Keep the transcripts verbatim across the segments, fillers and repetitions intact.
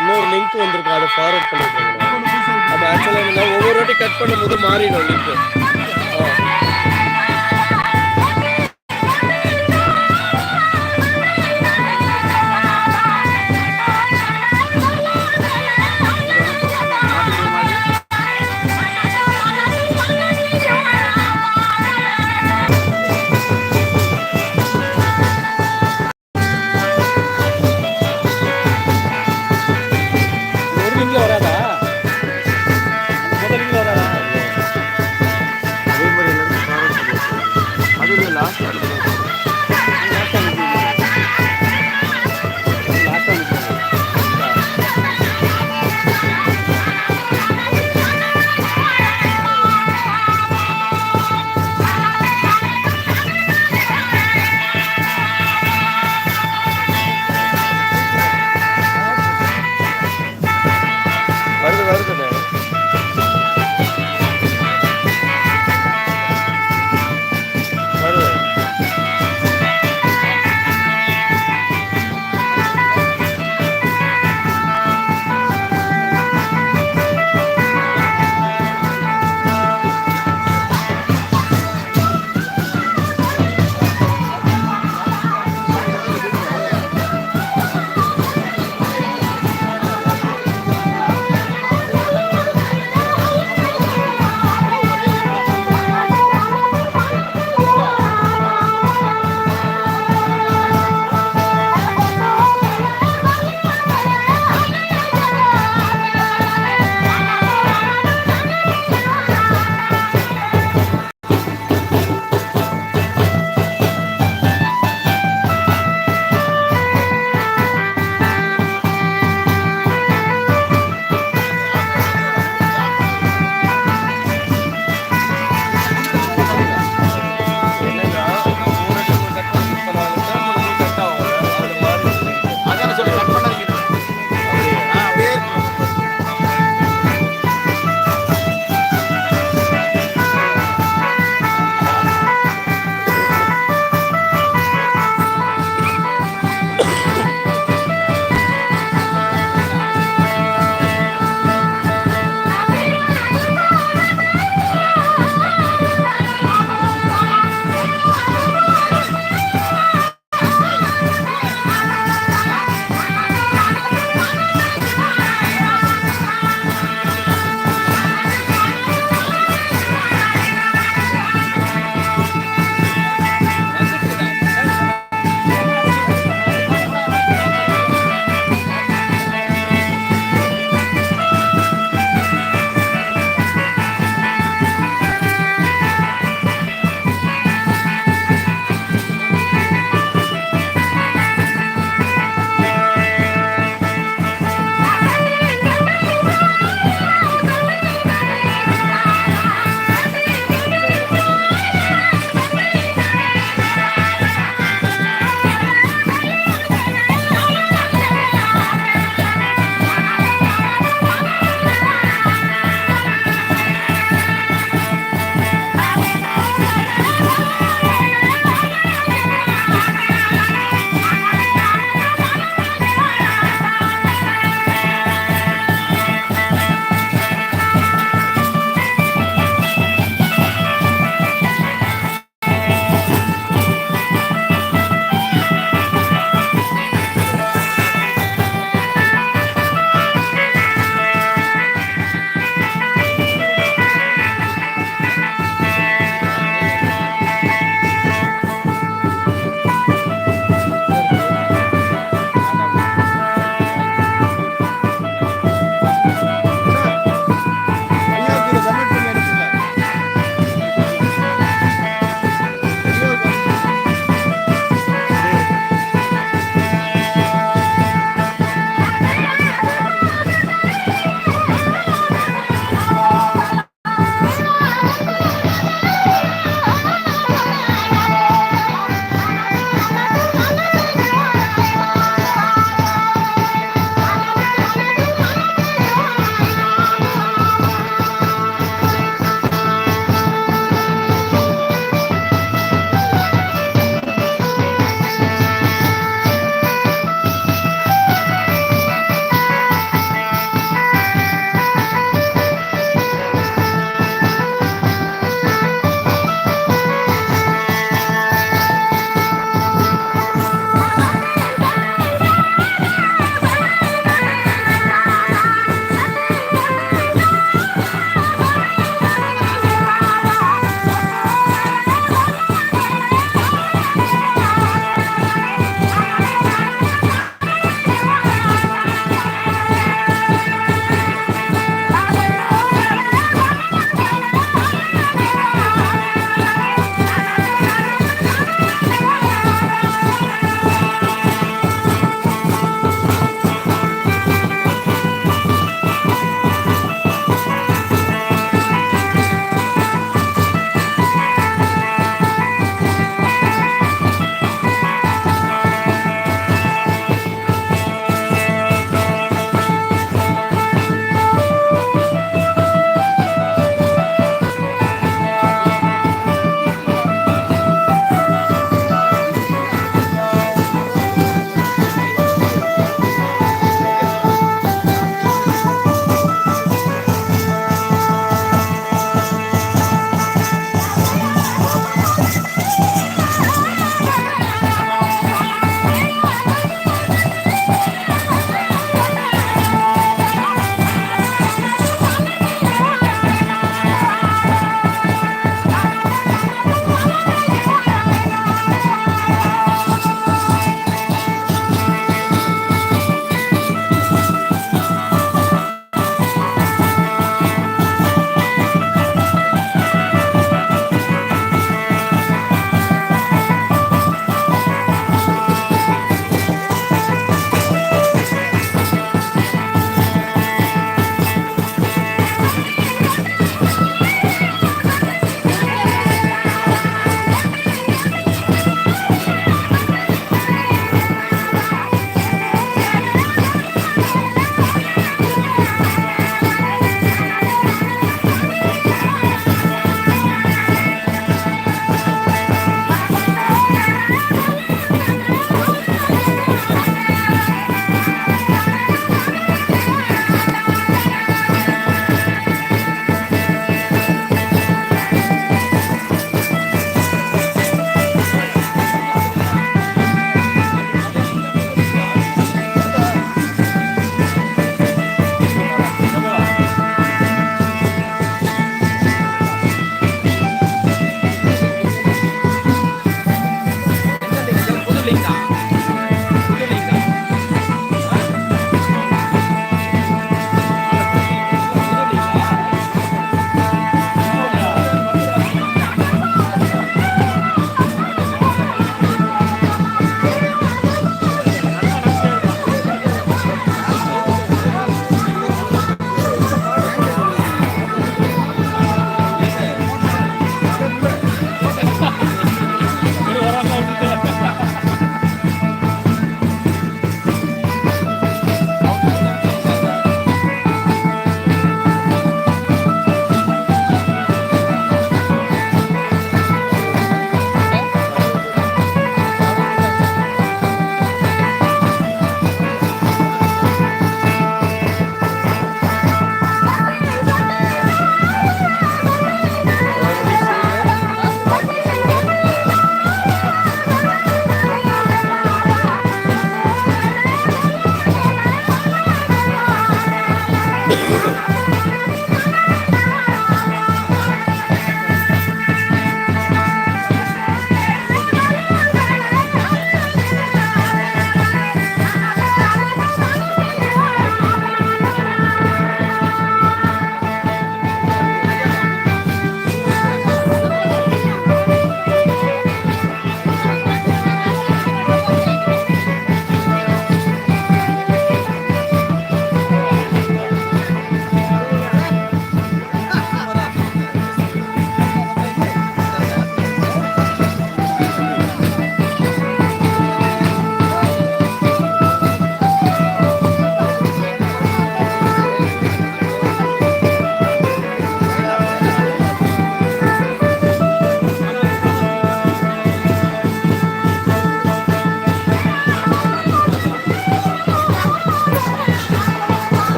இன்னொரு லிங்க் வந்திருக்கும், அதை ஃபார்வர்ட் பண்ணிருக்கேன். அது ஆக்சுவலாக நம்ம ஒவ்வொரு வாட்டி கட் பண்ணும்போது மாறிடும் லிங்க். ஒரு லிங்க்ல வராதா? முதல் லிங்க்ல வராதா? அதே மாதிரி எல்லாரும் ஃபார்வர்ட் பண்ணிருக்கேன். அது லாஸ்ட் வருது, வருது. வருது.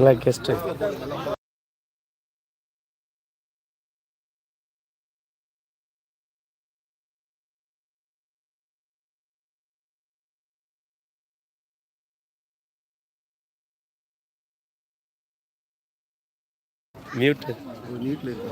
Like guest. ᱢᱤᱭᱩᱴ ᱨᱮ᱾ ᱢᱤᱭᱩᱴ ᱞᱟᱹᱭ ᱢᱮ᱾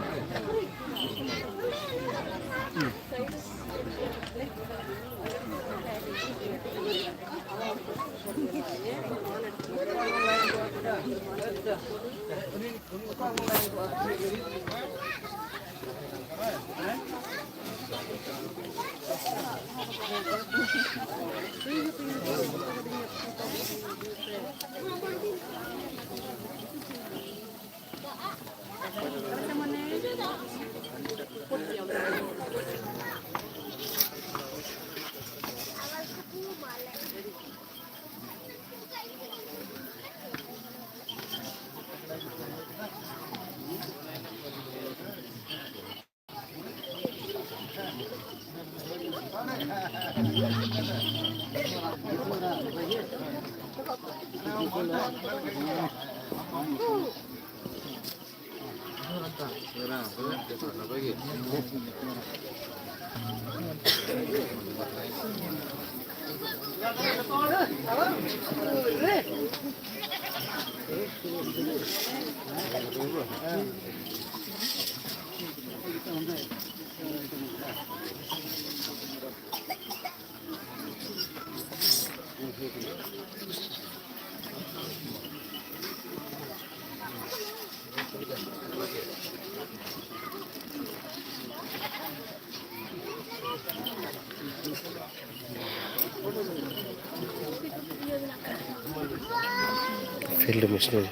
ᱯᱷᱤᱞᱰ ᱢᱤᱥᱱᱟᱨᱤ᱾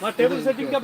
ᱢᱟ ᱴᱮᱵᱤᱞ ᱥᱮᱴᱤᱝ ᱠᱟ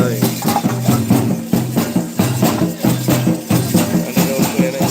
ᱦᱳᱭ᱾ ᱚᱸᱰᱮ ᱫᱚ ᱩᱱᱠᱩ ᱮᱱᱮᱡ᱾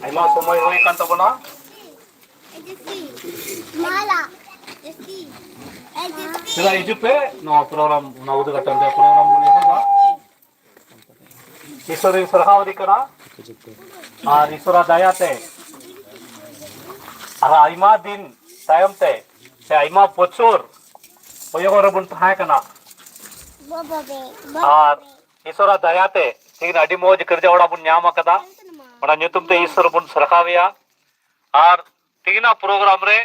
ᱟᱭᱢᱟ ᱥᱚᱢᱚᱭ ᱦᱩᱭ ᱠᱟᱱ ᱛᱟᱵᱚᱱᱟ᱾ ᱪᱮᱫᱟᱜ ᱦᱤᱡᱩᱜ ᱯᱮ, ᱱᱚᱣᱟ ᱯᱨᱳᱜᱨᱟᱢ, ᱚᱱᱟ ᱩᱫᱩᱜ ᱠᱟᱛᱮ ᱯᱨᱳᱜᱨᱟᱢ ᱵᱚᱱ ᱮᱦᱚᱵᱟ᱾ ᱤᱥᱚᱨᱤᱧ ᱥᱟᱨᱦᱟᱣ ᱟᱹᱫᱤ ᱠᱟᱱᱟ᱾ ᱟᱨ ᱤᱥᱚᱨᱟᱜ ᱫᱟᱭᱟ ᱛᱮ ᱟᱨ ᱟᱭᱢᱟ ᱫᱤᱱ ᱛᱟᱭᱚᱢ ᱛᱮ ᱥᱮ ᱟᱭᱢᱟ ᱵᱚᱪᱷᱚᱨ ᱠᱚᱭᱚᱜ ᱨᱮᱵᱚᱱ ᱛᱟᱦᱮᱸ ᱠᱟᱱᱟ᱾ ᱟᱨ ᱤᱥᱚᱨᱟᱜ ᱫᱟᱭᱟ ᱛᱮ ᱛᱮᱦᱮᱧ ᱟᱹᱰᱤ ᱢᱚᱡᱽ ᱜᱤᱨᱡᱟ ᱚᱲᱟᱜ ᱵᱚᱱ ᱧᱟᱢ ᱟᱠᱟᱫᱟ᱾ ᱚᱱᱟ ᱧᱩᱛᱩᱢ ᱛᱮ ᱤᱥᱚᱨ ᱵᱚᱱ ᱥᱟᱨᱦᱟᱣᱮᱭᱟ᱾ ᱟᱨ ᱛᱮᱦᱮᱧᱟᱜ ᱯᱨᱳᱜᱨᱟᱢ ᱨᱮ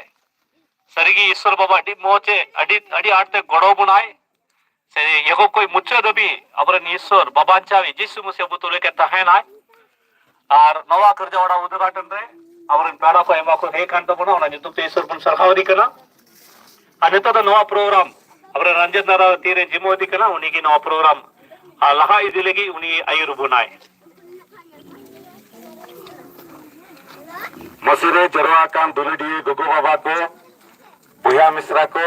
ᱥᱟᱹᱨᱤᱜᱮ ᱤᱥᱚᱨ ᱵᱟᱵᱟ ᱟᱹᱰᱤ ᱢᱚᱡᱽ ᱮ, ᱟᱹᱰᱤ, ᱟᱹᱰᱤ ᱟᱸᱴ ᱛᱮ ᱜᱚᱲᱚ ᱵᱚᱱᱟᱭ᱾ ᱥᱮ ᱮᱦᱚᱵ ᱠᱷᱚᱱ ᱢᱩᱪᱟᱹᱫ ᱫᱷᱟᱹᱵᱤᱡ ᱟᱵᱚᱨᱮᱱ ᱤᱥᱚᱨ ᱵᱟᱵᱟ ᱵᱟᱧᱪᱟᱣᱤᱡ ᱡᱤᱥᱩ ᱢᱟᱹᱥᱤᱦ ᱟᱵᱚ ᱛᱩᱞᱩᱡ ᱮ ᱛᱟᱦᱮᱱᱟᱭ᱾ ᱟᱨ ᱱᱚᱣᱟ ᱜᱤᱨᱡᱟ ᱚᱲᱟᱜ ᱩᱫᱩᱜᱷᱟᱴᱚᱱ ᱨᱮ ᱟᱵᱚᱨᱮᱱ ᱯᱮᱲᱟ ᱠᱚ ᱟᱭᱢᱟ ᱠᱚ ᱦᱮᱡ ᱠᱟᱱ ᱛᱟᱵᱚᱱᱟ, ᱚᱱᱟ ᱧᱩᱛᱩᱢ ᱛᱮ ᱤᱥᱚᱨ ᱵᱚᱱ ᱥᱟᱨᱦᱟᱣ ᱮᱫᱮ ᱠᱟᱱᱟ᱾ ᱟᱨ ᱱᱤᱛᱚᱜ ᱫᱚ ᱱᱚᱣᱟ ᱯᱨᱳᱜᱨᱟᱢ ᱟᱵᱚᱨᱮᱱ ᱨᱚᱧᱡᱤᱛ ᱫᱟᱫᱟ ᱛᱤᱨᱮ ᱡᱤᱢᱟᱹ ᱤᱫᱤ ᱠᱟᱱᱟ, ᱩᱱᱤ ᱜᱮ ᱱᱚᱣᱟ ᱯᱨᱳᱜᱨᱟᱢ ᱟᱨ ᱞᱟᱦᱟ ᱤᱫᱤ ᱞᱟᱹᱜᱤᱫ ᱩᱱᱤ ᱟᱹᱭᱩᱨ ᱵᱚᱱᱟᱭ᱾ ᱢᱟᱹᱥᱤ ᱨᱮ ᱡᱟᱨᱣᱟ ᱟᱠᱟᱱ ᱫᱩᱞᱟᱹᱲᱤᱭᱟᱹ ᱜᱚᱜᱚ ᱵᱟᱵᱟ ᱠᱚ, ᱵᱚᱭᱦᱟ ᱢᱤᱥᱨᱟ ᱠᱚ,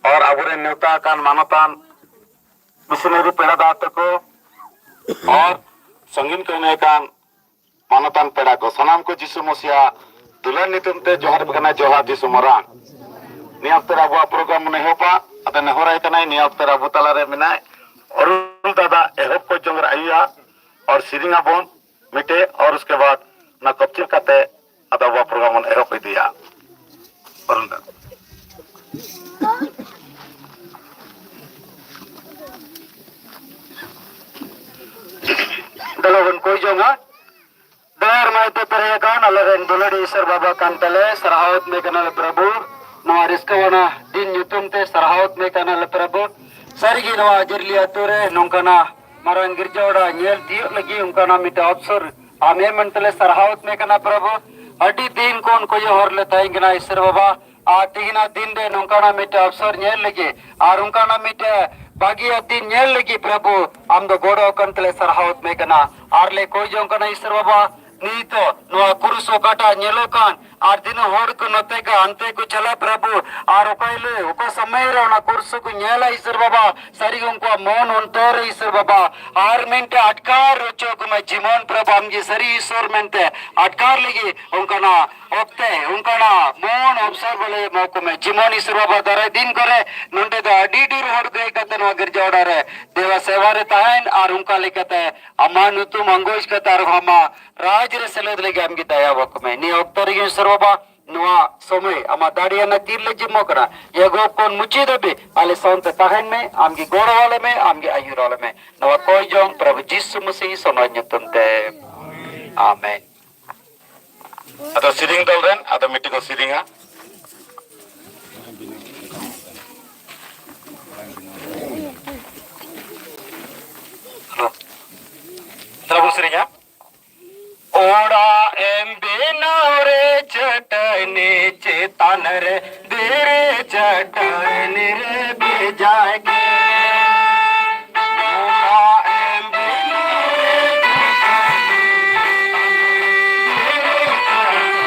ᱟᱨ ᱟᱵᱚᱨᱮᱱ ᱱᱮᱣᱛᱟ ᱟᱠᱟᱱ ᱢᱟᱱᱚᱛᱟᱱ ᱢᱤᱥᱚᱱᱟᱨᱤ ᱯᱮᱲᱟ ᱫᱟᱫᱟ ᱛᱟᱠᱚ, ᱟᱨ ᱥᱟᱺᱜᱤᱧ ᱠᱷᱚᱱ ᱦᱮᱡ ᱟᱠᱟᱱ ᱢᱟᱱᱚᱛᱟᱱ ᱯᱮᱲᱟ ᱠᱚ, ᱥᱟᱱᱟᱢ ᱠᱚ ᱡᱤᱥᱩ ᱢᱚᱥᱤᱭᱟ ᱫᱩᱞᱟᱹᱲ ᱧᱩᱛᱩᱢ ᱛᱮ ᱡᱚᱦᱟᱨ ᱟᱯᱮ ᱠᱟᱱᱟ, ᱡᱚᱦᱟᱨ ᱡᱤᱥᱩ ᱢᱟᱨᱟᱝ᱾ ᱱᱤᱭᱟᱹ ᱚᱠᱛᱮ ᱨᱮ ᱟᱵᱚᱣᱟᱜ ᱯᱨᱳᱜᱨᱟᱢ ᱵᱚᱱ ᱮᱦᱚᱵᱟ᱾ ᱟᱫᱚ ᱱᱮᱦᱚᱨᱟᱭ ᱠᱟᱱᱟᱭ, ᱱᱤᱭᱟᱹ ᱚᱠᱛᱮ ᱨᱮ ᱟᱵᱚ ᱛᱟᱞᱟᱨᱮ ᱢᱮᱱᱟᱭ ᱚᱨᱩᱱ ᱫᱟᱫᱟ, ᱮᱦᱚᱵ ᱠᱚ ᱡᱚᱝ ᱨᱮ ᱟᱭᱩᱭᱟ, ᱟᱨ ᱥᱮᱨᱮᱧ ᱟᱵᱚᱱ ᱢᱤᱫᱴᱮᱡ, ᱟᱨ ᱩᱥᱠᱮ ᱵᱟᱫ ᱚᱱᱟ ᱠᱚᱯᱪᱤᱨ ᱠᱟᱛᱮ ᱟᱫᱚ ᱟᱵᱚᱣᱟᱜ ᱯᱨᱳᱜᱨᱟᱢ ᱵᱚᱱ ᱮᱦᱚᱵ ᱤᱫᱤᱭᱟ᱾ ᱚᱨᱩᱱ ᱫᱟᱫᱟ᱾ ᱫᱮᱞᱟ ᱵᱚᱱ ᱠᱚᱭ ᱡᱚᱝᱟ᱾ ᱫᱟᱭᱟ ᱟᱨ ᱢᱟᱭᱟ ᱛᱮ ᱯᱮᱨᱮᱡ ᱟᱠᱟᱱ ᱟᱞᱮ ᱨᱮᱱ ᱫᱩᱞᱟᱹᱲᱤ ᱤᱥᱚᱨ ᱵᱟᱵᱟ ᱠᱟᱱ ᱛᱟᱞᱮ, ᱥᱟᱨᱦᱟᱣ ᱮᱫ ᱢᱮ ᱠᱟᱱᱟᱞᱮ ᱯᱨᱚᱵᱷᱩ᱾ ᱱᱚᱣᱟ ᱨᱟᱹᱥᱠᱟᱹᱣᱟᱱᱟ ᱫᱤᱱ ᱧᱩᱛᱩᱢ ᱛᱮ ᱥᱟᱨᱦᱟᱣ ᱮᱫ ᱢᱮ ᱠᱟᱱᱟᱞᱮ ᱯᱨᱚᱵᱷᱩ᱾ ᱥᱟᱹᱨᱤᱜᱮ ᱱᱚᱣᱟ ᱡᱤᱨᱞᱤ ᱟᱹᱛᱩ ᱨᱮ ᱱᱚᱝᱠᱟᱱᱟᱜ ᱢᱟᱨᱟᱝ ᱜᱤᱨᱡᱟ ᱚᱲᱟᱜ ᱧᱮᱞ ᱛᱤᱭᱳᱜ ᱞᱟᱹᱜᱤᱫ ᱚᱱᱠᱟᱱᱟᱜ ᱢᱤᱫᱴᱮᱱ ᱚᱯᱥᱚᱨ ᱟᱢ ᱮᱢ ᱢᱮᱱ ᱛᱮᱞᱮ ᱥᱟᱨᱦᱟᱣ ᱮᱫ ᱢᱮ ᱠᱟᱱᱟ ᱯᱨᱚᱵᱷᱩ᱾ ᱟᱹᱰᱤ ᱫᱤᱱ ᱠᱷᱚᱱ ᱠᱚᱭᱚᱜ ᱦᱚᱨ ᱞᱮ ᱛᱟᱦᱮᱸ ᱠᱟᱱᱟ ᱤᱥᱚᱨ ᱵᱟᱵᱟ, ᱟᱨ ᱛᱮᱦᱮᱧᱟᱜ ᱫᱤᱱ ᱨᱮ ᱱᱚᱝᱠᱟᱱᱟᱜ ᱢᱤᱫᱴᱮᱱ ᱚᱯᱥᱚᱨ ᱧᱮᱞ ᱞᱟᱹᱜᱤᱫ ᱟᱨ ᱚᱱᱠᱟᱱᱟᱜ ᱢᱤᱫᱴᱮᱱ ᱵᱷᱟᱹᱜᱤᱭᱟᱜ ᱫᱤᱱ ᱧᱮᱞ ᱞᱟᱹᱜᱤᱫ ᱯᱨᱚᱵᱷᱩ, ᱟᱢ ᱫᱚ ᱜᱚᱲᱚ ᱟᱠᱟᱱ ᱛᱮᱞᱮ ᱥᱟᱨᱦᱟᱣ ᱮᱫ ᱢᱮ ᱠᱟᱱᱟ᱾ ᱟᱨ ᱞᱮ ᱠᱚᱭ ᱡᱚᱝ ᱠᱟᱱᱟ ᱤᱥᱚᱨ ᱵᱟᱵᱟ, ᱱᱤᱛᱚᱜ ᱱᱚᱣᱟ ᱠᱩᱨᱩᱥ ᱚᱠᱟᱴᱟᱜ ᱧᱮᱞᱚᱜ ᱠᱟᱱ, ᱟᱨ ᱛᱤᱱᱟᱹᱜ ᱦᱚᱲ ᱠᱚ ᱱᱚᱛᱮ ᱠᱚ ᱦᱟᱱᱛᱮ ᱠᱚ ᱪᱟᱞᱟᱜ ᱯᱨᱚᱵᱷᱩ, ᱟᱨ ᱚᱠᱟ ᱦᱤᱞᱳᱜ ᱚᱠᱟ ᱥᱚᱢᱚᱭ ᱨᱮ ᱚᱱᱟ ᱠᱩᱨᱥᱤ ᱠᱚ ᱧᱮᱞᱟ ᱤᱥᱚᱨ ᱵᱟᱵᱟ, ᱥᱟᱹᱨᱤ ᱜᱮ ᱩᱱᱠᱩᱣᱟᱜ ᱢᱚᱱ ᱚᱱᱛᱚᱨ ᱨᱮ ᱤᱥᱚᱨ ᱵᱟᱵᱟ ᱟᱨ ᱢᱤᱫᱴᱮᱱ ᱟᱴᱠᱟᱨ ᱦᱚᱪᱚ ᱠᱚᱢᱮ, ᱡᱮᱢᱚᱱ ᱯᱨᱚᱵᱷᱩ ᱟᱢ ᱜᱮ ᱥᱟᱹᱨᱤ ᱤᱥᱚᱨ ᱢᱮᱱᱛᱮ ᱟᱴᱠᱟᱨ ᱞᱟᱹᱜᱤᱫ ᱚᱱᱠᱟᱱᱟᱜ ᱚᱠᱛᱮ, ᱚᱱᱠᱟᱱᱟᱜ ᱢᱚᱱ ᱚᱵᱥᱚᱨ ᱵᱚᱞᱮ ᱮᱢᱟ ᱠᱚᱢᱮ᱾ ᱡᱮᱢᱚᱱ ᱤᱥᱚᱨ ᱵᱟᱵᱟ ᱫᱟᱨᱟᱭ ᱫᱤᱱ ᱠᱚᱨᱮ ᱱᱚᱸᱰᱮ ᱫᱚ ᱟᱹᱰᱤ ᱰᱷᱮᱨ ᱦᱚᱲ ᱠᱚ ᱦᱮᱡ ᱠᱟᱛᱮ ᱱᱚᱣᱟ ᱜᱤᱨᱡᱟ ᱚᱲᱟᱜ ᱨᱮ ᱫᱮᱵᱟ ᱥᱮᱵᱟ ᱨᱮ ᱛᱟᱦᱮᱱ ᱟᱨ ᱚᱱᱠᱟ ᱞᱮᱠᱟᱛᱮ ᱟᱢᱟᱜ ᱧᱩᱛᱩᱢ ᱟᱸᱜᱚᱪ ᱠᱟᱛᱮ ᱟᱨᱦᱚᱸ ᱟᱢᱟᱜ ᱨᱟᱡᱽ ᱨᱮ ᱥᱮᱞᱮᱫ ᱞᱟᱹᱜᱤᱫ ᱟᱢ ᱜᱮ ᱫᱟᱭᱟ ᱟᱠᱚ ᱢᱮ᱾ ᱱᱤᱭᱟᱹ ᱚᱠᱛᱚ ᱨᱮᱜᱮ ᱤᱥᱚᱨ ᱵᱟᱵᱟ ᱱᱚᱣᱟ ᱥᱚᱢᱚᱭ ᱟᱢᱟᱜ ᱫᱟᱲᱮᱭᱟᱱᱟ ᱛᱤᱨ ᱞᱮ ᱡᱤᱢᱢᱚ ᱠᱟᱱᱟ᱾ ᱮᱦᱚᱵ ᱠᱷᱚᱱ ᱢᱩᱪᱟᱹᱫ ᱫᱷᱟᱹᱵᱤᱡ ᱟᱞᱮ ᱥᱟᱶᱛᱮ ᱛᱟᱦᱮᱱ ᱢᱮ, ᱟᱢ ᱜᱮ ᱜᱚᱲᱚ ᱟᱞᱮ ᱢᱮ, ᱟᱢ ᱜᱮ ᱟᱹᱭᱩᱨ ᱟᱞᱮ ᱢᱮ᱾ ᱱᱚᱣᱟ ᱠᱚᱭ ᱡᱚᱝ ᱯᱨᱚᱵᱷᱩ ᱡᱤᱥᱩ ᱢᱟᱥᱤ ᱥᱚᱱᱚᱛ ᱧᱩᱛᱩᱢ ᱛᱮ, ᱟᱢᱮᱱ᱾ ᱟᱫᱚ ᱥᱮᱨᱮᱧ ᱫᱚᱞ ᱨᱮᱱ ᱟᱫᱚ ᱢᱤᱫᱴᱤᱡ ᱠᱚ ᱥᱮᱨᱮᱧᱟ᱾ ᱦᱮᱞᱳ, ᱛᱟᱦᱞᱮ ᱵᱚᱱ ᱥᱮᱨᱮᱧᱟ᱾ ᱚᱲᱟᱜ ᱮᱢ ᱵᱮᱱᱟᱣ ᱨᱮ ᱪᱟᱹᱴᱟᱹᱱᱤ ᱪᱮᱛᱟᱱ ᱨᱮ ᱫᱷᱤᱨᱤ ᱪᱟᱹᱴᱟᱹᱱᱤ ᱨᱮ ᱵᱷᱮᱡᱟᱭ ᱜᱮ᱾ ᱚᱲᱟᱜ ᱮᱢ ᱵᱮᱱᱟᱣ ᱨᱮ ᱪᱟᱹᱴᱟᱹᱱᱤ ᱨᱮ ᱵᱷᱮᱡᱟᱭ ᱜᱮ᱾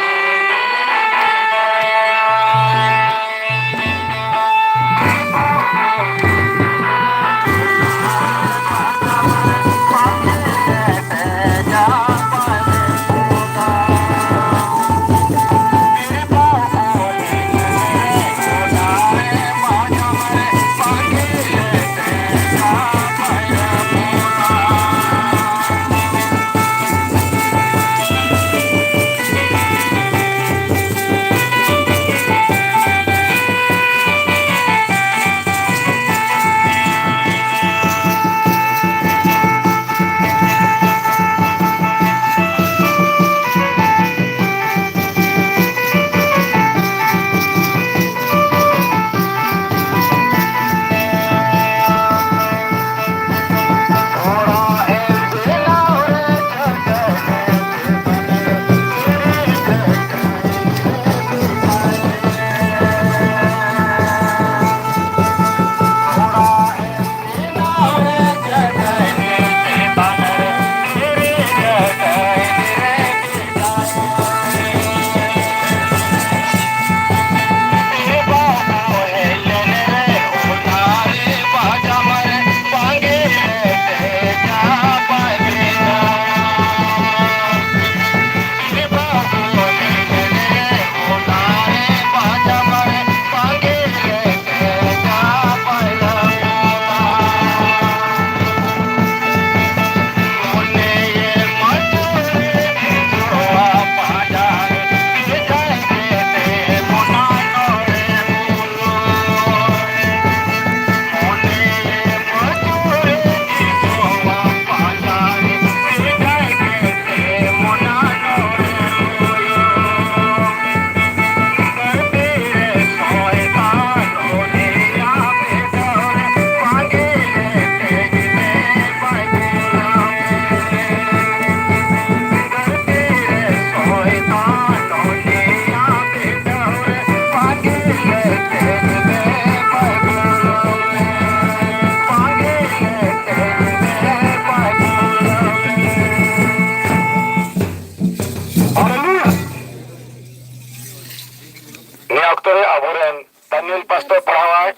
ᱥᱩᱱᱤᱞ ᱯᱟᱥᱴᱚᱨ ᱯᱟᱲᱦᱟᱣᱟᱭ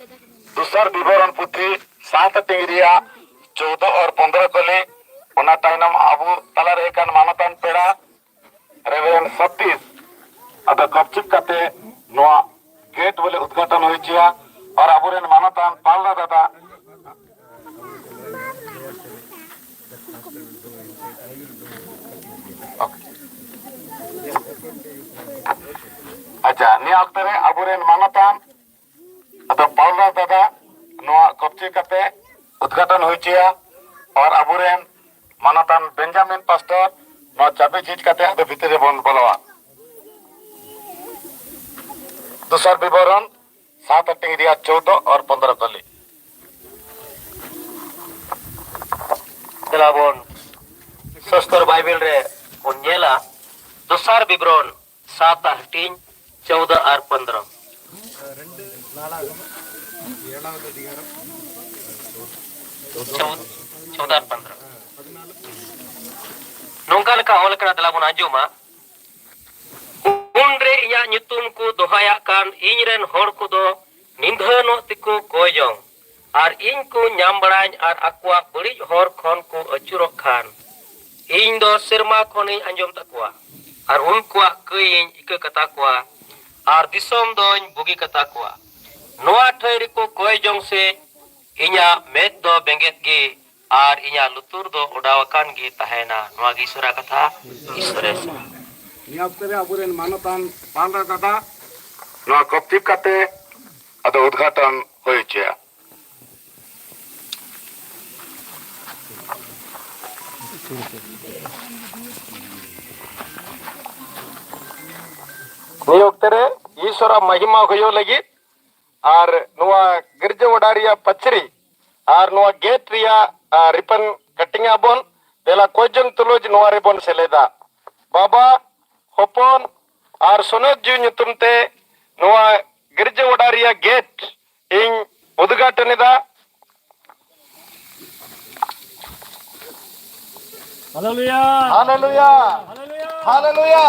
ᱫᱚᱥᱟᱨ ᱵᱤᱵᱚᱨᱚᱱ ᱯᱩᱛᱷᱤ ᱥᱟᱛ ᱦᱟᱹᱴᱤᱧ ᱨᱮᱭᱟᱜ ᱪᱳᱫᱚ ᱟᱨ ᱯᱚᱱᱫᱽᱨᱚ ᱠᱚᱞᱤ᱾ ᱚᱱᱟ ᱛᱟᱭᱱᱚᱢ ᱟᱵᱚ ᱛᱟᱞᱟᱨᱮ ᱦᱮᱡ ᱠᱟᱱ ᱢᱟᱱᱚᱛᱟᱱ ᱯᱮᱲᱟ ᱨᱮᱵᱷᱮᱱ ᱥᱚᱛᱤᱥ ᱟᱫᱚ ᱜᱚᱯᱪᱩᱯ ᱠᱟᱛᱮ ᱱᱚᱣᱟ ᱜᱮᱴ ᱵᱚᱞᱮ ᱩᱫᱽᱜᱷᱟᱴᱚᱱ ᱦᱩᱭ ᱦᱚᱪᱚᱭᱟ᱾ ᱟᱨ ᱟᱵᱚᱨᱮᱱ ᱢᱟᱱᱚᱛᱟᱱ ᱯᱟᱞᱨᱟ ᱫᱟᱫᱟ ᱟᱪᱪᱷᱟ, ᱱᱤᱭᱟᱹ ᱚᱠᱛᱚ ᱨᱮ ᱟᱵᱚᱨᱮᱱ ᱢᱟᱱᱚᱛᱟᱱ ᱟᱫᱚ ᱯᱟᱣᱞᱟ ᱫᱟᱫᱟ ᱱᱚᱣᱟ ᱠᱚᱯᱪᱮ ᱠᱟᱛᱮ ᱩᱫᱽᱜᱷᱟᱴᱚᱱ ᱦᱩᱭ ᱦᱚᱪᱚᱭᱟ᱾ ᱟᱨ ᱟᱵᱚᱨᱮᱱ ᱢᱟᱱᱚᱛᱟᱱ ᱵᱮᱧᱡᱟᱢᱤᱱ ᱯᱟᱥᱴᱚᱨ ᱱᱚᱣᱟ ᱪᱟᱹᱵᱤ ᱡᱷᱤᱡ ᱠᱟᱛᱮ ᱟᱫᱚ ᱵᱷᱤᱛᱤᱨ ᱨᱮᱵᱚᱱ ᱵᱚᱞᱚᱜᱼᱟ᱾ ᱫᱚᱥᱟᱨ ᱵᱤᱵᱚᱨᱚᱱ ᱥᱟᱛ ᱦᱟᱹᱴᱤᱧ ᱨᱮᱭᱟᱜ ᱪᱳᱫᱚ ᱟᱨ ᱯᱚᱱᱫᱽᱨᱚ ᱠᱚᱞᱤ᱾ ᱫᱮᱞᱟ ᱵᱚᱱ ᱥᱚᱥᱛᱚᱨ ᱵᱟᱭᱵᱮᱞ ᱨᱮ ᱵᱚᱱ ᱧᱮᱞᱟ, ᱫᱚᱥᱟᱨ ᱵᱤᱵᱚᱨᱚᱱ ᱥᱟᱛ ᱦᱟᱹᱴᱤᱧ ᱪᱳᱫᱚ ᱟᱨ ᱯᱚᱱᱫᱽᱨᱚ᱾ ᱪᱳᱫᱚ ᱟᱨ ᱯᱚᱱᱫᱽᱨᱚ᱾ ᱱᱚᱝᱠᱟ ᱞᱮᱠᱟ ᱚᱞ ᱟᱠᱟᱱᱟ, ᱫᱮᱞᱟ ᱵᱚᱱ ᱟᱸᱡᱚᱢᱟ᱾ ᱩᱱᱨᱮ ᱤᱧᱟᱜ ᱧᱩᱛᱩᱢ ᱠᱚ ᱫᱚᱦᱟᱭᱟᱜ ᱠᱟᱱ ᱤᱧ ᱨᱮᱱ ᱦᱚᱲ ᱠᱚᱫᱚ ᱱᱤᱫᱷᱟᱹᱱᱚᱜ ᱛᱮᱠᱚ ᱠᱚᱭ ᱡᱚᱝ, ᱟᱨ ᱤᱧ ᱠᱚ ᱧᱟᱢ ᱵᱟᱲᱟᱧ, ᱟᱨ ᱟᱠᱚᱣᱟᱜ ᱵᱟᱹᱲᱤᱡ ᱦᱚᱨ ᱠᱷᱚᱱ ᱠᱚ ᱟᱹᱪᱩᱨᱚᱜ ᱠᱷᱟᱱ, ᱤᱧ ᱫᱚ ᱥᱮᱨᱢᱟ ᱠᱷᱚᱱᱤᱧ ᱟᱸᱡᱚᱢ ᱛᱟᱠᱚᱣᱟ, ᱟᱨ ᱩᱱᱠᱩᱣᱟᱜ ᱠᱟᱹᱭᱤᱧ ᱤᱠᱟᱹ ᱠᱟᱛᱟ ᱠᱚᱣᱟ, ᱟᱨ ᱫᱤᱥᱚᱢ ᱫᱚᱧ ᱵᱩᱜᱤ ᱠᱟᱛᱟ ᱠᱚᱣᱟ᱾ ᱱᱚᱣᱟ ᱴᱷᱟᱹᱭ ᱨᱮᱠᱚ ᱠᱚᱭ ᱡᱚᱝ ᱥᱮ, ᱤᱧᱟᱜ ᱢᱮᱫ ᱫᱚ ᱵᱮᱸᱜᱮᱫ ᱜᱮ ᱟᱨ ᱤᱧᱟᱜ ᱞᱩᱛᱩᱨ ᱫᱚ ᱚᱰᱟᱣ ᱟᱠᱟᱱ ᱜᱮ ᱛᱟᱦᱮᱱᱟ᱾ ᱱᱚᱣᱟ ᱜᱮ ᱤᱥᱚᱨᱟᱜ ᱠᱟᱛᱷᱟ᱾ ᱤᱥᱚᱨᱮ ᱱᱤᱭᱟᱹ ᱚᱠᱛᱚ ᱨᱮ ᱟᱵᱚᱨᱮᱱ ᱢᱟᱱᱚᱛᱟᱱ ᱯᱟᱞᱨᱟ ᱫᱟᱫᱟ ᱱᱚᱣᱟ ᱠᱚᱯᱪᱤᱯ ᱠᱟᱛᱮ ᱟᱫᱚ ᱩᱫᱽᱜᱷᱟᱴᱚᱱ ᱦᱩᱭ ᱦᱚᱪᱚᱭᱟ᱾ ᱱᱤᱭᱟᱹ ᱚᱠᱛᱮ ᱨᱮ ᱤᱥᱚᱨᱟᱜ ᱢᱟᱦᱤᱢᱟ ᱦᱩᱭᱩᱜ ᱞᱟᱹᱜᱤᱫ ᱟᱨ ᱱᱚᱣᱟ ᱜᱤᱨᱡᱟᱹ ᱚᱲᱟᱜ ᱨᱮᱭᱟᱜ ᱯᱟᱹᱪᱨᱤ ᱟᱨ ᱱᱚᱣᱟ ᱜᱮᱴ ᱨᱮᱭᱟᱜ, ᱟ, ᱨᱤᱵᱚᱱ ᱠᱟᱴᱤᱝ ᱟᱵᱚᱱ᱾ ᱫᱮᱞᱟ ᱠᱚᱭᱡᱚᱱ ᱛᱩᱞᱩᱡ ᱱᱚᱣᱟ ᱨᱮᱵᱚᱱ ᱥᱮᱞᱮᱫᱟ᱾ ᱵᱟᱵᱟ, ᱦᱚᱯᱚᱱ ᱟᱨ ᱥᱚᱱᱚᱛ ᱡᱤᱣᱤ ᱧᱩᱛᱩᱢ ᱛᱮ ᱱᱚᱣᱟ ᱜᱤᱨᱡᱟᱹ ᱚᱲᱟᱜ ᱨᱮᱭᱟᱜ ᱜᱮᱴ ᱤᱧ ᱩᱫᱽᱜᱷᱟᱴᱚᱱ ᱮᱫᱟ᱾ ᱦᱟᱞᱮᱞᱩᱭᱟ! ᱦᱟᱞᱮᱞᱩᱭᱟ! ᱦᱟᱞᱮᱞᱩᱭᱟ! ᱦᱟᱞᱮᱞᱩᱭᱟ!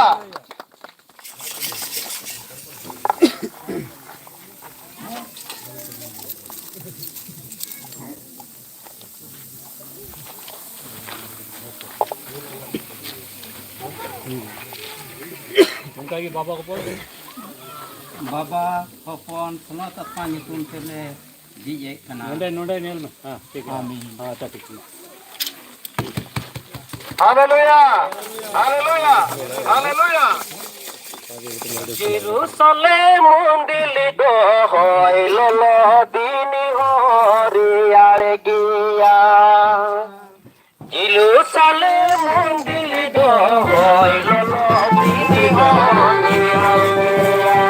ᱵᱟᱵᱟ ᱦᱚᱯᱚᱱ᱾ ᱵᱟᱵᱟ ᱦᱚᱯᱚᱱ ᱥᱚᱱᱚᱛ ᱟᱛᱢᱟ ᱧᱩᱛᱩᱢ ᱛᱮᱞᱮ ᱡᱷᱤᱡ ᱮᱫ ᱠᱟᱱᱟ᱾ ᱱᱚᱰᱮ, ᱱᱚᱰᱮ ᱧᱮᱞ ᱢᱮ᱾ ᱦᱮᱸ, ᱴᱷᱤᱠ ᱜᱮᱭᱟ᱾ ᱟᱢᱤᱱ᱾ ᱦᱮᱸ, ᱟᱪᱪᱷᱟ, ᱴᱷᱤᱠ ᱜᱮᱭᱟ᱾ ᱦᱟᱞᱮᱞᱩᱭᱟ! ᱦᱟᱞᱮᱞᱩᱭᱟ! ᱦᱟᱞᱮᱞᱩᱭᱟ! ᱡᱮᱨᱩᱥᱟᱞᱮᱢ ᱢᱚᱱᱫᱤᱨ ᱫᱚ ᱦᱚᱭ ᱞᱚᱞᱚ ᱫᱤᱱ ᱦᱚᱸ ᱨᱮᱭᱟᱲ ᱜᱮᱭᱟ᱾ ᱡᱮᱨᱩᱥᱟᱞᱮᱢ ᱢᱚᱱᱫᱤᱨ ᱫᱚ ᱦᱚᱭ ᱞᱚᱞᱚ ᱫᱤᱱ ᱦᱚᱸ ᱨᱮᱭᱟᱲ ᱜᱮᱭᱟ᱾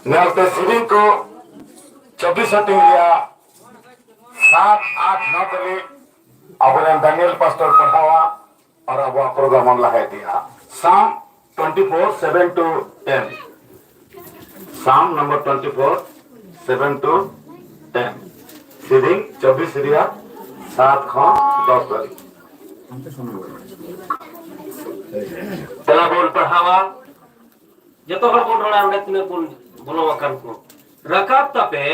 ᱧᱮᱞᱛᱮ ᱥᱮᱨᱮᱧ ᱠᱚ ᱪᱚᱵᱵᱤᱥ ᱦᱟᱹᱴᱤᱧ ᱨᱮᱭᱟᱜ ᱥᱟᱛ, ᱟᱴ, ᱱᱚ ᱛᱟᱹᱨᱤᱠᱷ ᱟᱵᱚᱨᱮᱱ ᱰᱟᱱᱤᱭᱮᱞ ᱯᱟᱥᱴᱚᱨ ᱯᱟᱲᱦᱟᱣᱟ ᱟᱨ ᱟᱵᱚᱣᱟᱜ ᱯᱨᱳᱜᱨᱟᱢ ᱵᱚᱱ ᱞᱟᱦᱟ ᱤᱫᱤᱭᱟ᱾ Psalm twenty four seven to ten, Psalm number twenty four seven to ten, ᱥᱮᱨᱮᱧ ᱪᱚᱵᱵᱤᱥ ᱨᱮᱭᱟᱜ ᱥᱟᱛ ᱠᱷᱚᱱ ᱫᱚᱥ ᱫᱷᱟᱹᱨᱤᱡ᱾ ᱛᱮᱞᱟ ᱵᱚᱱ ᱯᱟᱲᱦᱟᱣᱟ᱾ ᱡᱚᱛᱚ ᱦᱚᱲ ᱵᱚᱱ ᱨᱚᱲᱟ, ᱚᱸᱰᱮ ᱛᱤᱱᱟᱹᱜ ᱵᱚᱱ ᱵᱚᱞᱚ ᱟᱠᱟᱱ ᱠᱚ᱾ ᱨᱟᱠᱟᱵ ᱛᱟᱯᱮ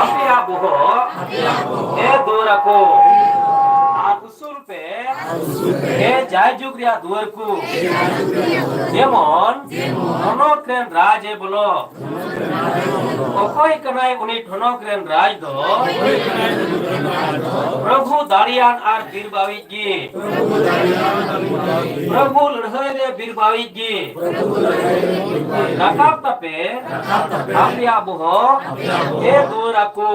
ᱟᱯᱮᱭᱟᱜ ᱵᱚᱦᱚᱜ, ᱮ ᱫᱩᱣᱟᱹᱨᱟ ᱠᱚ, ᱟᱨ ᱩᱥᱩᱞ ᱯᱮ, ᱮ ᱡᱟᱭᱡᱩᱜᱽ ᱨᱮᱭᱟᱜ ᱫᱩᱣᱟᱹᱨ ᱠᱚ, ᱡᱮᱢᱚᱱ ᱦᱚᱱᱚᱠ ᱨᱮᱱ ᱨᱟᱡᱽ ᱮ ᱵᱚᱞᱚ᱾ ᱚᱠᱚᱭ ᱠᱟᱱᱟᱭ ᱩᱱᱤ ᱴᱷᱚᱱᱚᱠ ᱨᱮᱱ ᱨᱟᱡᱽ ᱫᱚ? ᱯᱨᱚᱵᱷᱩ ᱫᱟᱲᱮᱭᱟᱱ ᱟᱨ ᱵᱤᱨᱵᱟᱣᱤᱡ ᱜᱮ᱾ ᱯᱨᱚᱵᱷᱩ ᱞᱟᱹᱲᱦᱟᱹᱭ ᱨᱮ ᱵᱤᱨᱵᱟᱣᱤᱡ ᱜᱮ᱾ ᱨᱟᱠᱟᱵ ᱛᱟᱯᱮ ᱟᱯᱮᱭᱟᱜ ᱵᱚᱦᱚᱜ, ᱮ ᱫᱩᱣᱟᱹᱨ ᱟᱠᱚ,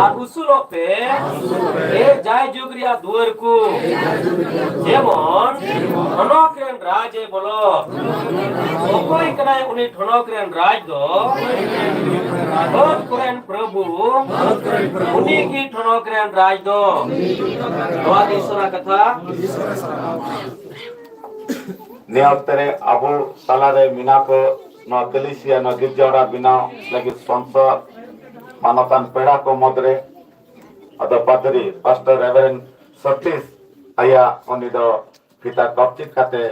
ᱟᱨ ᱩᱥᱩᱞᱚᱜ ᱯᱮ, ᱮ ᱡᱟᱭ ᱡᱩᱜᱽ ᱨᱮᱭᱟᱜ ᱫᱩᱣᱟᱹᱨ ᱠᱚ, ᱡᱮᱢᱚᱱ ᱦᱚᱱᱚᱠ ᱨᱮᱱ ᱨᱟᱡᱽ ᱮ ᱵᱚᱞᱚ᱾ ᱚᱠᱚᱭ ᱠᱟᱱᱟᱭ ᱩᱱᱤ ᱴᱷᱚᱱᱚᱠ ᱨᱮᱱ ᱨᱟᱡᱽ ᱫᱚ? ᱵᱷᱟᱨᱚᱛ ᱠᱚᱨᱮᱱ ᱯᱨᱚᱵᱷᱩ, ᱩᱱᱤ ᱜᱮ ᱴᱷᱚᱱᱚᱠ ᱨᱮᱱ ᱨᱟᱡᱽ ᱫᱚ᱾ ᱱᱚᱣᱟ ᱜᱮ ᱤᱥᱚᱨᱟᱜ ᱠᱟᱛᱷᱟ᱾ ᱱᱤᱭᱟᱹ ᱚᱠᱛᱮ ᱨᱮ ᱟᱵᱚ ᱛᱟᱞᱟᱨᱮ ᱢᱮᱱᱟᱜ ᱠᱚ ᱱᱚᱣᱟ ᱠᱟᱹᱞᱤᱥᱤᱭᱟ, ᱱᱚᱣᱟ ᱜᱤᱨᱡᱟᱹ ᱚᱲᱟᱜ ᱵᱮᱱᱟᱣ ᱞᱟᱹᱜᱤᱫ ᱥᱯᱚᱱᱥᱚᱨ ᱢᱟᱱᱚᱛᱟᱱ ᱯᱮᱲᱟ ᱠᱚ ᱢᱩᱫᱽᱨᱮ ᱟᱫᱚ ᱯᱟᱫᱽᱨᱤ, ᱯᱟᱥᱴᱚᱨ ᱨᱮᱵᱷᱟᱨᱮᱱᱰ ᱥᱚᱛᱤᱥ ᱟᱭᱟᱜ ᱩᱱᱤ ᱫᱚ ᱯᱷᱤᱛᱟ ᱠᱚᱯᱪᱤᱛ ᱠᱟᱛᱮ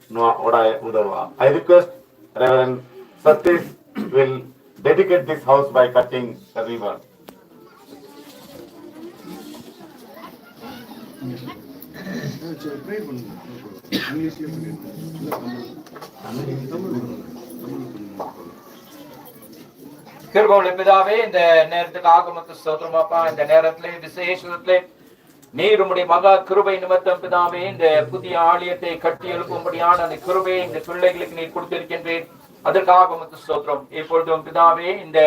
ᱱᱚᱣᱟ ᱚᱲᱟᱜ ᱮ ᱩᱫᱟᱹᱣᱟ᱾ I request Reverend Satish will dedicate this house by cutting a ribbon. கிருபை உள்ள பிதாவே, இந்த நேரத்துக்காக உமக்கு ஸ்தோத்திரமாப்பா. இந்த நேரத்திலே, விசேஷத்திலே, நீர் உம்முடைய மகா கிருபை நிமித்தம், பிதாவே, இந்த புதிய ஆலயத்தை கட்டி எழுப்பும்படியான அந்த கிருபையை இந்த பிள்ளைகளுக்கு நீர் கொடுத்திருக்கின்றீர். அதற்காக உமக்கு ஸ்தோத்திரம். இப்பொழுதும், பிதாவே, இந்த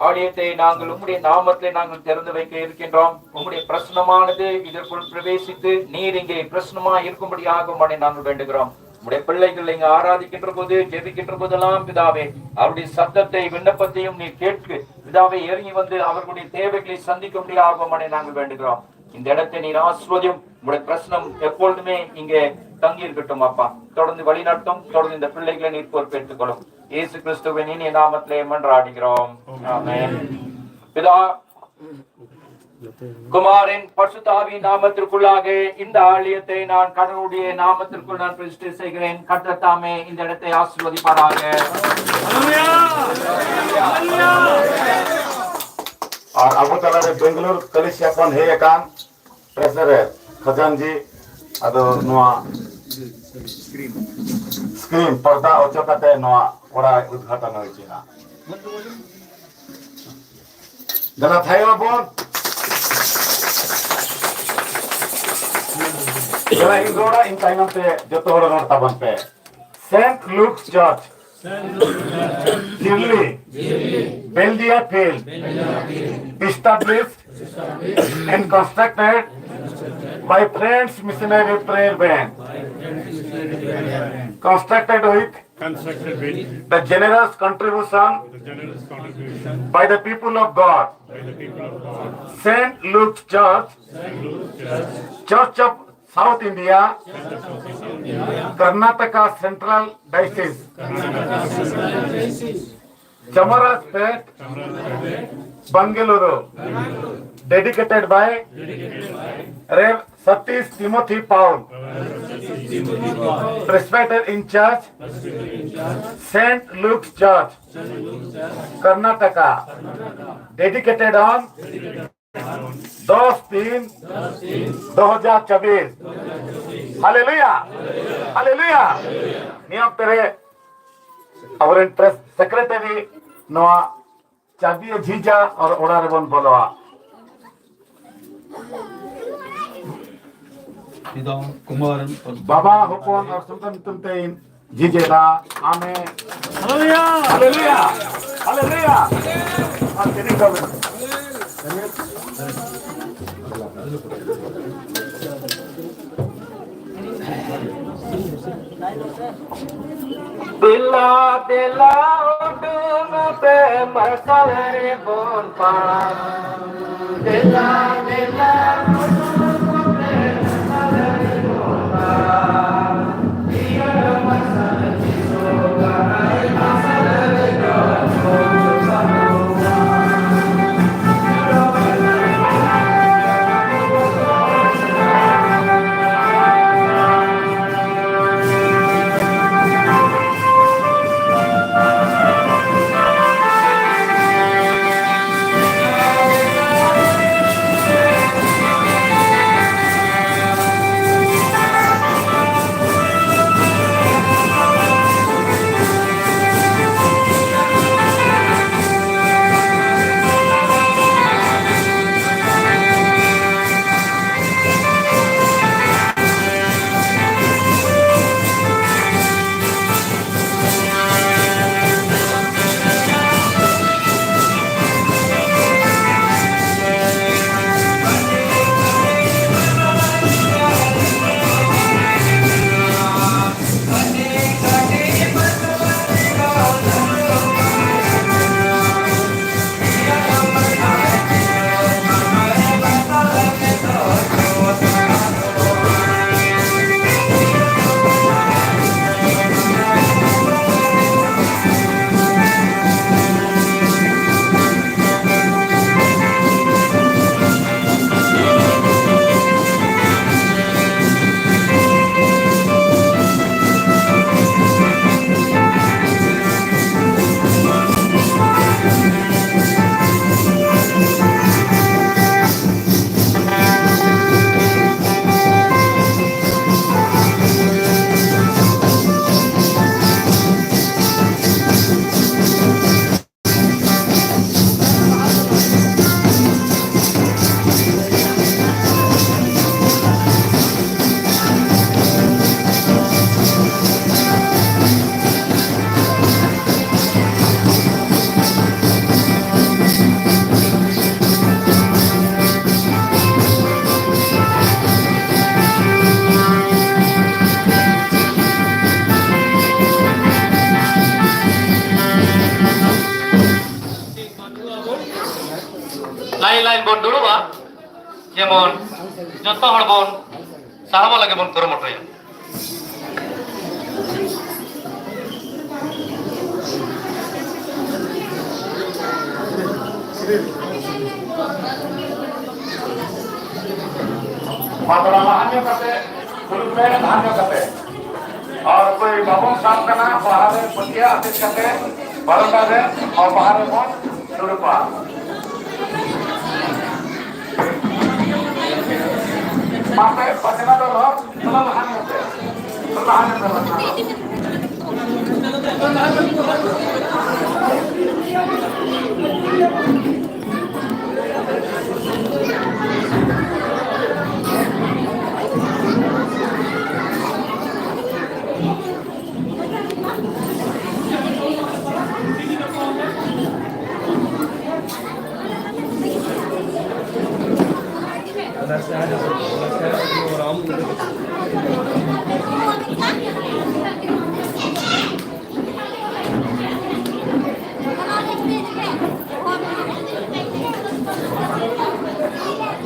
ஆலயத்தை நாங்கள் உம்முடைய நாமத்திலே நாங்கள் திறந்து வைக்க இருக்கின்றோம். உம்முடைய பிரசனமானது இதற்குள் பிரவேசித்து, நீர் இங்கே பிரசனமாய் இருக்கும்படியாக உம்மை நாங்கள் வேண்டுகிறோம். உம்முடைய பிள்ளைகள் இங்கு ஆராதிக்கின்ற போது, ஜெபிக்கின்ற போதெல்லாம், பிதாவே, அவருடைய சத்தத்தை, விண்ணப்பத்தையும் நீர் கேட்க, பிதாவே, இறங்கி வந்து அவர்களுடைய தேவைகளை சந்திக்கும்படியாக உம்மை நாங்கள் வேண்டுகிறோம். இந்த இடத்தை நீர் ஆசீர்வதியும். உம்முடைய பிரசன்னம் எப்பொழுதுமே இங்கே தங்கி இருக்கட்டும், அப்பா. தொடர்ந்து வழி நடத்தும். தொடர்ந்து இந்த பிள்ளைகளை நீர் பொறுப்பேற்றுக் கொள்ளும். இயேசு கிறிஸ்துவின் இனிய நாமத்திலே மன்றாடுகிறோம். ஆமென். பிதா, குமாரன் பரிசுத்த ஆவியின் நாமத்திற்குள்ளாக இந்த ஆலயத்தை நான் கர்த்தருடைய நாமத்திற்குள் நான் பிரதிஷ்டை செய்கிறேன். கர்த்தர் தாமே இந்த இடத்தை ஆசீர்வதிப்பாராக. ᱟᱨ ᱟᱵᱚ ᱛᱟᱞᱟᱨᱮ ᱵᱮᱝᱜᱟᱞᱳᱨ ᱠᱟᱞᱤᱥᱤᱭᱟ ᱠᱷᱚᱱ ᱦᱮᱡ ᱟᱠᱟᱱ ᱴᱨᱮᱡᱟᱨᱟᱨ ᱠᱷᱟᱡᱟᱱᱡᱤ, ᱟᱫᱚ ᱱᱚᱣᱟ ᱥᱠᱨᱤᱱ ᱯᱚᱨᱫᱟ ᱚᱪᱚ ᱠᱟᱛᱮ ᱱᱚᱣᱟ ᱚᱲᱟᱜ ᱩᱫᱽᱜᱷᱟᱴᱚᱱ ᱦᱩᱭ ᱠᱮᱫᱟ᱾ ᱫᱮᱞᱟ ᱛᱷᱟᱭᱚ ᱵᱚᱱ᱾ ᱫᱮᱞᱟ ᱤᱧ ᱨᱚᱲᱟ, ᱤᱧ ᱛᱟᱭᱱᱚᱢ ᱛᱮ ᱡᱚᱛᱚ ᱦᱚᱲ ᱨᱚᱲ ᱛᱟᱵᱚᱱ ᱯᱮ᱾ Saint Luke's Church, Chirli, Beldia Field, established and constructed by Friends Missionary Prayer Band. Constructed with Constructed with the generous contribution the generous contribution by the people of God. By the people of God. Saint Luke's Church, Church of South India, Karnataka Central Diocese, Chamarajpet, Bangalore, dedicated by Rev Satish Timothy Paul, Presbyter in Charge, Saint Luke's Church, Karnataka, dedicated on ᱫᱚᱥ ᱛᱤᱱ ᱫᱩ ᱦᱟᱡᱟᱨ ᱪᱚᱵᱵᱤᱥ᱾ ᱦᱟᱞᱮᱞᱩᱭᱟ, ᱦᱟᱞᱮᱞᱩᱭᱟ᱾ ᱱᱤᱭᱟᱹ ᱚᱠᱛᱮ ᱨᱮ ᱟᱵᱚᱨᱮᱱ press secretary ᱱᱚᱣᱟ ᱪᱟᱵᱤᱭᱮ ᱡᱷᱤᱡᱟ ᱟᱨ ᱚᱲᱟᱜ ᱨᱮᱵᱚᱱ ᱵᱚᱞᱚᱜᱼᱟ᱾ ᱯᱤᱛᱟ, ᱠᱩᱢᱟᱨ, ᱵᱟᱵᱟ, ᱦᱚᱯᱚᱱ ᱟᱨ ᱥᱚᱱᱛᱟᱱ ᱧᱩᱛᱩᱢ ᱛᱮᱧ ᱡᱷᱤᱡᱮᱫᱟ᱾ ᱟᱢᱮᱱ᱾ ᱦᱟᱞᱮᱞᱩᱭᱟ! ᱦᱟᱞᱮᱞᱩᱭᱟ! ᱦᱟᱞᱮᱞᱩᱭᱟ! ᱟᱨ ᱪᱮᱫ ᱤᱧ ᱠᱟᱹᱢᱤ? ᱫᱮᱞᱟ ᱫᱮᱞᱟ ᱩᱰᱩᱠ ᱯᱮ ᱢᱟᱨᱥᱟᱞ ᱨᱮᱵᱚᱱ ᱯᱟᱲᱟᱜ᱾ ᱫᱮᱞᱟ ᱫᱮᱞᱟ ᱩᱰᱩᱠ ᱯᱮ ᱢᱟᱨᱥᱟᱞ ᱨᱮᱵᱚᱱ ᱯᱟᱲᱟᱜ᱾ ᱡᱤᱭᱚᱱ ᱢᱟᱨᱥᱟᱞ ᱫᱤᱥᱚᱢ ᱠᱟᱱᱟᱭ ᱢᱟᱨᱥᱟᱞ ᱨᱮᱫᱚ ᱧᱩᱛᱩᱢ ᱵᱟᱹᱱᱩᱜᱼᱟ᱾ ᱫᱩᱲᱩᱵᱼᱟ, ᱡᱮᱢᱚᱱ ᱡᱚᱛᱚ ᱦᱚᱲ ᱵᱚᱱ ᱥᱟᱦᱟᱣ ᱞᱟᱹᱜᱤᱫ ᱵᱚᱱ ᱠᱩᱨᱩᱢᱩᱴᱩᱭᱟ᱾ ᱢᱟ ᱛᱚᱵᱮ ᱞᱟᱦᱟ ᱧᱚᱜ ᱠᱟᱛᱮ, ᱫᱩᱲᱩᱵ ᱯᱮ, ᱞᱟᱦᱟ ᱧᱚᱜ ᱠᱟᱛᱮ᱾ ᱟᱨ ᱚᱠᱚᱭ ᱵᱟᱵᱚᱱ ᱥᱟᱵ ᱠᱟᱱᱟ, ᱵᱟᱦᱟ ᱨᱮ ᱯᱟᱹᱴᱭᱟᱹ ᱟᱴᱮᱫ ᱠᱟᱛᱮ, ᱵᱟᱨᱚᱱᱰᱟ ᱨᱮ, ᱟᱨ ᱵᱟᱦᱟ ᱨᱮᱵᱚᱱ ᱫᱩᱲᱩᱵᱼᱟ᱾ ᱢᱟᱯᱮ ᱵᱟᱪᱷᱱᱟ ᱫᱚ ᱨᱚᱲ, ᱛᱚᱵᱮ ᱞᱟᱦᱟ ᱧᱚᱜ ᱯᱮ᱾ ᱛᱚᱵᱮ ᱞᱟᱦᱟ ᱧᱚᱜ ᱯᱮ ᱵᱟᱪᱷᱱᱟ ᱫᱚ᱾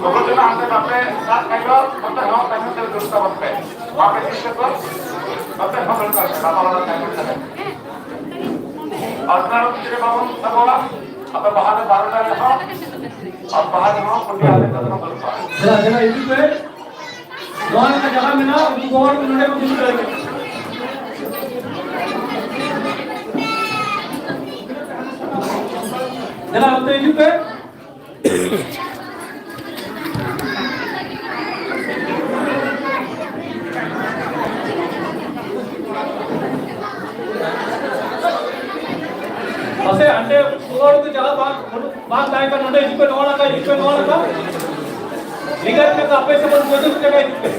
ᱜᱚᱜᱚ ᱡᱚᱱᱟ ᱦᱟᱱᱛᱮ ᱵᱟᱯᱮ ᱥᱟᱵ ᱠᱷᱟᱡ ᱫᱚ, ᱱᱚᱛᱮ ᱦᱚᱸ ᱛᱟᱭᱱᱚᱢ ᱛᱮ ᱫᱩᱲᱩᱵ ᱛᱟᱵᱚᱱ ᱯᱮ᱾ ᱵᱟᱯᱮ ᱪᱤᱱᱛᱟᱹ ᱠᱚᱣᱟ, ᱱᱚᱛᱮ ᱦᱚᱸ ᱫᱩᱲᱩᱵ ᱛᱟᱵᱚᱱ ᱯᱮ᱾ ᱵᱟᱵᱟ ᱦᱚᱲ ᱛᱟᱭᱱᱚᱢ ᱛᱮ᱾ ᱟᱯᱱᱟᱨ ᱵᱷᱤᱛᱨᱤ ᱨᱮ ᱵᱟᱵᱚᱱ ᱥᱟᱵᱚᱜᱼᱟ, ᱟᱯᱮ ᱵᱟᱦᱟ ᱨᱮ ᱵᱟᱨᱚᱱᱰᱟ ᱨᱮᱦᱚᱸ, ᱟᱨ ᱵᱟᱦᱟ ᱨᱮᱦᱚᱸ ᱯᱩᱱᱭᱟᱹ ᱟᱞᱮ ᱫᱚ ᱵᱟᱹᱱᱩᱜ ᱠᱚᱣᱟ᱾ ᱫᱮᱞᱟ, ᱫᱮᱞᱟ, ᱦᱤᱡᱩᱜ ᱯᱮ᱾ ᱱᱚᱣᱟ ᱞᱮᱠᱟ ᱡᱟᱭᱜᱟ ᱢᱮᱱᱟᱜᱼᱟ, ᱩᱱᱠᱩ ᱜᱚ ᱦᱚᱲ ᱠᱚ ᱱᱚᱰᱮ ᱠᱚ ᱫᱩᱲᱩᱵ ᱫᱟᱲᱮᱭᱟᱜᱼᱟ᱾ ᱫᱮᱞᱟ, ᱚᱱᱛᱮ ᱦᱤᱡᱩᱜ ᱯᱮ᱾ ᱢᱟᱥᱮ, ᱦᱟᱸᱰᱮ ᱜᱚ ᱦᱚᱲ ᱠᱚ ᱪᱟᱞᱟᱜ ᱵᱟᱝ᱾ ᱵᱟᱝ ᱛᱟᱦᱮᱸ ᱠᱟᱱᱟ, ᱱᱚᱰᱮ ᱦᱤᱡᱩᱜ ᱯᱮ, ᱱᱚᱣᱟ ᱱᱟᱠᱷᱟ ᱦᱤᱡᱩᱜ ᱯᱮ, ᱱᱚᱣᱟ ᱱᱟᱠᱷᱟ᱾ ᱞᱮᱸᱜᱟ ᱛᱤ ᱱᱟᱠᱷᱟ ᱟᱯᱮ ᱥᱮᱫ ᱵᱚᱱ ᱡᱚᱡᱚᱢ ᱡᱟᱭᱜᱟ ᱦᱤᱡᱩᱜ ᱯᱮ᱾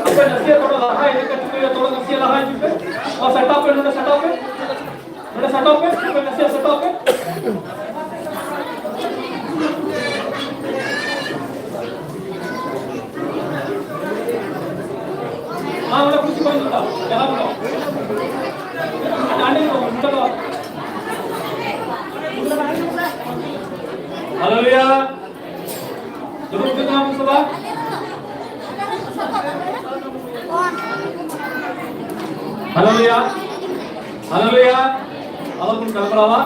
ᱟᱯᱮ ᱱᱟᱥᱮᱭᱟᱜ ᱛᱷᱚᱲᱟ ᱞᱟᱦᱟ ᱦᱮᱡ ᱠᱟᱛᱮ ᱯᱮ, ᱛᱷᱚᱲᱟ ᱱᱟᱥᱮᱭᱟᱜ ᱞᱟᱦᱟ ᱦᱤᱡᱩᱜ ᱯᱮ᱾ ᱱᱚᱣᱟ ᱥᱟᱴᱟᱣ ᱯᱮ, ᱱᱚᱰᱮ ᱥᱟᱴᱟᱣ ᱯᱮ᱾ ᱱᱚᱰᱮ ᱥᱟᱴᱟᱣ ᱯᱮ, ᱟᱯᱮ ᱱᱟᱥᱮᱭᱟᱜ ᱥᱟᱴᱟᱣ ᱯᱮ᱾ ᱢᱟ, ᱚᱸᱰᱮ ᱠᱩᱨᱥᱤ ᱠᱚ ᱦᱤᱡᱩᱜ ᱛᱟᱢ, ᱪᱟᱞᱟᱣ ᱠᱚ᱾ ᱟᱪᱪᱷᱟ, ᱦᱟᱸᱰᱮ ᱠᱚ, ᱚᱱᱠᱟ ᱫᱚ᱾ Haleluya. Duduk kita, Abu Sabah. Haleluya. Haleluya. Alam pun kalmarawa.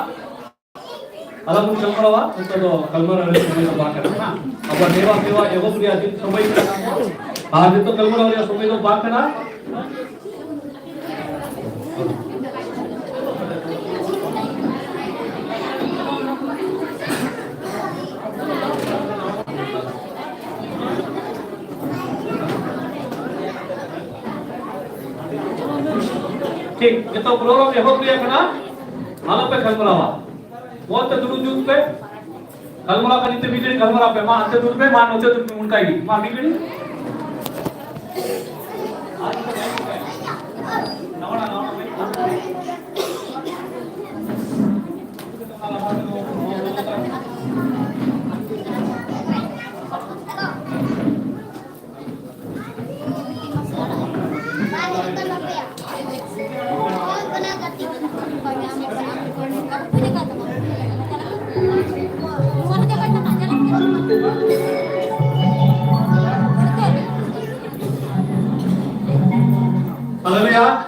Alam pun kalmarawa. Itu do kalmara dari semua tempat kan. Apa dewa dewa ego punya di semua itu. Ah, itu kalmara dari semua itu tempat kan. ᱴᱷᱤᱠ, ᱱᱤᱛᱚᱜ program ᱮᱦᱚᱵ ᱨᱮᱭᱟᱜ ᱠᱟᱱᱟ, ᱟᱞᱚᱯᱮ ᱜᱟᱞᱢᱟᱨᱟᱣᱟ᱾ ᱢᱚᱡᱽ ᱛᱮ ᱫᱩᱲᱩᱵ ᱡᱩᱛ ᱯᱮ᱾ ᱜᱟᱞᱢᱟᱨᱟᱣ ᱠᱷᱟᱹᱛᱤᱨ ᱛᱮ ᱢᱤᱫ ᱜᱷᱟᱹᱲᱤᱡ ᱜᱟᱞᱢᱟᱨᱟᱣ ᱯᱮ, ᱢᱟ ᱦᱟᱱᱛᱮ ᱫᱩᱲᱩᱵ ᱯᱮ, ᱢᱟ ᱱᱚᱛᱮ ᱫᱩᱲᱩᱵ ᱯᱮ, ᱚᱱᱠᱟ ᱜᱮ, ᱢᱟ ᱢᱤᱫ ᱜᱷᱟᱹᱲᱤᱡ᱾ Haleluya.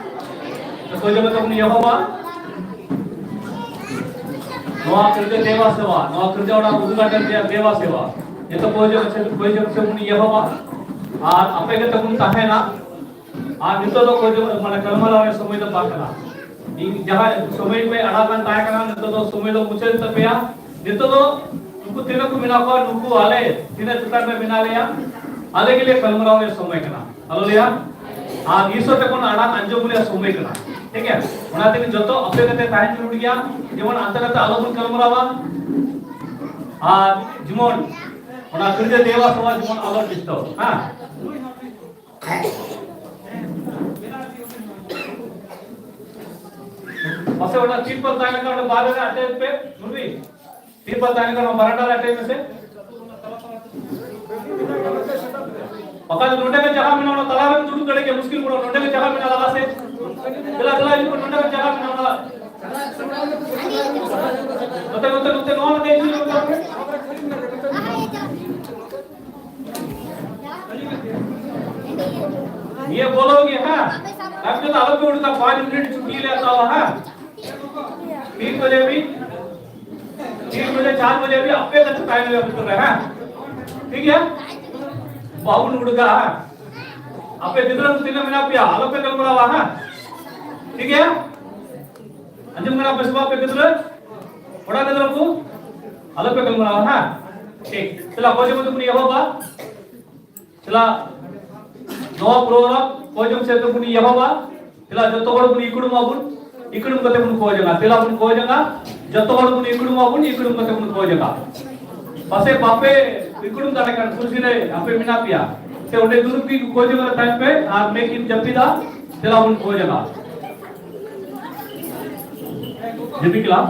Setuju betul ni Yehova? ᱱᱚᱣᱟ ᱠᱤᱨᱡᱟᱹ ᱫᱮᱵᱟ ᱥᱮᱵᱟ, ᱱᱚᱣᱟ ᱠᱤᱨᱡᱟᱹ ᱚᱲᱟᱜ ᱩᱫᱩᱜᱟᱴᱮ ᱨᱮᱭᱟᱜ ᱫᱮᱵᱟ ᱥᱮᱵᱟ᱾ ᱡᱚᱛᱚ ᱠᱚ ᱦᱤᱡᱩᱜ ᱥᱮ, ᱠᱚ ᱦᱤᱡᱩᱜ ᱥᱮ ᱩᱱᱤ ᱮᱦᱚᱵᱟ᱾ ᱟᱨ ᱟᱯᱮ ᱜᱮ ᱛᱟᱵᱚᱱ ᱛᱟᱦᱮᱱᱟ᱾ ᱟᱨ ᱱᱤᱛᱚᱜ ᱫᱚ ᱠᱚ ᱦᱤᱡᱩᱜ, ᱢᱟᱱᱮ, ᱜᱟᱞᱢᱟᱨᱟᱣ ᱨᱮᱭᱟᱜ ᱥᱚᱢᱚᱭ ᱫᱚ ᱵᱟᱝ ᱠᱟᱱᱟ᱾ ᱤᱧ ᱡᱟᱦᱟᱸ ᱥᱚᱢᱚᱭ ᱯᱮ ᱟᱲᱟᱜ ᱠᱟᱱ ᱛᱟᱦᱮᱸ ᱠᱟᱱᱟ, ᱱᱤᱛᱚᱜ ᱫᱚ ᱥᱚᱢᱚᱭ ᱫᱚ ᱢᱩᱪᱟᱹᱫ ᱛᱟᱯᱮᱭᱟ᱾ ᱱᱤᱛᱚᱜ ᱫᱚ ᱩᱱᱠᱩ ᱛᱤᱱᱟᱹᱜ ᱠᱚ ᱢᱮᱱᱟᱜ ᱠᱚᱣᱟ, ᱱᱩᱠᱩ ᱟᱞᱮ ᱛᱤᱱᱟᱹᱜ ᱪᱮᱛᱟᱱ ᱨᱮ ᱢᱮᱱᱟᱜ ᱞᱮᱭᱟ, ᱟᱞᱮ ᱜᱮᱞᱮ ᱜᱟᱞᱢᱟᱨᱟᱣ ᱨᱮᱭᱟᱜ ᱥᱚᱢᱚᱭ ᱠᱟᱱᱟ᱾ ᱦᱟᱞᱮᱞᱩᱭᱟ᱾ ᱟᱨ ᱤᱥᱚᱨ ᱴᱷᱮᱱ ᱠᱷᱚᱱ ᱟᱲᱟᱝ ᱟᱸᱡᱚᱢ ᱨᱮᱭᱟᱜ ᱥᱚᱢᱚᱭ ᱠᱟᱱᱟ᱾ ᱴᱷᱤᱠ ᱜᱮᱭᱟ? ᱚᱱᱟ ᱛᱮᱜᱮ ᱡᱚᱛᱚ ᱟᱯᱮ ᱠᱟᱛᱮ ᱛᱟᱦᱮᱱ ᱡᱟᱹᱨᱩᱲ ᱜᱮᱭᱟ, ᱡᱮᱢᱚᱱ ᱦᱟᱱᱛᱮ ᱱᱟᱛᱮ ᱟᱞᱚᱵᱚᱱ ᱜᱟᱞᱢᱟᱨᱟᱣᱟ᱾ ᱟᱨ ᱡᱮᱢᱚᱱ ᱚᱱᱟ ᱠᱤᱨᱡᱟᱹ ᱫᱮᱵᱟ ᱥᱮᱵᱟ ᱡᱮᱢᱚᱱ ᱟᱞᱚ ᱰᱤᱥᱴᱟᱨᱵ, ᱦᱮᱸ? ᱯᱟᱥᱮ ᱚᱱᱟ ᱪᱤᱯ ᱯᱟᱞ ᱛᱟᱦᱮᱸ ᱞᱮᱱᱠᱷᱟᱱ ᱚᱸᱰᱮ ᱵᱟᱦᱨᱮ ᱨᱮ ᱟᱴᱮᱫ ᱯᱮ, ᱱᱩᱨᱵᱤ᱾ ᱛᱤᱨᱯᱚᱞ ᱛᱟᱦᱮᱸ ᱞᱮᱱᱠᱷᱟᱱ ᱵᱟᱨᱟᱱᱰᱟ ᱨᱮ ᱟᱴᱮᱫ ᱢᱮᱥᱮ᱾ ᱵᱟᱠᱷᱟᱱ ᱱᱚᱸᱰᱮ ᱜᱮ ᱡᱟᱭᱜᱟ ᱢᱮᱱᱟᱜᱼᱟ, ᱚᱱᱟ ᱛᱟᱞᱟ ᱨᱮᱢ ᱫᱩᱲᱩᱵ ᱫᱟᱲᱮᱭᱟᱜ ᱜᱮᱭᱟ, ᱢᱩᱥᱠᱤᱞ ᱵᱟᱹᱱᱩᱜᱼᱟ᱾ ᱱᱚᱸᱰᱮ ᱜᱮ ᱡᱟᱭᱜᱟ ᱢᱮᱱᱟᱜᱼᱟ, ᱞᱟᱦᱟ ᱥᱮᱫ᱾ ᱫᱮᱞᱟ, ᱫᱮᱞᱟ, ᱦᱤᱡᱩᱜ ᱯᱮ, ᱱᱚᱸᱰᱮ ᱜᱮ ᱡᱟᱭᱜᱟ ᱢᱮᱱᱟᱜᱼᱟ, ᱚᱱᱟ᱾ ᱱᱚᱛᱮ, ᱱᱚᱛᱮ, ᱱᱚᱛᱮ, ᱱᱚᱣᱟ ᱱᱚᱛᱮ ᱦᱤᱡᱩᱜ ᱯᱮ᱾ ये बोलोगे, हाँ? अब तो आलोक उड़ता, पाँच मिनट छुट्टी लेता हुआ, हाँ? तीन बजे भी, तीन बजे, चार बजे भी आपके घर टाइम ले, हाँ? ठीक है? बाबू उड़गा, हाँ? आपके जितना तीन महीना पिया, आलोक पे कल बुलावा, हाँ? ठीक है? अंजुम करा बस बाप के किधर? बड़ा किधर को? आलोक पे कल बुलावा, हाँ? ठीक। चला, कोई जब तुमने यह होगा? ᱪᱮᱞᱟ, ᱱᱚᱣᱟ ᱯᱨᱳᱜᱨᱟᱢ ᱠᱚ ᱡᱚᱢ ᱥᱮ ᱛᱮᱵᱚᱱ ᱮᱦᱚᱵᱟ᱾ ᱪᱮᱞᱟ, ᱡᱚᱛᱚ ᱦᱚᱲ ᱵᱚᱱ ᱤᱠᱲᱩᱢ ᱟᱵᱚᱱ, ᱤᱠᱲᱩᱢ ᱠᱟᱛᱮ ᱵᱚᱱ ᱠᱚ ᱡᱚᱝᱟ᱾ ᱪᱮᱞᱟ ᱵᱚᱱ ᱠᱚ ᱡᱚᱝᱟ, ᱡᱚᱛᱚ ᱦᱚᱲ ᱵᱚᱱ ᱤᱠᱲᱩᱢ ᱟᱵᱚᱱ, ᱤᱠᱲᱩᱢ ᱠᱟᱛᱮ ᱵᱚᱱ ᱠᱚ ᱡᱚᱝᱟ᱾ ᱯᱟᱥᱮ ᱵᱟᱯᱮ ᱤᱠᱲᱩᱢ ᱫᱟᱲᱮ ᱠᱟᱱ ᱠᱩᱨᱥᱤ ᱨᱮ ᱟᱯᱮ ᱢᱮᱱᱟᱜ ᱯᱮᱭᱟ, ᱥᱮ ᱚᱸᱰᱮ ᱫᱩᱲᱩᱵ ᱜᱮ ᱠᱚ ᱡᱚᱝᱟ ᱛᱟᱦᱮᱱ ᱯᱮ ᱟᱨ ᱢᱮ ᱠᱤᱱ ᱡᱟᱹᱯᱤᱫᱟ᱾ ᱪᱮᱞᱟ ᱵᱚᱱ ᱠᱚ ᱡᱚᱝᱟ᱾ ᱡᱮᱯᱤ ᱠᱞᱟᱵ᱾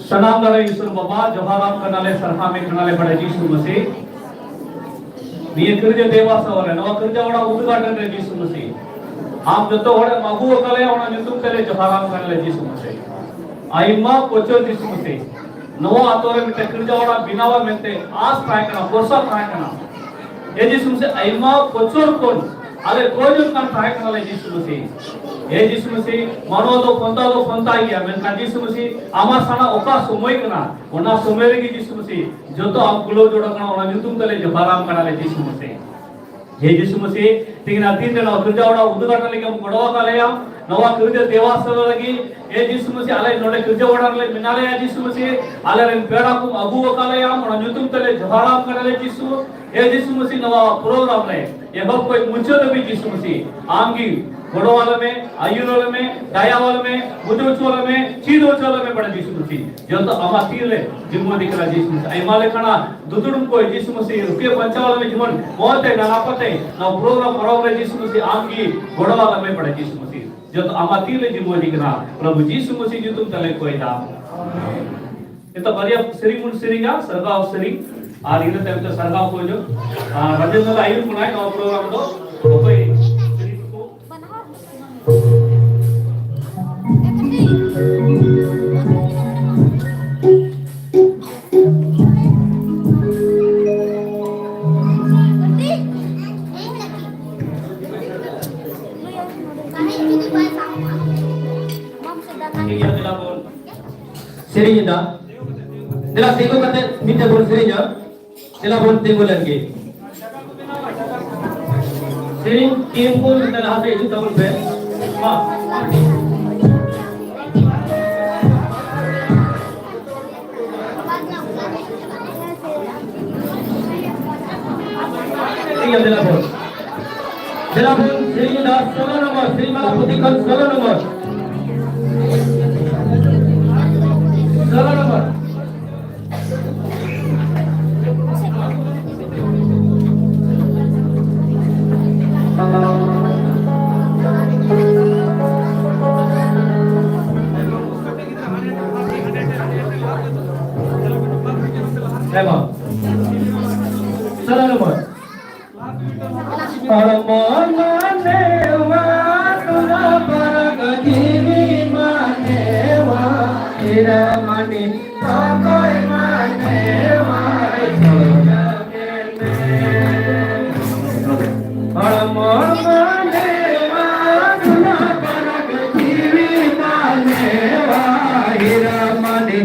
ᱥᱟᱱᱟᱢ ᱫᱟᱲᱮ ᱤᱥᱚᱨ ᱵᱟᱵᱟ, ᱡᱚᱦᱟᱨᱟᱢ ᱠᱟᱱᱟᱞᱮ, ᱥᱟᱨᱦᱟᱣᱮ ᱠᱟᱱᱟᱞᱮ ᱵᱟᱲᱮ ᱡᱤᱥᱩ ᱢᱟᱹᱥᱤ᱾ ᱱᱤᱭᱟᱹ ᱠᱤᱨᱡᱟᱹ ᱫᱮᱵᱟ ᱥᱮᱵᱟ ᱨᱮ, ᱱᱚᱣᱟ ᱠᱤᱨᱡᱟᱹ ᱚᱲᱟᱜ ᱩᱫᱽᱜᱷᱟᱴᱚᱱ ᱨᱮ ᱡᱤᱥᱩ ᱢᱟᱹᱥᱤ, ᱟᱢ ᱡᱚᱛᱚ ᱦᱚᱲᱮᱢ ᱟᱹᱜᱩ ᱟᱠᱟᱫ ᱞᱮᱭᱟ, ᱚᱱᱟ ᱧᱩᱛᱩᱢ ᱛᱮᱞᱮ ᱡᱚᱦᱟᱨᱟᱢ ᱠᱟᱱᱟᱞᱮ ᱡᱤᱥᱩ ᱢᱟᱹᱥᱤ᱾ ᱟᱭᱢᱟ ᱵᱚᱪᱷᱚᱨ ᱡᱤᱥᱩ ᱢᱟᱹᱥᱤ, ᱱᱚᱣᱟ ᱟᱛᱳ ᱨᱮ ᱢᱤᱫᱴᱮᱱ ᱠᱤᱨᱡᱟᱹ ᱚᱲᱟᱜ ᱵᱮᱱᱟᱣᱟ ᱢᱮᱱᱛᱮ ᱟᱥ ᱛᱟᱦᱮᱸ ᱠᱟᱱᱟ, ᱵᱷᱚᱨᱥᱟ ᱛᱟᱦᱮᱸ ᱠᱟᱱᱟ᱾ ᱮ ᱡᱤᱥᱩ ᱢᱟᱹᱥᱤ, ᱟᱭᱢᱟ ᱵᱚᱪᱷᱚᱨ ᱠᱷᱚᱱ ᱟᱞᱮ ᱠᱚᱭ ᱡᱚᱱ ᱠᱟᱱ ᱛᱟᱦᱮᱸ ᱠᱟᱱᱟᱞᱮ ᱡᱤᱥᱩ ᱢᱟᱹᱥᱤ᱾ ᱮ ᱡᱤᱥᱩ ᱢᱟᱹᱥᱤ, ᱢᱟᱱᱣᱟ ᱫᱚ ᱯᱷᱚᱱᱛᱟ ᱫᱚ ᱯᱷᱚᱱᱛᱟᱭ ᱜᱮᱭᱟ, ᱢᱮᱱᱠᱷᱟᱱ ᱡᱤᱥᱩ ᱢᱟᱹᱥᱤ, ᱟᱢᱟᱜ ᱥᱟᱱᱟ ᱚᱠᱟ ᱥᱚᱢᱚᱭ ᱠᱟᱱᱟ, ᱚᱱᱟ ᱥᱚᱢᱚᱭ ᱨᱮᱜᱮ ᱡᱤᱥᱩ ᱢᱟᱹᱥᱤ, ᱡᱚᱛᱚ ᱟᱢ ᱠᱩᱞᱟᱹᱣ ᱡᱚᱲᱟ ᱠᱟᱱᱟ, ᱚᱱᱟ ᱧᱩᱛᱩᱢ ᱛᱮᱞᱮ ᱡᱚᱦᱟᱨᱟᱢ ᱠᱟᱱᱟᱞᱮ ᱡᱤᱥᱩ ᱢᱟᱹᱥᱤ᱾ ᱦᱮ ᱡᱤᱥᱩ ᱢᱟᱹᱥᱤ, ᱛᱮᱦᱮᱧ ᱫᱤᱱ ᱨᱮ ᱱᱚᱣᱟ ᱠᱤᱨᱡᱟᱹ ᱚᱲᱟᱜ ᱩᱫᱩᱜᱷᱟᱴᱚᱱ ᱞᱟᱹᱜᱤᱫ ᱮᱢ ᱜᱚᱲᱚ ᱟᱠᱟᱫ ᱞᱮᱭᱟ, ᱱᱚᱣᱟ ᱠᱤᱨᱡᱟᱹ ᱫᱮᱵᱟ ᱥᱮᱵᱟ ᱞᱟᱹᱜᱤᱫ, ᱮ ᱡᱤᱥᱩ ᱢᱟᱹᱥᱤ, ᱟᱞᱮ ᱱᱚᱰᱮ ᱠᱤᱨᱡᱟᱹ ᱚᱲᱟᱜ ᱨᱮᱞᱮ ᱢᱮᱱᱟᱜ ᱞᱮᱭᱟ ᱡᱤᱥᱩ ᱢᱟᱹᱥᱤ, ᱟᱞᱮᱨᱮᱱ ᱯᱮᱲᱟ ᱠᱚᱢ ᱟᱹᱜᱩ ᱟᱠᱟᱫ ᱞᱮᱭᱟ, ᱚᱱᱟ ᱧᱩᱛᱩᱢ ᱛᱮᱞᱮ ᱡᱚᱦᱟᱨᱟᱢ ᱠᱟᱱᱟᱞᱮ ᱡᱤᱥᱩ᱾ ᱮ ᱡᱤᱥᱩ ᱢᱟᱹᱥᱤ, ᱱᱚᱣᱟ ᱯᱨᱳᱜᱨᱟᱢ ᱨᱮ ᱮᱦᱚᱵ ᱠᱷᱚᱱ ᱢᱩᱪᱟᱹᱫ ᱫᱷᱟᱹᱵᱤᱡ ᱡᱤᱥᱩ ᱢᱟᱹᱥᱤ, ᱟᱢ ᱜᱮ ᱜᱚᱲᱚ ᱟᱞᱮ ᱢᱮ, ᱟᱹᱭᱩᱨ ᱟᱞᱮ ᱢᱮ, ᱫᱟᱭᱟ ᱟᱞᱮ ᱢᱮ, ᱵᱩᱡᱷᱟᱹᱣ ᱦᱚᱪᱚ ᱟᱞᱮ ᱢᱮ, ᱪᱮᱫ ᱦᱚᱪᱚ ᱟᱞᱮ ᱢᱮ, ᱵᱟᱲᱮ ᱡᱤᱥᱩ ᱢᱟᱹᱥᱤ᱾ ᱡᱚᱛᱚ ᱟᱢᱟᱜ ᱛᱤ ᱨᱮ ᱡᱤᱢᱢᱟᱹ ᱤᱫᱤ ᱠᱟᱱᱟ ᱡᱤᱥᱩ ᱢᱟᱹᱥᱤ᱾ ᱟᱭᱢᱟ ᱞᱮᱠᱟᱱᱟᱜ ᱫᱩᱫᱩᱲᱩᱢ ᱠᱚ ᱡᱤᱥᱩ ᱢᱟᱹᱥᱤ ᱨᱩᱠᱷᱤᱭᱟᱹ ᱵᱟᱧᱪᱟᱣ ᱟᱞᱮ ᱢᱮ, ᱡᱮᱢᱚᱱ ᱢᱚᱡᱽ ᱛᱮ ᱱᱟᱯᱟᱭ ᱛᱮ ᱱᱚᱣᱟ ᱯᱨᱳᱜᱨᱟᱢ ᱯᱟᱨᱚᱢ ᱨᱮ ᱡᱤᱥᱩ ᱢᱟᱹᱥᱤ ᱟᱢ ᱜᱮ ᱜᱚᱲᱚ ᱟᱞᱮ ᱢᱮ, ᱵᱟᱲᱮ ᱡᱤᱥᱩ ᱢᱟᱹᱥᱤ᱾ ᱡᱚᱛᱚ ᱟᱢᱟᱜ ᱛᱤ ᱨᱮ ᱡᱤᱢᱢᱟᱹ ᱤᱫᱤ ᱠᱟᱱᱟ, ᱯᱨᱚᱵᱷᱩ ᱡᱤᱥᱩ ᱢᱟᱹᱥᱤ ᱧᱩᱛᱩᱢ ᱛᱮᱞᱮ ᱠᱚᱭ ᱫᱟ᱾ ᱱᱤᱛᱚᱜ ᱵᱟᱨᱭᱟ ᱥᱮᱨᱮᱧ ᱵᱚᱱ ᱥᱮᱨᱮᱧᱟ, ᱥᱟᱨᱜᱟᱣ ᱥᱮᱨᱮᱧ, ᱟᱨ ᱤᱱᱟᱹ ᱛᱟᱭᱚᱢ ᱛᱮ ᱥᱟᱨᱜᱟᱣ ᱠᱚ ᱦᱤᱡᱩᱜ᱾ ᱟᱨ ᱨᱟᱡᱮᱱᱫᱨᱚ ᱟᱭᱩᱨ ᱠᱟᱱᱟᱭ ᱱᱚᱣᱟ ᱯᱨᱳᱜᱨᱟᱢ ᱫᱚ᱾ ᱚᱠᱚᱭ ᱥᱮᱨᱮᱧ ᱠᱚ? ᱥᱮᱨᱮᱧ ᱮᱫᱟ᱾ ᱫᱮᱞᱟ ᱛᱤᱸᱜᱩ ᱠᱟᱛᱮ ᱢᱤᱫᱴᱮᱱ ᱵᱚᱱ ᱥᱮᱨᱮᱧᱟ᱾ ᱫᱮᱞᱟ ᱵᱚᱱ ᱛᱤᱸᱜᱩ ᱞᱮᱱ ᱜᱮ᱾ ᱥᱮᱨᱮᱧ ᱴᱤᱢ ᱠᱚ ᱱᱚᱛᱮ ᱞᱟᱦᱟ ᱥᱮᱫ ᱦᱤᱡᱩᱜ ᱛᱟᱵᱚᱱ ᱯᱮ᱾ ᱢᱟ᱾ ᱴᱷᱤᱠ ᱜᱮᱭᱟ, ᱫᱮᱞᱟ ᱵᱚᱱ᱾ ᱫᱮᱞᱟ ᱵᱚᱱ ᱥᱮᱨᱮᱧ ᱮᱫᱟ ᱥᱳᱞᱳ ᱱᱚᱢᱵᱚᱨ, ᱥᱮᱨᱮᱧ ᱢᱟᱞᱟ ᱯᱩᱛᱷᱤ ᱠᱷᱚᱱ ᱥᱳᱞᱳ ᱱᱚᱢᱵᱚᱨ᱾ ᱥᱳᱞᱳ ᱱᱚᱢᱵᱚᱨ᱾ ᱦᱮᱸ ᱢᱟ᱾ ᱥᱳᱞᱳ ᱱᱚᱢᱵᱚᱨ᱾ ᱦᱚᱲᱢᱚ ᱢᱟᱱᱮᱣᱟ, ᱛᱚᱞᱟ ᱯᱟᱨᱟᱜ ᱡᱤᱣᱤ ᱢᱟᱱᱮᱣᱟ, ᱦᱤᱨᱟᱹ ᱢᱟᱹᱱᱤ ᱚᱠᱚᱭ ᱢᱟᱱᱮᱣᱟ, ᱦᱚᱲᱢᱚ ᱢᱟᱱᱮᱣᱟ, ᱛᱚᱞᱟ ᱯᱟᱨᱟᱜ ᱡᱤᱣᱤ ᱢᱟᱱᱮᱣᱟ, ᱦᱤᱨᱟᱹ ᱢᱟᱹᱱᱤ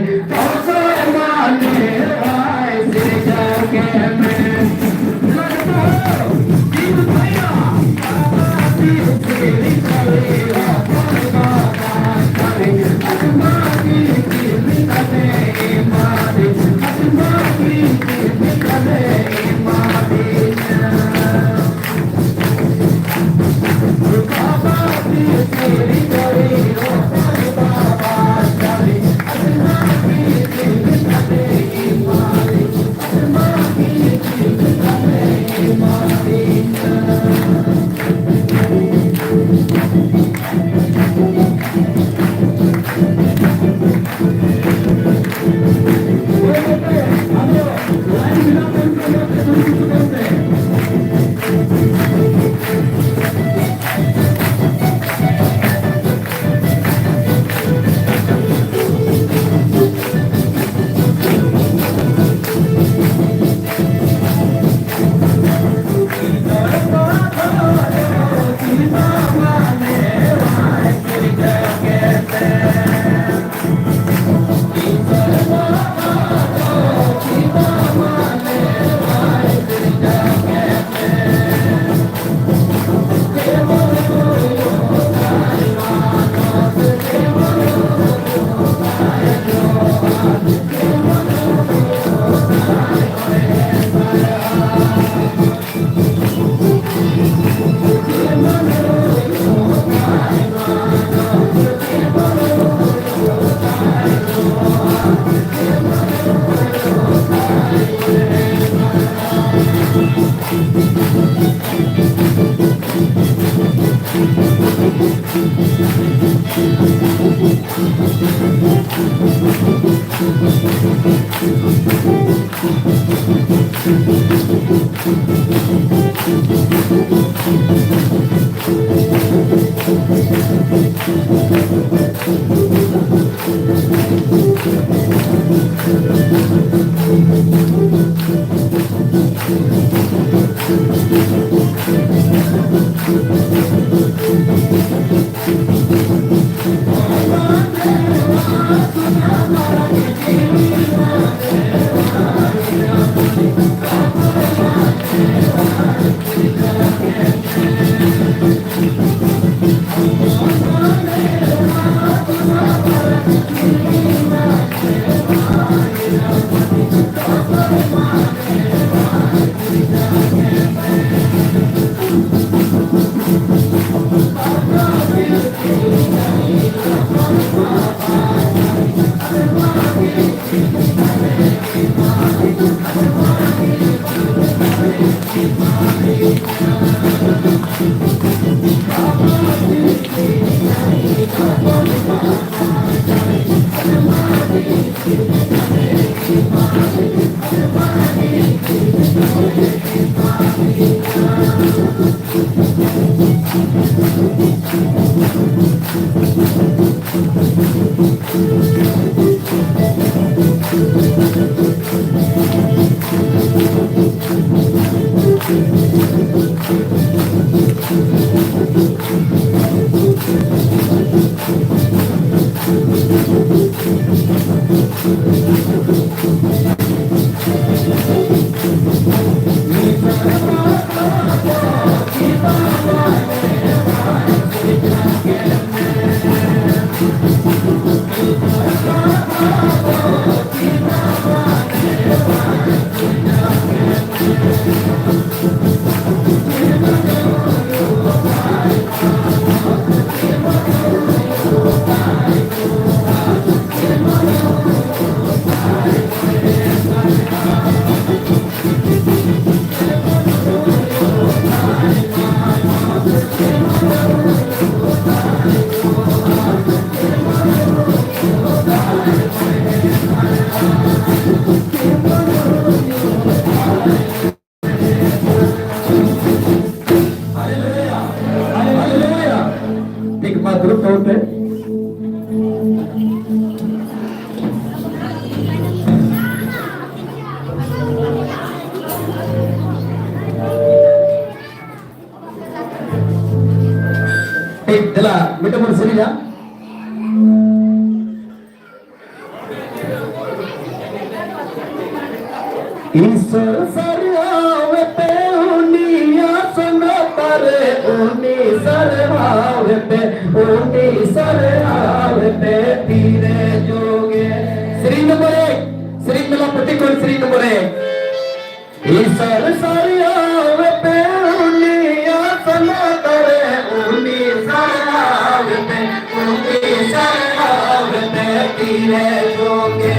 ᱫᱩᱲᱩᱵ ᱛᱟᱵᱚᱱ ᱯᱮ᱾ ᱴᱷᱤᱠ, ᱫᱮᱞᱟ, ᱢᱤᱫᱴᱟᱝ ᱵᱚᱱ ᱥᱮᱨᱮᱧᱟ᱾ ᱤᱥᱚᱨ ᱥᱟᱨᱦᱟᱣ ᱯᱮ ᱩᱱᱤᱭᱟᱜ ᱥᱚᱱᱚᱛ ᱨᱮ, ᱩᱱᱤ ᱥᱟᱨᱦᱟᱣ ᱯᱮ, ᱩᱱᱤ ᱥᱟᱨᱦᱟᱣ ᱯᱮ ᱛᱤᱨᱮ ᱡᱳᱜᱮ᱾ ᱥᱮᱨᱮᱧ ᱱᱚᱢᱵᱚᱨ ᱮᱠ, ᱥᱮᱨᱮᱧ ᱢᱮᱞᱟ ᱯᱟᱹᱴᱤ ᱠᱷᱚᱱ ᱥᱮᱨᱮᱧ ᱱᱚᱢᱵᱚᱨ ᱮᱠ᱾ ᱤᱥᱚᱨ ᱥᱟᱨᱦᱟᱣ ᱯᱮ ᱩᱱᱤᱭᱟᱜ ᱥᱚᱱᱚᱛ ᱨᱮ, ᱩᱱᱤ ᱥᱟᱨᱦᱟᱣ ᱯᱮ, ᱩᱱᱤ ᱥᱟᱨᱦᱟᱣ ᱯᱮ ᱛᱤᱨᱮ ᱡᱳᱜᱮ᱾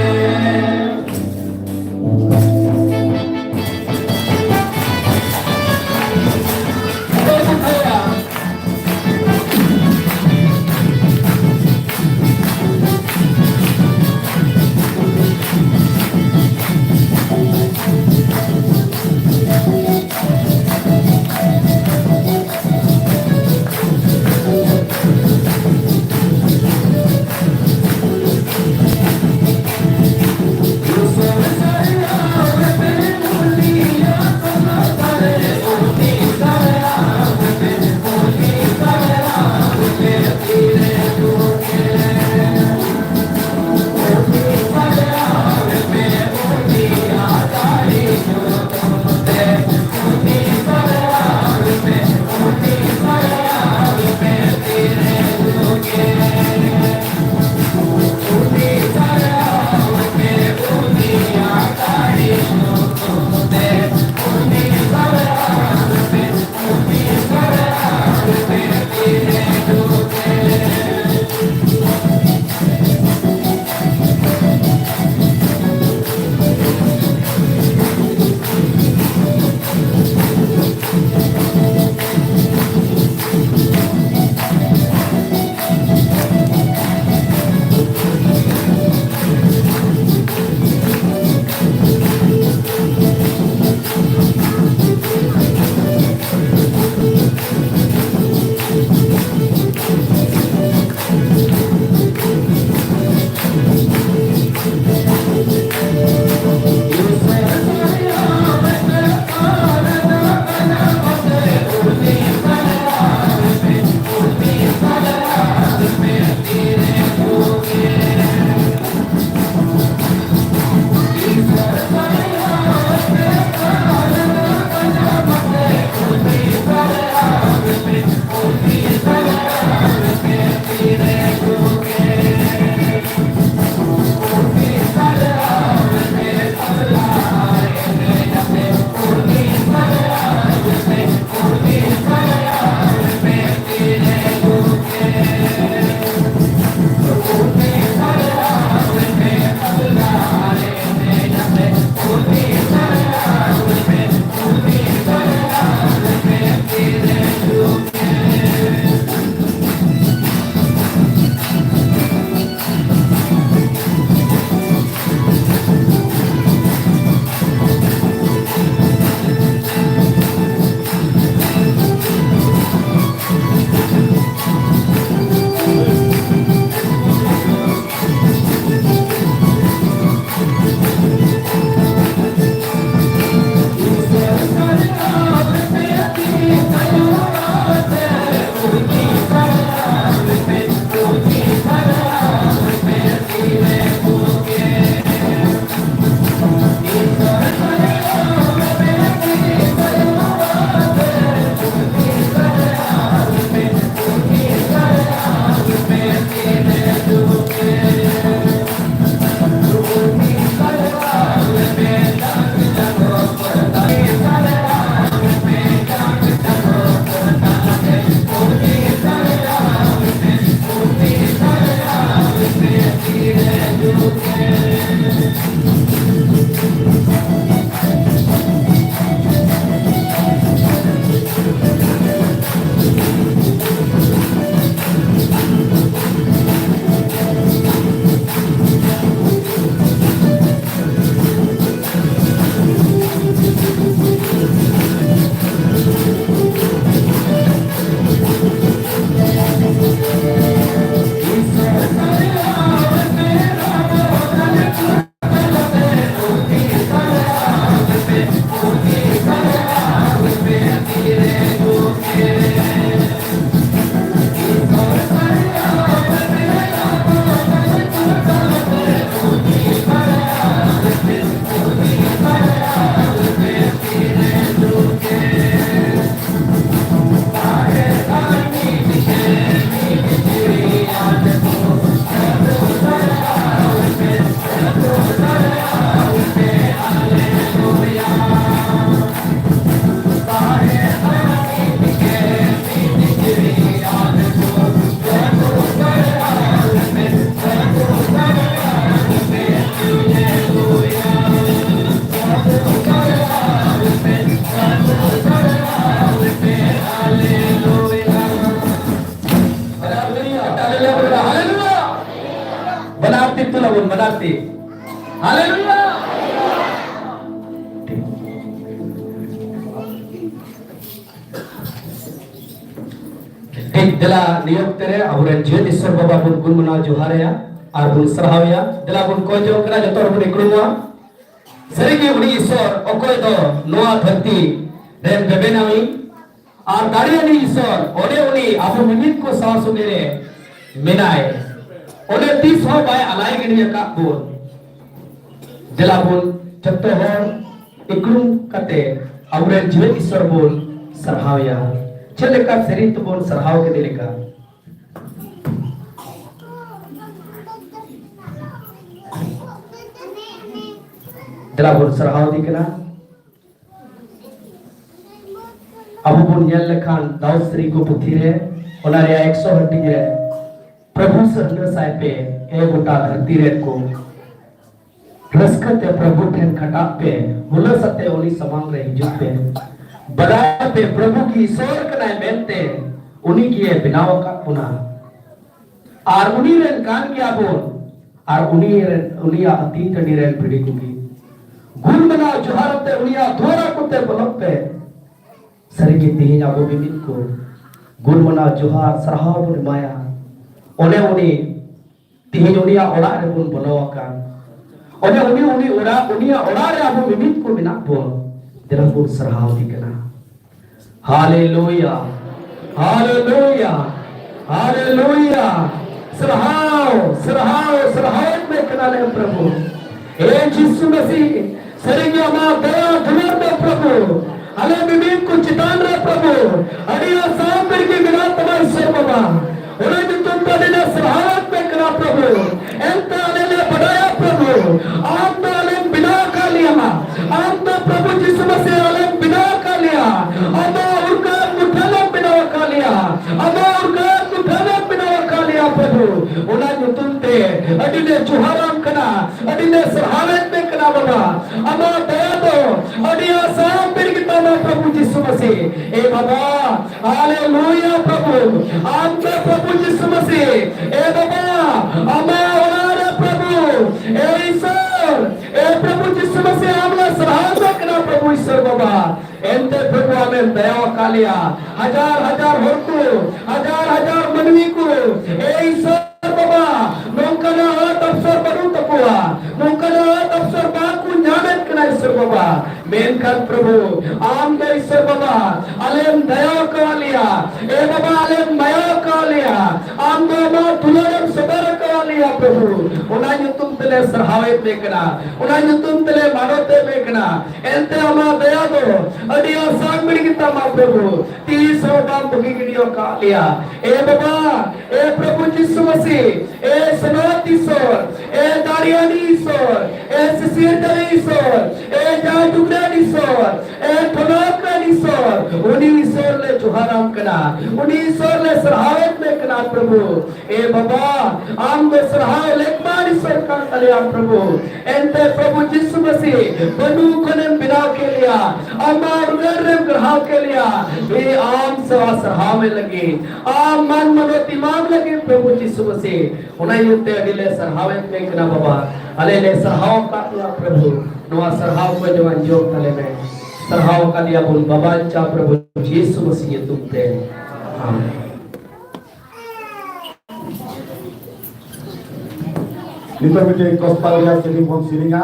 ᱛᱮᱞᱟ ᱵᱚᱱ ᱵᱟᱱᱟᱨ ᱛᱮ᱾ ᱦᱟᱞᱮᱞᱩᱭᱟ! ᱴᱷᱤᱠ, ᱫᱮᱞᱟ ᱱᱤᱭᱟᱹ ᱚᱠᱛᱮ ᱨᱮ ᱟᱵᱚᱨᱮᱱ ᱡᱤᱣᱮᱫ ᱤᱥᱥᱚᱨ ᱵᱟᱵᱟ ᱵᱚᱱ ᱜᱩᱱ ᱢᱟᱱᱟᱣ ᱡᱚᱦᱟᱨ ᱟᱭᱟ ᱟᱨ ᱵᱚᱱ ᱥᱟᱨᱦᱟᱣ ᱮᱭᱟ᱾ ᱫᱮᱞᱟ ᱵᱚᱱ ᱠᱚᱭ ᱡᱚᱝ ᱠᱟᱱᱟ, ᱡᱚᱛᱚ ᱦᱚᱲ ᱵᱚᱱ ᱤᱠᱲᱩᱢᱚᱜᱼᱟ᱾ ᱥᱟᱹᱨᱤᱜᱮ ᱩᱱᱤ ᱤᱥᱥᱚᱨ ᱚᱠᱚᱭ ᱫᱚ ᱱᱚᱣᱟ ᱫᱷᱟᱹᱨᱛᱤ ᱨᱮᱱ ᱵᱮᱵᱮᱱᱟᱣᱤᱡ ᱟᱨ ᱫᱟᱲᱮᱭᱟᱱᱤᱡ ᱤᱥᱥᱚᱨ, ᱚᱸᱰᱮ ᱩᱱᱤ ᱟᱵᱚ ᱢᱤᱢᱤᱫ ᱠᱚ ᱥᱟᱶ ᱥᱚᱸᱜᱮ ᱨᱮ ᱢᱮᱱᱟᱭ᱾ ᱚᱸᱰᱮ ᱛᱤᱥ ᱦᱚᱸ ᱵᱟᱭ ᱟᱞᱟᱭ ᱜᱤᱰᱤ ᱟᱠᱟᱫ ᱵᱚᱱ᱾ ᱫᱮᱞᱟ ᱵᱚᱱ ᱡᱚᱛᱚ ᱦᱚᱲ ᱤᱠᱲᱩᱢ ᱠᱟᱛᱮ ᱟᱵᱚᱨᱮᱱ ᱡᱤᱣᱮᱫ ᱤᱥᱥᱚᱨ ᱵᱚᱱ ᱥᱟᱨᱦᱟᱣᱮᱭᱟ᱾ ᱪᱮᱫ ᱞᱮᱠᱟ ᱥᱮᱨᱮᱧ ᱛᱮᱵᱚᱱ ᱥᱟᱨᱦᱟᱣ ᱠᱮᱫᱮ ᱞᱮᱠᱟ᱾ ᱫᱮᱞᱟ ᱵᱚᱱ ᱥᱟᱨᱦᱟᱣ ᱤᱫᱤ ᱠᱟᱱᱟ᱾ ᱟᱵᱚ ᱵᱚᱱ ᱧᱮᱞ ᱞᱮᱠᱷᱟᱱ ᱫᱟᱣ ᱥᱨᱤ ᱠᱚ ᱯᱩᱛᱷᱤ ᱨᱮ, ᱚᱱᱟ ᱨᱮᱭᱟᱜ ᱮᱠᱥᱚ ᱦᱟᱹᱴᱤᱧ ᱨᱮ, "ᱯᱨᱚᱵᱷᱩ ᱥᱟᱹᱨᱱᱟᱹ ᱥᱟᱭ ᱯᱮ, ᱮ ᱜᱚᱴᱟ ᱫᱷᱟᱹᱨᱛᱤ ᱨᱮᱱ ᱠᱚ, ᱨᱟᱹᱥᱠᱟᱹ ᱛᱮ ᱯᱨᱚᱵᱷᱩ ᱴᱷᱮᱱ ᱠᱷᱟᱴᱟᱜ ᱯᱮ, ᱦᱩᱞᱟᱹᱥ ᱟᱛᱮ ᱩᱱᱤ ᱥᱟᱢᱟᱝ ᱨᱮ ᱦᱤᱡᱩᱜ ᱯᱮ, ᱵᱟᱰᱟᱭ ᱯᱮ ᱯᱨᱚᱵᱷᱩ ᱜᱮ ᱤᱥᱚᱨ ᱠᱟᱱᱟᱭ ᱢᱮᱱᱛᱮ, ᱩᱱᱤ ᱜᱮ ᱵᱮᱱᱟᱣ ᱟᱠᱟᱫ ᱵᱚᱱᱟ, ᱟᱨ ᱩᱱᱤ ᱨᱮᱱ ᱠᱟᱱ ᱜᱮᱭᱟ ᱵᱚᱱ, ᱟᱨ ᱩᱱᱤ ᱨᱮᱱ, ᱩᱱᱤᱭᱟᱜ ᱟᱹᱛᱤᱧ ᱴᱟᱺᱰᱤ ᱨᱮᱱ ᱵᱷᱤᱰᱤ ᱠᱚᱜᱮ᱾ ᱜᱩᱱ ᱢᱟᱱᱟᱣ ᱡᱚᱦᱟᱨ ᱟᱛᱮ ᱩᱱᱤᱭᱟᱜ ᱫᱩᱣᱟᱹᱨᱟ ᱠᱚᱛᱮ ᱵᱚᱞᱚᱜ ᱯᱮ᱾" ᱥᱟᱹᱨᱤᱜᱮ ᱛᱮᱦᱮᱧ ᱟᱵᱚ ᱢᱤᱢᱤᱫ ᱠᱚ ᱜᱩᱱ ᱢᱟᱱᱟᱣ ᱡᱚᱦᱟᱨ ᱥᱟᱨᱦᱟᱣ ᱵᱚᱱ ᱮᱢᱟᱭᱟ᱾ ᱚᱱᱮ ᱩᱱᱤ ᱛᱮᱦᱮᱧ ᱩᱱᱤᱭᱟᱜ ᱚᱲᱟᱜ ᱨᱮᱵᱚᱱ ᱵᱚᱞᱚ ᱟᱠᱟᱱ᱾ ᱚᱱᱮ ᱩᱱᱤ, ᱩᱱᱤ ᱚᱲᱟᱜ, ᱩᱱᱤᱭᱟᱜ ᱚᱲᱟᱜ ᱨᱮ ᱟᱵᱚ ᱢᱤᱢᱤᱫ ᱠᱚ ᱢᱮᱱᱟᱜ ᱵᱚᱱ᱾ ᱫᱮᱞᱟ ᱵᱚᱱ ᱥᱟᱨᱦᱟᱣ ᱮᱫᱮ ᱠᱟᱱᱟ᱾ ᱦᱟᱞᱮᱞᱩᱭᱟ, ᱦᱟᱞᱮᱞᱩᱭᱟ, ᱦᱟᱞᱮᱞᱩᱭᱟ᱾ ᱥᱟᱨᱦᱟᱣ, ᱥᱟᱨᱦᱟᱣ, ᱥᱟᱨᱦᱟᱣ ᱢᱮ ᱠᱟᱱᱟᱞᱮ ᱯᱨᱚᱵᱷᱩ᱾ ᱮ ᱡᱤᱥᱩ ᱢᱟᱥᱤ, ᱥᱟᱹᱨᱤᱜᱮ ᱟᱢᱟᱜ ᱫᱟᱭᱟ ᱫᱩᱞᱟᱹᱲ ᱫᱚ ᱯᱨᱚᱵᱷᱩ, ᱟᱞᱮ ᱢᱤᱢᱤᱫ ᱠᱚ ᱪᱮᱛᱟᱱ ᱨᱮ ᱯᱨᱚᱵᱷᱩ, ᱟᱹᱰᱤ ᱟᱥᱟᱱ ᱛᱮᱜᱮ ᱢᱮᱱᱟᱜ ᱛᱟᱢᱟ ᱤᱥᱚᱨ ᱵᱟᱵᱟ᱾ ᱚᱱᱟ ᱧᱩᱛᱩᱢ ᱛᱮ ᱟᱹᱰᱤ ᱞᱮ ᱥᱟᱨᱦᱟᱣᱮᱫ ᱢᱮ ᱠᱟᱱᱟ ᱯᱨᱚᱵᱷᱩ᱾ ᱮᱱᱛᱮ ᱟᱞᱮ ᱞᱮ ᱵᱟᱰᱟᱭᱟ ᱯᱨᱚᱵᱷᱩ, ᱟᱢ ᱫᱚ ᱟᱞᱮᱢ ᱵᱮᱱᱟᱣ ᱟᱠᱟᱫ ᱞᱮᱭᱟ᱾ ᱟᱢ ᱫᱚ ᱯᱨᱚᱵᱷᱩ ᱡᱤᱥᱩ ᱢᱟᱥᱤ ᱟᱞᱮᱢ ᱵᱮᱱᱟᱣ ᱟᱠᱟᱫ ᱞᱮᱭᱟ᱾ ᱟᱢᱟᱜ ᱩᱨᱜᱟᱹᱱ ᱢᱩᱴᱷᱟᱹᱱ ᱮᱢ ᱵᱮᱱᱟᱣ ᱟᱠᱟᱫ ᱞᱮᱭᱟ᱾ ᱟᱢᱟᱜ ᱩᱨᱜᱟᱹᱱ ᱢᱩᱴᱷᱟᱹᱱ ᱮᱢ ᱵᱮᱱᱟᱣ ᱟᱠᱟᱫ ᱞᱮᱭᱟ ᱯᱨᱚᱵᱷᱩ᱾ ᱚᱱᱟ ᱧᱩᱛᱩᱢ ᱛᱮ ᱟᱹᱰᱤ ᱞᱮ ᱡᱚᱦᱟᱨᱟᱢ ᱠᱟᱱᱟ, ᱟᱹᱰᱤ ᱞᱮ ᱥᱟᱨᱦᱟᱣᱮᱫ ᱢᱮ ᱠᱟᱱᱟ ᱵᱟᱵᱟ᱾ ᱟᱢᱟᱜ ᱫᱟᱭᱟ ᱫᱚ ᱟᱹᱰᱤ ᱟᱥᱟᱱ ᱛᱮ ᱜᱮ ᱛᱟᱢᱟ ᱯᱨᱚᱵᱷᱩ ᱡᱤᱥᱩ ᱢᱟᱥᱤ᱾ ᱮ ᱵᱟᱵᱟ, ᱦᱟᱞᱮᱞᱩᱭᱟ ᱯᱨᱚᱵᱷᱩ, ᱟᱢ ᱜᱮ ᱯᱨᱚᱵᱷᱩ ᱡᱤᱥᱩ ᱢᱟᱥᱤ᱾ ᱮ ᱵᱟᱵᱟ, ᱟᱢᱟᱜ ᱚᱲᱟᱜ ᱨᱮ ᱯᱨᱚᱵᱷᱩ ᱫᱟᱭᱟ ᱟᱠᱟᱫ ᱞᱮᱭᱟ᱾ ᱦᱟᱡᱟᱨ ᱦᱟᱡᱟᱨ ᱦᱚᱲ ᱠᱚ, ᱦᱟᱡᱟᱨ ᱦᱟᱡᱟᱨ ᱢᱟᱹᱱᱢᱤ ᱠᱚ, ᱮ ᱤᱥᱚᱨ ᱵᱟᱵᱟ, ᱱᱚᱝᱠᱟᱱᱟᱜ ᱟᱸᱥ ᱟᱯᱥᱚᱨ ᱵᱟᱹᱱᱩᱜ ᱛᱟᱠᱚᱣᱟ, ᱱᱚᱝᱠᱟᱱᱟᱜ ᱟᱸᱥ ᱟᱯᱥᱚᱨ ᱵᱟᱝ ᱠᱚ ᱧᱟᱢᱮᱫ ᱠᱟᱱᱟ ᱤᱥᱚᱨ ᱵᱟᱵᱟ᱾ ᱢᱮᱱᱠᱷᱟᱱ ᱯᱨᱚᱵᱷᱩ, ᱟᱢ ᱫᱚ ᱤᱥᱚᱨ ᱵᱟᱵᱟ, ᱟᱞᱮᱢ ᱫᱟᱭᱟ ᱟᱠᱟᱫ ᱞᱮᱭᱟ᱾ ᱮ ᱵᱟᱵᱟ, ᱟᱞᱮᱢ ᱢᱟᱭᱟ ᱟᱠᱟᱫ ᱞᱮᱭᱟ᱾ ᱟᱢ ᱫᱚ ᱟᱢᱟᱜ ᱫᱩᱞᱟᱹᱲᱮᱢ ᱥᱚᱫᱚᱨ ᱟᱠᱟᱫ ᱞᱮᱭᱟ ᱯᱨᱚᱵᱷᱩ᱾ ᱚᱱᱟ ᱧᱩᱛᱩᱢ ᱛᱮᱞᱮ ᱥᱟᱨᱦᱟᱣᱮᱫ ᱢᱮ ᱠᱟᱱᱟ, ᱚᱱᱟ ᱧᱩᱛᱩᱢ ᱛᱮᱞᱮ ᱢᱟᱱᱚᱛᱮᱫ ᱢᱮ ᱠᱟᱱᱟ᱾ ᱮᱱᱛᱮ ᱟᱢᱟᱜ ᱫᱟᱭᱟ ᱫᱚ ᱟᱹᱰᱤ ᱟᱥᱟᱱ ᱢᱤᱲ ᱜᱮᱛᱟᱢᱟ ᱯᱨᱚᱵᱷᱩ, ᱛᱤᱥ ᱦᱚᱸ ᱵᱟᱢ ᱵᱟᱹᱜᱤ ᱜᱤᱰᱤ ᱟᱠᱟᱫ ᱞᱮᱭᱟ᱾ ᱮ ᱵᱟᱵᱟ, ᱮ ᱯᱨᱚᱵᱷᱩ ᱡᱤᱥᱩ ᱢᱟᱥᱤ, ᱮ ᱥᱮᱱᱚᱛ ᱤᱥᱚᱨ, ᱮ ᱫᱟᱲᱮᱭᱟᱱᱤ ᱤᱥᱚᱨ, ᱮ ᱥᱤᱥᱤᱨ ᱫᱟᱲᱮ ᱤᱥᱚᱨ, ᱮ ᱡᱟᱭ ᱰᱩᱜᱽᱨᱟᱱ ᱤᱥᱚᱨ, ᱮ ᱛᱷᱚᱱᱚᱛ ᱨᱮᱱ ᱤᱥᱚᱨ, ᱩᱱᱤ ᱤᱥᱚᱨ ᱞᱮ ᱡᱚᱦᱟᱨᱟᱢ ᱠᱟᱱᱟ, ᱩᱱᱤ ᱤᱥᱚᱨ ᱞᱮ ᱥᱟᱨᱦᱟᱣᱮᱫ ᱢᱮ ᱠᱟᱱᱟ ᱯᱨᱚᱵᱷᱩ᱾ ᱮ ᱵᱟᱵᱟ, ᱟᱢ ᱫᱚ ᱥᱟᱨᱦᱟᱣ ᱞᱮᱠᱢᱟᱱ ᱤᱥᱚᱨ ᱠᱟᱱ ᱛᱟᱞᱮᱭᱟᱢ ᱯᱨᱚᱵᱷᱩ᱾ ᱮᱱᱛᱮ ᱯᱨᱚᱵᱷᱩ ᱡᱤᱥᱩ ᱢᱟᱥᱤ, ᱵᱟᱹᱱᱩᱜ ᱠᱷᱚᱱᱮᱢ ᱵᱮᱱᱟᱣ ᱠᱮᱫ ᱞᱮᱭᱟ, ᱟᱢᱟᱜ ᱩᱨᱜᱟᱹᱱ ᱨᱮᱢ ᱜᱟᱲᱦᱟᱣ ᱠᱮᱫ ᱞᱮᱭᱟ᱾ ᱮ ᱟᱢ ᱥᱮᱣᱟ ᱥᱟᱨᱦᱟᱣ ᱢᱮ ᱞᱟᱹᱜᱤᱫ, ᱟᱢ ᱢᱟᱱ ᱢᱟᱱᱚᱛ ᱮᱢᱟᱢ ᱞᱟᱹᱜᱤᱫ ᱯᱨᱚᱵᱷᱩ ᱡᱤᱥᱩ ᱢᱟᱥᱤ᱾ ᱚᱱᱟ ᱤᱭᱟᱹᱛᱮ ᱟᱹᱰᱤ ᱞᱮ ᱥᱟᱨᱦᱟᱣᱮᱫ ᱢᱮ ᱠᱟᱱᱟ ᱵᱟᱵᱟ᱾ ᱟᱞᱮ ᱞᱮ ᱥᱟᱨᱦᱟᱣ ᱟᱠᱟᱫ ᱢᱮᱭᱟ ᱯᱨᱚᱵᱷᱩ, ᱱᱚᱣᱟ ᱥᱟᱨᱦᱟᱣ ᱠᱚ ᱡᱮᱢᱚᱱ ᱡᱚᱢ ᱛᱟᱞᱮ ᱢᱮ᱾ ᱥᱟᱨᱦᱟᱣ ᱟᱠᱟᱫᱮᱭᱟ ᱵᱚᱱ ᱵᱟᱵᱟ ᱤᱪᱪᱷᱟ ᱯᱨᱚᱵᱷᱩ ᱡᱤᱥᱩ ᱢᱟᱥᱤ ᱧᱩᱛᱩᱢ ᱛᱮ᱾ ᱟᱢᱮᱱ᱾ ᱱᱤᱛᱚᱜ ᱢᱤᱫᱴᱮᱱ ᱜᱚᱥᱯᱟᱞ ᱨᱮᱭᱟᱜ ᱥᱮᱨᱮᱧ ᱵᱚᱱ ᱥᱮᱨᱮᱧᱟ᱾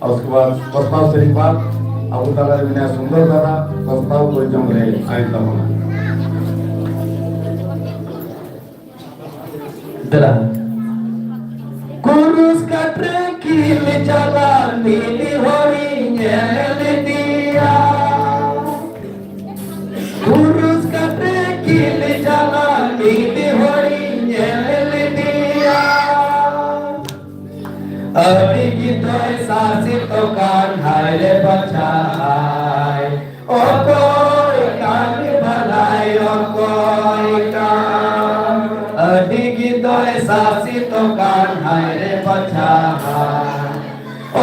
ᱟᱨ ᱩᱥᱠᱮ ᱵᱟᱫ ᱜᱚᱥᱯᱟᱞ ᱥᱮᱨᱮᱧ ᱵᱟᱫ ᱟᱵᱚ ᱛᱟᱞᱟᱨᱮ ᱢᱮᱱᱟᱭᱟ ᱥᱩᱱᱫᱚᱨ ᱫᱟᱫᱟ, ᱜᱚᱥᱯᱟᱞ ᱯᱚᱨᱤᱪᱚᱭ ᱨᱮ ᱟᱭ ᱛᱟᱵᱚᱱᱟ᱾ ᱫᱮᱞᱟ᱾ ᱠᱩᱨᱩᱥ ᱠᱟᱴᱨᱮ ᱠᱤᱞ ᱪᱟᱞᱟᱣ ᱢᱤᱫ ᱦᱚᱲᱤᱧ ᱧᱮᱞ ᱞᱮᱫᱮᱭᱟ᱾ ᱠᱩᱨᱩᱥ ᱠᱟᱴᱨᱮ ᱠᱤᱞ ᱪᱟᱞᱟᱣ ᱢᱤᱫ ᱦᱚᱲᱤᱧ ᱧᱮᱞ ᱞᱮᱫᱮᱭᱟ᱾ ᱟᱹᱰᱤ ᱜᱮ ᱫᱚᱭ ᱥᱟᱥᱮᱛᱚ ᱠᱟᱱ ᱦᱟᱭ ᱨᱮ ᱵᱟᱪᱷᱟᱭ᱾ ᱚᱠᱚᱭ ᱠᱟᱱ ᱵᱷᱟᱞᱟᱭ ᱚᱠᱚᱭ ᱠᱟᱱ? ᱟᱹᱰᱤ ᱜᱮ ᱫᱚᱭ ᱥᱟᱥᱮᱛᱚ ᱠᱟᱱ ᱦᱟᱭ ᱨᱮ ᱵᱟᱪᱷᱟᱭ᱾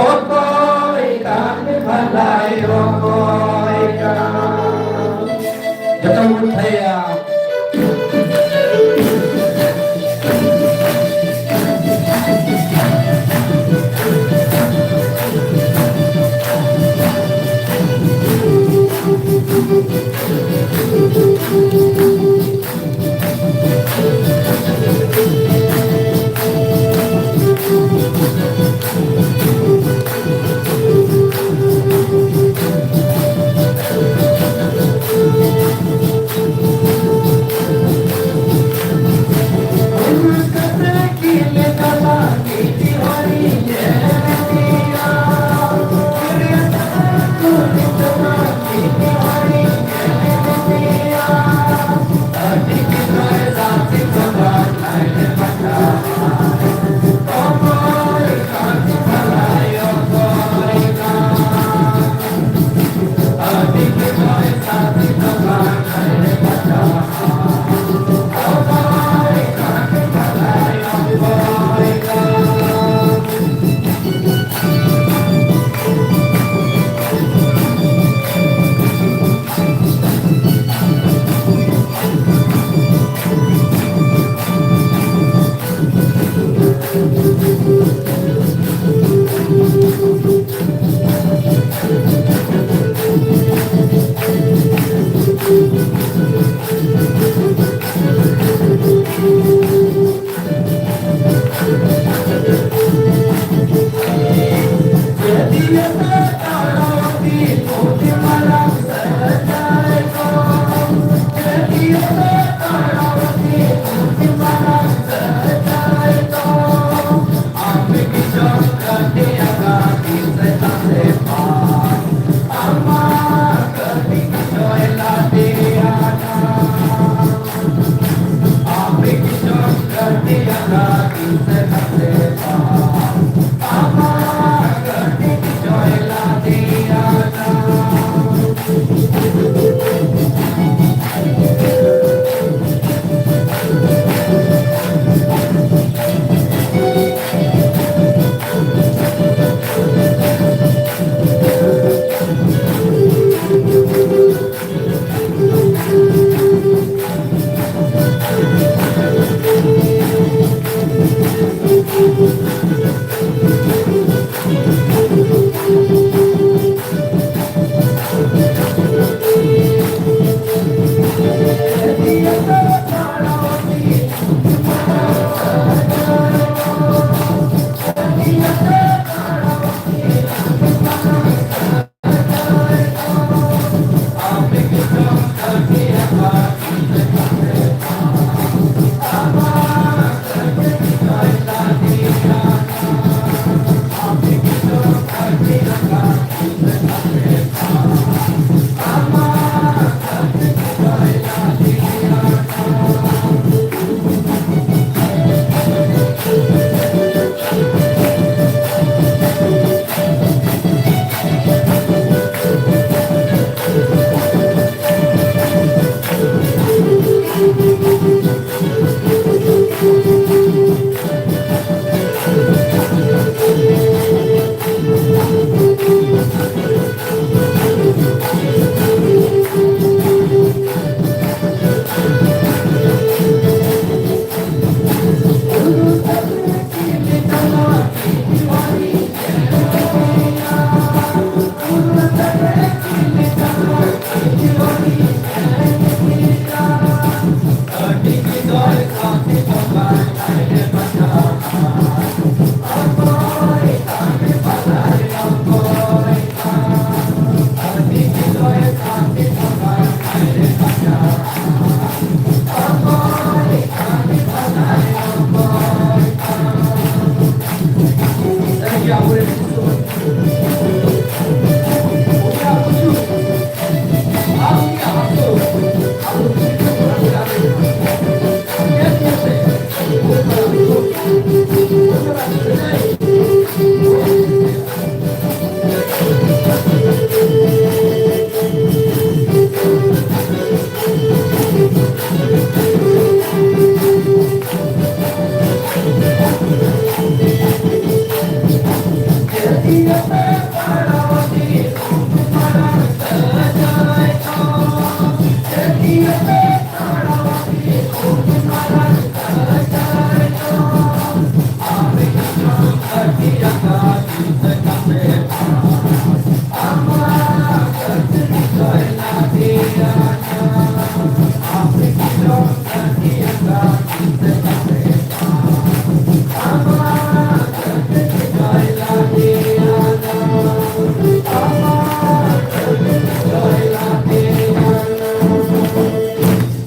ᱚᱠᱚᱭ ᱠᱟᱱ ᱵᱷᱟᱞᱟᱭ ᱚᱠᱚᱭ ᱠᱟᱱ? ᱡᱚᱛᱚ ᱵᱚᱱ ᱛᱷᱟᱭᱟ᱾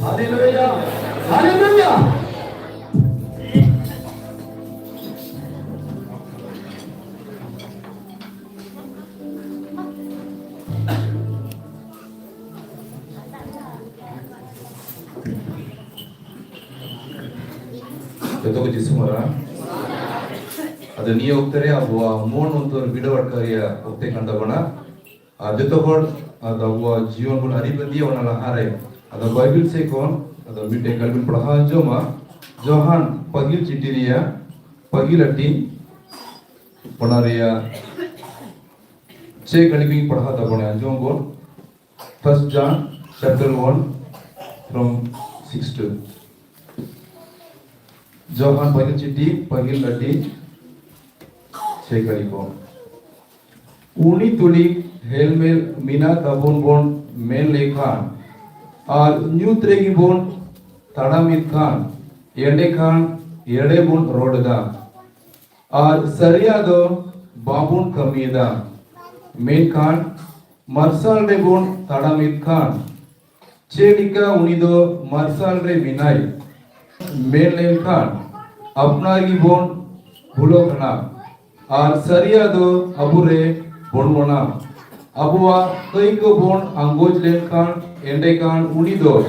Hallelujah. Hallelujah. ᱡᱚᱛᱚ ᱠᱚ ᱡᱤᱥᱩ ᱢᱟᱨᱟᱝ᱾ ᱟᱫᱚ ᱱᱤᱭᱟᱹ ᱚᱠᱛᱮ ᱨᱮ ᱟᱵᱚᱣᱟᱜ ᱢᱚᱱ ᱚᱱᱛᱚᱨ ᱵᱤᱰᱟᱹᱣ ᱟᱴᱠᱟᱨ ᱨᱮᱭᱟᱜ ᱚᱠᱛᱮ ᱠᱟᱱ ᱛᱟᱵᱚᱱᱟ᱾ ᱟᱨ ᱡᱚᱛᱚ ᱦᱚᱲ ᱟᱫᱚ ᱟᱵᱚᱣᱟᱜ ᱡᱤᱭᱚᱱ ᱵᱚᱱ ᱟᱹᱨᱤ ᱵᱟᱸᱫᱤᱭᱟ, ᱚᱱᱟ ᱞᱟᱦᱟᱨᱮ ᱟᱫᱚ ᱵᱟᱭᱵᱮᱞ ᱥᱮᱫ ᱠᱷᱚᱱ ᱟᱫᱚ ᱢᱤᱫᱴᱮᱱ ᱠᱟᱹᱢᱤ ᱵᱚᱱ ᱯᱟᱲᱦᱟᱣ ᱟᱸᱡᱚᱢᱟ᱾ ᱡᱚᱦᱟᱱ ᱯᱟᱹᱦᱤᱞ ᱪᱤᱴᱷᱤ ᱨᱮᱭᱟᱜ ᱯᱟᱹᱦᱤᱞ ᱟᱹᱴᱤᱧ, ᱚᱱᱟ ᱨᱮᱭᱟᱜ ᱪᱮᱫ ᱠᱟᱹᱢᱤ ᱵᱚᱱ ᱯᱟᱲᱦᱟᱣ ᱛᱟᱵᱚᱱᱟ, ᱟᱸᱡᱚᱢ ᱵᱚᱱ᱾ First John chapter one from six to ᱡᱚᱦᱟᱱ ᱯᱟᱹᱦᱤᱞ ᱪᱤᱴᱷᱤ, ᱯᱟᱹᱦᱤᱞ ᱟᱹᱴᱤᱧ, ᱪᱷᱮ ᱠᱟᱹᱨᱤ ᱠᱚ᱾ ᱩᱱᱤ ᱛᱩᱞᱩᱡ ᱦᱮᱞᱢᱮᱞ ᱢᱮᱱᱟᱜ ᱛᱟᱵᱚᱱ ᱵᱚᱱ ᱢᱮᱱ ᱞᱮᱠᱷᱟᱱ ᱟᱨ ᱧᱩᱛ ᱨᱮᱜᱮ ᱵᱚᱱ ᱛᱟᱲᱟᱢᱮᱫ ᱠᱷᱟᱱ, ᱮᱸᱰᱮᱠᱷᱟᱱ ᱮᱲᱮ ᱵᱚᱱ ᱨᱚᱲ ᱮᱫᱟ᱾ ᱟᱨ ᱥᱟᱹᱨᱤᱭᱟᱜ ᱫᱚ ᱵᱟᱵᱚᱱ ᱠᱟᱹᱢᱤᱭᱮᱫᱟ᱾ ᱢᱮᱱᱠᱷᱟᱱ ᱢᱟᱨᱥᱟᱞ ᱨᱮᱵᱚᱱ ᱛᱟᱲᱟᱢᱮᱫ ᱠᱷᱟᱱ, ᱪᱮᱫ ᱞᱮᱠᱟ ᱩᱱᱤ ᱫᱚ ᱢᱟᱨᱥᱟᱞ ᱨᱮ ᱢᱮᱱᱟᱭ ᱢᱮᱱ ᱞᱮᱱᱠᱷᱟᱱ, ᱟᱯᱱᱟᱨ ᱜᱮᱵᱚᱱ ᱵᱷᱩᱞᱚᱜ ᱠᱟᱱᱟ ᱟᱨ ᱥᱟᱹᱨᱤᱭᱟᱜ ᱫᱚ ᱟᱵᱚᱨᱮ ᱵᱟᱹᱱᱩᱜ ᱟᱱᱟ᱾ ᱟᱵᱚᱣᱟᱜ ᱠᱟᱹᱭ ᱠᱚᱵᱚᱱ ᱟᱸᱜᱚᱪ ᱞᱮᱱᱠᱷᱟᱱ, ᱮᱸᱰᱮᱠᱷᱟᱱ ᱩᱱᱤ ᱫᱚ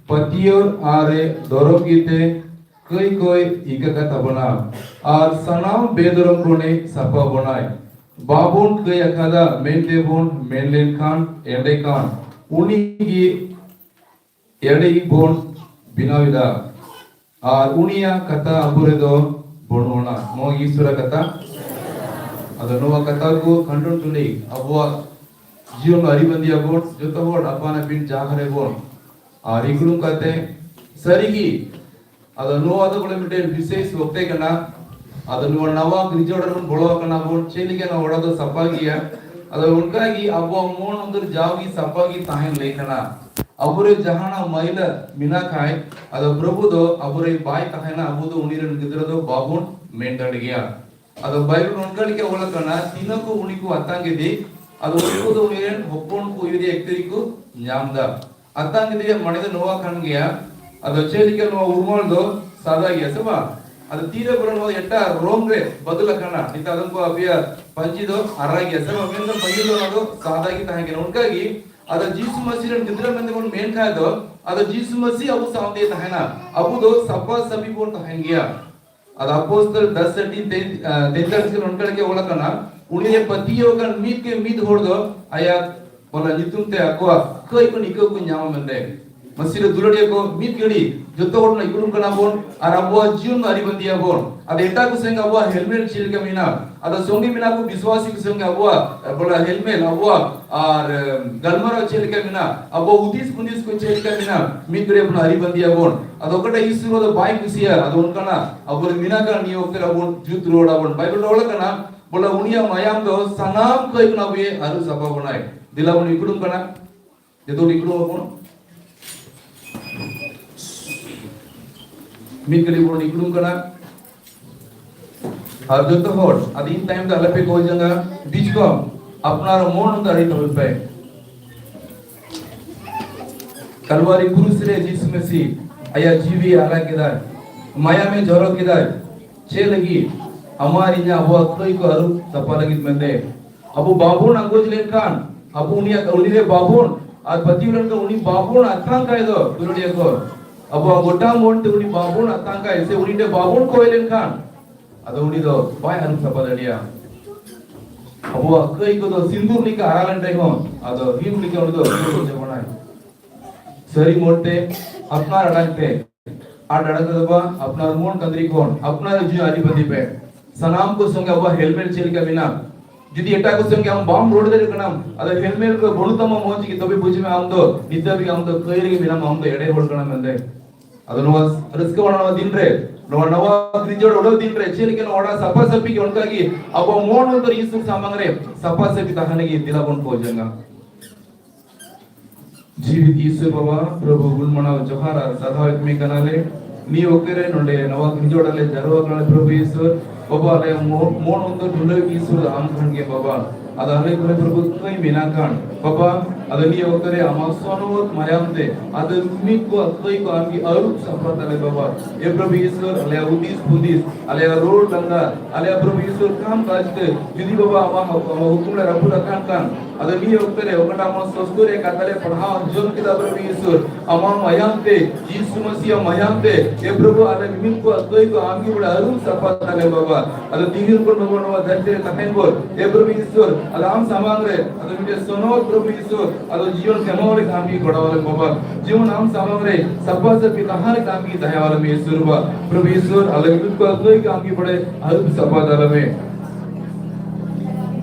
ᱯᱟᱹᱛᱭᱟᱹᱣ ᱟᱨᱮ ᱫᱚᱨᱚᱵ ᱜᱮᱛᱮ ᱠᱟᱹᱭ ᱠᱚᱭ ᱤᱠᱟᱹ ᱠᱟᱛᱟ ᱵᱚᱱᱟ ᱟᱨ ᱥᱟᱱᱟᱢ ᱵᱮᱫᱚᱨᱚᱢ ᱠᱷᱚᱱᱮ ᱥᱟᱯᱷᱟ ᱵᱚᱱᱟᱭ᱾ ᱵᱟᱵᱚᱱ ᱠᱟᱹᱭ ᱟᱠᱟᱫᱟ ᱢᱮᱱᱛᱮ ᱵᱚᱱ ᱢᱮᱱ ᱞᱮᱱᱠᱷᱟᱱ, ᱮᱸᱰᱮᱠᱷᱟᱱ ᱩᱱᱤ ᱜᱮ ᱮᱲᱮ ᱵᱚᱱ ᱵᱮᱱᱟᱣ ᱮᱫᱟ᱾ ᱟᱨ ᱩᱱᱤᱭᱟᱜ ᱠᱟᱛᱷᱟ ᱟᱵᱚ ᱨᱮᱫᱚ ᱵᱟᱹᱱᱩᱜ ᱟᱱᱟ᱾ ᱱᱚᱣᱟ ᱜᱮ ᱤᱥᱚᱨᱟᱜ ᱠᱟᱛᱷᱟ᱾ ᱟᱫᱚ ᱱᱚᱣᱟ ᱠᱟᱛᱷᱟ ᱠᱚ ᱠᱷᱟᱸᱰᱚᱱ ᱛᱩᱞᱩᱡ ᱟᱵᱚᱣᱟᱜ ᱡᱤᱭᱚᱱ ᱟᱹᱨᱤ ᱵᱟᱸᱫᱤᱭᱟᱵᱚᱱ, ᱡᱚᱛᱚ ᱦᱚᱲ ᱟᱯᱟᱱ ᱟᱹᱯᱤᱱ ᱡᱟᱦᱟᱸ ᱨᱮᱵᱚᱱ ᱟᱨ ᱤᱠᱲᱩᱢ ᱠᱟᱛᱮ ᱥᱟᱹᱨᱤᱜᱮ᱾ ᱟᱫᱚ ᱱᱚᱣᱟ ᱫᱚ ᱵᱚᱞᱮ ᱢᱤᱫᱴᱮᱱ ᱵᱤᱥᱮᱥ ᱚᱠᱛᱮ ᱠᱟᱱᱟ᱾ ᱟᱫᱚ ᱱᱚᱣᱟ ᱱᱟᱣᱟ ᱜᱤᱨᱡᱟᱹ ᱚᱲᱟᱜ ᱨᱮᱵᱚᱱ ᱵᱚᱞᱚ ᱟᱠᱟᱱᱟ ᱵᱚᱱ, ᱪᱮᱫ ᱞᱮᱠᱟ ᱱᱚᱣᱟ ᱚᱲᱟᱜ ᱫᱚ ᱥᱟᱯᱷᱟ ᱜᱮᱭᱟ᱾ ᱟᱫᱚ ᱚᱱᱠᱟ ᱜᱮ ᱟᱵᱚᱣᱟᱜ ᱢᱚᱱ ᱚᱱᱛᱚᱨ ᱡᱟᱣᱜᱮ ᱥᱟᱯᱷᱟ ᱜᱮ ᱛᱟᱦᱮᱱ ᱞᱟᱹᱭ ᱠᱟᱱᱟ᱾ ᱟᱵᱚᱨᱮ ᱡᱟᱦᱟᱱᱟᱜ ᱢᱟᱹᱭᱞᱟᱹ ᱢᱮᱱᱟᱜ ᱠᱷᱟᱡ, ᱟᱫᱚ ᱯᱨᱚᱵᱷᱩ ᱫᱚ ᱟᱵᱚᱨᱮ ᱵᱟᱭ ᱛᱟᱦᱮᱱᱟ, ᱟᱵᱚ ᱫᱚ ᱩᱱᱤ ᱨᱮᱱ ᱜᱤᱫᱽᱨᱟᱹ ᱫᱚ ᱵᱟᱵᱚᱱ ᱢᱮᱱ ᱫᱟᱲᱮ ᱜᱮᱭᱟ᱾ ᱟᱫᱚ ᱵᱟᱭᱵᱮᱞ ᱚᱱᱠᱟ ᱞᱮᱠᱟ ᱚᱞ ᱟᱠᱟᱱᱟ, ᱛᱤᱱᱟᱹᱜ ᱠᱚ ᱩᱱᱤ ᱠᱚ ᱟᱛᱟᱝ ᱠᱮᱫᱮ, ᱟᱫᱚ ᱩᱱᱠᱩ ᱫᱚ ᱩᱱᱤ ᱨᱮᱱ ᱦᱚᱯᱚᱱ ᱠᱚ ᱤᱭᱟᱹ ᱮᱠᱛᱨᱤ ᱠᱚ ᱧᱟᱢ ᱮᱫᱟ᱾ ᱟᱛᱟᱝ ᱠᱮᱫᱮᱭᱟ ᱢᱟᱱᱮ ᱫᱚ ᱱᱚᱣᱟ ᱠᱟᱱ ᱜᱮᱭᱟ᱾ ᱟᱫᱚ ᱪᱮᱫ ᱞᱮᱠᱟ ᱱᱚᱣᱟ ᱩᱨᱢᱟᱞ ᱫᱚ ᱥᱟᱫᱟ ᱜᱮᱭᱟ ᱥᱮ ᱵᱟᱝ? ᱟᱫᱚ ᱛᱤᱨᱮ ᱵᱚᱞᱮ ᱱᱚᱣᱟ ᱮᱴᱟᱜ ᱨᱚᱝ ᱨᱮ ᱵᱚᱫᱚᱞ ᱟᱠᱟᱱᱟ, ᱱᱤᱛᱚᱜ ᱟᱫᱚᱢ ᱠᱚ ᱟᱯᱮᱭᱟᱜ ᱯᱟᱹᱧᱪᱤ ᱫᱚ ᱟᱨᱟᱜ ᱜᱮᱭᱟ ᱥᱮ ᱵᱟᱝ? ᱢᱮᱱᱠᱷᱟᱱ ᱯᱟᱹᱦᱤᱞ ᱫᱚ ᱚᱱᱟ ᱫᱚ ᱥᱟᱫᱟ ᱜᱮ ᱛᱟᱦᱮᱸ ᱠᱟᱱᱟ᱾ ᱚᱱᱠᱟ ᱜᱮ ᱟᱫᱚ ᱡᱤᱥᱩ ᱢᱟᱹᱥᱤ ᱨᱮᱱ ᱜᱤᱫᱽᱨᱟᱹ ᱢᱮᱱᱛᱮ ᱵᱚᱱ ᱢᱮᱱ ᱠᱷᱟᱡ ᱫᱚ, ᱟᱫᱚ ᱡᱤᱥᱩ ᱢᱟᱹᱥᱤ ᱟᱵᱚ ᱥᱟᱶᱛᱮ ᱛᱟᱦᱮᱱᱟ, ᱟᱵᱚ ᱫᱚ ᱥᱟᱯᱷᱟ ᱥᱟᱹᱯᱷᱤ ᱵᱚᱱ ᱛᱟᱦᱮᱱ ᱜᱮᱭᱟ᱾ ᱟᱫᱚ ᱟᱯᱚᱥᱛᱚᱞ ᱫᱚᱥ ᱟᱹᱴᱤ ᱛᱮ-, ᱟᱸ, ᱛᱮᱛᱟᱞᱤᱥ ᱨᱮ ᱚᱱᱠᱟ ᱞᱮᱠᱟ ᱚᱞ ᱟᱠᱟᱱᱟ, ᱩᱱᱤ ᱨᱮ ᱯᱟᱹᱛᱭᱟᱹᱣ ᱟᱠᱟᱱ ᱢᱤᱫ ᱜᱮ ᱢᱤᱫ ᱦᱚᱲ ᱫᱚ ᱟᱭᱟᱜ ᱚᱱᱟ ᱧᱩᱛᱩᱢ ᱛᱮ ᱟᱠᱚᱣᱟᱜ ᱠᱟᱹᱭ ᱠᱚ ᱱᱤᱠᱟᱹ ᱠᱚ ᱧᱟᱢᱟ ᱢᱮᱱᱛᱮ᱾ ᱢᱟᱹᱥᱤ ᱨᱮ ᱫᱩᱞᱟᱹᱲᱤᱭᱟᱹ ᱠᱚ, ᱢᱤᱫ ᱜᱷᱟᱹᱲᱤ ᱡᱚᱛᱚ ᱦᱚᱲ ᱵᱚᱱ ᱤᱠᱲᱩᱢ ᱠᱟᱱᱟ ᱵᱚᱱ ᱟᱨ ᱟᱵᱚᱣᱟᱜ ᱡᱤᱭᱚᱱ ᱟᱹᱨᱤ ᱵᱟᱸᱫᱤᱭᱟ ᱵᱚᱱ᱾ ᱟᱫᱚ ᱮᱴᱟᱜ ᱠᱚ ᱥᱚᱸᱜᱮ ᱟᱵᱚᱣᱟᱜ ᱦᱮᱞᱢᱮᱞ ᱪᱮᱫ ᱞᱮᱠᱟ ᱢᱮᱱᱟᱜᱼᱟ? ᱟᱫᱚ ᱥᱚᱸᱜᱮ ᱢᱮᱱᱟᱜ ᱠᱚ ᱵᱤᱥᱣᱟᱥᱤ ᱠᱚ ᱥᱚᱸᱜᱮ ᱟᱵᱚᱣᱟᱜ, ᱮ, ᱵᱚᱞᱮ ᱦᱮᱞᱢᱮᱞ ᱟᱵᱚᱣᱟᱜ ᱟᱨ, ᱮ, ᱜᱟᱞᱢᱟᱨᱟᱣ ᱪᱮᱫ ᱞᱮᱠᱟ ᱢᱮᱱᱟᱜᱼᱟ? ᱟᱵᱚᱣᱟᱜ ᱦᱩᱫᱤᱥ ᱦᱩᱫᱤᱥ ᱠᱚ ᱪᱮᱫ ᱞᱮᱠᱟ ᱢᱮᱱᱟᱜᱼᱟ? ᱢᱤᱫ ᱜᱷᱟᱹᱲᱤ ᱵᱚᱱ ᱟᱹᱨᱤ ᱵᱟᱸᱫᱤᱭᱟ ᱵᱚᱱ᱾ ᱟᱫᱚ ᱚᱠᱟᱴᱟᱜ ᱤᱥᱩ ᱫᱚ ᱵᱟᱭ ᱠᱩᱥᱤᱭᱟᱜᱼᱟ, ᱟᱫᱚ ᱚᱱᱠᱟᱱᱟᱜ ᱟᱵᱚ ᱨᱮ ᱢᱮᱱᱟᱜ ᱠᱟᱱ ᱱᱤᱭᱟᱹ ᱚᱠᱛᱮ ᱨᱮ ᱟᱵᱚ ᱡᱩᱛ ᱨᱩᱣᱟᱹᱲ ᱟᱵᱚᱱ᱾ ᱵᱟᱭᱵᱮᱞ ᱨᱮ ᱚᱞ ᱟᱠᱟᱱᱟ, ᱵᱚᱞᱮ ᱩᱱᱤᱭᱟᱜ ᱢᱟᱭᱟᱢ ᱫᱚ ᱥᱟᱱᱟᱢ ᱠᱟᱹᱭ ᱠᱷᱚᱱᱟᱜ ᱟᱵᱚᱭ ᱟᱹᱨᱩ ᱥᱟᱯᱷᱟ ᱵᱚᱱᱟᱭ᱾ ᱫᱮᱞᱟ ᱵᱚᱱ ᱤᱠᱲᱩᱢ ᱠᱟᱱᱟ, ᱡᱚᱛᱚ ᱦᱚᱲ ᱤᱠᱲᱩᱢ ᱟᱵᱚᱱ᱾ ᱢᱤᱫ ᱜᱷᱟᱹᱲᱤ ᱵᱚᱱ ᱤᱠᱲᱩᱢ ᱠᱟᱱᱟ᱾ ᱟᱨ ᱡᱚᱛᱚ ᱦᱚᱲ, ᱟᱫᱚ ᱤᱧ ᱛᱟᱭᱚᱢ ᱛᱮ ᱟᱞᱚᱯᱮ ᱠᱚᱭ ᱡᱚᱝᱟ, ᱵᱤᱪᱠᱚᱢ ᱟᱯᱱᱟᱨ ᱢᱚᱱ ᱫᱟᱲᱮ ᱛᱟᱵᱚᱱ ᱯᱮ᱾ ᱠᱟᱞᱵᱟᱨᱤ ᱠᱨᱩᱥ ᱨᱮ ᱡᱤᱥᱩ ᱢᱟᱹᱥᱤ ᱟᱭᱟᱜ ᱡᱤᱣᱤ ᱟᱞᱟᱭ ᱠᱮᱫᱟᱭ, ᱢᱟᱭᱟᱢᱮ ᱡᱚᱨᱚ ᱠᱮᱫᱟᱭ᱾ ᱪᱮᱫ ᱞᱟᱹᱜᱤᱫ? ᱟᱢᱟᱜ ᱤᱧᱟᱹᱜ ᱟᱵᱚᱣᱟᱜ ᱠᱟᱹᱭ ᱠᱚ ᱟᱹᱨᱩ ᱥᱟᱯᱷᱟ ᱞᱟᱹᱜᱤᱫ ᱢᱮᱱᱛᱮ᱾ ᱟᱵᱚ ᱵᱟᱵᱚᱱ ᱟᱸᱜᱚᱪ ᱞᱮᱱᱠᱷᱟᱱ, ᱟᱵᱚ ᱩᱱᱤᱭᱟᱜ, ᱩᱱᱤ ᱨᱮ ᱵᱟᱵᱚᱱ ᱟᱨ ᱯᱟᱹᱛᱭᱟᱹᱣ ᱞᱮᱱᱠᱷᱟᱱ, ᱩᱱᱤ ᱵᱟᱵᱚᱱ ᱟᱛᱟᱝ ᱠᱷᱟᱡ ᱫᱚ, ᱫᱩᱞᱟᱹᱲᱤᱭᱟᱹ ᱠᱚ, ᱟᱵᱚᱣᱟᱜ ᱜᱚᱴᱟ ᱢᱚᱱ ᱛᱮ ᱩᱱᱤ ᱵᱟᱵᱚᱱ ᱟᱛᱟᱝ ᱠᱷᱟᱡ ᱥᱮ ᱩᱱᱤ ᱴᱷᱮᱱ ᱵᱟᱵᱚᱱ ᱠᱚᱭ ᱞᱮᱱᱠᱷᱟᱱ, ᱟᱫᱚ ᱩᱱᱤ ᱫᱚ ᱵᱟᱭ ᱟᱹᱨᱩ ᱥᱟᱯᱷᱟ ᱫᱟᱲᱮᱭᱟᱜᱼᱟ᱾ ᱟᱵᱚᱣᱟᱜ ᱠᱟᱹᱭ ᱠᱚᱫᱚ ᱥᱤᱸᱫᱩᱨ ᱞᱮᱠᱟ ᱟᱨᱟᱜ ᱞᱮᱱ ᱨᱮᱦᱚᱸ, ᱟᱫᱚ ᱨᱤᱢ ᱞᱮᱠᱟ ᱩᱱᱤ ᱫᱚ ᱨᱩᱣᱟᱹᱲ ᱪᱟᱵᱟᱭ᱾ ᱥᱟᱹᱨᱤ ᱢᱚᱱᱛᱮ ᱟᱯᱱᱟᱨ ᱟᱲᱟᱝ ᱛᱮ, ᱟᱨ ᱟᱲᱟᱝ ᱛᱮᱫᱚ ᱵᱟᱝ, ᱟᱯᱱᱟᱨ ᱢᱚᱱ ᱠᱟᱸᱫᱽᱨᱤ ᱠᱷᱚᱱ ᱟᱯᱱᱟᱨ ᱡᱤᱣᱤ ᱟᱹᱨᱤ ᱵᱟᱸᱫᱤ ᱯᱮ᱾ ᱥᱟᱱᱟᱢ ᱠᱚ ᱥᱚᱸᱜᱮ ᱟᱵᱚᱣᱟᱜ ᱦᱮᱞᱢᱮᱴ ᱪᱮᱫ ᱞᱮᱠᱟ ᱢᱮᱱᱟᱜ, ᱡᱩᱫᱤ ᱮᱴᱟᱜ ᱠᱚ ᱥᱚᱸᱜᱮ ᱟᱢ ᱵᱟᱢ ᱨᱚᱲ ᱫᱟᱲᱮᱭᱟᱜ ᱠᱟᱱᱟ, ᱟᱫᱚ ᱦᱮᱞᱢᱮᱴ ᱠᱚ ᱵᱟᱹᱱᱩᱜ ᱛᱟᱢᱟ ᱢᱚᱡᱽ ᱜᱮ, ᱛᱚᱵᱮ ᱵᱩᱡᱽ ᱢᱮ ᱟᱢ ᱫᱚ ᱱᱤᱛ ᱫᱷᱟᱹᱵᱤᱡ ᱟᱢ ᱫᱚ ᱠᱟᱹᱭ ᱨᱮᱜᱮ ᱢᱮᱱᱟᱢᱟ, ᱟᱢ ᱫᱚ ᱮᱲᱮ ᱦᱚᱲ ᱠᱟᱱᱟᱢ ᱢᱮᱱᱛᱮ᱾ ᱟᱫᱚ ᱱᱚᱣᱟ ᱨᱟᱹᱥᱠᱟᱹ ᱢᱟᱱᱟᱣ ᱱᱚᱣᱟ ᱫᱤᱱ ᱨᱮ, ᱱᱚᱣᱟ ᱱᱟᱣᱟ ᱜᱤᱨᱡᱟᱹ ᱚᱲᱟᱜ ᱫᱤᱱ ᱨᱮ ᱪᱮᱫ ᱞᱮᱠᱟ ᱱᱚᱣᱟ ᱚᱲᱟᱜ ᱥᱟᱯᱷᱟ ᱥᱟᱹᱯᱷᱤ ᱜᱮ, ᱚᱱᱠᱟ ᱜᱮ ᱟᱵᱚ ᱢᱚᱱ ᱚᱱᱛᱚᱨ ᱤᱥᱩᱨ ᱥᱟᱢᱟᱝ ᱨᱮ ᱥᱟᱯᱷᱟ ᱥᱟᱹᱯᱷᱤ ᱛᱟᱦᱮᱱ ᱞᱟᱹᱜᱤᱫ ᱫᱮᱞᱟ ᱵᱚᱱ ᱠᱚ ᱡᱟᱸᱜᱟ᱾ ᱡᱤᱣᱤᱫ ᱤᱥᱩᱨ ᱵᱟᱵᱟ, ᱯᱨᱚᱵᱷᱩ ᱜᱩᱱ ᱢᱟᱱᱟᱣ ᱡᱚᱦᱟᱨ ᱟᱨ ᱥᱟᱨᱦᱟᱣ ᱮᱫ ᱢᱮ ᱠᱟᱱᱟᱞᱮ᱾ ᱱᱤᱭᱟᱹ ᱚᱠᱛᱮ ᱨᱮ ᱱᱚᱰᱮ ᱱᱟᱣᱟ ᱜᱤᱨᱡᱟᱹ ᱚᱲᱟᱜ ᱞᱮ ᱡᱟᱨᱣᱟ ᱠᱟᱱᱟ ᱯᱨᱚᱵᱷᱩ ᱤᱥᱩᱨ᱾ ᱵᱟᱵᱟ, ᱟᱞᱮ ᱢᱚ-, ᱢᱚᱱ ᱚᱱᱛᱚᱨ ᱰᱷᱩᱞᱟᱹᱣ ᱤᱥᱩᱨ ᱟᱢ ᱠᱷᱟᱱ ᱜᱮ ᱵᱟᱵᱟ᱾ ᱟᱫᱚ ᱟᱞᱮ ᱠᱚᱨᱮ ᱯᱨᱚᱵᱷᱩ ᱠᱟᱹᱭ ᱢᱮᱱᱟᱜ ᱠᱷᱟᱱ ᱵᱟᱵᱟ, ᱟᱫᱚ ᱱᱤᱭᱟᱹ ᱚᱠᱛᱮ ᱨᱮ ᱟᱢᱟᱜ ᱥᱚᱱᱚᱛ ᱢᱟᱭᱟᱢ ᱛᱮ ᱟᱫᱚ ᱢᱤᱫ ᱠᱚ ᱠᱟᱹᱭ ᱠᱚ ᱟᱢ ᱜᱮ ᱟᱹᱨᱩᱵ ᱥᱟᱯᱷᱟ ᱛᱟᱞᱮ ᱵᱟᱵᱟ᱾ ᱮ ᱯᱨᱚᱵᱷᱩ ᱤᱥᱩᱨ, ᱟᱞᱮᱭᱟᱜ ᱦᱩᱫᱤᱥ ᱦᱩᱫᱤᱥ, ᱟᱞᱮᱭᱟᱜ ᱨᱚᱲ ᱞᱟᱸᱫᱟ, ᱟᱞᱮᱭᱟᱜ ᱯᱨᱚᱵᱷᱩ ᱤᱥᱩᱨ ᱠᱟᱢ ᱠᱟᱡᱽ ᱛᱮ ᱡᱩᱫᱤ ᱵᱟᱵᱟ ᱟᱢᱟᱜ ᱦᱩ-, ᱟᱢᱟᱜ ᱦᱩᱠᱩᱢ ᱞᱮ ᱨᱟᱹᱯᱩᱫ ᱟᱠᱟᱱ ᱠᱷᱟᱱ, ᱟᱫᱚ ᱱᱤᱭᱟᱹ ᱚᱠᱛᱮ ᱨᱮ ᱚᱠᱟᱴᱟᱜ ᱟᱢᱟᱜ ᱥᱚᱥᱛᱚ ᱨᱮ ᱠᱟᱛᱷᱟ ᱞᱮ ᱯᱟᱲᱦᱟᱣ ᱟᱸᱡᱚᱢ ᱠᱮᱫᱟ ᱯᱨᱚᱵᱷᱩ ᱤᱥᱩᱨ, ᱟᱢᱟᱜ ᱢᱟᱭᱟᱢ ᱛᱮ, ᱡᱤᱥᱩ ᱢᱟᱥᱤᱭᱟᱜ ᱢᱟᱭᱟᱢ ᱛᱮ, ᱮ ᱯᱨᱚᱵᱷᱩ, ᱟᱞᱮ ᱢᱤᱢᱤᱫ ᱠᱚ ᱠᱟᱹᱭ ᱠᱚ ᱟᱢ ᱜᱮ ᱵᱚᱞᱮ ᱟᱹᱨᱩᱵ ᱥᱟᱯᱷᱟ ᱛᱟᱞᱮ ᱵᱟᱵᱟ᱾ ᱟᱫᱚ ᱛᱤᱦᱤᱧ ᱠᱷᱚᱱ ᱵᱟᱵᱟ ᱱᱚᱣᱟ ᱫᱷᱟᱹᱨᱛᱤ ᱨᱮ ᱛᱟᱦᱮᱱ ᱵᱚᱞ, ᱮ ᱯᱨᱚᱵᱷᱩ ᱤᱥᱩᱨ, ᱟᱫᱚ ᱟᱢ ᱥᱟᱢᱟᱝ ᱨᱮ, ᱟᱫᱚ ᱢᱤᱫᱴᱮᱱ ᱥᱚᱱᱚᱛ ᱯᱨᱚᱵᱷᱩ ᱤᱥᱩᱨ, ᱟᱫᱚ ᱡᱤᱭᱚᱱ ᱠᱷᱮᱢᱟᱣ ᱞᱮᱠᱟ ᱟᱢ ᱜᱮ ᱜᱚᱲᱟᱣ ᱟᱞᱮ ᱵᱟᱵᱟ᱾ ᱡᱮᱢᱚᱱ ᱟᱢ ᱥᱟᱢᱟᱝ ᱨᱮ ᱥᱟᱯᱷᱟ ᱥᱟᱹᱯᱷᱤ ᱛᱟᱦᱮᱸ ᱞᱮᱠᱟ ᱟᱢ ᱜᱮ ᱫᱟᱭᱟ ᱟᱞᱮ ᱢᱮ ᱤᱥᱩᱨ ᱵᱟᱵᱟ᱾ ᱯᱨᱚᱵᱷᱩ ᱤᱥᱩᱨ, ᱟᱞᱮ ᱢᱤᱢᱤᱫ ᱠᱚ ᱠᱟᱹᱭ ᱠᱚ ᱟᱢ ᱜᱮ ᱵᱚᱞᱮ ᱟᱹᱨᱩᱵ ᱥᱟᱯᱷᱟ ᱛᱟᱞᱮ ᱢᱮ᱾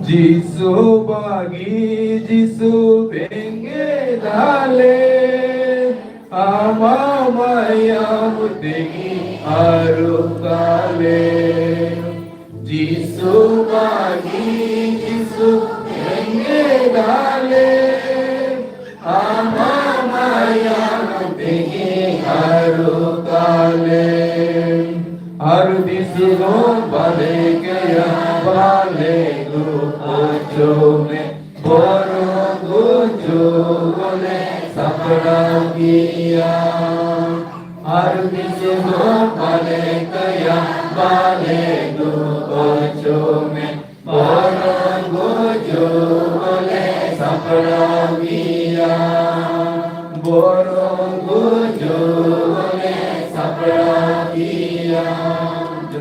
ᱡᱤᱥᱩ ᱵᱟᱜᱤ ᱡᱤᱥᱩ ᱵᱮᱸᱜᱮᱫ ᱟᱞᱮ, ᱟᱢᱟᱜ ᱢᱟᱭᱟᱢ ᱛᱮᱜᱮ ᱟᱹᱨᱩᱵ ᱟᱞᱮ᱾ ᱡᱤᱥᱩ ᱵᱟᱜᱤ ᱡᱤᱥᱩ ᱵᱮᱸᱜᱮᱫ ᱟᱞᱮ, ᱟᱢᱟᱜ ᱢᱟᱭᱟᱢ ᱛᱮᱜᱮ ᱟᱹᱨᱩᱵ ᱟᱞᱮ᱾ ᱟᱨ ᱛᱤᱥ ᱦᱚᱸ ᱵᱟᱞᱮ ᱠᱟᱹᱭᱟ, ᱵᱟᱞᱮ ᱫᱩᱠ ᱦᱚᱪᱚ ᱢᱮ, ᱵᱚᱨᱚᱝ ᱜᱩᱡᱩᱜ ᱞᱮ ᱥᱟᱯᱲᱟᱣ ᱜᱮᱭᱟ᱾ ᱟᱨ ᱛᱤᱥ ᱦᱚᱸ ᱵᱟᱞᱮ ᱠᱟᱹᱭᱟ, ᱵᱟᱞᱮ ᱫᱩᱠ ᱦᱚᱪᱚ ᱢᱮ, ᱵᱚᱨᱚᱝ ᱜᱩᱡᱩᱜ ᱞᱮ ᱥᱟᱯᱲᱟᱣ ᱜᱮᱭᱟ᱾ ᱵᱚᱨᱚᱝ ᱜᱩᱡᱩᱜ ᱞᱮ ᱥᱟᱯᱲᱟᱣ ᱜᱮᱭᱟ᱾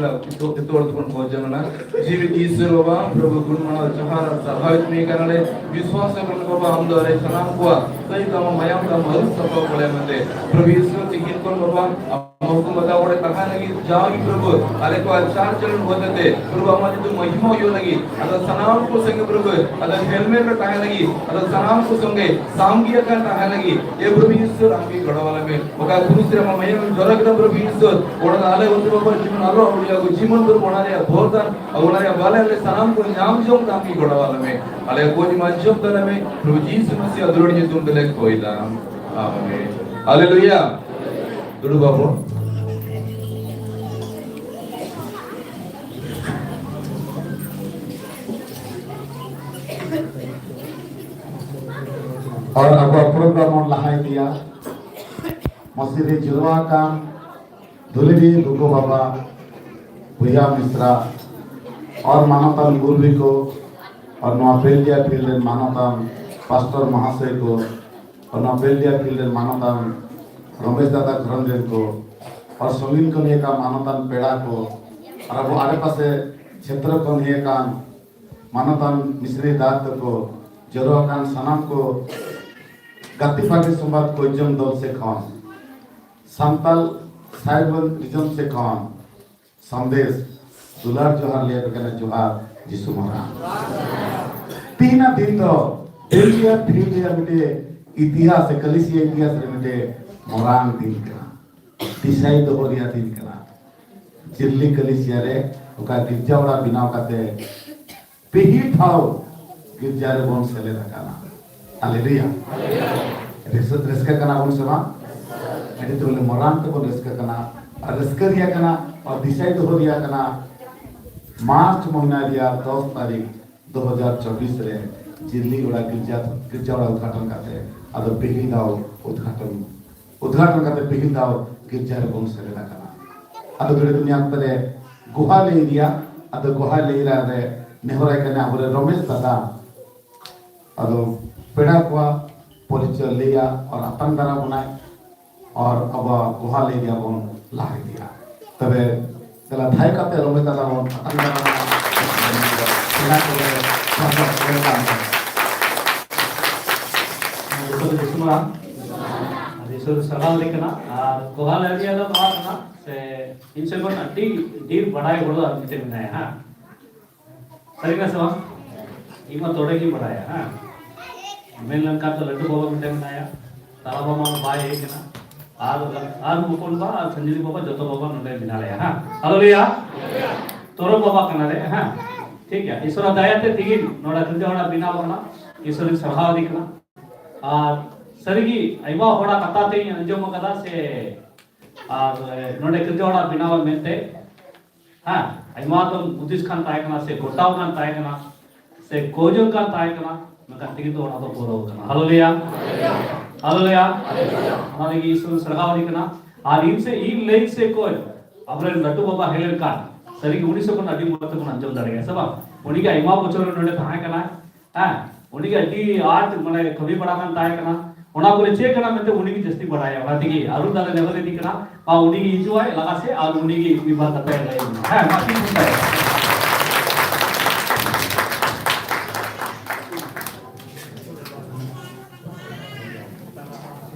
ᱡᱚᱛᱚ ᱦᱚᱲ ᱫᱚᱵᱚᱱ ᱠᱷᱚᱡ ᱡᱚᱝ ᱠᱟᱱᱟ᱾ ᱡᱤᱣᱤ ᱤᱥᱚᱨ ᱵᱟᱵᱟ, ᱯᱨᱚᱵᱷᱩ ᱜᱩᱱ ᱢᱟᱱᱟᱣ ᱡᱚᱦᱟᱨ ᱟᱨ ᱥᱟᱨᱦᱟᱣ ᱮᱢ ᱠᱟᱱᱟᱞᱮ᱾ ᱵᱤᱥᱣᱟᱥ ᱨᱮ ᱵᱟᱵᱟ, ᱟᱢ ᱫᱚ ᱟᱞᱮ ᱥᱟᱱᱟᱢ ᱠᱚᱣᱟᱜ ᱫᱟᱹᱭ ᱛᱟᱢᱟ ᱢᱟᱭᱟᱢ ᱛᱟᱢ ᱟᱹᱨᱩᱵ ᱥᱟᱯᱷᱟ ᱠᱚᱞᱮ ᱢᱮᱱᱛᱮ᱾ ᱯᱨᱚᱵᱷᱩ ᱤᱥᱚᱨ ᱛᱤᱠᱤᱱ ᱠᱷᱚᱱ ᱵᱟᱵᱟ, ᱟᱢ ᱦᱩᱠᱩᱢ ᱵᱟᱛᱟᱣ ᱠᱚᱨᱮ ᱛᱟᱦᱮᱸ ᱞᱟᱹᱜᱤᱫ ᱡᱟᱣᱜᱮ ᱯᱨᱚᱵᱷᱩ, ᱟᱞᱮ ᱠᱚᱣᱟᱜ ᱪᱟᱨ ᱪᱟᱞᱚᱱ ᱦᱚᱛᱮᱛᱮ ᱯᱨᱚᱵᱷᱩ ᱟᱢᱟᱜ ᱧᱩᱛᱩᱢ ᱢᱚᱦᱤᱢᱟ ᱦᱩᱭᱩᱜ ᱞᱟᱹᱜᱤᱫ, ᱟᱫᱚ ᱥᱟᱱᱟᱢ ᱠᱚ ᱥᱚᱸᱜᱮ ᱯᱨᱚᱵᱷᱩ, ᱟᱫᱚ ᱦᱮᱞᱢᱮᱴ ᱨᱮ ᱛᱟᱦᱮᱸ ᱞᱟᱹᱜᱤᱫ, ᱟᱫᱚ ᱥᱟᱱᱟᱢ ᱠᱚ ᱥᱚᱸᱜᱮ ᱥᱟᱢᱜᱤ ᱟᱠᱟᱱ ᱛᱟᱦᱮᱸ ᱞᱟᱹᱜᱤᱫ, ᱮ ᱯᱨᱚᱵᱷᱩ ᱤᱥᱚᱨ ᱟᱢ ᱜᱮ ᱜᱚᱲᱚ ᱟᱞᱮ ᱢᱮ᱾ ᱚᱠᱟ ᱠᱨᱩᱥ ᱨᱮ ᱟᱢᱟᱜ ᱢᱟᱭᱟᱢ ᱡᱚᱨᱚ ᱠᱮᱫᱟ ᱯᱨᱚᱵᱷᱩ ᱤᱥᱚᱨ, ᱚᱱᱟ ᱫᱚ ᱟᱞᱮ ᱚᱱᱛᱮ ᱵᱟᱵᱟ ᱡᱤᱵᱚᱱ ᱟᱞᱚ ᱦᱩᱭᱩᱜ, ᱡᱤᱵᱚᱱ ᱫᱚ ᱚᱱᱟ ᱨᱮᱭᱟᱜ ᱵᱷᱚᱨᱫᱟᱱ, ᱟᱨ ᱚᱱᱟ ᱨᱮᱭᱟᱜ ᱵᱟᱞᱮ ᱟᱞᱮ ᱥᱟᱱᱟᱢ ᱠᱚ ᱧᱟᱢ ᱡᱚᱝ ᱛᱟᱢ ᱜᱮ ᱜᱚᱲᱚ ᱟᱞᱮ ᱢᱮ᱾ ᱟᱞᱮ ᱠᱚ ᱡᱤᱢᱟ ᱡᱚᱢ ᱛᱟᱞᱮ ᱢᱮ, ᱯᱨᱚᱵᱷᱩ ᱡᱤᱥᱩ ᱢᱟᱥᱤᱦᱟᱜ ᱫᱩᱞᱟᱹᱲ ᱧᱩᱛᱩᱢ ᱛᱮᱞᱮ ᱠᱚᱭ ᱫᱟ᱾ ᱟᱢᱮᱱ᱾ ᱦᱟᱞᱮᱞᱩᱭᱟ᱾ ᱫᱩᱲᱩᱵ ᱟᱵᱚᱱ᱾ ᱟᱨ ᱟᱵᱚᱣᱟᱜ ᱯᱨᱳᱜᱨᱟᱢ ᱵᱚᱱ ᱞᱟᱦᱟ ᱤᱫᱤᱭᱟ᱾ ᱢᱟᱹᱥᱤ ᱨᱮ ᱡᱤᱨᱟᱹᱣ ᱟᱠᱟᱱ ᱫᱩᱞᱟᱹᱲᱤᱭᱟᱹ ᱜᱚᱜᱚ ᱵᱟᱵᱟ, ᱵᱚᱭᱦᱟ ᱢᱤᱥᱨᱟ, ᱟᱨ ᱢᱟᱱᱚᱛᱟᱱ ᱜᱩᱨᱵᱤ ᱠᱚ, ᱟᱨ ᱱᱚᱣᱟ ᱵᱮᱞᱰᱤᱦᱟ ᱯᱷᱤᱞᱰ ᱨᱮᱱ ᱢᱟᱱᱚᱛᱟᱱ ᱯᱟᱥᱴᱚᱨ ᱢᱟᱦᱟᱥᱚᱭ ᱠᱚ, ᱟᱨ ᱱᱚᱣᱟ ᱵᱮᱞᱰᱤᱦᱟ ᱯᱷᱤᱞᱰ ᱨᱮᱱ ᱢᱟᱱᱚᱛᱟᱱ ᱨᱚᱢᱮᱥ ᱫᱟᱫᱟ ᱜᱷᱚᱨᱚᱸᱡᱽ ᱨᱮᱱ ᱠᱚ, ᱟᱨ ᱥᱚᱝᱜᱤᱱ ᱠᱷᱚᱱ ᱦᱮᱡ ᱟᱠᱟᱱ ᱢᱟᱱᱚᱛᱟᱱ ᱯᱮᱲᱟ ᱠᱚ, ᱟᱨ ᱟᱵᱚ ᱟᱲᱮᱯᱟᱥᱮ ᱪᱷᱮᱛᱨᱚ ᱠᱷᱚᱱ ᱦᱮᱡ ᱟᱠᱟᱱ ᱢᱟᱱᱚᱛᱟᱱ ᱢᱤᱥᱨᱤ ᱫᱟᱫᱟ ᱛᱟᱠᱚ, ᱡᱚᱨᱚ ᱟᱠᱟᱱ ᱥᱟᱱᱟᱢ ᱠᱚ, ᱜᱟᱛᱮ ᱯᱟᱹᱴᱤ ᱥᱚᱢᱵᱟᱫ ᱠᱚᱡᱚᱢ ᱫᱚᱞ ᱥᱮ ᱠᱷᱚᱱ, ᱥᱟᱱᱛᱟᱞ ᱥᱟᱭᱵᱚᱱ ᱨᱤᱡᱚᱱ ᱥᱮ ᱠᱷᱚᱱ, ᱥᱟᱸᱫᱮᱥ, ᱫᱩᱞᱟᱹᱲ ᱡᱚᱦᱟᱨ ᱞᱟᱹᱭ ᱟᱯᱮ ᱠᱟᱱᱟ, ᱡᱚᱦᱟᱨ ᱡᱤᱥᱩ ᱢᱟᱨᱟᱝ᱾ ᱛᱤᱦᱤᱧᱟᱜ ᱫᱤᱱ ᱫᱚ ᱵᱮᱞᱰᱤᱦᱟ ᱯᱷᱤᱞᱰ ᱨᱮᱭᱟᱜ ᱢᱤᱫᱴᱮᱡ ᱤᱛᱤᱦᱟᱥ ᱥᱮ ᱠᱟᱹᱞᱤᱥᱤᱭᱟ ᱤᱛᱤᱦᱟᱥ ᱨᱮ ᱢᱤᱫᱴᱮᱡ ᱢᱟᱨᱟᱝ ᱫᱤᱱ ᱠᱟᱱᱟ, ᱫᱤᱥᱟᱹᱭ ᱫᱚᱦᱚ ᱨᱮᱭᱟᱜ ᱫᱤᱱ ᱠᱟᱱᱟ᱾ ᱪᱤᱨᱞᱤ ᱠᱟᱹᱞᱤᱥᱤᱭᱟ ᱨᱮ ᱚᱠᱟ ᱜᱤᱨᱡᱟ ᱚᱲᱟᱜ ᱵᱮᱱᱟᱣ ᱠᱟᱛᱮ ᱯᱤᱦᱤ ᱴᱷᱟᱶ ᱜᱤᱨᱡᱟ ᱨᱮᱵᱚᱱ ᱥᱮᱞᱮᱫ ᱟᱠᱟᱱᱟ᱾ ᱦᱟᱞᱮᱞᱩᱭᱟ᱾ ᱨᱟᱹᱥᱠᱟᱹ, ᱨᱟᱹᱥᱠᱟᱹ ᱠᱟᱱᱟ ᱵᱚᱱ ᱥᱮ ᱵᱟᱝ? ᱟᱹᱰᱤ ᱛᱮ ᱵᱚᱞᱮ ᱢᱟᱨᱟᱝ ᱛᱮᱵᱚᱱ ᱨᱟᱹᱥᱠᱟᱹ ᱠᱟᱱᱟ᱾ ᱟᱨ ᱨᱟᱹᱥᱠᱟᱹ ᱨᱮᱭᱟᱜ ᱠᱟᱱᱟ, ᱟᱨ ᱫᱤᱥᱟᱹᱭ ᱫᱚᱦᱚ ᱨᱮᱭᱟᱜ ᱠᱟᱱᱟ, ᱢᱟᱨᱪ ᱢᱚᱦᱤᱱᱟ ᱨᱮᱭᱟᱜ ᱫᱚᱥ ᱛᱟᱹᱨᱤᱠᱷ ᱫᱩ ᱦᱟᱡᱟᱨ ᱪᱚᱵᱵᱤᱥ ᱨᱮ ᱡᱤᱨᱞᱤ ᱜᱚᱲᱟ ᱜᱤᱨᱡᱟ, ᱜᱤᱨᱡᱟ ᱚᱲᱟᱜ ᱩᱫᱽᱜᱷᱟᱴᱚᱱ ᱠᱟᱛᱮ ᱟᱫᱚ ᱯᱤᱦᱤ ᱫᱷᱟᱣ ᱩᱫᱽᱜᱷᱟᱴᱚᱱ ᱩᱫᱽᱜᱷᱟᱴᱚᱱ ᱠᱟᱛᱮ ᱯᱤᱦᱤ ᱫᱷᱟᱣ ᱜᱤᱨᱡᱟ ᱨᱮᱵᱚᱱ ᱥᱮᱞᱮᱫ ᱟᱠᱟᱱᱟ᱾ ᱟᱫᱚ ᱫᱩᱲᱩᱵ ᱫᱩᱱᱤᱭᱟᱹ ᱚᱠᱛᱚ ᱨᱮ ᱜᱚᱦᱟ ᱞᱟᱹᱭ ᱨᱮᱭᱟᱜ, ᱟᱫᱚ ᱜᱚᱦᱟ ᱞᱟᱹᱭ ᱨᱮᱭᱟᱜ ᱨᱮ ᱱᱮᱦᱚᱨᱟᱭ ᱠᱟᱱᱟ ᱟᱵᱚᱨᱮ ᱨᱚᱢᱮᱥ ᱫᱟᱫᱟ᱾ ᱟᱫᱚ ᱯᱮᱲᱟ ᱠᱚᱣᱟᱜ ᱯᱚᱨᱤᱪᱚᱭ ᱞᱟᱹᱭᱟ ᱟᱨ ᱟᱛᱟᱝ ᱫᱟᱨᱟᱢ ᱵᱚᱱᱟᱭ ᱟᱨ ᱟᱵᱚᱣᱟᱜ ᱜᱚᱦᱟ ᱞᱟᱹᱭ ᱨᱮᱭᱟᱜ ᱵᱚᱱ ᱞᱟᱦᱟ ᱤᱫᱤᱭᱟ᱾ ᱛᱚᱵᱮ ᱛᱮᱞᱟ ᱛᱷᱟᱭᱚ ᱠᱟᱛᱮ ᱨᱚᱢᱚᱡ ᱛᱟᱞᱟ ᱵᱚᱱ ᱟᱛᱟᱝ ᱫᱟᱨᱟᱢᱟ᱾ ᱚᱱᱟ ᱠᱚᱨᱮ ᱥᱟᱶᱛᱟ ᱥᱮᱨᱮᱧ ᱠᱟᱱ ᱛᱟᱵᱚᱱᱟ᱾ ᱡᱚᱛᱚ ᱜᱮ ᱫᱤᱥᱚᱢ ᱦᱚᱲ, ᱟᱹᱰᱤ ᱥᱩᱨ ᱥᱟᱨᱦᱟᱣ ᱞᱮ ᱠᱟᱱᱟ᱾ ᱟᱨ ᱜᱚᱦᱟᱞ area ᱫᱚ ᱱᱚᱣᱟ ᱠᱟᱱᱟ ᱥᱮ, ᱤᱧ ᱥᱮᱫ ᱠᱷᱚᱱ ᱟᱹᱰᱤ ᱰᱷᱮᱨ ᱵᱟᱰᱟᱭ ᱦᱚᱲ ᱫᱚ ᱟᱨ ᱢᱤᱫᱴᱮᱱ ᱢᱮᱱᱟᱭᱟ, ᱦᱮᱸ᱾ ᱥᱟᱹᱨᱤ ᱠᱟᱱᱟ ᱥᱮ ᱵᱟᱝ? ᱤᱧ ᱢᱟ ᱛᱚᱲᱮ ᱜᱤᱧ ᱵᱟᱰᱟᱭᱟ, ᱦᱮᱸ᱾ ᱢᱮᱱ ᱞᱮᱱᱠᱷᱟᱱ ᱫᱚ ᱞᱟᱹᱴᱩ ᱵᱟᱵᱟ ᱢᱤᱫᱴᱮᱱ ᱢᱮᱱᱟᱭᱟ, ᱛᱟᱞᱟ ᱵᱟᱵᱟ ᱢᱟ ᱵᱟᱭ ᱦᱮᱡ ᱠᱟᱱᱟ, ᱟᱨ, ᱟᱨ ᱦᱚᱯᱚᱱ ᱵᱟ ᱟᱨ ᱥᱟᱺᱜᱤᱧ ᱵᱟᱵᱟ ᱡᱚᱛᱚ ᱵᱟᱵᱟ ᱱᱚᱰᱮ ᱢᱮᱱᱟᱜ ᱞᱮᱭᱟ, ᱦᱮᱸ᱾ ᱦᱟᱞᱮᱞᱩᱭᱟ᱾ ᱛᱚᱨᱚ ᱵᱟᱵᱟ ᱠᱟᱱᱟᱞᱮ, ᱦᱮᱸ᱾ ᱴᱷᱤᱠ ᱜᱮᱭᱟ, ᱤᱥᱚᱨᱟᱜ ᱫᱟᱭᱟ ᱛᱮ ᱛᱮᱦᱮᱧ ᱱᱚᱰᱮ ᱠᱷᱟᱹᱞᱤ ᱦᱚᱲᱟᱜ ᱵᱮᱱᱟᱣ ᱠᱟᱱᱟ, ᱤᱥᱚᱨᱤᱧ ᱥᱟᱨᱦᱟᱣ ᱫᱮ ᱠᱟᱱᱟ᱾ ᱟᱨ ᱥᱟᱹᱨᱤᱜᱮ ᱟᱭᱢᱟ ᱦᱚᱲᱟᱜ ᱠᱟᱛᱷᱟ ᱛᱮᱧ ᱟᱸᱡᱚᱢ ᱟᱠᱟᱫᱟ ᱥᱮ, ᱟᱨ ᱱᱚᱰᱮ ᱠᱷᱟᱹᱞᱤ ᱦᱚᱲᱟᱜ ᱵᱮᱱᱟᱣ ᱢᱮᱱᱛᱮ, ᱦᱮᱸ, ᱟᱭᱢᱟ ᱫᱚᱢ ᱦᱩᱫᱤᱥ ᱠᱟᱱ ᱛᱟᱦᱮᱸ ᱠᱟᱱᱟ, ᱥᱮ ᱜᱚᱴᱟᱣ ᱠᱟᱱ ᱛᱟᱦᱮᱸ ᱠᱟᱱᱟ, ᱥᱮ ᱠᱚᱭᱡᱚᱱ ᱠᱟᱱ ᱛᱟᱦᱮᱸ ᱠᱟᱱᱟ, ᱢᱮᱱᱠᱷᱟᱱ ᱛᱮᱦᱮᱧ ᱫᱚ ᱚᱱᱟ ᱫᱚ ᱯᱩᱨᱟᱹᱣ ᱠᱟᱱᱟ᱾ ᱦᱟᱞᱮᱞᱩᱭᱟ᱾ ᱦᱟᱞᱮᱞᱩᱭᱟ᱾ ᱚᱱᱟ ᱞᱟᱹᱜᱤᱫ ᱤᱥᱚᱨ ᱥᱟᱨᱦᱟᱣ ᱟᱹᱰᱤ ᱠᱟᱱᱟ᱾ ᱟᱨ ᱤᱧ ᱥᱮ ᱤᱧ ᱞᱟᱹᱭ ᱥᱮ ᱠᱚᱭ, ᱟᱵᱚᱨᱮᱱ ᱞᱟᱹᱴᱩ ᱵᱟᱵᱟ ᱦᱮᱡ ᱞᱮᱱᱠᱷᱟᱱ, ᱥᱟᱹᱨᱤᱜᱮ ᱩᱱᱤ ᱥᱮᱫ ᱠᱷᱚᱱ ᱟᱹᱰᱤ ᱢᱚᱡᱽ ᱛᱮᱵᱚᱱ ᱟᱸᱡᱚᱢ ᱫᱟᱲᱮᱭᱟᱜᱼᱟ, ᱥᱮ ᱵᱟᱝ? ᱩᱱᱤᱜᱮ ᱟᱭᱢᱟ ᱵᱚᱪᱷᱚᱨ ᱱᱚᱰᱮ ᱛᱟᱦᱮᱸ ᱠᱟᱱᱟᱭ᱾ ᱦᱮᱸ, ᱩᱱᱤ ᱜᱮ ᱟᱹᱰᱤ ᱟᱸᱴ ᱢᱟᱱᱮ ᱠᱟᱹᱢᱤ ᱵᱟᱲᱟ ᱠᱟᱱ ᱛᱟᱦᱮᱸ ᱠᱟᱱᱟ᱾ ᱚᱱᱟ ᱠᱚᱨᱮ ᱪᱮᱫ ᱠᱟᱱᱟ ᱢᱮᱱᱛᱮ ᱩᱱᱤ ᱜᱮ ᱡᱟᱹᱥᱛᱤ ᱵᱟᱲᱟᱭᱟ, ᱚᱱᱟ ᱛᱮᱜᱮ ᱟᱹᱨᱩ ᱫᱟᱨᱮ ᱞᱮᱵᱮᱞ ᱤᱫᱤ ᱠᱟᱱᱟ᱾ ᱟᱨ ᱩᱱᱤ ᱜᱮ ᱦᱤᱡᱩᱜᱼᱟᱭ ᱞᱟᱜᱟ ᱥᱮ, ᱟᱨ ᱩᱱᱤ ᱜᱮ ᱢᱤᱫ ᱵᱟᱨ ᱠᱟᱛᱷᱟᱭ ᱞᱟᱹᱭ ᱟᱵᱚᱱᱟ᱾ ᱦᱮᱸ, ᱢᱟ ᱴᱷᱤᱠ ᱜᱮ᱾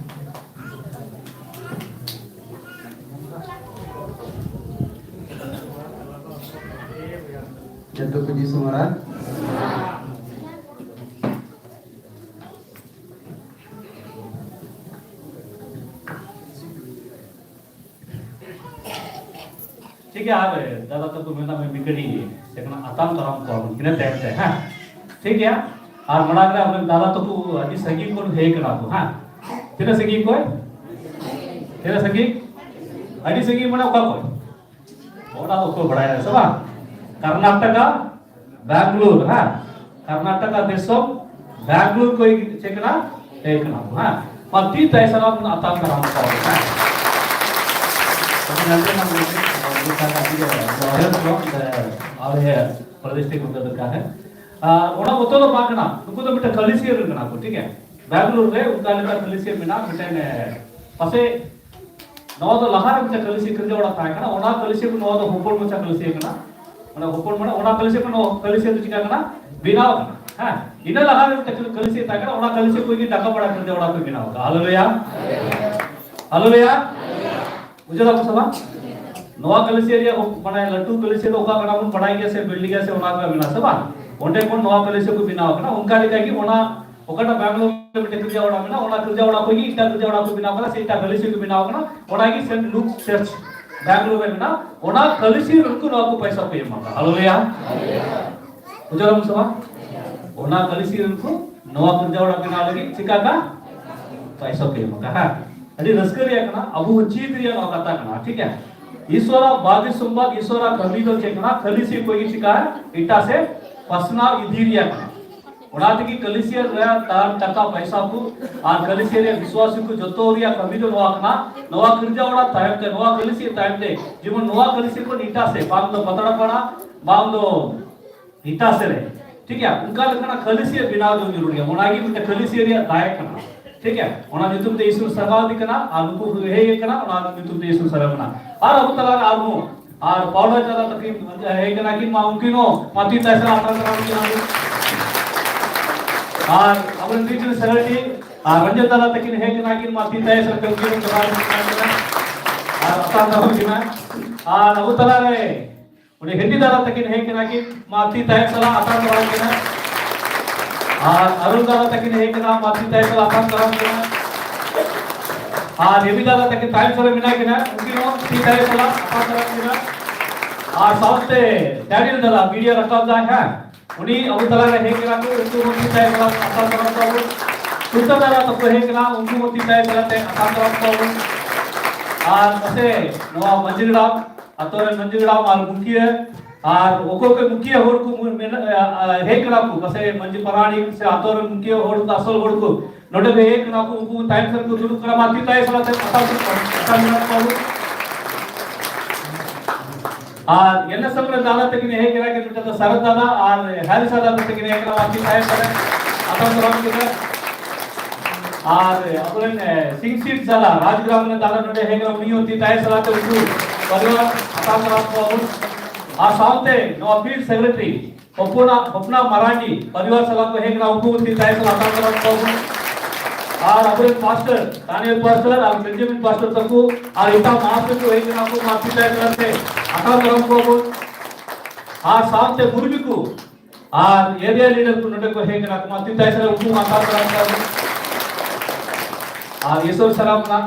ᱡᱚᱛᱚ ᱠᱚ ᱡᱤᱥᱩ ᱢᱟᱨᱟᱝ᱾ ᱴᱷᱤᱠ ᱜᱮᱭᱟ, ᱟᱨ ᱫᱟᱫᱟ ᱛᱟᱠᱚ ᱢᱮᱱᱟᱜ ᱢᱮ ᱢᱤᱫ ᱜᱷᱟᱹᱲᱤ ᱥᱮ ᱠᱟᱱᱟ ᱟᱛᱟᱝ ᱫᱟᱨᱟᱢ ᱠᱚᱣᱟ ᱵᱚᱱ ᱤᱱᱟᱹ ᱛᱟᱭᱚᱢ ᱛᱮ, ᱦᱮᱸ? ᱴᱷᱤᱠ ᱜᱮᱭᱟ, ᱟᱨ ᱢᱟᱲᱟᱝ ᱨᱮ ᱟᱵᱚᱨᱮᱱ ᱫᱟᱫᱟ ᱛᱟᱠᱚ ᱟᱹᱰᱤ ᱥᱟᱺᱜᱤᱧ ᱠᱷᱚᱱ ᱦᱮᱡ ᱠᱟᱱᱟ ᱠᱚ, ᱦᱮᱸ? ᱛᱤᱱᱟᱹᱜ ᱥᱟᱺᱜᱤᱧ ᱠᱷᱚᱱ? ᱛᱤᱱᱟᱹᱜ ᱥᱟᱺᱜᱤᱧ? ᱟᱹᱰᱤ ᱥᱟᱺᱜᱤᱧ ᱢᱟᱱᱮ ᱚᱠᱟ ᱠᱷᱚᱱ? ᱚᱱᱟ ᱫᱚ ᱚᱠᱚᱭ ᱵᱟᱲᱟᱭᱟ ᱥᱮ ᱵᱟᱝ? ᱠᱟᱨᱱᱟᱴᱟᱠᱟ, ᱵᱮᱝᱜᱟᱞᱩᱨ, ᱦᱮᱸ? ᱠᱟᱨᱱᱟᱴᱟᱠᱟ ᱫᱤᱥᱚᱢ, ᱵᱮᱝᱜᱟᱞᱩᱨ ᱠᱷᱚᱱ ᱪᱮᱫ ᱠᱟᱱᱟ? ᱦᱮᱡ ᱠᱟᱱᱟ ᱠᱚ, ᱦᱮᱸ? ᱢᱟ ᱛᱤ ᱛᱟᱭ ᱥᱟᱞᱟᱜ ᱵᱚᱱ ᱟᱛᱟᱝ ᱫᱟᱨᱟᱢ ᱠᱚᱣᱟ, ᱦᱮᱸ? ᱟᱵᱚ ᱧᱮᱞ ᱛᱮ ᱱᱟᱝ ᱵᱚᱱ ᱢᱮᱛᱟ ᱠᱚᱣᱟ ᱡᱮ, ᱟᱵᱚ ᱦᱮᱸ, ᱯᱨᱚᱫᱮᱥ ᱴᱷᱤᱠ ᱢᱚᱛᱚ ᱫᱚᱨᱠᱟᱨ ᱦᱮᱸ᱾ ᱟᱨ ᱚᱱᱟ ᱵᱚᱛᱚᱨ ᱫᱚ ᱵᱟᱝ ᱠᱟᱱᱟ, ᱱᱩᱠᱩ ᱫᱚ ᱢᱤᱫᱴᱮᱱ ᱠᱷᱟᱹᱞᱤ ᱥᱤᱭᱟᱹ ᱨᱮᱱ ᱠᱟᱱᱟ ᱠᱚ, ᱴᱷᱤᱠ ᱜᱮᱭᱟ? ᱵᱮᱝᱜᱟᱞᱩᱨ ᱨᱮ ᱚᱱᱠᱟ ᱞᱮᱠᱟ ᱠᱷᱟᱹᱞᱤ ᱥᱤᱭᱟᱹ ᱢᱮᱱᱟᱜᱼᱟ, ᱢᱤᱫᱴᱮᱱ, ᱮ, ᱯᱟᱥᱮ ᱱᱚᱣᱟ ᱫᱚ ᱞᱟᱦᱟ ᱨᱮ ᱢᱤᱫᱴᱮᱱ ᱠᱟᱹᱞᱤᱥᱤ ᱠᱤᱨᱡᱟᱹ ᱚᱲᱟᱜ ᱛᱟᱦᱮᱸ ᱠᱟᱱᱟ, ᱚᱱᱟ ᱠᱟᱹᱞᱤᱥᱤ ᱠᱚ, ᱱᱚᱣᱟ ᱫᱚ ᱦᱚᱯᱚᱱ ᱢᱟᱪᱷᱟ ᱠᱟᱹᱞᱤᱥᱤ ᱠᱟᱱᱟ᱾ ᱚᱱᱟ ᱦᱚᱯᱚᱱ ᱢᱟᱱᱮ ᱚᱱᱟ ᱠᱟᱹᱞᱤᱥᱤ ᱠᱚ, ᱱᱚᱣᱟ ᱠᱟᱹᱞᱤᱥᱤ ᱫᱚ ᱪᱤᱠᱟ ᱠᱟᱱᱟ? ᱵᱮᱱᱟᱣ ᱠᱟᱱᱟ᱾ ᱦᱮᱸ, ᱤᱱᱟᱹ ᱞᱟᱦᱟ ᱨᱮ ᱢᱤᱫᱴᱮᱱ ᱠᱟᱹᱞᱤᱥᱤ ᱛᱟᱦᱮᱸ ᱠᱟᱱᱟ, ᱚᱱᱟ ᱠᱟᱹᱞᱤᱥᱤ ᱠᱚ ᱜᱮ ᱴᱟᱠᱟ ᱯᱟᱲᱟ ᱠᱤᱨᱡᱟᱹ ᱚᱲᱟᱜ ᱠᱚ ᱵᱮᱱᱟᱣ ᱠᱟᱜᱼᱟ᱾ ᱦᱟᱞᱮᱞᱩᱭᱟ, ᱦᱟᱞᱮᱞᱩᱭᱟ᱾ ᱵᱩᱡᱷᱟᱹᱣ ᱫᱟᱢ ᱥᱮ ᱵᱟᱝ? ᱱᱚᱣᱟ ᱠᱟᱹᱞᱤᱥᱤ ᱨᱮᱭᱟᱜ ᱦᱚᱯ-, ᱢᱟᱱᱮ ᱞᱟᱹᱴᱩ ᱠᱟᱹᱞᱤᱥᱤ ᱫᱚ ᱚᱠᱟ ᱠᱟᱱᱟ ᱵᱚᱱ ᱵᱟᱲᱟᱭ ᱜᱮᱭᱟ ᱥᱮ, ᱵᱤᱞᱰᱤᱝ ᱜᱮᱭᱟ ᱥᱮ, ᱚᱱᱟ ᱠᱚ ᱢᱮᱱᱟᱜᱼᱟ ᱥᱮ ᱵᱟᱝ? ᱚᱸᱰᱮ ᱠᱷᱚᱱ ᱱᱚᱣᱟ ᱠᱟᱹᱞᱤᱥᱤ ᱠᱚ ᱵᱮᱱᱟᱣ ᱠᱟᱱᱟ᱾ ᱚᱱᱠᱟ ᱞᱮᱠᱟ ᱜᱮ ᱚᱱᱟ ᱚᱠᱟᱴᱟᱜ ᱵᱮᱝᱜᱟᱞᱳᱨ ᱨᱮ ᱢᱤᱫᱴᱮᱱ ᱠᱤᱨᱡᱟ ᱚᱲᱟᱜ ᱢᱮᱱᱟᱜᱼᱟ, ᱚᱱᱟ ᱠᱤᱨᱡᱟ ᱚᱲᱟᱜ ᱠᱷᱚᱱ ᱜᱮ ᱮᱴᱟᱜ ᱠᱤᱨᱡᱟ ᱚᱲᱟᱜ ᱠᱚ ᱵᱮᱱᱟᱣ ᱠᱟᱱᱟ, ᱥᱮ ᱮᱴᱟᱜ ᱠᱟᱹᱞᱤᱥᱤ ᱠᱚ ᱵᱮᱱᱟᱣ ᱠᱟᱱᱟ, ᱚᱱᱟ ᱜᱮ ᱥᱮᱱᱴ ᱞᱩᱠ ᱪᱟᱨᱪ ᱵᱮᱝᱜᱟᱞᱳᱨ ᱨᱮ ᱢᱮᱱᱟᱜᱼᱟ᱾ ᱚᱱᱟ ᱠᱟᱹᱞᱤᱥᱤ ᱨᱮᱱ ᱠᱚ ᱱᱚᱣᱟ ᱠᱚ ᱯᱚᱭᱥᱟ ᱠᱚ ᱮᱢᱟ ᱠᱟᱱᱟ᱾ ᱦᱟᱞᱮᱞᱩᱭᱟ᱾ ᱵᱩᱡᱷᱟᱹᱣ ᱫᱟᱢ ᱥᱮ ᱵᱟᱝ? ᱚᱱᱟ ᱠᱟᱹᱞᱤᱥᱤ ᱨᱮᱱ ᱠᱚ ᱱᱚᱣᱟ ᱠᱤᱨᱡᱟ ᱚᱲᱟᱜ ᱵᱮᱱᱟᱣ ᱞᱟᱹᱜᱤᱫ ᱪᱤᱠᱟ ᱠᱟ ᱯᱚᱭᱥᱟ ᱠᱚ ᱮᱢᱟ ᱠᱟᱱᱟ᱾ ᱦᱮᱸ, ᱟᱹᱰᱤ ᱨᱟᱹᱥᱠᱟᱹ ᱨᱮᱭᱟᱜ ᱠᱟᱱᱟ, ᱟᱵᱚ ᱦᱚᱸ ᱪᱮᱫ ᱨᱮᱭᱟᱜ ᱱᱚᱣᱟ ᱠᱟᱛᱷᱟ ᱠᱟᱱᱟ, ᱴᱷᱤᱠ ᱜᱮᱭᱟ? ᱤᱥᱣᱚᱨᱟᱜ ᱵᱟᱫᱤ ᱥᱚᱢᱵᱟᱫ, ᱤᱥᱣᱚᱨᱟᱜ ᱠᱟᱹᱢᱤ ᱫᱚ ᱪᱮᱫ ᱠᱟᱱᱟ? ᱠᱟᱹᱞᱤᱥᱤ ᱠᱚ ᱜᱮ ᱪᱤᱠᱟ ᱮᱴᱟᱜ ᱥᱮᱫ ᱯᱟᱥᱱᱟᱣ ᱤᱫᱤ ᱨᱮᱭᱟᱜ ᱠᱟᱱᱟ᱾ ᱚᱱᱟ ᱛᱮᱜᱮ ᱠᱟᱹᱞᱤᱥᱤᱭᱟ ᱨᱮᱭᱟᱜ ᱫᱟᱱ ᱴᱟᱠᱟ ᱯᱚᱭᱥᱟ ᱠᱚ ᱟᱨ ᱠᱟᱹᱞᱤᱥᱤᱭᱟ ᱨᱮᱭᱟᱜ ᱵᱤᱥᱣᱟᱥᱤ ᱠᱚ ᱡᱚᱛᱚ ᱨᱮᱭᱟᱜ ᱠᱟᱹᱢᱤ ᱫᱚ ᱱᱚᱣᱟ ᱠᱟᱱᱟ, ᱱᱚᱣᱟ ᱠᱤᱨᱡᱟ ᱚᱲᱟᱜ ᱛᱟᱭᱚᱢ ᱛᱮ, ᱱᱚᱣᱟ ᱠᱟᱹᱞᱤᱥᱤᱭᱟ ᱛᱟᱭᱚᱢ ᱛᱮ, ᱡᱮᱢᱚᱱ ᱱᱚᱣᱟ ᱠᱟᱹᱞᱤᱥᱤ ᱠᱷᱚᱱ ᱮᱴᱟᱜ ᱥᱮᱫ, ᱵᱟᱝ ᱫᱚ ᱯᱟᱛᱲᱟ ᱯᱟᱲᱟ, ᱵᱟᱝ ᱫᱚ ᱮᱴᱟᱜ ᱥᱮᱫ ᱨᱮ, ᱴᱷᱤᱠ ᱜᱮᱭᱟ, ᱚᱱᱠᱟ ᱞᱮᱠᱟᱱᱟᱜ ᱠᱟᱹᱞᱤᱥᱤᱭᱟ ᱵᱮᱱᱟᱣ ᱫᱚ ᱡᱟᱹᱨᱩᱲ ᱜᱮᱭᱟ᱾ ᱚᱱᱟᱜᱮ ᱢᱤᱫᱴᱮᱱ ᱠᱟᱹᱞᱤᱥᱤᱭᱟ ᱨᱮᱭᱟᱜ ᱫᱟᱭ ᱠᱟᱱᱟ, ᱴᱷᱤᱠ ᱜᱮᱭᱟ? ᱚᱱᱟ ᱧᱩᱛᱩᱢ ᱛᱮ ᱤᱥᱩᱨ ᱥᱟᱨᱦᱟᱣ ᱤᱫᱤ ᱠᱟᱱᱟ ᱟᱨ ᱱᱩᱠᱩ ᱠᱚ ᱦᱮᱡ ᱠᱟᱱᱟ, ᱚᱱᱟ ᱧᱩᱛᱩᱢ ᱛᱮ ᱤᱥᱩᱨ ᱥᱟᱨᱦᱟᱣ ᱠᱟᱱᱟ᱾ ᱟᱨ ᱟᱵᱚ ᱛᱟᱞᱟᱨᱮ ᱟᱨᱦᱚᱸ ᱟᱨ ᱯᱟᱣᱞᱚᱥ ᱫᱟᱫᱟ ᱛᱟᱹᱠᱤᱱ ᱦᱮᱡ ᱠᱟᱱᱟ ᱠᱤᱱ, ᱢᱟ ᱩᱱᱠᱤᱱ ᱦᱚᱸ ᱢᱟ ᱛᱤ ᱛᱟᱭ ᱥᱟᱞᱟᱜ ᱟᱛᱟᱝ ᱫᱟᱨᱟᱢ ᱠᱤᱱᱟ᱾ ᱟᱨ ᱟᱵᱚᱨᱮᱱ ᱨᱤᱡᱤᱱᱟᱞ ᱥᱮᱠᱨᱮᱴᱟᱨᱤ ᱟᱨ ᱨᱚᱧᱡᱚᱱ ᱫᱟᱫᱟ ᱛᱟᱹᱠᱤᱱ ᱦᱮᱡ ᱠᱟᱱᱟ ᱠᱤᱱ, ᱢᱟ ᱛᱤ ᱛᱟᱭ ᱥᱟᱞᱟᱜ ᱩᱱᱠᱤᱱ ᱦᱚᱸ ᱡᱚᱦᱟᱨ ᱠᱤᱱᱟ᱾ ᱟᱨ ᱟᱛᱟᱝ ᱫᱟᱨᱟᱢ ᱠᱤᱱᱟ᱾ ᱟᱨ ᱟᱵᱚ ᱛᱟᱞᱟᱨᱮ ᱩᱱᱤ ᱦᱤᱱᱫᱤ ᱫᱟᱫᱟ ᱛᱟᱹᱠᱤᱱ ᱦᱮᱡ ᱠᱟᱱᱟ ᱠᱤᱱ, ᱢᱟ ᱛᱤ ᱛᱟᱭ ᱥᱟᱞᱟᱜ ᱟᱛᱟᱝ ᱫᱟᱨᱟᱢ ᱠᱤᱱᱟ᱾ ᱟᱨ ᱟᱨᱩᱞ ᱫᱟᱫᱟ ᱛᱟᱹᱠᱤᱱ ᱦᱮᱡ ᱠᱟᱱᱟ, ᱢᱟ ᱛᱤ ᱛᱟᱭ ᱥᱟᱞᱟᱜ ᱟᱛᱟᱝ ᱫᱟᱨᱟᱢ ᱠᱤᱱᱟ᱾ ᱟᱨ ᱨᱮᱵᱤ ᱫᱟᱫᱟ ᱛᱟᱹᱠᱤᱱ ᱛᱟᱭᱚᱢ ᱥᱮᱫ ᱨᱮ ᱢᱮᱱᱟᱜ ᱠᱤᱱᱟ, ᱩᱱᱠᱤᱱ ᱦᱚᱸ ᱛᱤ ᱛᱟᱭ ᱥᱟᱞᱟᱜ ᱟᱛᱟᱝ ᱫᱟᱨᱟᱢ ᱠᱤᱱᱟ᱾ ᱟᱨ ᱥᱟᱶᱛᱮ ᱰᱮᱱᱤᱭᱮᱞ ᱫᱟᱫᱟ ᱵᱷᱤᱰᱤᱭᱳ ᱨᱟᱠᱟᱵ ᱫᱟᱭ, ᱦᱮᱸ, ᱩᱱᱤ ᱟᱵᱚ ᱛᱟᱞᱟ ᱨᱮ ᱦᱮᱡ ᱠᱟᱱᱟ ᱠᱚ, ᱩᱱᱠᱩ ᱦᱚᱸ ᱛᱤ ᱛᱟᱭ ᱥᱟᱞᱟᱜ ᱟᱛᱟᱝ ᱫᱟᱨᱟᱢ ᱠᱚᱣᱟ ᱵᱚᱱ᱾ ᱥᱩᱞᱛᱟᱱ ᱫᱟᱫᱟ ᱛᱟᱠᱚ ᱦᱮᱡ ᱠᱟᱱᱟ, ᱩᱱᱠᱩ ᱦᱚᱸ ᱛᱤ ᱛᱟᱭ ᱥᱟᱞᱟᱜ ᱛᱮ ᱟᱛᱟᱝ ᱫᱟᱨᱟᱢ ᱠᱚᱣᱟ ᱵᱚᱱ᱾ ᱟᱨ ᱢᱟᱥᱮ ᱱᱚᱣᱟ ᱢᱟᱹᱡᱷᱤ ᱜᱟᱲᱟᱢ, ᱟᱛᱳ ᱨᱮᱱ ᱢᱟᱹᱡᱷᱤ ᱜᱟᱲᱟᱢ ᱟᱨ ᱢᱩᱠᱷᱤᱭᱟᱹ, ᱟᱨ ᱚᱠᱚᱭ ᱠᱚ ᱢᱩᱠᱷᱤᱭᱟᱹ ᱦᱚᱲ ᱠᱚ ᱢᱮᱱ-, ᱟ, ᱟ, ᱦᱮᱡ ᱠᱟᱱᱟ ᱠᱚ, ᱯᱟᱥᱮ ᱢᱟᱹᱡᱷᱤ ᱯᱟᱨᱟᱱᱤᱠ ᱥᱮ ᱟᱛᱳ ᱨᱮᱱ ᱢᱩᱠᱷᱤᱭᱟᱹ ᱦᱚᱲ ᱠᱚ, ᱟᱥᱚᱞ ᱦᱚᱲ ᱠᱚ ᱱᱚᱰᱮ ᱠᱚ ᱦᱮᱡ ᱠᱟᱱᱟ ᱠᱚ, ᱩᱱᱠᱩ ᱛᱟᱭᱚᱢ ᱥᱮᱫ ᱠᱚ ᱫᱩᱲᱩᱵ ᱠᱟᱱᱟ, ᱢᱟ ᱛᱤ ᱛᱟᱭ ᱥᱟᱞᱟᱜ ᱛᱮ ᱠᱟᱛᱷᱟ ᱠᱚ, ᱠᱟᱛᱷᱟ ᱢᱮᱱᱟᱜ ᱠᱚᱣᱟ᱾ ᱟᱨ ᱮᱱ ᱮᱥ ᱮᱢ ᱨᱮ ᱫᱟᱫᱟ ᱛᱟᱹᱠᱤᱱ ᱦᱮᱡ ᱠᱟᱱᱟ ᱠᱤᱱ, ᱢᱤᱫᱴᱟᱝ ᱫᱚ ᱥᱟᱨᱚᱫ ᱫᱟᱫᱟ ᱟᱨ ᱦᱟᱨᱤᱥᱟ ᱫᱟᱫᱟ ᱛᱟᱹᱠᱤᱱ ᱦᱮᱡ ᱠᱟᱱᱟ, ᱢᱟ ᱛᱤ ᱛᱟᱭ ᱥᱟᱞᱟᱜ ᱟᱛᱟᱝ ᱫᱟᱨᱟᱢ ᱠᱤᱱᱟ᱾ ᱟᱨ ᱟᱵᱚᱨᱮᱱ ᱥᱤᱝ ᱥᱤᱴ ᱡᱟᱞᱟ ᱨᱟᱡᱽᱜᱨᱟᱢ ᱨᱮ ᱫᱟᱫᱟ ᱱᱚᱰᱮ ᱦᱮᱡ ᱠᱟᱱᱟ, ᱩᱱᱤ ᱦᱚᱸ ᱛᱤ ᱛᱟᱭ ᱥᱟᱞᱟᱜ ᱛᱮ ᱩᱱᱠᱩ ᱯᱟᱨᱤᱣᱟᱨ ᱦᱟᱛᱟᱣ ᱥᱟᱞᱟᱜ ᱠᱚᱣᱟ ᱵᱚᱱ᱾ ᱟᱨ ᱥᱟᱶᱛᱮ ᱱᱚᱣᱟ ᱯᱷᱤᱞᱰ ᱥᱮᱠᱨᱮᱴᱟᱨᱤ ᱦᱚᱯᱚᱱᱟ ᱦᱚᱯᱱᱟ ᱢᱟᱨᱟᱱᱰᱤ ᱯᱟᱨᱤᱣᱟᱨ ᱥᱟᱞᱟᱜ ᱠᱚ ᱦᱮᱡ ᱠᱟᱱᱟ, ᱩᱱᱠᱩ ᱦᱚᱸ ᱛᱤ ᱛᱟᱭ ᱥᱟᱞᱟᱜ ᱦᱟᱛᱟᱣ ᱥᱟᱞᱟᱜ ᱠᱚᱣᱟ ᱵᱚᱱ᱾ ᱟᱨ ᱟᱵᱚᱨᱮᱱ ᱯᱟᱥᱴᱚᱨ ᱰᱟᱱᱤᱭᱮᱞ ᱯᱟᱥᱴᱚᱨ ᱟᱨ ᱵᱮᱱᱡᱟᱢᱤᱱ ᱯᱟᱥᱴᱚᱨ ᱛᱟᱠᱚ ᱟᱨ ᱮᱴᱟᱜ ᱢᱟᱦᱟᱥᱚᱭ ᱠᱚ ᱦᱮᱡ ᱠᱟᱱᱟ, ᱩᱱᱠᱩ ᱢᱟ ᱛᱤ ᱛᱟᱭ ᱥᱟᱞᱟᱜ ᱛᱮ ᱦᱟᱛᱟᱣ ᱥᱟᱞᱟᱜ ᱠᱚᱣᱟ ᱵᱚᱱ᱾ ᱟᱨ ᱥᱟᱶᱛᱮ ᱢᱩᱨᱢᱤ ᱠᱚ ᱟᱨ ᱮᱨᱤᱭᱟ ᱞᱤᱰᱟᱨ ᱠᱚ ᱱᱚᱰᱮ ᱠᱚ ᱦᱮᱡ ᱠᱟᱱᱟ, ᱠᱚ ᱢᱟ ᱛᱤ ᱛᱟᱭ ᱥᱟᱞᱟᱜ ᱩᱱᱠᱩ ᱢᱟ ᱦᱟᱛᱟᱣ ᱥᱟᱞᱟᱜ ᱠᱚᱣᱟ ᱵᱚᱱ᱾ ᱟᱨ ᱤᱥᱚᱨ ᱥᱟᱨᱟᱢ ᱨᱮᱱᱟᱜ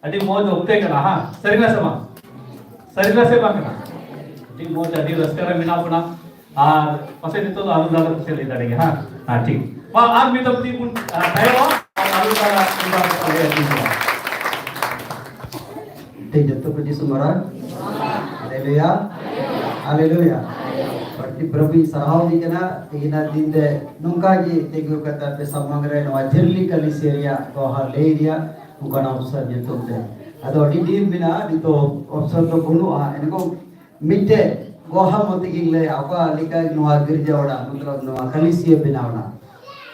ᱟᱹᱰᱤ ᱢᱚᱡᱽ ᱚᱠᱛᱮ ᱠᱟᱱᱟ, ᱦᱟᱸ? ᱥᱟᱹᱨᱤ ᱠᱟᱱᱟ ᱥᱮ ᱵᱟᱝ? ᱥᱟᱹᱨᱤ ᱠᱟᱱᱟ ᱥᱮ ᱵᱟᱝ ᱠᱟᱱᱟ? ᱟᱹᱰᱤ ᱢᱚᱡᱽ, ᱟᱹᱰᱤ ᱨᱟᱹᱥᱠᱟᱹ ᱨᱮ ᱢᱮᱱᱟᱜ ᱵᱚᱱᱟ᱾ ᱟᱨ ᱯᱟᱥᱮᱡ ᱱᱤᱛᱚᱜ ᱫᱚ ᱟᱞᱩ ᱫᱟᱫᱟ ᱯᱟᱥᱮᱡ ᱞᱟᱹᱭ ᱫᱟᱲᱮᱭᱟᱜᱼᱟ, ᱦᱟᱸ? ᱦᱮᱸ, ᱴᱷᱤᱠ᱾ ᱢᱟ ᱟᱨ ᱢᱤᱫ ᱫᱚᱢ ᱛᱤ ᱵᱚᱱ, ᱟ, ᱛᱷᱟᱭᱚᱜᱼᱟ ᱟᱨ ᱟᱞᱩ ᱫᱟᱫᱟ ᱞᱟᱹᱭ ᱟᱹᱫᱤᱧ ᱠᱟᱱᱟ᱾ ᱴᱷᱤᱠ, ᱡᱚᱛᱚ ᱠᱚ ᱡᱤᱥᱩ ᱢᱟᱨᱟᱝ᱾ ᱦᱟᱞᱮᱞᱩᱭᱟ᱾ ᱦᱟᱞᱮᱞᱩᱭᱟ᱾ ᱯᱨᱚᱵᱷᱩ ᱥᱟᱨᱦᱟᱣ ᱜᱮ ᱠᱟᱱᱟ, ᱛᱮᱦᱮᱧᱟᱜ ᱫᱤᱱ ᱨᱮ ᱱᱚᱝᱠᱟ ᱜᱮ ᱛᱤᱸᱜᱩ ᱠᱟᱛᱮ ᱟᱯᱮ ᱥᱟᱢᱟᱝ ᱨᱮ ᱱᱚᱣᱟ ᱡᱷᱟᱹᱨᱞᱤ ᱠᱟᱹᱞᱤᱥᱤ ᱨᱮᱭᱟᱜ ᱫᱚᱦᱟ ᱞᱟᱹᱭ ᱨᱮᱭᱟᱜ ᱚᱱᱠᱟᱱᱟᱜ ᱚᱯᱥᱚᱨ ᱧᱩᱛᱩᱢ ᱛᱮ᱾ ᱟᱫᱚ ᱟᱹᱰᱤ ᱰᱷᱮᱨ ᱢᱮᱱᱟᱜᱼᱟ, ᱱᱤᱛᱚᱜ ᱚᱯᱥᱚᱨ ᱫᱚ ᱵᱟᱹᱱᱩᱜᱼᱟ᱾ ᱮᱱᱠᱷᱟᱱ ᱢᱤᱫᱴᱮᱡ ᱜᱚᱦᱟ ᱢᱚᱛᱤ ᱜᱤᱧ ᱞᱟᱹᱭᱟ, ᱚᱠᱟ ᱞᱮᱠᱟ ᱱᱚᱣᱟ ᱜᱤᱨᱡᱟ ᱚᱲᱟᱜ, ᱢᱚᱛᱞᱚᱵ ᱱᱚᱣᱟ ᱠᱟᱹᱞᱤᱥᱤᱭᱟᱹ ᱵᱮᱱᱟᱣ ᱮᱱᱟ᱾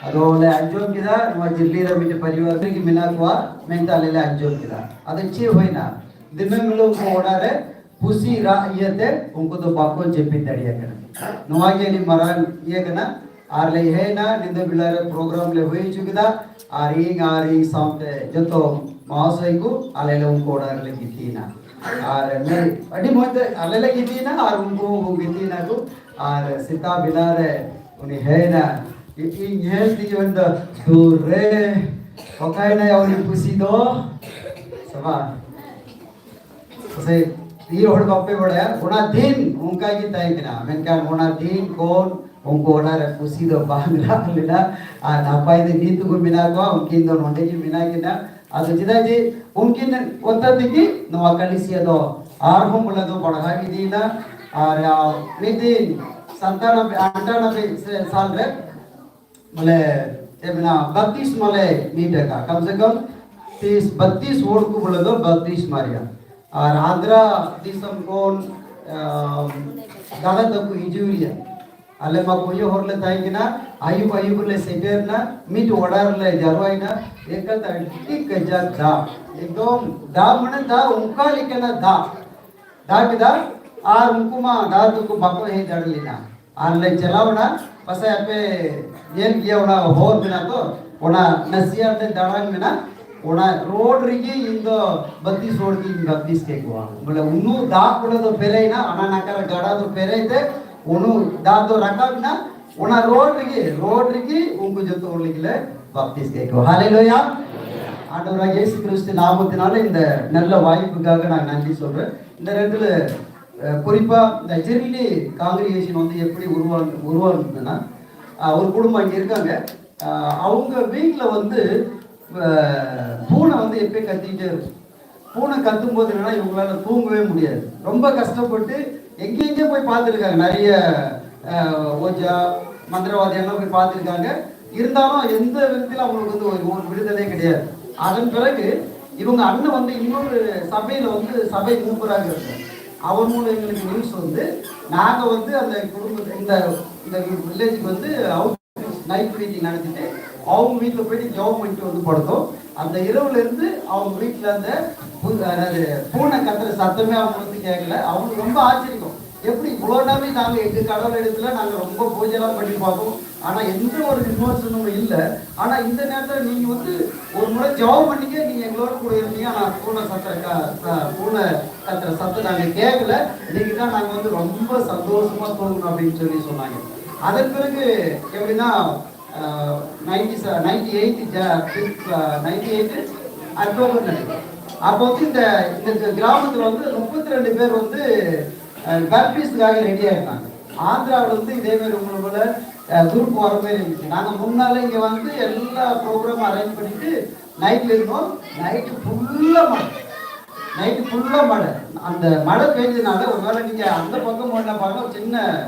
ᱟᱫᱚ ᱞᱮ ᱟᱸᱡᱚᱢ ᱠᱮᱫᱟ, ᱱᱚᱣᱟ ᱡᱷᱟᱹᱨᱞᱤ ᱨᱮ ᱢᱤᱫᱴᱮᱡ ᱯᱚᱨᱤᱵᱟᱨ ᱨᱮᱜᱮ ᱢᱮᱱᱟᱜ ᱠᱚᱣᱟ ᱢᱮᱱᱛᱮ ᱟᱞᱮ ᱞᱮ ᱟᱸᱡᱚᱢ ᱠᱮᱫᱟ᱾ ᱟᱫᱚ ᱪᱮᱫ ᱦᱩᱭᱱᱟ? ᱫᱤᱱᱟᱹᱢ ᱦᱤᱞᱳᱜ ᱩᱱᱠᱩ ᱚᱲᱟᱜ ᱨᱮ ᱯᱩᱥᱤ ᱨᱟᱜ ᱤᱭᱟᱹᱛᱮ ᱩᱱᱠᱩ ᱫᱚ ᱵᱟᱠᱚ ᱡᱟᱹᱯᱤᱫ ᱫᱟᱲᱮᱭᱟᱜ ᱠᱟᱱᱟ᱾ ᱱᱚᱣᱟ ᱜᱮ ᱟᱹᱰᱤ ᱢᱟᱨᱟᱝ ᱤᱭᱟᱹ ᱠᱟᱱᱟ᱾ ᱟᱨ ᱞᱮ ᱦᱮᱡ ᱮᱱᱟ, ᱧᱤᱫᱟᱹ ᱵᱮᱲᱟ ᱨᱮ ᱯᱨᱳᱜᱨᱟᱢ ᱞᱮ ᱦᱩᱭ ᱦᱚᱪᱚ ᱠᱮᱫᱟ᱾ ᱟᱨ ᱤᱧ, ᱟᱨ ᱤᱧ ᱥᱟᱶᱛᱮ ᱡᱚᱛᱚ ᱢᱟᱦᱟᱥᱚᱭ ᱠᱚ, ᱟᱞᱮ ᱞᱮ ᱩᱱᱠᱩ ᱚᱲᱟᱜ ᱨᱮᱞᱮ ᱜᱤᱛᱤᱡ ᱮᱱᱟ᱾ ᱟᱨ ᱢᱤᱫ ᱟᱹᱰᱤ ᱢᱚᱡᱽ ᱛᱮ ᱟᱞᱮ ᱞᱮ ᱜᱤᱛᱤᱡ ᱮᱱᱟ ᱟᱨ ᱩᱱᱠᱩ ᱦᱚᱸ ᱠᱚ ᱜᱤᱛᱤᱡ ᱮᱱᱟ ᱠᱚ᱾ ᱟᱨ ᱥᱮᱛᱟᱜ ᱵᱮᱞᱟ ᱨᱮ ᱩᱱᱤ ᱦᱮᱡ ᱮᱱᱟ, ᱤᱧ ᱧᱮᱞ ᱛᱮᱜᱮ ᱢᱮᱱᱫᱟ, "ᱫᱩᱨ ᱨᱮ, ᱚᱠᱟᱭᱮᱱᱟᱭ ᱩᱱᱤ ᱯᱩᱥᱤ ᱫᱚ?" ᱥᱮ ᱵᱟᱝ? ᱥᱮ ᱤᱭᱟᱹ ᱦᱚᱲ ᱵᱟᱯᱮ ᱵᱟᱲᱟᱭᱟ, ᱚᱱᱟ ᱫᱤᱱ ᱚᱱᱠᱟ ᱜᱮ ᱛᱟᱦᱮᱸ ᱠᱟᱱᱟ᱾ ᱢᱮᱱᱠᱷᱟᱱ ᱚᱱᱟ ᱫᱤᱱ ᱠᱷᱚᱱ ᱩᱱᱠᱩ ᱚᱲᱟᱜ ᱨᱮ ᱯᱩᱥᱤ ᱫᱚ ᱵᱟᱝ ᱨᱟᱜ ᱞᱮᱱᱟ᱾ ᱟᱨ ᱱᱟᱯᱟᱭ ᱛᱮ ᱱᱤᱛ ᱦᱚᱸᱠᱚ ᱢᱮᱱᱟᱜ ᱠᱚᱣᱟ, ᱩᱱᱠᱤᱱ ᱫᱚ ᱱᱚᱰᱮ ᱜᱮ ᱢᱮᱱᱟᱜ ᱠᱤᱱᱟ᱾ ᱟᱫᱚ ᱪᱮᱫᱟᱜ ᱡᱮ ᱩᱱᱠᱤᱱ ᱚᱱᱛᱮ ᱛᱮᱜᱮ ᱱᱚᱣᱟ ᱠᱟᱹᱞᱤᱥᱤᱭᱟ ᱫᱚ ᱟᱨᱦᱚᱸ ᱵᱚᱞᱮ ᱫᱚ ᱵᱟᱲᱦᱟᱣ ᱤᱫᱤᱭᱮᱱᱟ᱾ ᱟᱨ, ᱟ, ᱢᱤᱫ ᱫᱤᱱ ᱥᱟᱱᱛᱟᱱᱚᱵᱵᱮ, ᱟᱴᱟᱱᱚᱵᱵᱮ ᱥᱮ ᱥᱟᱞ ᱨᱮ ᱵᱚᱞᱮ ᱪᱮᱫ ᱢᱮᱱᱟ, ᱵᱟᱯᱛᱤᱥᱢᱟ ᱞᱮ ᱢᱤᱫ ᱟᱠᱟᱫ, ᱠᱚᱢ ᱥᱮ ᱠᱚᱢ ᱛᱤᱥ ᱵᱟᱛᱤᱥ ᱦᱚᱲ ᱠᱚ ᱵᱚᱞᱮ ᱫᱚ ᱵᱟᱯᱛᱤᱥᱢᱟ ᱨᱮᱭᱟᱜ᱾ ᱟᱨ ᱟᱸᱫᱷᱨᱟ ᱫᱤᱥᱚᱢ ᱠᱷᱚᱱ, ᱟ, ᱫᱟᱫᱟ ᱛᱟᱠᱚ ᱦᱤᱡᱩᱜ ᱨᱮᱭᱟᱜ᱾ ᱟᱞᱮ ᱢᱟ ᱠᱚᱭᱚᱜ ᱦᱚᱨ ᱞᱮ ᱛᱟᱦᱮᱸ ᱠᱟᱱᱟ, ᱟᱹᱭᱩᱵ ᱟᱹᱭᱩᱵ ᱞᱮ ᱥᱮᱴᱮᱨ ᱮᱱᱟ, ᱢᱤᱫ ᱚᱲᱟᱜ ᱨᱮᱞᱮ ᱡᱟᱨᱣᱟᱭᱮᱱᱟ᱾ ᱮᱠᱟᱞ ᱛᱮ ᱟᱹᱰᱤ ᱠᱟᱡᱟᱠ ᱫᱟᱜ, ᱮᱠᱫᱚᱢ ᱫᱟᱜ ᱢᱟᱱᱮ ᱫᱟᱜ, ᱚᱱᱠᱟ ᱞᱮᱠᱟᱱᱟᱜ ᱫᱟᱜ ᱫᱟᱜ ᱠᱮᱫᱟ᱾ ᱟᱨ ᱩᱱᱠᱩ ᱢᱟ ᱫᱟᱜ ᱫᱚᱠᱚ ᱵᱟᱠᱚ ᱦᱮᱡ ᱫᱟᱲᱮ ᱞᱮᱱᱟ᱾ ᱟᱨ ᱞᱮ ᱪᱟᱞᱟᱣ ᱮᱱᱟ, ᱯᱟᱥᱮ ᱟᱯᱮ ᱧᱮᱞ ᱜᱮᱭᱟ, ᱚᱱᱟ ᱦᱚᱨ ᱢᱮᱱᱟᱜ ᱛᱚ, ᱚᱱᱟ ᱱᱟᱥᱤᱭᱟᱱ ᱛᱮ ᱫᱟᱬᱟᱱ ᱢᱮᱱᱟᱜ, ᱚᱱᱟ ᱨᱳᱰ ᱨᱮᱜᱮ ᱤᱧ ᱫᱚ ᱵᱟᱯᱛᱤᱥ ᱦᱚᱲ ᱜᱤᱧ ᱵᱟᱯᱛᱤᱥ ᱠᱮᱫ ᱠᱚᱣᱟ᱾ ᱵᱚᱞᱮ ᱩᱱᱟᱹᱜ ᱫᱟᱜ ᱵᱚᱞᱮ ᱫᱚ ᱯᱮᱨᱮᱡ ᱮᱱᱟ, ᱚᱱᱟ ᱱᱟᱠᱟᱨ ᱜᱟᱰᱟ ᱫᱚ ᱯᱮᱨᱮᱡ ᱛᱮ ᱩᱱᱟᱹᱜ ᱫᱟᱜ ᱫᱚ ᱨᱟᱠᱟᱵ ᱮᱱᱟ, ᱚᱱᱟ ᱨᱳᱰ ᱨᱮᱜᱮ, ᱨᱳᱰ ᱨᱮᱜᱮ ᱩᱱᱠᱩ ᱡᱚᱛᱚ ᱦᱚᱲ ᱞᱟᱹᱜᱤᱫ ᱞᱮ ᱵᱟᱯᱛᱤᱥ ᱠᱮᱫ ᱠᱚᱣᱟ᱾ ᱦᱟᱞᱮᱞᱩᱭᱟ! ஆண்டவராகிய இயேசு கிறிஸ்து நாமத்தினால இந்த நல்ல வாய்ப்புக்காக நான் நன்றி சொல்றேன். இந்த ரெண்டுல அஹ், குறிப்பா இந்த ஜெர்லி காங்கிரிகேஷன் வந்து எப்படி உருவா உருவானதுன்னா, அஹ், ஒரு குடும்பம் இங்க இருக்காங்க. அஹ், அவங்க வீட்ல வந்து அஹ், பூனை வந்து எப்பயும் கத்திக்கிட்டே இருக்கும். பூனை கத்தும் போது என்னன்னா, இவங்களால தூங்கவே முடியாது. ரொம்ப கஷ்டப்பட்டு எங்கெங்கே போய் பார்த்துருக்காங்க. நிறைய அஹ், ஓஜா, மந்திரவாதி எல்லாம் போய் பார்த்துருக்காங்க. இருந்தாலும் எந்த விதத்திலும் அவங்களுக்கு வந்து ஒரு ஒரு விடுதலை கிடையாது. அதன் பிறகு இவங்க அண்ணன் வந்து இன்னொரு சபையில வந்து சபை மூப்பராக இருக்கார். அவர் மூலம் எங்களுக்கு நியூஸ் வந்து, நாங்க வந்து அந்த குடும்பம், இந்த இந்த வில்லேஜுக்கு வந்து அவுட் நைட் மீட்டிங் நடத்திட்டு அவங்க வீட்டில் போயிட்டு ஜெபம் பண்ணிட்டு வந்து படுத்தோம். அந்த இரவுல இருந்து அவங்க வீட்டில் அந்த பு- அதாவது, பூனை கத்துற சத்தமே அவங்க வந்து கேட்கல. அவங்களுக்கு ரொம்ப ஆச்சரியம், எப்படி இவ்வளோ நாள் நாங்க எங்க கடவுளிடத்துல நாங்க ரொம்ப பூஜைலாம் பண்ணி பார்த்தோம், ஆனா எந்த ஒரு விமர்சனமும் இல்லை. ஆனா இந்த நேரத்துல நீங்க வந்து ஒரு முறை ஜெபம் பண்ணிக்க, நீங்க எங்களோட கூட இருந்தீங்க, ஆனா பூனை சத்திரக்கா அஹ், பூனை கத்துற சத்தம் நாங்க கேட்கல. இன்னைக்கு தான் நாங்க வந்து ரொம்ப சந்தோஷமா தூங்கணும் அப்படின்னு சொல்லி சொன்னாங்க. அதன் பிறகு எப்படின்னா, ninety ninety eight ninety eight October நினைக்கிறேன். அப்போ வந்து இந்த இந்த கிராமத்துல வந்து முப்பத்தி ரெண்டு பேர் வந்து பேப்டிஸ்டுக்காக ரெடியா இருந்தாங்க. ஆந்திராவில் வந்து இதே மாதிரி உங்களோட குரூப் வர மாதிரி இருந்துச்சு. நாங்க முன்னால இங்க வந்து எல்லா ப்ரோக்ராம் அரேஞ்ச் பண்ணிட்டு நைட்ல இருந்தோம். நைட்டு ஃபுல்லா மழை, நைட்டு ஃபுல்லா மழை. அந்த மழை பெஞ்சதுனால, ஒருவேளை நீங்க அந்த பக்கம் போனா பாருங்க, ஒரு சின்ன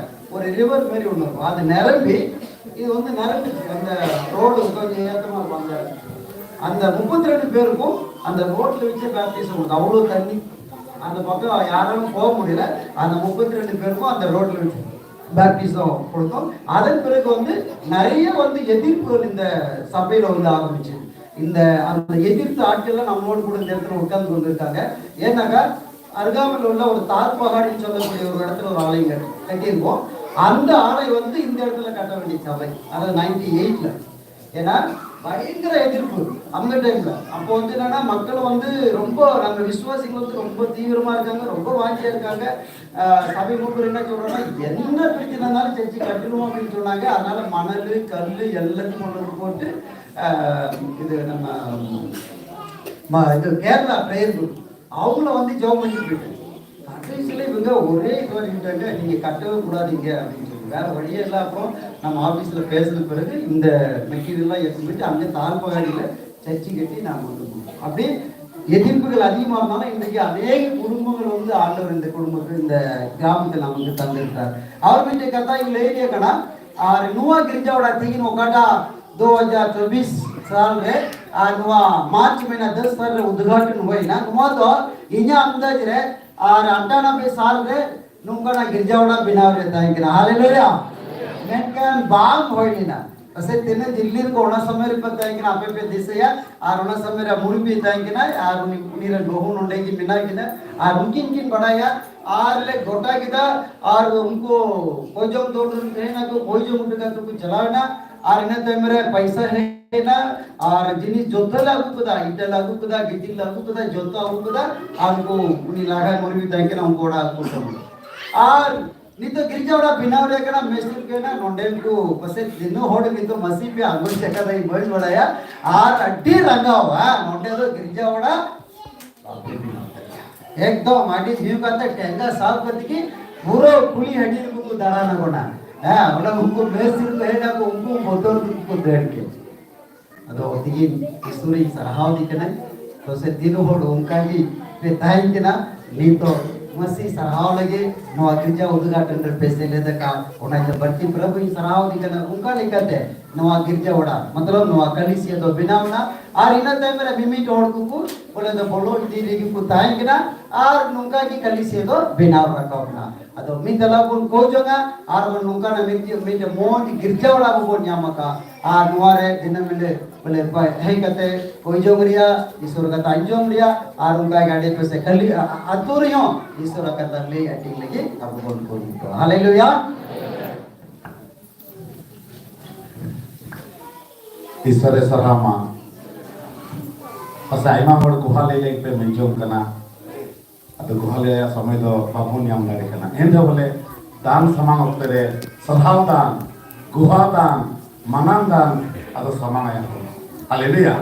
ஒரு ரிவர் மாதிரி ஒண்ணு இருக்கும், அது நிரம்பி, இது வந்து நிரம்பிச்சு. அந்த ரோடு கொஞ்சம் ஏத்தமா இருக்கும். அந்த அந்த முப்பத்தி ரெண்டு பேருக்கும் அந்த ரோட்ல வச்சு பேப்டிசம் கொடுத்து, அவ்வளவு தண்ணி. அந்த பக்கம் யாராலும் போக முடியல. அந்த முப்பத்தி ரெண்டு பேருக்கும் அந்த ரோட்ல வச்சு பேப்டிசம் கொடுத்தோம். அதன் பிறகு வந்து நிறைய வந்து எதிர்ப்புகள் இந்த சபையில வந்து ஆரம்பிச்சு. இந்த அந்த எதிர்த்த ஆட்கள்லாம் நம்மளோட கூட இந்த இடத்துல உட்கார்ந்து கொண்டிருக்காங்க. ஏன்னாக்கா, அருகாமையில் உள்ள ஒரு தார் பகாடின்னு சொல்லக்கூடிய ஒரு இடத்துல ஒரு ஆலயம் கட்டி- கட்டியிருக்கோம். அந்த ஆலயம் வந்து இந்த இடத்துல கட்ட வேண்டிய சபை, அதாவது நைன்டி எயிட்ல. ஏன்னா, பயங்கர எதிர்ப்பு அந்த டைம்ல. அப்போ வந்து என்னன்னா, மக்கள் வந்து ரொம்ப, நம்ம விசுவாசிகள் வந்து ரொம்ப தீவிரமா இருக்காங்க, ரொம்ப வாஞ்சியா இருக்காங்க. ஆஹ், சபை மூப்பர் என்ன சொல்றோம்னா, என்ன பிரச்சனை இருந்தாலும் சர்ச்சு கட்டிடுவோம் அப்படின்னு சொன்னாங்க. அதனால மணல், கல் எல்லாத்தையும் கொண்டு வந்து போட்டு, ஆஹ், இது நம்ம ம- இது கேரளா ட்ரையர் அவங்கள வந்து ஜெபம் பண்ணிட்டு போயிட்டாங்க. கடைசியில இவங்க ஒரே இது பண்ணிட்டாங்க, நீங்க கட்டவே கூடாதீங்க அப்படின்னு சொல்லி. வேற வழியே இல்லை. அப்புறம் நம்ம ஆபீஸ்ல பேசின பிறகு இந்த மெட்டீரியல் எல்லாம் எடுத்து போயிட்டு அங்கே தார் பகாடியில சர்ச்சு கட்டி நாம வந்து போனோம். அப்படி எதிர்ப்புகள் அதிகமா இருந்தாலும் இன்றைக்கு அநேக குடும்பங்கள் வந்து ஆண்டவர் இந்த குடும்பத்துக்கு, இந்த கிராமத்தில் நமக்கு தந்திருக்கிறார். ᱟᱨ ᱢᱤᱫᱴᱮᱡ ᱠᱟᱛᱷᱟᱧ ᱞᱟᱹᱭ ᱟᱯᱮ ᱠᱟᱱᱟ, ᱟᱨ ᱱᱚᱣᱟ ᱜᱤᱨᱡᱟ ᱚᱲᱟᱜ ᱛᱮᱜᱮ ᱚᱠᱟᱴᱟᱜ ᱫᱩ ᱦᱟᱡᱟᱨ ᱪᱚᱵᱵᱤᱥ ᱥᱟᱞ ᱨᱮ ᱟᱨ ᱱᱚᱣᱟ ᱢᱟᱨᱪ ᱢᱟᱹᱦᱱᱟᱹ ᱫᱚᱥ ᱛᱟᱹᱨᱤᱠᱷ ᱨᱮ ᱩᱫᱽᱜᱷᱟᱴᱚᱱ ᱦᱩᱭᱱᱟ᱾ ᱱᱚᱣᱟ ᱫᱚ ᱤᱧᱟᱹᱜ ᱟᱱᱫᱟᱡ ᱨᱮ ᱟᱨ ᱟᱴᱟᱱᱚᱵᱵᱳᱭ ᱥᱟᱞ ᱨᱮ ᱱᱚᱝᱠᱟᱱᱟᱜ ᱜᱤᱨᱡᱟ ᱚᱲᱟᱜ ᱵᱮᱱᱟᱣ ᱨᱮ ᱛᱟᱦᱮᱸ ᱠᱟᱱᱟ᱾ ᱦᱟᱞᱮᱞᱩᱭᱟ! ᱢᱮᱱᱠᱷᱟᱱ ᱵᱟᱝ ᱦᱩᱭ ᱞᱮᱱᱟ᱾ ᱯᱟᱥᱮᱡ ᱛᱤᱱᱟᱹᱜ ᱫᱤᱞᱞᱤ ᱨᱮᱠᱚ ᱚᱱᱟ ᱥᱚᱢᱚᱭ ᱨᱮᱯᱮ ᱛᱟᱦᱮᱸ ᱠᱟᱱᱟ, ᱟᱯᱮ ᱯᱮ ᱫᱤᱥᱟᱹᱭᱟ᱾ ᱟᱨ ᱚᱱᱟ ᱥᱚᱢᱚᱭ ᱨᱮ ᱢᱩᱨᱢᱤ ᱛᱟᱦᱮᱸ ᱠᱟᱱᱟᱭ ᱟᱨ ᱩᱱᱤ, ᱩᱱᱤ ᱨᱮᱱ ᱵᱟᱹᱦᱩ ᱱᱚᱸᱰᱮ ᱜᱮ ᱢᱮᱱᱟᱭ ᱠᱟᱱᱟ᱾ ᱟᱨ ᱩᱱᱠᱤᱱ ᱠᱤᱱ ᱵᱟᱰᱟᱭᱟ᱾ ᱟᱨ ᱞᱮ ᱜᱚᱴᱟ ᱠᱮᱫᱟ᱾ ᱟᱨ ᱩᱱᱠᱩ ᱠᱚᱭᱡᱚᱢ ᱫᱚᱞ ᱨᱮᱱ ᱛᱟᱦᱮᱸ ᱱᱟᱠᱚ, ᱠᱚᱭᱡᱚᱢ ᱩᱰᱩᱠ ᱠᱟᱛᱮ ᱠᱚ ᱪᱟᱞᱟᱣ ᱮᱱᱟ᱾ ᱟᱨ ᱤᱱᱟᱹ ᱛᱟᱭᱚᱢ ᱨᱮ ᱯᱟᱭᱥᱟ ᱦᱮᱡ ᱮᱱᱟ᱾ ᱟᱨ ᱡᱤᱱᱤᱥ ᱡᱚᱛᱚ ᱞᱮ ᱟᱹᱜᱩ ᱠᱮᱫᱟ, ᱤᱴᱟᱹ ᱞᱮ ᱟᱹᱜᱩ ᱠᱮᱫᱟ, ᱜᱤᱛᱤᱞ ᱞᱮ ᱟᱹᱜᱩ ᱠᱮᱫᱟ, ᱡᱚᱛᱚ ᱟᱹᱜᱩ ᱠᱮᱫᱟ᱾ ᱟᱨ ᱩᱱᱠᱩ, ᱩᱱᱤ ᱞᱟᱜᱟ ᱢᱩᱨᱢᱤ ᱛᱟᱦᱮᱸ ᱠᱟᱱᱟ, ᱩᱱᱠᱩ ᱚᱲᱟᱜ ᱠᱚ ᱥᱮᱱ ᱮᱱᱟ᱾ ᱟᱨ ᱱᱤᱛᱚᱜ ᱜᱤᱨᱡᱟ ᱚᱲᱟᱜ ᱵᱮᱱᱟᱣ ᱨᱮ ᱠᱟᱱᱟ, ᱢᱮᱥᱛᱨᱤ ᱠᱟᱱᱟ, ᱱᱚᱰᱮ ᱩᱱᱠᱩ ᱯᱟᱥᱮᱡ ᱛᱤᱱᱟᱹᱜ ᱦᱚᱲ ᱱᱤᱛᱚᱜ ᱢᱟᱹᱥᱤ ᱯᱮ ᱟᱸᱜᱚᱪ ᱟᱠᱟᱫᱟ, ᱤᱧ ᱵᱟᱹᱧ ᱵᱟᱲᱟᱭᱟ᱾ ᱟᱨ ᱟᱹᱰᱤ ᱨᱟᱸᱜᱟᱣ, ᱦᱮᱸ, ᱱᱚᱰᱮ ᱫᱚ ᱜᱤᱨᱡᱟ ᱚᱲᱟᱜ ᱮᱠᱫᱚᱢ ᱟᱹᱰᱤ ᱵᱷᱤᱲ ᱠᱟᱛᱮ ᱴᱮᱸᱜᱟ ᱥᱟᱵ ᱠᱟᱛᱮ ᱜᱮ ᱯᱩᱨᱟᱹ ᱠᱩᱞᱦᱤ ᱦᱟᱹᱴᱤᱧ ᱨᱮᱠᱚ ᱫᱟᱬᱟᱱ ᱠᱟᱱᱟ᱾ ᱦᱮᱸ, ᱚᱱᱟ ᱩᱱᱠᱩ ᱢᱮᱥ ᱨᱮᱠᱚ ᱦᱮᱡ ᱱᱟᱠᱚ, ᱩᱱᱠᱩ ᱵᱚᱛᱚᱨ ᱛᱮᱠᱚ ᱫᱟᱹᱲ ᱠᱮᱫ᱾ ᱟᱫᱚ ᱛᱮᱦᱮᱧ ᱤᱥᱚᱨᱤᱧ ᱥᱟᱨᱦᱟᱣ ᱫᱤ ᱠᱟᱹᱱᱟᱹᱧ᱾ ᱛᱚ ᱥᱮ ᱫᱤᱱ ᱦᱚᱲ ᱚᱱᱠᱟ ᱜᱮ ᱯᱮ ᱛᱟᱦᱮᱸ ᱠᱟᱱᱟ᱾ ᱱᱤᱛᱚᱜ ᱢᱟᱹᱥᱤ ᱥᱟᱨᱦᱟᱣ ᱞᱟᱹᱜᱤᱫ ᱱᱚᱣᱟ ᱜᱤᱨᱡᱟ ᱩᱫᱽᱜᱷᱟᱴᱚᱱ ᱨᱮ ᱯᱮ ᱥᱮᱞᱮᱫ ᱟᱠᱟᱫ, ᱚᱱᱟ ᱤᱭᱟᱹᱛᱮ ᱵᱟᱹᱲᱛᱤ ᱯᱨᱚᱵᱷᱩᱧ ᱥᱟᱨᱦᱟᱣ ᱫᱤ ᱠᱟᱱᱟ᱾ ᱚᱱᱠᱟ ᱞᱮᱠᱟᱛᱮ ᱱᱚᱣᱟ ᱜᱤᱨᱡᱟ ᱚᱲᱟᱜ, ᱢᱚᱛᱞᱚᱵ ᱱᱚᱣᱟ ᱠᱟᱹᱞᱤᱥᱤᱭᱟᱹ ᱫᱚ ᱵᱮᱱᱟᱣ ᱮᱱᱟ᱾ ᱟᱨ ᱤᱱᱟᱹ ᱛᱟᱭᱚᱢ ᱨᱮ ᱢᱤᱢᱤᱫ ᱦᱚᱲ ᱠᱚᱠᱚ ᱵᱚᱞᱮ ᱫᱚ ᱵᱚᱞᱚ ᱤᱫᱤ ᱨᱮᱜᱮ ᱠᱚ ᱛᱟᱦᱮᱸ ᱠᱟᱱᱟ᱾ ᱟᱨ ᱱᱚᱝᱠᱟ ᱜᱮ ᱠᱟᱹᱞᱤᱥᱤᱭᱟᱹ ᱫᱚ ᱵᱮᱱᱟᱣ ᱨᱟᱠᱟᱵ ᱮᱱᱟ᱾ ᱟᱫᱚ ᱢᱤᱫ ᱫᱷᱟᱣ ᱵᱚᱱ ᱠᱚ ᱡᱚᱝᱟ ᱟᱨ ᱵᱚᱱ ᱱᱚᱝᱠᱟᱱᱟᱜ ᱢᱤᱫ, ᱢᱤᱫ ᱢᱚᱡᱽ ᱜᱤᱨᱡᱟ ᱚᱲᱟᱜ ᱵᱚᱱ ᱧᱟᱢ ᱟᱠᱟᱫ᱾ ᱟᱨ ᱱᱚᱣᱟ ᱨᱮ ᱫᱤᱱᱟᱹᱢ ᱦᱤᱞᱳᱜ ᱵᱚᱞᱮ ᱦᱮᱡ ᱠᱟᱛᱮ ᱠᱚ ᱡᱚᱢ ᱨᱮᱭᱟᱜ, ᱤᱥᱚᱨ ᱠᱟᱛᱷᱟ ᱟᱸᱡᱚᱢ ᱨᱮᱭᱟᱜ, ᱟᱨ ᱚᱱᱠᱟ ᱜᱮ ᱟᱰᱮ ᱯᱟᱥᱮ ᱠᱷᱟᱹᱞᱤ ᱟ-, ᱟ-, ᱟᱹᱛᱩ ᱨᱮᱦᱚᱸ ᱤᱥᱚᱨ ᱠᱟᱛᱷᱟ ᱞᱟᱹᱭ ᱟᱹᱴᱤᱧ ᱞᱟᱹᱜᱤᱫ ᱟᱵᱚ ᱵᱚᱱ ᱠᱩᱨᱩᱢᱩᱴᱩᱜᱼᱟ᱾ ᱦᱟᱞᱮᱞᱩᱭᱟ᱾ ᱤᱥᱚᱨᱮ ᱥᱟᱨᱦᱟᱣ ᱢᱟ᱾ ᱯᱟᱥᱮ ᱟᱭᱢᱟ ᱦᱚᱲ ᱜᱩᱦᱟ ᱞᱟᱹᱭ ᱞᱟᱹᱜᱤᱫ ᱯᱮ ᱢᱮᱱ ᱡᱚᱝ ᱠᱟᱱᱟ᱾ ᱟᱫᱚ ᱜᱩᱦᱟ ᱞᱟᱹᱭ ᱨᱮᱭᱟᱜ ᱥᱚᱢᱚᱭ ᱫᱚ ᱵᱟᱵᱚᱱ ᱧᱟᱢ ᱫᱟᱲᱮ ᱠᱟᱱᱟ᱾ ᱮᱱ ᱨᱮᱦᱚᱸ ᱵᱚᱞᱮ ᱫᱟᱱ ᱥᱟᱢᱟᱝ ᱚᱠᱛᱮ ᱨᱮ ᱥᱟᱨᱦᱟᱣ ᱫᱟᱱ, ᱜᱩᱦᱟ ᱫᱟᱱ, ᱢᱟᱱᱟᱱ ᱫᱟᱱ ᱟᱫᱚ ᱥᱟᱢᱟᱝ ᱟᱭᱟ ᱵᱚᱱ᱾ ᱦᱟᱞᱮᱞᱩᱭᱟ᱾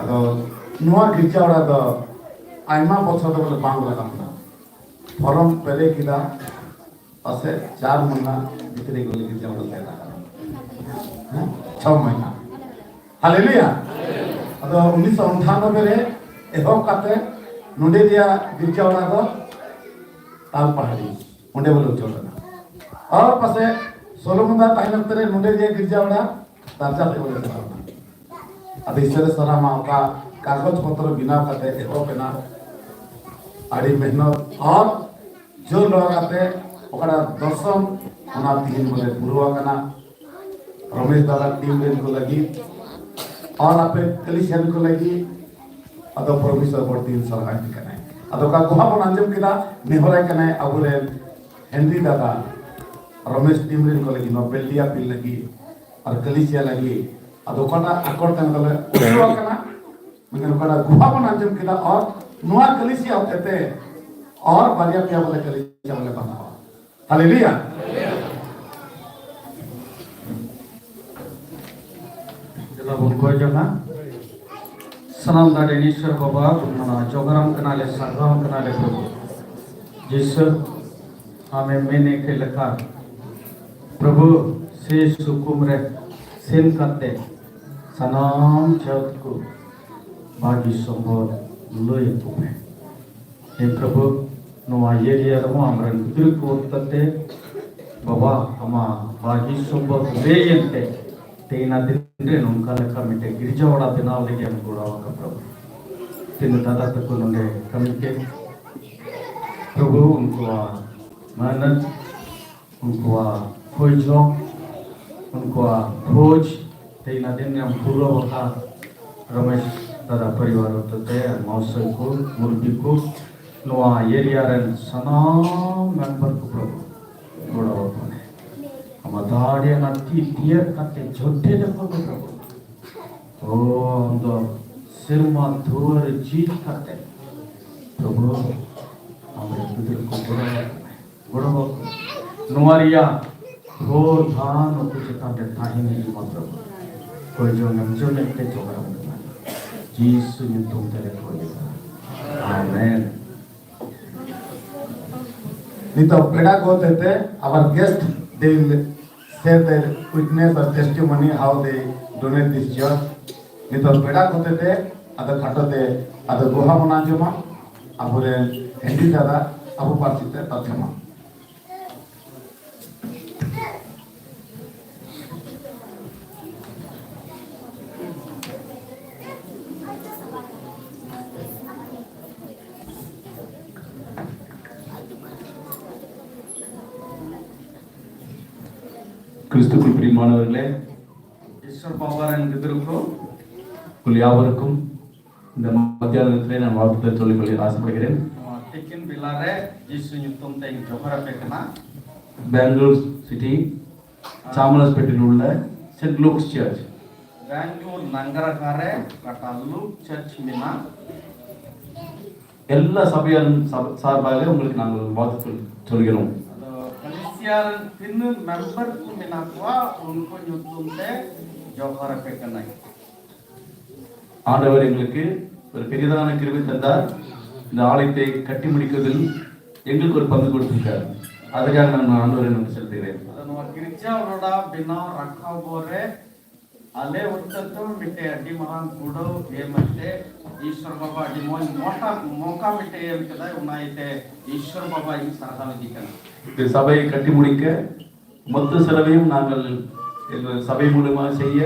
ᱟᱫᱚ ᱱᱚᱣᱟ ᱜᱤᱨᱡᱟ ᱚᱲᱟᱜ ᱫᱚ ᱟᱭᱢᱟ ᱵᱚᱪᱷᱚᱨ ᱫᱚ ᱵᱚᱞᱮ ᱵᱟᱝ ᱞᱟᱜᱟᱣ ᱠᱟᱱᱟ᱾ ᱯᱷᱚᱨᱚᱢ ᱯᱮᱨᱮᱡ ᱠᱮᱫᱟ, ᱯᱟᱥᱮ ᱪᱟᱨ ᱢᱟᱹᱦᱱᱟᱹ ᱵᱷᱤᱛᱨᱤ ᱜᱮ ᱵᱚᱞᱮ ᱜᱤᱨᱡᱟ ᱚᱲᱟᱜ ᱫᱚ ᱛᱟᱦᱮᱸ ᱠᱟᱱᱟ᱾ ᱦᱮᱸ? ᱪᱷᱚ ᱢᱟᱹᱦᱱᱟᱹ᱾ ᱦᱟᱞᱮᱞᱩᱭᱟ᱾ ᱟᱫᱚ ᱩᱱᱤᱥᱥᱚ ᱚᱴᱷᱟᱱᱚᱵᱵᱳᱭ ᱨᱮ ᱮᱦᱚᱵ ᱠᱟᱛᱮ ᱱᱚᱰᱮ ᱨᱮᱭᱟᱜ ᱜᱤᱨᱡᱟ ᱚᱲᱟᱜ ᱫᱚ ᱛᱟᱞ ᱯᱟᱦᱟᱲᱤ, ᱚᱸᱰᱮ ᱵᱚᱞᱮ ᱩᱪᱟᱹᱲ ᱞᱮᱱᱟ᱾ ᱟᱨ ᱯᱟᱥᱮ ᱥᱚᱞᱚᱢᱚᱱ ᱫᱟ ᱛᱟᱦᱮᱱ ᱚᱠᱛᱮ ᱨᱮ ᱱᱚᱰᱮ ᱨᱮᱭᱟᱜ ᱜᱤᱨᱡᱟ ᱚᱲᱟᱜ ᱫᱟᱨᱡᱟ ᱛᱮ ᱵᱚᱞᱮ ᱪᱟᱞᱟᱣ ᱮᱱᱟ᱾ ᱟᱫᱚ ᱤᱥᱚᱨᱮ ᱥᱟᱨᱦᱟᱣ ᱢᱟ, ᱚᱠᱟ ᱠᱟᱜᱚᱡᱽ ᱯᱚᱛᱨᱚ ᱵᱮᱱᱟᱣ ᱠᱟᱛᱮ ᱮᱦᱚᱵ ᱮᱱᱟ, ᱟᱹᱰᱤ ᱢᱮᱦᱱᱚᱛ ᱟᱨ ᱡᱳᱨ ᱞᱟᱜᱟᱣ ᱠᱟᱛᱮ ᱚᱠᱟᱴᱟᱜ ᱫᱚᱨᱥᱚᱱ, ᱚᱱᱟ ᱛᱤᱦᱤᱧ ᱵᱚᱞᱮ ᱯᱩᱨᱟᱹᱣ ᱟᱠᱟᱱᱟ᱾ ᱨᱚᱢᱮᱥ ᱫᱟᱫᱟ ᱴᱤᱢ ᱨᱮᱱ ᱠᱚ ᱞᱟᱹᱜᱤᱫ ᱟᱨ ᱟᱯᱮ ᱠᱟᱹᱞᱤᱥᱤᱭᱟᱱ ᱠᱚ ᱞᱟᱹᱜᱤᱫ ᱟᱫᱚ ᱯᱨᱚᱵᱷᱩ ᱥᱚᱨᱵᱚᱨᱛᱤᱧ ᱥᱟᱨᱦᱟᱣ ᱮᱫ ᱠᱟᱱᱟᱭ᱾ ᱟᱫᱚ ᱚᱠᱟ ᱜᱩᱦᱟ ᱵᱚᱱ ᱟᱸᱡᱚᱢ ᱠᱮᱫᱟ, ᱱᱮᱦᱚᱨᱟᱭ ᱠᱟᱱᱟᱭ ᱟᱵᱚᱨᱮᱱ ᱦᱮᱱᱨᱤ ᱫᱟᱫᱟ, ᱨᱚᱢᱮᱥ ᱴᱤᱢ ᱨᱮᱱ ᱠᱚ ᱞᱟᱹᱜᱤᱫ, ᱱᱚᱣᱟ ᱵᱮᱞᱰᱤᱭᱟ ᱯᱤᱞ ᱞᱟᱹᱜᱤᱫ ᱟᱨ ᱠᱟᱹᱞᱤᱥᱤᱭᱟ ᱞᱟᱹᱜᱤᱫ᱾ ᱟᱫᱚ ᱚᱠᱟᱴᱟᱜ ᱟᱠᱚᱨ ᱠᱟᱱᱟ ᱛᱟᱦᱞᱮ ᱩᱥᱟᱹᱨᱟ ᱠᱟᱱᱟ, ᱢᱮᱱᱠᱷᱟᱱ ᱚᱠᱟᱴᱟᱜ ᱜᱩᱦᱟ ᱵᱚᱱ ᱟᱸᱡᱚᱢ ᱠᱮᱫᱟ ᱟᱨ ᱱᱚᱣᱟ ᱠᱟᱹᱞᱤᱥᱤᱭᱟ ᱦᱚᱛᱮᱛᱮ ᱟᱨ ᱵᱟᱨᱭᱟ ᱯᱮᱭᱟ ᱵᱚᱞᱮ ᱠᱟᱹᱞᱤᱥᱤᱭᱟ ᱵᱚᱞᱮ ᱵᱟᱱᱟᱣᱟ᱾ ᱦᱟᱞᱮᱞᱩᱭᱟ᱾ ᱫᱮᱞᱟ ᱵᱚᱱ ᱠᱚᱭ ᱡᱚᱝᱟ᱾ ᱥᱟᱱᱟᱢ ᱫᱟᱲᱮ ᱤᱥᱚᱨ ᱵᱟᱵᱟ, ᱵᱚᱱ ᱢᱟᱱᱟᱣ ᱡᱚᱦᱟᱨᱟᱢ ᱠᱟᱱᱟᱞᱮ, ᱥᱟᱨᱦᱟᱣᱟᱢ ᱠᱟᱱᱟᱞᱮ ᱯᱨᱚᱵᱷᱩ᱾ ᱡᱤᱥᱩ, ᱟᱢᱮᱢ ᱢᱮᱱ ᱠᱮᱫ ᱞᱮᱠᱟ, ᱯᱨᱚᱵᱷᱩ, ᱥᱮᱥ ᱦᱩᱠᱩᱢ ᱨᱮ ᱥᱮᱱ ᱠᱟᱛᱮ ᱥᱟᱱᱟᱢ ᱡᱟᱹᱛ ᱠᱚ ᱵᱷᱟᱹᱜᱤ ᱥᱚᱢᱵᱚᱨ ᱞᱟᱹᱭ ᱟᱠᱚ ᱯᱮ᱾ ᱦᱮᱸ ᱯᱨᱚᱵᱷᱩ, ᱱᱚᱣᱟ ᱮᱨᱤᱭᱟ ᱨᱮᱦᱚᱸ ᱟᱢᱨᱮᱱ ᱜᱤᱫᱽᱨᱟᱹ ᱠᱚ ᱚᱠᱛᱚ ᱛᱮ ᱵᱟᱵᱟ ᱟᱢᱟᱜ ᱵᱟᱜᱤ ᱥᱚᱢᱵᱚᱫ ᱞᱟᱹᱭ ᱮᱱᱛᱮ ᱛᱮᱦᱮᱧ ᱫᱤᱱ ᱨᱮ ᱱᱚᱝᱠᱟ ᱞᱮᱠᱟ ᱢᱤᱫᱴᱮᱡ ᱜᱤᱨᱡᱟ ᱚᱲᱟᱜ ᱵᱮᱱᱟᱣ ᱞᱟᱹᱜᱤᱫ ᱮᱢ ᱜᱚᱲᱚ ᱟᱠᱟᱫ ᱯᱨᱚᱵᱷᱩ᱾ ᱛᱤᱱᱟᱹᱜ ᱫᱟᱫᱟ ᱛᱟᱠᱚ ᱱᱚᱰᱮ ᱠᱟᱹᱢᱤ ᱠᱮᱫ ᱯᱨᱚᱵᱷᱩ, ᱩᱱᱠᱩᱣᱟᱜ ᱢᱮᱦᱱᱚᱛ, ᱩᱱᱠᱩᱣᱟᱜ ᱠᱷᱚᱡᱚᱜ, ᱩᱱᱠᱩᱣᱟᱜ ᱠᱷᱚᱡᱽ ᱛᱮᱦᱮᱧ ᱫᱤᱱ ᱨᱮ ᱯᱩᱨᱟᱹ ᱟᱠᱟᱫ ᱨᱚᱢᱮᱥ ᱫᱟᱫᱟ ᱯᱚᱨᱤᱵᱟᱨ ᱦᱚᱛᱮᱛᱮ ᱢᱟᱣᱥᱚᱭ ᱠᱚ, ᱢᱩᱨᱵᱤ ᱠᱚ, ᱱᱚᱣᱟ ᱮᱨᱤᱭᱟ ᱨᱮᱱ ᱥᱟᱱᱟᱢ ᱢᱮᱢᱵᱟᱨ ᱠᱚ ᱯᱨᱚᱵᱷᱩ ᱜᱚᱲᱚ ᱟᱠᱚ ᱢᱮ᱾ ᱟᱢᱟᱜ ᱫᱟᱲᱮ ᱟᱱᱟᱜ ᱛᱤ ᱛᱮᱭᱟᱨ ᱠᱟᱛᱮ ᱡᱚᱴᱮᱫ ᱟᱠᱚ ᱢᱮ ᱯᱨᱚᱵᱷᱩ᱾ ᱚ, ᱟᱢ ᱫᱚ ᱥᱮᱨᱢᱟ ᱫᱩᱣᱟᱹᱨ ᱡᱷᱤᱡ ᱠᱟᱛᱮ ᱯᱨᱚᱵᱷᱩ ᱟᱢᱨᱮᱱ ᱜᱤᱫᱽᱨᱟᱹ ᱠᱚ ᱜᱚᱲᱚ ᱟᱠᱚ ᱢᱮ᱾ ᱜᱚᱲᱚ ᱟᱠᱚ ᱢᱮ᱾ ᱱᱚᱣᱟ ᱨᱮᱭᱟᱜ ᱦᱚᱨ ᱫᱷᱟᱨᱟ ᱱᱩᱠᱩ ᱪᱮᱛᱟᱱ ᱨᱮ ᱛᱟᱦᱮᱱ ᱦᱤᱡᱩᱜ ᱢᱟ ᱯᱨᱚᱵᱷᱩ᱾ ᱠᱚᱭ ᱡᱚᱝ ᱮᱢ ᱡᱚᱢᱮᱫ ᱛᱮ ᱡᱚᱜᱟᱲ ᱢᱮ᱾ ᱡᱤᱥᱩ ᱧᱩᱛᱩᱢ ᱛᱮᱞᱮ ᱠᱚᱭ ᱮᱫᱟ᱾ ᱟᱢᱮᱱ᱾ ᱱᱤᱛᱚᱜ ᱯᱮᱲᱟ ᱠᱚ ᱦᱚᱛᱮᱛᱮ our guest, they will share their witness or testimony how they donate this church. ᱱᱤᱛᱚᱜ ᱯᱮᱲᱟ ᱠᱚ ᱦᱚᱛᱮᱛᱮ ᱟᱫᱚ ᱠᱷᱟᱴᱚ ᱛᱮ ᱟᱫᱚ ᱜᱚᱦᱟ ᱵᱚᱱ ᱟᱸᱡᱚᱢᱟ, ᱟᱵᱚᱨᱮᱱ ᱦᱮᱱᱨᱤ ᱫᱟᱫᱟ ᱟᱵᱚ ᱯᱟᱹᱨᱥᱤ ᱛᱮ ᱛᱚᱨᱡᱚᱢᱟ᱾ கிறிஸ்துக்குள் பிரியமானவர்களே, ईश्वर बाबा ᱨᱮᱱ ᱜᱤᱫᱽᱨᱟᱹ ᱠᱚ, ᱩᱱᱠᱩ ᱭᱟᱵᱚᱨᱠᱚᱢ ᱤᱧ ᱫᱚ ᱢᱟᱫᱷᱭᱟᱱ ᱨᱮ ᱱᱚᱣᱟ ᱠᱚ ᱪᱚᱞᱤ ᱵᱚᱞᱤ ᱟᱥ ᱯᱟᱲᱜᱮ ᱨᱮ᱾ ᱱᱚᱣᱟ ᱛᱤᱠᱤᱱ ᱵᱮᱞᱟ ᱨᱮ ᱡᱤᱥᱩ ᱧᱩᱛᱩᱢ ᱛᱮ ᱤᱧ ᱡᱚᱦᱟᱨ ᱟᱯᱮ ᱠᱟᱱᱟ᱾ ᱵᱮᱝᱜᱟᱞᱩᱨᱩ ᱥᱤᱴᱤ ᱪᱟᱢᱨᱟᱡᱽ ᱯᱮᱴᱮᱞ ᱩᱞᱞᱟ ᱥᱮᱱᱴ ᱞᱩᱠᱥ ᱪᱟᱨᱪ᱾ ᱵᱮᱝᱜᱟᱞᱩᱨᱩ ᱱᱟᱝᱜᱟᱨᱟᱜᱷᱟ ᱨᱮ ᱚᱠᱟᱴᱟᱜ ᱞᱩᱠ ᱪᱟᱨᱪ ᱢᱮᱱᱟᱜ᱾ ᱮᱞᱞᱟ ᱥᱟᱵᱤᱭᱟᱱ ᱥᱟᱨ ᱵᱟᱭᱨᱮ ᱩᱱᱜᱞᱤᱠ ᱱᱟᱝ ᱵᱟᱫ ᱪᱚᱞᱤ ᱜᱮᱞᱚᱝ᱾ ᱟᱫᱚ ᱠᱟᱞᱤᱥᱤᱭᱟ ᱨᱮᱱ ᱛᱤᱱᱟᱹᱜ ᱢᱮᱢᱵᱟᱨ ᱠᱚ ᱢᱮᱱᱟᱜ ᱠᱚᱣᱟ, ᱩᱱᱠᱩ ᱧᱩᱛᱩᱢ ᱛᱮ ᱡᱚᱦᱟᱨ ᱟᱯᱮ ᱠᱟᱱᱟᱭ᱾ ஆண்டவர் எங்களுக்கு ஒரு பெரிதான கிருபை தந்தார். இந்த ஆலயத்தை கட்டி முடிக்கிறதில் எங்களுக்கு ஒரு பங்கு கொடுத்திருக்கார். அதுக்காக நான் ஆண்டவரை நன்றி செலுத்துகிறேன். ᱟᱫᱚ ᱱᱚᱣᱟ ᱜᱤᱨᱡᱟ ᱚᱲᱟᱜ ᱵᱮᱱᱟᱣ ᱨᱟᱠᱟᱵᱚᱜ ᱨᱮ ᱟᱞᱮ ᱚᱱᱛᱮ ᱫᱚ ᱢᱤᱫᱴᱮᱡ ᱟᱹᱰᱤ ᱢᱟᱨᱟᱝ ᱜᱚᱲᱚ ᱮᱢ ᱠᱟᱛᱮ ᱤᱥᱚᱨ ᱵᱟᱵᱟ ᱟᱹᱰᱤ ᱢᱚᱡᱽ ᱢᱚᱴᱟ ᱢᱚᱠᱟ ᱢᱤᱫᱴᱮᱡ ᱮᱢ ᱠᱮᱫᱟᱭ, ᱚᱱᱟ ᱤᱭᱟᱹᱛᱮ ᱤᱥᱚᱨ ᱵᱟᱵᱟ ᱤᱧ ᱥᱟᱨᱦᱟᱣ ᱤᱫᱤ ᱠᱟᱱᱟ᱾ இந்த சபையை கட்டி முடிக்க மொத்த செலவையும் நாங்கள் எங்கள் சபை மூலமாக செய்ய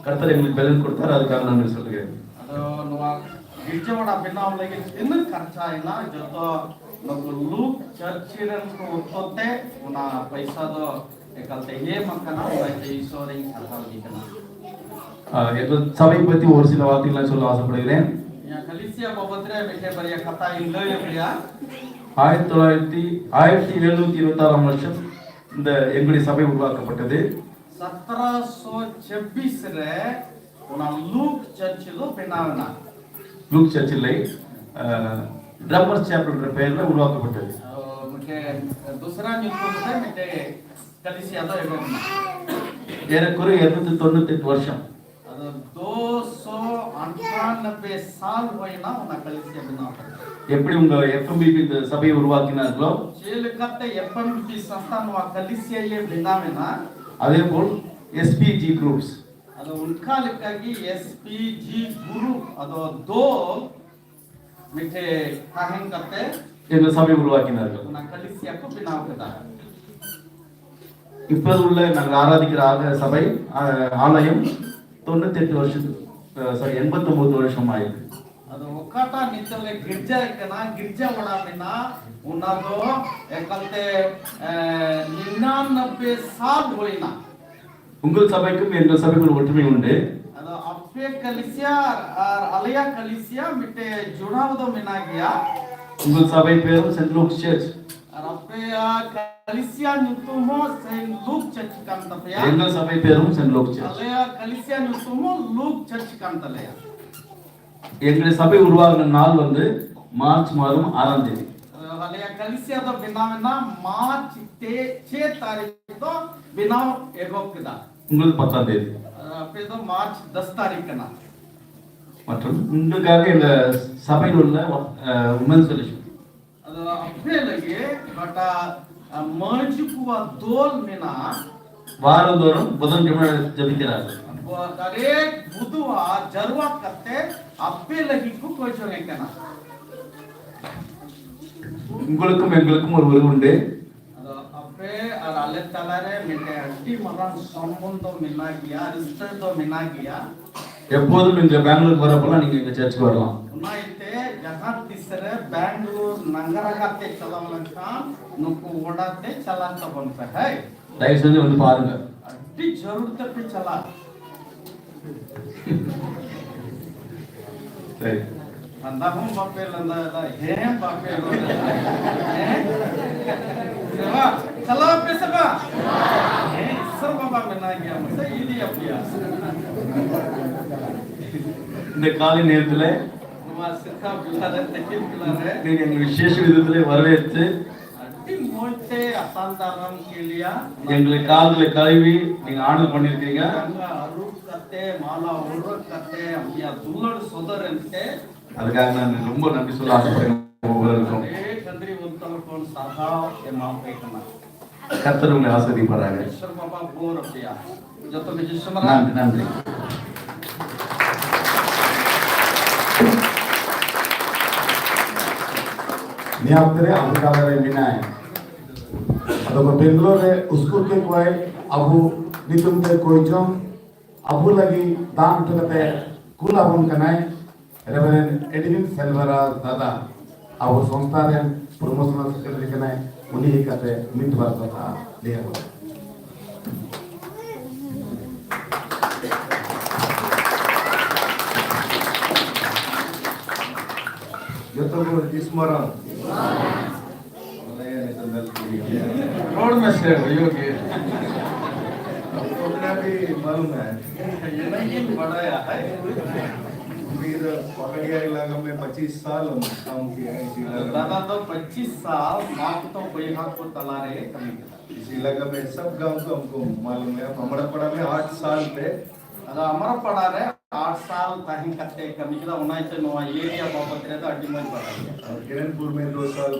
கர்த்தர் எங்களுக்கு பலன் கொடுத்தார். அதுக்காக நன்றி சொல்கிறேன். ᱟᱫᱚ ᱱᱚᱣᱟ ᱜᱤᱨᱡᱟᱹ ᱚᱲᱟᱜ ᱵᱮᱱᱟᱣ ᱞᱟᱹᱜᱤᱫ ᱛᱤᱱᱟᱹᱜ ᱠᱷᱚᱨᱪᱟ ᱮᱱᱟ, ᱡᱚᱛᱚ ᱱᱩᱠᱩ ᱞᱩᱠ ᱪᱟᱨᱪ ᱨᱮᱱ ᱠᱚ ᱦᱚᱛᱮ ᱚᱱᱟ ᱯᱚᱭᱥᱟ ᱫᱚ ᱮᱠᱟᱞᱛᱮ ᱮᱢ ᱟᱠᱟᱱᱟ, ᱚᱱᱟᱛᱮ ᱤᱥᱚᱨᱤᱧ ᱥᱟᱨᱦᱟᱣ ᱮ ᱠᱟᱱᱟ᱾ ᱟᱨ ᱮᱠᱫᱚᱢ ᱥᱟᱵᱤ ᱯᱟᱹᱛᱤ ᱳᱨ ᱥᱤᱞᱟ ᱣᱟᱛᱤ ᱞᱟᱝ ᱥᱚᱞᱟ ᱟᱥᱟ ᱯᱟᱲᱟᱜᱤᱨᱮᱱ. ᱤᱧᱟᱹᱜ ᱠᱟᱞᱤᱥᱤᱭᱟ ᱵᱟᱵᱚᱫ ᱨᱮ ᱢᱤᱫᱴᱮᱱ ᱵᱟᱨᱭᱟ ᱠᱟᱛᱷᱟ ᱤᱧ ᱞᱟᱹᱭ ᱟᱯᱮᱭᱟ᱾ ஆயிரத்தி தொள்ளாயிரத்தி ஆயிரத்தி எழுநூத்தி இருபத்தி ஆறாம் வருஷம் இந்த எங்களுடைய சபை உருவாக்கப்பட்டது. ᱥᱚᱛᱨᱚᱥᱚ ᱪᱷᱟᱵᱵᱤᱥ ᱨᱮ ᱚᱱᱟ ᱞᱩᱠ ᱪᱟᱨᱪ ᱫᱚ ᱵᱮᱱᱟᱣ ᱮᱱᱟ. ᱞᱩᱠ ᱪᱟᱨᱪ ᱞᱟᱹᱭ ᱰᱨᱟᱢᱟᱨ ᱪᱮᱯᱮᱞ ᱨᱮ ᱯᱮᱭᱟᱨ ᱨᱮ ᱩᱨᱩᱣᱟᱠᱟᱯᱟᱴᱟᱫᱤ. ᱢᱤᱫᱴᱮᱱ ᱫᱚᱥᱨᱟ ᱧᱩᱛᱩᱢ ᱛᱮ ᱢᱤᱫᱴᱮᱱ ᱠᱟᱞᱤᱥᱤᱭᱟ ᱫᱚ ᱮᱦᱚᱵ ᱮᱱᱟ. ᱮᱨᱮᱠᱚᱨᱮ ᱮᱨᱱᱩᱛᱮ ᱛᱚᱨᱱᱩᱛᱮ ᱵᱚᱨᱥᱚᱢ. ᱟᱫᱚ ᱫᱩᱥᱚ ᱟᱴᱷᱟᱱᱚᱵᱵᱮ ᱥᱟᱞ ᱦᱩᱭᱱᱟ ᱚᱱᱟ ᱠᱟᱞᱤᱥᱤᱭᱟ ᱵᱮᱱᱟᱣ ᱠᱟᱛᱮ. ᱮᱯᱲᱤ ᱩᱱᱜᱟ ᱮᱯᱷᱮᱢᱵᱤ ᱥᱟᱵᱤ ᱩᱨᱩᱣᱟᱠᱤᱱᱟ ᱜᱞᱚ. ᱪᱮᱫ ᱞᱮᱠᱟᱛᱮ ᱮᱯᱷᱮᱢᱵᱤ ᱥᱟᱥᱛᱟ ᱱᱚᱣᱟ ᱠᱟᱞᱤᱥᱤᱭᱟ ᱭᱮ ᱵᱮᱱᱟᱣ ᱮᱱᱟ? ᱟᱫᱮ ᱵᱚᱞ ᱮᱥᱯᱤᱡᱤ ᱜᱨᱩᱯᱥ. ᱟᱫᱚ ᱚᱱᱠᱟ ᱞᱮᱠᱟᱜᱮ ᱮᱥᱯᱤᱡᱤ ᱜᱨᱩᱯ ᱟᱫᱚ ᱫᱚᱞ ᱢᱤᱫᱴᱮᱡ ᱛᱟᱦᱮᱱ ᱠᱟᱛᱮ ᱮᱱ ᱥᱟᱵᱤ ᱩᱨᱩᱣᱟᱠᱤᱱᱟ ᱜᱞᱚ. ᱚᱱᱟ ᱠᱟᱞᱤᱥᱤᱭᱟ ᱠᱚ ᱵᱮᱱᱟᱣ ᱠᱮᱫᱟ. இப்போது உள்ள நாங்கள் ஆராதிக்கிற ஆல- சபை ஆ- ஆலயம், ᱛᱚᱱᱱᱮ ᱛᱮᱛ ᱵᱚᱨᱥᱚ, ᱥᱚᱨᱤ, ᱮᱱᱵᱟᱛ ᱛᱚᱢᱵᱚᱛ ᱵᱚᱨᱥᱚ ᱢᱟᱭ. ᱟᱫᱚ ᱚᱠᱟᱴᱟᱜ ᱱᱤᱛᱚᱜ ᱞᱮ ᱜᱤᱨᱡᱟᱭ ᱠᱟᱱᱟ, ᱜᱤᱨᱡᱟ ᱚᱲᱟᱜ ᱢᱮᱱᱟᱜ, ᱚᱱᱟ ᱫᱚ ᱮᱠᱟᱞᱛᱮ ᱮ, ᱱᱤᱱᱟᱱᱚᱵᱵᱮ ᱥᱟᱞ ᱦᱩᱭᱱᱟ. ᱩᱱᱜᱩᱞ ᱥᱟᱵᱟᱭ ᱠᱚ ᱢᱮᱱ ᱫᱚ ᱥᱟᱵᱟᱭ ᱠᱚ ᱚᱴᱢᱤ ᱩᱱᱰᱮ. ᱟᱫᱚ ᱟᱯᱮ ᱠᱟᱞᱤᱥᱤᱭᱟ ᱟᱨ ᱟᱞᱮᱭᱟᱜ ᱠᱟᱞᱤᱥᱤᱭᱟ ᱢᱤᱫᱴᱮᱡ ᱡᱚᱲᱟᱣ ᱫᱚ ᱢᱮᱱᱟᱜ ᱜᱮᱭᱟ. ᱩᱱᱜᱩᱞ ᱥᱟᱵᱟᱭ ᱯᱮ ᱦᱚᱸ ᱥᱮᱱᱴ ᱞᱩᱠ ᱪᱟᱨᱪ. ᱟᱨ ᱟᱯᱮᱭᱟᱜ ᱠᱟᱞᱤᱥᱤᱭᱟ ᱧᱩᱛᱩᱢ ᱦᱚᱸ ᱥᱮᱱᱴ ᱞᱩᱠ ᱪᱟᱨᱪ ᱠᱟᱱ ᱛᱟᱯᱮᱭᱟ. ᱮᱱᱜᱟ ᱥᱟᱵᱟᱭ ᱯᱮ ᱦᱚᱸ ᱥᱮᱱᱴ ᱞᱩᱠ ᱪᱟᱨᱪ. ᱟᱞᱮᱭᱟᱜ ᱠᱟᱞᱤᱥᱤᱭᱟ ᱧᱩᱛᱩᱢ ᱦᱚᱸ ᱞᱩᱠ ᱪᱟᱨᱪ ᱠᱟᱱ ᱛᱟᱞᱮᱭᱟ. ᱮᱱᱜᱟ ᱥᱟᱵᱟᱭ ᱩᱨᱩᱣᱟᱠᱤᱱᱟ ᱱᱟᱞ ᱵᱟᱱᱫᱮ ᱢᱟᱨᱪ ᱢᱟᱨᱩᱢ ᱟᱨᱟᱱᱫᱮ. ᱟᱞᱮᱭᱟᱜ ᱠᱟᱞᱤᱥᱤᱭᱟ ᱫᱚ ᱵᱮᱱᱟᱣ ᱮᱱᱟ ᱢᱟᱨᱪ ᱛᱮ ᱪᱷᱮ ᱛᱟᱹᱨᱤᱠᱷ ᱫᱚ ᱵᱮᱱᱟᱣ ᱮᱦᱚᱵ ᱠᱮᱫᱟ. ᱩᱱᱜᱩᱞ ᱯᱟᱛᱟ ᱫᱮ. ᱟᱯᱮ ᱫᱚ ᱢᱟᱨᱪ ᱫᱚᱥ ᱛᱟᱹᱨᱤᱠᱷ ᱠᱟᱱᱟ. ᱢᱟᱛᱚ ᱩᱱᱜᱩᱞ ᱠᱟᱜᱮ ᱥᱟᱵᱟᱭ ᱩᱨᱩᱣᱟᱠᱤᱱᱟ ᱣᱩᱢᱮᱱᱥ ᱠᱟᱞᱤᱥᱤᱭᱟ. ᱟᱫᱚ ᱟᱯᱮ ᱞᱟᱹᱜᱤᱫ ᱵᱟᱴᱟ ᱢᱟᱹᱡᱷᱤ ᱠᱚᱣᱟᱜ ᱫᱚᱞ ᱢᱮᱱᱟᱜᱼᱟ. ᱵᱟᱨ ᱫᱚᱞ ᱵᱚᱫᱚᱞ ᱡᱚᱢᱟ ᱡᱟᱹᱵᱤ ᱠᱮᱫᱟ. ᱫᱟᱨᱮ ᱵᱩᱫᱩᱣᱟ ᱡᱟᱨᱣᱟ ᱠᱟᱛᱮ ᱟᱯᱮ ᱞᱟᱹᱜᱤᱫ ᱠᱚ ᱠᱚᱭ ᱡᱚᱝ ᱠᱟᱱᱟ᱾ ᱩᱱᱠᱩ ᱞᱮᱠᱟ ᱢᱮᱱ ᱞᱮᱠᱟ ᱢᱚᱨ ᱵᱚᱨᱮ ᱩᱱᱰᱮ᱾ ᱟᱫᱚ ᱟᱯᱮ ᱟᱨ ᱟᱞᱮ ᱛᱟᱞᱟᱨᱮ ᱢᱤᱫᱴᱮᱱ ᱟᱹᱰᱤ ᱢᱟᱨᱟᱝ ᱥᱚᱢᱵᱚᱱᱫᱷᱚ ᱢᱮᱱᱟᱜ ᱜᱮᱭᱟ, ᱨᱤᱥᱛᱟᱹ ᱫᱚ ᱢᱮᱱᱟᱜ ᱜᱮᱭᱟ᱾ ᱮᱯᱚᱫ ᱢᱮᱱ ᱡᱮ ᱵᱮᱝᱜᱟᱞᱳᱨ ᱵᱟᱨᱟ ᱯᱟᱞᱟ ᱱᱤᱝᱜᱮ ᱪᱟᱨᱪ ᱠᱚ ᱟᱨᱣᱟ᱾ ᱚᱱᱟ ᱤᱭᱟᱹᱛᱮ ᱡᱟᱦᱟᱸ ᱛᱤᱥ ᱨᱮ ᱵᱮᱝᱜᱟᱞᱳᱨ ᱱᱟᱝᱜᱟᱨᱟᱜᱟ ᱛᱮ ᱪᱟᱞᱟᱣ ᱞᱮᱱᱠᱷᱟᱱ ᱱᱩᱠᱩ ᱚᱰᱟ ᱛᱮ ᱪᱟᱞᱟᱣ ᱛᱟᱵᱚᱱ ᱯᱮ, ᱦᱮᱸ? ᱫᱟᱭᱤ ᱥᱚᱸᱡᱮ ᱩᱱᱤ ᱯᱟᱨ ᱜᱟ᱾ ᱟᱹᱰᱤ ᱡᱟᱹᱨᱩᱲ ᱛᱮᱯᱮ ᱪᱟᱞᱟᱜ᱾ ᱥᱟᱹᱨᱤ᱾ ᱞᱟᱸᱫᱟ ᱦᱚᱸ ᱵᱟᱯᱮ ᱞᱟᱸᱫᱟᱭᱮᱫᱟ, ᱦᱮᱸ ᱵᱟᱯᱮ ᱨᱚᱲᱮᱫᱟ᱾ ᱦᱮᱸ? ᱥᱮ ᱵᱟᱝ? ᱪᱟᱞᱟᱣ ᱯᱮ ᱥᱮ ᱵᱟᱝ? ᱦᱮᱸ, ᱤᱥᱚᱨ ᱵᱟᱵᱟ ᱢᱮᱱᱟᱭ ᱜᱮᱭᱟ, ᱢᱟᱥᱮ ᱤᱫᱤᱭᱟᱯᱮᱭᱟ᱾ ᱤᱱᱟᱹ ᱠᱟᱞᱤ ᱱᱮᱣᱛᱞᱮ᱾ ᱱᱚᱣᱟ ᱥᱤᱨᱠᱷᱟ ᱵᱤᱞᱟ ᱨᱮ, ᱛᱮᱠᱤᱱ ᱵᱤᱞᱟ ᱨᱮ᱾ ᱱᱤᱝ ᱮᱝ ᱵᱤᱥᱮᱥ ᱵᱤᱫᱩᱛᱞᱮ ᱵᱟᱨᱣᱮ ᱮᱛᱮ᱾ ᱟᱹᱰᱤ ᱢᱚᱡᱽ ᱛᱮ ᱟᱛᱟᱝ ᱫᱟᱨᱟᱢ ᱠᱮᱫ ᱞᱮᱭᱟ᱾ ᱮᱝᱞᱮ ᱠᱟᱞ ᱞᱮ ᱠᱟᱞᱤ ᱵᱤ, ᱱᱤᱝ ᱟᱬ ᱯᱚᱱᱤᱨ ᱠᱮᱜᱟ᱾ ᱡᱟᱸᱜᱟ ᱟᱹᱨᱩᱵ ᱠᱟᱛᱮ, ᱢᱟᱞᱟ ᱦᱚᱨᱚᱜ ᱠᱟᱛᱮ, ᱟᱢᱭᱟ ᱫᱩᱞᱟᱹᱲ ᱥᱚᱫᱚᱨ ᱮᱱᱛᱮ᱾ ᱟᱫᱚ ᱜᱟᱱ ᱱᱟ ᱞᱩᱢᱵᱚ ᱱᱟ ᱵᱤᱥᱚᱞᱟ ᱟᱥᱚ ᱯᱮ ᱵᱚᱵᱚᱨ ᱠᱚ᱾ ᱟᱹᱰᱤ ᱠᱷᱟᱹᱛᱨᱤ ᱵᱚᱱᱛᱚᱞ ᱠᱷᱚᱱ ᱥᱟᱨᱦᱟᱣ ᱮᱢᱟᱣ ᱯᱮ ᱠᱟᱱᱟ᱾ ᱠᱟᱛᱨᱩ ᱞᱮ ᱟᱥᱮ ᱫᱤ ᱯᱟᱨᱟ ᱜᱮ᱾ ᱤᱥᱚᱨ ᱵᱟᱵᱟ ᱵᱚᱨ ᱟᱯᱮᱭᱟ᱾ ᱡᱚᱛᱚ ᱠᱤᱪᱷᱩ ᱥᱚᱢᱨᱟ᱾ ᱱᱟᱱ, ᱱᱟᱱ ᱫᱤ᱾ ᱱᱤᱭᱟᱹ ᱚᱠᱛᱮ ᱨᱮ ᱟᱵᱚ ᱛᱟᱞᱟ ᱨᱮ ᱢᱮᱱᱟᱭ᱾ ᱟᱫᱚ ᱠᱚ ᱵᱮᱝᱜᱟᱞᱳᱨ ᱨᱮ ᱩᱥᱠᱩᱨ ᱠᱮᱫ ᱠᱚᱣᱟᱭ ᱟᱵᱚ ᱧᱩᱛᱩᱢ ᱛᱮ ᱠᱚᱭ ᱪᱚᱝ᱾ ᱟᱵᱚ ᱞᱟᱹᱜᱤᱫ ᱫᱟᱱ ᱦᱚᱴᱚ ᱠᱟᱛᱮ ᱠᱩᱞ ᱟᱵᱚᱱ ᱠᱟᱱᱟᱭ ᱨᱮᱵᱷᱟᱨᱮᱱᱰ ᱮᱰᱣᱤᱱ ᱥᱮᱞᱵᱟᱨᱟᱡᱽ ᱫᱟᱫᱟ, ᱟᱵᱚ ᱥᱚᱝᱥᱛᱷᱟ ᱨᱮᱱ ᱯᱨᱚᱢᱳᱥᱚᱱᱟᱞ ᱥᱮᱠᱨᱮᱴᱟᱨᱤ ᱠᱟᱱᱟᱭ᱾ ᱩᱱᱤ ᱦᱮᱡ ᱠᱟᱛᱮ ᱢᱤᱫ ᱵᱟᱨ ᱠᱟᱛᱷᱟ ᱞᱟᱹᱭ ᱟᱵᱚᱱ᱾ ᱡᱚᱛᱚ ᱠᱚ ᱤᱥᱢᱟᱨᱟᱢ᱾ ᱨᱚᱲ ᱢᱮᱥᱮ, ᱦᱩᱭᱩᱜ ᱜᱮ᱾ आपको अपना भी मालूम है? ये नहीं कि बड़ा है। फिर पहाड़िया इलाका में पच्चीस साल हम काम किया है इसी इलाका में। ᱫᱟᱫᱟ ᱫᱚ ᱯᱚᱸᱪᱤᱥ ᱥᱟᱞ ᱢᱟᱛᱚ ᱵᱚᱭᱦᱟ ᱠᱚ ᱛᱟᱞᱟ ᱨᱮ ᱠᱟᱹᱢᱤ ᱠᱮᱫᱟ᱾ इस इलाका में सब गांव को हमको मालूम है। हम अमड़ापाड़ा में आठ साल थे। ᱟᱫᱚ ᱟᱢᱲᱟᱯᱟᱲᱟ ᱨᱮ ᱟᱴ ᱥᱟᱞ ᱛᱟᱦᱮᱸ ᱠᱟᱛᱮ ᱠᱟᱹᱢᱤ ᱠᱮᱫᱟ, ᱚᱱᱟ ᱤᱭᱟᱹᱛᱮ ᱱᱚᱣᱟ ᱮᱨᱤᱭᱟ ᱵᱟᱵᱚᱫ ᱨᱮᱫᱚ ᱟᱹᱰᱤ ᱢᱚᱡᱽ ᱵᱟᱲᱟᱭ ᱜᱮᱭᱟ᱾ और किरणपुर में दो साल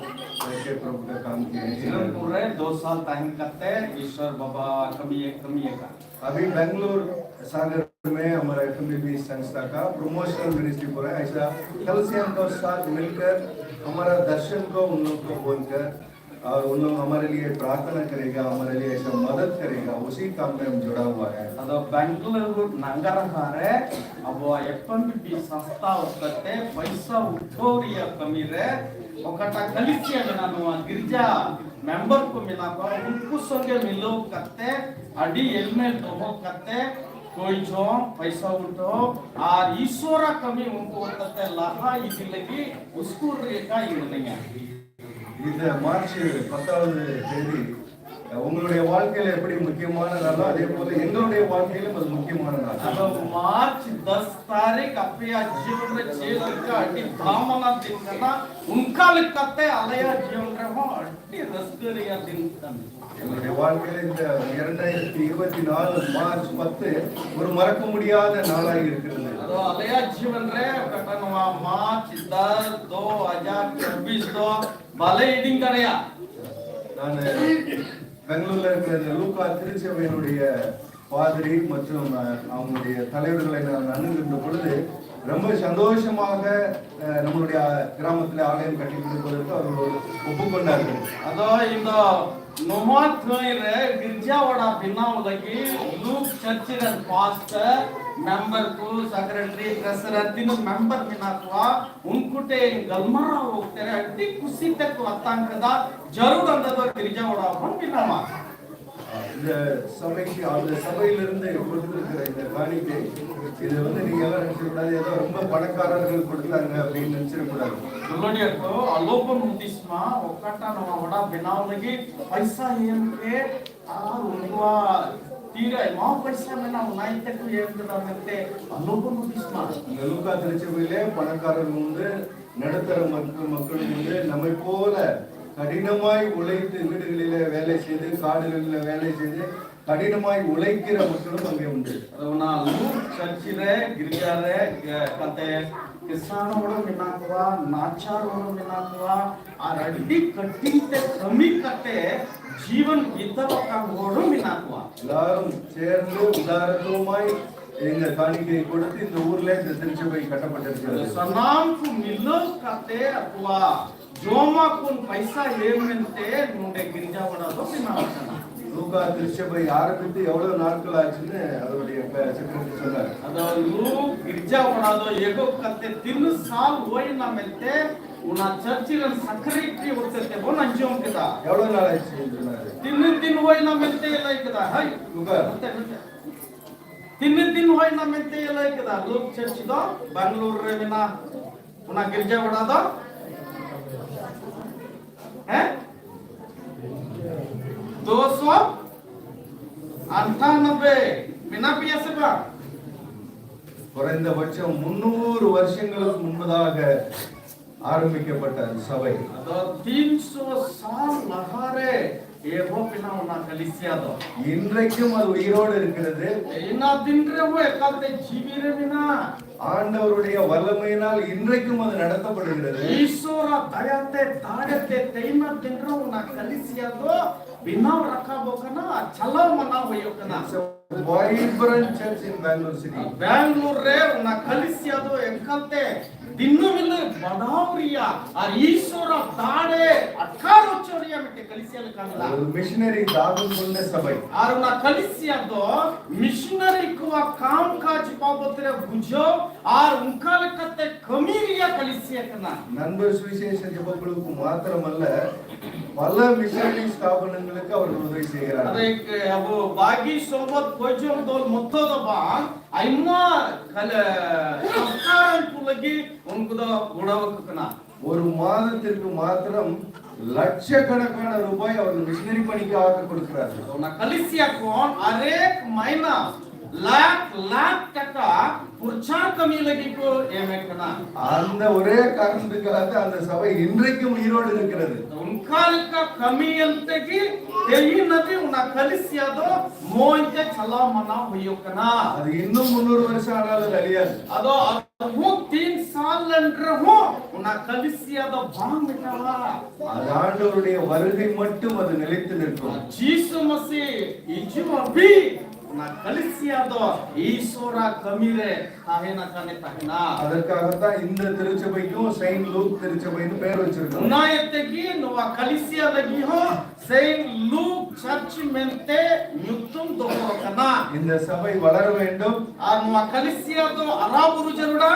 रह के प्रभु का काम किए हैं। ᱠᱤᱨᱚᱱᱯᱩᱨ ᱨᱮ ᱫᱩ ᱥᱟᱞ ᱛᱟᱦᱮᱸ ᱠᱟᱛᱮ ᱤᱥᱚᱨ ᱵᱟᱵᱟ ᱠᱟᱹᱢᱤᱭᱮ ᱠᱟᱹᱢᱤᱭᱮ ᱠᱟᱱ᱾ अभी बेंगलुरु सागर में हमारा एफ संस्था का प्रमोशनल मिनिस्ट्री पूरा ऐसा कलीसिया के साथ मिलकर हमारा दर्शन को उन लोग को बोलकर और उन लोग हमारे लिए प्रार्थना करेगा, हमारे लिए ऐसा मदद करेगा, उसी काम में हम जुड़ा हुआ है। ᱟᱫᱚ ᱵᱮᱝᱜᱟᱞᱩᱨᱩ ᱱᱟᱜᱟᱨᱦᱟ ᱨᱮ ᱟᱵᱚᱣᱟᱜ ᱮᱯᱷ ᱮᱢ ᱵᱤ ᱯᱤ ᱥᱚᱝᱥᱛᱷᱟ ᱦᱚᱛᱮᱛᱮ ᱯᱚᱭᱥᱟ ᱩᱴᱷᱟᱹᱣ ᱨᱮᱭᱟᱜ ᱠᱟᱹᱢᱤ ᱨᱮ ᱚᱠᱟᱴᱟᱜ ᱠᱟᱞᱤᱥᱤᱭᱟ ᱢᱮᱱᱟᱜ, ᱱᱚᱣᱟ ᱜᱤᱨᱡᱟ ᱢᱮᱢᱵᱟᱨ ᱠᱚ ᱢᱮᱱᱟᱜ ᱠᱚᱣᱟ, ᱩᱱᱠᱩ ᱥᱚᱸᱜᱮ ᱢᱤᱞᱟᱹᱣ ᱠᱟᱛᱮ ᱟᱹᱰᱤ ᱮᱞᱢᱮᱞ ᱫᱚᱦᱚ ᱠᱟᱛᱮ ᱠᱚᱭ ᱡᱚᱝ ᱯᱚᱭᱥᱟ ᱩᱴᱷᱟᱹᱣ ᱟᱨ ᱤᱥᱚᱨᱟ ᱠᱟᱹᱢᱤ ᱩᱱᱠᱩ ᱦᱚᱛᱮᱛᱮ ᱞᱟᱦᱟ ᱤᱫᱤ ᱞᱟᱹᱜᱤᱫ ᱩᱥᱠᱩᱨ ᱨᱮᱭᱟᱜ ᱠᱟᱹᱢᱤ ᱢᱮᱱᱟᱜᱼᱟ᱾ இந்த மார்ச் பத்தாவது தேதி உங்களுடைய வாழ்க்கையில எப்படி முக்கியமானதாலோ அதே போல எங்களுடைய வாழ்க்கையிலும் அது முக்கியமானதா ᱟᱫᱚ ᱢᱟᱨᱪ ᱫᱚᱥ ᱛᱟᱹᱨᱤᱠᱷ ᱟᱯᱮᱭᱟᱜ ᱡᱤᱭᱚᱱ ᱨᱮ ᱪᱮᱫ ᱞᱮᱠᱟ ᱟᱹᱰᱤ ᱫᱟᱢᱟᱱᱟᱜ ᱫᱤᱱ ᱠᱟᱱᱟ, ᱚᱱᱠᱟ ᱞᱮᱠᱟᱛᱮ ᱟᱞᱮᱭᱟᱜ ᱡᱤᱭᱚᱱ ᱨᱮᱦᱚᱸ ᱟᱹᱰᱤ ᱨᱟᱹᱥᱠᱟᱹ ᱨᱮᱭᱟᱜ ᱫᱤᱱ ᱠᱟᱱᱟ᱾ எங்களுடைய வாழ்க்கையில இந்த இரண்டாயிரத்தி இருபத்தி நாலு மார்ச் பத்து ஒரு மறக்க முடியாத நாளாக இருக்கிறது. ᱟᱫᱚ ᱟᱞᱮᱭᱟᱜ ᱡᱤᱭᱚᱱ ᱨᱮ ᱚᱠᱟᱴᱟᱜ ᱱᱚᱣᱟ ᱢᱟᱨᱪ ᱫᱚᱥ ᱫᱩ ᱦᱟᱡᱟᱨ ᱪᱚᱵᱵᱤᱥ ᱫᱚ ᱵᱟᱞᱮ ᱦᱤᱲᱤᱧ ᱫᱟᱲᱮᱭᱟᱜᱼᱟ᱾ நான் பெங்களூர்ல இருக்கிற இந்த லூக்கா திருச்சபையினுடைய பாதிரி மற்றும் அஹ், அவங்களுடைய தலைவர்களை நான் அணுகின்ற பொழுது ரொம்ப சந்தோஷமாக அஹ், நம்மளுடைய கிராமத்தில் ஆலயம் கட்டி கொடுப்பதற்கு அவர்கள் ஒப்புக்கொண்டார்கள். ᱟᱫᱚ ᱤᱧ ᱫᱚ ᱱᱚᱣᱟ ᱛᱷᱟᱹᱭ ᱨᱮ ᱜᱤᱨᱡᱟ ᱚᱲᱟᱜ ᱵᱮᱱᱟᱣ ᱞᱟᱹᱜᱤᱫ ᱞᱩᱠ ᱪᱟᱨᱪ ᱨᱮᱱ ᱯᱟᱥᱴᱚᱨ, ᱢᱮᱢᱵᱟᱨ ᱠᱚ, ᱥᱮᱠᱨᱮᱴᱟᱨᱤ, ᱴᱨᱮᱥᱟᱨᱟᱨ, ᱛᱤᱱᱟᱹᱜ ᱢᱮᱢᱵᱟᱨ ᱢᱮᱱᱟᱜ ᱠᱚᱣᱟ, ᱩᱱᱠᱩ ᱴᱷᱮᱱ ᱜᱟᱞᱢᱟᱨᱟᱣ ᱚᱠᱛᱮ ᱨᱮ ᱟᱹᱰᱤ ᱠᱩᱥᱤ ᱛᱮᱠᱚ ᱟᱛᱟᱝ ᱠᱮᱫᱟ, ᱡᱟᱹᱨᱩᱲ ᱟᱢ ᱫᱚ ᱜᱤᱨᱡᱟ ᱚᱲᱟᱜ ᱵᱚᱱ ᱵᱮᱱᱟᱣᱟ᱾ இந்த சபைக்கு அந்த சபையிலிருந்து கொடுத்திருக்கிற இந்த காணிக்கை இது வந்து நீங்க எல்லாம் நினைச்சிடக்கூடாது, ஏதோ ரொம்ப பணக்காரர்கள் கொடுத்தாங்க அப்படின்னு நினைச்சிடக்கூடாது. ᱫᱩᱞᱟᱹᱲᱤᱭᱟᱹ ᱠᱚ, ᱟᱞᱚ ᱵᱚᱱ ᱦᱩᱫᱤᱥ ᱢᱟ ᱚᱠᱟᱴᱟᱜ ᱱᱚᱣᱟ ᱚᱲᱟᱜ ᱵᱮᱱᱟᱣ ᱞᱟᱹᱜᱤᱫ ᱯᱚᱭᱥᱟ ᱮᱢ ᱯᱮ ᱟᱨ ᱩᱱᱠᱩᱣᱟᱜ ᱛᱤᱨᱮ ᱟᱭᱢᱟ ᱯᱚᱭᱥᱟ ᱢᱮᱱᱟᱜᱼᱟ, ᱚᱱᱟ ᱤᱭᱟᱹᱛᱮ ᱠᱚ ᱮᱢ ᱠᱮᱫᱟ ᱢᱮᱱᱛᱮ ᱟᱞᱚ ᱵᱚᱱ ᱦᱩᱫᱤᱥ ᱢᱟ᱾ இந்த லூக்கா திருச்சபையிலே பணக்காரர் உண்டு, நடுத்தர மக்கள் மக்களும் உண்டு. நம்மை போல கடினமாய் உழைத்து வீடுகளிலே வேலை செய்து, காடுகளில் வேலை செய்து, கடினமாய் உழைக்கிற மக்களும் அங்கே உண்டு. ᱟᱫᱚ ᱚᱱᱟ ᱞᱩᱠ ᱪᱟᱹᱨᱪᱤ ᱨᱮ, ᱜᱤᱨᱡᱟ ᱨᱮ, ᱮ, ᱠᱟᱛᱮ ᱠᱤᱥᱟᱱ ᱦᱚᱲ ᱢᱮᱱᱟᱜ ᱠᱚᱣᱟ, ᱱᱟᱪᱟᱨ ᱦᱚᱲ ᱢᱮᱱᱟᱜ ᱠᱚᱣᱟ, ᱟᱨ ᱟᱹᱰᱤ ᱠᱟᱹᱴᱤᱡ ᱛᱮ ᱠᱟᱹᱢᱤ ᱠᱟᱛᱮ ᱡᱤᱵᱚᱱ ᱵᱤᱛᱟᱹᱣ ᱟᱠᱟᱱ ᱦᱚᱲ ᱦᱚᱸ ᱢᱮᱱᱟᱜ ᱠᱚᱣᱟ᱾ எல்லாரும் சேர்ந்து உதாரத்துவமாய் இந்த காணிக்கை கொடுத்து இந்த ஊர்ல இந்த திருச்சபை கட்டப்பட்டிருக்கிறது. ᱥᱟᱱᱟᱢ ᱠᱚ ᱢᱤᱞᱟᱹᱣ ᱠᱟᱛᱮ ᱟᱠᱚᱣᱟᱜ ᱡᱚᱢᱟᱜ ᱠᱷᱚᱱ ᱯᱟᱭᱥᱟ ᱮᱢ ᱢᱮᱱᱛᱮ ᱱᱚᱰᱮ ᱜᱤᱨᱡᱟ ᱚᱲᱟᱜ ᱫᱚ ᱵᱮᱱᱟᱣ ᱟᱠᱟᱱᱟ᱾ ᱞᱩᱠᱟ ᱛᱤᱨᱪᱷᱟᱹ ᱵᱟᱹᱭ ᱟᱨᱟᱢᱵᱷᱤᱛᱮ ᱮᱵᱚᱞᱚ ᱱᱟᱴᱠᱚᱞ ᱟᱪᱷᱤᱱᱮ ᱟᱫᱚ ᱵᱟᱹᱲᱤᱡ ᱟᱠᱟ ᱪᱟᱠᱨᱤ ᱥᱚᱸᱜᱟ᱾ ᱟᱫᱚ ᱞᱩᱠ ᱜᱤᱨᱡᱟ ᱚᱲᱟᱜ ᱫᱚ ᱮᱦᱚᱵ ᱠᱟᱛᱮ ᱛᱤᱱ ᱥᱟᱞ ᱦᱩᱭᱱᱟ ᱢᱮᱱᱛᱮ ᱚᱱᱟ ᱪᱟᱨᱪ ᱨᱮᱱ ᱥᱮᱠᱨᱮᱴᱟᱨᱤ ᱦᱚᱛᱮ ᱛᱮᱵᱚᱱ ᱟᱸᱡᱚᱢ ᱠᱮᱫᱟ᱾ ᱮᱵᱚᱞᱚ ᱱᱟᱲᱟᱭ ᱪᱤᱱ ᱡᱩᱱᱟ ᱨᱮ᱾ ᱛᱤᱱᱟᱹᱜ ᱫᱤᱱ ᱦᱩᱭᱱᱟ ᱢᱮᱱᱛᱮ ᱞᱟᱹᱭ ᱠᱮᱫᱟ᱾ ᱦᱟᱭ᱾ ᱞᱩᱠᱟ᱾ ᱱᱚᱛᱮ, ᱱᱚᱛᱮ᱾ ᱛᱤᱱᱟᱹᱜ ᱫᱤᱱ ᱦᱩᱭᱱᱟ ᱢᱮᱱᱛᱮ ᱞᱟᱹᱭ ᱠᱮᱫᱟ᱾ ᱞᱩᱠ ᱪᱟᱨᱪ ᱫᱚ ᱵᱮᱝᱜᱟᱞᱳᱨ ᱨᱮ ᱢᱮᱱᱟᱜ᱾ ᱚᱱᱟ ᱜᱤᱨᱡᱟ ᱚᱲᱟᱜ ᱫᱚ? ᱦᱮᱸ? ᱫᱩᱥᱚ ᱟᱴᱷᱟᱱᱚᱵᱵᱳᱭ᱾ ᱢᱮᱱᱟᱜ ᱯᱮᱭᱟ ᱥᱮ ᱵᱟᱝ? குறைந்தபட்சம் முந்நூறு வருஷங்களுக்கு முன்பதாக ஆரம்பிக்கப்பட்ட அந்த சபை. ᱟᱫᱚ ᱛᱤᱱ ᱥᱚ ᱥᱟᱞ ᱞᱟᱦᱟᱨᱮ ᱮᱦᱚᱵ ᱮᱱᱟ ᱚᱱᱟ ᱠᱟᱞᱤᱥᱤᱭᱟ ᱫᱚ᱾ இன்றைக்கும் அது உயிரோடு இருக்கிறது. ᱤᱱᱟ ᱫᱤᱱ ᱨᱮᱦᱚᱸ ᱮᱠᱟᱞᱛᱮ ᱡᱤᱣᱤ ᱨᱮ ᱢᱮᱱᱟᱜᱼᱟ᱾ ஆண்டவருடைய வல்லமையினால் இன்றைக்கும் அது நடத்தப்படுகிறது. ᱤᱥᱚᱨᱟᱜ ᱫᱟᱭᱟᱛᱮ, ᱫᱟᱲᱮᱛᱮ ᱛᱮᱦᱮᱧ ᱫᱤᱱ ᱨᱮ ᱚᱱᱟ ᱠᱟᱞᱤᱥᱤᱭᱟ ᱫᱚ ᱵᱮᱱᱟᱣ ᱨᱟᱠᱟᱵᱚᱜ ᱠᱟᱱᱟ, ᱪᱟᱞᱟᱣ ᱢᱟᱱᱟᱣ ᱦᱩᱭᱩᱜ ᱠᱟᱱᱟ᱾ It's a vibrant church in Bangalore city. Bangalore ᱨᱮ ᱚᱱᱟ ᱠᱟᱞᱤᱥᱤᱭᱟ ᱫᱚ ᱮᱠᱟᱞᱛᱮ ᱫᱤᱱᱟᱹᱢ ᱦᱤᱞᱳᱜ ᱵᱟᱲᱦᱟᱣ ᱨᱮᱭᱟᱜ ᱟᱨ ᱤᱥᱚᱨᱟᱜ ᱫᱟᱲᱮ ᱟᱴᱠᱟᱨ ᱦᱚᱪᱚ ᱨᱮᱭᱟᱜ ᱢᱤᱫᱴᱮᱱ ᱠᱟᱞᱤᱥᱤᱭᱟ ᱞᱮᱠᱟ ᱢᱮᱱᱟᱜᱼᱟ᱾ ஒரு மிஷனரி தாபம் கொண்ட சபை. ᱟᱨ ᱚᱱᱟ ᱠᱟᱞᱤᱥᱤᱭᱟ ᱫᱚ ᱢᱤᱥᱚᱱᱟᱨᱤ ᱠᱚᱣᱟᱜ ᱠᱟᱢ ᱠᱟᱡᱽ ᱵᱟᱵᱚᱛ ᱨᱮ ᱵᱩᱡᱷᱟᱹᱣ ᱟᱨ ᱚᱱᱠᱟ ᱞᱮᱠᱟᱛᱮ ᱠᱟᱹᱢᱤ ᱨᱮᱭᱟᱜ ᱠᱟᱞᱤᱥᱤᱭᱟ ᱠᱟᱱᱟ᱾ நண்பர் சுவிசேஷ ஜெபக்குழுவுக்கு மாத்திரமல்ல, பல மிஷனரி ஸ்தாபனங்களுக்கு அவர்கள் உதவி செய்கிறார். ᱟᱫᱚ ᱮᱠ, ᱟᱵᱚ ᱵᱟᱜᱤ ᱥᱚᱢᱵᱚᱛ ᱠᱚᱭᱡᱚᱝ ᱫᱚᱞ ᱢᱚᱛᱚ ᱫᱚ ᱵᱟᱝ, ᱟᱭᱢᱟ ᱠᱷᱟᱞᱮ ᱥᱚᱨᱠᱟᱨ ᱠᱚ ᱞᱟᱹᱜᱤᱫ ᱩᱱᱠᱩ ᱫᱚ ᱜᱚᱲᱚ ᱟᱠᱚ ᱠᱟᱱᱟ᱾ ஒரு மாதத்திற்கு மாத்திரம் லட்சக்கணக்கான ரூபாய் அவர்கள் மிஷனரி பணிக்காக கொடுக்கிறார்கள். ᱚᱱᱟ ᱠᱟᱞᱤᱥᱤᱭᱟ ᱠᱷᱚᱱ ᱟᱨᱮᱠ ᱢᱟᱭᱱᱟ ᱞᱟᱠᱷ ᱞᱟᱠᱷ ᱴᱟᱠᱟ ᱯᱨᱚᱪᱟᱨ ᱠᱟᱹᱢᱤ ᱞᱟᱹᱜᱤᱫ ᱠᱚ ᱮᱢᱮᱫ ᱠᱟᱱᱟ᱾ அந்த ஒரே காரணத்துக்காக அந்த சபை இன்றைக்கும் உயிரோடு இருக்கிறது. ᱚᱱᱠᱟ ᱞᱮᱠᱟ ᱠᱟᱹᱢᱤ ᱮᱱᱛᱮ ᱜᱮ ᱛᱮᱦᱮᱧ ᱦᱟᱹᱵᱤᱡ ᱚᱱᱟ ᱠᱟᱹᱞᱤᱥᱤᱭᱟ ᱫᱚ ᱢᱚᱡᱽ ᱛᱮ ᱪᱟᱞᱟᱣ ᱢᱟᱱᱟᱣ ᱦᱩᱭᱩᱜ ᱠᱟᱱᱟ᱾ அது இன்னும் முந்நூறு வருஷம் ஆனாலும் அது அழியாது. ᱟᱫᱚ ᱟᱨᱦᱚᱸ ᱛᱤᱱ ᱥᱟᱞ ᱮᱱ ᱨᱮᱦᱚᱸ ᱚᱱᱟ ᱠᱟᱹᱞᱤᱥᱤᱭᱟ ᱫᱚ ᱵᱟᱝ ᱢᱮᱴᱟᱣᱟ᱾ அது ஆண்டவருடைய வருகை மட்டும் அது நிலைத்து நிற்கும். ᱡᱤᱥᱩ ᱢᱟᱹᱥᱤ ᱦᱤᱡᱩᱜ ᱦᱟᱹᱵᱤᱡ ᱚᱱᱟ ᱠᱟᱹᱞᱤᱥᱤᱭᱟ ᱫᱚ ᱤᱥᱚᱨᱟᱜ ᱠᱟᱹᱢᱤ ᱨᱮ ᱛᱟᱦᱮᱱᱟ, ᱠᱟᱱᱮ ᱛᱟᱦᱮᱱᱟ᱾ அதற்காகத்தான் இந்த திருச்சபைக்கும் செயின்ட் லூக் ᱛᱤᱨᱪᱟᱵᱟᱭᱤᱱ ᱯᱮᱨ ᱩᱪᱷᱟᱹᱱ ᱠᱟᱱᱟ. ᱚᱱᱟ ᱤᱭᱟᱹ ᱛᱮᱜᱮ ᱱᱚᱣᱟ ᱠᱟᱹᱞᱤᱥᱤᱭᱟ ᱞᱟᱹᱜᱤᱫ ᱦᱚᱸ ᱥᱮᱭᱤᱱᱴ ᱞᱩᱠ ᱪᱟᱨᱪ ᱢᱮᱱᱛᱮ ᱧᱩᱛᱩᱢ ᱫᱚᱦᱚ ᱟᱠᱟᱱᱟ. இந்த சபை வளர வேண்டும். ᱟᱨ ᱱᱚᱣᱟ ᱠᱟᱹᱞᱤᱥᱤᱭᱟ ᱫᱚ ᱦᱟᱨᱟ ᱵᱩᱨᱩ ᱡᱟᱹᱨᱩᱲᱟ.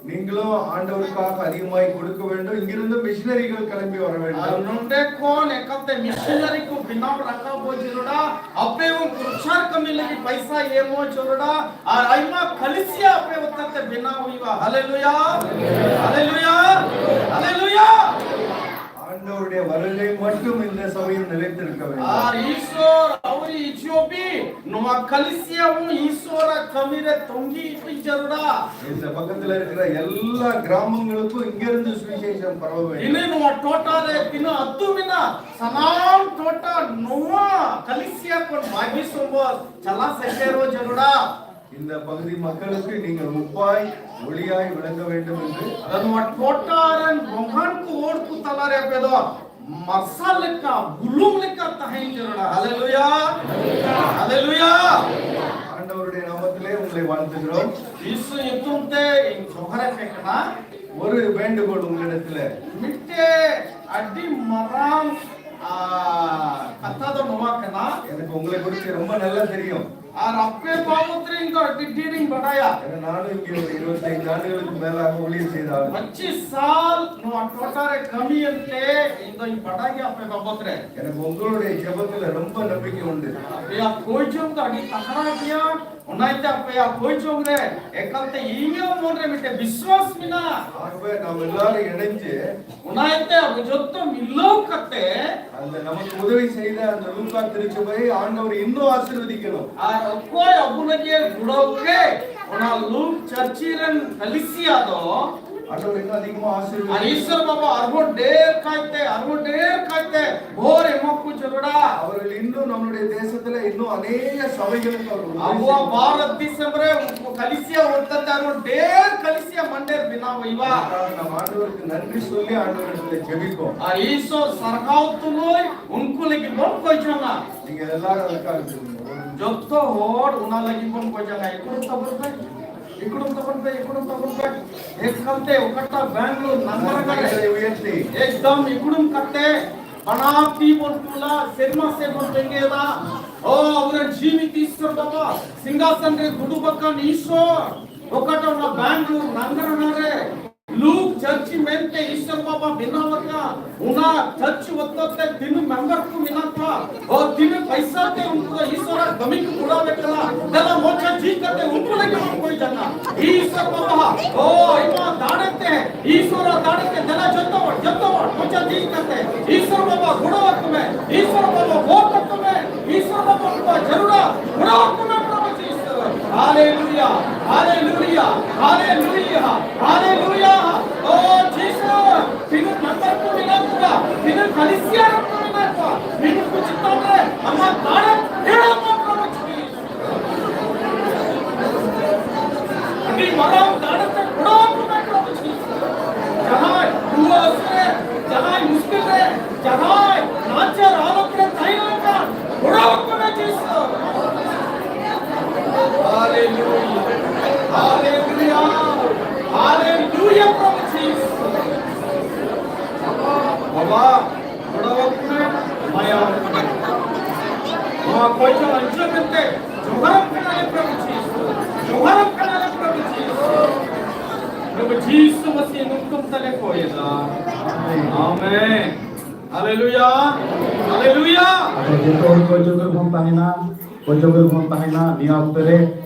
நீங்களும் ஆண்டவருக்காக அதிகமாய் கொடுக்க வேண்டும். இங்கிருந்து மிஷனரிகள் கிளம்பி வர ᱟᱨ ᱱᱚᱰᱮ ᱠᱷᱚᱱ ᱮᱠᱟᱞᱛᱮ ᱢᱤᱥᱚᱱᱟᱨᱤ ᱠᱚ ᱵᱮᱱᱟᱣ ᱨᱟᱠᱟᱵᱚᱜ ᱡᱟᱹᱨᱩᱲᱟ. ᱟᱯᱮ ᱦᱚᱸ ᱯᱨᱚᱪᱟᱨ ᱠᱟᱹᱢᱤ ᱞᱟᱹᱜᱤᱫ ᱯᱟᱭᱥᱟ ᱮᱢᱚᱜ ᱡᱟᱹᱨᱩᱲᱟ. ᱟᱨ ᱟᱭᱢᱟ ᱠᱟᱹᱞᱤᱥᱤᱭᱟ ᱟᱯᱮ ᱦᱚᱛᱮᱛᱮ ᱵᱮᱱᱟᱣ ᱦᱩᱭᱩᱜᱼᱟ. ᱦᱟᱞᱮᱞᱩᱭᱟ, ᱦᱟᱞᱮᱞᱩᱭᱟ, ᱦᱟᱞᱮᱞᱩᱭᱟ. ஆண்டவருடைய வருகை மட்டும் இந்த சபையில் நிலைத்திருக்க வேண்டும். ᱟᱨ ᱤᱥᱚᱨ ᱟᱹᱣᱨᱤ ᱦᱤᱡᱩᱜ ᱦᱟᱹᱵᱤᱡ ᱱᱚᱣᱟ ᱠᱟᱹᱞᱤᱥᱤᱭᱟ ᱦᱚᱸ ᱤᱥᱚᱨᱟᱜ ᱠᱟᱹᱢᱤ ᱨᱮ ᱛᱚᱸᱜᱮ ᱦᱩᱭ ᱡᱟᱹᱨᱩᱲᱟ. இந்த பக்கத்துல இருக்கிற எல்லா கிராமங்களுக்கும் இங்கிருந்து சுவிசேஷம் பரவ வேண்டும். ᱤᱱᱟᱹ ᱱᱚᱣᱟ ᱴᱚᱴᱷᱟ ᱨᱮ ᱛᱤᱱᱟᱹᱜ ᱟᱹᱛᱩ ᱢᱮᱱᱟᱜᱼᱟ, ᱥᱟᱱᱟᱢ ᱴᱚᱴᱷᱟ ᱱᱚᱣᱟ ᱠᱟᱹᱞᱤᱥᱤᱭᱟ ᱠᱷᱚᱱ ᱵᱟᱭᱵᱤᱞ ᱥᱚᱢᱵᱚᱞ ᱪᱟᱞᱟᱣ ᱥᱮᱴᱮᱨᱚᱜ ᱡᱟᱹᱨᱩᱲᱟ. இந்த பகுதி மக்களுக்கு நீங்கள் உப்பாய் ஒளியாய் விளங்க வேண்டும். ᱟᱫᱚ ᱱᱚᱣᱟ ᱴᱚᱴᱷᱟ ᱨᱮᱱ ᱵᱚᱸᱜᱟᱱ ᱠᱚ ᱦᱚᱲ ᱠᱚ ᱛᱟᱞᱟᱨᱮ ᱟᱯᱮ ᱫᱚ ᱢᱟᱨᱥᱟᱞ ᱞᱮᱠᱟ, ᱵᱩᱞᱩᱝ ᱞᱮᱠᱟ ᱛᱟᱦᱮᱱ ᱡᱟᱹᱨᱩᱲᱟ. ᱦᱟᱞᱮᱞᱩᱭᱟ, ᱦᱟᱞᱮᱞᱩᱭᱟ. ஆண்டவருடைய நாமத்திலே உங்களை வாழ்த்துகிறோம். ᱡᱤᱥᱩ ᱧᱩᱛᱩᱢ ᱛᱮ ᱤᱧ ᱡᱚᱦᱟᱨ ᱟᱯᱮ ᱠᱟᱱᱟ. ஒரு வேண்டுகோள் உங்களிடத்துல. ᱢᱤᱫᱴᱮᱡ ᱟᱹᱰᱤ ᱢᱟᱨᱟᱝ, ᱟ, ᱠᱟᱛᱷᱟ ᱫᱚ ᱱᱚᱣᱟ ᱠᱟᱱᱟ. எனக்கு உங்களை குறித்து ரொம்ப நல்லா தெரியும். ᱟᱨ ᱟᱯᱮ ᱵᱟᱵᱚᱫ ᱨᱮ ᱤᱧ ᱫᱚ ᱟᱹᱰᱤ ᱰᱷᱮᱨ ᱤᱧ ᱵᱟᱰᱟᱭᱟ. ஏன்னா நானும் இங்கே ஒரு இருபத்தைந்து ஆண்டுகளுக்கு மேலாக ஊழியம் செய்த ஆள். ᱯᱚᱸᱪᱤᱥ ᱥᱟᱞ ᱱᱚᱣᱟ ᱴᱚᱴᱷᱟ ᱨᱮ ᱠᱟᱹᱢᱤ ᱮᱱᱛᱮ ᱤᱧ ᱫᱚᱧ ᱵᱟᱰᱟᱭ ᱜᱮᱭᱟ ᱟᱯᱮ ᱵᱟᱵᱚᱫ ᱨᱮ. எனக்கு உங்களுடைய ஜெபத்துல ரொம்ப நம்பிக்கை உண்டு. ᱟᱯᱮᱭᱟᱜ ᱠᱷᱚᱡᱽ ᱦᱚᱸ ᱫᱚ ᱟᱹᱰᱤ ᱛᱟᱦᱲᱟ ᱜᱮᱭᱟ. ᱚᱱᱟᱛᱮ ᱟᱯᱮᱭᱟᱜ ᱠᱷᱚᱡᱽ ᱦᱚᱸ ᱨᱮ ᱮᱠᱟᱞᱛᱮ ᱤᱧᱟᱹᱜ ᱢᱚᱱ ᱨᱮ ᱢᱤᱫᱴᱮᱱ ᱵᱤᱥᱣᱟᱥ ᱢᱮᱱᱟᱜᱼᱟ. ஆகவே, நாம் எல்லாரும் இணைஞ்சு ᱚᱱᱟᱛᱮ ᱟᱵᱚ ᱡᱚᱛᱚ ᱢᱤᱞᱟᱹᱣ ᱠᱟᱛᱮ அந்த நமக்கு உதவி செய்த அந்த லூக்கா திருச்சபையை ஆண்டவர் இன்னும் ஆசீர்வதிக்கணும். ᱟᱨ ᱚᱠᱚᱭ ᱟᱵᱚ ᱞᱟᱹᱜᱤᱫ ᱜᱚᱲᱚ ᱠᱮ, ᱚᱱᱟ ᱞᱩᱠ ᱪᱟᱨᱪᱤ ᱨᱮᱱ ᱠᱟᱞᱤᱥᱤᱭᱟ ᱫᱚ ᱟᱸᱰᱚᱨ ᱤᱱᱟᱹ ᱟᱹᱰᱤ ᱢᱚᱡᱽ ᱟᱨ ᱟᱥᱤᱨᱵᱟᱫᱽ. ᱤᱥᱚᱨ ᱵᱟᱵᱟ ᱟᱨᱦᱚᱸ ᱰᱷᱮᱨ ᱠᱟᱭᱛᱮ, ᱟᱨᱦᱚᱸ ᱰᱷᱮᱨ ᱠᱟᱭᱛᱮ ᱵᱷᱳᱨ ᱮᱢᱟ ᱠᱚ ᱡᱟᱹᱨᱩᱲᱟ. அவர்கள் இன்னும் நம்முடைய தேசத்துல இன்னும் அநேக சபைகளுக்கு அவர்கள் உதவி ᱟᱵᱚᱣᱟᱜ ᱵᱷᱟᱨᱚᱛ ᱫᱤᱥᱚᱢ ᱨᱮ ᱩᱱᱠᱩ ᱠᱟᱞᱤᱥᱤᱭᱟ ᱦᱚᱛᱮᱛᱮ ᱟᱨᱦᱚᱸ ᱰᱷᱮᱨ ᱠᱟᱞᱤᱥᱤᱭᱟ ᱢᱟᱱᱰᱮᱨ ᱵᱮᱱᱟᱣ ᱦᱩᱭᱩᱜᱼᱟ. ᱱᱚᱝᱠᱟᱱ ᱱᱟᱢ ᱟᱸᱰᱚᱨ ᱱᱟᱱᱨᱤ ᱥᱚᱞᱤ ᱟᱸᱰᱚᱨ ᱡᱮᱵᱤᱠᱚ. ᱟᱨ ᱤᱥᱚᱨ ᱥᱟᱨᱦᱟᱣ ᱛᱩᱞᱩᱡ ᱩᱱᱠᱩ ᱞᱟᱹᱜᱤᱫ ᱵᱚᱱ ᱠᱚᱭ ᱡᱚᱝᱟ. ᱡᱚᱛᱚ ᱦᱚᱲ ᱚᱱᱟ ᱞᱟᱹᱜᱤᱫ ᱵᱚᱱ ᱠᱚᱭ ᱡᱚᱝᱟ. ᱤᱠᱲᱩᱢ ᱛᱟᱵᱚᱱ ᱯᱮ, ᱤᱠᱲᱩᱢ ᱛᱟᱵᱚᱱ ᱯᱮ, ᱤᱠᱲᱩᱢ ᱛᱟᱵᱚᱱ ᱯᱮ. ᱮᱠᱟᱞᱛᱮ ᱚᱠᱟᱴᱟᱜ ᱵᱮᱝᱜᱟᱞᱳᱨ ᱱᱟᱝᱜᱟᱨ ᱨᱮ ᱮᱠᱫᱚᱢ ᱤᱠᱲᱩᱢ ᱠᱟᱛᱮ ᱵᱟᱱᱟᱨ ᱛᱤ ᱵᱚᱱ ᱛᱩᱞᱟ, ᱥᱮᱨᱢᱟ ᱥᱮᱫ ᱵᱚᱱ ᱵᱮᱸᱜᱮᱫᱟ. ᱳ ᱟᱵᱚᱨᱮᱱ ᱡᱤᱣᱤ ᱤᱥᱥᱚᱨ ᱵᱟᱵᱟ, ᱥᱤᱝᱦᱟᱥᱚᱱ ᱨᱮ ᱫᱩᱲᱩᱵ ᱟᱠᱟᱱ ᱤᱥᱥᱚᱨ, ᱚᱠᱟᱴᱟᱜ ᱚᱱᱟ ᱵᱮᱝᱜᱟᱞᱳᱨ ᱱᱟᱝᱜᱟᱨ ᱨᱮ ᱞᱩᱠ ᱪᱟᱨᱪᱤ ᱢᱮᱱᱛᱮ ᱤᱥᱥᱚᱨ ᱵᱟᱵᱟ ᱵᱮᱱᱟᱣ ᱟᱠᱟᱫ, ᱚᱱᱟ ᱪᱟᱨᱪᱤ ᱦᱚᱛᱮ ᱛᱮ ᱛᱤᱱᱟᱹᱜ ᱢᱮᱢᱵᱟᱨ ᱠᱚ ᱢᱮᱱᱟᱜ ᱠᱚᱣᱟ, ᱚ, ᱛᱤᱱᱟᱹᱜ ᱯᱟᱭᱥᱟ ᱛᱮ ᱩᱱᱠᱩ ᱫᱚ ᱤᱥᱥᱚᱨᱟᱜ ᱠᱟᱹᱢᱤ ᱠᱚ ᱠᱚᱨᱟᱣᱮᱫ ᱠᱟᱱᱟ, ᱫᱮᱞᱟ ᱢᱚᱪᱟ ᱡᱷᱤᱡ ᱠᱟᱛᱮ ᱩᱱᱠᱩ ᱞᱟᱹᱜᱤᱫ ᱵᱚᱱ ᱠᱚᱭ ᱡᱚᱝᱟ. ᱤᱥᱥᱚᱨ ᱵᱟᱵᱟ, ᱚ, ᱟᱭᱢᱟ ᱫᱟᱲᱮ ᱛᱮ, ᱤᱥᱥᱚᱨᱟᱜ ᱫᱟᱲᱮ ᱛᱮ, ᱫᱮᱞᱟ ᱡᱚᱛᱚ ᱦᱚᱲ, ᱡᱚᱛᱚ ᱦᱚᱲ ᱢᱚᱪᱟ ᱡᱷᱤᱡ ᱠᱟᱛᱮ, ᱤᱥᱥᱚᱨ ᱵᱟᱵᱟ ᱜᱚᱲᱚ ᱟᱠᱚ ᱢᱮ, ᱤᱥᱥᱚᱨ ᱵᱟᱵᱟ ᱜᱚᱲᱚ ᱟᱠᱚ ᱢᱮ, ᱤᱥᱥᱚᱨ ᱵᱟᱵᱟ ᱩᱱᱠᱩᱣᱟᱜ ᱡᱟᱹᱨᱩᱲᱟ ᱜᱚᱲᱚ ᱟᱠᱚ ᱢᱮ, ᱯᱨᱚᱵᱷᱩ ᱡᱤᱥᱩ. ᱦᱟᱞᱮᱞᱩᱭᱟ, ᱦᱟᱞᱮᱞᱩᱭᱟ, ᱦᱟᱞᱮᱞᱩᱭᱟ, ᱦᱟᱞᱮᱞᱩᱭᱟ. ᱳ ᱡᱤᱥᱩ, ᱛᱤᱱᱟᱹᱜ ᱱᱟᱢᱵᱟᱨ ᱠᱚ ᱢᱮᱱᱟᱜ ᱠᱚᱣᱟ, ᱛᱤᱱᱟᱹᱜ ᱠᱟᱞᱤᱥᱤᱭᱟ ᱨᱮ ᱠᱚ ᱢᱮᱱᱟᱜ ᱠᱚᱣᱟ, ᱛᱤᱱᱟᱹᱜ ᱠᱚ ᱪᱮᱛᱟᱱ ᱨᱮ ᱟᱢᱟᱜ ᱫᱟᱲᱮ ᱯᱷᱮᱨᱟᱣ ᱢᱟ, ᱯᱨᱚᱵᱷᱩ ᱡᱤᱥᱩ. ᱟᱹᱰᱤ ᱢᱟᱨᱟᱝ ᱫᱟᱲᱮ ᱛᱮ ᱜᱚᱲᱚ ᱟᱠᱚ ᱢᱮ, ᱯᱨᱚᱵᱷᱩ ᱡᱤᱥᱩ. ᱡᱟᱦᱟᱸᱭ ᱨᱩᱣᱟᱹ ᱦᱟᱹᱥᱩ ᱨᱮ, ᱡᱟᱦᱟᱸᱭ ᱢᱩᱥᱠᱤᱞ ᱨᱮ, ᱡᱟᱦᱟᱸᱭ ᱱᱟᱪᱟᱨ ᱦᱟᱞᱚᱛ ᱨᱮ ᱛᱟᱦᱮᱸ ᱞᱮᱱᱠᱷᱟᱱ, ᱜᱚᱲᱚ ᱟᱠᱚ ᱢᱮ ᱡᱤᱥᱩ. ᱦᱟᱞᱮᱞᱩᱭᱟ, ᱦᱟᱞᱮᱞᱩᱭᱟ, ᱦᱟᱞᱮᱞᱩᱭᱟ, ᱯᱨᱚᱵᱷᱩ ᱡᱤᱥᱩ. ᱵᱟᱵᱟ, ᱜᱚᱲᱚ ᱟᱠᱚ ᱢᱮ, ᱢᱟᱭᱟ ᱟᱠᱚ ᱢᱮ. ᱱᱚᱣᱟ ᱠᱚᱭ ᱡᱚᱝ ᱟᱸᱡᱚᱢ ᱠᱟᱛᱮ ᱡᱚᱦᱟᱨ ᱠᱟᱱᱟ ᱞᱮ ᱯᱨᱚᱵᱷᱩ ᱡᱤᱥᱩ. ᱡᱚᱦᱟᱨ ᱠᱟᱱᱟ ᱞᱮ ᱯᱨᱚᱵᱷᱩ ᱡᱤᱥᱩ. ᱯᱨᱚᱵᱷᱩ ᱡᱤᱥᱩ ᱢᱟᱥᱤ ᱧᱩᱛᱩᱢ ᱛᱮᱞᱮ ᱠᱚᱭᱮᱫᱟ. ᱟᱢᱮᱱ. ᱦᱟᱞᱮᱞᱩᱭᱟ. ᱦᱟᱞᱮᱞᱩᱭᱟ. ᱟᱫᱚ ᱡᱚᱛᱚ ᱦᱚᱲ ᱠᱚᱭ ᱡᱚᱝ ᱨᱮᱵᱚᱱ ᱛᱟᱦᱮᱱᱟ, ᱠᱚᱭ ᱡᱚᱝ ᱨᱮᱵᱚᱱ ᱛᱟᱦᱮᱱᱟ. ᱱᱤᱭᱟᱹ ᱚᱠᱛᱚ ᱨᱮ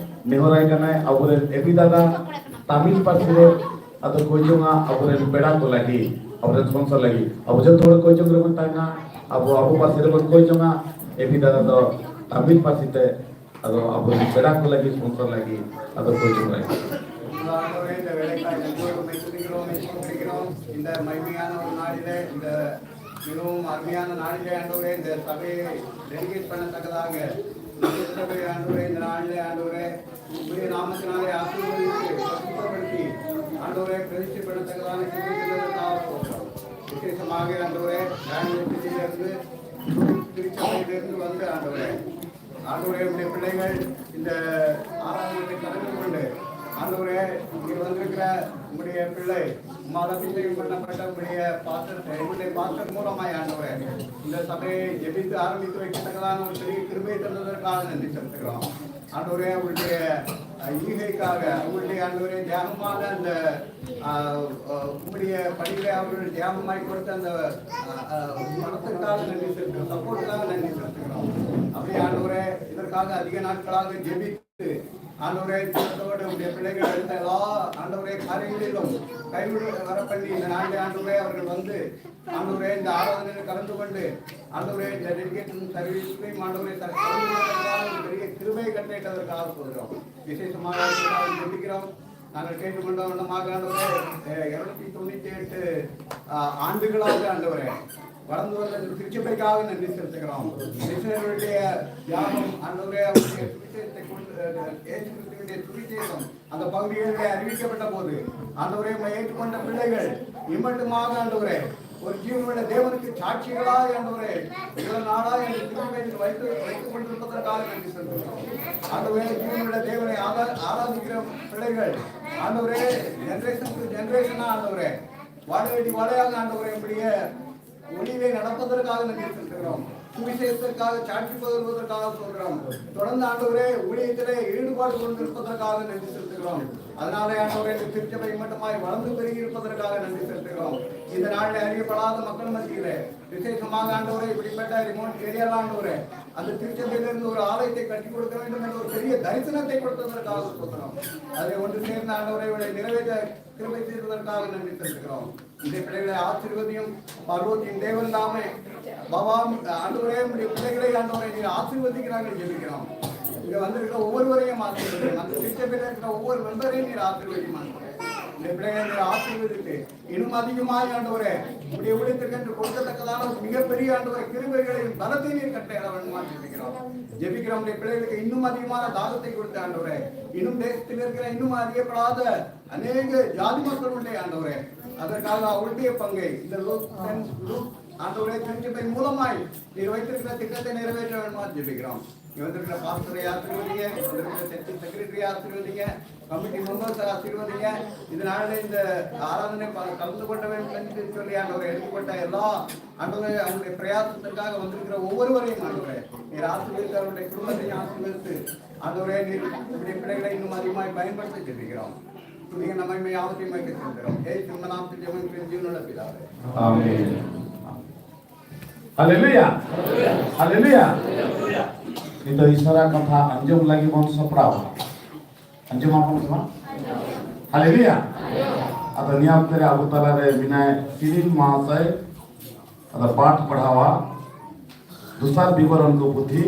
ᱱᱮᱦᱚᱨᱟᱭ ᱠᱟᱱᱟᱭ ᱟᱵᱚᱨᱮᱱ ᱮᱯᱤ ᱫᱟᱫᱟ ᱛᱟᱢᱤᱞ ᱯᱟᱹᱨᱥᱤ ᱨᱮ ᱟᱫᱚ ᱠᱚᱭ ᱡᱚᱝᱟ ᱟᱵᱚᱨᱮᱱ ᱯᱮᱲᱟ ᱠᱚ ᱞᱟᱹᱜᱤᱫ, ᱟᱵᱚᱨᱮᱱ ᱥᱚᱝᱥᱟᱨ ᱞᱟᱹᱜᱤᱫ. ᱟᱵᱚ ᱡᱚᱛᱚ ᱦᱚᱲ ᱠᱚᱭ ᱡᱚᱝ ᱨᱮᱵᱚᱱ ᱛᱟᱦᱮᱱᱟ. ᱟᱵᱚ ᱟᱵᱚ ᱯᱟᱹᱨᱥᱤ ᱨᱮᱵᱚᱱ ᱠᱚᱭ ᱡᱚᱝᱟ, ᱮᱵᱷᱤ ᱫᱟᱫᱟ ᱫᱚ ᱛᱟᱢᱤᱞ ᱯᱟᱹᱨᱥᱤ ᱛᱮ, ᱟᱫᱚ ᱟᱵᱚ ᱯᱮᱲᱟ ᱠᱚ ᱞᱟᱹᱜᱤᱫ, sponsor ᱞᱟᱹᱜᱤᱫ ᱟᱫᱚ ᱠᱚᱭ ᱡᱚᱝ ᱞᱟᱹᱜᱤᱫ᱾ இந்த மகிமையான ஒரு நாளிலே, இந்த மிகவும் அருமையான நாளிலே ஆண்டவரே, இந்த சபையை டெடிகேட் பண்ணத்தக்கதாக, இந்த சபை ஆண்டவரே, இந்த நாளிலே ஆண்டவரே, உங்களுடைய நாமத்தினாலே ஆசீர்வதித்து, பரிசுத்தப்படுத்தி, ஆண்டவரே, பிரதிஷ்டை பண்ணத்தக்கதான கிருபை தந்ததற்காக ஸ்தோத்திரம். விசேஷமாக ஆண்டவரே, பெங்களூர் சிட்டியிலிருந்து, திருச்சபையிலிருந்து வந்து ஆண்டவரே, ஆண்டவரே, உங்களுடைய பிள்ளைகள் இந்த ஆராதனை கலந்து கொண்டு, ஆண்டவரே, இங்கே வந்திருக்கிற உங்களுடைய பிள்ளை, உம்மால் அபிஷேகம் பண்ணப்பட்ட உங்களுடைய பாஸ்டர், உங்களுடைய பாஸ்டர் மூலமாய் ஆண்டவரே, இந்த சபையை ஜெபித்து ஆரம்பித்து வைக்கத்தக்கதான ஒரு பெரிய கிருபை தந்ததற்காக நன்றி செலுத்துகிறோம். ஆண்டவரே, அவருடைய, அஹ், ஈகைக்காக, அவருடைய, ஆண்டவரே, தியாகமாக அந்த, அஹ், அஹ், உம்முடைய பணியிலே அவர்கள் தியாகமாய் கொடுத்த அந்த, அஹ், அஹ், பணத்திற்காக நன்றி செலுத்துகிறோம், சப்போர்ட்டுக்காக நன்றி செலுத்துகிறோம். அப்படியே, ஆண்டவரே, இதற்காக அதிக நாட்களாக ஜெபித்து, ஆண்டவரே, ஜெபத்தோடு உம்முடைய பிள்ளைகள் இருந்த எல்லா, ஆண்டவரே, காரியங்களிலும் கைவிட வர பண்ணி, இந்த நாளிலே, ஆண்டவரே, அவர்கள் வந்து, ஆண்டவரே, இந்த ஆராதனையில் கலந்து கொண்டு, ஆண்டவரே, இந்த டெடிகேஷன் சர்வீஸ்லையும், ஆண்டவரே, த- கலந்து கொண்டதற்காக ஒரு பெரிய கிருபை கட்டளையிட்டதற்காக சொல்கிறோம். விசேஷமாக அவர்களுக்காக ஜெபிக்கிறோம். நாங்கள் கேட்டுக்கொண்ட வண்ணமாக, ஆண்டவரே, அஹ், இருநூத்தி தொண்ணூத்தி எட்டு, அஹ், ஆண்டுகளாக, ஆண்டவரே, வளர்ந்து வந்த இந்த திருச்சபைக்காக நன்றி செலுத்துகிறோம். மிஷனரியுடைய தியாகம், ஆண்டவரே, அவருடைய சுவிசேஷத்தை கொண்டு, அஹ், இயேசு கிறிஸ்துவினுடைய சுவிசேஷம் அந்த பகுதிகளிலே அறிவிக்கப்பட்ட போது, ஆண்டவரே, உம்மை ஏற்றுக்கொண்ட பிள்ளைகள் இம்மட்டுமாக, ஆண்டவரே, ஒரு ஜீவனுள்ள தேவனுக்கு சாட்சிகளாய், ஆண்டவரே, இவ்வளவு நாளாய் எங்கள் திருச்சபையில் வைத்து, வைத்துக் கொண்டிருப்பதற்காக நன்றி செலுத்துகிறோம். ஆண்டவரே, ஜீவனுள்ள தேவனை ஆரா-, ஆராதிக்கிற பிள்ளைகள், ஆண்டவரே, ஜெனரேஷன் டு ஜெனரேஷனா, ஆண்டவரே, வாடகை வாடகையாக, ஆண்டவரே, உம்முடைய ஒளியிலே நடப்பதற்காக நன்றி செலுத்துகிறோம். சுவிசேஷத்திற்காக சாட்சி பகர்வதற்காக சொல்கிறோம். தொடர்ந்து, ஆண்டவரே, ஊழியத்திலே ஈடுபாடு கொண்டிருப்பதற்காக நன்றி செலுத்துகிறோம். அதனாலே ஆண்டவரே, இந்த திருச்சபை இம்மட்டுமாய் வளர்ந்து பெருகி இருப்பதற்காக நன்றி செலுத்துகிறோம். இந்த நாளில் அறியப்படாத மக்கள் மத்தியிலே விசேஷமாக ஆண்டவரே, இப்படிப்பட்ட ரிமோட் ஏரியால ஆண்டவரே, அந்த திருச்சபையிலிருந்து ஒரு ஆலயத்தை கட்டி கொடுக்க வேண்டும் என்ற ஒரு பெரிய தரிசனத்தை கொடுத்ததற்காக ஸ்தோத்திரம். அதை ஒன்று சேர்ந்த ஆண்டவரை இவளை நிறைவேற்ற கிருபை செய்ததற்காக நன்றி செலுத்துகிறோம். இந்த பிள்ளைகளை ஆசீர்வதியும். பரலோகத்தின் தேவன் தாமே, பாபா, ஆண்டவரே, உம்முடைய பிள்ளைகளை ஆண்டவரை நீர் ஆசீர்வதிக்கிறாங்க, ஜெபிக்கிறோம். இங்க வந்திருக்கிற ஒவ்வொருவரையும் ஆசீர்வதியும். அந்த திருச்சபையில இருக்கிற ஒவ்வொரு மெம்பரையும் நீர் ஆசீர்வதியும் ஆண்டவரே. இந்த பிள்ளைகளை நீர் ஆசீர்வதித்து, இன்னும் அதிகமாக ஆண்டவரே, உம்முடைய ஊழியத்திற்கென்று கொடுக்கத்தக்கதான ஒரு மிகப்பெரிய ஆண்டவரே, கிருபைகளையும் பலத்தையும் நீர் கட்டளையிட வேண்டுமா ஜெபிக்கிறோம். ஜெபிக்கிறோம், உம்முடைய பிள்ளைகளுக்கு இன்னும் அதிகமான தாகத்தை கொடுத்து ஆண்டவரே, இன்னும் தேசத்தில் இருக்கிற இன்னும் அறியப்படாத அநேக ஜாதி மக்கள் உண்டே ஆண்டவரே, அதற்காக அவருடைய பங்கை இந்த லூக், சென்ட் லூக் ஆண்டவரே, திருச்சபை மூலமாய் நீர் வைத்திருக்கிற திட்டத்தை நிறைவேற்ற வேண்டுமா ஜெபிக்கிறோம். இங்க வந்திருக்கிற பாஸ்டரை ஆசீர்வதிங்க, இங்க வந்திருக்கிற சர்ச் செக்ரட்டரி ஆசீர்வதிங்க, கமிட்டி மெம்பர்ஸ் ஆசீர்வதிங்க. இந்த நாளில் இந்த ஆராதனை ப- கலந்து கொள்ள வேண்டும் என்று சொல்லி ஆண்டவரை எடுத்துக்கொண்ட எல்லா ஆண்டவரே, அவருடைய பிரயாசத்திற்காக வந்திருக்கிற ஒவ்வொருவரையும் ஆண்டவரே, நீர் ஆசீர்வதித்து அவருடைய குடும்பத்தையும் ஆசீர்வதித்து ஆண்டவரே, நீர் உம்முடைய பிள்ளைகளை இன்னும் அதிகமாய் பயன்படுத்த ஜெபிக்கிறோம். துதிகன மகிமை யாவத்தையும் உமக்கே செலுத்துகிறோம். ஏ சிம்ம நாமத்தில் ஜெபம் ஜீவனுள்ள பிதாவே. ᱦᱟᱞᱮᱞᱩᱭᱟ᱾ ᱦᱟᱞᱮᱞᱩᱭᱟ᱾ ᱱᱤᱛᱚᱜ ᱤᱥᱟᱨᱟ ᱠᱟᱛᱷᱟ ᱟᱸᱡᱚᱢ ᱞᱟᱹᱜᱤᱫ ᱵᱚᱱ ᱥᱟᱯᱲᱟᱣ᱾ ᱟᱸᱡᱚᱢ ᱟᱵᱚᱱ ᱥᱮ ᱵᱟᱝ? ᱦᱟᱞᱮᱞᱩᱭᱟ᱾ ᱟᱫᱚ ᱱᱤᱭᱟᱹ ᱚᱠᱛᱮ ᱨᱮ ᱟᱵᱚ ᱛᱟᱞᱟᱨᱮ ᱢᱮᱱᱟᱭ ᱥᱤᱨᱤᱞ ᱢᱟᱦᱟᱥᱚᱭ᱾ ᱟᱫᱚ ᱯᱟᱴᱷ ᱯᱟᱲᱦᱟᱣᱟ ᱫᱚᱥᱟᱨ ᱵᱤᱵᱚᱨᱚᱱ ᱠᱚ ᱯᱩᱛᱷᱤ᱾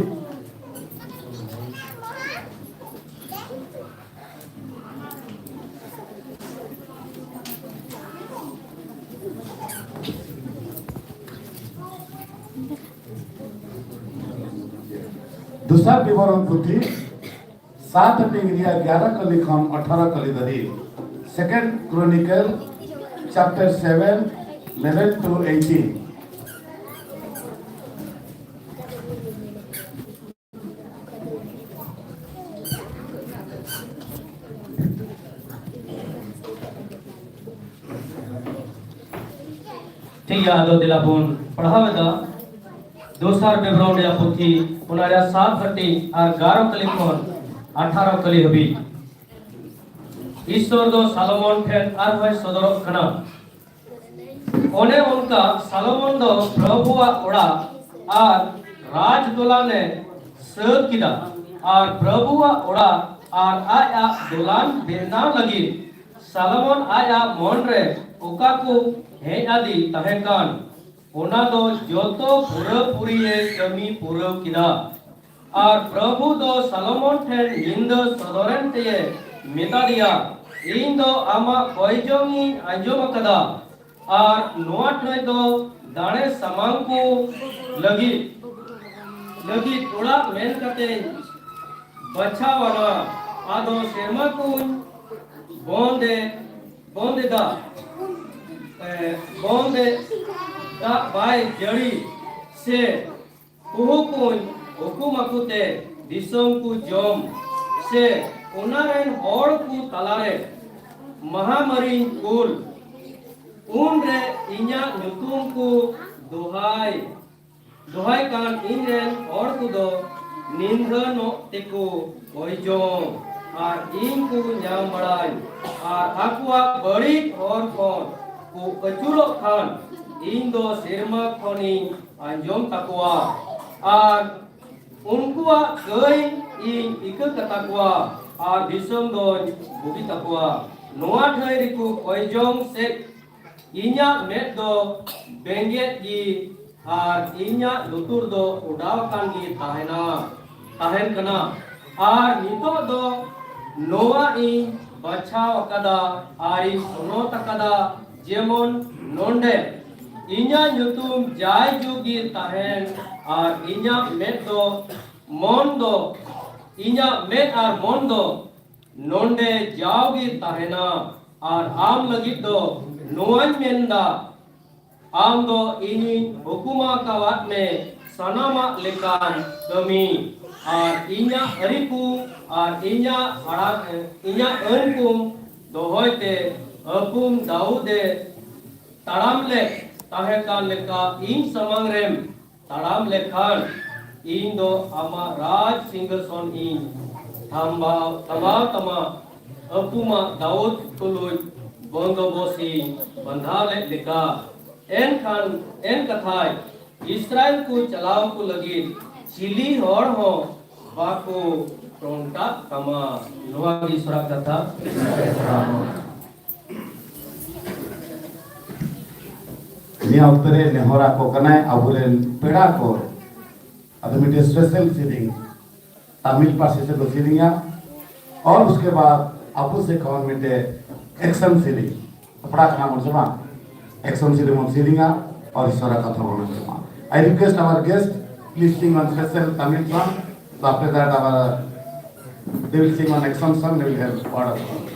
ᱫᱚᱥᱟᱨ ᱵᱤᱵᱚᱨᱚᱱ ᱯᱩᱛᱷᱤ, ᱥᱟᱛ ᱦᱟᱹᱴᱤᱧ ᱨᱮᱭᱟᱜ ᱮᱜᱟᱨᱚ ᱠᱟᱹᱞᱤ ᱠᱷᱚᱱ ᱟᱴᱷᱟᱨᱚ ᱠᱟᱹᱞᱤ ᱫᱷᱟᱹᱵᱤᱡ᱾ Second Chronicle chapter seven, eleven to eighteen. ᱴᱷᱤᱠ ᱜᱮᱭᱟ, ᱟᱫᱚ ᱫᱮᱞᱟ ᱵᱚᱱ ᱯᱟᱲᱦᱟᱣ ᱮᱫᱟ ᱫᱚᱥᱟᱨ ᱵᱤᱵᱚᱨᱚᱱ ᱨᱮᱭᱟᱜ ᱯᱩᱛᱷᱤ, ᱚᱱᱟ ᱨᱮᱭᱟᱜ ᱥᱟᱛ ᱦᱟᱹᱴᱤᱧ ᱟᱨ ᱮᱜᱟᱨᱚ ᱠᱟᱹᱞᱤ ᱠᱷᱚᱱ ᱟᱴᱷᱟᱨᱚ ᱠᱟᱹᱞᱤ ᱦᱟᱹᱵᱤᱡ᱾ ᱤᱥᱥᱚᱨ ᱫᱚ ᱥᱟᱞᱚᱢᱚᱱ ᱴᱷᱮᱱ ᱟᱨᱦᱚᱸᱭ ᱥᱚᱫᱚᱨᱚᱜ ᱠᱟᱱᱟ᱾ ᱚᱱᱮ ᱚᱱᱠᱟ ᱥᱟᱞᱚᱢᱚᱱ ᱫᱚ ᱯᱨᱚᱵᱷᱩᱣᱟᱜ ᱚᱲᱟᱜ ᱟᱨ ᱨᱟᱡᱽ ᱫᱚᱞᱟᱱᱮ ᱥᱟᱹᱛ ᱠᱮᱫᱟ᱾ ᱟᱨ ᱯᱨᱚᱵᱷᱩᱣᱟᱜ ᱚᱲᱟᱜ ᱟᱨ ᱟᱡᱟᱜ ᱫᱚᱞᱟᱱ ᱵᱮᱱᱟᱣ ᱞᱟᱹᱜᱤᱫ ᱥᱟᱞᱚᱢᱚᱱ ᱟᱡᱟᱜ ᱢᱚᱱ ᱨᱮ ᱚᱠᱟ ᱠᱚ ᱦᱮᱡ ᱟᱫᱮ ᱛᱟᱦᱮᱸ ᱠᱟᱱ, ᱚᱱᱟ ᱫᱚ ᱡᱚᱛᱚ ᱯᱩᱨᱟᱹᱯᱩᱨᱤᱭᱮ ᱠᱟᱹᱢᱤ ᱯᱩᱨᱟᱹᱣ ᱠᱮᱫᱟ᱾ ᱟᱨ ᱯᱨᱚᱵᱷᱩ ᱫᱚ ᱥᱟᱞᱚᱢᱚᱱ ᱴᱷᱮᱱ ᱧᱤᱫᱟᱹ ᱥᱚᱫᱚᱨᱮᱱ ᱛᱮᱭᱮ ᱢᱮᱛᱟ ᱫᱮᱭᱟ, "ᱤᱧ ᱫᱚ ᱟᱢᱟᱜ ᱠᱚᱭᱡᱚᱝ ᱤᱧ ᱟᱸᱡᱚᱢ ᱟᱠᱟᱫᱟ, ᱟᱨ ᱱᱚᱣᱟ ᱴᱷᱟᱹᱭ ᱫᱚ ᱫᱟᱲᱮ ᱥᱟᱢᱟᱝ ᱠᱚ ᱞᱟᱹᱜᱤᱫ, ᱞᱟᱹᱜᱤᱫ ᱚᱲᱟᱜ ᱢᱮᱱ ᱠᱟᱛᱮᱧ ᱵᱟᱪᱷᱟᱣ ᱟᱱᱟ᱾ ᱟᱫᱚ ᱥᱮᱨᱢᱟ ᱠᱚᱧ ᱵᱚᱱᱫᱮ, ᱵᱚᱱᱫᱮᱫᱟ, ᱮ, ᱵᱚᱱᱫᱮ ᱫᱟᱜ ᱵᱟᱭ ᱡᱟᱹᱲᱤ ᱥᱮ ᱠᱩᱦᱩ ᱠᱩᱧ ᱦᱩᱠᱩᱢ ᱟᱠᱚ ᱛᱮ ᱫᱤᱥᱚᱢ ᱠᱚ ᱡᱚᱢ ᱥᱮ ᱚᱱᱟ ᱨᱮᱱ ᱦᱚᱲ ᱠᱚ ᱛᱟᱞᱟᱨᱮ ᱢᱟᱦᱟᱢᱟᱹᱨᱤᱧ ᱠᱩᱞ, ᱩᱱᱨᱮ ᱤᱧᱟᱹᱜ ᱧᱩᱛᱩᱢ ᱠᱚ ᱫᱚᱦᱟᱭ, ᱫᱚᱦᱟᱭ ᱠᱟᱱ ᱤᱧ ᱨᱮᱱ ᱦᱚᱲ ᱠᱚᱫᱚ ᱱᱤᱫᱷᱟᱹᱱᱚᱜ ᱛᱮᱠᱚ ᱠᱚᱭᱡᱚᱝ ᱟᱨ ᱤᱧ ᱠᱚ ᱧᱟᱢ ᱵᱟᱲᱟᱭ, ᱟᱨ ᱟᱠᱚᱣᱟᱜ ᱵᱟᱹᱲᱤᱡ ᱦᱚᱨ ᱠᱷᱚᱱ ᱠᱚ ᱟᱹᱪᱩᱨᱚᱜ ᱠᱷᱟᱱ ᱤᱧ ᱫᱚ ᱥᱮᱨᱢᱟ ᱠᱷᱚᱱᱤᱧ ᱟᱸᱡᱚᱢ ᱛᱟᱠᱚᱣᱟ ᱟᱨ ᱩᱱᱠᱩᱣᱟᱜ ᱠᱟᱹᱭ ᱤᱧ ᱤᱠᱟᱹ ᱠᱟᱛᱟ ᱠᱚᱣᱟ ᱟᱨ ᱫᱤᱥᱚᱢ ᱫᱚᱧ ᱵᱩᱜᱤ ᱛᱟᱠᱚᱣᱟ᱾ ᱱᱚᱣᱟ ᱴᱷᱟᱹᱭ ᱨᱮᱠᱚ ᱠᱚᱭᱡᱚᱝ ᱥᱮᱫ ᱤᱧᱟᱜ ᱢᱮᱫ ᱫᱚ ᱵᱮᱸᱜᱮᱫ ᱜᱮ ᱟᱨ ᱤᱧᱟᱜ ᱞᱩᱛᱩᱨ ᱫᱚ ᱚᱰᱟᱣ ᱟᱠᱟᱱ ᱜᱮ ᱛᱟᱦᱮᱱᱟ, ᱛᱟᱦᱮᱱ ᱠᱟᱱᱟ᱾ ᱟᱨ ᱱᱤᱛᱚᱜ ᱫᱚ ᱱᱚᱣᱟ ᱤᱧ ᱵᱟᱪᱷᱟᱣ ᱟᱠᱟᱫᱟ ᱟᱨ ᱤᱧ ᱥᱚᱱᱚᱛ ᱟᱠᱟᱫᱟ, ᱡᱮᱢᱚᱱ ᱱᱚᱰᱮ ᱤᱧᱟᱜ ᱧᱩᱛᱩᱢ ᱡᱟᱭ ᱡᱩᱜᱽ ᱜᱮ ᱛᱟᱦᱮᱱ ᱟᱨ ᱤᱧᱟᱜ ᱢᱮᱫ ᱫᱚ ᱢᱚᱱ ᱫᱚ, ᱤᱧᱟᱜ ᱢᱮᱫ ᱟᱨ ᱢᱚᱱ ᱫᱚ ᱱᱚᱰᱮ ᱡᱟᱣᱜᱮ ᱛᱟᱦᱮᱱᱟ᱾ ᱟᱨ ᱟᱢ ᱞᱟᱹᱜᱤᱫ ᱫᱚ ᱱᱚᱣᱟᱧ ᱢᱮᱱᱫᱟ, ᱟᱢ ᱫᱚ ᱤᱧᱤᱧ ᱦᱩᱠᱩᱢ ᱟᱠᱟᱣᱟᱫ ᱢᱮ ᱥᱟᱱᱟᱢᱟᱜ ᱞᱮᱠᱟᱱ ᱠᱟᱹᱢᱤ ᱟᱨ ᱤᱧᱟᱜ ᱟᱹᱨᱤ ᱠᱚ ᱟᱨ ᱤᱧᱟᱜ ᱟᱲᱟᱜ, ᱤᱧᱟᱜ ᱟᱹᱱ ᱠᱚᱢ ᱫᱚᱦᱚᱭ ᱛᱮ ᱟᱹᱯᱩᱢ ᱫᱟᱣᱩᱫ ᱮ ᱛᱟᱲᱟᱢ ᱞᱮᱫ ᱛᱟᱦᱮᱸ ᱠᱟᱱ ᱞᱮᱠᱟ ᱤᱧ ᱥᱟᱢᱟᱝ ᱨᱮᱢ ᱛᱟᱲᱟᱢ ᱞᱮᱠᱷᱟᱱ, ᱤᱧ ᱫᱚ ᱟᱢᱟᱜ ᱨᱟᱡᱽ ᱥᱤᱝᱦᱟᱥᱚᱱ ᱤᱧ ᱛᱷᱟᱢᱵᱟᱣ, ᱛᱷᱟᱢᱵᱟᱣ ᱛᱟᱢᱟ᱾ ᱟᱹᱯᱩᱢᱟ ᱫᱟᱣᱩᱫ ᱛᱩᱞᱩᱡ ᱵᱚᱱᱫᱚᱵᱚᱥᱤᱧ ᱵᱟᱸᱫᱷᱟᱣ ᱞᱮᱫ ᱞᱮᱠᱟ᱾ ᱮᱱᱠᱷᱟᱱ ᱮᱱ ᱠᱟᱛᱷᱟᱭ, ᱤᱥᱨᱟᱭᱮᱞ ᱠᱚ ᱪᱟᱞᱟᱣ ᱠᱚ ᱞᱟᱹᱜᱤᱫ ᱪᱤᱞᱤ ᱦᱚᱲ ᱦᱚᱸ ᱵᱟᱠᱚ ᱴᱚᱱᱴᱟᱜ ᱛᱟᱢᱟ᱾ ᱱᱚᱣᱟ ᱜᱮ ᱤᱥᱚᱨᱟᱜ ᱠᱟᱛᱷᱟ᱾ ᱱᱤᱭᱟᱹ ᱚᱠᱛᱚ ᱨᱮ ᱱᱮᱦᱚᱨ ᱟᱠᱚ ᱠᱟᱱᱟᱭ ᱟᱵᱚᱨᱮᱱ ᱯᱮᱲᱟ ᱠᱚ, ᱟᱫᱚ ᱢᱤᱫᱴᱮᱱ ᱥᱯᱮᱥᱟᱞ ᱥᱮᱨᱮᱧ ᱛᱟᱢᱤᱞ ᱯᱟᱹᱨᱥᱤ ᱛᱮᱠᱚ ᱥᱮᱨᱮᱧᱟ᱾ ᱚᱨ ᱩᱥᱠᱮ ᱵᱟᱫ ᱟᱵᱚ ᱥᱮ ᱠᱷᱚᱱ ᱢᱤᱫᱴᱮᱱ ᱮᱠᱥᱚᱱ ᱥᱮᱨᱮᱧ ᱥᱟᱯᱲᱟᱜ ᱠᱟᱱᱟ ᱵᱚᱱ ᱥᱮ ᱵᱟᱝ? ᱮᱠᱥᱚᱱ ᱥᱮᱨᱮᱧ ᱵᱚᱱ ᱥᱮᱨᱮᱧᱟ ᱟᱨ ᱤᱥᱚᱨᱟᱜ ᱠᱟᱛᱷᱟ ᱵᱚᱱ ᱟᱸᱡᱚᱢᱟ᱾ I request our guest, please sing one special Tamil song. So after that, our, they will sing one action song, they will have order.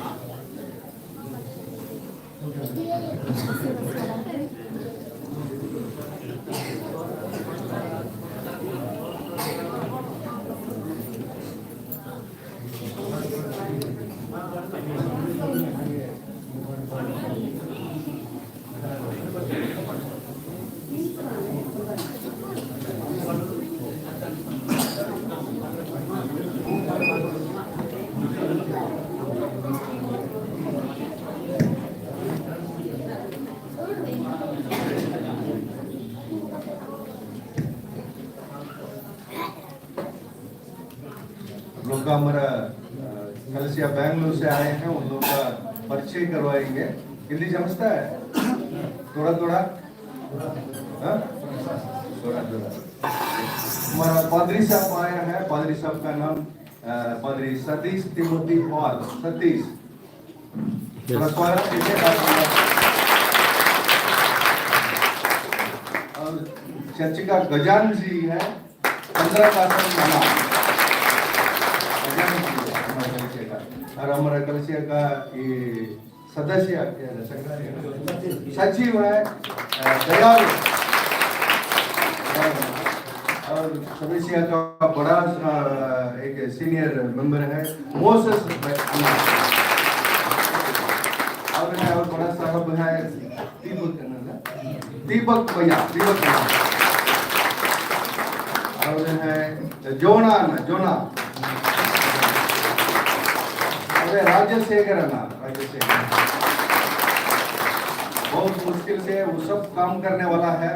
हम लोग का हमारा, अ, कलसिया बैंगलोर से आए हैं, उन लोग का परिचय करवाएंगे। हिंदी समझता है? थोड़ा थोड़ा? हाँ? थोड़ा थोड़ा। हमारा पादरी साहब आया है, पादरी साहब का नाम, अ, पादरी सतीश तिमोथी पॉल, सतीश। थोड़ा स्वागत कीजिए। और चर्च का गजान जी है, पंद्रह का आसन बना। गजान जी है हमारे कलसिया का। और हमारे कलसिया का ये सदस्य, क्या है, सचिव है, अ, दयाल। और सदस्य का बड़ा, अ, एक सीनियर मेंबर है, मोसेस भाई अन्ना। और है, और बड़ा साहब है, दीपक अन्ना, दीपक भैया, दीपक भैया। और है जोना ना, जोना। और राजशेखर है ना, राजशेखर। बहुत मुश्किल से वो सब काम करने वाला है,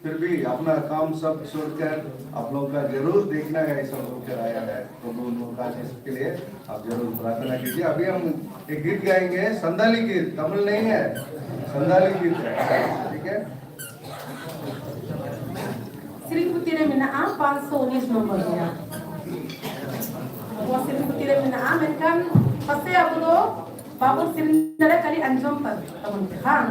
फिर भी अपना काम सब छोड़कर आप लोगों का जरूर देखना है, ऐसा बोलकर आया है। तो उन लोगों का आशीष के लिए आप जरूर प्रार्थना कीजिए। अभी हम एक गीत गाएंगे, संदाली गीत, तमिल नहीं है, संदाली गीत है, ठीक है। ᱥᱮᱨᱮᱧ ᱯᱩᱛᱷᱤ ᱨᱮ ᱢᱮᱱᱟᱜᱼᱟ, ᱯᱟᱸᱪᱥᱚ ᱩᱱᱤᱥ ᱱᱚᱢᱵᱚᱨ ᱨᱮᱭᱟᱜ᱾ ᱟᱵᱚᱣᱟᱜ ᱥᱮᱨᱮᱧ ᱯᱩᱛᱷᱤ ᱨᱮ ᱢᱮᱱᱟᱜᱼᱟ, ᱢᱮᱱᱠᱷᱟᱱ ᱯᱟᱥᱮ ᱟᱵᱚ ᱫᱚ ᱵᱟᱵᱚᱱ ᱥᱮᱨᱮᱧ ᱫᱟᱲᱮᱭᱟᱜᱼᱟ, ᱠᱷᱟᱹᱞᱤ ᱟᱸᱡᱚᱢ ᱛᱟᱵᱚᱱ ᱯᱮ, ᱦᱟᱸ᱾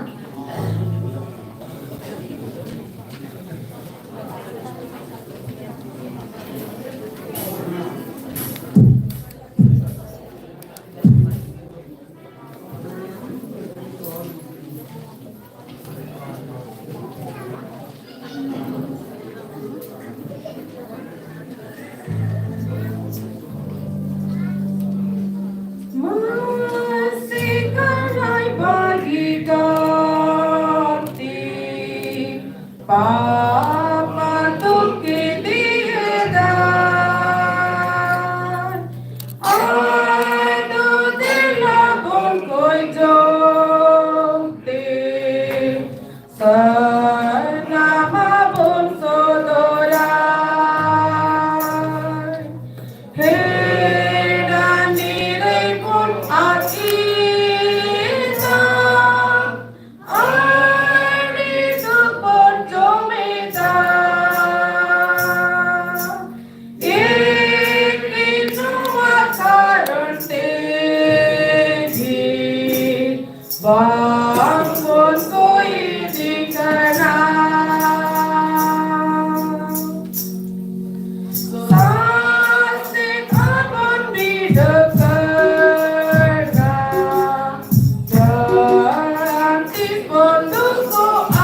Masih kan hai bagi kati, papa tu kiti dan anu de la bon koi jong ti. Sanama bun sodorai, he dani rei bun akita, ari tu bun jomita. Iki chuma karon te hi. Bang bun koi dikana. Sasik abon bida karna. Ganti bun duko a.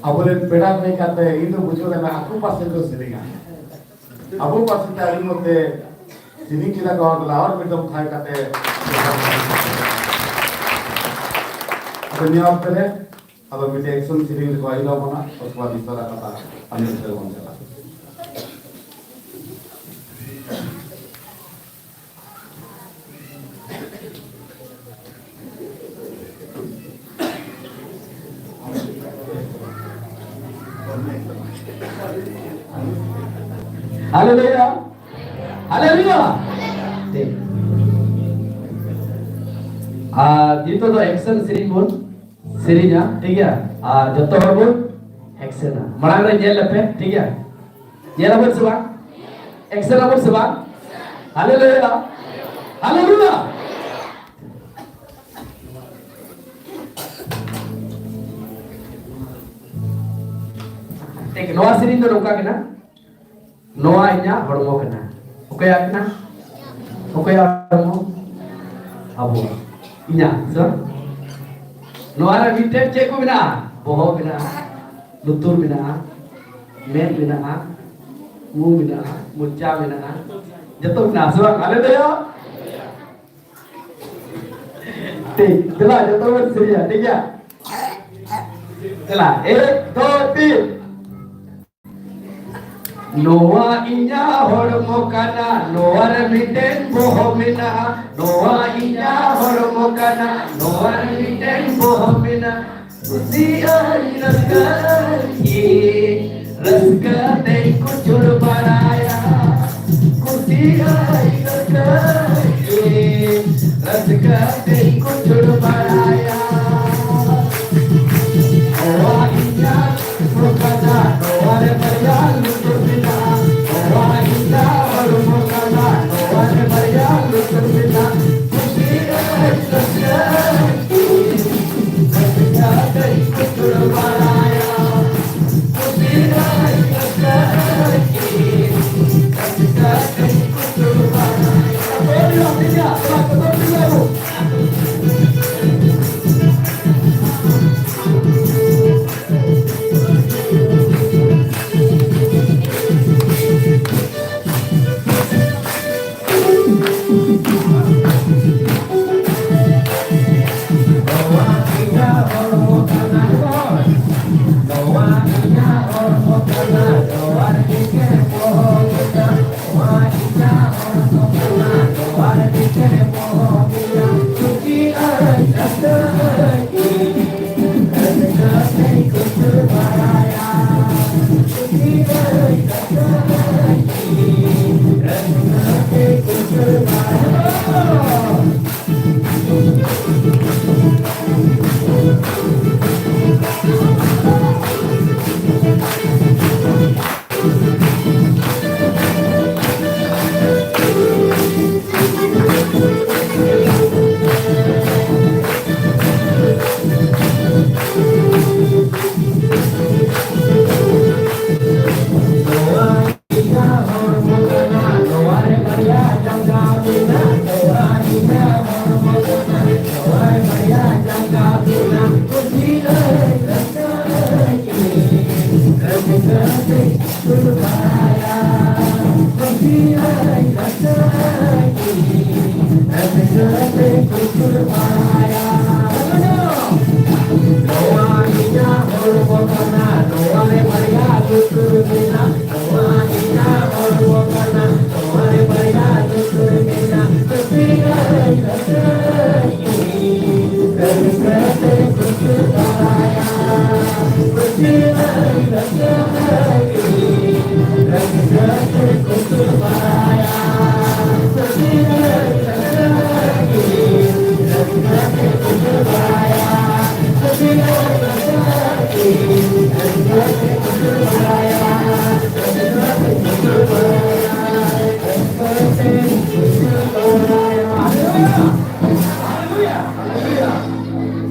ᱟᱵᱚᱨᱮᱱ ᱯᱮᱲᱟ ᱦᱩᱭ ᱠᱟᱛᱮ ᱤᱧ ᱫᱚ ᱵᱩᱡᱷᱟᱹᱣ ᱞᱮᱱᱟ ᱟᱠᱚ ᱯᱟᱥᱮ ᱠᱚ ᱥᱮᱨᱮᱧᱟ᱾ ᱟᱵᱚ ᱯᱟᱥᱮ ᱛᱮ ᱟᱹᱰᱤ ᱢᱚᱡᱽ ᱛᱮ ᱥᱮᱨᱮᱧ ᱠᱮᱫᱟ ᱠᱚ, ᱟᱨ ᱢᱤᱫ ᱫᱚᱢ ᱛᱷᱟᱭ ᱠᱟᱛᱮ ᱟᱫᱚ ᱱᱤᱭᱟᱹ ᱚᱠᱛᱮ ᱨᱮ ᱟᱫᱚ ᱢᱤᱫᱴᱮᱡ ᱮᱠᱥᱚᱱ ᱥᱮᱨᱮᱧ ᱨᱮᱠᱚ ᱟᱹᱭᱩᱨ ᱟᱵᱚᱱᱟ, ᱩᱥᱠᱮ ᱵᱟᱫ ᱤᱥᱟᱨᱟ ᱠᱟᱛᱷᱟ ᱟᱹᱞᱤᱧ ᱴᱷᱮᱱ ᱵᱚᱱ ᱪᱟᱞᱟᱜᱼᱟ᱾ ᱦᱟᱞᱮᱞᱩᱭᱟ᱾ ᱦᱟᱞᱮᱞᱩᱭᱟ᱾ ᱴᱷᱤᱠ᱾ ᱟᱨ ᱱᱤᱛᱚᱜ ᱫᱚ ᱮᱠᱥᱮᱱ ᱥᱮᱨᱮᱧ ᱵᱚᱱ ᱥᱮᱨᱮᱧᱟ, ᱴᱷᱤᱠ ᱜᱮᱭᱟ? ᱟᱨ ᱡᱚᱛᱚ ᱦᱚᱲ ᱵᱚᱱ ᱮᱠᱥᱮᱱᱟ᱾ ᱢᱟᱲᱟᱝ ᱨᱮ ᱧᱮᱞ ᱞᱮᱯᱮ, ᱴᱷᱤᱠ ᱜᱮᱭᱟ? ᱧᱮᱞ ᱟᱵᱚᱱ ᱥᱮ ᱵᱟᱝ? ᱮᱠᱥᱮᱱ ᱟᱵᱚᱱ ᱥᱮ ᱵᱟᱝ? ᱦᱟᱞᱮᱞᱩᱭᱟ᱾ ᱦᱟᱞᱮᱞᱩᱭᱟ᱾ ᱴᱷᱤᱠ, ᱱᱚᱣᱟ ᱥᱮᱨᱮᱧ ᱫᱚ ᱱᱚᱝᱠᱟ ᱠᱟᱱᱟ᱾ ᱱᱚᱣᱟ ᱤᱧᱟᱹᱜ ᱦᱚᱲᱢᱚ ᱠᱟᱱᱟ᱾ ᱚᱠᱚᱭᱟᱜ ᱠᱟᱱᱟ? ᱚᱠᱚᱭᱟᱜ ᱦᱚᱲᱢᱚ? ᱟᱵᱚᱣᱟᱜ᱾ ᱤᱧᱟᱹᱜ, ᱥᱮ ᱵᱟᱝ? ᱱᱚᱣᱟ ᱨᱮ ᱢᱤᱫᱴᱮᱱ ᱪᱮᱫ ᱠᱚ ᱢᱮᱱᱟᱜᱼᱟ? ᱵᱚᱦᱚᱜ ᱢᱮᱱᱟᱜᱼᱟ, ᱞᱩᱛᱩᱨ ᱢᱮᱱᱟᱜᱼᱟ, ᱢᱮᱫ ᱢᱮᱱᱟᱜᱼᱟ, ᱢᱩ ᱢᱮᱱᱟᱜᱼᱟ, ᱢᱚᱪᱟ ᱢᱮᱱᱟᱜᱼᱟ, ᱡᱚᱛᱚ ᱢᱮᱱᱟᱜᱼᱟ, ᱥᱮ ᱵᱟᱝ? ᱦᱟᱞᱮᱞᱩᱭᱟ᱾ ᱴᱷᱤᱠ, ᱫᱮᱞᱟ, ᱡᱚᱛᱚ ᱵᱚᱱ ᱥᱮᱨᱮᱧᱟ, ᱴᱷᱤᱠ ᱜᱮᱭᱟ? ᱫᱮᱞᱟ, ᱮᱠ, ᱫᱩ, ᱛᱤᱱ᱾ ᱱᱚᱣᱟ ᱤᱧᱟᱹᱜ ᱦᱚᱲᱢᱚ ᱠᱟᱱᱟ, ᱱᱚᱣᱟ ᱨᱮ ᱢᱤᱫᱴᱮᱱ ᱵᱚᱦᱚᱜ ᱢᱮᱱᱟᱜᱼᱟ᱾ ᱱᱚᱣᱟ ᱤᱧᱟᱹᱜ ᱦᱚᱲᱢᱚ ᱠᱟᱱᱟ, ᱱᱚᱣᱟ ᱨᱮ ᱢᱤᱫᱴᱮᱱ ᱵᱚᱦᱚᱜ ᱢᱮᱱᱟᱜᱼᱟ᱾ ᱠᱩᱥᱤᱭᱟᱜ ᱟᱹᱧ ᱨᱟᱹᱥᱠᱟᱹ ᱜᱮ, ᱨᱟᱹᱥᱠᱟᱹ ᱛᱮᱧ ᱠᱩᱪᱩᱲ ᱵᱟᱲᱟᱭᱟ᱾ ᱠᱩᱥᱤᱭᱟᱜ ᱟᱹᱧ ᱨᱟᱹᱥᱠᱟᱹ ᱜᱮ, ᱨᱟᱹᱥᱠᱟᱹ ᱛᱮᱧ ᱠᱩᱪᱩᱲ ᱵᱟᱲᱟᱭᱟ᱾ ᱱᱚᱣᱟ ᱤᱧᱟᱹᱜ ᱦᱚᱲᱢᱚ ᱠᱟᱱᱟ, ᱱᱚᱣᱟ ᱨᱮ ᱵᱟᱨᱭᱟ ᱞᱩᱛᱩᱨ ᱢᱮᱱᱟᱜᱼᱟ᱾ ᱱᱚᱣᱟ ᱤᱧᱟᱹᱜ ᱦᱚᱲᱢᱚ ᱠᱟᱱᱟ, ᱱᱚᱣᱟ ᱨᱮ ᱵᱟᱨᱭᱟ ᱞᱩᱛᱩᱨ ᱢᱮᱱᱟᱜᱼᱟ᱾ ᱠᱩᱥᱤᱭᱟᱜ ᱟᱹᱧ ᱨᱟᱹᱥᱠᱟᱹ ᱜᱮ, ᱨᱟᱹᱥᱠᱟᱹ ᱛᱮᱧ ᱠᱩᱪᱩᱲ ᱵᱟᱲᱟᱭᱟ᱾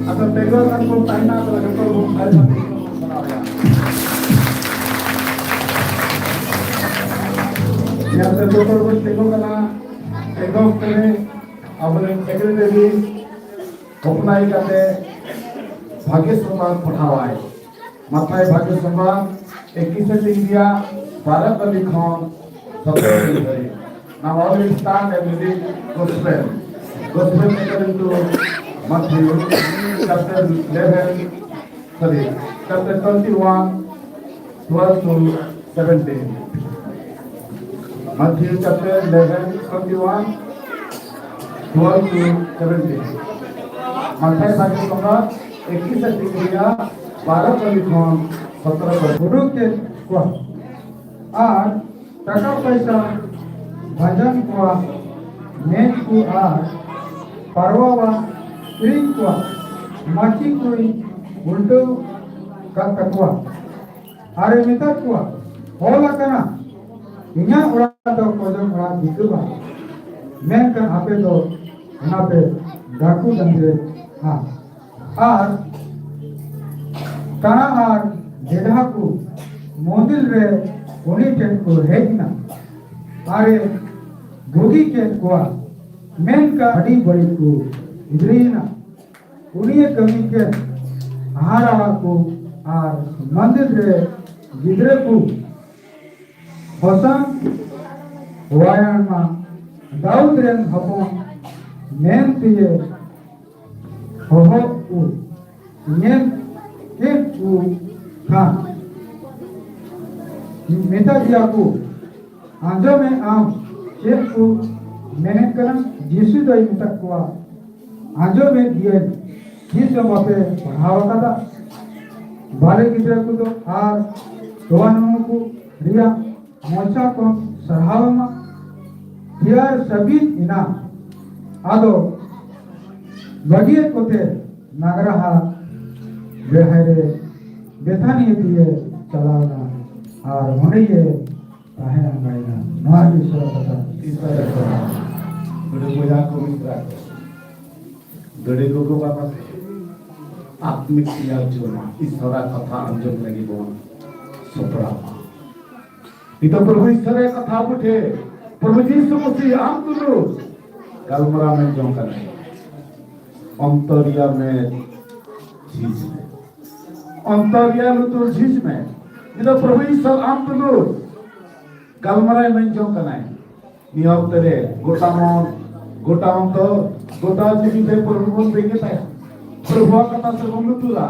ᱟᱫᱚ ᱵᱮᱜᱚᱨ ᱟᱨ ᱵᱚᱱ ᱛᱟᱦᱮᱱᱟ, ᱛᱚᱵᱮ ᱡᱚᱛᱚ ᱵᱚᱱ ᱯᱷᱟᱭᱫᱟ ᱛᱮᱜᱮ ᱵᱚᱱ ᱠᱚᱨᱟᱣ ᱮᱫᱟ᱾ ᱧᱮᱞ ᱯᱮ, ᱡᱚᱛᱚ ᱵᱚᱱ ᱛᱤᱸᱜᱩ ᱠᱟᱱᱟ, ᱛᱤᱸᱜᱩ ᱠᱟᱛᱮ ᱟᱵᱚᱨᱮᱱ ᱥᱮᱠᱨᱮᱴᱟᱨᱤ ᱦᱚᱯᱱᱟᱭ ᱠᱟᱛᱮ ᱵᱷᱟᱜᱮ ᱥᱚᱢᱵᱟᱫ ᱯᱟᱴᱷᱟᱣᱟᱭ᱾ ᱢᱟᱛᱷᱟᱭ ᱵᱷᱟᱜᱮ ᱥᱚᱢᱵᱟᱫ ᱮᱠᱤᱥᱮ ᱛᱤᱱ ᱨᱮᱭᱟᱜ ᱵᱟᱨᱚ ᱛᱟᱹᱨᱤᱠᱷ ᱠᱷᱚᱱ ᱥᱚᱛᱨᱚ ᱛᱟᱹᱨᱤᱠᱷ ᱫᱷᱟᱹᱨᱤᱡ᱾ Now all will stand and read gospel. Gospel according to Matthew, chapter eleven, sorry, chapter twenty-one, twelve to seventeen. Matthew chapter eleven, twenty-one, twelve to seventeen. ᱢᱟᱛᱷᱟᱭ ᱵᱷᱟᱜᱮ ᱵᱚᱸᱜᱟ ᱮᱠᱤᱥ ᱟᱹᱴᱤ ᱨᱮᱭᱟᱜ ᱵᱟᱨᱚ ᱠᱟᱹᱢᱤ ᱠᱷᱚᱱ ᱥᱚᱛᱨᱚ ᱠᱚ ᱩᱰᱩᱠ ᱠᱮᱫ ᱠᱚᱣᱟ᱾ ᱟᱨ ᱴᱟᱠᱟ ᱯᱚᱭᱥᱟ ᱵᱷᱟᱡᱟᱱ ᱠᱚᱣᱟ, ᱢᱮᱫ ᱠᱚ ᱟᱨ ᱯᱟᱨᱣᱟᱣᱟ ᱠᱤᱨᱤᱧ ᱠᱚᱣᱟ, ᱢᱟᱹᱪᱤ ᱠᱚᱭ ᱩᱞᱴᱟᱹᱣ ᱠᱟᱫ ᱛᱟᱠᱚᱣᱟ᱾ ᱟᱨᱮ ᱢᱮᱛᱟᱫ ᱠᱚᱣᱟ, "ᱚᱞ ᱟᱠᱟᱱᱟ, 'ᱤᱧᱟᱹᱜ ᱚᱲᱟᱜ ᱫᱚ ᱠᱚᱭᱚᱜ ᱚᱲᱟᱜ ᱵᱤᱛᱟᱹᱜᱼᱟ,' ᱢᱮᱱᱠᱷᱟᱱ ᱟᱯᱮ ᱫᱚ ᱚᱱᱟ ᱯᱮ ᱰᱟᱠᱩ ᱰᱟᱹᱝᱨᱤᱜᱼᱟ᱾" ᱟᱨ ᱠᱟᱬᱟ ᱟᱨ ᱜᱮᱰᱷᱟ ᱠᱚ ᱢᱚᱱᱫᱤᱨ ᱨᱮ ᱩᱱᱤ ᱴᱷᱮᱱ ᱠᱚ ᱦᱮᱡ ᱮᱱᱟ᱾ ᱟᱨᱮ ᱵᱩᱜᱤ ᱠᱮᱫ ᱠᱚᱣᱟ, ᱢᱮᱱᱠᱷᱟᱱ ᱟᱹᱰᱤ ᱵᱟᱹᱲᱤᱡ ᱠᱚ ᱜᱤᱫᱽᱨᱟᱹᱭᱮᱱᱟ᱾ ᱩᱱᱤᱭᱮ ᱠᱟᱹᱢᱤ ᱠᱮᱫ ᱦᱟᱦᱟᱲᱟᱣᱟᱜ ᱠᱚ ᱟᱨ ᱢᱚᱱᱫᱤᱨ ᱨᱮ ᱜᱤᱫᱽᱨᱟᱹ ᱠᱚ ᱦᱚᱥᱟᱱ ᱦᱚᱣᱟᱭᱟᱱ ᱢᱟ, ᱫᱟᱣᱩᱫ ᱨᱮᱱ ᱦᱚᱯᱚᱱ ᱢᱮᱱᱛᱮᱭᱮ ᱦᱚᱦᱚ ᱠᱚ ᱧᱮᱞ ᱠᱮᱫ ᱠᱚ ᱠᱷᱟᱱ ᱢᱮᱛᱟ ᱫᱮᱭᱟ ᱠᱚ, "ᱟᱸᱡᱚᱢᱮ ᱟᱢ ᱪᱮᱫ ᱠᱚ ᱢᱮᱱᱮᱫ ᱠᱟᱱᱟ?" ᱡᱤᱥᱩ ᱫᱚᱭ ᱢᱮᱛᱟᱫ ᱠᱚᱣᱟ, "ᱟᱸᱡᱚᱢᱮᱫ ᱜᱮᱭᱟᱹᱧ, ᱛᱤᱥ ᱦᱚᱸ ᱵᱟᱯᱮ ᱯᱟᱲᱦᱟᱣ ᱟᱠᱟᱫᱟ? ᱵᱟᱞᱮ ᱜᱤᱫᱽᱨᱟᱹ ᱠᱚᱫᱚ ᱟᱨ ᱛᱚᱣᱟ ᱧᱩ ᱠᱚ ᱨᱮᱭᱟᱜ ᱢᱚᱪᱟ ᱠᱚ ᱥᱟᱨᱦᱟᱣ ᱢᱟ, ᱛᱮᱭᱟᱨ ᱥᱟᱹᱵᱤᱫ ᱮᱱᱟ, ᱟᱫᱚ ᱵᱟᱹᱜᱤᱭᱟᱹ ᱠᱚᱛᱮ ᱱᱟᱜᱽᱨᱟᱦᱟ ᱵᱮᱲᱦᱟᱭ ᱨᱮ ᱵᱮᱛᱷᱟᱱᱤᱭᱟᱹ ᱛᱮᱭᱮ ᱪᱟᱞᱟᱣ ᱮᱱᱟ ᱟᱨ ᱚᱸᱰᱮ ᱜᱮ ᱛᱟᱦᱮᱸ ᱟᱸᱜᱟᱭᱮᱱᱟ᱾" ᱱᱚᱣᱟ ᱜᱮ ᱤᱥᱚᱨᱟᱜ ᱠᱟᱛᱷᱟ᱾ ᱤᱥᱚᱨᱟᱜ ᱠᱟᱛᱷᱟ᱾ ᱵᱚᱭᱦᱟ ᱠᱚ, ᱢᱤᱛᱨᱟ ᱠᱚ, ᱜᱟᱹᱰᱤ ᱜᱚᱜᱚ ᱵᱟᱵᱟ ᱠᱚ, ᱟᱛᱢᱤᱠ ᱛᱮᱭᱟᱨ ᱡᱚᱢᱟ ᱤᱥᱚᱨᱟᱜ ᱠᱟᱛᱷᱟ ᱟᱸᱡᱚᱢ ᱞᱟᱹᱜᱤᱫ ᱵᱚᱱ ᱥᱟᱯᱲᱟᱣ ᱢᱟ᱾ ᱱᱤᱛᱚᱜ ᱯᱨᱚᱵᱷᱩ ᱤᱥᱚᱨᱟᱜ ᱠᱟᱛᱷᱟ ᱟᱵᱚ ᱴᱷᱮᱱ ᱯᱨᱚᱵᱷᱩ ᱡᱤᱥᱩ ᱢᱟᱹᱥᱤ ᱟᱢ ᱛᱩᱞᱩᱡ ᱜᱟᱞᱢᱟᱨᱟᱣ ᱢᱮᱱ ᱡᱚᱝ ᱠᱟᱱᱟᱭ᱾ ᱚᱱᱛᱚᱨ ᱨᱮᱭᱟᱜ ᱢᱮᱫ ᱡᱷᱤᱡ ᱢᱮ᱾ ᱚᱱᱛᱚᱨ ᱨᱮᱭᱟᱜ ᱞᱩᱛᱩᱨ ᱡᱷᱤᱡ ᱢᱮ᱾ ᱱᱤᱛᱚᱜ ᱯᱨᱚᱵᱷᱩ ᱤᱥᱚᱨ ᱟᱢ ᱛᱩᱞᱩᱡ ᱜᱟᱞᱢᱟᱨᱟᱣ ᱢᱮᱱ ᱡᱚᱝ ᱠᱟᱱᱟᱭ᱾ ᱱᱤᱭᱟᱹ ᱚᱠᱛᱮ ᱨᱮ ᱜᱚᱴᱟ ᱢᱚᱱ, ᱜᱚᱴᱟ ᱚᱱᱛᱚᱨ, ᱜᱚᱴᱟ ᱡᱤᱣᱤ ᱛᱮ ᱯᱨᱚᱵᱷᱩ ᱵᱚᱱ ᱵᱮᱸᱜᱮᱫ ᱛᱟᱭᱟ᱾ ᱯᱨᱚᱵᱷᱩᱣᱟᱜ ᱠᱟᱛᱷᱟ ᱥᱮᱫ ᱵᱚᱱ ᱞᱩᱛᱩᱨᱟ᱾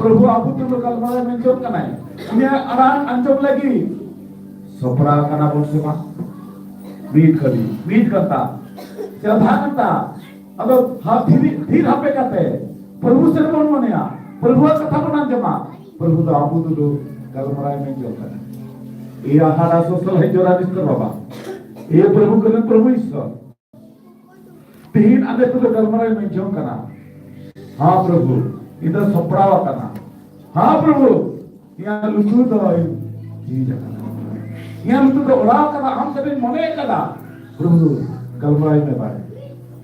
ᱯᱨᱚᱵᱷᱩ ᱟᱵᱚ ᱛᱩᱞᱩᱡ ᱜᱟᱞᱢᱟᱨᱟᱣ ᱢᱮᱱ ᱡᱚᱝ ᱠᱟᱱᱟᱭ᱾ ᱩᱱᱤᱭᱟᱜ ᱟᱲᱟᱝ ᱟᱸᱡᱚᱢ ᱞᱟᱹᱜᱤᱫ ᱥᱟᱯᱲᱟᱣ ᱠᱟᱱᱟ ᱵᱚᱱ ᱥᱮ ᱵᱟᱝ? ᱢᱤᱫ ᱜᱷᱟᱹᱲᱤ, ᱢᱤᱫ ᱜᱷᱚᱱᱴᱟ, ᱥᱮ ᱟᱫᱷᱟ ᱜᱷᱚᱱᱴᱟ, ᱟᱫᱚ ᱦᱟ-, ᱛᱷᱤᱨ, ᱛᱷᱤᱨ ᱦᱟᱯᱮ ᱠᱟᱛᱮ ᱯᱨᱚᱵᱷᱩ ᱥᱮᱫ ᱵᱚᱱ ᱢᱚᱱᱮᱭᱟ, ᱯᱨᱚᱵᱷᱩᱣᱟᱜ ᱠᱟᱛᱷᱟ ᱵᱚᱱ ᱟᱸᱡᱚᱢᱟ᱾ ᱯᱨᱚᱵᱷᱩ ᱫᱚ ᱟᱵᱚ ᱛᱩᱞᱩᱡ ᱜᱟᱞᱢᱟᱨᱟᱣ ᱢᱮᱱ ᱡᱚᱝ ᱠᱟᱱᱟ᱾ ᱮᱭᱟ ᱦᱟᱰᱟ ᱥᱚᱥᱚᱞ ᱦᱮᱡ ᱡᱚᱨᱟ ᱵᱤᱥᱛᱚᱨ ᱵᱟᱵᱟ᱾ ᱮᱭᱟ ᱯᱨᱚᱵᱷᱩ ᱠᱟᱱᱟ, ᱯᱨᱚᱵᱷᱩ ᱤᱥᱚᱨ᱾ ᱛᱤᱦᱤᱧ ᱟᱞᱮ ᱠᱚᱫᱚ ᱜᱟᱞᱢᱟᱨᱟᱣ ᱢᱮᱱ ᱡᱚᱝ ᱠᱟᱱᱟ᱾ ᱦᱟᱸ ᱯᱨᱚᱵᱷᱩ, ᱤᱧ ᱫᱚ ᱥᱟᱯᱲᱟᱣ ᱟᱠᱟᱱᱟ᱾ ᱦᱟᱸ ᱯᱨᱚᱵᱷᱩ, ᱤᱧᱟᱹᱜ ᱞᱩᱛᱩᱨ ᱫᱚ ᱡᱷᱤᱡ ᱟᱠᱟᱱᱟ᱾ ᱤᱧᱟᱹᱜ ᱞᱩᱛᱩᱨ ᱫᱚ ᱚᱲᱟᱣ ᱟᱠᱟᱱᱟ, ᱟᱢ ᱥᱮᱫ ᱤᱧ ᱢᱚᱱᱮ ᱟᱠᱟᱫᱟ᱾ ᱯᱨᱚᱵᱷᱩ, ᱜᱟᱞᱢᱟᱨᱟᱣ ᱢᱮ ᱵᱟᱲᱮ,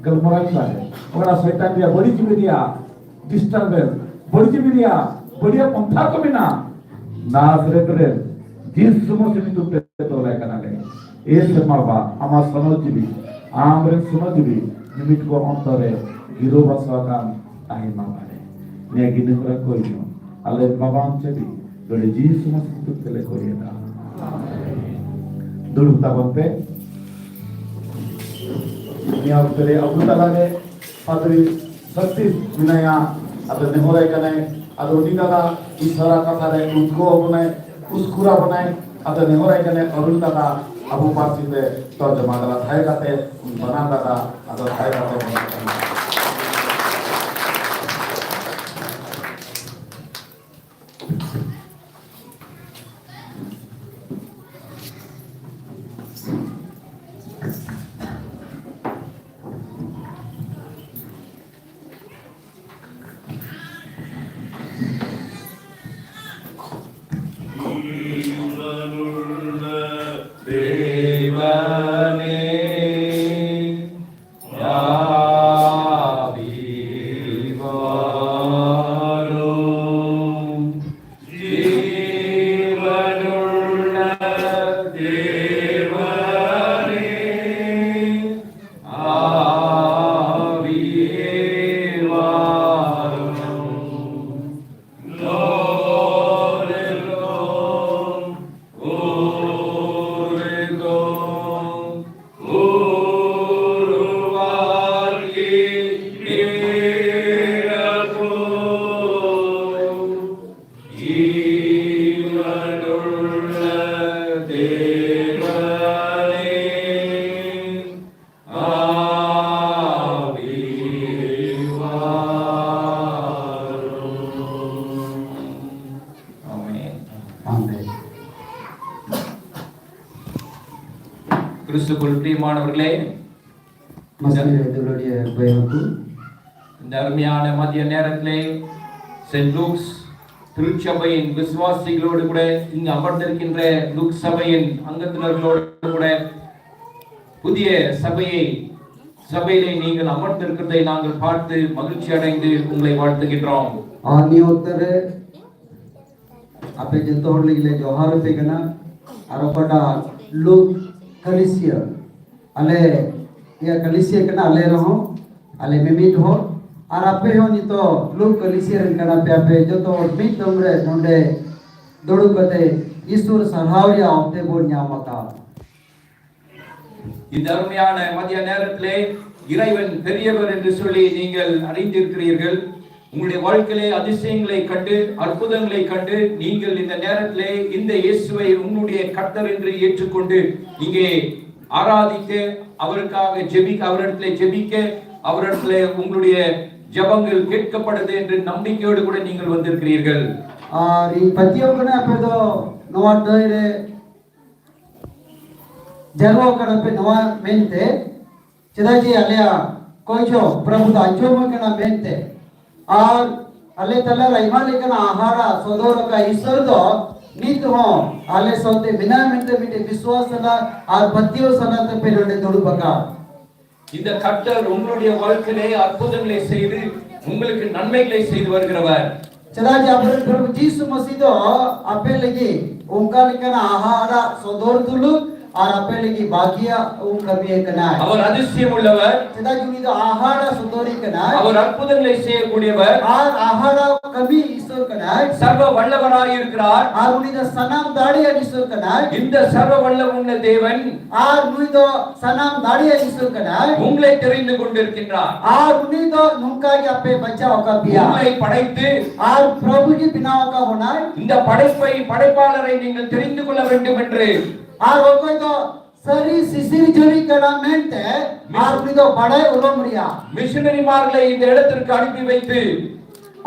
ᱜᱟᱞᱢᱟᱨᱟᱣ ᱢᱮ ᱵᱟᱲᱮ᱾ ᱚᱠᱟᱴᱟᱜ ᱥᱚᱭᱛᱟᱱ ᱨᱮᱭᱟᱜ ᱵᱟᱹᱲᱤᱡ ᱡᱤᱣᱤ ᱨᱮᱭᱟᱜ disturbance, ᱵᱟᱹᱲᱤᱡ ᱡᱤᱣᱤ ᱨᱮᱭᱟᱜ ᱵᱟᱹᱲᱤᱡ ᱯᱚᱱᱛᱷᱟ ᱠᱚ ᱢᱮᱱᱟᱜ, ᱱᱟᱥᱨᱮᱛ ᱨᱮ ᱡᱤᱥᱩ ᱢᱟᱥᱤ ᱧᱩᱛᱩᱢ ᱛᱮ ᱛᱚᱞᱟᱭ ᱠᱟᱱᱟᱞᱮ᱾ ᱮ ᱥᱮᱨᱢᱟ ᱵᱟᱵᱟ, ᱟᱢᱟᱜ ᱥᱚᱱᱚᱛ ᱡᱤᱣᱤ, ᱟᱢᱨᱮᱱ ᱥᱚᱱᱚᱛ ᱡᱤᱣᱤ ᱢᱤᱢᱤᱫ ᱠᱚ ᱚᱱᱛᱚᱨ ᱨᱮ ᱜᱤᱨᱟᱹ ᱵᱟᱥᱟ ᱟᱠᱟᱱ ᱛᱟᱦᱮᱱ ᱢᱟ ᱵᱟᱲᱮ᱾ ᱱᱤᱭᱟᱹ ᱜᱮ ᱱᱮᱦᱚᱨ ᱠᱚ ᱤᱧ ᱟᱞᱮ ᱵᱟᱵᱟ ᱟᱢ ᱪᱮᱫ ᱜᱟᱹᱰᱤ ᱡᱤᱥᱩ ᱢᱟᱥᱤ ᱧᱩᱛᱩᱢ ᱛᱮᱞᱮ ᱠᱚᱭᱮᱫᱟ᱾ ᱫᱩᱲᱩᱵ ᱛᱟᱵᱚᱱ ᱯᱮ᱾ ᱱᱤᱭᱟᱹ ᱚᱠᱛᱚ ᱨᱮ ᱟᱵᱚ ᱛᱟᱞᱟᱨᱮ ᱯᱟᱫᱽᱨᱤ ᱥᱚᱛᱤᱥ ᱢᱮᱱᱟᱭᱟ᱾ ᱟᱫᱚ ᱱᱮᱦᱚᱨᱟᱭ ᱠᱟᱱᱟᱭ, ᱟᱫᱚ ᱩᱱᱤ ᱫᱟᱫᱟ ᱤᱥᱟᱨᱟ ᱠᱟᱛᱷᱟ ᱨᱮ ᱩᱫᱽᱜᱟᱹᱣ ᱟᱵᱚᱱᱟᱭ, ᱩᱥᱠᱩᱨ ᱟᱵᱚᱱᱟᱭ᱾ ᱟᱫᱚ ᱱᱮᱦᱚᱨᱟᱭ ᱠᱟᱱᱟᱭ ᱚᱨᱩᱱ ᱫᱟᱫᱟ ᱟᱵᱚ ᱯᱟᱹᱨᱥᱤ ᱛᱮ ᱛᱚᱨᱡᱚᱢᱟ ᱫᱟᱨᱟ ᱛᱷᱟᱭᱚ ᱠᱟᱛᱮ, ᱵᱟᱱᱟᱨ ᱫᱟᱫᱟ ᱟᱫᱚ ᱛᱷᱟᱭᱚ ᱠᱟᱛᱮ ᱵᱚᱱ ஆமென். கிறிஸ்துக்குள் பிரியமானவர்களே, மசிஹிலே எங்களுடைய பையனுக்கு இந்த அருமையான மதிய நேரத்திலே, செயின்ட் லூக்ஸ் திருச்சபையின் விசுவாசிகளோடு கூட, இங்கு அமர்ந்திருக்கின்ற லூக் சபையின் அங்கத்தினர்களோடு கூட, புதிய சபையை, சபையிலே நீங்கள் அமர்ந்திருக்கிறதை நாங்கள் பார்த்து மகிழ்ச்சி அடைந்து உங்களை வாழ்த்துகின்றோம். ᱟᱨ ᱱᱤᱭᱟᱹ ᱚᱠᱛᱚ ᱨᱮ ᱟᱯᱮ ᱡᱚᱛᱚ ᱦᱚᱲ ᱞᱟᱹᱜᱤᱫ ᱞᱮ ᱡᱚᱦᱟᱨ ᱟᱯᱮ ᱠᱟᱱᱟ᱾ ᱟᱨ ᱚᱠᱟᱴᱟᱜ ᱞᱩᱠ ᱠᱟᱞᱤᱥᱤᱭᱟ, ᱟᱞᱮ ᱭᱟ ᱠᱟᱞᱤᱥᱤᱭᱟ ᱠᱟᱱᱟ, ᱟᱞᱮ ᱨᱮᱦᱚᱸ, ᱟᱞᱮ ᱢᱤᱢᱤᱫ ᱦᱚᱲ, ᱟᱨ ᱟᱯᱮ ᱦᱚᱸ ᱱᱤᱛᱚᱜ ᱞᱩᱠ ᱠᱟᱞᱤᱥᱤᱭᱟ ᱨᱮᱱ ᱠᱟᱱᱟ ᱯᱮ᱾ ᱟᱯᱮ ᱡᱚᱛᱚ ᱦᱚᱲ ᱢᱤᱫ ᱫᱚᱢ ᱨᱮ ᱱᱚᱰᱮ ᱫᱩᱲᱩᱵ ᱠᱟᱛᱮ ᱤᱥᱣᱚᱨ ᱥᱟᱨᱦᱟᱣ ᱨᱮᱭᱟᱜ ᱚᱠᱛᱮ ᱵᱚᱱ ᱧᱟᱢ ᱟᱠᱟᱫ᱾ இந்த அருமையான மதிய நேரத்திலே இறைவன் பெரியவர் என்று சொல்லி நீங்கள் அறிந்திருக்கிறீர்கள். உங்களுடைய வாழ்க்கையிலே அதிசயங்களை கண்டு, அற்புதங்களை கண்டு, நீங்கள் இந்த நேரத்திலே இந்த இயேசுவை உங்களுடைய கர்த்தர் என்று ஏற்றுக்கொண்டு, இங்கே ஆராதிக்க, அவருக்காக ஜெபிக்க, அவரிடத்திலே ஜெபிக்க, அவரிடத்திலே உங்களுடைய ஜெபங்கள் கேட்கப்படுது என்று நம்பிக்கையோடு கூட நீங்கள் வந்திருக்கிறீர்கள். ᱟᱨ ᱤᱧ ᱯᱟᱹᱛᱭᱟᱹᱣ ᱠᱟᱱᱟ ᱟᱯᱮ ᱫᱚ ᱱᱚᱣᱟ ᱰᱟᱹᱦᱤ ᱨᱮ ᱡᱟᱨᱣᱟ ᱠᱟᱱᱟ ᱯᱮ ᱱᱚᱣᱟ ᱢᱮᱱᱛᱮ, ᱪᱮᱫᱟᱜ ᱡᱮ ᱟᱞᱮᱭᱟᱜ ᱠᱚᱭᱡᱚ ᱯᱨᱚᱵᱷᱩ ᱫᱚ ᱟᱸᱡᱚᱢ ᱟᱠᱟᱱᱟ ᱢᱮᱱᱛᱮ, ᱟᱨ ᱟᱞᱮ ᱛᱟᱞᱟ ᱨᱮ ᱟᱭᱢᱟ ᱞᱮᱠᱟᱱᱟᱜ ᱦᱟᱦᱟᱲᱟ ᱥᱚᱫᱚᱨ ᱟᱠᱟᱫ ᱤᱥᱚᱨ ᱫᱚ ᱱᱤᱛ ᱦᱚᱸ ᱟᱞᱮ ᱥᱟᱶᱛᱮ ᱢᱮᱱᱟᱭ ᱢᱮᱱᱛᱮ ᱢᱤᱫᱴᱮᱱ ᱵᱤᱥᱣᱟᱥ ᱥᱟᱞᱟᱜ ᱟᱨ ᱯᱟᱹᱛᱭᱟᱹᱣ ᱥᱟᱞᱟᱜ ᱛᱮ ᱯᱮ ᱱᱚᱰᱮ ᱫᱩᱲᱩᱵ ᱟᱠᱟᱫ᱾ இந்த கர்த்தர் உங்களுடைய வாழ்க்கையிலே அற்புதங்களை செய்து உங்களுக்கு நன்மைகளை செய்து வருகிறவர். ᱪᱮᱫᱟᱜ ᱡᱮ ᱟᱵᱚᱨᱮᱱ ᱯᱨᱚᱵᱷᱩ ᱡᱤᱥᱩ ᱢᱟᱹᱥᱤ ᱫᱚ ᱟᱯᱮ ᱞᱟᱹᱜᱤᱫ ᱚᱱᱠᱟ ᱞᱮᱠᱟᱱᱟᱜ ᱦᱟᱦᱟᱲᱟ ᱥᱚᱫᱚᱨ ᱛᱩᱞᱩᱡ ᱟᱨ ᱟᱯᱮ ᱞᱟᱹᱜᱤᱫ ᱵᱷᱟᱹᱜᱤᱭᱟᱜ ᱠᱟᱹᱢᱤ ᱠᱟᱱᱟᱭ᱾ அவர் அதிசயம் உள்ளவர். ᱪᱮᱫᱟᱜ ᱡᱮ ᱩᱱᱤ ᱫᱚ ᱦᱟᱦᱟᱲᱟ ᱥᱚᱫᱚᱨᱤ ᱠᱟᱱᱟᱭ᱾ அவர் அற்புதங்களை செய்யக்கூடியவர். ᱟᱨ ᱦᱟᱦᱟᱲᱟ ᱠᱟᱹᱢᱤ ᱤᱥᱚᱨ ᱠᱟᱱᱟᱭ᱾ சர்வ வல்லவராய் இருக்கிறார். ᱟᱨ ᱩᱱᱤ ᱫᱚ ᱥᱟᱱᱟᱢ ᱫᱟᱲᱮᱭᱟᱱ ᱤᱥᱚᱨ ᱠᱟᱱᱟᱭ᱾ இந்த சர்வ வல்லமுள்ள தேவன் ᱟᱨ ᱱᱩᱭ ᱫᱚ ᱥᱟᱱᱟᱢ ᱫᱟᱲᱮᱭᱟᱱ ᱤᱥᱚᱨ ᱠᱟᱱᱟᱭ᱾ உங்களை தெரிந்து கொண்டிருக்கின்றார். ᱟᱨ ᱩᱱᱤ ᱫᱚ ᱱᱚᱝᱠᱟ ᱜᱮ ᱟᱯᱮ ᱵᱟᱪᱷᱟᱣ ᱟᱠᱟᱫ ᱯᱮᱭᱟ᱾ உங்களை படைத்து ᱟᱨ ᱯᱨᱚᱵᱷᱩ ᱜᱮ ᱵᱮᱱᱟᱣ ᱟᱠᱟᱫ ᱵᱚᱱᱟᱭ᱾ இந்த படைப்பை, படைப்பாளரை நீங்கள் தெரிந்து கொள்ள வேண்டும் என்று ᱟᱨ ᱚᱠᱚᱭ ᱫᱚ ᱥᱟᱹᱨᱤ ᱥᱤᱥᱤᱨ ᱡᱟᱹᱨᱤ ᱠᱟᱱᱟ ᱢᱮᱱᱛᱮ ᱟᱨ ᱩᱱᱤ ᱫᱚ ᱵᱟᱲᱟᱭ ᱩᱨᱩᱢ ᱨᱮᱭᱟᱜ᱾ ᱢᱤᱥᱚᱱᱟᱨᱤ ᱢᱟᱨᱜᱽ ᱞᱮ ᱤᱧ ᱮᱲᱮ ᱛᱤᱨᱠᱟᱹ ᱟᱹᱰᱤ ᱯᱤ ᱵᱮᱡᱽ ᱯᱤ᱾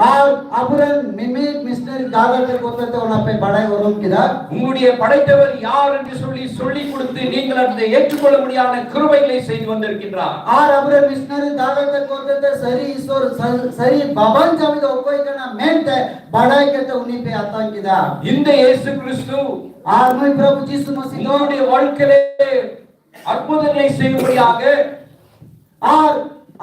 ᱟᱨ ᱟᱵᱚᱨᱮᱱ ᱢᱤᱢᱤᱫ ᱢᱤᱥᱱᱟᱨᱤ ᱫᱟᱫᱟ ᱛᱟᱠᱚ ᱦᱚᱛᱮᱛᱮ ᱚᱱᱟ ᱯᱮ ᱵᱟᱲᱟᱭ ᱩᱨᱩᱢ ᱠᱮᱫᱟ᱾ உங்களுடைய படைத்தவர் யார் என்று சொல்லி சொல்லிக் கொடுத்து நீங்கள் அதை ஏற்றுக்கொள்ளும்படியான கிருபைகளை செய்து வந்திருக்கின்றார். ᱟᱨ ᱟᱵᱚᱨᱮᱱ ᱢᱤᱥᱱᱟᱨᱤ ᱫᱟᱫᱟ ᱛᱟᱠᱚ ᱦᱚᱛᱮᱛᱮ ᱥᱟᱹᱨᱤ ᱤᱥᱚᱨ, ᱥᱟᱹᱨᱤ ᱵᱟᱵᱟᱱ ᱪᱟᱵᱤ ᱫᱚ ᱚᱠᱚᱭ ᱠᱟᱱᱟ ᱢᱮᱱᱛᱮ ᱵᱟᱲᱟᱭ ᱠᱟᱛᱮ ᱩᱱᱤ ᱯᱮ ᱟᱛᱟᱝ ᱠᱮᱫᱟ᱾ இந்த இயேசு கிறிஸ்து ᱟᱨ ᱱᱩᱭ ᱯᱨᱚᱵᱷᱩ ᱡᱤᱥᱩ ᱢᱟᱥᱤ ᱫᱚ உங்களுடைய வாழ்க்கையிலே அற்புதங்களை செய்யும்படியாக ᱟᱨ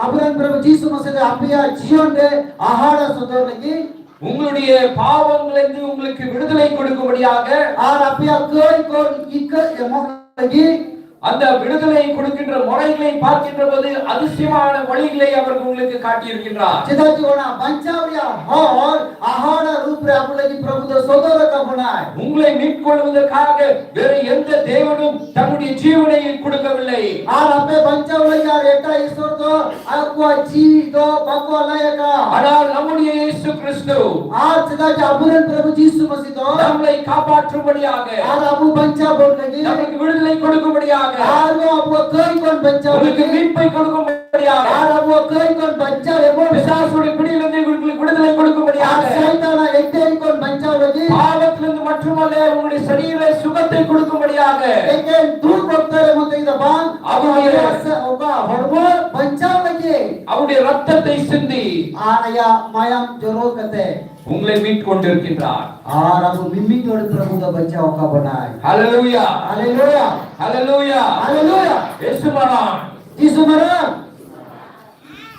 ᱟᱵᱚᱨᱮᱱ ᱯᱨᱚᱵᱷᱩ ᱡᱤᱥᱩ ᱢᱟᱥᱤ ᱫᱚ ᱟᱯᱮᱭᱟᱜ ᱡᱤᱭᱚᱱ ᱨᱮ ᱟᱦᱟᱲᱟ ᱥᱚᱫᱚᱨ ᱞᱟᱹᱜᱤᱫ உங்களுடைய பாவங்களிலிருந்து உங்களுக்கு விடுதலை கொடுக்கும்படியாக ᱟᱨ ᱟᱯᱮᱭᱟᱜ ᱠᱟᱹᱭ ᱠᱷᱚᱱ ᱤᱠᱟᱹ ᱮᱢᱚᱜ ᱞᱟᱹᱜᱤᱫ அந்த விடுதலை கொடுக்கின்ற முறைகளை பார்க்கின்ற போது அதிசயமான வழிகளை அவர் உங்களுக்கு காட்டியிருக்கின்றார். ᱪᱮᱫᱟᱜ ᱡᱮ ᱚᱱᱟ ᱵᱟᱧᱪᱟᱣ ᱨᱮᱭᱟᱜ ᱦᱚᱨ ᱟᱦᱟᱲᱟ ᱨᱩᱯ ᱨᱮ ᱟᱵᱚ ᱞᱟᱹᱜᱤᱫ ᱯᱨᱚᱵᱷᱩ ᱫᱚ ᱥᱚᱫᱚᱨ ᱟᱠᱟᱫ ᱵᱚᱱᱟᱭ᱾ உங்களை மீட்கொள்வதற்காக வேறு எந்த தேவனும் தன்னுடைய ஜீவனை கொடுக்கவில்லை. ᱟᱨ ᱟᱯᱮ ᱵᱟᱧᱪᱟᱣ ᱞᱟᱹᱜᱤᱫ ᱟᱨ ᱮᱴᱟᱜ ᱤᱥᱚᱨ ᱫᱚ ᱟᱠᱚᱣᱟᱜ ᱡᱤᱣᱤ ᱫᱚ ᱵᱟᱠᱚ ᱟᱞᱟᱭ ᱟᱠᱟᱫ᱾ ஆனால் நம்முடைய இயேசு கிறிஸ்து ᱟᱨ ᱪᱮᱫᱟᱜ ᱡᱮ ᱟᱵᱚᱨᱮᱱ ᱯᱨᱚᱵᱷᱩ ᱡᱤᱥᱩ ᱢᱟᱥᱤ ᱫᱚ நம்மளை காப்பாற்றும்படியாக ᱟᱨ ᱟᱵᱚ ᱵᱟᱧᱪᱟᱣ ᱵᱚᱱ ᱞᱟᱹᱜᱤᱫ நமக்கு விடுதலை கொடுக்கும்படியாக ᱟᱨ ᱟᱵᱚᱣᱟᱜ ᱠᱟᱹᱭ ᱠᱷᱚᱱ ᱵᱟᱧᱪᱟᱣ உங்களுக்கு ᱞᱟᱹᱜᱤᱫ மீட்பை கொடுக்கும்படியாக ᱟᱨ ᱟᱵᱚᱣᱟᱜ ᱠᱟᱹᱭ ᱠᱷᱚᱱ ᱵᱟᱧᱪᱟᱣ ᱮᱢᱚᱜ பிசாசுடைய பிடியிலிருந்து உங்களுக்கு விடுதலை ᱟᱨ கொடுக்கும்படியாக ᱥᱟᱭᱛᱟᱱᱟᱜ ᱮᱴᱮᱫ ᱠᱷᱚᱱ ᱵᱟᱧᱪᱟᱣ ᱞᱟᱹᱜᱤᱫ பாவத்திலிருந்து மட்டுமல்ல உங்களுடைய சரீர சுகத்தை கொடுக்கும்படியாக ᱮᱠᱮᱱ ᱫᱩᱠ ᱚᱠᱛᱚ ᱨᱮ ᱢᱚᱛᱚ ᱫᱚ ᱵᱟᱝ, ᱟᱵᱚ ᱜᱮ᱾ ᱟᱵᱚᱣᱟᱜ ᱥᱮ ᱚᱠᱟ ᱦᱚᱲᱢᱚ ᱵᱟᱧᱪᱟᱣ ᱞᱟᱹᱜᱤᱫ அவருடைய ரத்தத்தை சிந்தி ᱟᱨ ᱟᱭᱟᱜ ᱢᱟᱭᱟᱢ ᱡᱚᱨᱚ ᱠᱟᱛᱮ உங்களை மீட்கொண்டிருக்கின்றார். ᱟᱨ ᱟᱵᱚ ᱢᱤᱢᱤᱫ ᱦᱚᱲ ᱯᱨᱚᱵᱷᱩ ᱫᱚ ᱵᱟᱧᱪᱟᱣ ᱟᱠᱟᱫ ᱵᱚᱱᱟᱭ᱾ ஹalleluya. ᱦᱟᱞᱮᱞᱩᱭᱟ, ஹalleluya. ᱦᱟᱞᱮᱞᱩᱭᱟ, இயேசு மகான் ᱡᱤᱥᱩ ᱢᱟᱨᱟᱝ᱾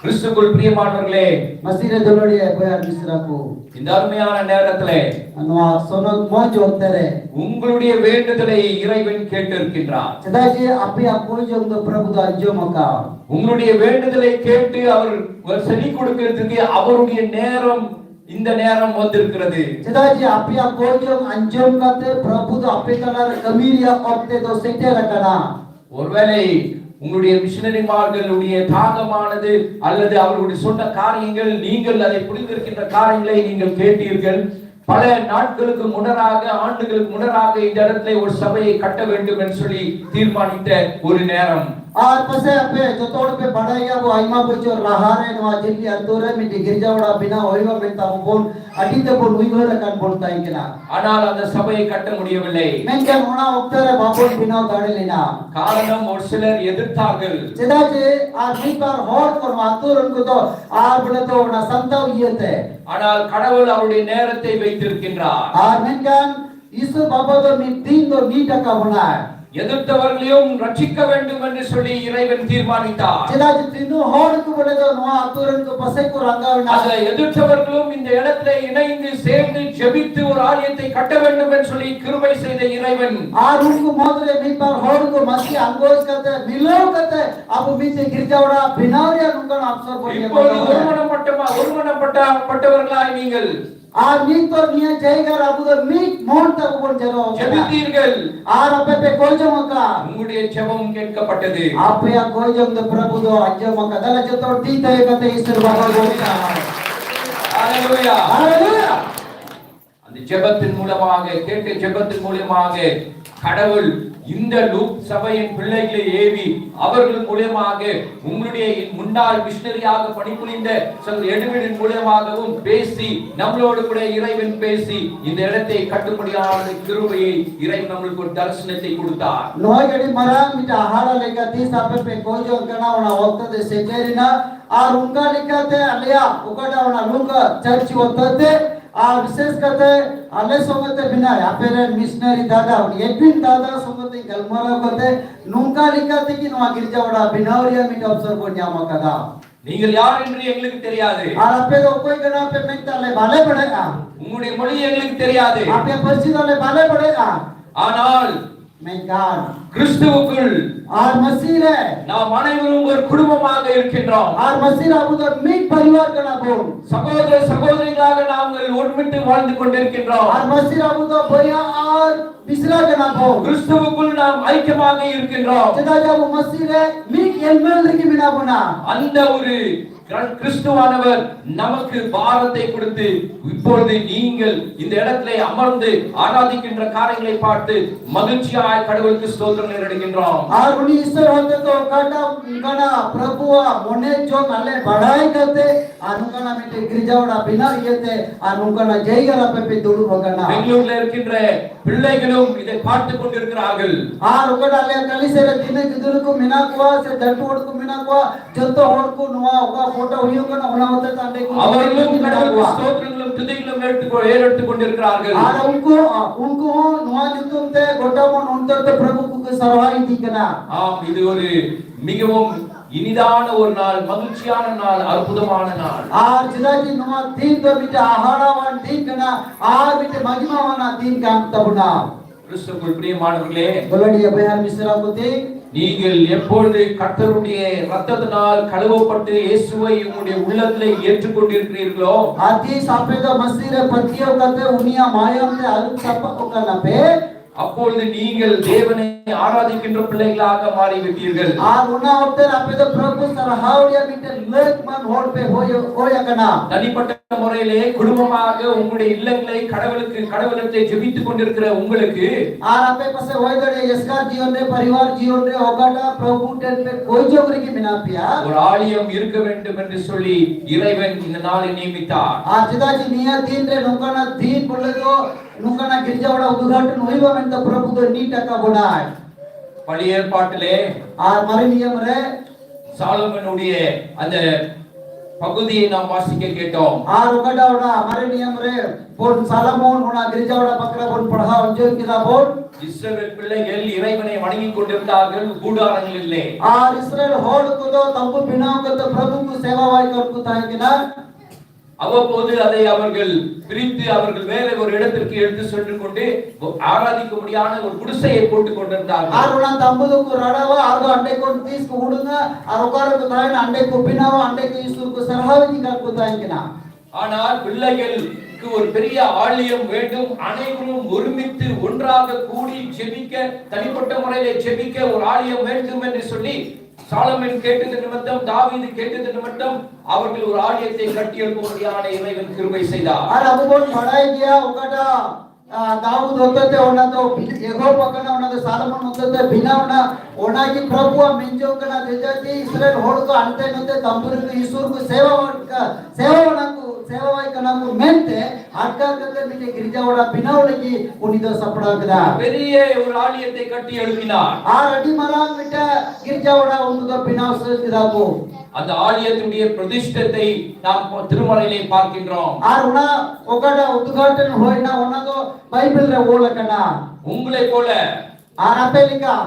கிறிஸ்துக்குள் பிரியமானவர்களே, ᱢᱟᱥᱤ ᱨᱮ ᱫᱩᱞᱟᱹᱲᱤᱭᱟᱹ ᱵᱚᱭᱦᱟ ᱢᱤᱥᱨᱟ ᱠᱚ, இந்த அருமையான நேரத்திலே ᱱᱚᱣᱟ ᱥᱚᱱᱚᱛ ᱢᱚᱡᱽ ᱚᱠᱛᱮ ᱨᱮ உங்களுடைய வேண்டுதலை இறைவன் கேட்டிருக்கின்றார். ᱪᱮᱫᱟᱜ ᱡᱮ ᱟᱯᱮᱭᱟᱜ ᱠᱚᱭ ᱡᱚᱝ ᱫᱚ ᱯᱨᱚᱵᱷᱩ ᱫᱚ ᱟᱸᱡᱚᱢ ᱟᱠᱟᱫ᱾ உங்களுடைய வேண்டுதலை கேட்டு அவர் செவி கொடுக்கிறதுக்கு அவருடைய நேரம் இந்த நேரம் வந்திருக்கிறது. ᱪᱮᱫᱟᱜ ᱡᱮ ᱟᱯᱮᱭᱟᱜ ᱠᱚᱭ ᱡᱚᱝ ᱟᱸᱡᱚᱢ ᱠᱟᱛᱮ ᱯᱨᱚᱵᱷᱩ ᱫᱚ ᱟᱯᱮ ᱛᱟᱞᱟ ᱨᱮ ᱠᱟᱹᱢᱤ ᱨᱮᱭᱟᱜ ᱚᱠᱛᱮ ᱫᱚ ᱥᱮᱴᱮᱨ ᱟᱠᱟᱱᱟ᱾ ஒருவேளை உங்களுடைய மிஷனரிமார்களுடைய தாகமானது, அல்லது அவர்களுடைய சொன்ன காரியங்கள், நீங்கள் அதை புரிந்திருக்கின்ற காரியங்களை நீங்கள் கேட்டீர்கள். பல நாட்களுக்கு முன்னராக, ஆண்டுகளுக்கு முன்னராக இந்த இடத்துல ஒரு சபையை கட்ட வேண்டும் என்று சொல்லி தீர்மானித்த ஒரு நேரம். ᱟᱨ ᱯᱟᱥᱮᱡ ᱟᱯᱮ ᱡᱚᱛᱚ ᱦᱚᱲ ᱯᱮ ᱵᱟᱰᱟᱭ ᱜᱮᱭᱟ, ᱟᱵᱚ ᱟᱭᱢᱟ ᱵᱚᱪᱷᱚᱨ ᱞᱟᱦᱟ ᱨᱮ ᱱᱚᱣᱟ ᱡᱤᱞᱞᱤ ᱟᱹᱛᱩ ᱨᱮ ᱢᱤᱫᱴᱤᱡ ᱜᱤᱨᱡᱟ ᱚᱲᱟᱜ ᱵᱮᱱᱟᱣ ᱦᱩᱭᱩᱜᱼᱟ ᱢᱮᱱᱛᱮ ᱟᱵᱚ ᱵᱚᱱ ᱟᱹᱰᱤ ᱛᱮᱵᱚᱱ ᱩᱭᱦᱟᱹᱨ ᱟᱠᱟᱱ ᱵᱚᱱ ᱛᱟᱦᱮᱸ ᱠᱟᱱᱟ᱾ ஆனால் அந்த சபையை கட்ட முடியவில்லை. ᱢᱮᱱᱠᱷᱟᱱ ᱚᱱᱟ ᱚᱠᱛᱮ ᱨᱮ ᱵᱟᱵᱚᱱ ᱵᱮᱱᱟᱣ ᱫᱟᱲᱮ ᱞᱮᱱᱟ᱾ காரணம், ஒரு சிலர் எதிர்த்தார்கள். ᱪᱮᱫᱟᱜ ᱡᱮ ᱟᱨ ᱢᱤᱫ ᱵᱟᱨ ᱦᱚᱲ ᱠᱚ ᱱᱚᱣᱟ ᱟᱹᱛᱩ ᱨᱮᱱ ᱠᱚᱫᱚ ᱟᱨ ᱵᱚᱞᱮ ᱫᱚ ᱚᱱᱟ ᱥᱟᱱᱛᱟᱲ ᱤᱭᱟᱹᱛᱮ᱾ ஆனால் கடவுள் அவருடைய நேரத்தை வைத்திருக்கின்றார். ᱟᱨ ᱢᱮᱱᱠᱷᱟᱱ ᱤᱥᱩ ᱵᱟᱵᱟ ᱫᱚ ᱢᱤᱫ ᱫᱤᱱ ᱫᱚ ᱱᱤᱛ ᱟᱠᱟ ᱵᱚᱱᱟᱭ᱾ எதிர்த்தவர்களையும் ரட்சிக்க வேண்டும் என்று சொல்லி இறைவன் தீர்மானித்தார். ᱪᱮᱫᱟᱜ ᱡᱮ ᱛᱤᱱᱟᱹᱜ ᱦᱚᱲ ᱠᱚ ᱵᱚᱞᱮ ᱫᱚ ᱱᱚᱣᱟ ᱟᱹᱛᱩ ᱨᱮᱱ ᱠᱚ ᱯᱟᱥᱮᱡ ᱠᱚ ᱨᱟᱸᱜᱟᱣ ᱮᱱᱟ᱾ அந்த எதிர்த்தவர்களும் இந்த இடத்துல இணைந்து, சேர்ந்து, ஜெபித்து, ஒரு ஆலயத்தை கட்ட வேண்டும் என்று சொல்லி கிருபை செய்த இறைவன். ᱟᱨ ᱩᱱᱠᱩ ᱢᱩᱫᱽᱨᱮ ᱢᱤᱫ ᱵᱟᱨ ᱦᱚᱲ ᱠᱚ ᱢᱟᱹᱥᱤ ᱟᱸᱜᱚᱪ ᱠᱟᱛᱮ, ᱢᱤᱞᱟᱹᱣ ᱠᱟᱛᱮ ᱟᱵᱚ ᱢᱤᱫᱴᱮᱡ ᱜᱤᱨᱡᱟ ᱚᱲᱟᱜ ᱵᱮᱱᱟᱣ ᱨᱮᱭᱟᱜ ᱱᱚᱝᱠᱟᱱ ᱚᱯᱥᱚᱨ ᱵᱚᱱ ᱧᱟᱢ ᱟᱠᱟᱫᱟ᱾ இப்போது ஒருமனப்பட்டமா ஒருமனப்பட்டவர்களாய் நீங்கள் ᱟᱨ ᱱᱤᱛ ᱫᱚ ᱱᱤᱭᱟᱹ ᱡᱟᱭᱜᱟ ᱨᱮ ᱟᱵᱚ ᱫᱚ ᱢᱤᱫ ᱢᱚᱱ ᱛᱮ ᱟᱵᱚ ᱵᱚᱱ ᱡᱟᱨᱣᱟ ᱟᱠᱟᱱᱟ᱾ ᱡᱮᱵᱤᱛᱤᱨᱜᱮᱞ᱾ ᱟᱨ ᱟᱯᱮ ᱯᱮ ᱠᱚᱭ ᱡᱚᱝ ᱟᱠᱟᱫ᱾ ᱩᱱᱠᱩᱰᱤᱭᱟᱹ ᱡᱮᱵᱚᱝ ᱠᱮᱱ ᱠᱟᱯᱟᱴᱮᱫᱮ᱾ ᱟᱯᱮᱭᱟᱜ ᱠᱚᱭ ᱡᱚᱝ ᱫᱚ ᱯᱨᱚᱵᱷᱩ ᱫᱚ ᱟᱸᱡᱚᱢ ᱟᱠᱟᱫᱟ᱾ ᱫᱮᱞᱟ ᱡᱚᱛᱚ ᱦᱚᱲ ᱛᱤ ᱛᱷᱟᱭᱚ ᱠᱟᱛᱮ ᱤᱥᱚᱨ ᱵᱟᱵᱟ ᱵᱚᱱ ᱦᱟᱞᱮᱞᱩᱭᱟ᱾ ᱦᱟᱞᱮᱞᱩᱭᱟ᱾ அந்த ஜெபத்தின் மூலமாக, கேட்ட ஜெபத்தின் மூலமாக, கடவுள் இந்த லூப் சபையின் பிள்ளைகளை ஏவி, அவர்கள் மூலமாக, உங்களுடைய முன்னாள் மிஷனரியாக பணிபுரிந்த சகோதரர் எட்வின் மூலமாகவும் பேசி, நம்மளோடு கூட இறைவன் பேசி, இந்த இடத்தை கட்டும்படியான கிருபையை இறைவன் நம்மளுக்கு ஒரு தரிசனத்தை கொடுத்தார். ᱱᱚᱣᱟ ᱜᱮ ᱟᱹᱰᱤ ᱢᱟᱨᱟᱝ ᱢᱤᱫᱴᱟᱝ ᱦᱟᱦᱟᱲᱟ ᱞᱮᱠᱟ ᱛᱤᱥ ᱟᱯᱮ ᱯᱮ ᱠᱚᱭ ᱡᱚᱝ ᱠᱟᱱᱟ, ᱚᱱᱟ ᱚᱠᱛᱚ ᱫᱚ ᱥᱮᱴᱮᱨᱮᱱᱟ᱾ ᱟᱨ ᱚᱱᱠᱟ ᱞᱮᱠᱟᱛᱮ ᱟᱞᱮᱭᱟᱜ ᱚᱠᱟᱴᱟᱜ ᱚᱱᱟ ᱞᱩᱝᱜᱟ ᱪᱟᱨᱪ ᱚᱠᱛᱚ ᱛᱮ ᱟᱨ ᱵᱤᱥᱮᱥ ᱠᱟᱛᱮ ᱟᱞᱮ ᱥᱚᱸᱜᱮ ᱛᱮ ᱢᱮᱱᱟᱭ, ᱟᱯᱮ ᱨᱮᱱ ᱢᱤᱥᱱᱟᱨᱤ ᱫᱟᱫᱟ, ᱩᱱᱤ ᱮᱰᱣᱤᱱ ᱫᱟᱫᱟ ᱥᱚᱸᱜᱮ ᱛᱮ ᱜᱟᱞᱢᱟᱨᱟᱣ ᱠᱟᱛᱮ ᱱᱚᱝᱠᱟ ᱞᱮᱠᱟ ᱛᱮᱜᱮ ᱱᱚᱣᱟ ᱜᱤᱨᱡᱟ ᱚᱲᱟᱜ ᱵᱮᱱᱟᱣ ᱨᱮᱭᱟᱜ ᱢᱤᱫ ᱚᱯᱥᱚᱨ ᱵᱚᱱ ᱧᱟᱢ ᱟᱠᱟᱫᱟ᱾ நீங்கள் யார் என்று எங்களுக்கு தெரியாது. ᱟᱨ ᱟᱯᱮ ᱫᱚ ᱚᱠᱚᱭ ᱠᱟᱱᱟ ᱯᱮ ᱢᱮᱱᱛᱮ ᱟᱞᱮ ᱵᱟᱞᱮ ᱵᱟᱲᱟᱭᱟ᱾ உங்களுடைய மொழி எங்களுக்கு தெரியாது. ᱟᱯᱮᱭᱟᱜ ᱯᱟᱹᱨᱥᱤ ᱫᱚ ᱟᱞᱮ ᱵᱟᱞᱮ ᱵᱟᱲᱟᱭᱟ᱾ ஆனால் கிறிஸ்துவுக்குள் ᱟᱨ ᱢᱟᱹᱥᱤ ᱨᱮ ᱱᱟᱢ ᱟᱱᱮᱵᱚᱨᱩᱢ ᱚᱨ ᱠᱩᱰᱩᱢᱵᱚᱢᱟᱜ ᱤᱨᱠᱤᱱᱨᱚᱢ. ᱟᱨ ᱢᱟᱹᱥᱤ ᱨᱮ ᱟᱵᱚ ᱫᱚ ᱢᱤᱫ ᱯᱚᱨᱤᱵᱟᱨ ᱠᱟᱱᱟ ᱵᱚᱱ. ᱥᱚᱦᱳᱫᱚᱨ ᱥᱚᱦᱳᱫᱚᱨᱤ ᱞᱮᱠᱟ ᱱᱟᱢ ᱚᱨᱢᱤᱛᱮ ᱵᱟᱧᱪᱟᱣ ᱠᱚᱱᱰᱤᱨᱠᱤᱱᱨᱚᱢ. ᱟᱨ ᱢᱟᱹᱥᱤ ᱨᱮ ᱟᱵᱚ ᱫᱚ ᱵᱚᱭᱦᱟ ᱟᱨ ᱢᱤᱥᱨᱟ ᱠᱟᱱᱟ ᱵᱚᱱ. கிறிஸ்துவுக்குள் ᱟᱢ ᱟᱭᱠᱮᱢᱟᱜ ᱤᱨᱠᱤᱱᱨᱚᱢ. ᱪᱮᱫᱟᱜ ᱡᱮ ᱟᱵᱚ ᱢᱟᱹᱥᱤ ᱨᱮ ᱢᱤᱫ ᱮᱞᱢᱮᱞ ᱨᱮᱜᱮ ᱢᱮᱱᱟᱜ ᱵᱚᱱᱟ. ᱟᱱᱫᱟ ᱩᱨᱤ கிறிஸ்துவானவர் நமக்கு பாரத்தை கொடுத்து, இப்பொழுது நீங்கள் இந்த இடத்திலே அமர்ந்து ஆராதிக்கின்ற காரியங்களை பார்த்து மகிழ்ச்சியாய் கடவுளுக்கு ஸ்தோத்திரங்கள் ஏறெடுக்கின்றோம். Ar uni Isor hote to okata ungkana Prabhu a mone jong ale badai kate, ar ungkana mite girja ora bina iyete, ar ungkana jaiga rape pe duru bagana. பெங்களூர்ல இருக்கின்ற பிள்ளைகளும் இதை பார்த்து கொண்டிருக்கிறார்கள். Ar okata ale kali sere dine giduru ku mina kua, se jatu ku mina kua, joto hor ku nua oka photo huyu kana ona hote tande ku. அவர்களும் கடவுளுக்கு ஸ்தோத்திரங்களும் துதிகளும் எடுத்து ஏறெடுத்துக் கொண்டிருக்கிறார்கள். Ar unku, unku nua nyutum te gota mon untar te Prabhu ku ke sarwa idi kana. ஆம், இது ஒரு மிகவும் இனிதான ஒரு நாள், மகிழ்ச்சியான நாள், அற்புதமான நாள். Ar chida ji nua din do mite ahara wan din kana, ar mite majima wana din kam tabuna. கிறிஸ்துக்குள் பிரியமானவர்களே, Goladi abayar misra kuti. நீங்கள் எப்பொழுது கர்த்தருடைய ரத்தத்தினால் கழுவப்பட்டு இயேசுவை உங்களுடைய உள்ளத்திலே ஏற்றுக்கொண்டிருக்கிறீர்களோ, Ati sape do masire patio kate unia mayam te alu sapa okana pe. அப்பொழுது நீங்கள் தேவனை ஆராதிக்கின்ற பிள்ளைகளாக மாறிவிட்டீர்கள். Ar una okte ape do Prabhu sarhauria mite lek man hor pe hoyo hoya kana. தனிப்பட்ட முறையிலே குடும்பமாக உங்களுடைய இல்லங்களை, கடவுளுக்கு, கடவுளத்தை ஜெபித்துக் கொண்டிருக்கிற உங்களுக்கு Ar ape pase hoy dare eskar jion re, parivar jion re, okata Prabhu ten pe koi jogri ki mina pia. ஒரு ஆலயம் இருக்க வேண்டும் என்று சொல்லி இறைவன் இந்த நாளை நியமித்தார். Ar chida ji nia din re nungkana din bole do nungkana girja ora udghat nui ba menta Prabhu do ni taka bonai. பழைய ஏற்பாட்டிலே Ar mari niyam re சாலமோனுடைய அந்த பகுதியை நாம் வாசிக்க கேட்டோம். Ar okada ora mari niyam re pon Salomon ona girja ora pakra pon padha onjon kida pon. இஸ்ரவேல் பிள்ளைகள் இறைவனை வணங்கி கொண்டிருந்தார்கள், கூடாரங்கள் இல்லை. Ar Israel hor kudo tambu bina kudo Prabhu ku seva vai kar ku tahe kina. அவ்வப்போது அதை அவர்கள் பிரித்து, அவர்கள் வேலை ஒரு இடத்திற்கு எடுத்து சென்று கொண்டு ஆராதிக்கும்படியான ஒரு குடிசையை போட்டுக் கொண்டிருந்தார்கள். Ar una tambu do ku radawa, ar do ande kon tis ku udunga, ar okar ku tahe na ande ku binawa, ande ku Isur ku sarhawi di kar ku tahe kina. ஆனால் பிள்ளைகளுக்கு ஒரு பெரிய ஆலயம் வேண்டும், அனைவரும் ஒருமித்து ஒன்றாக கூடி ஜெபிக்க, தனிப்பட்ட முறையிலே ஜெபிக்க ஒரு ஆலயம் வேண்டும் என்று சொல்லி சாலமன் கேட்டது நிமித்தம், தாவீது கேட்டது நிமித்தம், அவர்கள் ஒரு ஆலயத்தை கட்டி எழுப்பும்படியான இறைவன் கிருபை செய்தார். ᱟᱨ ᱟᱵᱚ ᱵᱚᱱ ᱵᱟᱲᱟᱭ ᱜᱮᱭᱟ ᱚᱠᱟᱴᱟᱜ, ᱟ, ᱫᱟᱣᱩᱫ ᱦᱚᱛᱮᱛᱮ ᱚᱱᱟ ᱫᱚ ᱵᱤ-, ᱮᱦᱚᱵ ᱟᱠᱟᱱᱟ, ᱚᱱᱟ ᱫᱚ ᱥᱟᱞᱚᱢᱚᱱ ᱦᱚᱛᱮᱛᱮ ᱵᱮᱱᱟᱣ ᱮᱱᱟ᱾ ᱚᱱᱟ ᱜᱮ ᱯᱨᱚᱵᱷᱩᱣᱟᱜ ᱢᱮᱱ ᱡᱚᱝ ᱠᱟᱱᱟ, ᱡᱮ ᱡᱟᱛᱤ ᱤᱥᱨᱟᱭᱮᱞ ᱦᱚᱲ ᱠᱚ ᱦᱟᱱᱛᱮ ᱱᱟᱛᱮ ᱛᱟᱢᱵᱩᱨᱤ ᱠᱚ ᱤᱥᱩᱨ ᱠᱚ ᱥᱮᱵᱟ ᱥᱮᱵᱟ ᱚᱱᱟ ᱠᱚ, ᱥᱮᱵᱟᱣᱟᱭ ᱠᱟᱱᱟ ᱠᱚ ᱢᱮᱱᱛᱮ ᱟᱴᱠᱟᱨ ᱠᱟᱛᱮ ᱢᱤᱫᱴᱮᱡ ᱜᱤᱨᱡᱟ ᱚᱲᱟᱜ ᱵᱮᱱᱟᱣ ᱞᱟᱹᱜᱤᱫ ᱩᱱᱤ ᱫᱚ ᱥᱟᱯᱲᱟᱣ ᱠᱮᱫᱟ᱾ பெரிய ஒரு ஆலயத்தை கட்டி எழுப்பினார். ᱟᱨ ᱟᱹᱰᱤ ᱢᱟᱨᱟᱝ ᱢᱤᱫᱴᱮᱡ ᱜᱤᱨᱡᱟ ᱚᱲᱟᱜ ᱩᱱᱠᱩ ᱫᱚ ᱵᱮᱱᱟᱣ ᱥᱟᱹᱛ ᱠᱮᱫᱟ ᱠᱚ᱾ அந்த ஆலயத்தினுடைய பிரதிஷ்டை நாம் ப- திருமறையிலே பார்க்கின்றோம். ᱟᱨ ᱚᱱᱟ ᱚᱠᱟᱴᱟᱜ ᱩᱫᱽᱜᱷᱟᱴᱚᱱ ᱦᱩᱭᱱᱟ, ᱚᱱᱟ ᱫᱚ ᱵᱟᱭᱵᱮᱞ ᱨᱮ ᱚᱞ ᱟᱠᱟᱱᱟ᱾ உங்களைப் போல ᱟᱨ ᱟᱯᱮ ᱞᱮᱠᱟ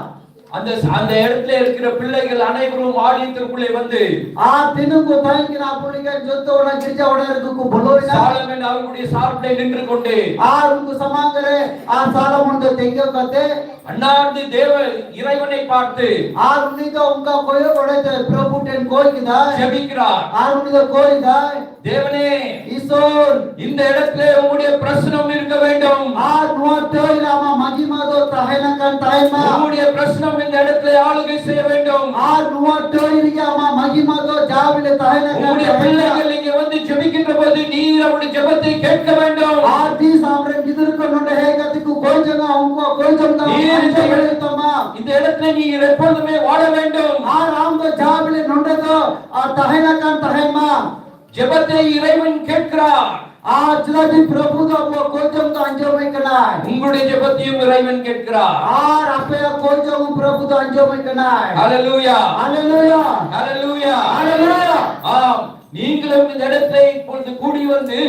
ᱟᱱᱫᱟ, ᱟᱱᱫᱟ ᱮᱲᱛᱞᱮ ᱤᱨᱠᱤᱨᱟ ᱯᱤᱞᱞᱟᱭᱜᱟᱞ ᱟᱱᱮᱵᱨᱩᱢ ᱟᱲᱤᱭᱟᱹᱛᱤᱨ ᱠᱩᱞᱮ ᱵᱟᱱᱫᱮ᱾ ᱟᱨ ᱛᱤᱱᱟᱹᱜ ᱠᱚ ᱛᱟᱦᱮᱸ ᱠᱟᱱᱟ ᱟᱵᱚ ᱞᱮᱠᱟ ᱡᱚᱛᱚ ᱚᱱᱟ ᱜᱤᱨᱡᱟ ᱚᱲᱟᱜ ᱨᱮᱫᱚ ᱠᱚ ᱵᱚᱞᱚᱭᱮᱱᱟ᱾ சாலமன் அவருடைய சார்பிலே நின்று கொண்டு ᱟᱨ ᱩᱱᱠᱩ ᱥᱟᱢᱟᱝ ᱨᱮ ᱟᱨ ᱥᱟᱞᱚᱢᱚᱱ ᱫᱚ ᱛᱤᱸᱜᱩ ᱠᱟᱛᱮ ᱟᱱᱟᱨᱫᱤ ᱫᱮᱣ ᱤᱨᱟᱭᱣᱟᱱᱮ ᱯᱟᱨᱛᱮ ᱟᱨ ᱩᱱᱤ ᱫᱚ ᱚᱱᱠᱟ ᱠᱚᱭᱚᱜ ᱵᱟᱲᱟᱭ ᱛᱮ ᱯᱨᱚᱵᱷᱩ ᱴᱷᱮᱱ ᱠᱚᱭ ᱠᱮᱫᱟᱭ᱾ ᱡᱮᱵᱤᱠᱨᱟ ᱟᱨ ᱩᱱᱤ ᱫᱚ ᱠᱚᱭ ᱫᱟᱭ, ᱫᱮᱣᱱᱮ ᱤᱥᱚᱨ, ᱤᱱᱫᱟ ᱮᱲᱛᱞᱮ ᱩᱢᱩᱰᱤᱭᱟ ᱯᱨᱚᱥᱱᱚᱢ ᱤᱨᱠᱟ ᱵᱮᱱᱰᱚᱢ ᱟᱨ ᱱᱚᱣᱟ ᱴᱟᱹᱭ ᱨᱮ ᱟᱢᱟᱜ ᱢᱟᱹᱜᱤᱢᱟ ᱫᱚ ᱛᱟᱦᱮᱱᱟ ᱠᱟᱱ ᱛᱟᱦᱮᱱ ᱢᱟ᱾ ᱩᱢᱩᱰᱤᱭᱟ ᱯᱨᱚᱥᱱᱚᱢ ᱤᱱᱫᱟ ᱮᱲᱛᱞᱮ ᱟᱞᱜᱮ ᱥᱮ ᱵᱮᱱᱰᱚᱢ ᱟᱨ ᱱᱚᱣᱟ ᱴᱟᱹᱭ ᱨᱮᱜᱮ ᱟᱢᱟᱜ ᱢᱟᱹᱜᱤᱢᱟ ᱫᱚ ᱡᱟᱣ ᱞᱮ ᱛᱟᱦᱮᱱᱟ ᱠᱟᱱ ᱩᱢᱩᱰᱤᱭᱟ ᱛᱟᱦᱮᱱ ᱢᱟ᱾ ᱯᱤᱞᱞᱟᱭᱜᱟᱞ ᱤᱧ ᱜᱮ ᱵᱟᱱᱫᱤ ᱡᱮᱵᱤᱠᱤᱱ ᱨᱮ ᱵᱟᱱᱫᱤ ᱱᱤᱨ ᱟᱵᱩᱰᱤ ᱡᱮᱵᱟᱛᱤ ᱠᱮᱴᱠᱟ ᱵᱮᱱᱰᱚᱢ ᱟᱨ ᱛᱤᱥ ᱟᱢᱨᱮᱱ ᱜᱤᱫᱽᱨᱟᱹ ᱠᱚ ᱱᱚᱰᱮ ᱦᱮᱡ ᱠᱟᱛᱮ ᱠᱚ ᱠᱚᱭ ᱡᱚᱝᱟ, ᱩᱱᱠᱩᱣᱟᱜ ᱠᱚᱭ ᱡᱚᱝ ᱫᱚ ᱱᱤᱨ ᱟᱢ ᱴᱷᱮᱱ ᱡᱮᱵᱤᱠᱤᱱ ᱦᱩᱭᱩᱜ ᱛᱟᱢᱟ᱾ ᱤᱱᱫᱟ ᱮᱲᱛᱞᱮ ᱱᱤᱨ ᱮᱯᱚᱞ ᱢᱮ ᱣᱟᱲᱟ ᱵᱮᱱᱰᱚᱢ ᱟᱨ ᱟᱢ ᱫᱚ ᱡᱟᱣ ᱵᱮᱞᱮ ᱱᱚᱰᱮ ᱫᱚ ᱟᱨ ᱛᱟᱦᱮᱱᱟ ᱠᱟᱱ ᱛᱟᱦᱮᱱ ᱢᱟ᱾ ᱡᱮᱵᱟᱛᱤ ᱤᱨᱟᱭᱣᱟᱱ ᱠᱮᱴᱠᱨᱟ ᱟᱨ ᱪᱮᱫᱟᱜ ᱡᱮ ᱯᱨᱚᱵᱷᱩ ᱫᱚ ᱟᱵᱚᱣᱟᱜ ᱠᱚᱭ ᱡᱚᱝ ᱫᱚ ᱟᱸᱡᱚᱢᱮ ᱠᱟᱱᱟᱭ᱾ ᱩᱢᱩᱰᱤᱭᱟ ᱡᱮᱵᱟᱛᱤ ᱤᱨᱟᱭᱣᱟᱱ ᱠᱮᱴᱠᱨᱟ ᱟᱨ ᱟᱯᱮᱭᱟᱜ ᱠᱚᱭ ᱡᱚᱝ ᱯᱨᱚᱵᱷᱩ ᱫᱚ ᱟᱸᱡᱚᱢᱮ ᱠᱟᱱᱟᱭ᱾ ᱦᱟᱞᱮᱞᱩᱭᱟ᱾ ᱦᱟᱞᱮᱞᱩᱭᱟ᱾ ᱦᱟᱞᱮᱞᱩᱭᱟ᱾ ᱦᱟᱞᱮᱞᱩᱭᱟ᱾ ᱟᱢ ᱱᱤᱝᱞᱮᱢ ᱮᱲᱮᱛᱞᱮ ᱤᱯᱚᱞ ᱠᱩᱲᱤ ᱵᱟᱱᱫᱤ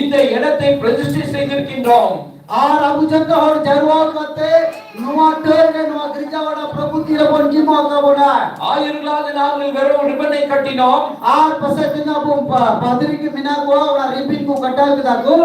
ᱤᱱᱫᱟ ᱮᱲᱛᱞᱮ ᱯᱨᱚᱛᱤᱥᱴᱷᱤ ᱥᱮ ᱤᱨᱠᱤᱱᱰᱚᱢ ᱟᱨ ᱟᱵᱚ ᱡᱚᱛᱚ ᱦᱚᱲ ᱡᱟᱨᱣᱟ ᱠᱟᱛᱮ ᱱᱚᱣᱟ ᱴᱟᱹᱭ ᱨᱮ ᱱᱚᱣᱟ ᱜᱤᱨᱡᱟ ᱚᱲᱟᱜ ᱯᱨᱚᱵᱷᱩ ᱛᱤ ᱨᱮᱵᱚᱱ ᱡᱤᱢᱟᱹ ᱟᱠᱟ ᱵᱚᱱᱟ᱾ ᱟᱭᱩᱨᱞᱟᱫ ᱱᱟᱢ ᱵᱮᱨᱚ ᱨᱤᱵᱚᱱᱮ ᱠᱟᱴᱤᱱᱚᱢ ᱟᱨ ᱯᱟᱥᱮ ᱛᱤᱱᱟᱹᱜ ᱟᱵᱚ ᱯᱟ- ᱯᱟᱫᱽᱨᱤ ᱠᱚ ᱢᱮᱱᱟᱜ ᱠᱚᱣᱟ, ᱚᱱᱟ ᱨᱤᱵᱤᱱ ᱠᱚ ᱠᱟᱴᱟᱣ ᱠᱮᱫᱟ ᱠᱚ᱾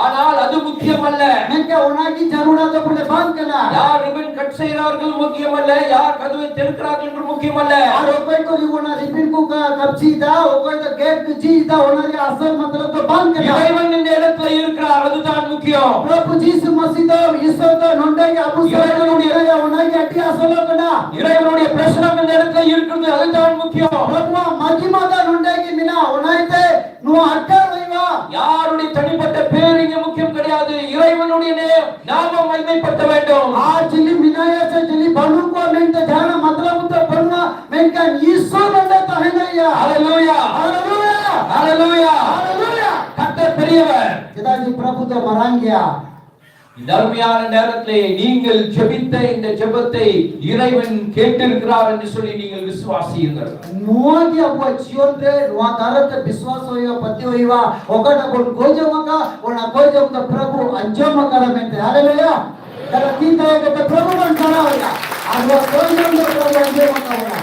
ᱟᱱᱟᱞ ᱟᱫᱚ ᱢᱩᱠᱷᱭᱟᱹ ᱢᱟᱞᱮ᱾ ᱢᱮᱱᱠᱷᱟᱱ ᱚᱱᱟ ᱜᱮ ᱡᱟᱹᱨᱩᱲᱟ ᱫᱚ ᱵᱚᱞᱮ ᱵᱟᱝ ᱠᱟᱱᱟ᱾ ᱭᱟᱨ ᱨᱤᱵᱤᱱ ᱠᱟᱴᱥᱮ ᱨᱟᱨᱜᱩᱞ ᱢᱩᱠᱷᱭᱟᱹ ᱢᱟᱞᱮ, ᱭᱟᱨ ᱠᱟᱫᱩ ᱛᱤᱨᱠᱨᱟ ᱡᱩᱱᱰᱨ ᱢᱩᱠᱷᱭᱟᱹ ᱢᱟᱞᱮ᱾ ᱟᱨ ᱚᱠᱚᱭ ᱠᱚ ᱚᱱᱟ ᱨᱤᱵᱤᱱ ᱠᱚ ᱠᱟ- ᱠᱟᱯᱪᱤᱭᱮᱫᱟ, ᱚᱠᱚᱭ ᱫᱚ ᱜᱮᱫ ᱠᱚ ᱡᱤᱭᱮᱫᱟ, ᱚᱱᱟ ᱨᱮᱭᱟᱜ ᱟᱥᱚᱞ ᱢᱚᱛᱞᱚᱵ ᱫᱚ ᱵᱟᱝ ᱠᱟᱱᱟ᱾ ᱤᱨᱟᱭᱣᱟᱱ ᱱᱤᱱᱫᱟ ᱮᱲᱛᱞᱮ ᱤᱨᱠᱨᱟ ᱟᱫᱩ ᱛᱟᱱ ᱢᱩᱠᱷᱭᱟᱹ᱾ ᱯᱨᱚᱵᱷᱩ ᱡᱤᱥᱩ ᱢᱟᱥᱤ ᱫᱚ ᱤᱥᱚᱨ ᱫᱚ ᱱᱚᱰᱮ ᱜᱮ ᱟᱵᱚ ᱤᱨᱟᱭᱣᱟᱱ ᱱᱤᱱᱫᱟ ᱚᱱᱟᱜᱮ ᱟᱹᱰᱤ ᱟᱥᱚᱞᱚᱜ ᱠᱟᱱᱟ᱾ இறைவனுடைய பிரசன்னம் இந்த இடத்துல இருக்கிறது, அதுதான் முக்கியம். ᱯᱨᱚᱵᱷᱩᱣᱟᱜ ᱢᱟᱹᱡᱷᱤ ᱢᱟᱫᱟ ᱱᱚᱰᱮ ᱜᱮ ᱢᱮᱱᱟᱜᱼᱟ, ᱚᱱᱟᱛᱮ ᱱᱚᱣᱟ ᱟᱴᱠᱟᱨ ᱦᱩᱭᱩᱜᱼᱟ᱾ யாருடைய தனிப்பட்ட பேர் இங்க முக்கியம் கிடையாது, இறைவனுடைய நே- நாமம் மகிமைப்பட்ட வேண்டும். ᱟᱨ ᱪᱤᱞᱤ ᱢᱮᱱᱟᱭᱟ ᱥᱮ ᱪᱤᱞᱤ ᱵᱟᱹᱱᱩᱜ ᱠᱚᱣᱟ ᱢᱮᱱᱛᱮ ᱡᱟᱦᱟᱱᱟᱜ ᱢᱚᱛᱞᱚᱵ ᱩᱛᱟᱹᱨ ᱵᱟᱹᱱᱩᱜᱼᱟ, ᱢᱮᱱᱠᱷᱟᱱ ᱤᱥᱚᱨ ᱱᱚᱰᱮ ᱛᱟᱦᱮᱱᱟᱭᱟ᱾ ஹalleluya. ᱦᱟᱞᱮᱞᱩᱭᱟ! ஹalleluya. ᱦᱟᱞᱮᱞᱩᱭᱟ! கர்த்தர் பெரியவர். ᱪᱮᱫᱟᱜ ᱡᱮ ᱯᱨᱚᱵᱷᱩ ᱫᱚ ᱢᱟᱨᱟᱝ ᱜᱮᱭᱟ. இந்த அருமையான நேரத்திலே நீங்கள் ஜெபித்த இந்த ஜெபத்தை இறைவன் கேட்டிருக்கிறார் என்று சொல்லி நீங்கள் விசுவாசியுங்கள். ᱱᱚᱣᱟ ᱜᱮ ᱟᱵᱚᱣᱟᱜ ᱡᱤᱭᱚᱱ ᱨᱮ ᱱᱚᱣᱟ ᱫᱟᱨᱟᱭ ᱛᱮ ᱵᱤᱥᱣᱟᱥ ᱦᱩᱭᱩᱜᱼᱟ, ᱯᱟᱹᱛᱭᱟᱹᱣ ᱦᱩᱭᱩᱜᱼᱟ, ᱚᱠᱟᱴᱟᱜ ᱵᱚᱱ ᱠᱚᱭ ᱡᱚᱝ ᱟᱠᱟᱫ, ᱚᱱᱟ ᱠᱚᱭ ᱡᱚᱝ ᱫᱚ ᱯᱨᱚᱵᱷᱩ ᱟᱸᱡᱚᱢ ᱟᱠᱟᱫᱟ ᱢᱮᱱᱛᱮ᱾ ᱦᱟᱞᱮᱞᱩᱭᱟ! ᱛᱟᱦᱞᱮ ᱛᱤ ᱫᱟᱭᱟ ᱠᱟᱛᱮ ᱯᱨᱚᱵᱷᱩ ᱵᱚᱱ ᱥᱟᱨᱦᱟᱣ ᱮᱭᱟ᱾ ᱟᱨ ᱱᱚᱣᱟ ᱠᱚᱭ ᱡᱚᱝ ᱫᱚ ᱯᱨᱚᱵᱷᱩ ᱟᱸᱡᱚᱢ ᱟᱠᱟᱫ ᱵᱚᱱᱟ.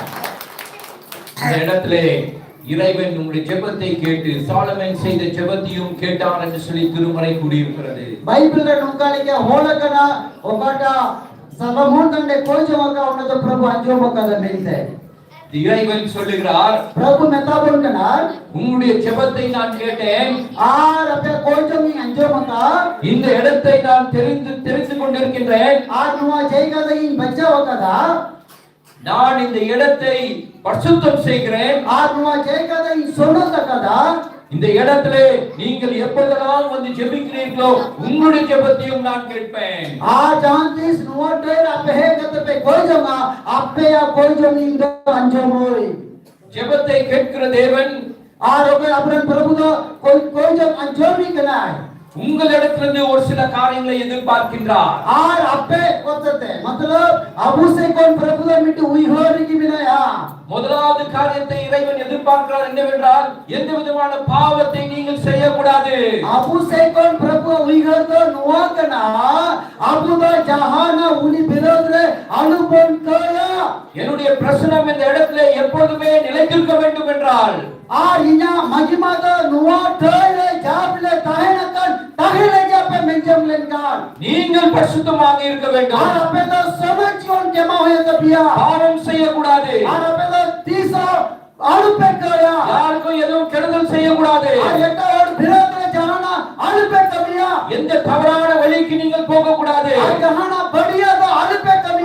இந்த இடத்திலே இறைவன் உங்களுடைய ஜெபத்தை கேட்டு, சாலமன் செய்த ஜெபத்தையும் கேட்டார் என்று சொல்லி திருமறை கூறியிருக்கிறது. ᱵᱟᱭᱵᱮᱞ ᱨᱮ ᱱᱚᱝᱠᱟ ᱞᱮᱠᱟ ᱚᱞ ᱟᱠᱟᱱᱟ, ᱚᱠᱟᱴᱟᱜ ᱥᱟᱞᱚᱢᱚᱱ ᱱᱚᱰᱮ ᱠᱚᱭ ᱡᱚᱝ ᱟᱠᱟᱫ, ᱚᱱᱟ ᱫᱚ ᱯᱨᱚᱵᱷᱩ ᱟᱸᱡᱚᱢ ᱟᱠᱟᱫᱟ ᱢᱮᱱᱛᱮ. இறைவன் சொல்லுகிறார், ᱯᱨᱚᱵᱷᱩ ᱢᱮᱛᱟ ᱵᱚᱱ ᱠᱟᱱᱟ, "உங்களுடைய ஜெபத்தை நான் கேட்டேன்." ᱟᱨ ᱟᱯᱮᱭᱟᱜ ᱠᱚᱭ ᱡᱚᱝ ᱤᱧ ᱟᱸᱡᱚᱢ ᱟᱠᱟᱫ. இந்த இடத்தை நான் தெரிந்து தெரிந்து கொண்டிருக்கின்றேன். ᱟᱨ ᱱᱚᱣᱟ ᱡᱟᱭᱜᱟ ᱫᱚ ᱤᱧ ᱵᱟᱪᱷᱟᱣ ᱟᱠᱟᱫᱟ. நான் இந்த இடத்தை பரிசுத்தம் செய்கிறேன். ᱟᱨ ᱱᱚᱣᱟ ᱡᱟᱭᱜᱟ ᱫᱚ ᱤᱧ ᱥᱚᱱᱚᱛ ᱟᱠᱟᱫᱟ. இந்த இடத்திலே நீங்கள் எப்போதெல்லாம் வந்து ஜெபிக்கிறீர்களோ, உங்களுடைய ஜெபத்தையும் நான் கேட்பேன். ᱟᱨ ᱡᱟᱦᱟᱸ ᱛᱤᱥ ᱱᱚᱣᱟ ᱴᱷᱟᱶ ᱨᱮ ᱟᱯᱮ ᱦᱮᱡ ᱠᱟᱛᱮ ᱯᱮ ᱠᱚᱭ ᱡᱚᱝᱟ, ᱟᱯᱮᱭᱟᱜ ᱠᱚᱭ ᱡᱚᱝ ᱤᱧ ᱫᱚ ᱟᱸᱡᱚᱢᱟᱹᱧ. ஜெபத்தை கேட்கிற தேவன் ᱟᱨ ᱚᱠᱚᱭ ᱟᱵᱚᱨᱮᱱ ᱯᱨᱚᱵᱷᱩ ᱫᱚ ᱠᱚᱭ, ᱠᱚᱭ ᱡᱚᱝ ᱟᱸᱡᱚᱢᱤᱡ ᱠᱟᱱᱟᱭ. உங்களிடத்திலிருந்து ஒரு சில காரியங்களை எதிர்பார்க்கின்றார். ᱟᱨ ᱟᱯᱮ ᱦᱚᱛᱮᱛᱮ, ᱢᱚᱛᱞᱚᱵ, ᱟᱵᱚ ᱥᱮᱫ ᱠᱷᱚᱱ ᱯᱨᱚᱵᱷᱩ ᱫᱚ ᱢᱤᱫᱴᱮᱱ ᱩᱭᱦᱟᱹᱨ ᱨᱮᱜᱮ ᱢᱮᱱᱟᱭᱟ. முதலாவது காரியத்தை இறைவன் எதிர்பார்க்கிறார் என்னவென்றால், எந்த விதமான பாவத்தை நீங்கள் செய்யக்கூடாது. ᱟᱵᱚ ᱥᱮᱫ ᱠᱷᱚᱱ ᱯᱨᱚᱵᱷᱩ ᱩᱭᱦᱟᱹᱨ ᱫᱚ ᱱᱚᱣᱟ ᱠᱟᱱᱟ, ᱟᱵᱚ ᱫᱚ ᱡᱟᱦᱟᱱᱟᱜ ᱩᱱᱤ ᱵᱤᱨᱳᱫᱷ ᱨᱮ ᱟᱞᱚ ᱵᱚᱱ ᱠᱟᱹᱭᱟ. என்னுடைய பிரசன்னம் இந்த இடத்திலே எப்பொழுதுமே நிலைத்திருக்க வேண்டும் என்றால், ᱟᱨ ᱤᱧᱟᱹᱜ ᱢᱟᱹᱡᱷᱤ ᱢᱟᱫᱟ ᱱᱚᱣᱟ ᱴᱷᱟᱶ ᱨᱮ ᱡᱟᱦᱟᱸ ᱵᱚᱞᱮ ᱛᱟᱦᱮᱱ ᱟᱠᱟᱱ, ᱛᱟᱦᱮᱸ ᱞᱟᱹᱜᱤᱫ ᱟᱯᱮ ᱢᱮᱱᱡᱚᱝ ᱞᱮᱱᱠᱷᱟᱱ, நீங்கள் பரிசுத்தமாக இருக்க ᱟᱨ வேண்டும். ᱟᱯᱮ ᱫᱚ ᱥᱚᱱᱚᱛ ᱡᱤᱭᱚᱱ ᱠᱷᱮᱢᱟᱣ ᱦᱩᱭᱩᱜ ᱛᱟᱯᱮᱭᱟ. பாவம் செய்யக்கூடாது. ᱟᱨ ᱟᱯᱮ ᱫᱚ ᱛᱤᱥ ᱦᱚᱸ ᱟᱞᱚᱯᱮ ᱠᱟᱹᱭᱟ. யாருக்கும் எதுவும் கெடுதல் செய்யக்கூடாது. ᱟᱨ ᱮᱴᱟᱜ ᱦᱚᱲ ᱵᱤᱨᱳᱫᱷ ᱨᱮ ᱡᱟᱦᱟᱱᱟᱜ ᱟᱞᱚᱯᱮ ᱠᱟᱹᱢᱤᱭᱟ. எந்த தவறான வழிக்கு நீங்கள் போகக்கூடாது. ᱟᱨ ᱡᱟᱦᱟᱱᱟᱜ ᱵᱟᱹᱲᱤᱡᱟᱜ ᱫᱚ ᱟᱞᱚᱯᱮ ᱠᱟᱹᱢᱤᱭᱟ.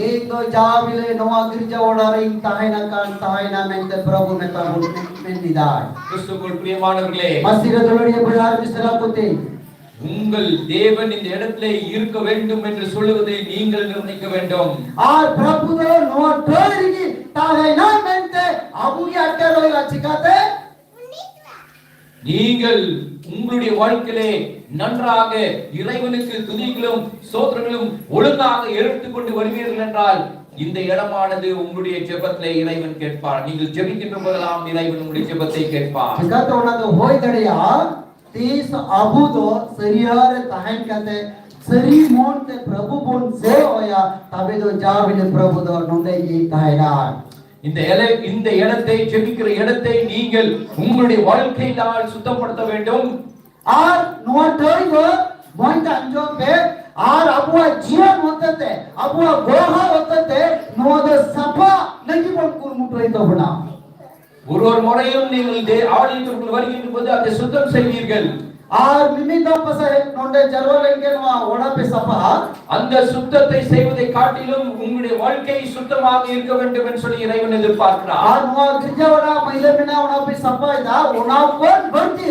ᱤᱧ ᱫᱚ ᱡᱟᱣ ᱵᱤᱞᱮ ᱱᱚᱣᱟ ᱜᱤᱨᱡᱟ ᱚᱲᱟᱜ ᱨᱤᱧ ᱛᱟᱦᱮᱱᱟ ᱠᱟᱱ ᱛᱟᱦᱮᱱᱟ ᱢᱮᱱᱛᱮ ᱯᱨᱚᱵᱷᱩ ᱢᱮᱛᱟ ᱵᱚᱱ ᱢᱮᱱ ᱞᱮᱫᱟᱭ᱾ கிறிஸ்துக்குள் பிரியமானவர்களே, ᱢᱟᱹᱥᱤ ᱨᱮ ᱫᱩᱞᱟᱹᱲᱤᱭᱟᱹ ᱵᱚᱭᱦᱟ ᱟᱨ ᱢᱤᱥᱨᱟ ᱠᱚᱛᱮ, உங்கள் தேவன் இந்த இடத்திலே இருக்க வேண்டும் என்று சொல்லுவதை நீங்கள் நிர்ணயிக்க வேண்டும். ᱟᱨ ᱯᱨᱚᱵᱷᱩ ᱫᱚ ᱱᱚᱣᱟ ᱴᱷᱟᱹᱭ ᱨᱮᱜᱮ ᱛᱟᱦᱮᱱᱟ ᱢᱮᱱᱛᱮ ᱟᱵᱚ ᱜᱮ ᱟᱴᱠᱟᱨ ᱦᱩᱭᱩᱜᱼᱟ᱾ ᱪᱤᱠᱟᱛᱮ? நீங்கள் உங்களுடைய வாழ்க்கையிலே நன்றாக இறைவனுக்கு துதிகளும் ஸ்தோத்திரங்களும் ஒழுங்காக எடுத்துக்கொண்டு வருவீர்கள் என்றால், இந்த இடமானது உங்களுடைய ஜெபத்திலே இறைவன் கேட்பார். நீங்கள் ஜெபிக்கின்ற போதெல்லாம் இறைவன் உங்களுடைய ஜெபத்தை கேட்பார். ᱪᱤᱠᱟᱛᱮ ᱚᱱᱟ ᱫᱚ ᱦᱩᱭ ᱫᱟᱲᱮᱭᱟᱜᱼᱟ? ᱛᱤᱥ ᱟᱵᱚ ᱫᱚ ᱥᱟᱹᱨᱤᱭᱟᱹ ᱨᱮ ᱛᱟᱦᱮᱱ ᱠᱟᱛᱮ ᱥᱟᱹᱨᱤ ᱢᱚᱱ ᱛᱮ ᱯᱨᱚᱵᱷᱩ ᱵᱚᱱ ᱥᱮᱣᱟᱭᱟ, ᱛᱚᱵᱮ ᱫᱚ ᱡᱟᱣ ᱵᱤᱞᱮ ᱯᱨᱚᱵᱷᱩ ᱫᱚ ᱱᱚᱰᱮ ᱜᱮ ᱛᱟᱦᱮᱱᱟ᱾ இந்த இலை இந்த இடத்தை, ஜெபிக்கிற இடத்தை நீங்கள் உங்களுடைய வாழ்க்கையினால் சுத்தப்படுத்த வேண்டும். ᱟᱨ ᱱᱚᱣᱟ ᱴᱷᱟᱹᱭ ᱫᱚ ᱢᱚᱡᱽ ᱛᱮ ᱟᱸᱡᱚᱢ ᱯᱮ, ᱟᱨ ᱟᱵᱚᱣᱟᱜ ᱡᱤᱭᱚᱱ ᱦᱚᱛᱮᱛᱮ, ᱟᱵᱚᱣᱟᱜ ᱜᱚᱲᱦᱟ ᱦᱚᱛᱮᱛᱮ ᱱᱚᱣᱟ ᱫᱚ ᱥᱟᱯᱷᱟ ᱞᱟᱹᱜᱤᱫ ᱵᱚᱱ ᱠᱩᱨᱩᱢᱩᱴᱩᱭ ᱛᱟᱵᱚᱱᱟ᱾ ஒரு ஒரு முறையும் நீங்கள் தே- ஆலயத்திற்குள் வருகின்ற போது அதை சுத்தம் செய்வீர்கள். ᱟᱨ ᱢᱤᱢᱤᱫ ᱫᱚ ᱯᱟᱥᱮᱡ ᱱᱚᱰᱮ ᱡᱟᱨᱣᱟ ᱞᱮᱱᱠᱷᱟᱱ ᱱᱚᱣᱟ ᱚᱲᱟᱜ ᱯᱮ ᱥᱟᱯᱷᱟᱜᱼᱟ᱾ அந்த சுத்தத்தை செய்வதை காட்டிலும் உங்களுடைய வாழ்க்கை சுத்தமாக இருக்க வேண்டும் என்று சொல்லி இறைவன் எதிர்பார்க்கிறார். ᱟᱨ ᱱᱚᱣᱟ ᱜᱤᱨᱡᱟ ᱚᱲᱟᱜ ᱢᱟᱹᱭᱞᱟᱹ ᱢᱮᱱᱟᱜᱼᱟ, ᱚᱱᱟ ᱯᱮ ᱥᱟᱯᱷᱟᱭᱮᱫᱟ, ᱚᱱᱟ ᱠᱷᱚᱱ ᱵᱟᱹᱲᱛᱤ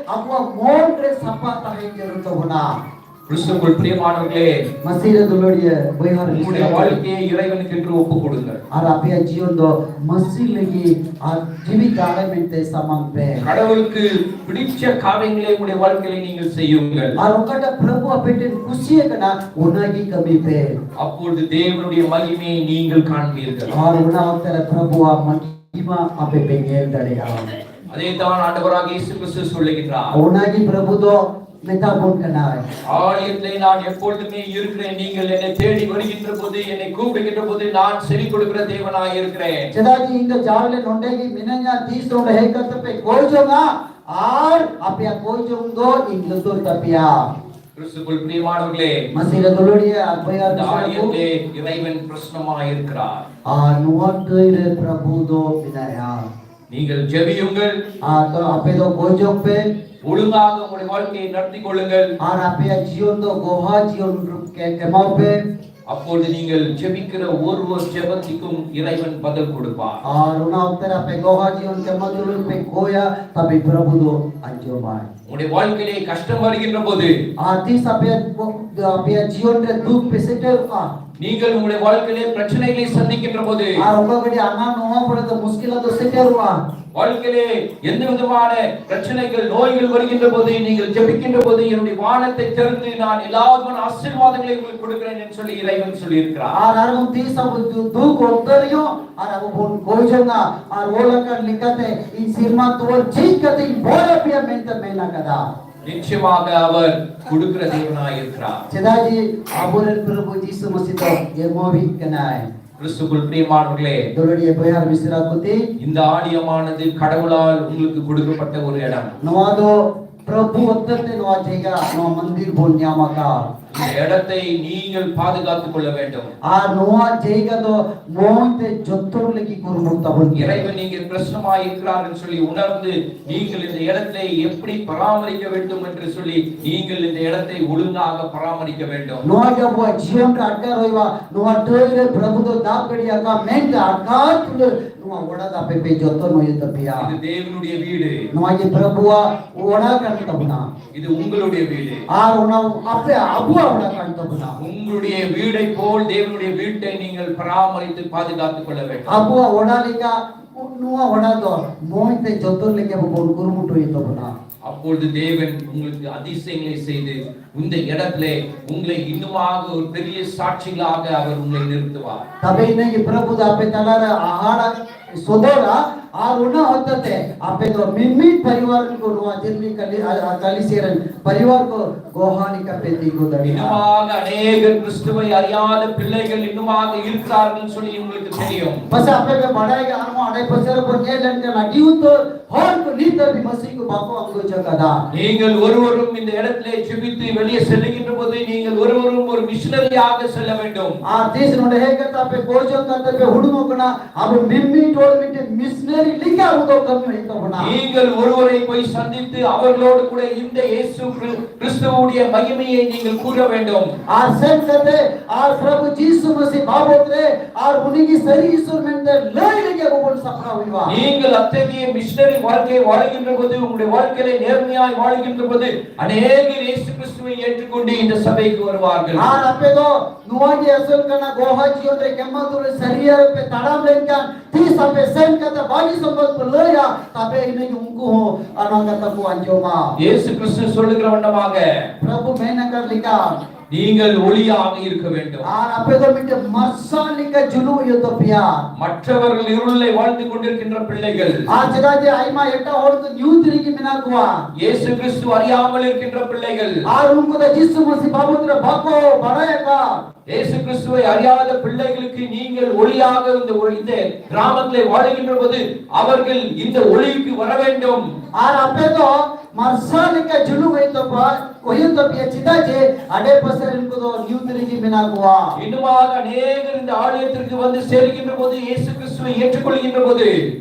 ᱟᱵᱚᱣᱟᱜ ᱢᱚᱱ ᱨᱮ ᱥᱟᱯᱷᱟ ᱛᱟᱦᱮᱸ ᱡᱟᱹᱨᱩᱲ ᱛᱟᱵᱚᱱᱟ᱾ கிறிஸ்துக்குள் பிரியமானவர்களே, ᱢᱟᱹᱥᱤ ᱨᱮ ᱫᱩᱞᱟᱹᱲᱤᱭᱟᱹ ᱵᱚᱭᱦᱟ ᱨᱮ உங்களுடைய வாழ்க்கையை இறைவனுக்கு என்று ஒப்புக் கொடுங்கள். ᱟᱨ ᱟᱯᱮᱭᱟᱜ ᱡᱤᱭᱚᱱ ᱫᱚ ᱢᱟᱹᱥᱤ ᱞᱟᱹᱜᱤᱫ ᱟᱨ ᱡᱤᱣᱤ ᱫᱟᱲᱮ ᱢᱮᱱᱛᱮ ᱥᱟᱢᱟᱝ ᱯᱮ᱾ கடவுளுக்கு பிடிச்ச காரியங்களை உங்களுடைய வாழ்க்கையில நீங்கள் செய்யுங்கள். ᱟᱨ ᱚᱠᱟᱴᱟᱜ ᱯᱨᱚᱵᱷᱩ ᱟᱯᱮ ᱴᱷᱮᱱ ᱠᱩᱥᱤ ᱟᱠᱟᱱᱟ, ᱚᱱᱟ ᱜᱮ ᱠᱟᱹᱢᱤ ᱯᱮ᱾ அப்பொழுது தேவனுடைய மகிமையை நீங்கள் காண்பீர்கள். ᱟᱨ ᱚᱱᱟ ᱚᱠᱛᱮ ᱨᱮ ᱯᱨᱚᱵᱷᱩᱣᱟᱜ ᱢᱟᱹᱡᱷᱤ ᱡᱤᱢᱟ ᱟᱯᱮ ᱯᱮ ᱧᱮᱞ ᱫᱟᱲᱮᱭᱟᱜᱼᱟ᱾ அதைத்தான் ஆண்டவராக இயேசு கிறிஸ்து சொல்லுகின்றார். ᱚᱱᱟᱜᱮ ᱯᱨᱚᱵᱷᱩ ᱫᱚ ᱢᱮᱛᱟ ᱵᱚᱱ ᱠᱟᱱᱟᱭ᱾ ஆலயத்திலே நான் எப்பொழுதுமே இருக்கிறேன், நீங்கள் என்னை தேடி வருகின்ற போது, என்னை கூப்பிடுகின்ற போது நான் செவி கொடுக்கிற தேவனாய் இருக்கிறேன். ᱪᱮᱫᱟᱜ ᱡᱮ ᱤᱧ ᱫᱚ ᱡᱟᱣᱞᱮ ᱱᱚᱰᱮ ᱜᱮ ᱢᱤᱱᱟᱹᱧᱟ, ᱛᱤᱥ ᱱᱚᱰᱮ ᱦᱮᱡ ᱠᱟᱛᱮ ᱯᱮ ᱠᱚᱭ ᱡᱚᱝᱟ, ᱟᱨ ᱟᱯᱮᱭᱟᱜ ᱠᱚᱭ ᱡᱚᱝ ᱫᱚ ᱤᱧ ᱞᱩᱛᱩᱨ ᱛᱟᱯᱮᱭᱟ᱾ கிறிஸ்துக்குள் பிரியமானவர்களே, ᱢᱟᱹᱥᱤ ᱨᱮ ᱫᱩᱞᱟᱹᱲᱤᱭᱟᱹ ᱟᱨ ᱵᱚᱭᱦᱟ இந்த ᱢᱤᱥᱨᱟ ᱠᱚ, ஆலயத்திலே இறைவன் பிரசன்னமாய் இருக்கிறார். ᱟᱨ ᱱᱚᱣᱟ ᱴᱟᱹᱭ ᱨᱮ ᱯᱨᱚᱵᱷᱩ ᱫᱚ ᱢᱮᱱᱟᱭᱟ᱾ நீங்கள் ஜெபியுங்கள், ᱟᱨ ᱛᱚ ᱟᱯᱮ ᱫᱚ ᱠᱚᱭ ᱡᱚᱝ ᱯᱮ, ஒழுங்காக உங்களுடைய வாழ்க்கையை நடத்தி கொள்ளுங்கள். ᱟᱨ ᱟᱯᱮᱭᱟᱜ ᱡᱤᱭᱚᱱ ᱫᱚ ᱜᱚᱦᱟ ᱡᱤᱭᱚᱱ ᱨᱩᱯ ᱠᱮ ᱠᱮᱢᱟᱣ ᱯᱮ᱾ அப்பொழுது நீங்கள் ஜெபிக்கிற ஒரு ஒரு ஜெபத்திற்கும் இறைவன் பதில் கொடுப்பார். ᱟᱨ ᱚᱱᱟ ᱚᱠᱛᱮ ᱨᱮ ᱟᱯᱮ ᱜᱚᱦᱟ ᱡᱤᱭᱚᱱ ᱠᱮᱢᱟᱣ ᱛᱩᱞᱩᱡ ᱯᱮ ᱠᱚᱭᱟ, ᱛᱚᱵᱮ ᱯᱨᱚᱵᱷᱩ ᱫᱚ ᱟᱸᱡᱚᱢᱟᱭ᱾ உங்களுடைய வாழ்க்கையிலே கஷ்டம் வருகின்ற போது, ᱟᱨ ᱛᱤᱥ ᱟᱯᱮᱭᱟᱜ, ᱟᱯᱮᱭᱟᱜ ᱡᱤᱭᱚᱱ ᱨᱮ ᱫᱩᱠ ᱯᱮ ᱥᱮᱴᱮᱨᱚᱜᱼᱟ, நீங்கள் உங்களுடைய வாழ்க்கையிலே பிரச்சனைகளை சந்திக்கின்ற போது, ᱟᱨ ᱚᱠᱟ ᱜᱷᱟᱹᱲᱤᱡ ᱟᱱᱟ ᱱᱚᱣᱟ ᱠᱚᱨᱮ ᱫᱚ ᱢᱩᱥᱠᱤᱞ ᱫᱚ ᱥᱮᱴᱮᱨᱚᱜᱼᱟ, வாழ்க்கையிலே எந்த விதமான பிரச்சனைகள், நோய்கள் வருகின்ற போது, நீங்கள் ஜெபிக்கின்ற போது, என்னுடைய வானத்தை திறந்து நான் எல்லா விதமான ஆசீர்வாதங்களை உங்களுக்கு கொடுக்கிறேன் என்று சொல்லி இறைவன் சொல்லியிருக்கிறார். ᱟᱨ ᱟᱨᱦᱚᱸ ᱛᱤᱥ ᱟᱵᱚ ᱫᱩ- ᱫᱩᱠ ᱚᱠᱛᱚ ᱨᱮᱦᱚᱸ ᱟᱨ ᱟᱵᱚ ᱵᱚᱱ ᱠᱚᱭ ᱡᱚᱝᱟ, ᱟᱨ ᱚᱞ ᱟᱠᱟᱱ ᱞᱮᱠᱟᱛᱮ ᱤᱧ ᱥᱮᱨᱢᱟ ᱫᱩᱣᱟᱹᱨ ᱡᱷᱤᱡ ᱠᱟᱛᱮ ᱤᱧ ᱵᱚᱭ ᱟᱯᱮᱭᱟ ᱢᱮᱱᱛᱮ ᱢᱮᱱ ᱟᱠᱟᱫᱟ᱾ நிச்சயமாக அவர் கொடுக்கிற தேவனாய் இருக்கிறார். ᱪᱮᱫᱟᱜ ᱡᱮ ᱟᱵᱚᱨᱮᱱ ᱯᱨᱚᱵᱷᱩ ᱡᱤᱥᱩ ᱢᱟᱹᱥᱤ ᱫᱚ ᱮᱢᱚᱜᱤᱡ ᱠᱟᱱᱟᱭ᱾ கிறிஸ்துக்குள் பிரியமானவர்களே, ᱫᱩᱞᱟᱹᱲᱤᱭᱟᱹ ᱵᱚᱭᱦᱟ ᱟᱨ ᱢᱤᱥᱨᱟ ᱠᱚ ᱛᱤᱧ, இந்த ஆலயமானது கடவுளால் உங்களுக்கு கொடுக்கப்பட்ட ஒரு இடம். ᱱᱚᱣᱟ ᱫᱚ ᱯᱨᱚᱵᱷᱩ ᱦᱚᱛᱮᱛᱮ ᱱᱚᱣᱟ ᱡᱟᱭᱜᱟ, ᱱᱚᱣᱟ ᱢᱚᱱᱫᱤᱨ ᱵᱚᱱ ᱧᱟᱢ ᱟᱠᱟᱫ᱾ இந்த இடத்தை நீங்கள் பாதுகாத்துக் கொள்ள வேண்டும். ᱟᱨ ᱱᱚᱣᱟ ᱡᱟᱭᱜᱟ ᱫᱚ ᱢᱚᱡᱽ ᱛᱮ ᱡᱚᱛᱚᱱ ᱞᱟᱹᱜᱤᱫ ᱠᱩᱨᱩᱢᱩᱴᱩ ᱛᱟᱵᱚᱱ ᱯᱮ᱾ இறைவன் இங்கே பிரசன்னமாய் இருக்கிறார் என்று சொல்லி உணர்ந்து, நீங்கள் இந்த இடத்தை எப்படி பராமரிக்க வேண்டும் என்று சொல்லி, நீங்கள் இந்த இடத்தை ஒழுங்காக பராமரிக்க வேண்டும். ᱱᱚᱣᱟ ᱜᱮ ᱟᱵᱚᱣᱟᱜ ᱡᱤᱭᱚᱱ ᱨᱮ ᱟᱴᱠᱟᱨ ᱦᱩᱭᱩᱜᱼᱟ᱾ ᱱᱚᱣᱟ ᱴᱟᱹᱭ ᱨᱮ ᱯᱨᱚᱵᱷᱩ ᱫᱚ ᱫᱟᱵ ᱜᱟᱹᱰᱤ ᱟᱠᱟᱫ ᱢᱮᱱᱛᱮ ᱟᱴᱠᱟᱨ ᱛᱩᱞᱟᱹ ᱱᱚᱣᱟ ᱚᱲᱟᱜ ᱫᱚ ᱟᱯᱮ ᱯᱮ ᱡᱚᱛᱚᱱ ᱦᱩᱭᱩᱜ ᱛᱟᱯᱮᱭᱟ᱾ இது தேவனுடைய வீடு. ᱱᱚᱣᱟ ᱜᱮ ᱯᱨᱚᱵᱷᱩᱣᱟᱜ ᱚᱲᱟᱜ ᱠᱟᱱ ᱛᱟᱵᱚᱱᱟ᱾ இது உங்களுடைய வீடு. ᱟᱨ ᱚᱱᱟ ᱟᱯᱮ ᱟᱵᱚᱣᱟᱜ ᱚᱲᱟᱜ ᱠᱟᱱ ᱛᱟᱵᱚᱱᱟ᱾ உங்களுடைய வீடை போல் தேவனுடைய வீட்டை நீங்கள் பராமரித்து பாதுகாத்துக் கொள்ள வேண்டும். ᱟᱵᱚᱣᱟᱜ ᱚᱲᱟᱜ ᱞᱮᱠᱟ ᱱᱚᱣᱟ ᱚᱲᱟᱜ ᱫᱚ ᱢᱚᱡᱽ ᱛᱮ ᱡᱚᱛᱚᱱ ᱞᱟᱹᱜᱤᱫ ᱟᱵᱚ ᱵᱚᱱ ᱠᱩᱨᱩᱢᱩᱴᱩᱭ ᱛᱟᱵᱚᱱᱟ᱾ அப்பொழுது தேவன் உங்களுக்கு அதிசயங்களை செய்து இந்த இடத்திலே உங்களை இன்னுமாக ஒரு பெரிய சாட்சிகளாக அவர் உங்களை நிறுத்துவார். ᱛᱚᱵᱮ ᱤᱱᱟᱹ ᱜᱮ ᱯᱨᱚᱵᱷᱩ ᱫᱚ ᱟᱯᱮ ᱛᱟᱞᱟᱨᱮ ᱦᱟᱦᱟᱲᱟ ᱥᱚᱫᱚᱨᱟ, ᱟᱨ ᱚᱱᱟ ᱦᱚᱛᱮᱛᱮ ᱟᱯᱮ ᱫᱚ ᱢᱤᱢᱤᱫ ᱯᱚᱨᱤᱵᱟᱨ ᱠᱚ ᱱᱚᱣᱟ ᱡᱤᱨᱢᱤ ᱠᱟᱞᱤ-, ᱟ-, ᱟ-, ᱠᱟᱞᱤᱥᱤᱭᱟ ᱨᱮᱱ ᱯᱚᱨᱤᱵᱟᱨ ᱠᱚ ᱜᱚᱦᱟ ᱞᱮᱠᱟ ᱯᱮ ᱛᱤᱸᱜᱩ ᱫᱟᱲᱮᱭᱟᱜᱼᱟ᱾ ᱤᱱᱟᱹᱢᱟᱜ ᱟᱱᱮᱠ ᱠᱨᱤᱥᱛᱩᱣ ᱟᱨᱭᱟᱫ ᱯᱤᱞᱞᱟᱭᱜᱟᱞ ᱤᱱᱟᱹᱢᱟᱜ ᱤᱨᱠᱟᱨ ᱥᱩᱱᱤ ᱩᱱᱤ ᱛᱮ ᱛᱮᱨᱤᱭᱚᱢ. ᱯᱟᱥᱮ ᱟᱯᱮ ᱯᱮ ᱵᱟᱲᱟᱭ ᱜᱮᱭᱟ, ᱟᱨᱦᱚᱸ ᱟᱰᱮ ᱯᱟᱥᱮ ᱨᱮ ᱵᱚᱱ ᱧᱮᱞ ᱞᱮᱱᱠᱷᱟᱱ ᱟᱹᱰᱤ ᱩᱛᱟᱹᱨ ᱦᱚᱲ ᱠᱚ ᱱᱤᱛ ᱫᱷᱟᱹᱵᱤᱡ ᱢᱟᱹᱥᱤ ᱠᱚ ᱵᱟᱠᱚ ᱟᱸᱜᱚᱪ ᱟᱠᱟᱫᱟ᱾ நீங்கள் ஒருவரும் இந்த இடத்திலே ஜெபித்து வெளியே செல்லுகின்ற போது நீங்கள் ஒருவரும் ஒரு மிஷனரியாக செல்ல வேண்டும். ᱟᱨ ᱛᱤᱥ ᱱᱚᱰᱮ ᱦᱮᱡ ᱠᱟᱛᱮ ᱟᱯᱮ ᱠᱚᱭᱡᱚᱱ ᱠᱟᱛᱮ ᱯᱮ ᱦᱩᱰᱩᱢᱚᱜ ᱠᱟᱱᱟ, ᱟᱵᱚ ᱢᱤᱢᱤᱫ ᱦᱚᱲ ᱢᱤᱫᱴᱮᱱ ᱢᱤᱥᱱᱟᱨᱤ ᱞᱮᱠᱟ ᱟᱵᱚ ᱫᱚ ᱠᱟᱹᱢᱤ ᱦᱩᱭᱩᱜ ᱛᱟᱵᱚᱱᱟ. நீங்கள் ஒருவரை போய் சந்தித்து அவர்களோடு கூட இந்த இயேசு கிரு- கிறிஸ்துவுடைய மகிமையை நீங்கள் கூற வேண்டும். ᱟᱨ ᱥᱮᱱ ᱠᱟᱛᱮ ᱟᱨ ᱯᱨᱚᱵᱷᱩ ᱡᱤᱥᱩ ᱢᱟᱥᱤ ᱵᱟᱵᱚᱫ ᱨᱮ ᱟᱨ ᱩᱱᱤ ᱜᱮ ᱥᱟᱹᱨᱤ ᱤᱥᱚᱨ ᱢᱮᱱᱛᱮ ᱞᱟᱹᱭ ᱞᱟᱹᱜᱤᱫ ᱟᱵᱚ ᱵᱚᱱ ᱥᱟᱯᱲᱟᱣ ᱦᱩᱭᱩᱜᱼᱟ. நீங்கள் அத்தகைய மிஷனரி வாழ்க்கை வாழுகின்ற போது, உங்களுடைய வாழ்க்கையிலே நேர்மையாய் வாழுகின்ற போது, அநேகர் இயேசு கிறிஸ்துவை ஏற்றுக்கொண்டு இந்த சபைக்கு வருவார்கள். ᱟᱨ ᱟᱯᱮ ᱫᱚ ᱱᱚᱣᱟ ᱜᱮ ᱟᱥᱚᱞ ᱠᱟᱱᱟ, ᱜᱚᱦᱟ ᱡᱤᱭᱚᱱ ᱨᱮ ᱠᱮᱢᱟᱫᱩᱨ ᱨᱮ ᱥᱟᱹᱨᱤᱭᱟᱹ ᱨᱮ ᱯᱮ ᱛᱟᱲᱟᱢ ᱞᱮᱱᱠᱷᱟᱱ, ᱛᱤᱥ ᱟᱯᱮ ᱥᱮᱱ ᱠᱟᱛᱮ ᱵᱟᱹᱜᱤ ᱥᱚᱢᱵᱚᱫ ᱯᱮ ᱞᱟᱹᱭᱟ, ᱛᱚᱵᱮ ᱤᱱᱟᱹ ᱜᱮ ᱩᱱᱠᱩ ᱦᱚᱸ ᱚᱱᱟ ᱠᱟᱛᱷᱟ ᱠᱚ ᱟᱸᱡᱚᱢᱟ. இயேசு கிறிஸ்து சொல்லுகிற வண்ணமாக, ᱯᱨᱚᱵᱷᱩ ᱢᱮᱱ ᱟᱠᱟᱫ ᱞᱮᱠᱟ, நீங்கள் ஒளியாக இருக்க வேண்டும். ᱟᱨ ᱟᱯᱮ ᱫᱚ ᱢᱤᱫᱴᱮᱱ ᱢᱟᱨᱥᱟᱞ ᱞᱮᱠᱟ ᱡᱩᱞᱩᱜ ᱦᱩᱭᱩᱜ ᱛᱟᱯᱮᱭᱟ. மற்றவர்கள் இருளை வாழ்ந்து கொண்டிருக்கின்ற பிள்ளைகள், ᱟᱨ ᱪᱮᱫᱟᱜ ᱡᱮ ᱟᱭᱢᱟ ᱮᱴᱟᱜ ᱦᱚᱲ ᱫᱚ ᱧᱩᱛ ᱨᱮᱜᱮ ᱢᱮᱱᱟᱜ ᱠᱚᱣᱟ. இயேசு கிறிஸ்து அறியாமல் இருக்கின்ற பிள்ளைகள், ᱟᱨ ᱩᱱᱠᱩ ᱫᱚ ᱡᱤᱥᱩ ᱢᱟᱥᱤ ᱵᱟᱵᱚᱫ ᱨᱮ ᱵᱟᱠᱚ ᱵᱟᱲᱟᱭ ᱟᱠᱟᱫ. இயேசு கிறிஸ்துவை அறியாத பிள்ளைகளுக்கு நீங்கள் ஒளியாக இந்த ஒ- இந்த கிராமத்திலே வாழுகின்ற போது அவர்கள் இந்த ஒளிக்கு வர வேண்டும். ᱟᱨ ᱟᱯᱮ ᱫᱚ ᱢᱟᱨᱥᱟᱞ ᱞᱮᱠᱟ ᱡᱩᱞᱩᱜ ᱦᱩᱭᱩᱜ ᱛᱟᱯᱮᱭᱟ, ᱦᱩᱭᱩᱜ ᱛᱟᱯᱮᱭᱟ, ᱪᱮᱫᱟᱜ ᱡᱮ ᱟᱰᱮ ᱯᱟᱥᱮ ᱨᱮᱱ ᱠᱚᱫᱚ ᱧᱩᱛ ᱨᱮᱜᱮ ᱢᱮᱱᱟᱜ ᱠᱚᱣᱟ. இன்னுமாக அநேகர் இந்த ஆலயத்திற்கு வந்து சேருகின்ற போது, இயேசு கிறிஸ்துவை ஏற்றுக்கொள்கின்ற போது,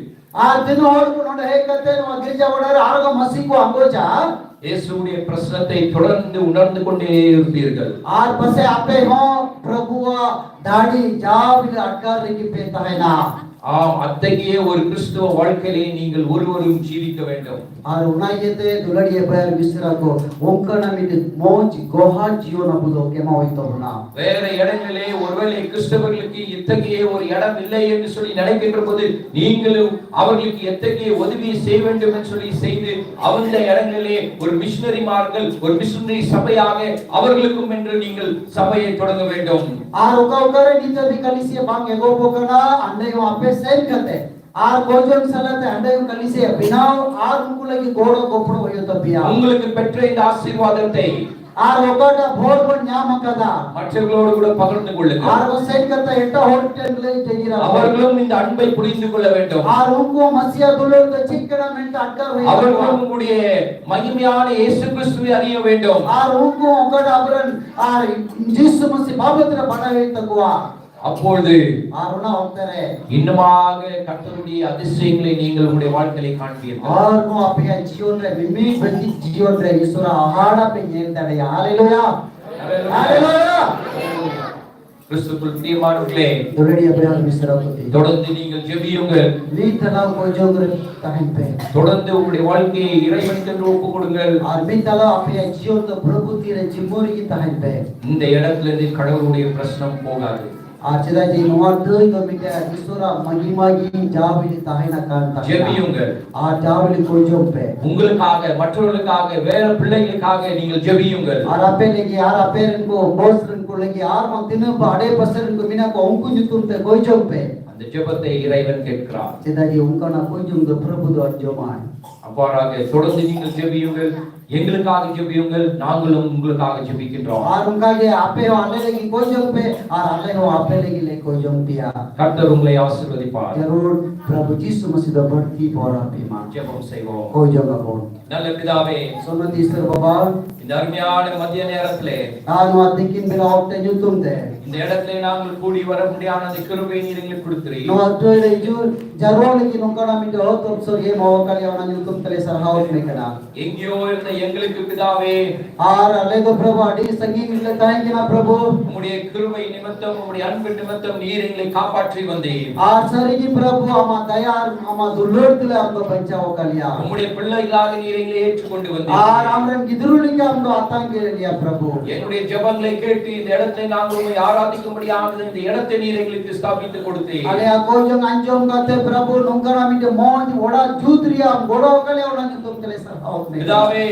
ᱟᱨ ᱛᱤᱱᱟᱹᱜ ᱦᱚᱲ ᱠᱚ ᱱᱚᱰᱮ ᱦᱮᱡ ᱠᱟᱛᱮ ᱱᱚᱣᱟ ᱜᱤᱨᱡᱟ ᱚᱲᱟᱜ ᱨᱮ ᱟᱨᱦᱚᱸ ᱢᱟᱹᱥᱤ ᱠᱚ ᱟᱸᱜᱚᱪᱟ. இயேசுவுடைய பிரசனத்தை தொடர்ந்து உணர்ந்து கொண்டே இருப்பீர்கள். ᱟᱨ ᱯᱟᱥᱮ ᱟᱯᱮ ᱦᱚᱸ ᱯᱨᱚᱵᱷᱩᱣᱟᱜ ᱫᱟᱲᱮ ᱡᱟᱣ ᱜᱮ ᱟᱴᱠᱟᱨ ᱨᱮᱜᱮ ᱯᱮ ᱛᱟᱦᱮᱱᱟ. ஆம், அத்தகைய ஒரு கிறிஸ்துவ வாழ்க்கையிலே நீங்கள் ஒருவரும் ஜீவிக்க வேண்டும். ᱟᱨ ᱚᱱᱟ ᱤᱭᱟᱹᱛᱮ ᱫᱩᱞᱟᱹᱲᱤᱭᱟᱹ ᱵᱚᱭᱦᱟ ᱢᱤᱥᱨᱟ ᱠᱚ, ᱚᱱᱠᱟᱱᱟᱜ ᱢᱤᱫᱴᱮᱱ ᱢᱚᱡᱽ ᱜᱚᱦᱟ ᱡᱤᱭᱚᱱ ᱟᱵᱚ ᱫᱚ ᱠᱮᱢᱟᱣ ᱦᱩᱭᱩᱜ ᱛᱟᱵᱚᱱᱟ. வேற இடங்களிலே ஒருவேளை கிறிஸ்தவர்களுக்கு இத்தகைய ஒரு இடம் இல்லை என்று சொல்லி நினைக்கின்ற போது, நீங்களும் அவர்களுக்கு எத்தகைய உதவியை செய்ய வேண்டும் என்று சொல்லி செய்து, அந்த இடங்களிலே ஒரு மிஷனரிமார்கள், ஒரு மிஷனரி சபையாக அவர்களுக்கும் என்று நீங்கள் சபையை தொடங்க வேண்டும். ᱟᱨ ᱚᱠᱟ ᱚᱠᱟᱨᱮ ᱱᱤᱛ ᱦᱟᱹᱵᱤᱡ ᱠᱟᱹᱢᱤ ᱥᱮ ᱵᱟᱝ ᱮᱦᱚᱵ ᱟᱠᱟᱱᱟ, ᱟᱨ ᱱᱚᱣᱟ ᱟᱯᱮ ᱥᱮᱱ ᱠᱟᱛᱮ ᱟᱨ ᱠᱚᱭᱡᱚᱱ ᱥᱟᱞᱟᱛᱮ ᱦᱟᱸᱰᱮ ᱠᱟᱹᱞᱤᱥᱮ ᱵᱮᱱᱟᱣ ᱟᱨ ᱩᱱᱠᱩ ᱞᱟᱹᱜᱤᱫ ᱜᱚᱲᱚ ᱜᱚᱯᱚᱲᱚ ᱦᱩᱭᱩᱜ ᱛᱟᱯᱮᱭᱟ᱾ உங்களுக்கு பெற்ற இந்த ஆசீர்வாதத்தை ᱟᱨ ᱚᱠᱟᱴᱟᱜ ᱵᱷᱳᱨ ᱵᱚᱱ ᱧᱟᱢ ᱟᱠᱟᱫᱟ, மற்றவர்களோடு கூட பகிர்ந்து கொள்ளுங்கள். ᱟᱨ ᱵᱚᱱ ᱥᱮᱱ ᱠᱟᱛᱮ ᱮᱴᱟᱜ ᱦᱚᱲ ᱴᱷᱮᱱ ᱞᱟᱹᱭ ᱫᱟᱲᱮᱭᱟᱜᱼᱟ᱾ அவர்களும் இந்த அன்பை புரிந்து கொள்ள வேண்டும். ᱟᱨ ᱩᱱᱠᱩ ᱢᱟᱥᱤᱭᱟ ᱫᱩᱞᱟᱹᱲ ᱫᱚ ᱪᱮᱫ ᱠᱟᱱᱟ ᱢᱮᱱᱛᱮ ᱟᱴᱠᱟᱨ ᱦᱩᱭᱩᱜ ᱛᱟᱠᱚᱣᱟ᱾ அவர்களும் உம்முடைய மகிமையான இயேசு கிறிஸ்துவை அறிய வேண்டும். ᱟᱨ ᱩᱱᱠᱩ ᱚᱠᱟᱴᱟᱜ ᱟᱵᱚᱨᱮᱱ ᱟᱨ ᱡᱤᱥᱩ ᱢᱟᱥᱤ ᱵᱟᱵᱚᱫ ᱨᱮ ᱵᱟᱰᱟᱭ ᱦᱩᱭᱩᱜ ᱛᱟᱠᱚᱣᱟ᱾ அப்பொழுது ᱟᱨ ᱚᱱᱟ ᱚᱠᱛᱮ ᱨᱮ இன்னுமாக கர்த்தருடைய அதிசயங்களை நீங்கள் உங்களுடைய வாழ்க்கையில காண்பீர்கள். ᱟᱨ ᱱᱚᱣᱟ ᱟᱯᱮᱭᱟᱜ ᱡᱤᱭᱚᱱ ᱨᱮ ᱢᱤᱢᱤᱫ ᱵᱟᱹᱠᱤ ᱡᱤᱭᱚᱱ ᱨᱮ ᱤᱥᱚᱨᱟᱜ ᱦᱟᱦᱟᱲᱟ ᱯᱮ ᱧᱮᱞ ᱫᱟᱲᱮᱭᱟᱜᱼᱟ᱾ ᱦᱟᱞᱮᱞᱩᱭᱟ᱾ ᱦᱟᱞᱮᱞᱩᱭᱟ᱾ கிறிஸ்துக்குள் பிரியமானவர்களே, ᱫᱩᱞᱟᱹᱲᱤᱭᱟᱹ ᱵᱚᱭᱦᱟ ᱢᱤᱥᱨᱟ ᱠᱚ ᱛᱮ᱾ தொடர்ந்து நீங்கள் ஜெபியுங்கள். ᱱᱤᱛ ᱫᱷᱟᱨᱟ ᱠᱚᱭᱡᱚᱝ ᱨᱮ ᱛᱟᱦᱮᱱ ᱯᱮ᱾ தொடர்ந்து உங்களுடைய வாழ்க்கையை இறைவனுக்கென்று ஒப்புக் கொடுங்கள். ᱟᱨ ᱢᱤᱫ ᱫᱷᱟᱣ ᱟᱯᱮᱭᱟᱜ ᱡᱤᱭᱚᱱ ᱫᱚ ᱯᱨᱚᱵᱷᱩ ᱛᱤᱨᱮ ᱡᱤᱢᱟᱹ ᱨᱮᱜᱮ ᱛᱟᱦᱮᱱ ᱯᱮ᱾ இந்த இடத்துல இருந்து கடவுளுடைய பிரசன்னம் போகாது. ᱟᱨ ᱪᱮᱫᱟᱜ ᱡᱮ ᱱᱚᱣᱟ ᱫᱟᱹᱭ ᱫᱚ ᱢᱤᱫᱴᱮᱱ ᱤᱥᱚᱨᱟᱜ ᱢᱟᱹᱜᱤ ᱢᱟᱹᱜᱤ ᱡᱟᱣ ᱵᱤᱞᱤ ᱛᱟᱦᱮᱱᱟ ᱠᱟᱱ ᱛᱟᱦᱮᱱᱟ᱾ ஜெபியுங்கள். ᱟᱨ ᱡᱟᱣ ᱵᱤᱞᱤ ᱠᱚᱭᱡᱚᱝ ᱯᱮ᱾ உங்களுக்காக, மற்றவர்களுக்காக, வேற பிள்ளைகளுக்காக நீங்கள் ஜெபியுங்கள். ᱟᱨ ᱟᱯᱮ ᱞᱟᱹᱜᱤᱫ ᱟᱨ ᱟᱯᱮ ᱨᱮᱱ ᱠᱚ ᱵᱚᱥ ᱨᱮᱱ ᱠᱚ ᱞᱟᱹᱜᱤᱫ ᱟᱨ ᱵᱟᱝ ᱛᱤᱱᱟᱹᱜ ᱟᱰᱮ ᱯᱟᱥᱮ ᱨᱮᱱ ᱠᱚ ᱢᱮᱱᱟᱜ ᱠᱚᱣᱟ ᱩᱱᱠᱩ ᱧᱩᱛᱩᱢ ᱛᱮ ᱠᱚᱭᱡᱚᱝ ᱯᱮ᱾ அந்த ஜெபத்தை இறைவன் கேட்கிறார். ᱪᱮᱫᱟᱜ ᱡᱮ ᱚᱱᱠᱟᱱᱟᱜ ᱠᱚᱭᱡᱚᱝ ᱫᱚ ᱯᱨᱚᱵᱷᱩ ᱫᱚ ᱟᱸᱡᱚᱢᱟᱭ᱾ அவ்வாறாக தொடர்ந்து நீங்கள் ஜெபியுங்கள். எங்களுக்காக ஜெபியுங்கள், நாங்களும் உங்களுக்காக ஜெபிக்கின்றோம். ᱟᱨ ᱚᱱᱠᱟ ᱜᱮ ᱟᱯᱮ ᱦᱚᱸ ᱟᱞᱮ ᱞᱟᱹᱜᱤᱫ ᱠᱚᱭᱡᱚᱝ ᱯᱮ ᱟᱨ ᱟᱞᱮ ᱦᱚᱸ ᱟᱯᱮ ᱞᱟᱹᱜᱤᱫ ᱞᱮ ᱠᱚᱭᱡᱚᱝ ᱯᱮᱭᱟ᱾ கர்த்தர் உங்களை ஆசீர்வதிப்பார். ᱡᱟᱹᱨᱩᱲ ᱯᱨᱚᱵᱷᱩ ᱡᱤᱥᱩ ᱢᱟᱥᱤ ᱫᱚ ᱵᱟᱹᱲᱛᱤ ᱵᱚᱨ ᱟᱯᱮ ᱢᱟ᱾ ஜெபம் செய்வோம். ᱠᱚᱭᱡᱚᱝ ᱟᱵᱚᱱ᱾ நல்ல பிதாவே, ᱥᱚᱱᱚᱛ ᱤᱥᱚᱨ ᱵᱟᱵᱟ, இந்த அருமையான மத்திய நேரத்திலே ᱟᱨ ᱱᱚᱣᱟ ᱛᱤᱠᱤᱱ ᱵᱮᱲᱟ ᱚᱠᱛᱮ ᱧᱩᱛᱩᱢ ᱛᱮ இந்த இடத்திலே நாங்கள் கூடி வர முடியாத அந்த கிருபையை நீர் எங்களுக்கு கொடுக்கிறீர். ᱱᱚᱣᱟ ᱴᱟᱺᱰᱤ ᱨᱮ ᱡᱩᱨ ᱡᱟᱨᱣᱟ ᱞᱟᱹᱜᱤᱫ ᱱᱚᱝᱠᱟᱱᱟᱜ ᱢᱤᱫᱴᱮᱱ ᱦᱚᱲ ᱛᱚᱢ ᱥᱚᱨᱜᱮ ᱢᱟᱣᱟ ᱠᱟᱞᱮ ᱚᱱᱟ ᱧᱩᱛᱩᱢ ᱛᱮᱞᱮ ᱥᱟᱨᱦᱟᱣ ᱢᱮ ᱠᱟᱱᱟ᱾ எங்கேயோ இருந்த எங்களுக்கு பிதாவே, ᱟᱨ ᱟᱞᱮ ᱫᱚ ᱯᱨᱚᱵᱷᱩ ᱟᱹᱰᱤ ᱥᱟᱺᱜᱤᱧ ᱨᱮᱞᱮ ᱛᱟᱦᱮᱸ ᱠᱟᱱᱟ ᱯᱨᱚᱵᱷᱩ᱾ உம்முடைய கிருபை நிமித்தம், உம்முடைய அன்பின் நிமித்தம் நீர் எங்களை காப்பாற்றி வந்தீர். ᱟᱨ ᱥᱟᱹᱨᱤᱜᱮ ᱯᱨᱚᱵᱷᱩ ᱟᱢᱟᱜ ᱫᱟᱭᱟ ᱟᱨ ᱟᱢᱟᱜ ᱫᱩᱞᱟᱹᱲ ᱛᱮᱞᱮ ᱟᱢ ᱫᱚ ᱵᱟᱧᱪᱟᱣ ᱟᱠᱟᱫ ᱞᱮᱭᱟ᱾ உம்முடைய பிள்ளைகளாக நீர் எங்களை ஏற்றுக்கொண்டு ᱟᱨ வந்தீர். ᱟᱢᱨᱮᱱ ᱜᱤᱫᱽᱨᱟᱹ ᱞᱮᱠᱟ ᱟᱢ ᱫᱚ ᱟᱛᱟᱝ ᱠᱮᱫ ᱞᱮᱭᱟ ᱯᱨᱚᱵᱷᱩ᱾ எங்களுடைய ஜெபங்களை கேட்டு இந்த இடத்தை நாங்கள் உம்மை ஆராதிக்கும்படியாக இந்த இடத்தை நீர் எங்களுக்கு ஸ்தாபித்து கொடுத்தீர். ᱟᱞᱮᱭᱟᱜ ᱠᱚᱭᱡᱚᱝ ᱟᱸᱡᱚᱢ ᱠᱟᱛᱮ ᱯᱨᱚᱵᱷᱩ ᱱᱚᱝᱠᱟᱱᱟᱜ ᱢᱤᱫᱴᱮᱱ ᱢᱚᱡᱽ ᱚᱲᱟᱜ ᱡᱩᱛ ᱨᱮᱭᱟᱜ ᱟᱢ ᱜᱚᱲᱚ ᱟᱠᱟᱫ ᱞᱮᱭᱟ, ᱚᱱᱟ ᱧᱩᱛᱩᱢ ᱛᱮᱞᱮ ᱥᱟᱨᱦᱟᱣ ᱢᱮ᱾ பிதாவே,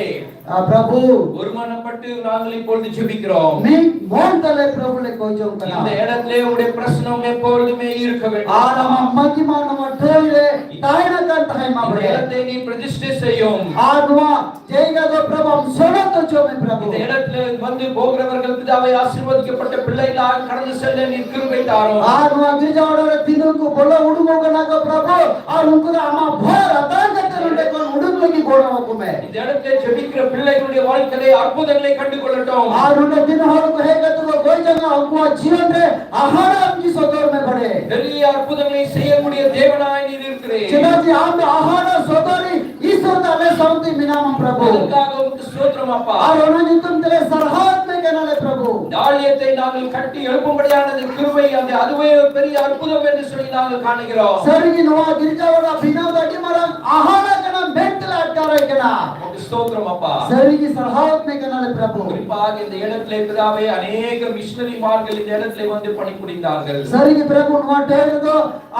ᱟᱨ ᱯᱨᱚᱵᱷᱩ, ஒருமனப்பட்டு நாங்கள் இப்பொழுது ஜெபிக்கிறோம். ᱢᱤᱫ ᱢᱚᱱ ᱛᱮᱞᱮ ᱯᱨᱚᱵᱷᱩ ᱞᱮ ᱠᱚᱭ ᱡᱚᱝ ᱠᱟᱱᱟ᱾ இந்த இடத்திலே உம்முடைய பிரசன்னம் எப்பொழுதுமே இருக்க ᱟᱨ வேண்டும். ᱟᱢᱟᱜ ᱢᱟᱹᱜᱤᱢᱟ ᱱᱚᱣᱟ ᱴᱷᱟᱹᱭ ᱨᱮ ᱛᱟᱦᱮᱱ ᱠᱟᱱ ᱛᱟᱦᱮᱱ ᱢᱟ இந்த ᱵᱟᱲᱮ᱾ இடத்தை நீ பிரதிஷ்டை செய்யும். ᱟᱨ ᱱᱚᱣᱟ ᱡᱟᱭᱜᱟ ᱫᱚ ᱯᱨᱚᱵᱷᱩ ᱟᱢ ᱥᱚᱱᱚᱛ ᱦᱚᱪᱚᱭ ᱢᱮ ᱯᱨᱚᱵᱷᱩ᱾ இந்த இடத்துல வந்து போகிறவர்கள் பிதாவே ஆசீர்வதிக்கப்பட்ட பிள்ளைகளாக கடந்து செல்ல நீர் கிருபை தாரும். ᱟᱨ ᱱᱚᱣᱟ ᱜᱤᱨᱡᱟ ᱚᱲᱟᱜ ᱨᱮ ᱛᱤᱱᱟᱹᱜ ᱠᱚ ᱵᱚᱞᱚ ᱩᱰᱩᱠᱚᱜ ᱠᱟᱱᱟ ᱠᱚ ᱯᱨᱚᱵᱷᱩ, ᱟᱨ ᱩᱱᱠᱩ ᱫᱚ ᱟᱢᱟᱜ ᱵᱷᱚᱨ ᱦᱟᱛᱟᱣ ᱠᱟᱛᱮ ᱱᱚᱰᱮ ᱠᱷᱚᱱ ᱩᱰᱩᱠ ᱞᱟᱹᱜᱤᱫ ᱜᱚᱲᱚ ᱟᱠᱚ ᱢᱮ᱾ இந்த இடத்துல ஜெபிக்கிற பிள்ளைகளுடைய வாழ்க்கையிலே அற்புதங்களை கண்டு கொள்ளட்டும். ᱟᱨ ᱱᱚᱰᱮ ᱛᱤᱱᱟᱹᱜ ᱦᱚᱲ ᱠᱚ ᱦᱮᱡ ᱠᱟᱛᱮ ᱠᱚ ᱜᱚᱡ ᱡᱟᱝᱟ, ᱩᱱᱠᱩᱣᱟᱜ ᱡᱤᱭᱚᱱ ᱨᱮ ᱟᱦᱟᱲᱟ ᱟᱢ ᱜᱮ ᱥᱚᱫᱚᱨ ᱢᱮ ᱵᱟᱲᱮ᱾ பெரிய அற்புதங்களை செய்யக்கூடிய தேவனாய் நீர் இருக்கிறீர். ᱪᱮᱫᱟᱜ ᱡᱮ ᱟᱢ ᱫᱚ ᱟᱦᱟᱲᱟ ᱥᱚᱫᱚᱨᱤᱡ ᱤᱥᱚᱨ ᱫᱚ ᱟᱞᱮ ᱥᱟᱶᱛᱮ ᱢᱮᱱᱟᱢᱟ ᱯᱨᱚᱵᱷᱩ᱾ அதற்காக உமக்கு ஸ்தோத்திரம் அப்பா. ᱟᱨ ᱚᱱᱟ ᱧᱩᱛᱩᱢ ᱛᱮᱞᱮ ᱥᱟᱨᱦᱟᱣ ᱢᱮ ᱠᱟᱱᱟᱞᱮ ᱯᱨᱚᱵᱷᱩ᱾ இந்த ஆலயத்தை நாங்கள் கட்டி எழுப்பும்படியானது கிருபை, அது அதுவே ஒரு பெரிய அற்புதம் என்று சொல்லி நாங்கள் காணுகிறோம். ᱥᱟᱹᱨᱤᱜᱮ ᱱᱚᱣᱟ ᱜᱤᱨᱡᱟ ᱚᱲᱟᱜ ᱵᱮᱱᱟᱣ ᱫᱚ ᱟᱹᱰᱤ ᱢᱟᱨᱟᱝ ᱟᱦᱟᱲᱟ ᱠᱟᱱᱟ, ᱢᱮᱱᱛᱮᱞᱮ ᱟᱴᱠᱟᱨᱮ ᱠᱟᱱᱟ᱾ உமக்கு ஸ்தோத்திரம் அப்பா. ᱥᱟᱹᱨᱤᱜᱮ ᱥᱟᱨᱦᱟᱣ ᱢᱮ ᱠᱟᱱᱟᱞᱮ ᱯᱨᱚᱵᱷᱩ᱾ குறிப்பாக இந்த இடத்திலே பிதாவே அநேக மிஷனரிமார்கள் இந்த இடத்திலே வந்து பணிபுரிந்தார்கள். ᱥᱟᱹᱨᱤᱜᱮ ᱯᱨᱚᱵᱷᱩ, ᱱᱚᱣᱟ ᱴᱷᱟᱶ ᱨᱮᱫᱚ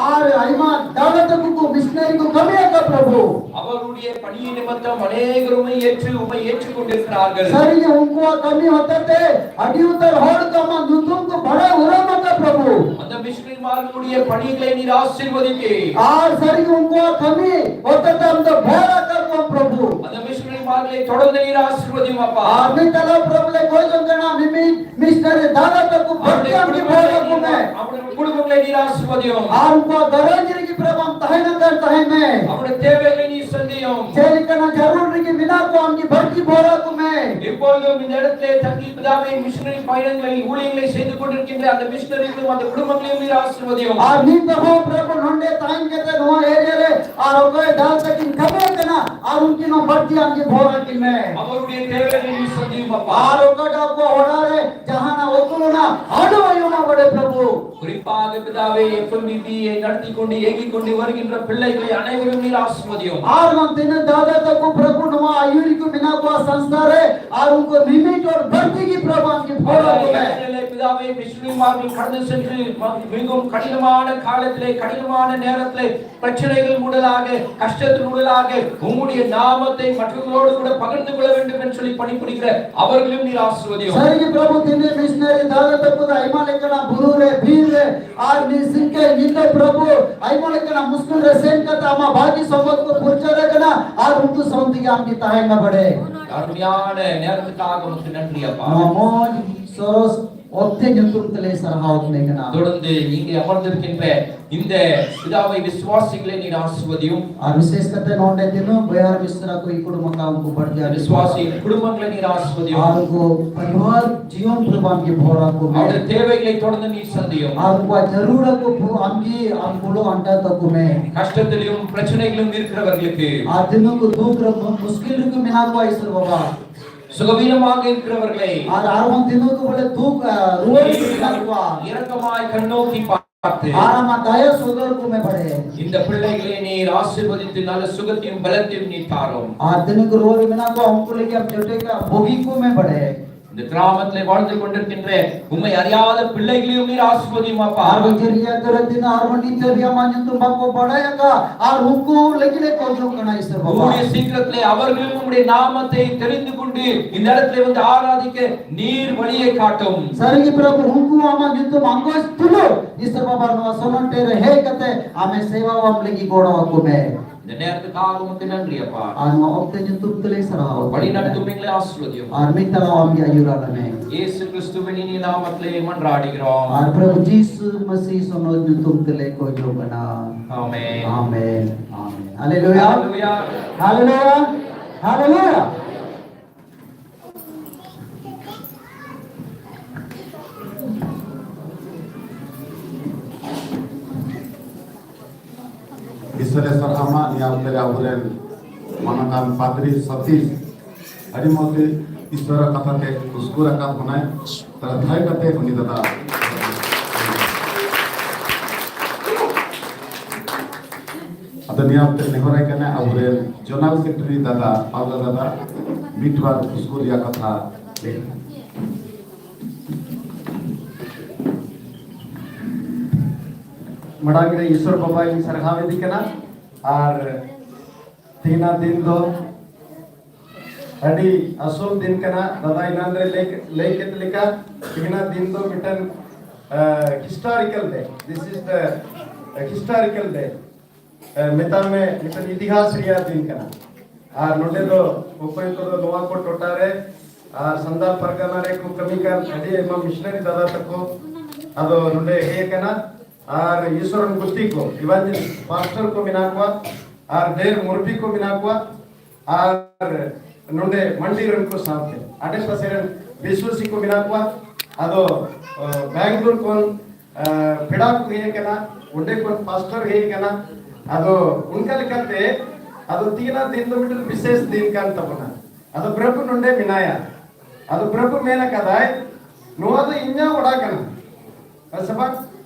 ᱟᱨ ᱟᱭᱢᱟ ᱫᱟᱫᱟ ᱛᱟᱠᱚ ᱠᱚ ᱢᱤᱥᱱᱟᱨᱤ ᱠᱚ ᱠᱟᱹᱢᱤᱭᱟᱠᱟᱫ ᱯᱨᱚᱵᱷᱩ᱾ அவருடைய பணியின் நிமித்தம் அநேகர் உம்மை ஏற்று உம்மை ஏற்றுக்கொண்டிருக்கிறார்கள். ᱥᱟᱹᱨᱤᱜᱮ ᱩᱱᱠᱩᱣᱟᱜ ᱠᱟᱹᱢᱤ ᱦᱚᱛᱮᱛᱮ ᱟᱹᱰᱤ ᱩᱛᱟᱹᱨ ᱦᱚᱲ ᱠᱚ ᱟᱢᱟᱜ ᱧᱩᱛᱩᱢ ᱠᱚ ᱵᱟᱲᱟᱭ ᱩᱨᱩᱢ ᱟᱠᱟᱫ ᱯᱨᱚᱵᱷᱩ᱾ அந்த மிஷனரிமார்களுடைய பணிகளை நீர் ஆசீர்வதித்தீர். ᱟᱨ ᱥᱟᱹᱨᱤᱜᱮ ᱩᱱᱠᱩᱣᱟᱜ ᱠᱟᱹᱢᱤ ᱦᱚᱛᱮᱛᱮ ᱟᱢ ᱫᱚ ᱵᱷᱚᱨ ᱟᱠᱟᱫ ᱠᱚᱣᱟ ᱯᱨᱚᱵᱷᱩ᱾ அந்த மிஷனரிமார்களை தொடர்ந்து நீர் ஆசீர்வதியும் அப்பா. ᱟᱨ ᱢᱤᱫ ᱛᱟᱞᱟ ᱯᱨᱚᱵᱷᱩ ᱞᱮ ᱠᱷᱚᱡᱚᱜ ᱠᱟᱱᱟ, ᱢᱤᱢᱤᱫ ᱢᱤᱥᱱᱟᱨᱤ ᱫᱟᱫᱟ ᱛᱟᱠᱚ ᱵᱷᱚᱨᱛᱤ ᱟᱢ ᱜᱮ ᱵᱷᱚᱨ ᱟᱠᱚ ᱢᱮ᱾ அவருடைய குடும்பங்களை நீர் ஆசீர்வதியும். ᱟᱨ ᱩᱱᱠᱩᱣᱟᱜ ᱜᱷᱟᱨᱚᱸᱡᱽ ᱨᱮᱜᱮ ᱯᱨᱚᱵᱷᱩ ᱟᱢ ᱛᱟᱦᱮᱱ ᱠᱟᱱ ᱛᱟᱦᱮᱱ ᱢᱮ᱾ அவருடைய தேவைகளை நீர் சந்தியும். ᱪᱮᱫ ᱞᱮᱠᱟᱱᱟᱜ ᱡᱟᱹᱨᱩᱲ ᱨᱮᱜᱮ ᱢᱮᱱᱟᱜ ᱠᱚᱣᱟ ᱟᱢ ᱜᱮ ᱵᱷᱚᱨᱛᱤ ᱵᱷᱚᱨ ᱟᱠᱚ ᱢᱮ᱾ இப்பொழுதும் இந்த இடத்திலே தங்கி பிதாவே மிஷனரி பயணங்களை, ஊழியங்களை செய்து கொண்டிருக்கின்ற அந்த மிஷனரிகளும் அந்த குடும்பங்களையும் நீர் ஆசீர்வதியும். ᱟᱨ ᱱᱤᱛ ᱦᱚᱸ ᱯᱨᱚᱵᱷᱩ ᱱᱚᱰᱮ ᱛᱟᱦᱮᱱ ᱠᱟᱛᱮ ᱱᱚᱣᱟ ᱮᱨᱤᱭᱟ ᱨᱮ ᱟᱨ ᱚᱠᱚᱭ ᱫᱟᱞ ᱛᱟᱹᱠᱤᱱ ᱠᱟᱹᱢᱤ ᱠᱟᱱᱟ, ᱟᱨ ᱩᱱᱠᱤᱱ ᱦᱚᱸ ᱵᱷᱚᱨᱛᱤ ᱟᱢ ᱜᱮ ᱵᱷᱚᱨ ᱟᱹᱠᱤᱱ ᱢᱮ᱾ அவருடைய தேவைகளை நீர் சந்தியும் அப்பா. ᱟᱨ ᱚᱠᱟᱴᱟᱜ ᱠᱚ ᱚᱲᱟᱜ ᱨᱮ ᱡᱟᱦᱟᱱᱟᱜ ᱩᱛᱩ ᱨᱮᱱᱟᱜ ᱟᱹᱰᱩ ᱟᱭᱩᱢᱟ ᱵᱟᱲᱮ ᱯᱨᱚᱵᱷᱩ᱾ குறிப்பாக பிதாவே எஃப்எம்பிபியை நடத்தி கொண்டு இயங்கிக் கொண்டு வருகின்ற பிள்ளைகளை அனைவரும் நீர் ஆசீர்வதியும். ᱟᱨ ᱵᱟᱝ ᱛᱤᱱᱟᱹᱜ ᱫᱟᱫᱟ ᱛᱟᱠᱚ ᱯᱨᱚᱵᱷᱩ ᱱᱚᱣᱟ ᱟᱹᱭᱩᱨᱤ ᱠᱚ ᱢᱮᱱᱟᱜ ᱠᱚᱣᱟ ᱥᱚᱝᱥᱛᱷᱟ ᱨᱮ, ᱟᱨ ᱩᱱᱠᱩ ᱢᱤᱢᱤᱫ ᱦᱚᱲ ᱵᱷᱚᱨᱛᱤ ᱜᱮ ᱯᱨᱚᱵᱷᱩ ᱟᱢ ᱜᱮ ᱵᱷᱚᱨ ᱟᱠᱚ ᱢᱮ᱾ பிதாவே, மிஷனரிமார்கள் கடந்து சென்று ம- மிகவும் கடினமான காலத்திலே, கடினமான நேரத்திலே, பிரச்சனைகள் உடலாக, கஷ்டத்தின் உடலாக உம்முடைய நாமத்தை மற்றவர்களோடு கூட பகிர்ந்து கொள்ள வேண்டும் என்று சொல்லி பணிபுரிகிற அவர்களையும் நீர் ஆசீர்வதியும். Sari ki Prabhu, tini missionary dala taku da aima lekana buru re, bhir re, ar ni sinke ninde Prabhu, aima lekana muskil re sen kata ama bagi sobat ko purchara kana, ar unku sonti ki amki tahai na bade. அருமையான நேரத்துக்காக உமக்கு நன்றி அப்பா. Namo soros otte nyutum tele sarhau tele kana. தொடர்ந்து இங்கே அமர்ந்திருக்கின்ற இந்த பிதாவை விசுவாசிகளை நீர் ஆசீர்வதியும். Ar vises kate nonde tinu bayar misra ko ikuru maka unku barja. விசுவாசியின் குடும்பங்களை நீர் ஆசீர்வதியும். Ar unku parivar jiyon Prabhu amki bhora ko. அவருடைய தேவைகளை தொடர்ந்து நீர் சந்தியும். Ar unku jarura ko Prabhu amki amkulo anta taku me. கஷ்டத்திலும் பிரச்சனைகளும் இருக்கிறவர்களுக்கு, ar tinu ko dukh re muskil re ko mina ko Isor Baba. சுகவீனமாக இருக்கிறவர்களை, ar arhon tinu ko bole dukh ruwa ko mina ko. இரக்கமாய் கண்ணோக்கி பார்த்து, ar ama daya sodor ko me bade. இந்த பிள்ளைகளை நீர் ஆசீர்வதித்து நல்ல சுகத்தையும் பலத்தையும் நீர் தாரும். Ar tinu ko ruwa mina ko unku lagi am jote ka bhogi ko me bade. இந்த கிராமத்திலே வாழ்ந்து கொண்டிருக்கின்ற உம்மை அறியாத பிள்ளைகளையும் நீர் ஆசீர்வதியும் அப்பா. Ar jeriya tera tinu arhon nite bi ama nyutum bako bade ka, ar unku lagi le ko jong kana Isor Baba. கூடிய சீக்கிரத்திலே அவர்களும் உம்முடைய நாமத்தை தெரிந்து கொண்டு இந்த இடத்திலே வந்து ஆராதிக்க நீர் வழியை காட்டும். Sari ki Prabhu, unku ama nyutum angos tulu Isor Baba, noa sonon tere he kate ame seva am lagi goro aku me. இந்த நேரத்துக்காக உமக்கு நன்றி அப்பா. Ar noa okte nyutum tele sarhau. வழி நடத்தும் எங்களை ஆசீர்வதியும். Ar mitala amki ayura lame. இயேசு கிறிஸ்துவின் இனிய நாமத்திலே மன்றாடுகிறோம். Ar Prabhu Jisu Masih sonon nyutum tele ko jong kana. ஆமென். Amen. Amen. Hallelujah. Hallelujah. Hallelujah. Hallelujah. ᱤᱥᱚᱨᱮ ᱥᱟᱨᱦᱟᱣ ᱢᱟ, ᱱᱤᱭᱟᱹ ᱚᱠᱛᱮ ᱨᱮ ᱟᱵᱚᱨᱮᱱ ᱢᱟᱱᱚᱛᱟᱱ ᱯᱟᱫᱽᱨᱤ ᱥᱚᱛᱤᱥ ᱟᱹᱰᱤ ᱢᱚᱡᱽ ᱤᱥᱚᱨᱟᱜ ᱠᱟᱛᱷᱟ ᱛᱮ ᱩᱥᱠᱩᱨ ᱟᱠᱟᱫ ᱵᱚᱱᱟᱭ᱾ ᱛᱟᱦᱞᱮ ᱫᱟᱭᱟ ᱠᱟᱛᱮ ᱩᱱᱤ ᱫᱟᱫᱟ᱾ ᱟᱫᱚ ᱱᱤᱭᱟᱹ ᱚᱠᱛᱮ ᱱᱮᱦᱚᱨᱟᱭ ᱠᱟᱱᱟ ᱟᱵᱚᱨᱮᱱ ᱡᱚᱱᱟᱞ ᱥᱮᱠᱨᱮᱴᱟᱨᱤ ᱫᱟᱫᱟ, ᱯᱟᱣᱞᱟ ᱫᱟᱫᱟ, ᱢᱤᱫ ᱵᱟᱨ ᱩᱥᱠᱩᱨ ᱨᱮᱭᱟᱜ ᱠᱟᱛᱷᱟ ᱞᱟᱹᱭ᱾ ᱢᱟᱲᱟᱝ ᱨᱮ ᱤᱥᱚᱨ ᱵᱟᱵᱟ ᱤᱧ ᱥᱟᱨᱦᱟᱣ ᱮᱫᱮ ᱠᱟᱱᱟ᱾ ᱟᱨ ᱛᱮᱦᱮᱧᱟᱜ ᱫᱤᱱ ᱫᱚ ᱟᱹᱰᱤ ᱟᱥᱚᱞ ᱫᱤᱱ ᱠᱟᱱᱟ᱾ ᱫᱟᱫᱟ ᱮᱱᱟᱱ ᱨᱮ ᱞᱟᱹᱭ, ᱞᱟᱹᱭ ᱠᱮᱫ ᱞᱮᱠᱟ, ᱛᱮᱦᱮᱧᱟᱜ ᱫᱤᱱ ᱫᱚ ᱢᱤᱫᱴᱮᱱ historical day. This is the historical day. ᱢᱮᱛᱟᱜ ᱢᱮ ᱢᱤᱫᱴᱮᱱ ᱤᱛᱤᱦᱟᱥ ᱨᱮᱭᱟᱜ ᱫᱤᱱ ᱠᱟᱱᱟ᱾ ᱟᱨ ᱱᱚᱰᱮ ᱫᱚ ᱚᱠᱚᱭ ᱠᱚᱫᱚ ᱱᱚᱣᱟ ᱠᱚ ᱴᱚᱴᱷᱟ ᱨᱮ ᱟᱨ ᱥᱟᱱᱛᱟᱲ ᱯᱟᱨᱜᱟᱱᱟ ᱨᱮ ᱠᱚ ᱠᱟᱹᱢᱤ ᱠᱟᱱ ᱟᱹᱰᱤ ᱟᱭᱢᱟ ᱢᱤᱥᱱᱟᱨᱤ ᱫᱟᱫᱟ ᱛᱟᱠᱚ ᱟᱫᱚ ᱱᱚᱰᱮ ᱦᱮᱡ ᱟᱠᱟᱱᱟ᱾ ᱟᱨ ᱤᱥᱚᱨ ᱨᱮᱱ ᱜᱩᱛᱤ ᱠᱚ, evangelist, pastor ᱠᱚ ᱢᱮᱱᱟᱜ ᱠᱚᱣᱟ, ᱟᱨ ᱰᱷᱮᱨ ᱢᱩᱨᱵᱤ ᱠᱚ ᱢᱮᱱᱟᱜ ᱠᱚᱣᱟ, ᱟᱨ ᱱᱚᱰᱮ ᱢᱟᱱᱰᱤ ᱨᱮᱱ ᱠᱚ ᱥᱟᱶᱛᱮ ᱟᱰᱮ ᱯᱟᱥᱮ ᱨᱮᱱ ᱵᱤᱥᱣᱟᱥᱤ ᱠᱚ ᱢᱮᱱᱟᱜ ᱠᱚᱣᱟ᱾ ᱟᱫᱚ ᱵᱮᱝᱜᱟᱞᱳᱨ ᱠᱷᱚᱱ ᱯᱮᱲᱟ ᱠᱚ ᱦᱮᱡ ᱟᱠᱟᱱᱟ, ᱚᱸᱰᱮ ᱠᱷᱚᱱ ᱯᱟᱥᱴᱚᱨ ᱦᱮᱡ ᱟᱠᱟᱱᱟ᱾ ᱟᱫᱚ ᱚᱱᱠᱟ ᱞᱮᱠᱟᱛᱮ ᱟᱫᱚ ᱛᱤᱦᱤᱧᱟᱜ ᱫᱤᱱ ᱫᱚ ᱢᱤᱫᱴᱮᱱ ᱵᱤᱥᱮᱥ ᱫᱤᱱ ᱠᱟᱱ ᱛᱟᱵᱚᱱᱟ᱾ ᱟᱫᱚ ᱯᱨᱚᱵᱷᱩ ᱱᱚᱰᱮ ᱢᱮᱱᱟᱭᱟ᱾ ᱟᱫᱚ ᱯᱨᱚᱵᱷᱩ ᱢᱮᱱ ᱟᱠᱟᱫᱟᱭ, ᱱᱚᱣᱟ ᱫᱚ ᱤᱧᱟᱹᱜ ᱚᱲᱟᱜ ᱠᱟᱱᱟ᱾ ᱦᱮᱸ ᱥᱮ ᱵᱟᱝ?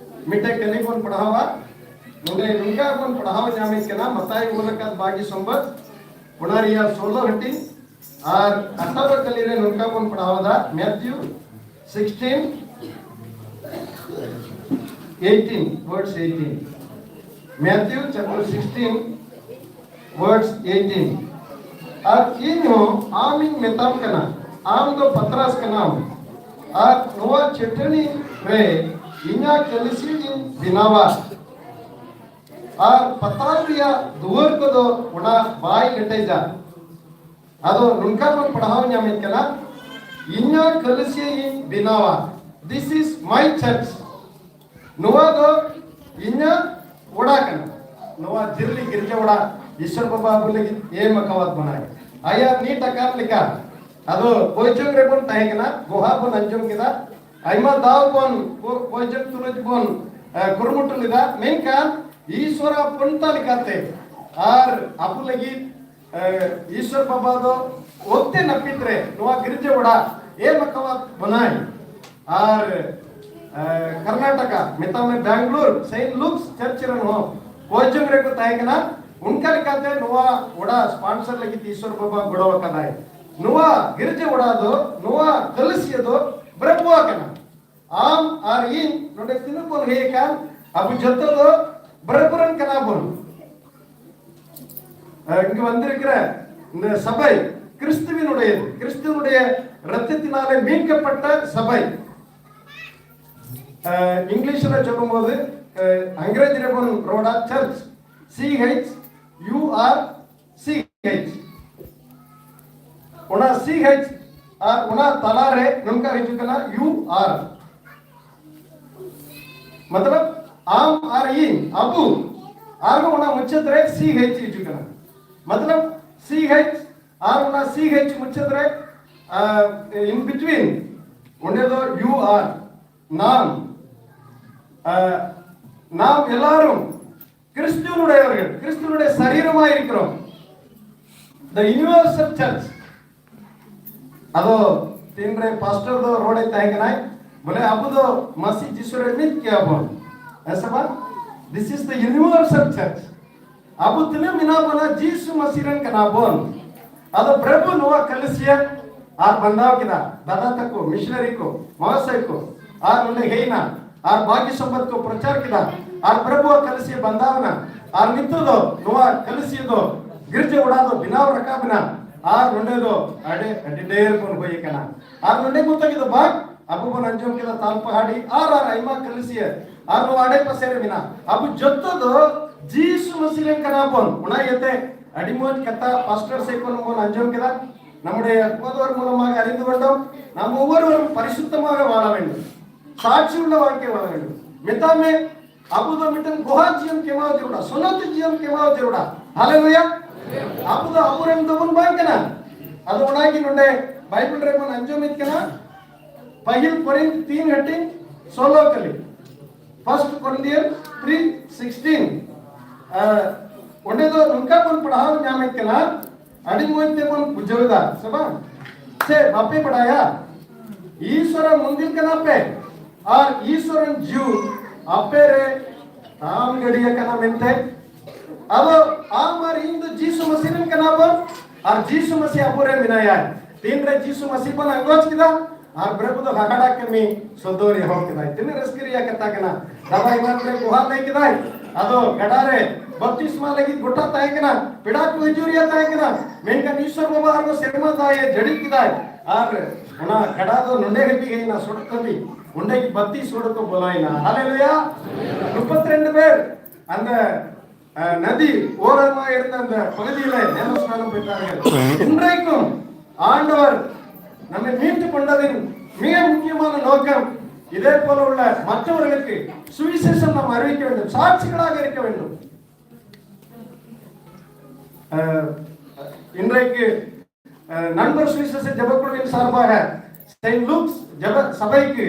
ᱢᱤᱫᱴᱮᱱ ᱠᱟᱹᱦᱱᱤ ᱵᱚᱱ ᱯᱟᱲᱦᱟᱣᱟ᱾ ᱱᱚᱰᱮ ᱱᱚᱝᱠᱟ ᱵᱚᱱ ᱯᱟᱲᱦᱟᱣ ᱧᱟᱢᱮᱫ ᱠᱟᱱᱟ, ᱢᱟᱛᱟᱭ ᱚᱞ ᱟᱠᱟᱫ ᱵᱟᱜᱤ ᱥᱚᱢᱵᱟᱫ, ᱚᱱᱟ ᱨᱮᱭᱟᱜ ᱥᱳᱞᱳ ᱦᱟᱹᱴᱤᱧ ᱟᱨ ᱟᱴᱷᱟᱨᱚ ᱠᱟᱹᱞᱤ ᱨᱮ ᱱᱚᱝᱠᱟ ᱵᱚᱱ ᱯᱟᱲᱦᱟᱣ ᱮᱫᱟ, Matthew sixteen eighteen, verse eighteen. Matthew chapter sixteen, verse eighteen. ᱟᱨ ᱤᱧ ᱦᱚᱸ ᱟᱢᱤᱧ ᱢᱮᱛᱟᱢ ᱠᱟᱱᱟ, ᱟᱢ ᱫᱚ ᱯᱟᱛᱨᱟᱥ ᱠᱟᱱᱟᱢ, ᱟᱨ ᱱᱚᱣᱟ ᱪᱟᱹᱴᱟᱹᱱᱤ ᱨᱮ ᱤᱧᱟᱹᱜ ᱠᱟᱹᱞᱤᱥᱤ ᱤᱧ ᱵᱮᱱᱟᱣᱟ᱾ ᱟᱨ ᱯᱟᱛᱟᱞ ᱨᱮᱭᱟᱜ ᱫᱩᱣᱟᱹᱨ ᱠᱚᱫᱚ ᱚᱱᱟ ᱵᱟᱭ ᱞᱮᱴᱮᱡᱟ᱾ ᱟᱫᱚ ᱱᱚᱝᱠᱟ ᱵᱚᱱ ᱯᱟᱲᱦᱟᱣ ᱧᱟᱢᱮᱫ ᱠᱟᱱᱟ, ᱤᱧᱟᱹᱜ ᱠᱟᱹᱞᱤᱥᱤ ᱤᱧ ᱵᱮᱱᱟᱣᱟ᱾ This is my church. ᱱᱚᱣᱟ ᱫᱚ ᱤᱧᱟᱹᱜ ᱚᱲᱟᱜ ᱠᱟᱱᱟ᱾ ᱱᱚᱣᱟ ᱡᱤᱨᱞᱤ ᱜᱤᱨᱡᱟᱹ ᱚᱲᱟᱜ ᱤᱥᱚᱨ ᱵᱟᱵᱟ ᱟᱵᱚ ᱞᱟᱹᱜᱤᱫ ᱮᱢ ᱟᱠᱟᱣᱟᱫ ᱵᱚᱱᱟᱭ᱾ ᱟᱭᱟᱜ ᱱᱤᱛ ᱟᱠᱟᱱ ᱞᱮᱠᱟ ᱟᱫᱚ ᱵᱳᱭᱡᱚᱝ ᱨᱮᱵᱚᱱ ᱛᱟᱦᱮᱸ ᱠᱟᱱᱟ, ᱜᱚᱦᱟ ᱵᱚᱱ ᱟᱸᱡᱚᱢ ᱠᱮᱫᱟ, ᱟᱭᱢᱟ ᱫᱟᱣ ᱵᱚᱱ ᱵᱳᱭᱡᱚᱝ ᱛᱩᱞᱩᱡ ᱵᱚᱱ ᱠᱩᱨᱩᱢᱩᱴᱩ ᱞᱮᱫᱟ, ᱢᱮᱱᱠᱷᱟᱱ ᱤᱥᱚᱨᱟᱜ ᱯᱚᱱᱛᱟ ᱞᱮᱠᱟᱛᱮ ᱟᱨ ᱟᱵᱚ ᱞᱟᱹᱜᱤᱫ ᱤᱥᱚᱨ ᱵᱟᱵᱟ ᱫᱚ ᱚᱠᱛᱮ ᱱᱟᱹᱯᱤᱛ ᱨᱮ ᱱᱚᱣᱟ ᱜᱤᱨᱡᱟᱹ ᱚᱲᱟᱜ ᱮᱢ ᱟᱠᱟᱣᱟᱫ ᱵᱚᱱᱟᱭ᱾ ᱟᱨ ᱠᱚᱨᱱᱟᱴᱚᱠᱟ, ᱢᱮᱛᱟᱜ ᱢᱮ ᱵᱮᱝᱜᱟᱞᱳᱨ, ᱥᱮᱱᱴ ᱞᱩᱠᱥ ᱪᱟᱨᱪ ᱨᱮᱱ ᱦᱚᱸ ᱵᱳᱭᱡᱚᱝ ᱨᱮᱠᱚ ᱛᱟᱦᱮᱸ ᱠᱟᱱᱟ᱾ ᱚᱱᱠᱟ ᱞᱮᱠᱟᱛᱮ ᱱᱚᱣᱟ ᱚᱲᱟᱜ ᱥᱯᱚᱱᱥᱚᱨ ᱞᱟᱹᱜᱤᱫ ᱤᱥᱚᱨ ᱵᱟᱵᱟ ᱜᱚᱲᱚ ᱟᱠᱟᱫᱟᱭ᱾ ᱱᱚᱣᱟ ᱜᱤᱨᱡᱟᱹ ᱚᱲᱟᱜ ᱫᱚ, ᱱᱚᱣᱟ ᱠᱟᱹᱞᱤᱥᱤᱭᱟᱹ ᱫᱚ ᱵᱨᱮᱯᱩᱣᱟ ᱠᱟᱱᱟ᱾ ᱟᱢ ᱟᱨ ᱤᱧ ᱱᱚᱰᱮ ᱛᱤᱱᱟᱹᱜ ᱵᱚᱱ ᱦᱮᱡ ᱟᱠᱟᱱ, ᱟᱵᱚ ᱡᱚᱛᱚ ᱫᱚ ᱵᱨᱟᱵᱚᱨᱟᱱ ᱠᱟᱱᱟ ᱵᱚᱱ. ᱤᱝᱜᱤ ᱢᱚᱱᱫᱤᱨ ᱠᱨᱮ ᱱᱮ ᱥᱟᱵᱟᱭ ᱠᱨᱤᱥᱛᱩᱣᱤᱱ ᱩᱰᱮ ᱠᱨᱤᱥᱛᱩᱣᱤᱱ ᱩᱰᱮ ᱨᱟᱛᱮ ᱛᱤᱱᱟᱞᱮ ᱢᱤᱝᱠ ᱯᱟᱴᱟ ᱥᱟᱵᱟᱭ. ᱤᱝᱞᱤᱥ ᱨᱮ ᱡᱚᱠᱷᱚᱱ ᱵᱚᱞᱮ ᱟᱝᱜᱨᱮᱡᱤ ᱨᱮ ᱵᱚᱱ ᱨᱚᱲᱟ ᱪᱟᱨᱪ ᱥᱤ ᱮᱪ ᱭᱩ ᱟᱨ ᱥᱤ ᱮᱪ ᱚᱱᱟ ᱥᱤ ᱮᱪ ᱟᱨ ᱚᱱᱟ ᱛᱟᱞᱟ ᱨᱮ ᱱᱚᱝᱠᱟ ᱦᱤᱡᱩᱜ ᱠᱟᱱᱟ ᱭᱩ ᱟᱨ ᱢᱚᱛᱞᱚᱵ ᱟᱢ ᱟᱨ ᱤᱧ ᱟᱵᱚ ᱟᱨ ᱚᱱᱟ ᱢᱩᱪᱟᱹᱫ ᱨᱮ ᱥᱤ ᱮᱪ ᱦᱤᱡᱩᱜ ᱠᱟᱱᱟ ᱢᱚᱛᱞᱚᱵ ᱥᱤ ᱮᱪ ᱟᱨ ᱚᱱᱟ ᱥᱤ ᱮᱪ ᱢᱩᱪᱟᱹᱫ ᱨᱮ ᱤᱱ ᱵᱤᱴᱣᱤᱱ ᱚᱸᱰᱮ ᱫᱚ ᱭᱩ ᱟᱨ ᱱᱟᱢ ᱱᱟᱢ ᱮᱞᱟᱨᱩᱢ கிறிஸ்துவனுடையவர்கள் கிறிஸ்துவனுடைய சரீரமாய் இருக்கிறோம் द यूनिवर्सल चर्च ᱟᱫᱚ ᱛᱤᱱᱨᱮ ᱯᱟᱥᱴᱚᱨ ᱫᱚ ᱨᱚᱲᱮ ᱛᱟᱦᱮᱸ ᱠᱟᱱᱟᱭ ᱵᱚᱞᱮ ᱟᱵᱚ ᱫᱚ ᱢᱟᱹᱥᱤ ᱡᱤᱥᱩ ᱨᱮ ᱢᱤᱫ ᱜᱮᱭᱟ ᱵᱚᱱ ᱦᱮᱸ ᱥᱮ ᱵᱟᱝ? This is the universal church. ᱟᱵᱚ ᱛᱤᱱᱟᱹᱜ ᱢᱮᱱᱟᱜ ᱵᱚᱱᱟ ᱡᱤᱥᱩ ᱢᱟᱹᱥᱤ ᱨᱮᱱ ᱠᱟᱱᱟ ᱵᱚᱱ. ᱟᱫᱚ ᱯᱨᱚᱵᱷᱩ ᱱᱚᱣᱟ ᱠᱟᱞᱤᱥᱤᱭᱟ ᱟᱨ ᱵᱟᱸᱫᱟᱣ ᱠᱮᱫᱟ ᱫᱟᱫᱟ ᱛᱟᱠᱚ ᱢᱤᱥᱱᱟᱨᱤ ᱠᱚ ᱢᱚᱦᱟᱥᱚᱭ ᱠᱚ ᱟᱨ ᱚᱸᱰᱮ ᱦᱮᱡ ᱮᱱᱟ ᱟᱨ ᱵᱟᱜᱤ ᱥᱚᱢᱵᱟᱫ ᱠᱚ ᱯᱨᱚᱪᱟᱨ ᱠᱮᱫᱟ ᱟᱨ ᱯᱨᱚᱵᱷᱩᱣᱟᱜ ᱠᱟᱞᱤᱥᱤᱭᱟ ᱵᱟᱸᱫᱟᱣ ᱮᱱᱟ ᱟᱨ ᱱᱤᱛᱚᱜ ᱫᱚ ᱱᱚᱣᱟ ᱠᱟᱞᱤᱥᱤᱭᱟ ᱫᱚ ᱜᱤᱨᱡᱟᱹ ᱚᱲᱟᱜ ᱫᱚ ᱵᱮᱱᱟᱣ ᱨᱟᱠᱟᱵ ᱮᱱᱟ ᱟᱨ ᱱᱚᱸᱰᱮ ᱫᱚ ᱟᱹᱰᱤ ᱟᱹᱰᱤ ᱰᱷᱮᱨ ᱵᱚᱱ ᱦᱩᱭ ᱟᱠᱟᱱᱟ ᱟᱨ ᱱᱚᱸᱰᱮ ᱢᱚᱛᱚ ᱜᱮ ᱫᱚ ᱵᱟᱝ ᱟᱵᱚ ᱵᱚᱱ ᱟᱸᱡᱚᱢ ᱠᱮᱫᱟ ᱛᱟᱞᱯᱟᱦᱟᱲᱤ ᱟᱨ ᱟᱨ ᱟᱭᱢᱟ ᱠᱟᱞᱤᱥᱤᱭᱟ ᱟᱨ ᱱᱚᱣᱟ ᱟᱰᱮ ᱯᱟᱥᱮ ᱨᱮ ᱢᱮᱱᱟᱜ ᱟᱵᱚ ᱡᱚᱛᱚ ᱫᱚ ᱡᱤᱥᱩ ᱢᱟᱹᱥᱤ ᱨᱮᱱ ᱠᱟᱱᱟ ᱵᱚᱱ ᱚᱱᱟ ᱤᱭᱟᱹᱛᱮ ᱟᱹᱰᱤ ᱢᱚᱡᱽ ᱠᱟᱛᱷᱟ ᱯᱟᱥᱴᱚᱨ ᱥᱮᱫ ᱠᱷᱚᱱ ᱵᱚᱱ ᱟᱸᱡᱚᱢ ᱠᱮᱫᱟ ᱱᱟᱢᱩᱰᱮ ᱚᱠᱚᱫᱚᱨ ᱢᱚᱱᱚᱢᱟᱜ ᱟᱹᱨᱤ ᱫᱚ ᱵᱟᱝ ᱱᱟᱢ ᱚᱣᱚᱨ ᱚᱣᱚᱨ ᱯᱟᱨᱤᱥᱩᱫᱷ ᱢᱟᱜ ᱵᱟᱲᱟ ᱵᱮᱱ ᱥᱟᱪᱩ ᱞᱟᱣᱟᱨ ᱠᱮ ᱵᱟᱲᱟ ᱵᱮᱱ ᱢᱮᱛᱟ ᱢᱮ ᱟᱵᱚ ᱫᱚ ᱢᱤᱫᱴᱟᱝ ᱜᱚᱦᱟ ᱡᱤᱭᱚᱱ ᱠᱮᱢᱟᱣ ᱡᱟᱹᱨᱩᱲᱟ ᱥᱚᱱᱚᱛ ᱡᱤᱭᱚᱱ ᱠᱮᱢᱟᱣ ᱡᱟᱹᱨᱩᱲᱟ ᱦᱟᱞᱮᱞᱩᱭᱟ ᱟᱵᱚ ᱫᱚ ᱟᱵᱚᱨᱮᱱ ᱫᱚᱵᱚᱱ ᱵᱟᱝ ᱠᱟᱱᱟ ᱟᱫᱚ ᱚᱱᱟᱜᱮ ᱱᱚᱰᱮ ᱵᱟᱭᱵᱮᱞ ᱨᱮᱵᱚᱱ ᱟᱸᱡᱚᱢᱮᱫ ᱠᱟᱱᱟ ᱯᱟᱹᱦᱤᱞ ᱠᱚᱨᱤᱱᱛᱷ ᱛᱤᱱ ᱦᱟᱹᱴᱤᱧ ᱥᱳᱞᱳ ᱠᱟᱞᱤ First Corinthians three sixteen ᱚᱸᱰᱮ ᱫᱚ ᱱᱚᱝᱠᱟ ᱵᱚᱱ ᱯᱟᱲᱦᱟᱣ ᱧᱟᱢᱮᱫ ᱠᱟᱱᱟ ᱟᱹᱰᱤ ᱢᱚᱡᱽ ᱛᱮᱵᱚᱱ ᱵᱩᱡᱷᱟᱹᱣ ᱮᱫᱟ ᱥᱮ ᱵᱟᱝ ᱥᱮ ᱵᱟᱯᱮ ᱵᱟᱲᱟᱭᱟ ᱤᱥᱚᱨᱟᱜ ᱢᱚᱱᱫᱤᱨ ᱠᱟᱱᱟ ᱯᱮ ᱟᱨ ᱤᱥᱚᱨ ᱨᱮᱱ ᱡᱤᱣ ᱟᱯᱮ ᱨᱮ ᱛᱟᱢ ᱜᱟᱹᱰᱤᱭᱟᱹ ᱠᱟᱱᱟ ᱢᱮᱱᱛᱮ ᱟᱫᱚ ᱟᱢ ᱟᱨ ᱤᱧ ᱫᱚ ᱡᱤᱥᱩ ᱢᱟᱹᱥᱤ ᱨᱮᱱ ᱠᱟᱱᱟ ᱵᱚᱱ ᱟᱨ ᱡᱤᱥᱩ ᱢᱟᱹᱥᱤ ᱟᱵᱚ ᱨᱮ ᱢᱮᱱᱟᱭᱟ ᱛᱤᱱ ᱨᱮ ᱡᱤᱥᱩ ᱢᱟᱹᱥᱤ ᱵᱚᱱ ᱟᱸᱜᱚᱪ ᱠᱮᱫᱟ ᱟᱨ ᱯᱨᱚᱵᱷᱩ ᱫᱚ ᱦᱟᱦᱟᱲᱟ ᱠᱟᱹᱢᱤ ᱥᱚᱫᱚᱨ ᱮᱦᱚᱵ ᱠᱮᱫᱟᱭ ᱛᱤᱱᱟᱹᱜ ᱨᱟᱹᱥᱠᱟᱹ ᱨᱮᱭᱟᱜ ᱠᱟᱛᱷᱟ ᱠᱟᱱᱟ ᱫᱟᱫᱟ ᱮᱢᱟᱱ ᱨᱮ ᱜᱚᱦᱟ ᱞᱟᱹᱭ ᱠᱮᱫᱟᱭ᱾ ᱟᱫᱚ ᱜᱟᱰᱟ ᱨᱮ ᱵᱟᱯᱛᱤᱥᱢᱟ ᱞᱟᱹᱜᱤᱫ ᱜᱚᱴᱟ ᱛᱟᱦᱮᱸ ᱠᱟᱱᱟ, ᱯᱮᱲᱟ ᱠᱚ ᱦᱤᱡᱩᱜ ᱨᱮᱭᱟᱜ ᱛᱟᱦᱮᱸ ᱠᱟᱱᱟ, ᱢᱮᱱᱠᱷᱟᱱ ᱤᱥᱚᱨ ᱵᱟᱵᱟ ᱟᱨᱦᱚᱸ ᱥᱮᱨᱢᱟ ᱫᱟᱜ ᱮ ᱡᱟᱹᱲᱤ ᱠᱮᱫᱟᱭ᱾ ᱟᱨ ᱚᱱᱟ ᱜᱟᱰᱟ ᱫᱚ ᱱᱚᱰᱮ ᱦᱟᱹᱵᱤᱡ ᱦᱮᱡ ᱮᱱᱟ, ᱥᱚᱲᱚᱠ ᱦᱟᱹᱵᱤᱡ᱾ ᱚᱸᱰᱮ ᱜᱮ ᱵᱟᱯᱛᱤᱥ ᱦᱚᱲ ᱠᱚ ᱵᱚᱞᱚᱭᱮᱱᱟ᱾ ᱦᱟᱞᱮᱞᱩᱭᱟ! ᱢᱩᱯᱟᱛ ᱨᱮᱱ ᱵᱮᱨ ᱟᱱᱫᱟ ᱟᱸ, ᱱᱟᱫᱤ ᱳᱨᱟᱢᱟ ᱤᱨᱱᱟ ᱟᱱᱫᱟ ᱯᱟᱜᱫᱤ ᱞᱮ ᱧᱮᱞᱚᱥ ᱱᱟᱱᱚ ᱵᱮᱴᱟᱨ. இன்றைக்கும் ஆண்டவர் நம்மை மீட்டு கொண்டதின் மிக முக்கியமான நோக்கம், இதே போல உள்ள மற்றவர்களுக்கு சுவிசேஷம் நாம் அறிவிக்க வேண்டும், சாட்சிகளாக இருக்க வேண்டும். அஹ், இன்றைக்கு அஹ், நண்பர் சுவிசேஷ ஜெபக்குழுவின் சார்பாக செயின்ட் லூக்ஸ் ஜெப சபைக்கு,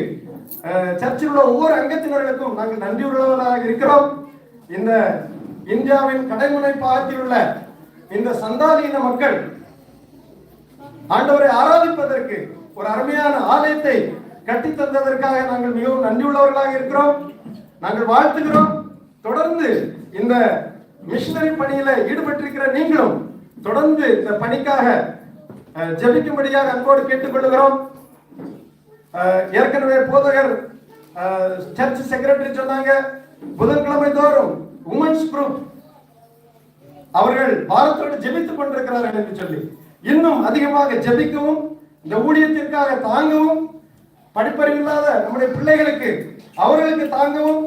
அஹ், சர்ச்சில் உள்ள ஒவ்வொரு அங்கத்தினர்களுக்கும் நாங்கள் நன்றியுள்ளவர்களாக இருக்கிறோம். இந்த இந்தியாவின் கடைமுனை பாகத்தில் உள்ள இந்த சந்தாலீன மக்கள் ஆண்டவரை ஆராதிப்பதற்கு ஒரு அருமையான ஆலயத்தை கட்டி தந்ததற்காக நாங்கள் மிகவும் நன்றியுள்ளவர்களாக இருக்கிறோம். நாங்கள் வாழ்த்துகிறோம். தொடர்ந்து இந்த மிஷனரி பணியில ஈடுபட்டிருக்கிற நீங்களும் தொடர்ந்து இந்த பணிக்காக, அஹ், ஜெபிக்கும்படியாக அன்போடு கேட்டுக்கொள்கிறோம். அஹ், ஏற்கனவே போதகர், அஹ், சர்ச் செக்ரட்டரி சொன்னாங்க, புதன்கிழமை தோறும் உமன்ஸ் குரூப் அவர்கள் பாரத்தோடு ஜெபித்துக் கொண்டிருக்கிறார்கள் என்று சொல்லி, இன்னும் அதிகமாக ஜெபிக்கவும், இந்த ஊழியத்திற்காக தாங்கவும், படிப்பறிவில்லாத நம்முடைய பிள்ளைகளுக்கு, அவர்களுக்கு தாங்கவும்,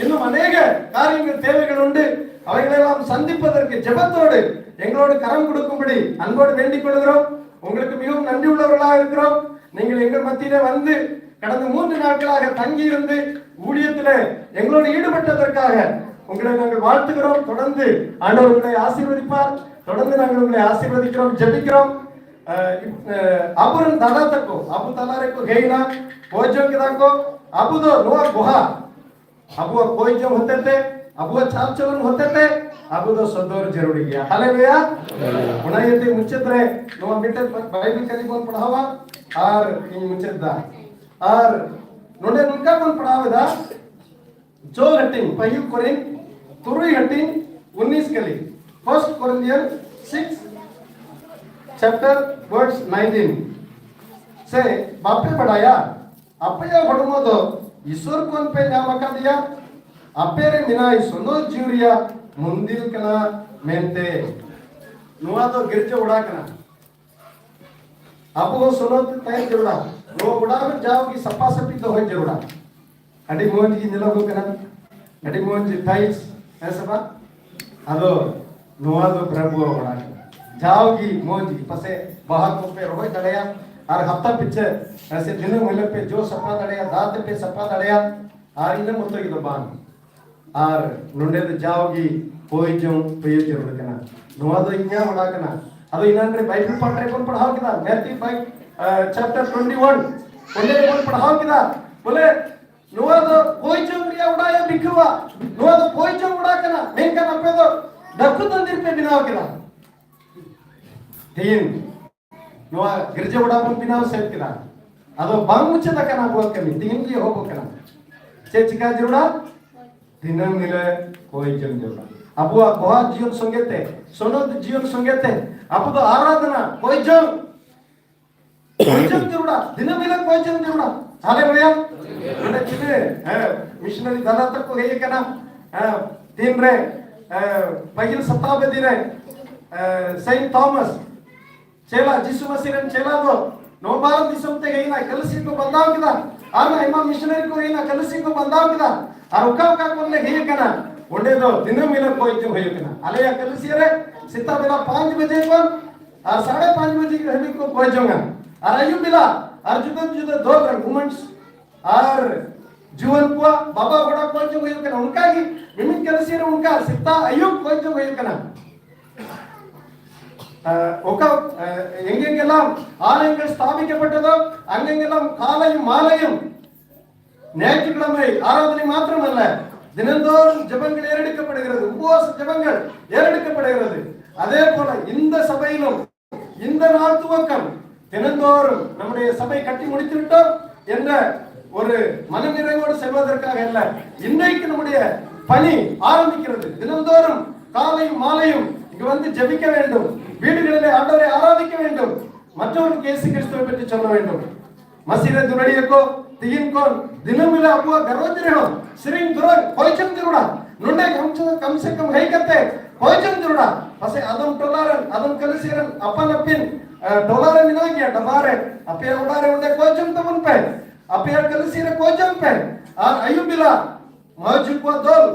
இன்னும் அநேக காரியங்கள், தேவைகள் உண்டு. அவைகளெல்லாம் சந்திப்பதற்கு ஜெபத்தோடு எங்களோடு கரம் கொடுக்கும்படி அன்போடு வேண்டிக் கொள்கிறோம். உங்களுக்கு மிகவும் நன்றியுள்ளவர்களாக இருக்கிறோம். நீங்கள் எங்கள் மத்தியிலே வந்து, கடந்த மூன்று நாட்களாக தங்கி இருந்து, ஊழியத்திலே எங்களோடு ஈடுபட்டதற்காக உங்களை நாங்கள் வாழ்த்துகிறோம். தொடர்ந்து ஆண்டவர் உங்களை ஆசீர்வதிப்பார். தொடர்ந்து நாங்கள் உங்களை ஆசீர்வதிக்கிறோம், ஜெபிக்கிறோம். ᱟᱵᱚᱨᱮᱱ ᱫᱟᱫᱟ ᱛᱟᱠᱚ, ᱟᱵᱚ ᱛᱟᱞᱟ ᱨᱮᱠᱚ ᱦᱮᱡ ᱮᱱᱟ, ᱯᱚᱡᱚᱱ ᱠᱮᱫᱟ ᱠᱚ᱾ ᱟᱵᱚ ᱫᱚ ᱱᱚᱣᱟ ᱜᱚᱦᱟ, ᱟᱵᱚᱣᱟᱜ ᱠᱚᱭ ᱡᱚᱢ ᱦᱚᱛᱮᱛᱮ, ᱟᱵᱚᱣᱟᱜ ᱪᱟᱞ ᱪᱚᱞᱚᱱ ᱦᱚᱛᱮᱛᱮ ᱟᱵᱚ ᱫᱚ ᱥᱚᱫᱚᱨ ᱡᱟᱹᱨᱩᱲ ᱜᱮᱭᱟ᱾ ᱦᱟᱞᱮᱞᱩᱭᱟ᱾ ᱚᱱᱟ ᱤᱭᱟᱹᱛᱮ ᱢᱩᱪᱟᱹᱫ ᱨᱮ ᱱᱚᱣᱟ ᱢᱤᱫᱴᱮᱱ ᱵᱟᱭᱵᱮᱞ ᱠᱟᱹᱨᱤ ᱵᱚᱱ ᱯᱟᱲᱦᱟᱣᱟ ᱟᱨ ᱤᱧ ᱢᱩᱪᱟᱹᱫ ᱫᱟ᱾ ᱟᱨ ᱱᱚᱰᱮ ᱱᱚᱝᱠᱟ ᱵᱚᱱ ᱯᱟᱲᱦᱟᱣ ᱮᱫᱟ, ᱪᱚ ᱦᱟᱹᱴᱤᱧ, ᱯᱟᱹᱦᱤᱞ ᱠᱚᱨᱤᱱᱛ ᱛᱩᱨᱩᱭ ᱦᱟᱹᱴᱤᱧ ᱩᱱᱤᱥ ᱠᱟᱹᱞᱤ, First Corinthians six chapter verse nineteen. ᱥᱮ ᱵᱟᱯᱮ ᱵᱟᱲᱟᱭᱟ, ᱟᱯᱮᱭᱟᱜ ᱦᱚᱲᱢᱚ ᱫᱚ ᱤᱥᱚᱨ ᱠᱷᱚᱱ ᱯᱮ ᱧᱟᱢ ᱟᱠᱟᱫᱮᱭᱟ, ᱟᱯᱮ ᱨᱮ ᱢᱮᱱᱟᱭ ᱥᱚᱱᱚᱛ ᱡᱤᱣᱤ ᱨᱮᱭᱟᱜ ᱢᱚᱱᱫᱤᱨ ᱠᱟᱱᱟ ᱢᱮᱱᱛᱮ᱾ ᱱᱚᱣᱟ ᱫᱚ ᱜᱤᱨᱡᱟᱹ ᱚᱲᱟᱜ ᱠᱟᱱᱟ᱾ ᱟᱵᱚ ᱦᱚᱸ ᱥᱚᱱᱚᱛ ᱛᱟᱦᱮᱸ ᱡᱟᱹᱨᱩᱲᱟ᱾ ᱱᱚᱣᱟ ᱚᱲᱟᱜ ᱨᱮ ᱡᱟᱣᱜᱮ ᱥᱟᱯᱷᱟ ᱥᱟᱹᱯᱷᱤ ᱫᱚᱦᱚᱭ ᱡᱟᱹᱨᱩᱲᱟ᱾ ᱟᱹᱰᱤ ᱢᱚᱡᱽ ᱜᱮ ᱧᱮᱞᱚᱜᱚᱜ ᱠᱟᱱᱟ, ᱟᱹᱰᱤ ᱢᱚᱡᱽ ᱴᱟᱭᱤᱞᱥ, ᱦᱮᱸ ᱥᱮ ᱵᱟᱝ? ᱟᱫᱚ ᱱᱚᱣᱟ ᱫᱚ ᱯᱨᱚᱵᱷᱩᱣᱟᱜ ᱚᱲᱟᱜ ᱠᱟᱱᱟ᱾ ᱡᱟᱣᱜᱮ ᱢᱚᱡᱽ ᱜᱮ ᱯᱟᱥᱮ ᱵᱟᱦᱟ ᱠᱚᱯᱮ ᱨᱚᱦᱚᱭ ᱫᱟᱲᱮᱭᱟᱜ, ᱟᱨ ᱦᱟᱯᱛᱟ ᱯᱤᱪᱷᱟᱹ ᱥᱮ ᱫᱤᱱᱟᱹᱢ ᱦᱤᱞᱳᱜ ᱯᱮ ᱡᱚ ᱥᱟᱯᱷᱟ ᱫᱟᱲᱮᱭᱟᱜ, ᱫᱟᱜ ᱛᱮᱯᱮ ᱥᱟᱯᱷᱟ ᱫᱟᱲᱮᱭᱟᱜ, ᱟᱨ ᱤᱱᱟᱹ ᱢᱚᱛᱚ ᱜᱮ ᱫᱚ ᱵᱟᱝ, ᱟᱨ ᱱᱚᱰᱮ ᱫᱚ ᱡᱟᱣᱜᱮ ᱦᱩᱭ ᱡᱚᱝ ᱦᱩᱭᱩᱜ ᱡᱟᱹᱨᱩᱲ ᱠᱟᱱᱟ᱾ ᱱᱚᱣᱟ ᱫᱚ ᱤᱧᱟᱹᱜ ᱚᱲᱟᱜ ᱠᱟᱱᱟ᱾ ᱟᱫᱚ ᱮᱱᱟᱱ ᱨᱮ ᱵᱟᱭᱵᱮᱞ ᱯᱟᱲ ᱨᱮᱵᱚᱱ ᱯᱟᱲᱦᱟᱣ ᱠᱮᱫᱟ, ᱢᱮᱛᱷᱤᱭᱩ ᱯᱷᱟᱭᱤᱵᱷ, ᱪᱮᱯᱴᱟᱨ ᱴᱩᱭᱮᱱᱴᱤ ᱣᱟᱱ, ᱚᱸᱰᱮ ᱵᱚᱱ ᱯᱟᱲᱦᱟᱣ ᱠᱮᱫᱟ, ᱵᱚᱞᱮ ᱱᱚᱣᱟ ᱫᱚ ᱦᱩᱭ ᱡᱚᱝ ᱨᱮᱭᱟᱜ ᱚᱲᱟᱜ ᱮ ᱵᱷᱤᱠᱷᱟᱹᱣᱟ, ᱱᱚᱣᱟ ᱫᱚ ᱦᱩᱭ ᱡᱚᱝ ᱚᱲᱟᱜ ᱠᱟᱱᱟ, ᱢᱮᱱᱠᱷᱟᱱ ᱟᱯᱮ ᱫᱚ ᱰᱟᱹᱠᱩ ᱛᱟᱸᱫᱤᱨ ᱯᱮ ᱵᱮᱱᱟᱣ ᱠᱮᱫᱟ᱾ ᱛᱮᱦᱮᱧ ᱱᱚᱣᱟ ᱜᱤᱨᱡᱟᱹ ᱚᱲᱟᱜ ᱵᱚᱱ ᱵᱮᱱᱟᱣ ᱥᱟᱹᱛ ᱠᱮᱫᱟ᱾ ᱟᱫᱚ ᱵᱟᱝ ᱢᱩᱪᱟᱹᱫ ᱟᱠᱟᱱᱟ ᱟᱵᱚᱣᱟᱜ ᱠᱟᱹᱢᱤ, ᱛᱮᱦᱮᱧ ᱜᱮ ᱮᱦᱚᱵᱚᱜ ᱠᱟᱱᱟ᱾ ᱪᱮᱫ ᱪᱤᱠᱟ ᱡᱟᱹᱨᱩᱲᱟ? ᱫᱤᱱᱟᱹᱢ ᱦᱤᱞᱳᱜ ᱠᱚᱭ ᱡᱚᱝ ᱡᱟᱹᱨᱩᱲᱟ᱾ ᱟᱵᱚᱣᱟᱜ ᱜᱚᱦᱟ ᱡᱤᱭᱚᱱ ᱥᱚᱸᱜᱮ ᱛᱮ, ᱥᱚᱱᱚᱛ ᱡᱤᱭᱚᱱ ᱥᱚᱸᱜᱮ ᱛᱮ, ᱟᱵᱚ ᱫᱚ ᱟᱨᱟᱫᱷᱱᱟ ᱠᱚᱭ ᱡᱚᱝ, ᱠᱚᱭ ᱡᱚᱝ ᱡᱟᱹᱨᱩᱲᱟ᱾ ᱫᱤᱱᱟᱹᱢ ᱦᱤᱞᱳᱜ ᱠᱚᱭ ᱡᱚᱝ ᱡᱟᱹᱨᱩᱲᱟ᱾ ᱦᱟᱞᱮᱞᱩᱭᱟ᱾ ᱚᱸᱰᱮ ᱪᱤᱞᱤ, ᱦᱮᱸ, ᱢᱤᱥᱱᱟᱨᱤ ᱫᱟᱫᱟ ᱛᱟᱠᱚ ᱦᱮᱡ ᱟᱠᱟᱱᱟ᱾ ᱦᱮᱸ, ᱛᱤᱱ ᱨᱮ, ᱦᱮᱸ, ᱯᱟᱹᱦᱤᱞ ᱥᱚᱛᱟᱵᱫᱤ ᱨᱮ, ᱦᱮᱸ, ᱥᱮᱱᱴ ᱛᱚᱢᱟᱥ ᱪᱮᱞᱟ, ᱡᱤᱥᱩ ᱢᱟᱹᱥᱤ ᱨᱮᱱ ᱪᱮᱞᱟ ᱫᱚ ᱱᱚᱣᱟ ᱵᱷᱟᱨᱚᱛ ᱫᱤᱥᱚᱢ ᱛᱮ ᱦᱮᱡ ᱮᱱᱟ, ᱠᱟᱹᱞᱤᱥᱤ ᱠᱚ ᱵᱟᱸᱫᱟᱣ ᱠᱮᱫᱟ᱾ ᱟᱨ ᱟᱭᱢᱟ ᱢᱤᱥᱱᱟᱨᱤ ᱠᱚ ᱦᱮᱡ ᱮᱱᱟ, ᱠᱟᱹᱞᱤᱥᱤ ᱠᱚ ᱵᱟᱸᱫᱟᱣ ᱠᱮᱫᱟ᱾ ᱟᱨ ᱚᱠᱟ ᱚᱠᱟ ᱠᱚᱨᱮ ᱞᱮ ᱦᱮᱡ ᱟᱠᱟᱱᱟ, ᱚᱸᱰᱮ ᱫᱚ ᱫᱤᱱᱟᱹᱢ ᱦᱤᱞᱳᱜ ᱠᱚᱭ ᱡᱚᱝ ᱦᱩᱭᱩᱜ ᱠᱟᱱᱟ᱾ ᱟᱞᱮᱭᱟᱜ ᱠᱟᱹᱞᱤᱥᱤ ᱨᱮ ᱥᱮᱛᱟᱜ ᱵᱮᱞᱟ ᱯᱟᱸᱪ ᱵᱟᱡᱮ ᱠᱷᱚᱱ ᱟᱨ ᱥᱟᱲᱮ ᱯᱟᱸᱪ ᱵᱟᱡᱮ ᱦᱟᱹᱵᱤᱡ ᱠᱚ ᱠᱚᱭ ᱡᱚᱝᱟ᱾ ᱟᱨ ᱟᱹᱭᱩᱵ ᱵᱮᱞᱟ ᱟᱨ ᱡᱩᱫᱟᱹ ᱡᱩᱫᱟᱹ ᱫᱚᱞ ᱨᱮᱱ ᱣᱩᱢᱮᱱᱥ ᱟᱨ ᱡᱩᱣᱟᱹᱱ ᱠᱚᱣᱟᱜ ᱵᱟᱵᱟ ᱦᱚᱲᱟᱜ ᱠᱚᱭ ᱡᱚᱝ ᱦᱩᱭᱩᱜ ᱠᱟᱱᱟ᱾ ᱚᱱᱠᱟ ᱜᱮ ᱢᱤᱢᱤᱫ ᱠᱟᱹᱞᱤᱥᱤ ᱨᱮ ᱚᱱᱠᱟ ᱥᱮᱛᱟᱜ ᱟᱹᱭᱩᱵ ᱠᱚᱭ ᱡᱚᱝ ᱦᱩᱭᱩᱜ ᱠᱟᱱᱟ᱾ ᱮ, ᱚᱠᱟ, ᱮ, ᱮᱸᱜᱮᱞ ᱮᱞᱟᱢ ᱟᱞᱮ ᱮᱸᱜᱮᱞ ᱥᱛᱷᱟᱯᱤᱠᱮᱯᱮᱴᱮᱫᱚ, ᱟᱝᱜᱮᱞ ᱮᱞᱟᱢ ᱠᱟᱞᱟᱭᱩ ᱢᱟᱞᱟᱭᱩ᱾ ᱧᱮᱡᱽ ᱠᱤᱲᱟᱢᱟᱭ, ᱟᱨᱟᱫᱷᱱᱤ ᱢᱟᱛᱨᱚᱢ ᱟᱞᱮ. தினந்தோறும் ஜெபங்கள் ஏறெடுக்கப்படுகிறது, உபவாச ஜெபங்கள் ஏறெடுக்கப்படுகிறது. அதே போல இந்த சபையிலும் இந்த நாள் துவக்கம், தினந்தோறும் நம்முடைய சபை கட்டி முடித்து விட்டோம் என்ற ஒரு மனநிறைவோடு செல்வதற்காக அல்ல. இன்றைக்கு நம்முடைய பணி ஆரம்பிக்கிறது. தினந்தோறும் காலையும் மாலையும் இங்கு வந்து ஜெபிக்க வேண்டும், வீடுகளிலே ஆண்டவரை ஆராதிக்க வேண்டும், மற்றவர்களுக்கு இயேசு கிறிஸ்துவை பற்றி சொல்ல வேண்டும். மசீரே, दुलड़िए को ᱛᱤᱦᱤᱧ ᱠᱷᱚᱱ ᱫᱤᱱᱟᱹᱢ ᱦᱤᱞᱳᱜ ᱟᱵᱚᱣᱟᱜ ᱜᱷᱟᱨᱚᱸᱡᱽ ᱨᱮᱦᱚᱸ ᱥᱮᱨᱮᱧ ᱫᱩᱨᱟᱹᱝ ᱠᱚᱭ ᱪᱚᱝ ᱡᱟᱹᱨᱩᱲᱟ᱾ ᱱᱚᱰᱮ ᱠᱟᱢ ᱥᱮ ᱠᱟᱢ ᱥᱮ ᱠᱟᱢ ᱦᱮᱡ ᱠᱟᱛᱮ ᱠᱚᱭ ᱪᱚᱝ ᱡᱟᱹᱨᱩᱲᱟ᱾ ᱯᱟᱥᱮ ᱟᱫᱚᱢ ᱴᱚᱞᱟ ᱨᱮᱱ, ᱟᱫᱚᱢ ᱠᱟᱹᱞᱤᱥᱤ ᱨᱮᱱ ᱟᱯᱟᱱ ᱟᱹᱯᱤᱱ, ᱮ, ᱴᱚᱞᱟ ᱨᱮ ᱢᱮᱱᱟᱜ ᱜᱮᱭᱟ, ᱰᱟᱵᱟ ᱨᱮ, ᱟᱯᱮᱭᱟᱜ ᱚᱲᱟᱜ ᱨᱮ ᱚᱸᱰᱮ ᱠᱚᱭ ᱪᱚᱝ ᱛᱟᱵᱚᱱ ᱯᱮ, ᱟᱯᱮᱭᱟᱜ ᱠᱟᱹᱞᱤᱥᱤ ᱨᱮ ᱠᱚᱭ ᱪᱚᱝ ᱯᱮ᱾ ᱟᱨ ᱟᱹᱭᱩᱵ ᱵᱮᱞᱟ ᱢᱟᱹᱡᱷᱤ ᱠᱚᱣᱟᱜ ᱫᱚᱞ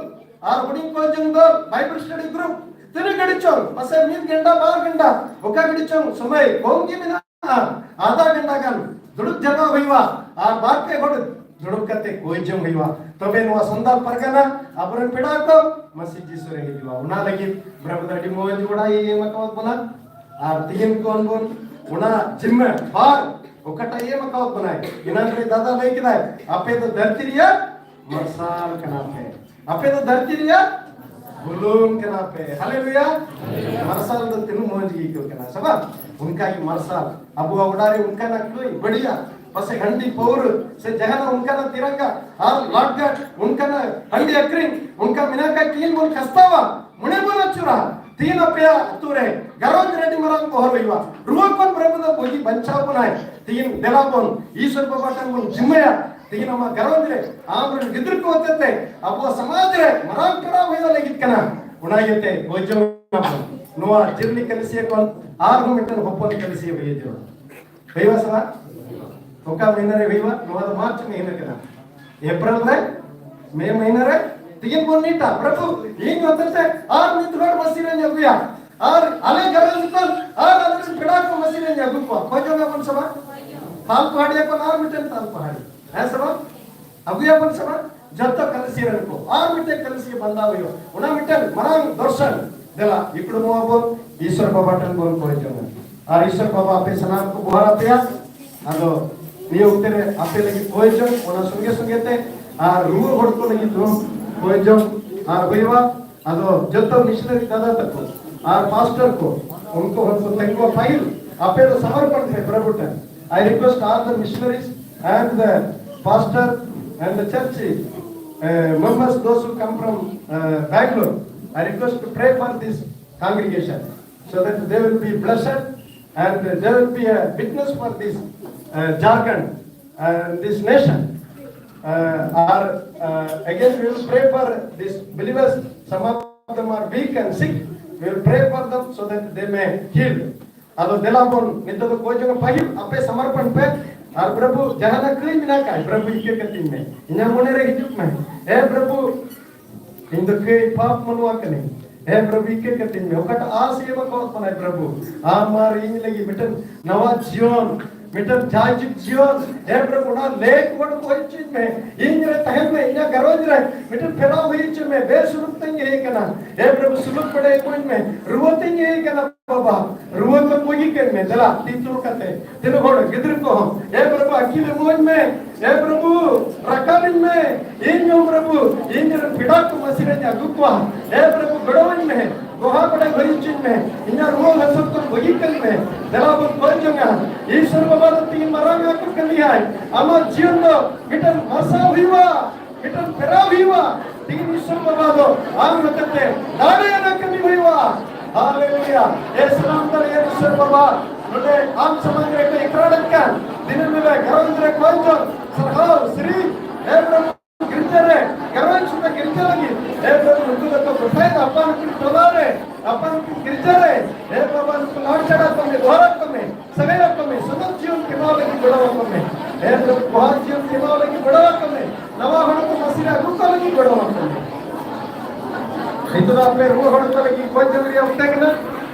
ᱟᱨ ᱦᱩᱰᱤᱧ ᱠᱚᱭ ᱪᱚᱝ ᱫᱚᱞ, Bible study group, ᱛᱤᱱᱟᱹᱜ ᱜᱷᱟᱹᱲᱤᱡ ᱪᱚᱝ, ᱯᱟᱥᱮ ᱢᱤᱫ ᱜᱷᱚᱱᱴᱟ, ᱵᱟᱨ ᱜᱷᱚᱱᱴᱟ, ᱚᱠᱟ ᱜᱷᱟᱹᱲᱤᱡ ᱪᱚᱝ ᱥᱚᱢᱚᱭ ᱠᱚᱢ ᱜᱮ ᱢᱮᱱᱟᱜᱼᱟ᱾ ᱟᱫᱷᱟ ᱜᱷᱚᱱᱴᱟ ᱜᱟᱱ ᱫᱩᱲᱩᱵ ᱡᱟᱭᱜᱟ ᱦᱩᱭᱩᱜᱼᱟ ᱟᱨ ᱵᱟᱨ ᱯᱮ ᱦᱚᱲ ᱫᱩᱲᱩᱵ ᱠᱟᱛᱮ ᱠᱚᱭ ᱡᱚᱝ ᱦᱩᱭᱩᱜᱼᱟ᱾ ᱛᱚᱵᱮ ᱱᱚᱣᱟ ᱥᱟᱱᱛᱟᱲ ᱯᱟᱨᱜᱟᱱᱟ ᱟᱵᱚᱨᱮᱱ ᱯᱮᱲᱟ ᱠᱚ ᱢᱟᱹᱥᱤ ᱡᱤᱥᱩ ᱨᱮ ᱦᱤᱡᱩᱜᱼᱟ᱾ ᱚᱱᱟ ᱞᱟᱹᱜᱤᱫ ᱵᱨᱟᱵᱷᱩ ᱫᱚ ᱟᱹᱰᱤ ᱢᱚᱡᱽ ᱚᱲᱟᱜ ᱮ ᱮᱢ ᱟᱠᱟᱣᱟᱫ ᱵᱚᱱᱟ᱾ ᱟᱨ ᱛᱤᱦᱤᱧ ᱠᱷᱚᱱ ᱵᱚᱱ ᱚᱱᱟ ᱡᱤᱢᱢᱟᱹ ᱵᱟᱨ ᱚᱠᱟᱴᱟᱜ ᱮ ᱮᱢ ᱟᱠᱟᱣᱟᱫ ᱵᱚᱱᱟᱭ, ᱮᱱᱟᱝ ᱨᱮ ᱫᱟᱫᱟ ᱞᱟᱹᱭ ᱠᱮᱫᱟᱭ, ᱟᱯᱮ ᱫᱚ ᱫᱷᱟᱹᱨᱛᱤ ᱨᱮᱭᱟᱜ ᱢᱟᱨᱥᱟᱞ ᱠᱟᱱᱟ ᱯᱮ, ᱟᱯᱮ ᱫᱚ ᱫᱷᱟᱹᱨᱛᱤ ᱨᱮᱭᱟᱜ ᱵᱩᱞᱩᱝ ᱠᱟᱱᱟ ᱯᱮ᱾ ᱦᱟᱞᱮᱞᱩᱭᱟ᱾ ᱢᱟᱨᱥᱟᱞ ᱫᱚ ᱛᱤᱱᱟᱹᱜ ᱢᱚᱡᱽ ᱜᱮ ᱟᱹᱭᱠᱟᱹᱜ ᱠᱟᱱᱟ, ᱥᱮ ᱵᱟᱝ? ᱚᱱᱠᱟ ᱜᱮ ᱢᱟᱨᱥᱟᱞ ᱟᱵᱚᱣᱟᱜ ᱚᱲᱟᱜ ᱨᱮ ᱚᱱᱠᱟᱱᱟᱜ ᱠᱚ ᱵᱟᱹᱲᱤᱡᱟ, ᱯᱟᱥᱮ ᱦᱟᱺᱰᱤ ᱯᱟᱹᱣᱨᱟᱹ ᱥᱮ ᱡᱟᱦᱟᱱᱟᱜ ᱚᱱᱠᱟᱱᱟᱜ ᱛᱤᱨᱟᱝᱜᱟ ᱟᱨ ᱞᱟᱴᱜᱟᱴ ᱚᱱᱠᱟᱱᱟᱜ ᱦᱟᱺᱰᱤ ᱟᱹᱠᱷᱨᱤᱧ ᱚᱱᱠᱟ ᱢᱮᱱᱟᱜ ᱠᱷᱟᱡ ᱛᱤᱦᱤᱧ ᱵᱚᱱ ᱠᱷᱟᱥᱛᱟᱣᱟ, ᱢᱚᱱᱮ ᱵᱚᱱ ᱟᱹᱪᱩᱨᱟ᱾ ᱛᱤᱦᱤᱧ ᱟᱯᱮᱭᱟᱜ ᱟᱹᱛᱩ ᱨᱮ ᱜᱷᱟᱨᱚᱸᱡᱽ ᱨᱮ ᱟᱹᱰᱤ ᱢᱟᱨᱟᱝ ᱵᱚᱦᱚᱨ ᱦᱩᱭᱩᱜᱼᱟ᱾ ᱨᱩᱣᱟᱹ ᱠᱷᱚᱱ ᱯᱨᱚᱵᱷᱩ ᱫᱚ ᱵᱩᱜᱤ ᱵᱟᱧᱪᱟᱣ ᱵᱚᱱᱟᱭ᱾ ᱛᱤᱦᱤᱧ ᱫᱮᱞᱟ ᱵᱚᱱ ᱤᱥᱚᱨ ᱵᱟᱵᱟ ᱴᱷᱮᱱ ᱵᱚᱱ ᱡᱤᱢᱟᱹᱭᱟ᱾ ᱛᱤᱦᱤᱧ ᱟᱢᱟᱜ ᱜᱷᱟᱨᱚᱸᱡᱽ ᱨᱮ, ᱟᱢᱨᱮᱱ ᱜᱤᱫᱽᱨᱟᱹ ᱠᱚ ᱦᱚᱛᱮᱛᱮ ᱟᱵᱚᱣᱟᱜ ᱥᱚᱢᱟᱡᱽ ᱨᱮ ᱢᱟᱨᱟᱝ ᱯᱮᱲᱟ ᱦᱩᱭᱩᱜ ᱞᱟᱹᱜᱤᱫ ᱠᱟᱱᱟ᱾ ᱚᱱᱟ ᱤᱭᱟᱹᱛᱮ ᱦᱩᱭ ᱡᱚᱝ ᱟᱵᱚᱱ᱾ ᱱᱚᱣᱟ ᱡᱤᱨᱞᱤ ᱠᱟᱹᱞᱤᱥᱤᱭᱟᱹ ᱠᱷᱚᱱ ᱟᱨᱦᱚᱸ ᱢᱤᱫᱴᱮᱱ ᱦᱚᱯᱚᱱ ᱠᱟᱹᱞᱤᱥᱤᱭᱟᱹ ᱦᱩᱭ ᱡᱚᱝ᱾ ᱦᱩᱭᱩᱜᱼᱟ ᱥᱮ ᱵᱟᱝ? ᱚᱠᱟ ᱢᱟᱹᱦᱱᱟᱹ ᱨᱮ ᱦᱩᱭᱩᱜᱼᱟ? ᱱᱚᱣᱟ ᱫᱚ ᱢᱟᱨᱪ ᱢᱟᱹᱦᱱᱟᱹ ᱠᱟᱱᱟ᱾ ᱮᱯᱨᱤᱞ ᱨᱮ, ᱢᱮ ᱢᱟᱹᱦᱱᱟᱹ ᱨᱮ ᱛᱤᱦᱤᱧ ᱵᱚᱱ ᱱᱤᱴᱟ᱾ ᱯᱨᱚᱵᱷᱩ, ᱤᱧ ᱦᱚᱛᱮᱛᱮ ᱟᱨ ᱢᱤᱫ ᱦᱚᱲ ᱢᱟᱹᱥᱤ ᱨᱮᱧ ᱟᱹᱜᱩᱭᱟ, ᱟᱨ ᱟᱞᱮ ᱜᱷᱟᱨᱚᱸᱡᱽ ᱠᱷᱚᱱ ᱟᱨ ᱟᱞᱮᱨᱮᱱ ᱯᱮᱲᱟ ᱠᱚ ᱢᱟᱹᱥᱤ ᱨᱮᱧ ᱟᱹᱜᱩ ᱠᱚᱣᱟ᱾ ᱠᱷᱚᱡᱚᱜ ᱟᱵᱚᱱ ᱥᱮ ᱵᱟᱝ? ᱛᱟᱞ ᱯᱟᱦᱟᱲᱤᱭᱟᱹ ᱠᱷᱚᱱ ᱟᱨ ᱢᱤᱫᱴᱮᱱ ᱛᱟᱞ ᱯᱟᱦᱟᱲᱤ, ᱦᱮᱸ ᱥᱮ ᱵᱟᱝ? ᱟᱹᱜᱩᱭᱟᱵᱚᱱ ᱥᱮ ᱵᱟᱝ? ᱡᱚᱛᱚ ᱠᱟᱹᱞᱤᱥᱤ ᱨᱮᱱ ᱠᱚ ᱟᱨ ᱢᱤᱫᱴᱮᱱ ᱠᱟᱹᱞᱤᱥᱤ ᱵᱟᱸᱫᱟᱣ ᱦᱩᱭᱩᱜᱼᱟ᱾ ᱚᱱᱟ ᱢᱤᱫᱴᱮᱱ ᱢᱟᱨᱟᱝ ᱫᱚᱨᱥᱚᱱ᱾ ᱫᱮᱞᱟ ᱤᱠᱲᱩᱢᱚᱜ ᱟᱵᱚᱱ, ᱤᱥᱚᱨ ᱵᱟᱵᱟ ᱴᱷᱮᱱ ᱵᱚᱱ ᱠᱚᱭ ᱡᱚᱝᱟ᱾ ᱟᱨ ᱤᱥᱚᱨ ᱵᱟᱵᱟ ᱟᱯᱮ ᱥᱟᱱᱟᱢ ᱠᱚ ᱵᱚᱦᱟᱨ ᱟᱯᱮᱭᱟ᱾ ᱟᱫᱚ ᱱᱤᱭᱟᱹ ᱚᱠᱛᱮ ᱨᱮ ᱟᱯᱮ ᱞᱟᱹᱜᱤᱫ ᱠᱚᱭ ᱡᱚᱝ, ᱚᱱᱟ ᱥᱚᱸᱜᱮ ᱥᱚᱸᱜᱮ ᱛᱮ ᱟᱨ ᱨᱩᱣᱟᱹ ᱦᱚᱲ ᱠᱚ ᱞᱟᱹᱜᱤᱫ ᱦᱚᱸ ᱠᱚᱭ ᱡᱚᱝ ᱟᱨ ᱦᱩᱭᱩᱜᱼᱟ᱾ ᱟᱫᱚ ᱡᱚᱛᱚ ᱢᱤᱥᱱᱟᱨᱤ ᱫᱟᱫᱟ ᱛᱟᱠᱚ ᱟᱨ ᱯᱟᱥᱴᱚᱨ ᱠᱚ, ᱩᱱᱠᱩ ᱦᱚᱸ ᱠᱚ ᱛᱮᱸᱜᱚ ᱯᱟᱹᱦᱤᱞ ᱟᱯᱮ ᱫᱚ ᱥᱚᱢᱚᱨᱯᱚᱱ ᱯᱮ ᱯᱨᱚᱵᱷᱩ ᱴᱷᱮᱱ᱾ I request all the missionaries and the pastor and the church, uh, members, those who come from, uh, Bangalore. I request to pray for this congregation so that they will be blessed and they will be a witness for this, uh, Jharkhand. uh, this nation. Uh, our, uh, again, we will pray for these believers. Some of them are weak and sick. We will pray for them so that they may heal. ᱟᱫᱚ ᱫᱮᱞᱟ ᱵᱚᱱ ᱱᱤᱛᱚᱜ ᱫᱚ ᱠᱚᱭ ᱡᱚᱱ ᱯᱟᱹᱦᱤᱞ ᱟᱯᱮ ᱥᱚᱢᱚᱨᱯᱚᱱ ᱯᱮ᱾ ᱟᱨ ᱯᱨᱚᱵᱷᱩ, ᱡᱟᱦᱟᱱᱟᱜ ᱠᱟᱹᱭ ᱢᱮᱱᱟᱜ ᱠᱷᱟᱱ ᱯᱨᱚᱵᱷᱩ ᱤᱠᱟᱹ ᱠᱟᱹᱛᱤᱧ ᱢᱮ, ᱤᱧᱟᱹᱜ ᱢᱚᱱᱮ ᱨᱮ ᱦᱤᱡᱩᱜ ᱢᱮ᱾ ᱦᱮ ᱯᱨᱚᱵᱷᱩ, ᱤᱧ ᱫᱚ ᱠᱟᱹᱭ ᱯᱟᱯ ᱢᱟᱱᱣᱟ ᱠᱟᱹᱱᱟᱹᱧ᱾ ᱦᱮ ᱯᱨᱚᱵᱷᱩ, ᱤᱠᱟᱹ ᱠᱟᱹᱛᱤᱧ ᱢᱮ᱾ ᱚᱠᱟᱴᱟᱜ ᱟᱥ ᱮᱢ ᱟᱠᱟᱫ ᱵᱚᱱᱟᱭ ᱯᱨᱚᱵᱷᱩ, ᱟᱢ ᱟᱨ ᱤᱧ ᱞᱟᱹᱜᱤᱫ ᱢᱤᱫᱴᱮᱱ ᱱᱟᱣᱟ ᱡᱤᱭᱚᱱ, ᱢᱤᱫᱴᱮᱱ ᱡᱟᱭᱡᱩᱜᱽ ᱡᱤᱭᱚᱱ᱾ ᱦᱮ ᱯᱨᱚᱵᱷᱩ, ᱚᱱᱟ ᱞᱮᱠ ᱵᱚᱰ ᱠᱚ ᱦᱚᱪᱚᱧ ᱢᱮ᱾ ᱤᱧ ᱨᱮ ᱛᱟᱦᱮᱱ ᱢᱮ, ᱤᱧᱟᱹᱜ ᱜᱷᱟᱨᱚᱸᱡᱽ ᱨᱮ ᱢᱤᱫᱴᱮᱱ ᱯᱷᱮᱨᱟᱣ ᱦᱩᱭ ᱦᱚᱪᱚᱧ ᱢᱮ᱾ ᱵᱮᱥᱩᱞᱩᱠ ᱛᱮᱧ ᱦᱮᱡ ᱟᱠᱟᱱᱟ᱾ ᱦᱮ ᱯᱨᱚᱵᱷᱩ, ᱥᱩᱞᱩᱠ ᱵᱟᱲᱮ ᱤᱢᱟᱹᱧ ᱢᱮ᱾ ᱨᱩᱣᱟᱹ ᱛᱮᱧ ᱦᱮᱡ ᱟᱠᱟᱱᱟ ᱵᱟᱵᱟ, ᱨᱩᱣᱟᱹ ᱠᱚ ᱵᱩᱜᱤ ᱠᱟᱹᱧ ᱢᱮ᱾ ᱫᱮᱞᱟ, ᱛᱤ ᱛᱩᱞ ᱠᱟᱛᱮ ᱛᱤᱱᱟᱹᱜ ᱦᱚᱲ ᱜᱤᱫᱽᱨᱟᱹ ᱠᱚᱦᱚᱸ, ᱮ ᱯᱨᱚᱵᱷᱩ, ᱟᱹᱠᱤᱞ ᱮᱢᱟᱹᱧ ᱢᱮ᱾ ᱮ ᱯᱨᱚᱵᱷᱩ, ᱨᱟᱠᱟᱵᱤᱧ ᱢᱮ᱾ ᱤᱧ ᱦᱚᱸ ᱯᱨᱚᱵᱷᱩ, ᱤᱧ ᱨᱮᱱ ᱯᱮᱲᱟ ᱠᱚ ᱢᱟᱹᱥᱤ ᱨᱮᱧ ᱟᱹᱜᱩ ᱠᱚᱣᱟ᱾ ᱮ ᱯᱨᱚᱵᱷᱩ, ᱜᱚᱲᱚᱣᱟᱹᱧ ᱢᱮ᱾ ᱜᱚᱦᱟ ᱵᱟᱲᱟ ᱦᱩᱭ ᱦᱚᱪᱚᱧ ᱢᱮ᱾ ᱤᱧᱟᱹᱜ ᱨᱩᱣᱟᱹ ᱦᱟᱹᱥᱩ ᱠᱚ ᱵᱩᱜᱤ ᱠᱟᱹᱧ ᱢᱮ᱾ ᱫᱮᱞᱟ ᱵᱚᱱ ᱠᱚᱭ ᱡᱚᱝᱟ᱾ ᱤᱥᱚᱨ ᱵᱟᱵᱟ ᱫᱚ ᱛᱤᱦᱤᱧ ᱢᱟᱨᱟᱝ ᱟᱠᱚ ᱠᱟᱹᱢᱤᱭᱟᱭ᱾ ᱟᱢᱟᱜ ᱡᱤᱭᱚᱱ ᱫᱚ ᱢᱤᱫᱴᱮᱱ ᱢᱟᱨᱥᱟᱞ ᱦᱩᱭᱩᱜᱼᱟ᱾ ᱢᱤᱫᱴᱟᱝ ᱯᱷᱮᱨᱟᱣ ᱦᱩᱭᱩᱜᱼᱟ᱾ ᱛᱤᱦᱤᱧ ᱤᱥᱚᱨ ᱵᱟᱵᱟ ᱫᱚ ᱟᱢ ᱦᱚᱛᱮᱛᱮ ᱫᱟᱲᱮᱭᱟᱱᱟᱜ ᱠᱟᱹᱢᱤ ᱦᱩᱭᱩᱜᱼᱟ᱾ ᱦᱟᱞᱮᱞᱩᱭᱟ᱾ ᱮ ᱥᱟᱱᱟᱢ ᱫᱟᱲᱮᱭᱟᱱ ᱤᱥᱚᱨ ᱵᱟᱵᱟ, ᱱᱚᱰᱮ ᱟᱢ ᱥᱟᱢᱟᱝ ᱨᱮ ᱠᱚ ᱮᱠᱨᱟᱲᱮᱫ ᱠᱟᱱ ᱫᱤᱱᱟᱹᱢ ᱦᱤᱞᱳᱜ ᱜᱷᱟᱨᱚᱸᱡᱽ ᱨᱮ ᱠᱚᱭ ᱡᱚᱱ ᱥᱟᱨᱦᱟᱣ ᱥᱨᱤ, ᱮ ᱯᱨᱚᱵᱷᱩ, ᱜᱤᱨᱡᱟᱹ ᱨᱮ, ᱜᱷᱟᱨᱚᱸᱡᱽ ᱥᱩᱫᱷᱟ ᱜᱤᱨᱡᱟᱹ ᱞᱟᱹᱜᱤᱫ, ᱮ ᱯᱨᱚᱵᱷᱩ, ᱱᱩᱠᱩ ᱫᱚᱠᱚ ᱜᱚᱴᱟᱭᱮᱫᱟ ᱟᱯᱟᱱ ᱟᱹᱯᱤᱱ ᱴᱚᱞᱟ ᱨᱮ, ᱟᱯᱟᱱ ᱟᱹᱯᱤᱱ ᱜᱤᱨᱡᱟᱹ ᱨᱮ᱾ ᱮ ᱵᱟᱵᱟ, ᱱᱩᱠᱩ ᱞᱟᱲ ᱪᱷᱟᱲᱟ ᱠᱚ ᱢᱮ, ᱜᱚᱦᱚᱲ ᱠᱚ ᱢᱮ᱾ ᱥᱟᱹᱜᱟᱹᱭ ᱟᱠᱚ ᱢᱮ, ᱥᱚᱱᱚᱛ ᱡᱤᱭᱚᱱ ᱠᱷᱮᱢᱟᱣ ᱞᱟᱹᱜᱤᱫ ᱜᱚᱲᱚ ᱟᱠᱚ ᱢᱮ᱾ ᱮ ᱯᱨᱚᱵᱷᱩ, ᱵᱚᱦᱟᱜ ᱡᱤᱭᱚᱱ ᱠᱷᱮᱢᱟᱣ ᱞᱟᱹᱜᱤᱫ ᱜᱚᱲᱚ ᱟᱠᱚ ᱢᱮ᱾ ᱱᱟᱣᱟ ᱦᱚᱲ ᱠᱚ ᱢᱟᱹᱥᱤ ᱨᱮ ᱟᱹᱜᱩ ᱠᱚ ᱞᱟᱹᱜᱤᱫ ᱜᱚᱲᱚ ᱟᱠᱚ ᱢᱮ᱾ ᱱᱤᱛᱚᱜ ᱫᱚ ᱟᱯᱮ ᱨᱩᱣᱟᱹ ᱦᱚᱲ ᱠᱚ ᱞᱟᱹᱜᱤᱫ ᱠᱚᱭ ᱡᱚᱝ ᱨᱮᱭᱟᱜ ᱚᱠᱛᱮ ᱠᱟᱱᱟ᱾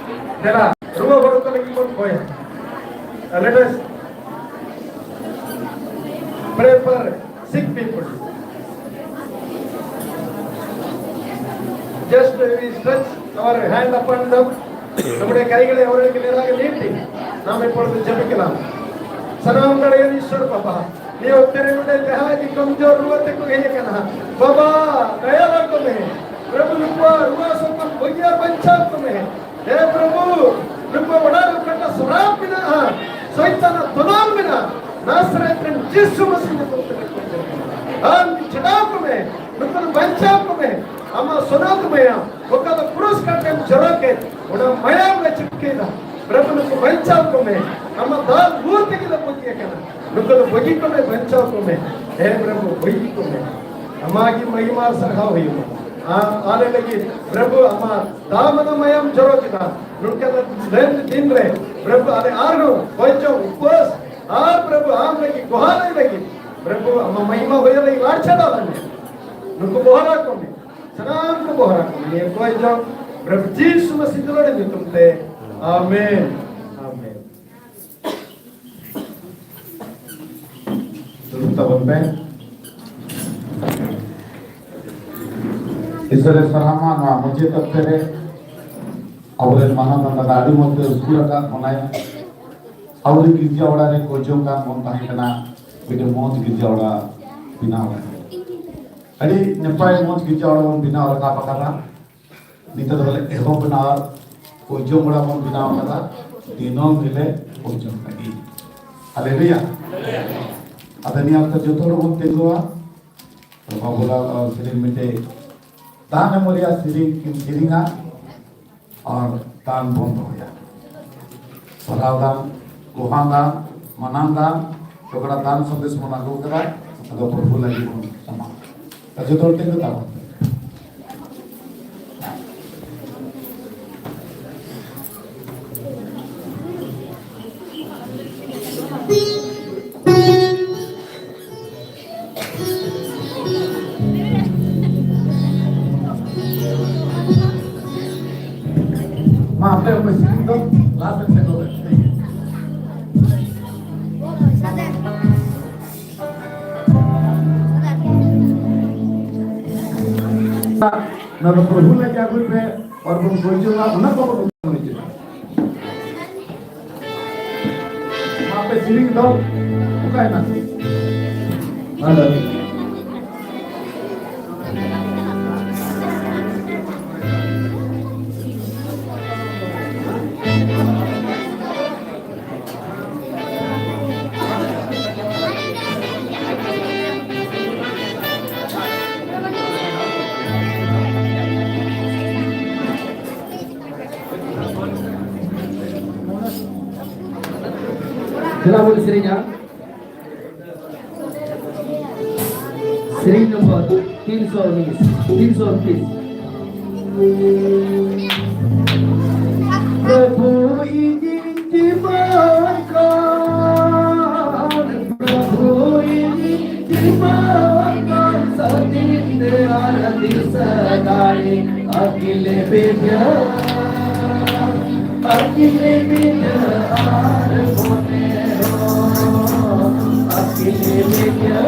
ᱫᱮᱞᱟ, ᱨᱩᱣᱟᱹ ᱦᱚᱲ ᱠᱚ ᱞᱟᱹᱜᱤᱫ ᱵᱚᱱ ᱠᱚᱭᱟ᱾ Let us pray for sick people. Just we stretch our hand upon them. നമ്മുടെ കൈകളെ അവരിലേക്ക് നേരാകെ നീട്ടി നാം ഇപ്പോൾ ജപിക്കണം. സനാം കടയൻ ഈശ്വർ പപ്പ, ᱱᱤᱭᱟᱹ ᱚᱠᱛᱮ ᱨᱮ ᱱᱚᱰᱮ ᱡᱟᱦᱟᱸᱭ ᱜᱮ ᱠᱚᱢᱡᱳᱨ ᱨᱩᱣᱟᱹ ᱛᱮᱠᱚ ᱦᱮᱡ ᱟᱠᱟᱱᱟ, ᱵᱟᱵᱟ, ᱫᱟᱭᱟ ᱟᱠᱚ ᱢᱮ᱾ ᱯᱨᱚᱵᱷᱩ, ᱱᱩᱠᱩᱣᱟᱜ ᱨᱩᱣᱟᱹ ᱦᱟᱹᱥᱩ ᱠᱷᱚᱱ ᱵᱩᱜᱤᱭᱟ ᱵᱟᱧᱪᱟᱣ ᱠᱚ ᱢᱮ᱾ ᱦᱮ ᱯᱨᱚᱵᱷᱩ, ᱱᱩᱠᱩᱣᱟᱜ ᱚᱲᱟᱜ ᱨᱮ ᱚᱠᱟᱴᱟᱜ ᱥᱚᱨᱟᱵ ᱢᱮᱱᱟᱜᱼᱟ, ᱥᱚᱭᱛᱟᱱᱟᱜ ᱫᱚᱞᱟᱞ ᱢᱮᱱᱟᱜᱼᱟ, ᱱᱟᱥᱨᱮᱛ ᱨᱮᱱ ᱡᱤᱥᱩ ᱢᱟᱹᱥᱤ ᱧᱩᱛᱩᱢ ᱛᱮ ᱟᱢ ᱪᱷᱟᱰᱟᱣ ᱠᱚ ᱢᱮ᱾ ᱱᱩᱠᱩ ᱵᱟᱧᱪᱟᱣ ᱠᱚ ᱢᱮ᱾ ᱟᱢᱟᱜ ᱥᱚᱱᱟᱛ ᱢᱟᱭᱟᱢ, ᱚᱠᱟ ᱫᱚ ᱠᱨᱩᱥ ᱠᱟᱴᱷᱮᱢ ᱡᱚᱨᱚ ᱠᱮᱫ, ᱚᱱᱟ ᱢᱟᱭᱟᱢ ᱞᱮ ᱪᱤᱯᱠᱟᱹᱭᱮᱫᱟ᱾ ᱯᱨᱚᱵᱷᱩ, ᱱᱩᱠᱩ ᱵᱟᱧᱪᱟᱣ ᱠᱚ ᱢᱮ᱾ ᱟᱢᱟᱜ ᱫᱟᱜ ᱞᱩ ᱛᱮᱜᱮ ᱞᱮ ᱵᱩᱜᱤ ᱟᱠᱟᱱᱟ᱾ ᱱᱩᱠᱩ ᱫᱚ ᱵᱟᱹᱜᱤ ᱠᱚᱢᱮ, ᱵᱟᱧᱪᱟᱣ ᱠᱚᱢᱮ᱾ ᱦᱮ ᱯᱨᱚᱵᱷᱩ, ᱵᱟᱹᱜᱤ ᱠᱚᱢᱮ᱾ ᱟᱢᱟᱜ ᱜᱮ ᱢᱟᱹᱦᱤᱢᱟ ᱥᱟᱨᱦᱟᱣ ᱦᱩᱭᱩᱜᱼᱟ᱾ ᱟᱢ ᱟᱞᱮ ᱞᱟᱹᱜᱤᱫ ᱯᱨᱚᱵᱷᱩ ᱟᱢᱟᱜ ᱫᱟᱢ ᱟᱱᱟᱜ ᱢᱟᱭᱟᱢ ᱡᱚᱨᱚ ᱠᱮᱫᱟ᱾ ᱱᱚᱝᱠᱟᱱ ᱞᱮᱱ ᱫᱤᱱ ᱨᱮ ᱯᱨᱚᱵᱷᱩ ᱟᱞᱮ ᱟᱨᱦᱚᱸ ᱠᱚᱭ ᱪᱚᱝ ᱩᱯᱟᱹᱥ ᱟᱨ ᱯᱨᱚᱵᱷᱩ ᱟᱢ ᱞᱟᱹᱜᱤᱫ ᱜᱚᱦᱟᱨ ᱞᱟᱹᱜᱤᱫ ᱯᱨᱚᱵᱷᱩ ᱟᱢᱟᱜ ᱢᱟᱹᱦᱤᱢᱟ ᱦᱩᱭᱩᱜ ᱞᱟᱹᱜᱤᱫ ᱟᱨ ᱪᱷᱟᱰᱟᱣ ᱞᱮ ᱢᱮ᱾ ᱱᱩᱠᱩ ᱜᱚᱦᱟᱨ ᱟᱠᱚ ᱢᱮ, ᱥᱟᱱᱟᱢ ᱠᱚ ᱜᱚᱦᱟᱨ ᱟᱠᱚ ᱢᱮ᱾ ᱱᱤᱭᱟᱹ ᱠᱚᱭ ᱪᱚᱝ ᱯᱨᱚᱵᱷᱩ ᱡᱤᱥᱩ ᱢᱟᱥᱤ ᱫᱩᱞᱟᱹᱲ ᱧᱩᱛᱩᱢ ᱛᱮ, ᱟᱢᱮᱱ, ᱟᱢᱮᱱ᱾ ᱫᱩᱲᱩᱵ ᱛᱟᱵᱚᱱ ᱯᱮ᱾ ᱤᱥᱚᱨᱮ ᱥᱟᱨᱦᱟᱣ ᱢᱟ, ᱱᱚᱣᱟ ᱢᱩᱪᱟᱹᱫ ᱚᱠᱛᱮ ᱨᱮ ᱟᱵᱚᱨᱮᱱ ᱢᱟᱱᱟ ᱫᱟᱫᱟ ᱟᱹᱰᱤ ᱢᱚᱡᱽ ᱛᱮ ᱩᱥᱠᱩᱨ ᱟᱠᱟᱫ ᱵᱚᱱᱟᱭ᱾ ᱟᱵᱚᱨᱮᱱ ᱜᱤᱨᱡᱟ ᱚᱲᱟᱜ ᱨᱮ ᱠᱚᱭᱡᱚᱝ ᱠᱟᱱ ᱵᱚᱱ ᱛᱟᱦᱮᱸ ᱠᱟᱱᱟ, ᱢᱤᱫᱴᱮᱱ ᱢᱚᱡᱽ ᱜᱤᱨᱡᱟ ᱚᱲᱟᱜ ᱵᱮᱱᱟᱣ ᱠᱟᱛᱮ᱾ ᱟᱹᱰᱤ ᱱᱟᱯᱟᱭ ᱢᱚᱡᱽ ᱜᱤᱨᱡᱟ ᱚᱲᱟᱜ ᱵᱚᱱ ᱵᱮᱱᱟᱣ ᱨᱟᱠᱟᱵ ᱟᱠᱟᱫᱟ᱾ ᱱᱤᱛᱚᱜ ᱫᱚ ᱵᱚᱞᱮ ᱮᱦᱚᱵ ᱵᱮᱱᱟᱣ ᱠᱚᱭᱡᱚᱝ ᱚᱲᱟᱜ ᱵᱚᱱ ᱵᱮᱱᱟᱣ ᱟᱠᱟᱫᱟ᱾ ᱫᱤᱱᱟᱹᱢ ᱦᱤᱞᱳᱜ ᱠᱚᱭᱡᱚᱝ ᱞᱟᱹᱜᱤᱫ᱾ ᱦᱟᱞᱮᱞᱩᱭᱟ᱾ ᱟᱫᱚ ᱱᱤᱭᱟᱹ ᱚᱠᱛᱚ ᱡᱚᱛᱚ ᱦᱚᱲ ᱵᱚᱱ ᱛᱤᱸᱜᱩᱣᱟ᱾ ᱵᱟᱵᱩᱞᱟᱞ ᱟᱨ ᱥᱮᱨᱮᱧ ᱢᱤᱫᱴᱮᱡ ᱫᱟᱱ ᱮᱢ ᱨᱮᱭᱟᱜ ᱥᱮᱨᱮᱧ ᱠᱤᱱ ᱥᱮᱨᱮᱧᱟ ᱟᱨ ᱫᱟᱱ ᱵᱚᱱ ᱫᱚᱦᱚᱭᱟ᱾ ᱥᱟᱨᱦᱟᱣ ᱫᱟᱱ, ᱜᱚᱦᱟᱱ ᱫᱟᱱ, ᱢᱟᱱᱟᱱ ᱫᱟᱱ, ᱛᱚᱠᱲᱟ ᱫᱟᱱ ᱥᱟᱸᱫᱮᱥ ᱵᱚᱱ ᱟᱹᱜᱩ ᱠᱟᱫᱟ, ᱟᱫᱚ ᱯᱨᱚᱵᱷᱩ ᱞᱟᱹᱜᱤᱫ ᱵᱚᱱ ᱮᱢᱟ᱾ ᱡᱚᱛᱚ ᱦᱚᱲ ᱛᱤᱸᱜᱩ ᱛᱟᱵᱚᱱ᱾ ᱢᱟ, ᱟᱯᱮ ᱚᱠᱚᱭ ᱥᱤᱨᱤᱧ ᱫᱚ ᱞᱟᱦᱟ ᱥᱮᱫ ᱥᱮᱱᱚᱜ ᱯᱮ᱾ ᱱᱚᱣᱟ ᱫᱚ ᱯᱨᱚᱵᱷᱩ ᱞᱟᱹᱜᱤᱫ ᱟᱹᱜᱩᱭ ᱯᱮ, ᱟᱨ ᱵᱚᱱ ᱯᱚᱨᱤᱪᱚᱭᱟ, ᱚᱱᱟ ᱠᱚ ᱵᱚᱱ ᱯᱚᱨᱤᱪᱚᱭᱟ᱾ ᱟᱯᱮ ᱥᱮᱨᱮᱧ ᱫᱚ ᱚᱠᱟᱭᱮᱱᱟ? ᱦᱮᱞᱳ᱾ ᱫᱮᱞᱟ ᱵᱚᱱ ᱥᱮᱨᱮᱧᱟ᱾ ᱥᱮᱨᱮᱧ ᱱᱚᱢᱵᱚᱨ ᱛᱤᱱᱥᱚ ᱩᱱᱤᱥ, ᱛᱤᱱᱥᱚ ᱩᱱᱛᱨᱤᱥ᱾ ᱯᱨᱚᱵᱷᱩ ᱤᱧᱤᱧ ᱡᱤᱢᱟᱹᱣᱟᱠᱟᱱ, ᱯᱨᱚᱵᱷᱩ ᱤᱧᱤᱧ ᱡᱤᱢᱟᱹᱣᱟᱠᱟᱱ, ᱥᱟᱹᱛᱤᱧ ᱛᱮᱭᱟᱨ ᱫᱤᱥᱟᱹ ᱫᱟᱲᱮ, ᱟᱹᱠᱤᱞᱮ ᱵᱮᱡᱟ, ᱟᱹᱠᱤᱞᱮ ᱵᱮᱡᱟ ᱟᱨ ᱢᱚᱱᱮ ᱦᱚᱸ, ᱟᱹᱠᱤᱞᱮ ᱵᱮᱡᱟ᱾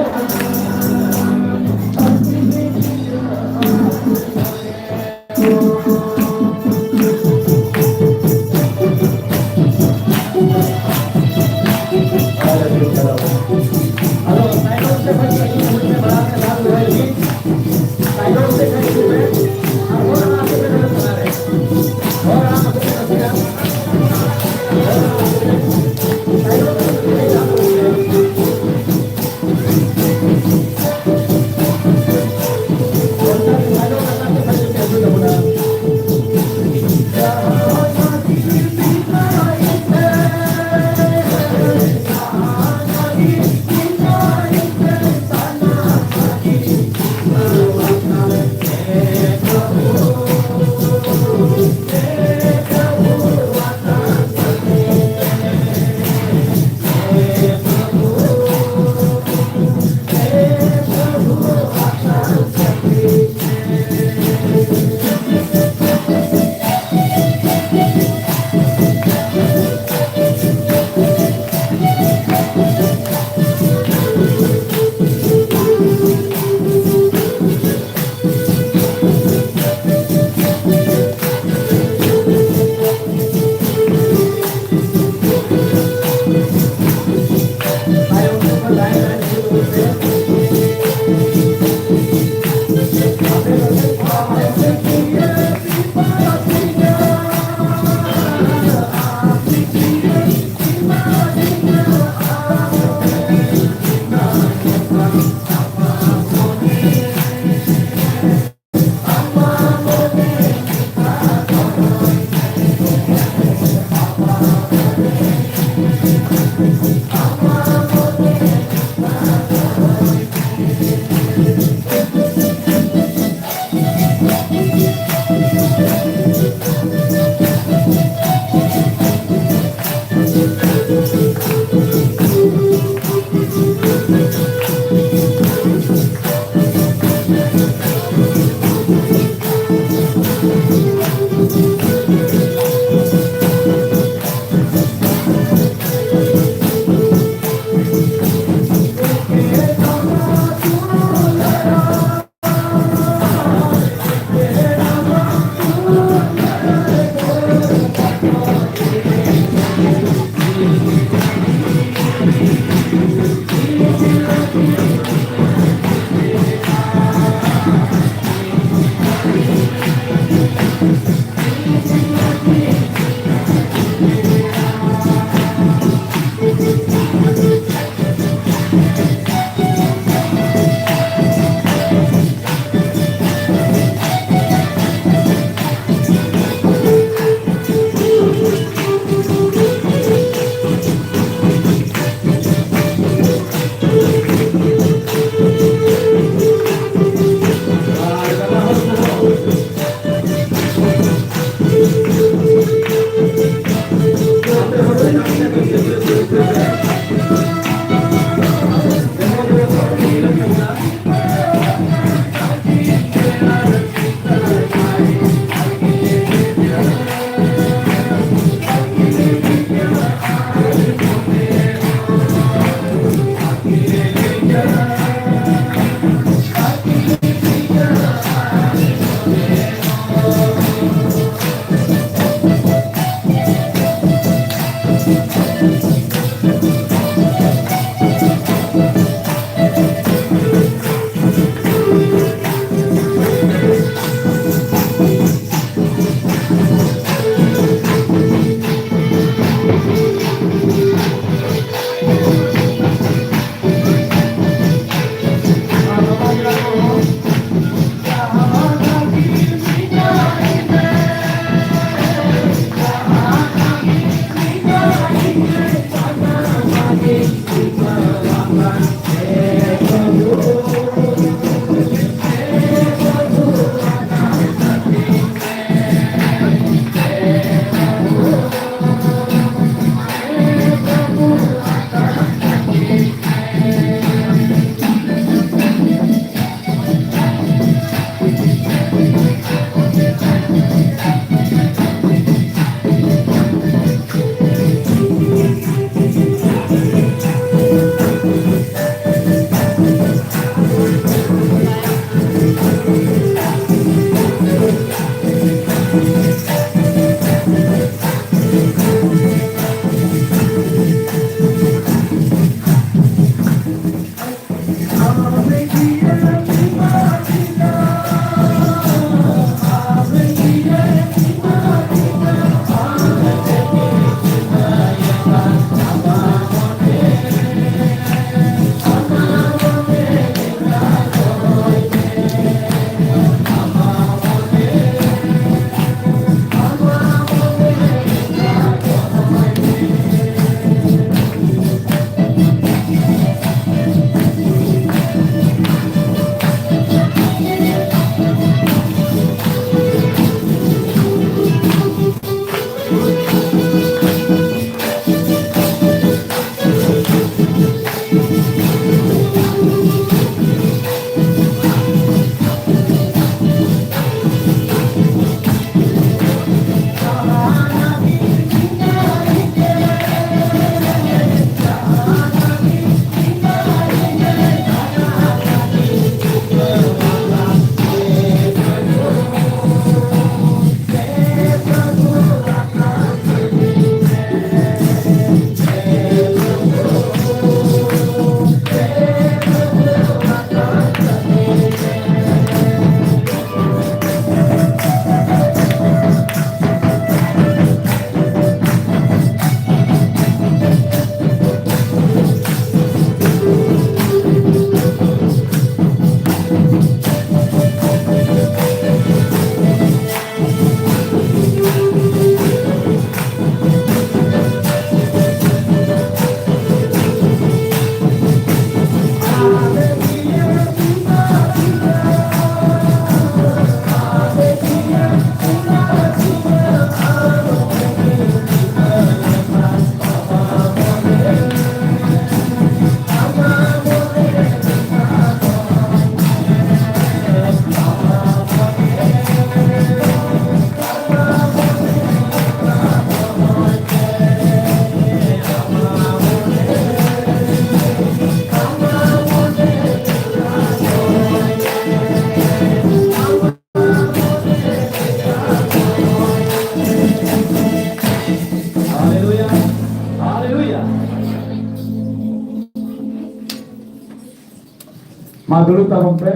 ᱢᱟ ᱫᱩᱲᱩᱵ ᱛᱟᱵᱚᱱ ᱯᱮ᱾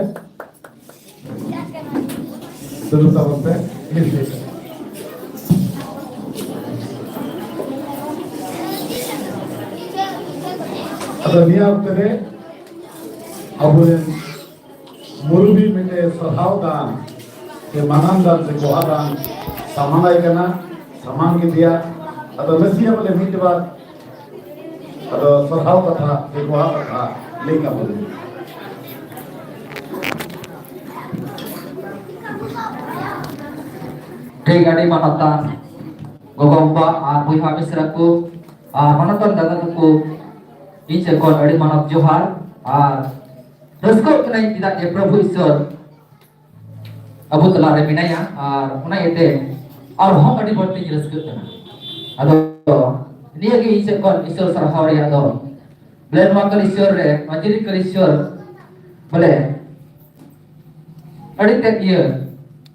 ᱫᱩᱲᱩᱵ ᱛᱟᱵᱚᱱ ᱯᱮ᱾ ᱟᱫᱚ ᱱᱤᱭᱟᱹ ᱚᱠᱛᱚ ᱨᱮ ᱟᱵᱚᱨᱮᱱ ᱢᱩᱨᱩᱵᱤ ᱢᱤᱫᱴᱮᱡ ᱥᱟᱨᱦᱟᱣ ᱫᱟᱱ ᱥᱮ ᱢᱟᱱᱟᱱ ᱫᱟᱱ ᱥᱮ ᱡᱚᱦᱟᱨ ᱫᱟᱱ ᱥᱟᱢᱟᱝ ᱟᱭ ᱠᱟᱱᱟ, ᱥᱟᱢᱟᱝ ᱠᱮᱫᱮᱭᱟ᱾ ᱟᱫᱚ ᱱᱟᱥᱮᱭᱟᱜ ᱵᱚᱞᱮ ᱢᱤᱫ ᱵᱟᱨ ᱟᱫᱚ ᱥᱟᱨᱦᱟᱣ ᱠᱟᱛᱷᱟ ᱥᱮ ᱡᱚᱦᱟᱨ ᱠᱟᱛᱷᱟ ᱞᱟᱹᱭ ᱠᱟᱵᱚᱱ᱾ ᱴᱷᱤᱠ, ᱟᱹᱰᱤ ᱢᱟᱱᱚᱛᱟᱱ ᱜᱚᱜᱚ ᱵᱟᱵᱟ ᱟᱨ ᱵᱚᱭᱦᱟ ᱢᱤᱥᱨᱟ ᱠᱚ ᱟᱨ ᱢᱟᱱᱚᱛᱟᱱ ᱫᱟᱫᱟ ᱛᱟᱠᱚ, ᱤᱧ ᱥᱮᱫ ᱠᱷᱚᱱ ᱟᱹᱰᱤ ᱢᱟᱱᱚᱛ ᱡᱚᱦᱟᱨ᱾ ᱟᱨ ᱨᱟᱹᱥᱠᱟᱹᱜ ᱠᱟᱹᱱᱟᱹᱧ ᱪᱮᱫᱟᱜ ᱡᱮ ᱯᱨᱚᱵᱷᱩ ᱤᱥᱥᱚᱨ ᱟᱵᱚ ᱛᱟᱞᱟᱨᱮ ᱢᱮᱱᱟᱭᱟ, ᱟᱨ ᱚᱱᱟ ᱤᱭᱟᱹᱛᱮ ᱟᱨᱦᱚᱸ ᱟᱹᱰᱤ ᱵᱟᱹᱲᱛᱤᱧ ᱨᱟᱹᱥᱠᱟᱹᱜ ᱠᱟᱱᱟ᱾ ᱟᱫᱚ ᱱᱤᱭᱟᱹ ᱜᱮ ᱤᱧ ᱥᱮᱫ ᱠᱷᱚᱱ ᱤᱥᱥᱚᱨ ᱥᱟᱨᱦᱟᱣ ᱨᱮᱭᱟᱜ ᱫᱚ, ᱵᱚᱞᱮ ᱱᱚᱣᱟ ᱠᱟᱹᱞᱤᱥᱚᱨ ᱨᱮ, ᱢᱟᱹᱡᱷᱤ ᱠᱟᱹᱞᱤᱥᱚᱨ, ᱵᱚᱞᱮ ᱟᱹᱰᱤ ᱛᱮᱫ ᱤᱭᱟᱹ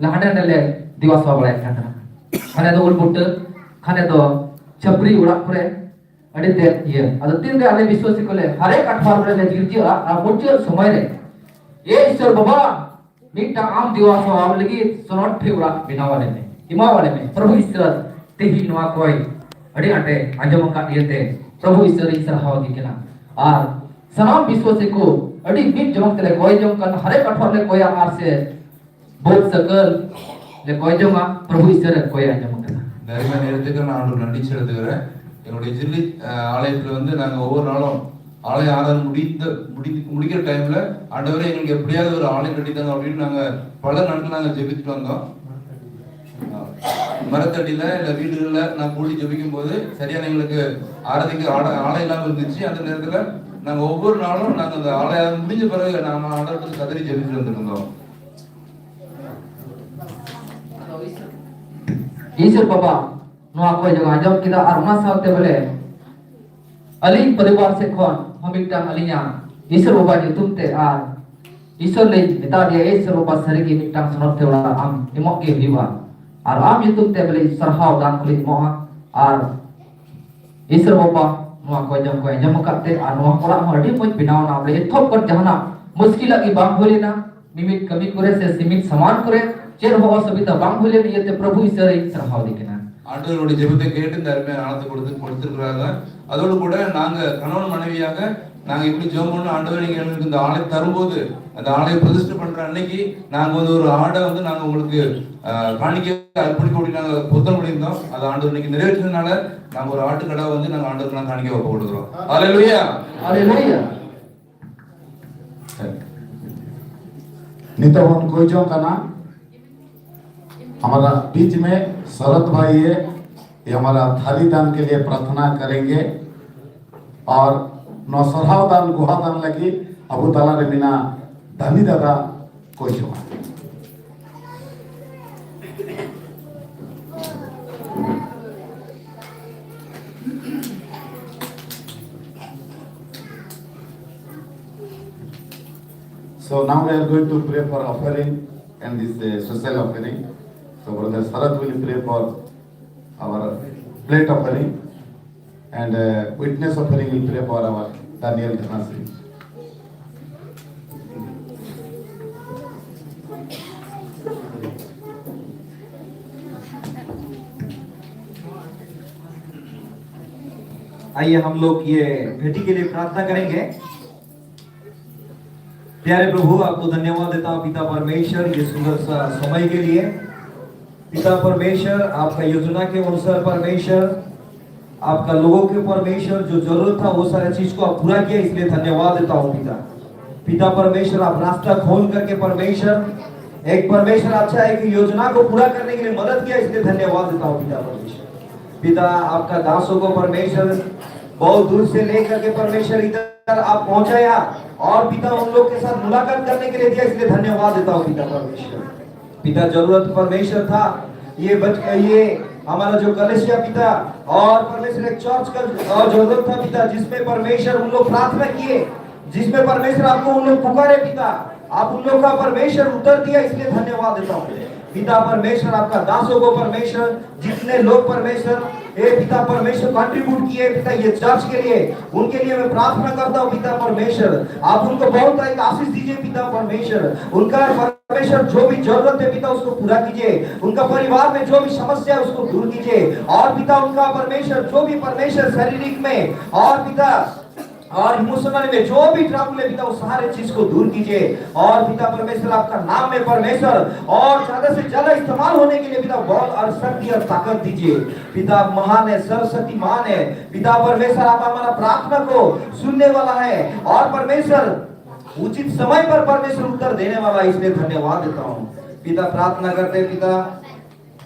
ᱞᱮ ᱦᱟᱸᱰᱮ ᱱᱟᱸᱰᱮ ᱞᱮ ᱫᱮᱵᱟ ᱥᱮᱵᱟ ᱵᱟᱲᱟᱭᱮᱫ ᱠᱟᱱ ᱛᱟᱦᱮᱱᱟ᱾ ᱠᱷᱟᱱᱮ ᱫᱚ ᱩᱞ ᱵᱩᱴᱟᱹ, ᱠᱷᱟᱱᱮ ᱫᱚ ᱪᱷᱟᱹᱯᱨᱤ ᱚᱲᱟᱜ ᱠᱚᱨᱮ, ᱟᱹᱰᱤ ᱛᱮᱫ ᱤᱭᱟᱹ᱾ ᱟᱫᱚ ᱛᱤᱱᱨᱮ ᱟᱞᱮ ᱵᱤᱥᱣᱟᱥᱤ ᱠᱚᱞᱮ ᱦᱟᱨᱮᱠ ᱟᱴᱷᱣᱟᱨ ᱨᱮᱞᱮ ᱜᱤᱨᱡᱟᱹᱜᱼᱟ, ᱟᱨ ᱢᱩᱪᱟᱹᱫ ᱥᱚᱢᱚᱭ ᱨᱮ, ᱮ ᱤᱥᱥᱚᱨ ᱵᱟᱵᱟ, ᱢᱤᱫᱴᱟᱝ ᱟᱢ ᱫᱮᱵᱟ ᱥᱮᱵᱟ ᱞᱟᱹᱜᱤᱫ ᱥᱚᱱᱚᱛ ᱴᱷᱮᱡ ᱚᱲᱟᱜ ᱵᱮᱱᱟᱣ ᱟᱞᱮ ᱢᱮ, ᱮᱢᱟᱣ ᱟᱞᱮ ᱢᱮ᱾ ᱯᱨᱚᱵᱷᱩ ᱤᱥᱥᱚᱨ ᱛᱮᱦᱮᱧ ᱱᱚᱣᱟ ᱠᱚᱭ ᱟᱹᱰᱤ ᱟᱸᱴᱮ ᱟᱸᱡᱚᱢ ᱟᱠᱟᱫ ᱤᱭᱟᱹᱛᱮ ᱯᱨᱚᱵᱷᱩ ᱤᱥᱥᱚᱨ ᱤᱧ ᱥᱟᱨᱦᱟᱣ ᱜᱮ ᱠᱟᱱᱟ᱾ ᱟᱨ ᱥᱟᱱᱟᱢ ᱵᱤᱥᱣᱟᱥᱤ ᱠᱚ ᱟᱹᱰᱤ ᱢᱤᱫ ᱡᱚᱢᱚᱠ ᱛᱮᱞᱮ ᱠᱚᱭ ᱡᱚᱝ ᱠᱟᱱ, ᱦᱟᱨᱮᱠ ᱟᱴᱷᱣᱟᱨ ᱞᱮ ᱠᱚᱭᱟ ᱟᱨ ᱥᱮ ᱵᱟᱹᱫᱽ ᱥᱟᱹᱠᱟᱹᱞ ᱞᱮ ᱠᱚᱭ ᱡᱚᱝᱟ, ᱯᱨᱚᱵᱷᱩ ᱤᱥᱥᱚᱨ ᱮ ᱠᱚᱭ ᱟᱸᱡᱚᱢ ᱠᱟᱱᱟ᱾ ᱫᱟᱨᱮ ᱢᱟ ᱱᱤᱨᱟᱹᱛᱮ ᱠᱟᱱᱟ, ᱟᱸᱰᱚ ᱱᱟᱹᱰᱤ ᱪᱷᱟᱹᱲ ᱫᱟᱹᱨᱮ᱾ ᱮᱱᱚᱰᱮ ᱡᱤᱞᱤ, ᱟ, ᱟᱞᱮ ᱯᱨᱚᱵᱚᱱᱫᱷ ᱱᱟᱝ ᱚᱣᱚᱨ ᱱᱟᱞᱚ ᱟᱞᱮ ᱟᱨ ᱢᱩᱰᱤ ᱫᱚ, ᱢᱩᱰᱤ, ᱢᱩᱰᱤ ᱜᱮ ᱴᱟᱭᱤᱢ ᱞᱮ ᱟᱸᱰᱚ ᱨᱮ ᱮᱱᱚᱰᱮ ᱯᱲᱤᱭᱟ ᱫᱚ ᱟᱞᱮ ᱜᱟᱹᱰᱤ ᱫᱟᱝ ᱟᱹᱰᱤ ᱱᱟᱝ ᱯᱟᱞᱟ ᱱᱟᱝ ᱱᱟᱝ ᱡᱮᱵᱤᱛ ᱠᱟᱱ ᱫᱚ᱾ ᱢᱟᱨᱟᱛ ᱟᱹᱰᱤ ᱞᱮ, ᱞᱮ ᱵᱤᱰ ᱞᱮ ᱱᱟ ᱠᱩᱞᱤ ᱡᱚᱵᱤ ᱠᱤ ᱵᱚᱫᱮ ᱥᱟᱨᱤᱭᱟ ᱱᱮᱝ ᱞᱮ ᱟᱨ ᱫᱤᱠᱮ ᱟᱲᱟ, ᱟᱲᱟ ᱤᱞᱟ ᱵᱚᱫᱮ ᱪᱤ ᱟᱫ ᱱᱮ ᱫᱮ ᱱᱟᱝ ᱚᱣᱚᱨ ᱱᱟᱞᱚ ᱱᱟᱝ ᱟᱞᱮ ᱢᱩᱰᱤ ᱡᱮ ᱯᱟᱨᱮ ᱱᱟ ᱢᱟ ᱟᱫᱟᱨ ᱠᱚ ᱠᱟᱫᱨᱤ ᱡᱮᱵᱤᱛ ᱠᱟᱱ ᱫᱚ᱾ ᱤᱥᱚᱨ ᱵᱟᱵᱟ ᱱᱚᱣᱟ ᱠᱚ ᱡᱚᱜᱟ ᱟᱸᱡᱚᱢ ᱠᱮᱫᱟ, ᱟᱨ ᱚᱱᱟ ᱥᱟᱶᱛᱮ ᱵᱚᱞᱮ ᱟᱹᱞᱤᱧ ᱯᱚᱨᱤᱵᱟᱨ ᱥᱮᱫ ᱠᱷᱚᱱ ᱦᱚᱸ ᱢᱤᱫᱴᱟᱝ ᱟᱹᱞᱤᱧᱟᱜ ᱤᱥᱚᱨ ᱵᱟᱵᱟ ᱧᱩᱛᱩᱢ ᱛᱮ, ᱟᱨ ᱤᱥᱚᱨ ᱞᱤᱧ ᱢᱮᱛᱟ ᱫᱮᱭᱟ, "ᱤᱥᱚᱨ ᱵᱟᱵᱟ, ᱥᱟᱹᱨᱤᱜᱮ ᱢᱤᱫᱴᱟᱝ ᱥᱚᱱᱚᱛ ᱛᱮ ᱚᱲᱟᱜ ᱟᱢ ᱮᱢᱚᱜ ᱜᱮ ᱦᱩᱭᱩᱜᱼᱟ, ᱟᱨ ᱟᱢ ᱧᱩᱛᱩᱢ ᱛᱮ ᱵᱚᱞᱮ ᱥᱟᱨᱦᱟᱣ ᱫᱟᱱ ᱠᱚᱞᱤᱧ ᱮᱢᱚᱜᱼᱟ᱾" ᱟᱨ ᱤᱥᱚᱨ ᱵᱟᱵᱟ ᱱᱚᱣᱟ ᱠᱚ ᱟᱸᱡᱚᱢ ᱠᱚ ᱟᱸᱡᱚᱢ ᱟᱠᱟᱫ ᱛᱮ, ᱟᱨ ᱱᱚᱣᱟ ᱚᱲᱟᱜ ᱦᱚᱸ ᱟᱹᱰᱤ ᱢᱚᱡᱽ ᱵᱮᱱᱟᱣ ᱮᱱᱟ, ᱵᱚᱞᱮ ᱮᱛᱚᱦᱚᱵ ᱠᱷᱚᱱ ᱡᱟᱦᱟᱱᱟᱜ ᱢᱩᱥᱠᱤᱞᱟᱜ ᱜᱮ ᱵᱟᱝ ᱦᱩᱭ ᱞᱮᱱᱟ, ᱢᱤᱢᱤᱫ ᱠᱟᱹᱢᱤ ᱠᱚᱨᱮ ᱥᱮ ᱥᱤᱢᱤᱱ ᱥᱟᱢᱟᱱ ᱠᱚᱨᱮ ᱪᱮᱫ ᱦᱚᱸ ᱚᱥᱩᱵᱤᱫᱷᱟ ᱵᱟᱝ ᱦᱩᱭ ᱞᱮᱱ ᱤᱭᱟᱹᱛᱮ ᱯᱨᱚᱵᱷᱩ ᱤᱥᱚᱨ ᱤᱧ ᱥᱟᱨᱦᱟᱣ ᱫᱮ ᱠᱟᱱᱟ᱾ ஆண்டவருடைய ஜெபத்தை கேட்டு இந்த அருமையான ஆனந்தத்தை கொடுத்து கொடுத்திருக்கிறாங்க. அதோடு கூட நாங்க கணவன் மனைவியாக நாங்க இப்படி ஜெபம் பண்ண, ஆண்டவரே, நீங்க எங்களுக்கு இந்த ஆளை தரும்போது, அந்த ஆளை பிரதிஷ்டை பண்ற அன்னைக்கு நாங்க வந்து ஒரு ஆடை வந்து நாங்க உங்களுக்கு அஹ், காணிக்கை அர்ப்பணிக்க, அப்படி நாங்க பொருத்தம் பண்ணியிருந்தோம். அதை ஆண்டவர் இன்னைக்கு நிறைவேற்றினால நாங்க ஒரு ஆட்டுக்கடா வந்து நாங்க ஆண்டவருக்கு நாங்க காணிக்கை ஒப்பு கொடுக்குறோம். ஹalleluya. Haleluya. ᱱᱤᱛᱚᱜ ᱵᱚᱱ ᱠᱚᱭ ᱡᱚᱝ ᱠᱟᱱᱟ᱾ हमारा बीच में शरद भाई है, ये हमारा थाली दान के लिए प्रार्थना करेंगे। और ᱱᱚᱣᱟ ᱥᱚᱨᱦᱟᱣ ᱫᱟᱱ, ᱜᱚᱦᱟ ᱫᱟᱱ ᱞᱟᱹᱜᱤᱫ ᱟᱵᱚ ᱛᱟᱞᱟᱨᱮ ᱢᱮᱱᱟᱜ ᱫᱟᱹᱢᱤ ᱫᱟᱫᱟ ᱠᱚᱭ ᱡᱚᱝᱟ᱾ So now we are going to pray for offering and this uh, social offering. So Brother Sarath will pray for our plate offering and uh, witness offering will pray for our Daniel Dhanasri. आइए हम लोग ये भेटी के लिए प्रार्थना करेंगे। प्यारे प्रभु, आपको धन्यवाद देता हूँ पिता परमेश्वर, ये सुंदर सा समय के लिए। पिता परमेश्वर, आपका योजना के अनुसार परमेश्वर, आपका लोगों के परमेश्वर, जो जरूरत था वो सारे चीज को आप पूरा किया, इसलिए धन्यवाद देता हूँ पिता। पिता परमेश्वर, आप रास्ता खोल करके परमेश्वर, एक परमेश्वर अच्छा है कि योजना को पूरा करने के लिए मदद किया, इसलिए धन्यवाद देता हूँ पिता परमेश्वर। पिता, आपका दासों को परमेश्वर बहुत दूर से लेकर के परमेश्वर इधर आप पहुंचाया और पिता उन लोग के साथ मुलाकात करने के लिए दिया, इसलिए धन्यवाद देता हूँ पिता परमेश्वर। पिता, जरूरत परमेश्वर था, ये बच ये हमारा जो कलेसिया पिता और परमेश्वर एक चर्च का और जरूरत था पिता, जिसमें परमेश्वर उन लोग प्रार्थना किए, जिसमें परमेश्वर आपको उन लोग पुकारे पिता, आप उन लोग का परमेश्वर उत्तर दिया, इसलिए धन्यवाद देता हूँ पिता परमेश्वर। आपका दासों को परमेश्वर, जितने लोग परमेश्वर हे पिता परमेश्वर, कंट्रीब्यूट किए पिता ये चर्च के लिए, उनके लिए मैं प्रार्थना करता हूँ पिता परमेश्वर, आप उनको बहुत अधिक आशीष दीजिए पिता परमेश्वर। उनका परमेश्वर जो भी जरूरत है पिता उसको पूरा कीजिए, उनका परिवार में जो भी समस्या है उसको दूर कीजिए, और पिता उनका परमेश्वर जो भी परमेश्वर शारीरिक में और पिता और इमोशनल में जो भी ट्रबल है पिता, उस सारे चीज को दूर कीजिए। और पिता परमेश्वर, आपका नाम में परमेश्वर और ज्यादा से ज्यादा इस्तेमाल होने के लिए पिता बल और शक्ति और ताकत दीजिए। पिता, आप महान है, सर्वशक्तिमान है। पिता परमेश्वर, आप हमारा प्रार्थना को सुनने वाला है और परमेश्वर उचित समय पर परमेश्वर उत्तर देने वाला है, इसलिए धन्यवाद देता हूँ। पिता, प्रार्थना करते हैं पिता,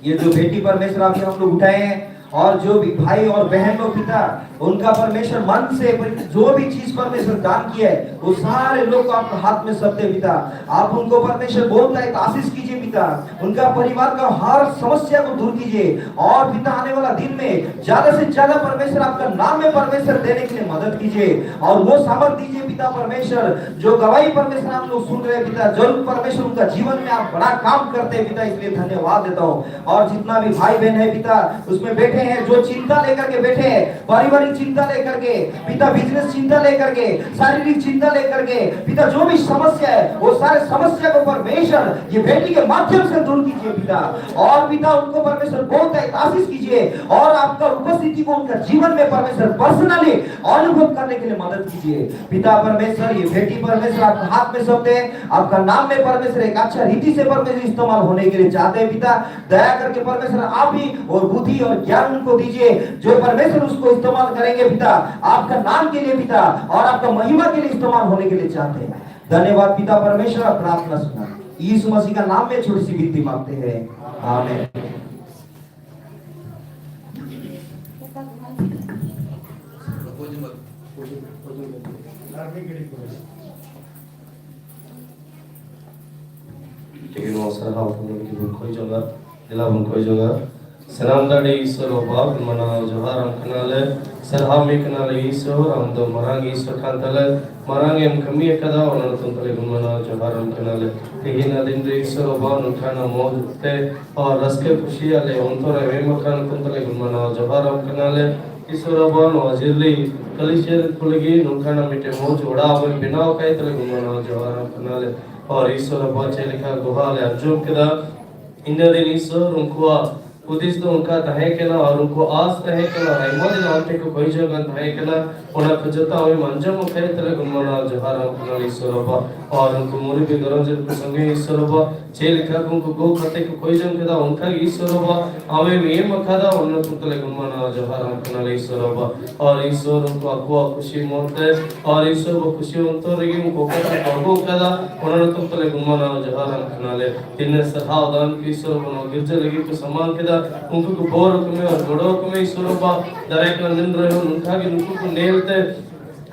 ये जो बेटी परमेश्वर आपके हम लोग उठाए हैं, और जो भी भाई और बहन लोग पिता, उनका परमेश्वर मन से जो भी चीज परमेश्वर दान किया है, वो सारे लोग को आपके हाथ में सौंपते हैं पिता। आप उनको परमेश्वर बहुत एक आशीष कीजिए पिता, उनका परिवार का हर समस्या को दूर कीजिए। और पिता, आने वाला दिन में ज्यादा से ज्यादा परमेश्वर आपका नाम में परमेश्वर देने के लिए मदद कीजिए, और वो सामर्थ दीजिए पिता परमेश्वर, जो गवाही परमेश्वर हम लोग सुन रहे हैं पिता, जरूर परमेश्वर उनका जीवन में आप बड़ा काम करते हैं पिता, इसलिए धन्यवाद देता हूँ। और जितना भी भाई बहन है पिता, उसमें बैठे हैं, जो चिंता लेकर के बैठे हैं, पारिवारिक चिंता लेकर के पिता, बिजनेस चिंता लेकर के, शारीरिक चिंता लेकर के पिता, जो भी समस्या है, वो सारे समस्या को परमेश्वर ये बेटी के माध्यम से दूर कीजिए पिता। और पिता, उनको परमेश्वर बहुत है, आशीष कीजिए और आपका उपस्थिति को उनका जीवन में परमेश्वर पर्सनली अनुभव करने के लिए मदद कीजिए। पिता परमेश्वर, ये बेटी परमेश्वर आपका हाथ में सौंपते हैं, आपका नाम में परमेश्वर एक अच्छा रीति से परमेश्वर इस्तेमाल होने के लिए चाहते हैं पिता। दया करके परमेश्वर आप ही और बुद्धि और ज्ञान उनको दीजिए, जो परमेश्वर उसको इस्तेमाल करेंगे पिता, आपका नाम के लिए पिता, और आपका महिमा के लिए इस्तेमाल होने के लिए चाहते हैं। धन्यवाद पिता परमेश्वर, आप प्रार्थना सुना। यीशु मसीह का नाम में छोटी सी विनती मांगते हैं, आमीन। ᱴᱷᱤᱠ ᱜᱮ, ᱱᱚᱣᱟ ᱥᱟᱨᱦᱟᱣ ᱠᱚ ᱞᱟᱹᱜᱤᱫ ᱵᱚᱱ ᱠᱷᱚᱡᱚᱜᱼᱟ, ᱫᱮᱞᱟ ᱵᱚᱱ ᱠᱷᱚᱡᱚᱜᱼᱟ᱾ ᱥᱟᱱᱟᱢ ᱫᱟᱲᱮ ᱤᱥᱚᱨ ᱵᱟᱵᱟ, ᱢᱟᱱᱟᱣ ᱡᱚᱦᱟᱨ ᱟᱢ ᱠᱟᱱᱟᱞᱮ᱾ ᱥᱟᱨᱦᱟᱣ ᱢᱮ ᱠᱟᱱᱟᱞᱮ ᱤᱥᱚᱨ, ᱟᱢ ᱫᱚ ᱢᱟᱨᱟᱝ ᱤᱥᱚᱨ ᱠᱟᱱ ᱛᱟᱞᱮ, ᱢᱟᱨᱟᱝ ᱮᱢ ᱠᱟᱹᱢᱤ ᱟᱠᱟᱫᱟ, ᱚᱱᱟ ᱧᱩᱛᱩᱢ ᱛᱟᱞᱮ ᱵᱚᱱ ᱢᱟᱱᱟᱣ ᱡᱚᱦᱟᱨ ᱟᱢ ᱠᱟᱱᱟᱞᱮ᱾ ᱛᱮᱦᱮᱧ ᱫᱤᱱ ᱨᱮ ᱤᱥᱚᱨ ᱵᱟᱵᱟ, ᱱᱚᱝᱠᱟᱱᱟᱜ ᱢᱚᱡᱽ ᱛᱮ ᱟᱨ ᱨᱟᱹᱥᱠᱟᱹ ᱠᱩᱥᱤ ᱟᱞᱮ ᱚᱱᱛᱚᱨ ᱨᱮ ᱮᱢ ᱟᱠᱟᱱ ᱧᱩᱛᱩᱢ ᱛᱟᱞᱮ ᱵᱚᱱ ᱢᱟᱱᱟᱣ ᱡᱚᱦᱟᱨ ᱟᱢ ᱠᱟᱱᱟᱞᱮ᱾ ᱤᱥᱚᱨ ᱵᱟᱵᱟ, ᱱᱚᱣᱟ ᱡᱤᱨᱞᱤ ᱠᱟᱹᱞᱤ ᱪᱮᱫ ᱠᱚ ᱞᱟᱹᱜᱤᱫ ᱱᱚᱝᱠᱟᱱᱟᱜ ᱢᱤᱫᱴᱮᱱ ᱢᱚᱡᱽ ᱚᱲᱟᱜ ᱵᱚᱱ ᱵᱮᱱᱟᱣ ᱠᱟᱭ ᱛᱟᱞᱮ ᱵᱚᱱ ᱢᱟᱱᱟᱣ ᱡᱚᱦᱟᱨ ᱟᱢ ᱠᱟᱱᱟᱞᱮ᱾ ᱟᱨ ᱤᱥᱚᱨ ᱵᱟᱵᱟ, ᱪᱮᱫ ᱞᱮᱠᱟ ᱜᱚᱦᱟ ᱞᱮ ᱟᱸᱡᱚᱢ ᱠᱮᱫᱟ, ᱤᱱᱟᱹ ᱫᱤᱱ ᱤᱥᱚᱨ ᱩᱱᱠᱩᱣᱟᱜ ᱦᱩᱫᱤᱥ ᱫᱚ ᱚᱱᱠᱟ ᱛᱟᱦᱮᱸ ᱠᱟᱱᱟ ᱟᱨ ᱩᱱᱠᱩ ᱟᱥ ᱛᱟᱦᱮᱸ ᱠᱟᱱᱟ, ᱟᱭᱢᱟ ᱫᱤᱱ ᱟᱢ ᱴᱷᱮᱱ ᱠᱚ ᱠᱷᱚᱭ ᱡᱚᱝ ᱠᱟᱱ ᱛᱟᱦᱮᱸ ᱠᱟᱱᱟ, ᱚᱱᱟ ᱠᱚ ᱡᱚᱛᱚ ᱟᱢᱮᱢ ᱟᱸᱡᱚᱢ ᱟᱠᱟᱫ ᱛᱟᱞᱮ ᱵᱚᱱ ᱢᱟᱱᱟᱣ ᱡᱚᱦᱟᱨ ᱟᱢ ᱠᱟᱱᱟ ᱤᱥᱚᱨ ᱵᱟᱵᱟ᱾ ᱟᱨ ᱩᱱᱠᱩ ᱢᱩᱨᱤ ᱵᱮᱜᱚᱨᱚ ᱡᱮ ᱩᱱᱠᱩ ᱥᱚᱸᱜᱮ ᱤᱥᱚᱨ ᱵᱟᱵᱟ, ᱪᱮᱫ ᱞᱮᱠᱟ ᱠᱚ ᱩᱱᱠᱩ ᱜᱚ ᱠᱟᱛᱮ ᱠᱚ ᱠᱷᱚᱭ ᱡᱚᱝ ᱠᱮᱫᱟ, ᱚᱱᱠᱟ ᱜᱮ ᱤᱥᱚᱨ ᱵᱟᱵᱟ ᱟᱢᱮᱢ ᱮᱢ ᱟᱠᱟᱫᱟ, ᱚᱱᱟ ᱧᱩᱛᱩᱢ ᱛᱟᱞᱮ ᱵᱚᱱ ᱢᱟᱱᱟᱣ ᱡᱚᱦᱟᱨ ᱟᱢ ᱠᱟᱱᱟ ᱤᱥᱚᱨ ᱵᱟᱵᱟ᱾ ᱟᱨ ᱤᱥᱚᱨ ᱩᱱᱠᱩ ᱟᱠᱚᱣᱟᱜ ᱠᱩᱥᱤ ᱢᱚᱱ ᱛᱮ ᱟᱨ ᱤᱥᱚᱨ ᱵᱟᱵᱟ ᱠᱩᱥᱤ ᱚᱱᱛᱚᱨ ᱨᱮᱜᱮ ᱩᱱᱠᱩ ᱚᱠᱟᱴᱟᱜ ᱠᱚ ᱟᱹᱜᱩ ᱟᱠᱟᱫᱟ, ᱚᱱᱟ ᱧᱩᱛᱩᱢ ᱛᱟᱞᱮ ᱵᱚᱱ ᱢᱟᱱᱟᱣ ᱡᱚᱦᱟᱨ ᱟᱢ ᱠᱟᱱᱟᱞᱮ᱾ ᱛᱤᱱᱟᱹᱜ ᱥᱟᱨᱦᱟᱣ ᱫᱟᱱ ᱠᱚ ᱤᱥᱚᱨ ᱵᱟᱵᱟ ᱱᱚᱣᱟ ᱜᱤᱨᱡᱟᱹ ᱞᱟᱹᱜᱤᱫ ᱠᱚ ᱥᱟᱢᱟᱝ ᱠᱮᱫᱟ, ᱩᱱᱠᱩ ᱠᱚ ᱵᱚᱨ ᱠᱚ ᱢᱮ ᱟᱨ ᱜᱚᱲᱚ ᱠᱚ ᱢᱮ ᱤᱥᱚᱨ ᱵᱟᱵᱟ᱾ ᱫᱟᱨᱟᱭ ᱠᱟᱱ ᱫᱤᱱ ᱨᱮᱦᱚᱸ ᱱᱚᱝᱠᱟ ᱜᱮ ᱱᱩᱠᱩ ᱠᱚ ᱧᱮᱞ ᱛᱮ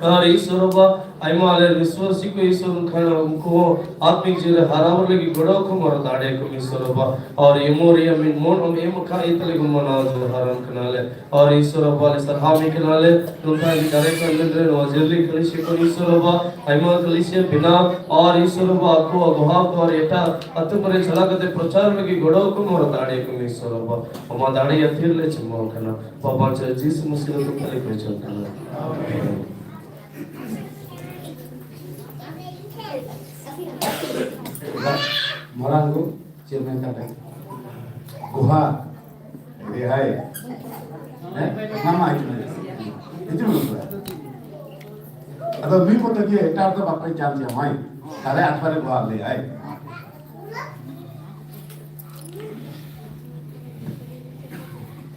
ᱟᱨ ᱤᱥᱚᱨ ᱵᱟᱵᱟ, ᱟᱭᱢᱟ ᱟᱞᱮ ᱵᱤᱥᱣᱟᱥᱤ ᱠᱚ ᱤᱥᱚᱨ ᱠᱷᱟᱱ ᱩᱱᱠᱩ ᱦᱚᱸ ᱟᱛᱢᱤᱠ ᱡᱤᱣᱤ ᱨᱮ ᱦᱟᱨᱟᱣ ᱞᱟᱹᱜᱤᱫ ᱜᱚᱲᱚ ᱠᱚ ᱢᱟᱨ ᱫᱟᱲᱮ ᱠᱚ ᱤᱥᱚᱨ ᱵᱟᱵᱟ᱾ ᱟᱨ ᱮᱢᱚᱱ ᱨᱮᱭᱟᱜ ᱢᱤᱫ ᱢᱚᱱ ᱟᱢ ᱮᱢ ᱟᱠᱟᱫ ᱤᱭᱟᱹ ᱛᱟᱞᱮ ᱵᱚᱱ ᱢᱟᱱᱟᱣ ᱡᱚᱦᱟᱨ ᱟᱢ ᱠᱟᱱᱟᱞᱮ᱾ ᱟᱨ ᱤᱥᱚᱨ ᱵᱟᱵᱟ ᱞᱮ ᱥᱟᱨᱦᱟᱣ ᱢᱮ ᱠᱟᱱᱟᱞᱮ, ᱱᱚᱝᱠᱟ ᱜᱮ ᱫᱟᱨᱮ ᱠᱷᱚᱱ ᱫᱤᱱ ᱨᱮ ᱱᱚᱣᱟ ᱡᱤᱨᱞᱤ ᱠᱟᱹᱞᱤᱥᱤ ᱠᱚ ᱤᱥᱚᱨ ᱵᱟᱵᱟ, ᱟᱭᱢᱟ ᱠᱟᱹᱞᱤᱥᱤ ᱵᱮᱱᱟᱣ, ᱟᱨ ᱤᱥᱚᱨ ᱵᱟᱵᱟ ᱟᱠᱚᱣᱟᱜ ᱜᱚᱦᱟ ᱠᱚ ᱟᱨ ᱮᱴᱟᱜ ᱟᱹᱛᱩ ᱠᱚᱨᱮ ᱪᱟᱞᱟᱣ ᱠᱟᱛᱮ ᱯᱨᱚᱪᱟᱨ ᱞᱟᱹᱜᱤᱫ ᱜᱚᱲᱚ ᱠᱚ ᱢᱟᱨ ᱫᱟᱲᱮ ᱠᱚ ᱤᱥᱚᱨ ᱵᱟᱵᱟ᱾ ᱟᱢᱟᱜ ᱫᱟᱲᱮ ᱟᱹᱛᱷᱤᱨ ᱞᱮ ᱪᱩᱢᱟᱹᱣ ᱠᱟᱱᱟ᱾ ᱵᱟᱵᱟ ᱪᱮ ᱡᱤᱥᱩ ᱢᱟᱹᱥᱤ ᱧᱩᱛᱩᱢ ᱛᱮᱞᱮ ᱠᱷᱚᱡᱚᱜ ᱠᱟᱱᱟ᱾ ᱢᱟᱨᱟᱝ ᱜᱚ, ᱪᱮᱫ ᱢᱮᱱ ᱠᱟᱛᱮ? ᱜᱚᱦᱟ᱾ ᱨᱮᱦᱟᱭ᱾ ᱦᱮᱸ? ᱢᱟᱢᱟ ᱦᱤᱡᱩᱜ ᱢᱮ᱾ ᱦᱤᱡᱩᱜ ᱢᱮ ᱛᱷᱚᱲᱟ᱾ ᱟᱫᱚ ᱱᱩᱭ ᱢᱚᱛᱚ ᱜᱮ ᱮᱴᱟᱜ ᱫᱚ ᱵᱟᱯᱮ ᱪᱟᱱᱥ ᱧᱟᱢᱟ, ᱦᱳᱭ? ᱛᱟᱦᱞᱮ ᱟᱴ ᱵᱟᱨᱮ ᱜᱚᱦᱟ ᱞᱟᱹᱭ, ᱦᱳᱭ?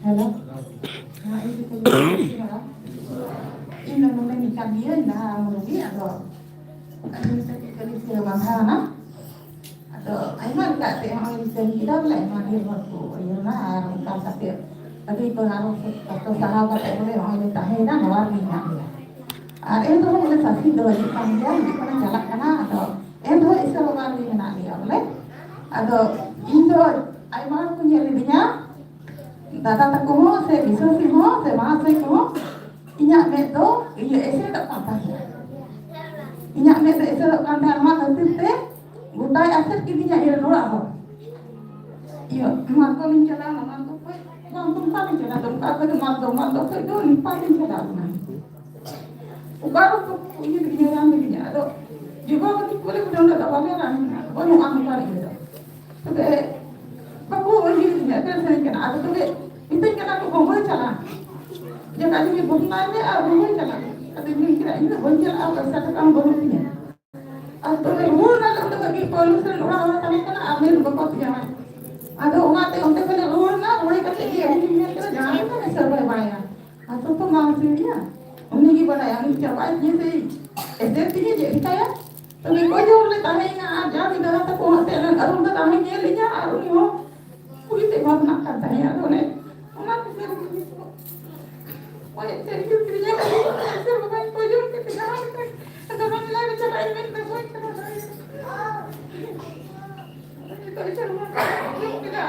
ᱦᱮᱞᱳ᱾ ᱦᱮᱸ, ᱤᱧ ᱫᱚ ᱠᱟᱹᱢᱤ ᱠᱟᱱᱟ᱾ ᱤᱧ ᱫᱚ ᱱᱚᱰᱮ ᱱᱤᱡ ᱠᱟᱱ ᱜᱤᱭᱟᱹᱧ, ᱞᱟᱦᱟ ᱟᱢ ᱨᱩᱜᱤ, ᱟᱫᱚ ᱟᱹᱞᱤᱧ ᱥᱮᱫ ᱠᱷᱚᱱ ᱠᱟᱹᱢᱤ ᱥᱮ ᱵᱟᱝ ᱦᱟᱱᱟ᱾ ᱟᱫᱚ ᱟᱭᱢᱟ ᱞᱮᱠᱟ ᱛᱮ ᱦᱚᱸᱜᱼᱚᱭ ᱞᱤᱧ ᱠᱟᱹᱢᱤ ᱠᱮᱫᱟ, ᱵᱚᱞᱮ ᱟᱭᱢᱟ ᱰᱷᱮᱨ ᱦᱚᱲ ᱠᱚ ᱤᱭᱟᱹ ᱞᱮᱱᱟ, ᱟᱨ ᱚᱱᱠᱟ ᱠᱟᱛᱮ ᱟᱹᱰᱤ ᱠᱚ ᱟᱨᱚ ᱠᱚᱥᱴᱚ ᱥᱟᱦᱟᱣ ᱠᱟᱛᱮ ᱵᱚᱞᱮ ᱦᱚᱸᱜᱼᱚᱭ ᱞᱮ ᱛᱟᱦᱮᱸᱭᱮᱱᱟ, ᱱᱚᱣᱟ ᱨᱮᱞᱤᱧ ᱧᱟᱢ ᱞᱮᱫᱟ᱾ ᱟᱨ ᱮᱱ ᱨᱮᱦᱚᱸ ᱵᱚᱞᱮ ᱥᱟᱹᱥᱤ ᱫᱚ ᱦᱤᱡᱩᱜ ᱠᱟᱱ ᱜᱮᱭᱟ, ᱦᱤᱡᱩᱜ ᱠᱟᱱᱟ, ᱪᱟᱞᱟᱜ ᱠᱟᱱᱟ᱾ ᱟᱫᱚ ᱮᱱ ᱨᱮᱦᱚᱸ ᱤᱥᱚᱨ ᱵᱟᱵᱟ ᱨᱮ ᱢᱮᱱᱟᱜ ᱞᱮᱭᱟ ᱵᱚᱞᱮ᱾ ᱟᱫᱚ ᱤᱧ ᱫᱚ ᱟᱭᱢᱟ ᱦᱚᱲ ᱠᱚ ᱧᱮᱞ ᱞᱤᱫᱤᱧᱟ, ᱫᱟᱫᱟ ᱛᱟᱠᱚ ᱦᱚᱸ ᱥᱮ ᱵᱤᱥᱣᱟᱥᱤ ᱦᱚᱸ ᱥᱮ ᱢᱟᱦᱟᱥᱚᱭ ᱠᱚᱦᱚᱸ ᱤᱧᱟᱹᱜ ᱢᱮᱫ ᱫᱚ ᱤᱭᱟᱹ ᱮᱥᱮᱫᱚᱜ ᱠᱟᱱ ᱛᱟᱦᱮᱸᱫ᱾ ᱤᱧᱟᱹᱜ ᱢᱮᱫ ᱫᱚ ᱮᱥᱮᱫᱚᱜ ᱠᱟᱱ ᱛᱟᱦᱮᱸᱫ, ᱱᱚᱣᱟ ᱠᱷᱟᱹᱛᱤᱨ ᱛᱮ ᱜᱚᱴᱟᱭ ᱟᱥᱮᱫ ᱠᱤᱫᱤᱧᱟ ᱤᱧ ᱨᱮᱱ ᱚᱲᱟᱜ ᱦᱚᱲ᱾ ᱤᱭᱟᱹ ᱢᱟᱛᱠᱚᱢᱤᱧ ᱪᱟᱞᱟᱜᱼᱟ, ᱢᱟᱛᱠᱚᱢ ᱠᱷᱚᱡ ᱫᱚ ᱚᱱᱠᱟ ᱵᱟᱹᱧ ᱪᱟᱞᱟᱜᱼᱟ, ᱫᱩᱢᱠᱟ ᱠᱷᱚᱡ ᱫᱚ ᱢᱟᱛᱠᱚᱢ, ᱢᱟᱛᱠᱚᱢ ᱠᱷᱚᱡ ᱫᱚ ᱱᱤᱯᱟᱞᱤᱧ ᱪᱟᱞᱟᱜ ᱠᱟᱱᱟ᱾ ᱚᱠᱟ ᱨᱮ ᱠᱚ ᱤᱭᱟᱹ ᱠᱤᱫᱤᱧᱟ, ᱨᱟᱱ ᱠᱤᱫᱤᱧᱟ, ᱟᱫᱚ ᱡᱚᱜᱟᱣ ᱠᱟᱛᱮ ᱯᱚᱨᱮ ᱠᱚ ᱚᱸᱰᱮ ᱫᱚ ᱵᱟᱞᱮ ᱨᱟᱱ ᱠᱟᱱᱟ, ᱵᱟᱹᱱᱩᱜᱼᱟ ᱚᱱᱠᱟ ᱤᱭᱟᱹ ᱫᱚ᱾ ᱛᱚᱵᱮ ᱵᱟᱠᱚ ᱤᱭᱟᱹ ᱠᱤᱫᱤᱧᱟ, ᱮᱠᱟᱞ ᱥᱟᱹᱨᱤ ᱠᱟᱱᱟ᱾ ᱟᱫᱚ ᱛᱚᱵᱮ ᱢᱤᱛᱟᱹᱧ ᱠᱟᱱᱟ ᱠᱚ, "ᱵᱚᱢᱵᱟᱭ ᱪᱟᱞᱟᱜ, ᱡᱟᱭᱜᱟ ᱡᱩᱢᱤ ᱵᱚᱫᱱᱟᱭ ᱢᱮ ᱟᱨ ᱵᱚᱢᱵᱟᱭ ᱪᱟᱞᱟᱜ ᱢᱮ᱾" ᱟᱫᱚᱧ ᱢᱮᱱ ᱠᱮᱫᱟ, "ᱤᱧ ᱫᱚ ᱵᱟᱹᱧ ᱪᱟᱞᱟᱜᱼᱟ, ᱯᱚᱭᱥᱟ ᱴᱟᱠᱟ ᱦᱚᱸ ᱵᱟᱹᱱᱩᱜ ᱛᱤᱧᱟ᱾" ᱟᱨ ᱛᱚᱵᱮ ᱨᱩᱣᱟᱹᱲ ᱱᱟᱞᱮ ᱚᱸᱰᱮ ᱠᱷᱚᱱ ᱜᱮ ᱯᱟᱹᱞᱩᱥ ᱨᱮᱱ ᱚᱲᱟᱜ ᱦᱚᱲ ᱛᱟᱦᱮᱸ ᱠᱟᱱᱟ ᱟᱨ ᱢᱮᱱ ᱵᱟᱠᱚ ᱛᱤᱧᱟ᱾ ᱟᱫᱚ ᱚᱱᱟᱛᱮ ᱚᱱᱛᱮ ᱠᱷᱚᱱ ᱞᱮ ᱨᱩᱣᱟᱹᱲ ᱮᱱᱟ, ᱨᱩᱣᱟᱹᱲ ᱠᱟᱛᱮ ᱜᱮ ᱩᱱᱤ ᱢᱮᱱ ᱠᱮᱫᱟ, "ᱡᱟᱦᱟᱸ ᱞᱮᱠᱟ ᱜᱮ ᱥᱟᱹᱨᱵᱟᱭ ᱵᱟᱲᱟᱭᱟ, ᱟᱛᱳ ᱛᱚ ᱵᱟᱝ ᱥᱟᱹᱨᱤᱭᱟ, ᱩᱱᱤ ᱜᱮ ᱵᱟᱲᱟᱭᱟ, ᱩᱱᱤ ᱪᱟᱵᱟᱭ ᱛᱤᱧᱟ ᱥᱮ ᱮᱥᱮᱨ ᱛᱤᱧᱟ, ᱪᱮᱫ ᱪᱤᱠᱟᱹᱭᱟ?" ᱛᱚᱵᱮ ᱠᱚᱭ ᱡᱚᱱ ᱞᱮ ᱛᱟᱦᱮᱸᱭᱮᱱᱟ ᱟᱨ ᱡᱟ ᱢᱤᱫ ᱫᱟᱫᱟ ᱛᱟᱠᱚ ᱦᱚᱸ ᱛᱮ ᱟᱨ ᱩᱱᱤ ᱦᱚᱸ ᱠᱩᱲᱤ ᱛᱮ ᱵᱷᱟᱵᱽᱱᱟᱜ ᱠᱟᱱ ᱛᱟᱦᱮᱸᱫ᱾ ᱟᱫᱚ ᱚᱱᱮ ᱚᱱᱟ ᱠᱷᱟᱹᱛᱤᱨ ᱜᱮ ᱱᱤᱛᱚᱜ ᱚᱱᱮ ᱪᱮᱫ ᱠᱚ ᱠᱤᱨᱤᱧᱟ, ᱪᱮᱫ ᱦᱚᱸ ᱵᱟᱹᱧ ᱠᱚᱭ ᱡᱚᱢ ᱠᱮᱫ ᱡᱟᱦᱟᱸ ᱞᱮᱠᱟ ᱫᱚ ᱵᱟᱝ ᱞᱟᱜᱮ ᱪᱟᱞᱟᱜ ᱤᱧ ᱢᱮᱱ ᱫᱟ, ᱵᱟᱹᱧ ᱪᱟᱞᱟᱣ ᱫᱟᱲᱮᱭᱟᱜᱼᱟ᱾ ᱱᱤᱛᱚᱜ ᱪᱮᱫ ᱦᱚᱸ ᱵᱟᱹᱧ ᱡᱚᱢ ᱠᱮᱫᱟ᱾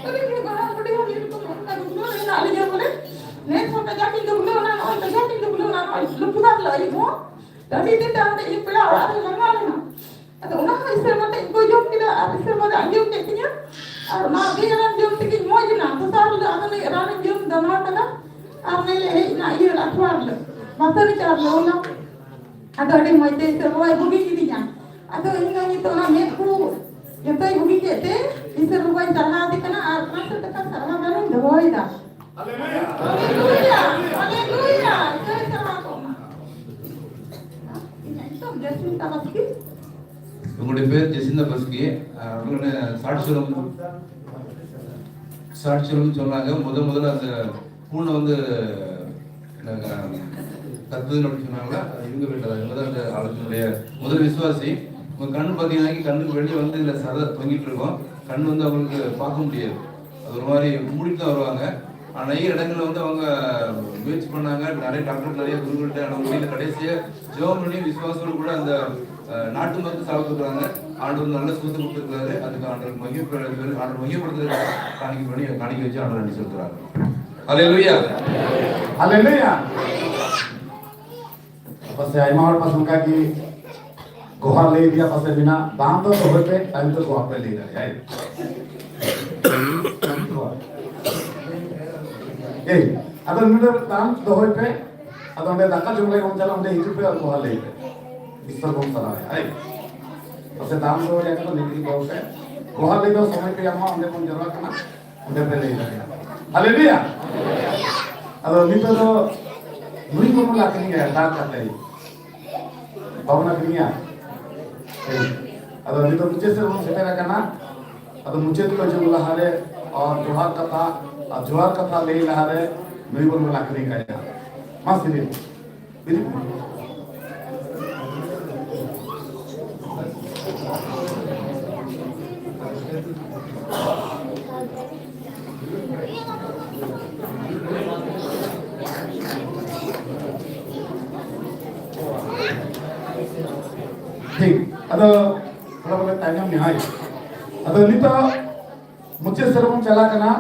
ᱟᱹᱞᱤᱧ ᱜᱮ ᱵᱟᱦᱟ ᱵᱩᱰᱷᱤ ᱦᱚᱸ ᱢᱤᱫ ᱨᱚᱠᱚᱢ ᱚᱱᱠᱟ ᱫᱩᱵᱽᱞᱟᱹ ᱨᱮ ᱦᱮᱱᱟᱜ ᱞᱤᱧᱟ ᱵᱚᱞᱮ᱾ ᱱᱮᱥ ᱦᱚᱸ ᱠᱟᱡᱟᱠ ᱤᱧ ᱫᱩᱵᱽᱞᱟᱹᱣ ᱮᱱᱟ, ᱱᱚᱜᱼᱚᱭ ᱠᱟᱡᱟᱠ ᱤᱧ ᱫᱩᱵᱽᱞᱟᱹᱣ ᱮᱱᱟ, ᱱᱚᱜᱼᱚᱭ ᱞᱩᱠᱠᱷᱤ ᱵᱟᱨ ᱦᱤᱞᱳᱜ ᱟᱹᱭᱩᱵ ᱦᱚᱸ ᱟᱹᱰᱤ ᱫᱤᱱ ᱛᱟᱭᱚᱢ ᱛᱮ ᱤᱧ ᱯᱮᱲᱟ ᱚᱲᱟᱜ ᱨᱤᱧ ᱞᱟᱸᱜᱟ ᱞᱮᱱᱟ᱾ ᱟᱫᱚ ᱚᱱᱟ ᱦᱚᱸ ᱤᱥᱟᱹᱨ ᱠᱟᱛᱮ ᱤᱧ ᱠᱚ ᱡᱚᱢ ᱠᱮᱫᱟ ᱟᱨ ᱤᱥᱟᱹᱨ ᱵᱟᱫᱮ ᱟᱸᱡᱚᱢ ᱠᱮᱫ ᱛᱤᱧᱟ᱾ ᱟᱨ ᱚᱱᱟ ᱫᱤᱱ ᱨᱟᱱ ᱡᱚᱢ ᱛᱮᱜᱤᱧ ᱢᱚᱡᱽ ᱮᱱᱟ᱾ ᱫᱚᱥᱟᱨ ᱦᱤᱞᱳᱜ ᱟᱫᱚ ᱞᱮ ᱨᱟᱱᱤᱧ ᱡᱚᱢ ᱫᱟᱱᱟ ᱠᱟᱫᱟ᱾ ᱟᱨ ᱚᱱᱮ ᱞᱮ ᱦᱮᱡ ᱮᱱᱟ ᱤᱭᱟᱹ ᱟᱴᱷᱣᱟᱨ ᱦᱤᱞᱳᱜ᱾ ᱵᱟᱥᱟᱹᱨᱤ ᱪᱟᱨ ᱦᱤᱞᱳᱜ ᱚᱱᱟ᱾ ᱟᱫᱚ ᱟᱹᱰᱤ ᱢᱚᱡᱽ ᱛᱮ ᱤᱥᱟᱹᱨ ᱵᱟᱵᱟᱭ ᱵᱩᱜᱤ ᱠᱤᱫᱤᱧᱟ᱾ ᱟᱫᱚ ᱤᱧ ᱫᱚ ᱱᱤᱛᱚᱜ ᱚᱱᱟ ᱢᱮᱫ ᱠᱚ ᱡᱚᱛᱚᱭ ᱵᱩᱜᱤ ᱠᱮᱫ ᱛᱮ ᱤᱥᱟᱹᱨ ᱵᱟᱵᱟᱧ ᱥᱟᱨᱦᱟᱣ ᱫᱮ ᱠᱟᱱᱟ ᱟᱨ ᱯᱟᱸᱪᱥᱚ ᱴᱟᱠᱟ ᱥᱟᱨᱦᱟᱣ ᱫᱟᱱᱤᱧ ᱫᱚᱦᱚᱭᱮᱫᱟ᱾ ᱦᱟᱞᱮᱞᱩᱭᱟ, ᱦᱟᱞᱮᱞᱩᱭᱟ, ᱤᱥᱟᱹᱨ ᱥᱟᱨᱦᱟᱣ ᱠᱚᱜ ᱢᱟ᱾ ᱤᱧᱟᱹᱜ ᱧᱩᱛᱩᱢ ᱡᱟᱥᱢᱤᱛᱟ ᱵᱟᱥᱠᱮ᱾ உங்களுடைய பேர் ஜெசிந்தா பஸ்கி. அஹ், உங்களுடைய ஷார்ட் ஃபிலிம், ஷார்ட் ஃபிலிம் சொன்னாங்க. முத முதல்ல அந்த பூனை வந்து, அஹ், கத்துதுன்னு அப்படி சொன்னாங்களா? அது இவங்க வீட்டில் தான், இவங்க தான் அந்த ஆலோசனையுடைய முதல் விசுவாசி. உங்க கண்ணு பார்த்தீங்கன்னா, கண்ணுக்கு வெளியே வந்து இந்த சதை தொங்கிட்டு இருக்கும். கண் வந்து அவங்களுக்கு பார்க்க முடியாது, அது ஒரு மாதிரி மூடிட்டு தான் வருவாங்க. ஆனால் நிறைய இடங்கள்ல வந்து அவங்க முயற்சி பண்ணாங்க, நிறைய டாக்டர், நிறைய குருக்கள்கிட்ட, ஆனால் முடியல. கடைசியாக ஜெபம் பண்ணி விசுவாசத்தோடு கூட அந்த அஹ், நாட்டு மருந்து சாப்பிட்டுருக்காங்க. ஆண்டவர் நல்ல சுகத்தை கொடுத்துருக்காரு. அதுக்கு ஆண்டவர் மகிமைப்படுத்துறது, ஆண்டவர் மகிமைப்படுத்துறது. காணிக்கை பண்ணி, காணிக்கை வச்சு ஆண்டவர் நன்றி செலுத்துறாங்க. ஹalleluya. ᱦᱟᱞᱮᱞᱩᱭᱟ᱾ ᱯᱟᱥᱮ ᱟᱭᱢᱟ ᱦᱚᱲ ᱯᱟᱥᱮ ᱚᱱᱠᱟ ᱜᱮ ᱜᱚᱦᱟᱨ ᱞᱟᱹᱭ ᱤᱫᱤᱭᱟ, ᱯᱟᱥᱮ ᱢᱮᱱᱟᱜ, ᱫᱟᱢ ᱫᱚ ᱫᱚᱦᱚᱭ ᱯᱮ, ᱛᱟᱭᱚᱢ ᱛᱮ ᱜᱚᱦᱟᱨ ᱯᱮ ᱞᱟᱹᱭ ᱫᱟᱲᱮᱭᱟᱜᱼᱟ᱾ ᱮᱭ, ᱟᱫᱚ ᱱᱚᱰᱮ ᱫᱟᱢ ᱫᱚᱦᱚᱭ ᱯᱮ, ᱟᱫᱚ ᱚᱸᱰᱮ ᱫᱟᱠᱟ ᱡᱚᱢ ᱞᱟᱹᱜᱤᱫ ᱵᱚᱱ ᱪᱟᱞᱟᱜᱼᱟ, ᱚᱸᱰᱮ ᱦᱤᱡᱩᱜ ᱯᱮ ᱟᱨ ᱜᱚᱦᱟᱨ ᱞᱟᱹᱭ ᱯᱮ᱾ ᱤᱥᱥᱚᱨ ᱵᱚᱱ ᱥᱟᱨᱦᱟᱣᱮᱭᱟ᱾ ᱮᱭ, ᱯᱟᱥᱮ ᱫᱟᱢ ᱫᱚᱦᱚᱭᱟ ᱠᱚ, ᱱᱤᱛ ᱜᱮ ᱫᱚᱦᱚ ᱯᱮ᱾ ᱜᱚᱦᱟᱨ ᱞᱟᱹᱭ ᱫᱚ ᱥᱚᱢᱚᱭ ᱯᱮ ᱧᱟᱢᱟ, ᱚᱸᱰᱮ ᱵᱚᱱ ᱡᱟᱣᱨᱟ ᱠᱟᱱᱟ᱾ ᱚᱸᱰᱮ ᱯᱮ ᱞᱟᱹᱭ ᱫᱟᱲᱮᱭᱟᱜᱼᱟ᱾ ᱦᱟᱞᱮᱞᱩᱭᱟ᱾ ᱟᱫᱚ ᱱᱤᱛᱚᱜ ᱫᱚ ᱱᱩᱭ ᱵᱟᱵᱚᱱ ᱟᱹᱠᱷᱨᱤᱧᱟ ᱫᱟᱜ ᱠᱟᱛᱮ᱾ ᱵᱟᱵᱚᱱ ᱟᱹᱠᱷᱨᱤᱧᱟ᱾ ᱦᱮᱸ᱾ ᱟᱫᱚ ᱱᱤᱛᱚᱜ ᱢᱩᱪᱟᱹᱫ ᱥᱮᱫ ᱵᱚᱱ ᱥᱮᱴᱮᱨ ᱟᱠᱟᱱᱟ᱾ ᱟᱫᱚ ᱢᱩᱪᱟᱹᱫ ᱠᱚ ᱡᱚᱢ ᱞᱟᱦᱟᱨᱮ ᱟᱨ ᱡᱚᱦᱟᱨ ᱠᱟᱛᱷᱟ, ᱟᱨ ᱡᱚᱦᱟᱨ ᱠᱟᱛᱷᱟ ᱞᱟᱹᱭ ᱞᱟᱦᱟᱨᱮ ᱱᱩᱭ ᱵᱚᱱ ᱟᱹᱠᱷᱨᱤᱧ ᱠᱟᱭᱟ᱾ ᱢᱟ ᱥᱮᱨᱮᱧ᱾ ᱴᱷᱤᱠ᱾ ᱟᱫᱚ ᱛᱷᱚᱲᱟ ᱵᱚᱞᱮ ᱛᱟᱭᱱᱚᱢ ᱧᱚᱜ ᱦᱟᱭ᱾ ᱟᱫᱚ ᱱᱤᱛᱚᱜ ᱢᱩᱪᱟᱹᱫ ᱥᱮᱫ ᱵᱚᱱ ᱪᱟᱞᱟᱜ ᱠᱟᱱᱟ᱾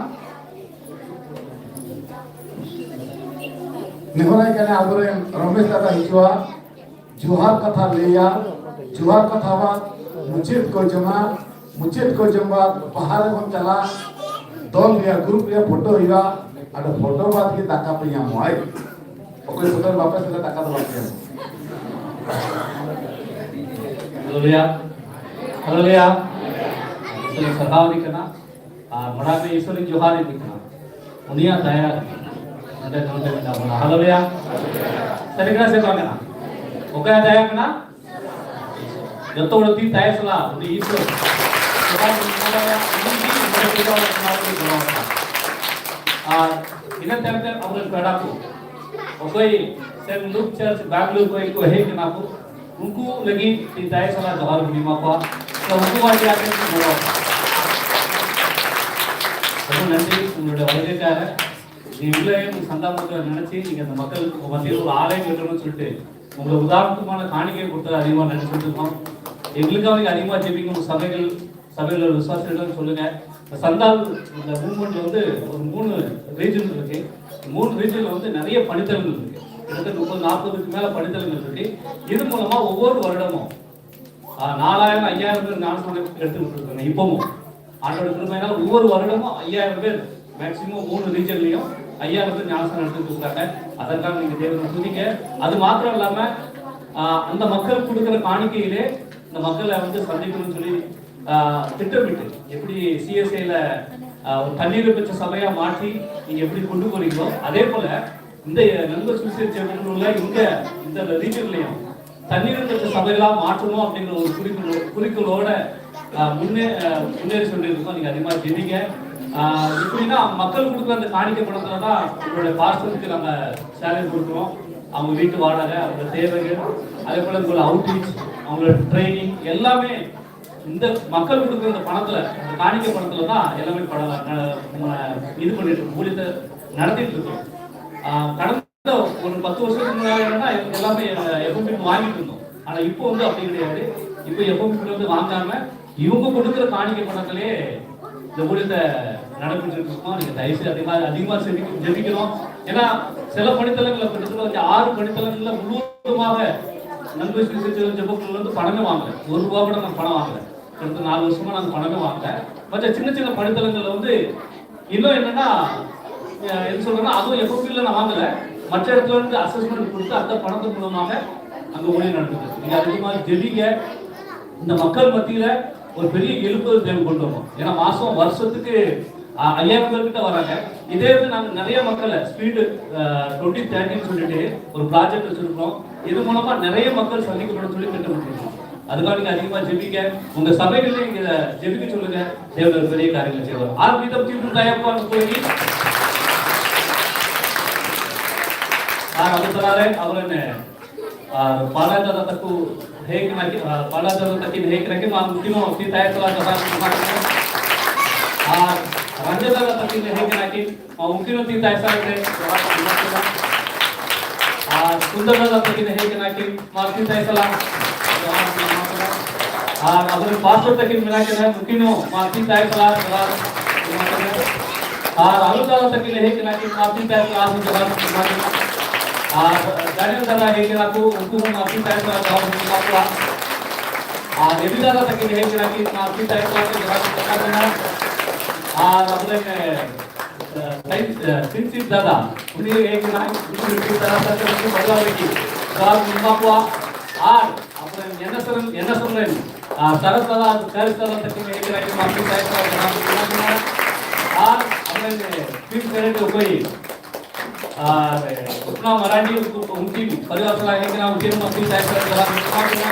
ᱱᱮᱦᱚᱨᱟᱭ ᱠᱟᱱᱟ ᱟᱵᱚᱨᱮᱱ ᱨᱚᱢᱮᱥ ᱫᱟᱫᱟ ᱦᱤᱡᱩᱜᱼᱟ, ᱡᱚᱦᱟᱨ ᱠᱟᱛᱷᱟ ᱞᱟᱹᱭᱟ, ᱡᱚᱦᱟᱨ ᱠᱟᱛᱷᱟ ᱵᱟᱫ ᱢᱩᱪᱟᱹᱫ ᱠᱚ ᱡᱚᱢᱟ, ᱢᱩᱪᱟᱹᱫ ᱠᱚ ᱡᱚᱢ ᱵᱟᱫ ᱵᱟᱦᱟ ᱨᱮᱵᱚᱱ ᱪᱟᱞᱟᱜ, ᱫᱚᱞ ᱨᱮᱭᱟᱜ ᱜᱨᱩᱯ ᱨᱮᱭᱟᱜ ᱯᱷᱳᱴᱳ ᱦᱩᱭᱩᱜᱼᱟ, ᱟᱫᱚ ᱯᱷᱳᱴᱳ ᱵᱟᱫ ᱜᱮ ᱫᱟᱠᱟ ᱯᱮ ᱧᱟᱢᱟ᱾ ᱚᱠᱚᱭ ᱯᱷᱳᱴᱳ ᱵᱟᱯᱮ ᱥᱮᱞᱮᱫ, ᱫᱟᱠᱟ ᱫᱚ ᱵᱟᱯᱮ ᱧᱟᱢᱟ᱾ ᱦᱟᱞᱮᱞᱩᱭᱟ, ᱦᱟᱞᱮᱞᱩᱭᱟ᱾ ᱥᱟᱨᱦᱟᱣ ᱟᱹᱰᱤ ᱠᱟᱱᱟ᱾ ᱟᱨ ᱢᱟᱲᱟᱝ ᱨᱮ ᱤᱥᱚᱨᱤᱧ ᱡᱚᱦᱟᱨ ᱤᱫᱤ ᱠᱟᱱᱟ, ᱩᱱᱤᱭᱟᱜ ᱫᱟᱭᱟ ᱱᱚᱰᱮ, ᱱᱚᱰᱮ ᱢᱮᱱᱟᱜ ᱵᱚᱱᱟ᱾ ᱦᱟᱞᱮᱞᱩᱭᱟ᱾ ᱥᱟᱹᱨᱤ ᱠᱟᱱᱟ ᱥᱮ ᱵᱟᱝ ᱠᱟᱱᱟ? ᱚᱠᱚᱭᱟᱜ ᱫᱟᱭᱟ ᱠᱟᱱᱟ? ᱡᱚᱛᱚ ᱦᱚᱲ ᱛᱤ ᱛᱟᱭ ᱥᱟᱞᱟ, ᱩᱱᱤ ᱤᱥᱚᱨ᱾ ᱚᱠᱟ ᱵᱚᱱ ᱵᱚᱸᱜᱟᱭᱟ, ᱩᱱᱤ ᱜᱮ ᱱᱚᱰᱮ ᱯᱩᱡᱟᱹ ᱚᱲᱟᱜ ᱵᱮᱱᱟᱣ ᱠᱟᱛᱮ ᱜᱚᱲᱚ ᱟᱠᱟᱫᱟ᱾ ᱟᱨ ᱤᱱᱟᱹ ᱛᱟᱭᱚᱢ ᱛᱮ ᱟᱵᱚᱨᱮᱱ ᱯᱮᱲᱟ ᱠᱚ, ᱚᱠᱚᱭ ᱥᱮᱱ ᱞᱩᱠ ᱪᱟᱨᱪ ᱵᱮᱝᱜᱟᱞᱩᱨᱩ ᱠᱷᱚᱱ ᱠᱚ ᱦᱮᱡ ᱠᱟᱱᱟ ᱠᱚ, ᱩᱱᱠᱩ ᱞᱟᱹᱜᱤᱫ ᱛᱤ ᱛᱟᱭ ᱥᱟᱞᱟ ᱡᱚᱦᱟᱨ ᱵᱚᱱ ᱮᱢᱟ ᱠᱚᱣᱟ᱾ ᱛᱚ ᱩᱱᱠᱩ ᱵᱟᱝ ᱡᱟᱦᱟᱸ ᱛᱤᱱᱟᱹᱜ ᱠᱚ ᱜᱚᱲᱚ ᱟᱠᱟᱫᱟ᱾ ᱟᱵᱚ ᱱᱟᱹᱰᱤ ᱩᱱᱰᱮ ᱚᱲᱜᱮ ᱠᱟᱨᱮ ᱡᱤᱵᱞᱮ ᱥᱟᱱᱫᱟ ᱢᱚᱛᱚ ᱱᱟᱱᱟᱪᱤ ᱤᱧ ᱫᱚ ᱢᱟᱠᱟᱞ ᱠᱚ ᱵᱟᱛᱤ ᱨᱚ ᱟᱨᱮ ᱜᱚᱴᱚᱱ ᱪᱩᱞᱴᱮ உங்க உதாரணத்துக்கான காணிக்கை கொடுத்தது அதிகமா நன்றி சொல்லிருக்கோம். எங்களுக்காக நீங்க அதிகமா ஜெபிங்க. உங்க சபைகள், சபையில விசுவாசிகள் சொல்லுங்க. இந்த சந்தால், இந்த மூவ்மெண்ட்ல வந்து ஒரு மூணு ரீஜன் இருக்கு. மூணு ரீஜன்ல வந்து நிறைய பணித்தளங்கள் இருக்கு. கிட்டத்தட்ட முப்பது நாற்பதுக்கு மேல பணித்தளங்கள் இருக்கு. இது மூலமா ஒவ்வொரு வருடமும் ஆஹ், நாலாயிரம் ஐயாயிரம் பேர் ஞானஸ்தானம் எடுத்துக்கிட்டு இருக்காங்க. இப்பவும் ஆண்டோட கிருபையினால ஒவ்வொரு வருடமும் ஐயாயிரம் பேர், மேக்சிமம் மூணு ரீஜன்லயும் ஐயாயிரம் பேர் ஞானஸ்தானம் எடுத்துட்டு இருக்காங்க. அதற்காக நீங்க தேவனை துதிங்க. அது மாத்திரம் இல்லாம, ஆஹ், அந்த மக்கள் கொடுக்கிற காணிக்கையிலே இந்த மக்களை வந்து சந்திக்கணும்னு சொல்லி, ஆஹ், திட்டமிட்டு, எப்படி சிஎஸ்ஐல ஒரு தண்ணீர் பெற்ற சபையா மாற்றி நீங்க எப்படி கொண்டு போறீங்களோ, அதே போல இந்த நண்பர் சுவிசேஷ ஜெபக்குழுல இங்க இந்த ரீஜன்லயும் தண்ணீர் பெற்ற சபைகளா மாற்றணும் அப்படிங்கிற ஒரு குறிக்கோள், குறிக்கோளோட, ஆஹ், முன்னே ஆஹ், முன்னேறி சொல்லியிருக்கோம். நீங்க அதிகமா ஜெபிங்க. ஆஹ், எப்படின்னா, மக்கள் கொடுக்குற அந்த காணிக்கை பணத்துல தான் உங்களுடைய பாஸ்டருக்கு நம்ம சேலரி கொடுக்குறோம். அவங்க வீட்டு வாடகை, அவங்க தேவைகள், அதே போல உங்களோட அவுட்ரீச், அவங்களோட ட்ரைனிங், எல்லாமே இந்த மக்கள் கொடுக்குற அந்த பணத்துல, அந்த காணிக்கை பணத்துல தான் எல்லாமே பணம், அஹ், நம்ம இது பண்ணிட்டு இருக்கோம், ஊழியத்தை நடத்திட்டு இருக்கோம். ஆஹ், கடந்த ஒரு பத்து வருஷத்துக்கு முன்னாடி என்னன்னா, எல்லாமே எஃப்எம்பி வாங்கிட்டு இருந்தோம். ஆனா இப்போ வந்து அப்படி கிடையாது. இப்போ எஃப்எம்பி வந்து வாங்காம இவங்க கொடுக்குற காணிக்கை பணத்திலே இந்த ஊழியத்தை நடைபெற்று இருக்கோம். நீங்க தயவுசெய்து அதிகமா, அதிகமா ஜெபிக்க-, ஜெபிக்கணும். ஏன்னா, சில பணித்தளங்கள்ல கிட்டத்தட்ட வந்து ஆறு பணித்தளங்கள்ல முழுவதுமாக நண்பர் சுவிசேஷ ஜெபக்குழு வந்து பணமே வாங்கல, ஒரு ரூபா கூட நாங்க பணம் வாங்கல. கிட்டத்தட்ட நாலு வருஷமா நாங்க பணமே வாங்கல. மற்ற சின்ன சின்ன பணித்தளங்கள்ல வந்து இன்னும் என்னன்னா, அஹ், என்ன சொல்றேன்னா, அதுவும் எஃப்எம்பில நான் வாங்கல, மற்ற இடத்துல இருந்து அசஸ்மெண்ட் கொடுத்து அந்த பணத்தின் மூலமாக அங்க ஊழியம் நடக்குது. நீங்க அதிகமா ஜெபிங்க. இந்த மக்கள் மத்தியில ஒரு பெரிய எழுப்புதல் தேவை கொண்டு வரும். ஏன்னா, மாசம், வருஷத்துக்கு, அ, ஐயாயிரம் பேர் கிட்ட வராங்க. இதே இது நாங்க நிறைய மக்களை ஸ்பீடு டுவெண்ட்டி தேர்ட்டின்னு சொல்லிட்டு ஒரு ப்ராஜெக்ட் வச்சிருக்கோம். இது மூலமா நிறைய மக்கள் சந்திக்கப்படும் சொல்லி திட்டமிட்டிருக்கோம். அதுக்காக நீங்க அதிகமா ஜெபிங்க. உங்க சபைகள்ல நீங்க இதை ஜெபிக்க சொல்லுங்க. தேவன் ஒரு பெரிய காரியங்களை செய்வார். ஆர் வீதம் தீர்த்து தயப்பான்னு போய் ஆர் அது தராரு. அவர் என்ன, ஆ, பாலாஜால தக்கு ஹேக் நாக்கி, ஆ, பாலாஜால தக்கு ஹேக் நாக்கி, मा मुक्तिनो ती तयार करा कसा. आ, रंजदाला तकी हेक नाकी, मा मुक्तिनो ती तयार करा. ᱟᱨ ᱥᱩᱱᱫᱚᱨ ᱫᱟᱫᱟ ᱛᱟᱹᱠᱤᱱ ᱦᱮᱡ ᱠᱟᱱᱟ ᱠᱤᱱ ᱢᱟᱹᱥᱤ ᱛᱟᱭ ᱥᱟᱞᱟᱜ᱾ ᱟᱨ ᱟᱵᱚᱨᱮᱱ ᱯᱟᱥᱴᱚᱨ ᱛᱟᱹᱠᱤᱱ ᱢᱮᱱᱟᱜ ᱠᱤᱱᱟ, ᱱᱩᱠᱤᱱ ᱦᱚᱸ ᱢᱟᱹᱥᱤ ᱛᱟᱭ ᱥᱟᱞᱟᱜ᱾ ᱟᱨ ᱟᱞᱩ ᱫᱟᱫᱟ ᱛᱟᱹᱠᱤᱱ ᱦᱮᱡ ᱠᱟᱱᱟ ᱠᱤᱱ ᱢᱟᱹᱥᱤ ᱛᱟᱭ ᱥᱟᱞᱟᱜ᱾ ᱟᱨ ᱰᱟᱱᱤᱭᱮᱞ ᱫᱟᱫᱟ ᱦᱮᱡ ᱠᱟᱱᱟ ᱠᱚ, ᱩᱱᱠᱩ ᱦᱚᱸ ᱢᱟᱹᱥᱤ ᱛᱟᱭ ᱥᱟᱞᱟᱜ᱾ ᱟᱨ ᱮᱵᱤ ᱫᱟᱫᱟ ᱛᱟᱹᱠᱤᱱ ᱦᱮᱡ ᱠᱟᱱᱟ ᱠᱤᱱ ᱢᱟᱹᱥᱤ ᱛᱟᱭ ᱥᱟᱞᱟᱜ᱾ ᱟᱨ ᱟᱵᱚᱨᱮᱱ ᱥᱤᱱᱥᱤᱯ ᱫᱟᱫᱟ, ᱩᱱᱤ ᱦᱮᱡ ᱠᱟᱱᱟᱭ, ᱩᱱᱤ ᱦᱮᱡ ᱠᱟᱱᱟ, ᱩᱱᱠᱩ ᱵᱟᱡᱟᱣ ᱞᱟᱹᱜᱤᱫ ᱥᱟᱨ ᱮᱢᱟ ᱠᱚᱣᱟ᱾ ᱟᱨ ᱟᱵᱚᱨᱮᱱ ᱧᱮᱱᱮᱥ ᱨᱮᱱ, ᱧᱮᱱᱮᱥ ᱨᱮᱱ, ᱟᱨ ᱥᱟᱨᱮᱥ ᱫᱟᱫᱟ, ᱥᱟᱨᱮᱥ ᱫᱟᱫᱟ ᱛᱟᱹᱠᱤᱱ ᱦᱮᱡ ᱠᱟᱱᱟ, ᱟᱹᱰᱤ ᱢᱟᱹᱥᱤ ᱛᱟᱭ ᱠᱚ ᱡᱟᱱᱟᱢ ᱠᱟᱱᱟ᱾ ᱟᱨ ᱟᱵᱚᱨᱮᱱ ᱯᱤᱱ ᱠᱮᱨᱮᱴ ᱚᱠᱚᱭ, ᱟᱨ ᱥᱩᱯᱱᱟ ᱢᱟᱨᱟᱱᱰᱤ, ᱩᱱᱠᱤᱱ ᱯᱚᱨᱤᱵᱟᱨ ᱥᱟᱞᱟᱜ ᱦᱮᱡ ᱠᱟᱱᱟ, ᱩᱱᱠᱤᱱ ᱢᱟᱹᱥᱤ ᱛᱟᱭ ᱠᱚ ᱡᱟᱱᱟᱢ ᱠᱟᱱᱟ᱾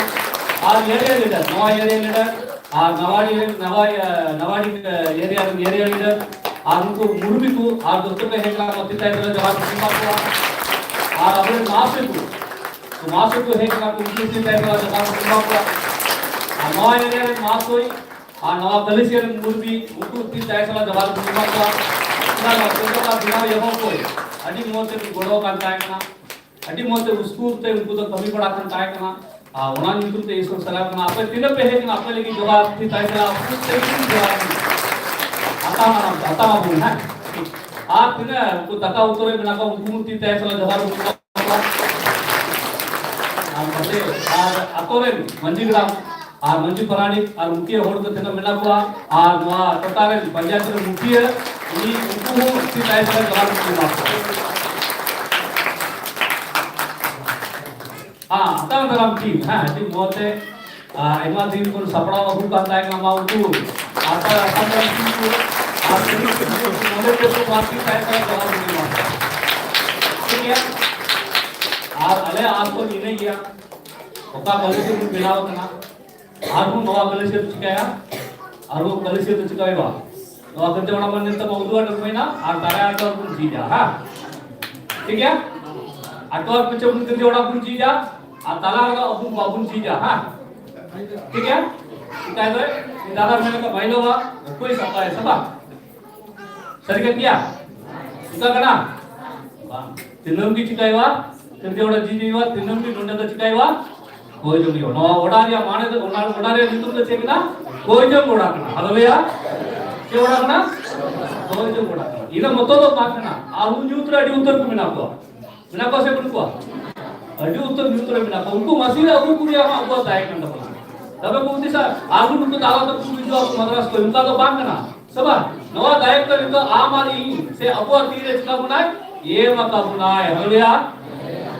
ᱟᱨ ᱮᱨᱤᱭᱟ ᱞᱤᱰᱟᱨ, ᱱᱚᱣᱟ ᱮᱨᱤᱭᱟ ᱞᱤᱰᱟᱨ, ᱟᱨ ᱱᱟᱣᱟᱰᱤ ᱨᱮᱱ, ᱱᱟᱣᱟ, ᱮ, ᱱᱟᱣᱟᱰᱤ, ᱮ, ᱮᱨᱤᱭᱟ ᱨᱮᱱ ᱮᱨᱤᱭᱟ ᱞᱤᱰᱟᱨ, ᱟᱨ ᱩᱱᱠᱩ ᱢᱩᱨᱢᱤ ᱠᱚ, ᱟᱨ ᱫᱚᱛᱚ ᱠᱚ ᱦᱮᱡ ᱠᱟᱱᱟ, ᱢᱟᱹᱥᱤ ᱛᱟᱭ ᱛᱮᱞᱮ ᱡᱚᱦᱟᱨ ᱠᱚ ᱮᱢᱟ ᱠᱚᱣᱟ᱾ ᱟᱨ ᱟᱵᱚᱨᱮᱱ ᱢᱟᱦᱟᱥᱚᱭ ᱠᱚ, ᱛᱚ ᱢᱟᱦᱟᱥᱚᱭ ᱠᱚ ᱦᱮᱡ ᱠᱟᱱᱟ ᱠᱚ, ᱩᱱᱠᱩ ᱢᱟᱹᱥᱤ ᱛᱟᱭ ᱛᱮᱞᱮ ᱡᱚᱦᱟᱨ ᱠᱚ ᱮᱢᱟ ᱠᱚᱣᱟ᱾ ᱟᱨ ᱱᱟᱣᱟ ᱮᱨᱤᱭᱟ ᱨᱮᱱ ᱢᱟᱦᱟᱥᱚᱭ, ᱟᱨ ᱱᱟᱣᱟ ᱠᱟᱹᱞᱤᱥᱤᱭᱟ ᱨᱮᱱ ᱢᱩᱨᱢᱤ, ᱩᱱᱠᱩ ᱢᱟᱹᱥᱤ ᱛᱟᱭ ᱛᱮᱞᱮ ᱡᱚᱦᱟᱨ ᱠᱚ ᱮᱢᱟ ᱠᱚᱣᱟ᱾ ᱚᱱᱟ ᱱᱚᱣᱟ ᱡᱚᱛᱚ ᱠᱚ ᱵᱮᱱᱟᱣ ᱮᱦᱚᱵ ᱠᱚ ᱟᱹᱰᱤ ᱢᱚᱡᱽ ᱛᱮ ᱠᱚ ᱜᱚᱲᱚ ᱠᱟᱱ ᱛᱟᱦᱮᱸ ᱠᱟᱱᱟ᱾ ᱟᱹᱰᱤ ᱢᱚᱡᱽ ᱛᱮ ᱩᱥᱠᱩᱨ ᱛᱮ ᱩᱱᱠᱩ ᱫᱚ ᱠᱟᱹᱢᱤ ᱵᱟᱲᱟ ᱠᱟᱱ ᱛᱟᱦᱮᱸ ᱠᱟᱱᱟ᱾ ᱟᱨ ᱚᱱᱟ ᱧᱩᱛᱩᱢ ᱛᱮ ᱤᱥᱠᱩᱞ ᱪᱟᱞᱟᱣ ᱠᱟᱱᱟ᱾ ᱟᱯᱮ ᱛᱤᱱᱟᱹᱜ ᱯᱮ ᱦᱮᱡ ᱠᱟᱱᱟ, ᱟᱯᱮ ᱞᱟᱹᱜᱤᱫ ᱡᱚᱦᱟᱨ, ᱛᱤ ᱛᱟᱭ ᱥᱟᱞᱟᱜ ᱟᱯᱮ ᱞᱟᱹᱜᱤᱫ ᱡᱚᱦᱟᱨ᱾ ᱟᱛᱟ ᱢᱟᱨᱟᱝ, ᱟᱛᱟ ᱢᱟᱵᱩᱱ, ᱦᱮᱸ᱾ ᱟᱨ ᱛᱤᱱᱟᱹᱜ ᱩᱱᱠᱩ ᱫᱟᱠᱟ ᱩᱛᱟᱹᱨ ᱨᱮ ᱢᱮᱱᱟᱜ ᱠᱚᱣᱟ, ᱩᱱᱠᱩ ᱛᱤ ᱛᱟᱭ ᱥᱟᱞᱟᱜ ᱡᱚᱦᱟᱨ᱾ ᱟᱨ ᱯᱟᱥᱮ, ᱟᱨ ᱟᱛᱳ ᱨᱮᱱ ᱢᱟᱹᱡᱷᱤ ᱜᱟᱲᱟ ᱟᱨ ᱢᱟᱹᱡᱷᱤ ᱯᱟᱨᱟᱱᱤᱠ ᱟᱨ ᱢᱩᱠᱷᱤᱭᱟᱹ ᱦᱚᱲ ᱠᱚ ᱛᱤᱱᱟᱹᱜ ᱢᱮᱱᱟᱜ ᱠᱚᱣᱟ, ᱟᱨ ᱱᱚᱣᱟ ᱴᱚᱴᱷᱟ ᱨᱮᱱ ᱯᱚᱧᱪᱟᱭᱮᱛ ᱨᱮᱱ ᱢᱩᱠᱷᱤᱭᱟᱹ, ᱩᱱᱤ, ᱩᱱᱠᱩ ᱦᱚᱸ ᱟᱹᱰᱤ ᱛᱟᱭᱚᱢ ᱨᱮ ᱡᱚᱦᱟᱨ ᱠᱚ ᱮᱢᱟ ᱠᱚᱣᱟ᱾ ᱦᱮᱸ, ᱟᱛᱟᱝ ᱫᱟᱨᱟᱢ ᱴᱤᱢ, ᱦᱮᱸ, ᱟᱹᱰᱤ ᱢᱚᱡᱽ ᱛᱮ, ᱟᱨ ᱟᱭᱢᱟ ᱫᱤᱱ ᱠᱷᱚᱱ ᱥᱟᱯᱲᱟᱣ ᱟᱹᱜᱩ ᱠᱟᱱ ᱛᱟᱦᱮᱸ ᱠᱟᱱᱟ, ᱢᱟ ᱩᱱᱠᱩ ᱟᱛᱟᱝ ᱫᱟᱨᱟᱢ ᱴᱤᱢ ᱠᱚ, ᱟᱨ ᱥᱟᱹᱨᱤ ᱜᱮ ᱱᱚᱰᱮ ᱛᱮ ᱠᱚ ᱯᱟᱨᱴᱤ ᱛᱟᱦᱮᱸ ᱠᱟᱱᱟ, ᱡᱚᱦᱟᱨ ᱠᱚ ᱮᱢᱟ ᱠᱚᱣᱟ᱾ ᱴᱷᱤᱠ ᱜᱮᱭᱟ? ᱟᱨ ᱟᱞᱮ ᱟᱥ ᱫᱚ ᱤᱱᱟᱹ ᱜᱮᱭᱟ, ᱚᱠᱟ ᱠᱟᱹᱢᱤ ᱠᱚ ᱵᱮᱱᱟᱣ ᱠᱟᱱᱟ, ᱟᱨᱦᱚᱸ ᱱᱚᱣᱟ ᱠᱟᱹᱞᱤᱥᱤᱭᱟᱹ ᱫᱚ ᱪᱤᱠᱟᱹᱭᱟ? ᱟᱨᱦᱚᱸ ᱠᱟᱹᱞᱤᱥᱤᱭᱟᱹ ᱫᱚ ᱪᱤᱠᱟᱹ ᱦᱩᱭᱩᱜᱼᱟ? ᱱᱚᱣᱟ ᱠᱟᱹᱢᱤ ᱚᱲᱟᱜ ᱢᱟ ᱱᱤᱛᱚᱜ ᱢᱟ ᱩᱫᱩᱜ ᱟᱹᱰᱤ ᱦᱩᱭᱱᱟ, ᱟᱨ ᱫᱟᱨᱟᱭ ᱟᱴᱚᱨ ᱵᱚᱱ ᱡᱷᱤᱡᱟ, ᱦᱮᱸ? ᱴᱷᱤᱠ ᱜᱮᱭᱟ? ᱟᱴᱚᱨ ᱯᱤᱪᱷᱮ ᱵᱚᱱ ᱠᱟᱹᱢᱤ ᱚᱲᱟᱜ ᱵᱚᱱ ᱡᱷᱤᱡᱟ, ᱟᱨ ᱛᱟᱞᱟ ᱨᱮᱫᱚ ᱟᱵᱚ ᱵᱟᱵᱚᱱ ᱡᱷᱤᱡᱟ, ᱦᱮᱸ? ᱴᱷᱤᱠ ᱜᱮᱭᱟ? ᱪᱤᱠᱟᱹᱭ ᱫᱚ, ᱫᱟᱫᱟ ᱢᱮᱱ ᱞᱮᱠᱟ ᱵᱟᱭ ᱞᱚᱵᱟ, ᱚᱠᱚᱭ ᱥᱟᱯᱟᱭ, ᱥᱟᱯᱟ? ᱥᱟᱹᱨᱤ ᱠᱟᱱ ᱜᱮᱭᱟ? ᱚᱱᱠᱟ ᱠᱟᱱᱟ? ᱵᱟᱝ᱾ ᱫᱤᱱᱟᱹᱢ ᱜᱮ ᱪᱤᱠᱟᱹᱭ ᱦᱩᱭᱩᱜᱼᱟ? ᱥᱤᱨᱡᱟᱹᱣ ᱚᱲᱟᱜ ᱡᱷᱤᱡ ᱦᱩᱭᱩᱜᱼᱟ, ᱫᱤᱱᱟᱹᱢ ᱜᱮ ᱱᱚᱰᱮ ᱫᱚ ᱪᱤᱠᱟᱹᱭ ᱦᱩᱭᱩᱜᱼᱟ? ᱠᱚᱭ ᱡᱚᱝ ᱦᱩᱭᱩᱜᱼᱟ᱾ ᱱᱚᱣᱟ ᱚᱲᱟᱜ ᱨᱮᱭᱟᱜ ᱢᱟᱱᱮ ᱫᱚ, ᱚᱱᱟ ᱚᱲᱟᱜ ᱨᱮᱭᱟᱜ ᱧᱩᱛᱩᱢ ᱫᱚ ᱪᱮᱫ ᱠᱟᱱᱟ? ᱠᱚᱭ ᱡᱚᱝ ᱚᱲᱟᱜ ᱠᱟᱱᱟ᱾ ᱦᱟᱞᱮᱞᱩᱭᱟ᱾ ᱪᱮᱫ ᱚᱲᱟᱜ ᱠᱟᱱᱟ? ᱠᱚᱭ ᱡᱚᱝ ᱚᱲᱟᱜ ᱠᱟᱱᱟ᱾ ᱤᱱᱟᱹ ᱢᱚᱛᱚ ᱫᱚ ᱵᱟᱝ ᱠᱟᱱᱟ᱾ ᱟᱨᱦᱚᱸ ᱧᱩᱛ ᱨᱮ ᱟᱹᱰᱤ ᱩᱛᱟᱹᱨ ᱠᱚ ᱢᱮᱱᱟᱜ ᱠᱚᱣᱟ᱾ ᱢᱮᱱᱟᱜ ᱠᱚᱣᱟ ᱥᱮ ᱵᱟᱹᱱᱩᱜ ᱠᱚᱣᱟ? ᱟᱹᱰᱤ ᱩᱛᱟᱹᱨ ᱧᱩᱛ ᱨᱮ ᱢᱮᱱᱟᱜ ᱠᱚᱣᱟ᱾ ᱩᱱᱠᱩ ᱢᱟᱹᱥᱤ ᱨᱮ ᱟᱹᱜᱩ ᱠᱚ ᱨᱮᱭᱟᱜ ᱦᱚᱸ ᱟᱵᱚᱣᱟᱜ ᱫᱟᱭ ᱠᱟᱱ ᱛᱟᱵᱚᱱᱟ᱾ ᱛᱚᱵᱮ ᱠᱚ ᱦᱩᱫᱤᱥᱟ, ᱟᱨᱦᱚᱸ ᱱᱩᱠᱩ ᱫᱟᱞᱟ ᱛᱟᱠᱚ ᱠᱚ ᱦᱤᱡᱩᱜᱼᱟ, ᱢᱟᱫᱽᱨᱟᱥ ᱠᱚ, ᱚᱱᱠᱟ ᱫᱚ ᱵᱟᱝ ᱠᱟᱱᱟ᱾ ᱥᱮ ᱵᱟᱝ? ᱱᱚᱣᱟ ᱫᱟᱭᱤᱛᱛᱚ ᱱᱤᱛᱚᱜ ᱟᱢ ᱟᱨ ᱤᱧ ᱥᱮ ᱟᱵᱚᱣᱟᱜ ᱛᱤ ᱨᱮ ᱪᱤᱠᱟ ᱵᱚᱱᱟᱭ? ᱮᱢ ᱟᱠᱟᱫ ᱵᱚᱱᱟᱭ᱾ ᱦᱟᱞᱮᱞᱩᱭᱟ᱾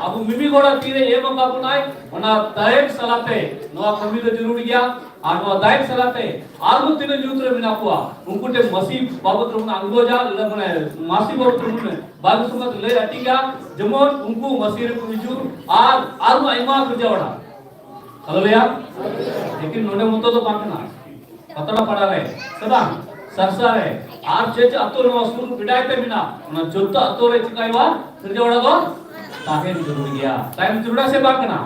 ᱟᱵᱚ ᱢᱤᱢᱤ ᱦᱚᱲᱟᱜ ᱛᱤ ᱨᱮ ᱮᱢ ᱟᱠᱟᱫ ᱵᱚᱱᱟᱭ, ᱚᱱᱟ ᱫᱟᱭᱮᱠ ᱥᱟᱞᱟᱛᱮ ᱱᱚᱣᱟ ᱠᱟᱹᱢᱤ ᱫᱚ ᱡᱟᱹᱨᱩᱲ ᱜᱮᱭᱟ᱾ ᱟᱨ ᱱᱚᱣᱟ ᱫᱟᱭᱮᱠ ᱥᱟᱞᱟᱛᱮ ᱟᱨᱦᱚᱸ ᱛᱤᱱᱟᱹᱜ ᱧᱩᱛ ᱨᱮ ᱢᱮᱱᱟᱜ ᱠᱚᱣᱟ, ᱩᱱᱠᱩ ᱴᱷᱮᱱ ᱢᱟᱹᱥᱤ ᱵᱟᱵᱚᱫ ᱨᱮᱵᱚᱱ ᱟᱸᱜᱚᱡᱟ, ᱢᱟᱱᱮ ᱢᱟᱹᱥᱤ ᱵᱟᱵᱚᱫ ᱨᱮᱵᱚᱱ ᱵᱟᱝ ᱥᱚᱸᱜᱮ ᱞᱟᱹᱭ ᱟᱹᱴᱤᱧᱟ, ᱡᱮᱢᱚᱱ ᱩᱱᱠᱩ ᱢᱟᱹᱥᱤ ᱨᱮᱠᱚ ᱦᱤᱡᱩᱜ ᱟᱨ ᱟᱨᱦᱚᱸ ᱟᱭᱢᱟ ᱜᱤᱨᱡᱟᱹ ᱚᱲᱟᱜ᱾ ᱦᱟᱞᱮᱞᱩᱭᱟ᱾ ᱞᱮᱠᱤᱱ ᱱᱚᱰᱮ ᱢᱚᱛᱚ ᱫᱚ ᱵᱟᱝ ᱠᱟᱱᱟ᱾ ᱯᱟᱛᱲᱟ ᱯᱟᱲᱟ ᱨᱮ, ᱥᱮ ᱵᱟᱝ? ᱥᱟᱨᱥᱟ ᱨᱮ, ᱟᱨ ᱪᱮᱫ ᱪᱮᱫ ᱟᱛᱳ ᱱᱚᱣᱟ ᱥᱩᱨ ᱯᱮᱰᱟᱭ ᱛᱮ ᱢᱮᱱᱟᱜ, ᱚᱱᱟ ᱡᱚᱛᱚ ᱟᱛᱳ ᱨᱮ ᱪᱤᱠᱟᱹᱭ ᱦᱩᱭᱩᱜᱼᱟ? ᱥᱤᱨᱡᱟᱹ ᱚᱲᱟᱜ ᱫᱚ ᱛᱟᱦᱮᱱ ᱡᱟᱹᱨᱩᱲ ᱜᱮᱭᱟ᱾ ᱛᱟᱦᱮᱱ ᱡᱟᱹᱨᱩᱲᱟ ᱥᱮ ᱵᱟᱝ ᱠᱟᱱᱟ?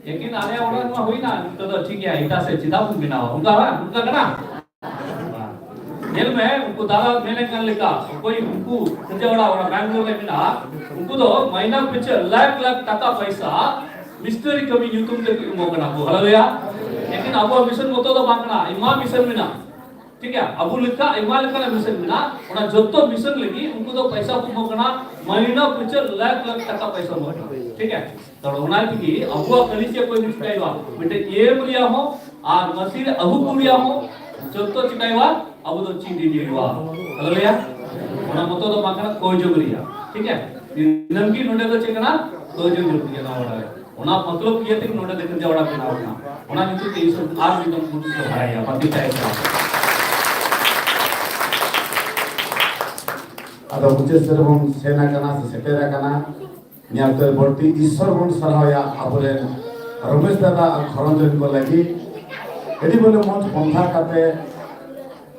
ᱞᱮᱠᱤᱱ ᱟᱞᱮ ᱚᱲᱟᱜ ᱢᱟ ᱦᱩᱭᱱᱟ, ᱱᱤᱛᱚᱜ ᱫᱚ ᱴᱷᱤᱠ ᱜᱮᱭᱟ, ᱮᱴᱟᱜ ᱥᱮᱫ ᱪᱮᱫᱟᱜ ᱵᱚᱱ ᱵᱮᱱᱟᱣᱟ? ᱚᱱᱠᱟ ᱵᱟᱝ? ᱚᱱᱠᱟ ᱠᱟᱱᱟ? ᱵᱟᱝ᱾ ᱧᱮᱞ ᱢᱮ, ᱩᱱᱠᱩ ᱫᱟᱫᱟ ᱢᱮᱱᱮᱫ ᱠᱟᱱ ᱞᱮᱠᱟ, ᱚᱠᱚᱭ ᱩᱱᱠᱩ ᱥᱤᱨᱡᱟᱹ ᱚᱲᱟᱜ, ᱚᱱᱟ ᱵᱮᱝᱜᱟᱞᱳᱨ ᱨᱮ ᱢᱮᱱᱟᱜᱼᱟ, ᱩᱱᱠᱩ ᱫᱚ ᱢᱟᱭᱱᱟ ᱯᱤᱪᱷᱟᱹ ᱞᱟᱠᱷ ᱞᱟᱠᱷ ᱴᱟᱠᱟ ᱯᱚᱭᱥᱟ ᱢᱤᱥᱛᱨᱤ ᱠᱟᱹᱢᱤ ᱧᱩᱛᱩᱢ ᱛᱮ ᱠᱚ ᱮᱢᱚᱜ ᱠᱟᱱᱟ ᱠᱚ᱾ ᱦᱟᱞᱮᱞᱩᱭᱟ᱾ ᱞᱮᱠᱤᱱ ᱟᱵᱚᱣᱟᱜ ᱢᱤᱥᱚᱱ ᱢᱚᱛᱚ ᱫᱚ ᱵᱟᱝ ᱠᱟᱱᱟ, ᱟᱭᱢᱟ ᱢᱤᱥᱚᱱ ᱢᱮᱱᱟᱜᱼᱟ᱾ ᱴᱷᱤᱠ ᱜᱮᱭᱟ, ᱟᱵᱚ ᱞᱮᱠᱟ ᱟᱭᱢᱟ ᱞᱮᱠᱟᱱᱟᱜ ᱢᱤᱥᱚᱱ ᱢᱮᱱᱟᱜᱼᱟ᱾ ᱚᱱᱟ ᱡᱚᱛᱚ ᱢᱤᱥᱚᱱ ᱞᱟᱹᱜᱤᱫ ᱩᱱᱠᱩ ᱫᱚ ᱯᱚᱭᱥᱟ ᱠᱚ ᱮᱢᱚᱜ ᱠᱟᱱᱟ, ᱢᱟᱭᱱᱟ ᱯᱤᱪᱷᱟᱹ ᱞᱟᱠᱷ ᱞᱟᱠᱷ ᱴᱟᱠᱟ ᱯᱚᱭᱥᱟ ᱮᱢᱚᱜ ᱠᱟᱱᱟ᱾ ᱴᱷᱤᱠ ᱜᱮᱭᱟ, ᱛᱚ ᱚᱱᱟ ᱛᱮᱜᱮ ᱟᱵᱚᱣᱟᱜ ᱠᱟᱹᱢᱤ ᱪᱮᱫ ᱠᱚ ᱪᱤᱠᱟᱹᱭ ᱦᱩᱭᱩᱜᱼᱟ? ᱢᱤᱫᱴᱮᱡ ᱮᱢ ᱨᱮᱭᱟᱜ ᱦᱚᱸ ᱟᱨ ᱢᱟᱹᱥᱤ ᱨᱮ ᱟᱹᱜᱩ ᱠᱚ ᱨᱮᱭᱟᱜ ᱦᱚᱸ ᱡᱚᱛᱚ ᱪᱤᱠᱟᱹᱭ ᱦᱩᱭᱩᱜᱼᱟ? ᱟᱵᱚ ᱫᱚ ᱪᱮᱫ ᱤᱫᱤ ᱦᱩᱭᱩᱜᱼᱟ᱾ ᱦᱟᱞᱮᱞᱩᱭᱟ᱾ ᱚᱱᱟ ᱢᱚᱛᱚ ᱫᱚ ᱵᱟᱝ ᱠᱟᱱᱟ, ᱠᱚᱭ ᱡᱚᱝ ᱨᱮᱭᱟᱜ᱾ ᱴᱷᱤᱠ ᱜᱮᱭᱟ, ᱫᱤᱱᱟᱹᱢ ᱜᱮ ᱱᱚᱰᱮ ᱫᱚ ᱪᱮᱫ ᱠᱟᱱᱟ? ᱠᱚᱭ ᱡᱚᱝ ᱡᱟᱹᱨᱩᱲ ᱜᱮᱭᱟ ᱱᱚᱣᱟ ᱚᱲᱟᱜ ᱨᱮ᱾ ᱚᱱᱟ ᱢᱚᱛᱞᱚᱵ ᱤᱭᱟᱹ ᱛᱮᱜᱮ ᱱᱚᱰᱮ ᱫᱚ ᱠᱷᱟᱹᱡᱟᱹ ᱚᱲᱟᱜ ᱵᱮᱱᱟᱣ ᱠᱟᱱᱟ᱾ ᱚᱱᱟ ᱧᱩᱛᱩᱢ ᱛᱮ ᱤᱥᱚᱨ ᱟᱨ ᱢᱤᱫ ᱫᱚᱢ ᱵᱚᱱ ᱥᱚᱦᱨᱟᱭᱟ, ᱵᱟᱹᱲᱛᱤ ᱛᱟᱭᱚᱢ ᱛᱮ᱾ ᱟᱫᱚ ᱢᱩᱪᱟᱹᱫ ᱥᱮᱫ ᱨᱮᱵᱚᱱ ᱥᱮᱱ ᱟᱠᱟᱱᱟ ᱥᱮ ᱥᱮᱴᱮᱨ ᱟᱠᱟᱱᱟ᱾ ᱧᱮᱞᱛᱮ ᱵᱟᱹᱲᱛᱤ ᱤᱥᱚᱨ ᱵᱚᱱ ᱥᱟᱨᱦᱟᱣᱭᱟ ᱟᱵᱚᱨᱮᱱ ᱨᱚᱢᱮᱥ ᱫᱟᱫᱟ ᱟᱨ ᱠᱷᱚᱨᱚᱱ ᱨᱮᱱ ᱠᱚ ᱞᱟᱹᱜᱤᱫ᱾ ᱟᱹᱰᱤ ᱵᱚᱞᱮ ᱢᱚᱸᱡᱽ ᱯᱚᱱᱛᱷᱟ ᱠᱟᱛᱮ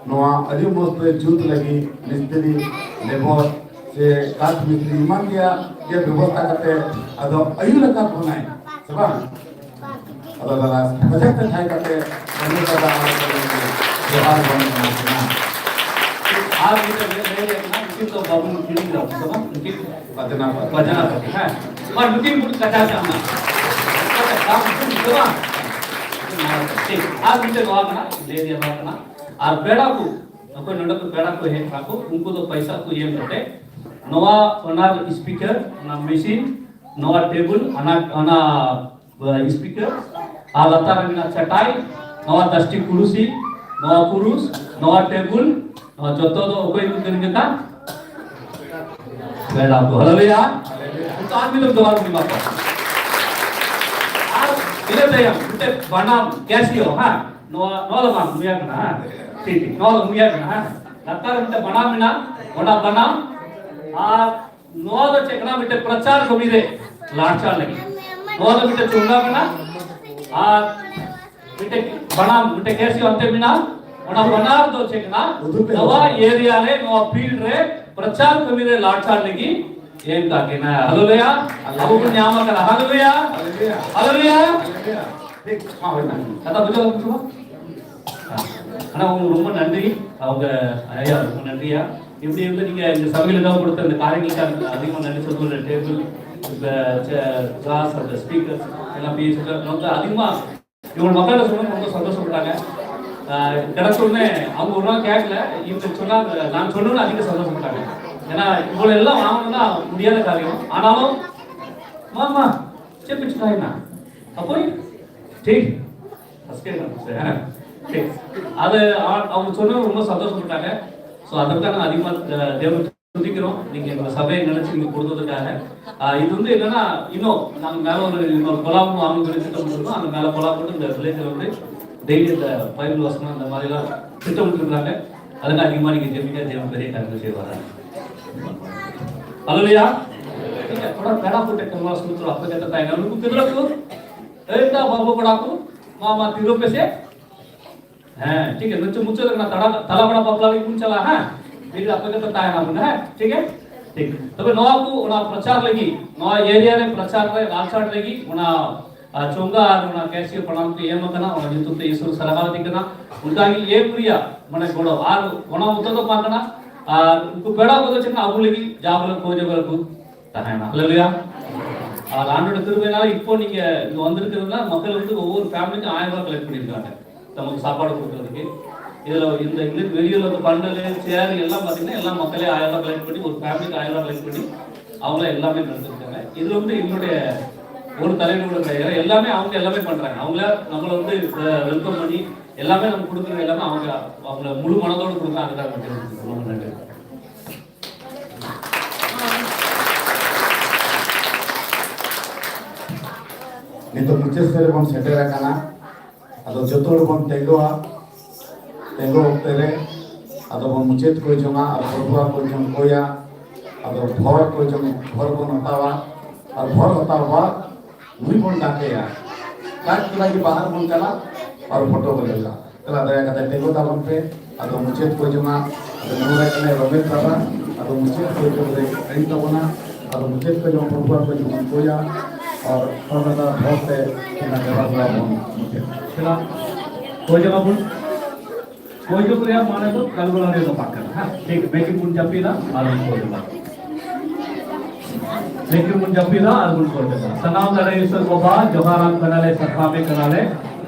ᱱᱚᱣᱟ ᱟᱹᱰᱤ ᱢᱚᱸᱡᱽ ᱛᱮ ᱡᱩᱛ ᱞᱟᱹᱜᱤᱫ ᱢᱤᱥᱛᱨᱤ, ᱞᱮᱵᱚᱨ ᱥᱮ ᱠᱟᱴ ᱢᱤᱥᱛᱨᱤ ᱮᱢᱟᱱ ᱛᱮᱭᱟᱜ ᱜᱮ ᱵᱮᱵᱚᱥᱛᱷᱟ ᱠᱟᱛᱮ ᱟᱫᱚ ᱟᱹᱭᱩᱨ ᱟᱠᱟᱫ ᱵᱚᱱᱟᱭ, ᱥᱮ ᱵᱟᱝ? ᱟᱫᱚ ᱫᱟᱫᱟ ᱠᱟᱡᱟᱠ ᱛᱮ ᱛᱟᱦᱮᱸ ᱠᱟᱛᱮ ᱨᱚᱢᱮᱥ ᱫᱟᱫᱟ ᱟᱨ ᱡᱚᱦᱟᱨ ᱵᱚᱱ ᱮᱢᱟ ᱠᱤᱱᱟ᱾ ᱟᱨ ᱢᱤᱫᱴᱮᱱ ᱞᱟᱹᱭ ᱨᱮᱭᱟᱜ ᱠᱟᱱᱟ, ᱱᱩᱠᱤᱱ ᱫᱚ ᱵᱟᱵᱚᱱ ᱦᱤᱲᱤᱧ ᱫᱟ, ᱵᱟᱝ? ᱱᱩᱠᱤᱱ ᱵᱟᱡᱽᱱᱟ ᱯᱟᱹᱴᱤ᱾ ᱵᱟᱡᱽᱱᱟ ᱯᱟᱹᱴᱤ, ᱦᱮᱸ᱾ ᱟᱨ ᱱᱩᱠᱤᱱ ᱵᱚᱱ ᱠᱟᱪᱟ ᱠᱟᱜ ᱢᱟ᱾ ᱴᱷᱤᱠ᱾ ᱟᱨ ᱢᱤᱫᱴᱮᱱ ᱱᱚᱣᱟ ᱠᱟᱱᱟ, ᱞᱟᱹᱭ ᱨᱮᱭᱟᱜ ᱱᱚᱣᱟ ᱠᱟᱱᱟ᱾ ᱟᱨ ᱯᱮᱲᱟ ᱠᱚ, ᱚᱠᱚᱭ ᱱᱚᱰᱮ ᱠᱚ ᱯᱮᱲᱟ ᱠᱚ ᱦᱮᱡ ᱠᱟᱱᱟ ᱠᱚ, ᱩᱱᱠᱩ ᱫᱚ ᱯᱚᱭᱥᱟ ᱠᱚ ᱮᱢ ᱠᱟᱛᱮ ᱱᱚᱣᱟ ᱚᱱᱟ speaker, ᱚᱱᱟ machine, ᱱᱚᱣᱟ table, ᱚᱱᱟ, ᱚᱱᱟ speaker, ᱟᱨ ᱞᱟᱛᱟᱨ ᱨᱮ ᱢᱮᱱᱟᱜᱼᱟ ᱪᱟᱴᱟᱭ, ᱱᱚᱣᱟ ᱫᱚᱥᱴᱤ ᱠᱩᱨᱩᱥᱤ, ᱱᱚᱣᱟ ᱠᱩᱨᱩᱥ, ᱱᱚᱣᱟ table, ᱱᱚᱣᱟ ᱡᱚᱛᱚ ᱫᱚ ᱚᱠᱚᱭ ᱠᱚ ᱠᱤᱨᱤᱧ ᱟᱠᱟᱫ? ᱯᱮᱲᱟ ᱠᱚ᱾ ᱦᱟᱞᱮᱞᱩᱭᱟ᱾ ᱛᱚ ᱟᱨ ᱢᱤᱫ ᱫᱚᱢ ᱡᱚᱦᱟᱨ ᱵᱚᱱ ᱮᱢᱟ ᱠᱚᱣᱟ᱾ ᱟᱨ ᱤᱱᱟᱹ ᱛᱟᱭᱚᱢ ᱢᱤᱫᱴᱮᱡ ᱵᱟᱱᱟᱢ, Casio, ᱦᱮᱸ? ᱱᱚᱣᱟ, ᱱᱚᱣᱟ ᱫᱚ ᱵᱟᱝ ᱱᱩᱭᱟ ᱠᱟᱱᱟ, ᱦᱮᱸ? ᱴᱷᱤᱠ, ᱴᱷᱤᱠ, ᱱᱚᱣᱟ ᱫᱚ ᱱᱩᱭᱟ ᱠᱟᱱᱟ, ᱦᱮᱸ? ᱞᱟᱛᱟᱨ ᱨᱮ ᱢᱤᱫᱴᱮᱡ ᱵᱟᱱᱟᱢ ᱢᱮᱱᱟᱜᱼᱟ, ᱚᱱᱟ ᱵᱟᱱᱟᱢ ᱟᱨ ᱱᱚᱣᱟ ᱫᱚ ᱪᱮᱫ ᱠᱟᱱᱟ? ᱢᱤᱫᱴᱮᱱ ᱯᱨᱚᱪᱟᱨ ᱠᱟᱹᱢᱤ ᱨᱮ ᱞᱟᱲᱪᱟᱲ ᱞᱟᱹᱜᱤᱫ᱾ ᱱᱚᱣᱟ ᱫᱚ ᱢᱤᱫᱴᱮᱱ ᱪᱚᱸᱜᱟ ᱠᱟᱱᱟ ᱟᱨ ᱢᱤᱫᱴᱮᱱ ᱵᱟᱱᱟᱢ, ᱢᱤᱫᱴᱮᱱ Casio ᱚᱱᱛᱮ ᱢᱮᱱᱟᱜᱼᱟ᱾ ᱚᱱᱟ ᱵᱟᱱᱟᱨ ᱫᱚ ᱪᱮᱫ ᱠᱟᱱᱟ? ᱱᱚᱣᱟ ᱮᱨᱤᱭᱟ ᱨᱮ, ᱱᱚᱣᱟ field ᱨᱮ ᱯᱨᱚᱪᱟᱨ ᱠᱟᱹᱢᱤ ᱨᱮ ᱞᱟᱲᱪᱟᱲ ᱞᱟᱹᱜᱤᱫ ᱮᱢ ᱠᱟᱜ ᱠᱤᱱᱟ᱾ ᱦᱟᱞᱮᱞᱩᱭᱟ᱾ ᱟᱵᱚ ᱵᱚᱱ ᱧᱟᱢ ᱟᱠᱟᱫᱟ᱾ ᱦᱟᱞᱮᱞᱩᱭᱟ᱾ ᱦᱟᱞᱮᱞᱩᱭᱟ᱾ ᱴᱷᱤᱠ, ᱢᱟ ᱦᱩᱭ ᱮᱱᱟ᱾ ᱠᱟᱛᱷᱟ ᱵᱩᱡᱷᱟᱹᱣ ᱠᱟᱱᱟ? ஆனா, உங்க ரொம்ப நன்றி. அவங்க, ஐயா, ரொம்ப நன்றியா. இப்படி வந்து நீங்க இந்த சபையில தான் கொடுத்த இந்த காரியங்களுக்காக அதிகமா நன்றி சொல்றேன். டேபிள், இந்த கிளாஸ், அந்த ஸ்பீக்கர்ஸ் எல்லாம் பேசிட்டு ரொம்ப அதிகமா இவங்க மக்களை சொல்ல ரொம்ப சந்தோஷப்பட்டாங்க. ஆஹ், கிடைச்ச உடனே அவங்க ஒரு நாள் கேட்கல, இவங்க சொன்னா, நான் சொல்லணும்னு அதிக சந்தோஷப்பட்டாங்க. ஏன்னா இவ்வளவு எல்லாம் வாங்கணும்னா முடியாத காரியம். ஆனாலும், மாமா, செப்பிச்சுட்டாங்கன்னா அப்போ, டேய், ஃபஸ்ட்டே நான், சரி. அது ஆ- அவங்க சொன்னது ரொம்ப சந்தோஷப்பட்டாங்க. ஸோ அதற்காக நான் அதிகமாக தேவன், துதிக்கிறோம். நீங்க எங்க சபையை நினைச்சு நீங்க கொடுத்ததுக்காக. ஆஹ், இது வந்து என்னன்னா, இன்னும் நாங்க மேல ஒரு இன்னொரு கொலாபம் வாங்கணும்னு திட்டம் போட்டிருக்கோம். அந்த மேல கொலாபம் போட்டு இந்த வில்லேஜில் வந்து டெய்லி இந்த பைபிள் வசனம் இந்த மாதிரிலாம் திட்டம் போட்டுருக்காங்க. அதெல்லாம் அதிகமா நீங்க ஜெபிங்க, தேவன் பெரிய காரியங்கள் செய்வாரா. Haleluya. Kita orang kena pun teknologi sementara apa kata tanya lu kita laku. Eh, tak apa-apa aku. Mama tidur ke sih? ᱦᱮᱸ, ᱴᱷᱤᱠ ᱜᱮᱭᱟ᱾ ᱱᱤᱛᱚᱜ ᱢᱩᱪᱟᱹᱫ ᱟᱠᱟᱱᱟ, ᱛᱟᱲᱟ-, ᱛᱟᱞᱟ ᱵᱟᱲᱟ ᱵᱟᱯᱞᱟ ᱞᱟᱹᱜᱤᱫ ᱵᱚᱱ ᱪᱟᱞᱟᱜᱼᱟ, ᱦᱮᱸ? ᱴᱷᱤᱠ ᱜᱮᱭᱟ, ᱟᱯᱮ ᱫᱚᱯᱮ ᱛᱟᱦᱮᱱᱟ ᱵᱚᱱ, ᱦᱮᱸ? ᱴᱷᱤᱠ ᱜᱮᱭᱟ? ᱛᱚᱵᱮ ᱱᱚᱣᱟ ᱠᱚ, ᱚᱱᱟ ᱯᱨᱚᱪᱟᱨ ᱞᱟᱹᱜᱤᱫ, ᱱᱚᱣᱟ ᱮᱨᱤᱭᱟ ᱨᱮ ᱯᱨᱚᱪᱟᱨ ᱨᱮ, ᱞᱟᱲᱪᱟᱲ ᱞᱟᱹᱜᱤᱫ, ᱚᱱᱟ, ᱟ, ᱪᱚᱸᱜᱟ ᱟᱨ ᱚᱱᱟ ᱠᱮᱥᱤᱭᱳ ᱯᱨᱚᱱᱟᱢ ᱠᱚ ᱮᱢ ᱟᱠᱟᱱᱟ, ᱚᱱᱟ ᱧᱩᱛᱩᱢ ᱛᱮ ᱤᱥᱩᱨ ᱥᱟᱨᱦᱟᱣ ᱟᱹᱫᱤ ᱠᱟᱱᱟ᱾ ᱚᱱᱠᱟ ᱜᱮ ᱮᱢ ᱨᱮᱭᱟᱜ, ᱢᱟᱱᱮ, ᱜᱚᱲᱚ᱾ ᱟᱨ ᱚᱱᱟ ᱢᱚᱛᱚ ᱫᱚ ᱵᱟᱝ ᱠᱟᱱᱟ, ᱟᱨ ᱩᱱᱠᱩ ᱯᱮᱲᱟ ᱠᱚᱫᱚ ᱪᱮᱫ ᱟᱵᱚ ᱞᱟᱹᱜᱤᱫ ᱡᱟ ᱵᱚᱞᱮ ᱠᱚ ᱡᱚᱜᱟᱲ ᱠᱚ ᱛᱟᱦᱮᱱᱟ᱾ ᱦᱟᱞᱮᱞᱩᱭᱟ᱾ ᱟᱨ ஆண்டோட கிருபையினால இப்போ நீங்க இங்க வந்திருக்கிறதுனா, மக்கள் வந்து ஒவ்வொரு ஃபேமிலிக்கும் ஆயிரம் ரூபாய் கலெக்ட் பண்ணியிருக்காங்க, நமக்கு சாப்பாடு கொடுக்கறதுக்கு. இதுல இந்த இங்கிலீஷ், வெளியூர்ல இந்த பண்டல், சேர் எல்லாம் பாத்தீங்கன்னா, எல்லாம் மக்களே ஆயிரம் ரூபாய் கலெக்ட் பண்ணி, ஒரு ஃபேமிலிக்கு ஆயிரம் ரூபாய் கலெக்ட் பண்ணி, அவங்கள எல்லாமே நடத்திருக்காங்க. இது வந்து எங்களுடைய ஒரு தலைவரோட கையில எல்லாமே, அவங்க எல்லாமே பண்றாங்க. அவங்கள, நம்மள வந்து வெல்கம் பண்ணி, எல்லாமே நம்ம கொடுக்குறது எல்லாமே அவங்க, அவங்க முழு மனதோடு கொடுக்குறாங்க. அதுக்காக ரொம்ப நன்றி. ᱱᱤᱛᱚᱜ ᱢᱩᱪᱟᱹᱫ ᱥᱮᱫ ᱨᱮᱵᱚᱱ ᱥᱮᱴᱮᱨ ᱟᱠᱟᱱᱟ᱾ ᱟᱫᱚ ᱡᱚᱛᱚ ᱦᱚᱲ ᱵᱚᱱ ᱛᱤᱸᱜᱩᱜᱼᱟ᱾ ᱛᱤᱸᱜᱩ ᱚᱠᱛᱮ ᱨᱮ ᱟᱫᱚ ᱵᱚᱱ ᱢᱩᱪᱟᱹᱫ ᱠᱚ ᱡᱚᱝᱟ ᱟᱨ ᱯᱚᱨᱵᱟ ᱠᱚ ᱡᱚᱝ ᱠᱚᱭᱟ᱾ ᱟᱫᱚ ᱵᱷᱚᱨ ᱠᱚ ᱡᱚᱝ, ᱵᱷᱚᱨ ᱵᱚᱱ ᱦᱟᱛᱟᱣᱟ ᱟᱨ ᱵᱷᱚᱨ ᱦᱟᱛᱟᱣ ᱵᱟᱫ ᱱᱩᱭ ᱵᱚᱱ ᱰᱟᱠᱮᱭᱟ᱾ ᱰᱟᱠ ᱠᱮᱫᱟ ᱡᱮ ᱵᱟᱦᱟᱨ ᱵᱚᱱ ᱪᱟᱞᱟᱜ ᱟᱨ ᱯᱷᱳᱴᱳ ᱵᱚᱱ ᱞᱮ ᱞᱟ᱾ ᱛᱮᱞᱟ ᱫᱟᱭᱟ ᱠᱟᱛᱮ ᱛᱤᱸᱜᱩ ᱛᱟᱵᱚᱱ ᱯᱮ᱾ ᱟᱫᱚ ᱢᱩᱪᱟᱹᱫ ᱠᱚ ᱡᱚᱝᱟ᱾ ᱟᱫᱚ ᱱᱩᱭ ᱠᱟᱱᱟᱭ ᱨᱚᱢᱮᱥ ᱵᱟᱵᱟ᱾ ᱟᱫᱚ ᱢᱩᱪᱟᱹᱫ ᱠᱚ ᱡᱚᱝ ᱨᱮ ᱟᱹᱭᱩᱵ ᱛᱟᱵᱚᱱᱟ᱾ ᱟᱫᱚ ᱢᱩᱪᱟᱹᱫ ᱠᱚ ᱡᱚᱝ ᱯᱷᱳᱴᱳ ᱠᱚ ᱡᱚᱝ ᱠᱚᱭᱟ᱾ ᱟᱨ ᱚᱱᱟ ᱫᱚ ᱵᱷᱚᱨ ᱛᱮ ᱚᱱᱟ ᱡᱚᱦᱟᱨ ᱵᱚᱱ ᱢᱩᱪᱟᱹᱫ᱾ ᱛᱮᱞᱟ ᱠᱚ ᱡᱚᱝᱟ ᱵᱚᱱ᱾ ᱠᱚᱭ ᱡᱚᱝ ᱨᱮᱭᱟᱜ ᱢᱟᱱᱮ ᱫᱚ ᱜᱟᱞᱢᱟᱨᱟᱣ ᱨᱮᱭᱟᱜ ᱫᱚ ᱵᱟᱝ ᱠᱟᱱᱟ᱾ ᱦᱮᱸ, ᱴᱷᱤᱠ, ᱵᱮᱠᱤ ᱵᱚᱱ ᱡᱟᱹᱯᱤᱫᱟ ᱟᱨ ᱵᱚᱱ ᱠᱚᱭ ᱡᱚᱝᱟ᱾ ᱵᱮᱠᱤ ᱵᱚᱱ ᱡᱟᱹᱯᱤᱫᱟ ᱟᱨ ᱵᱚᱱ ᱠᱚᱭ ᱡᱚᱝᱟ᱾ ᱥᱟᱱᱟᱢ ᱫᱟᱲᱮ ᱤᱥᱚᱨ ᱵᱟᱵᱟ, ᱡᱚᱦᱟᱨᱟᱢ ᱠᱟᱱᱟᱞᱮ, ᱥᱟᱨᱦᱟᱣᱮ ᱠᱟᱱᱟᱞᱮ᱾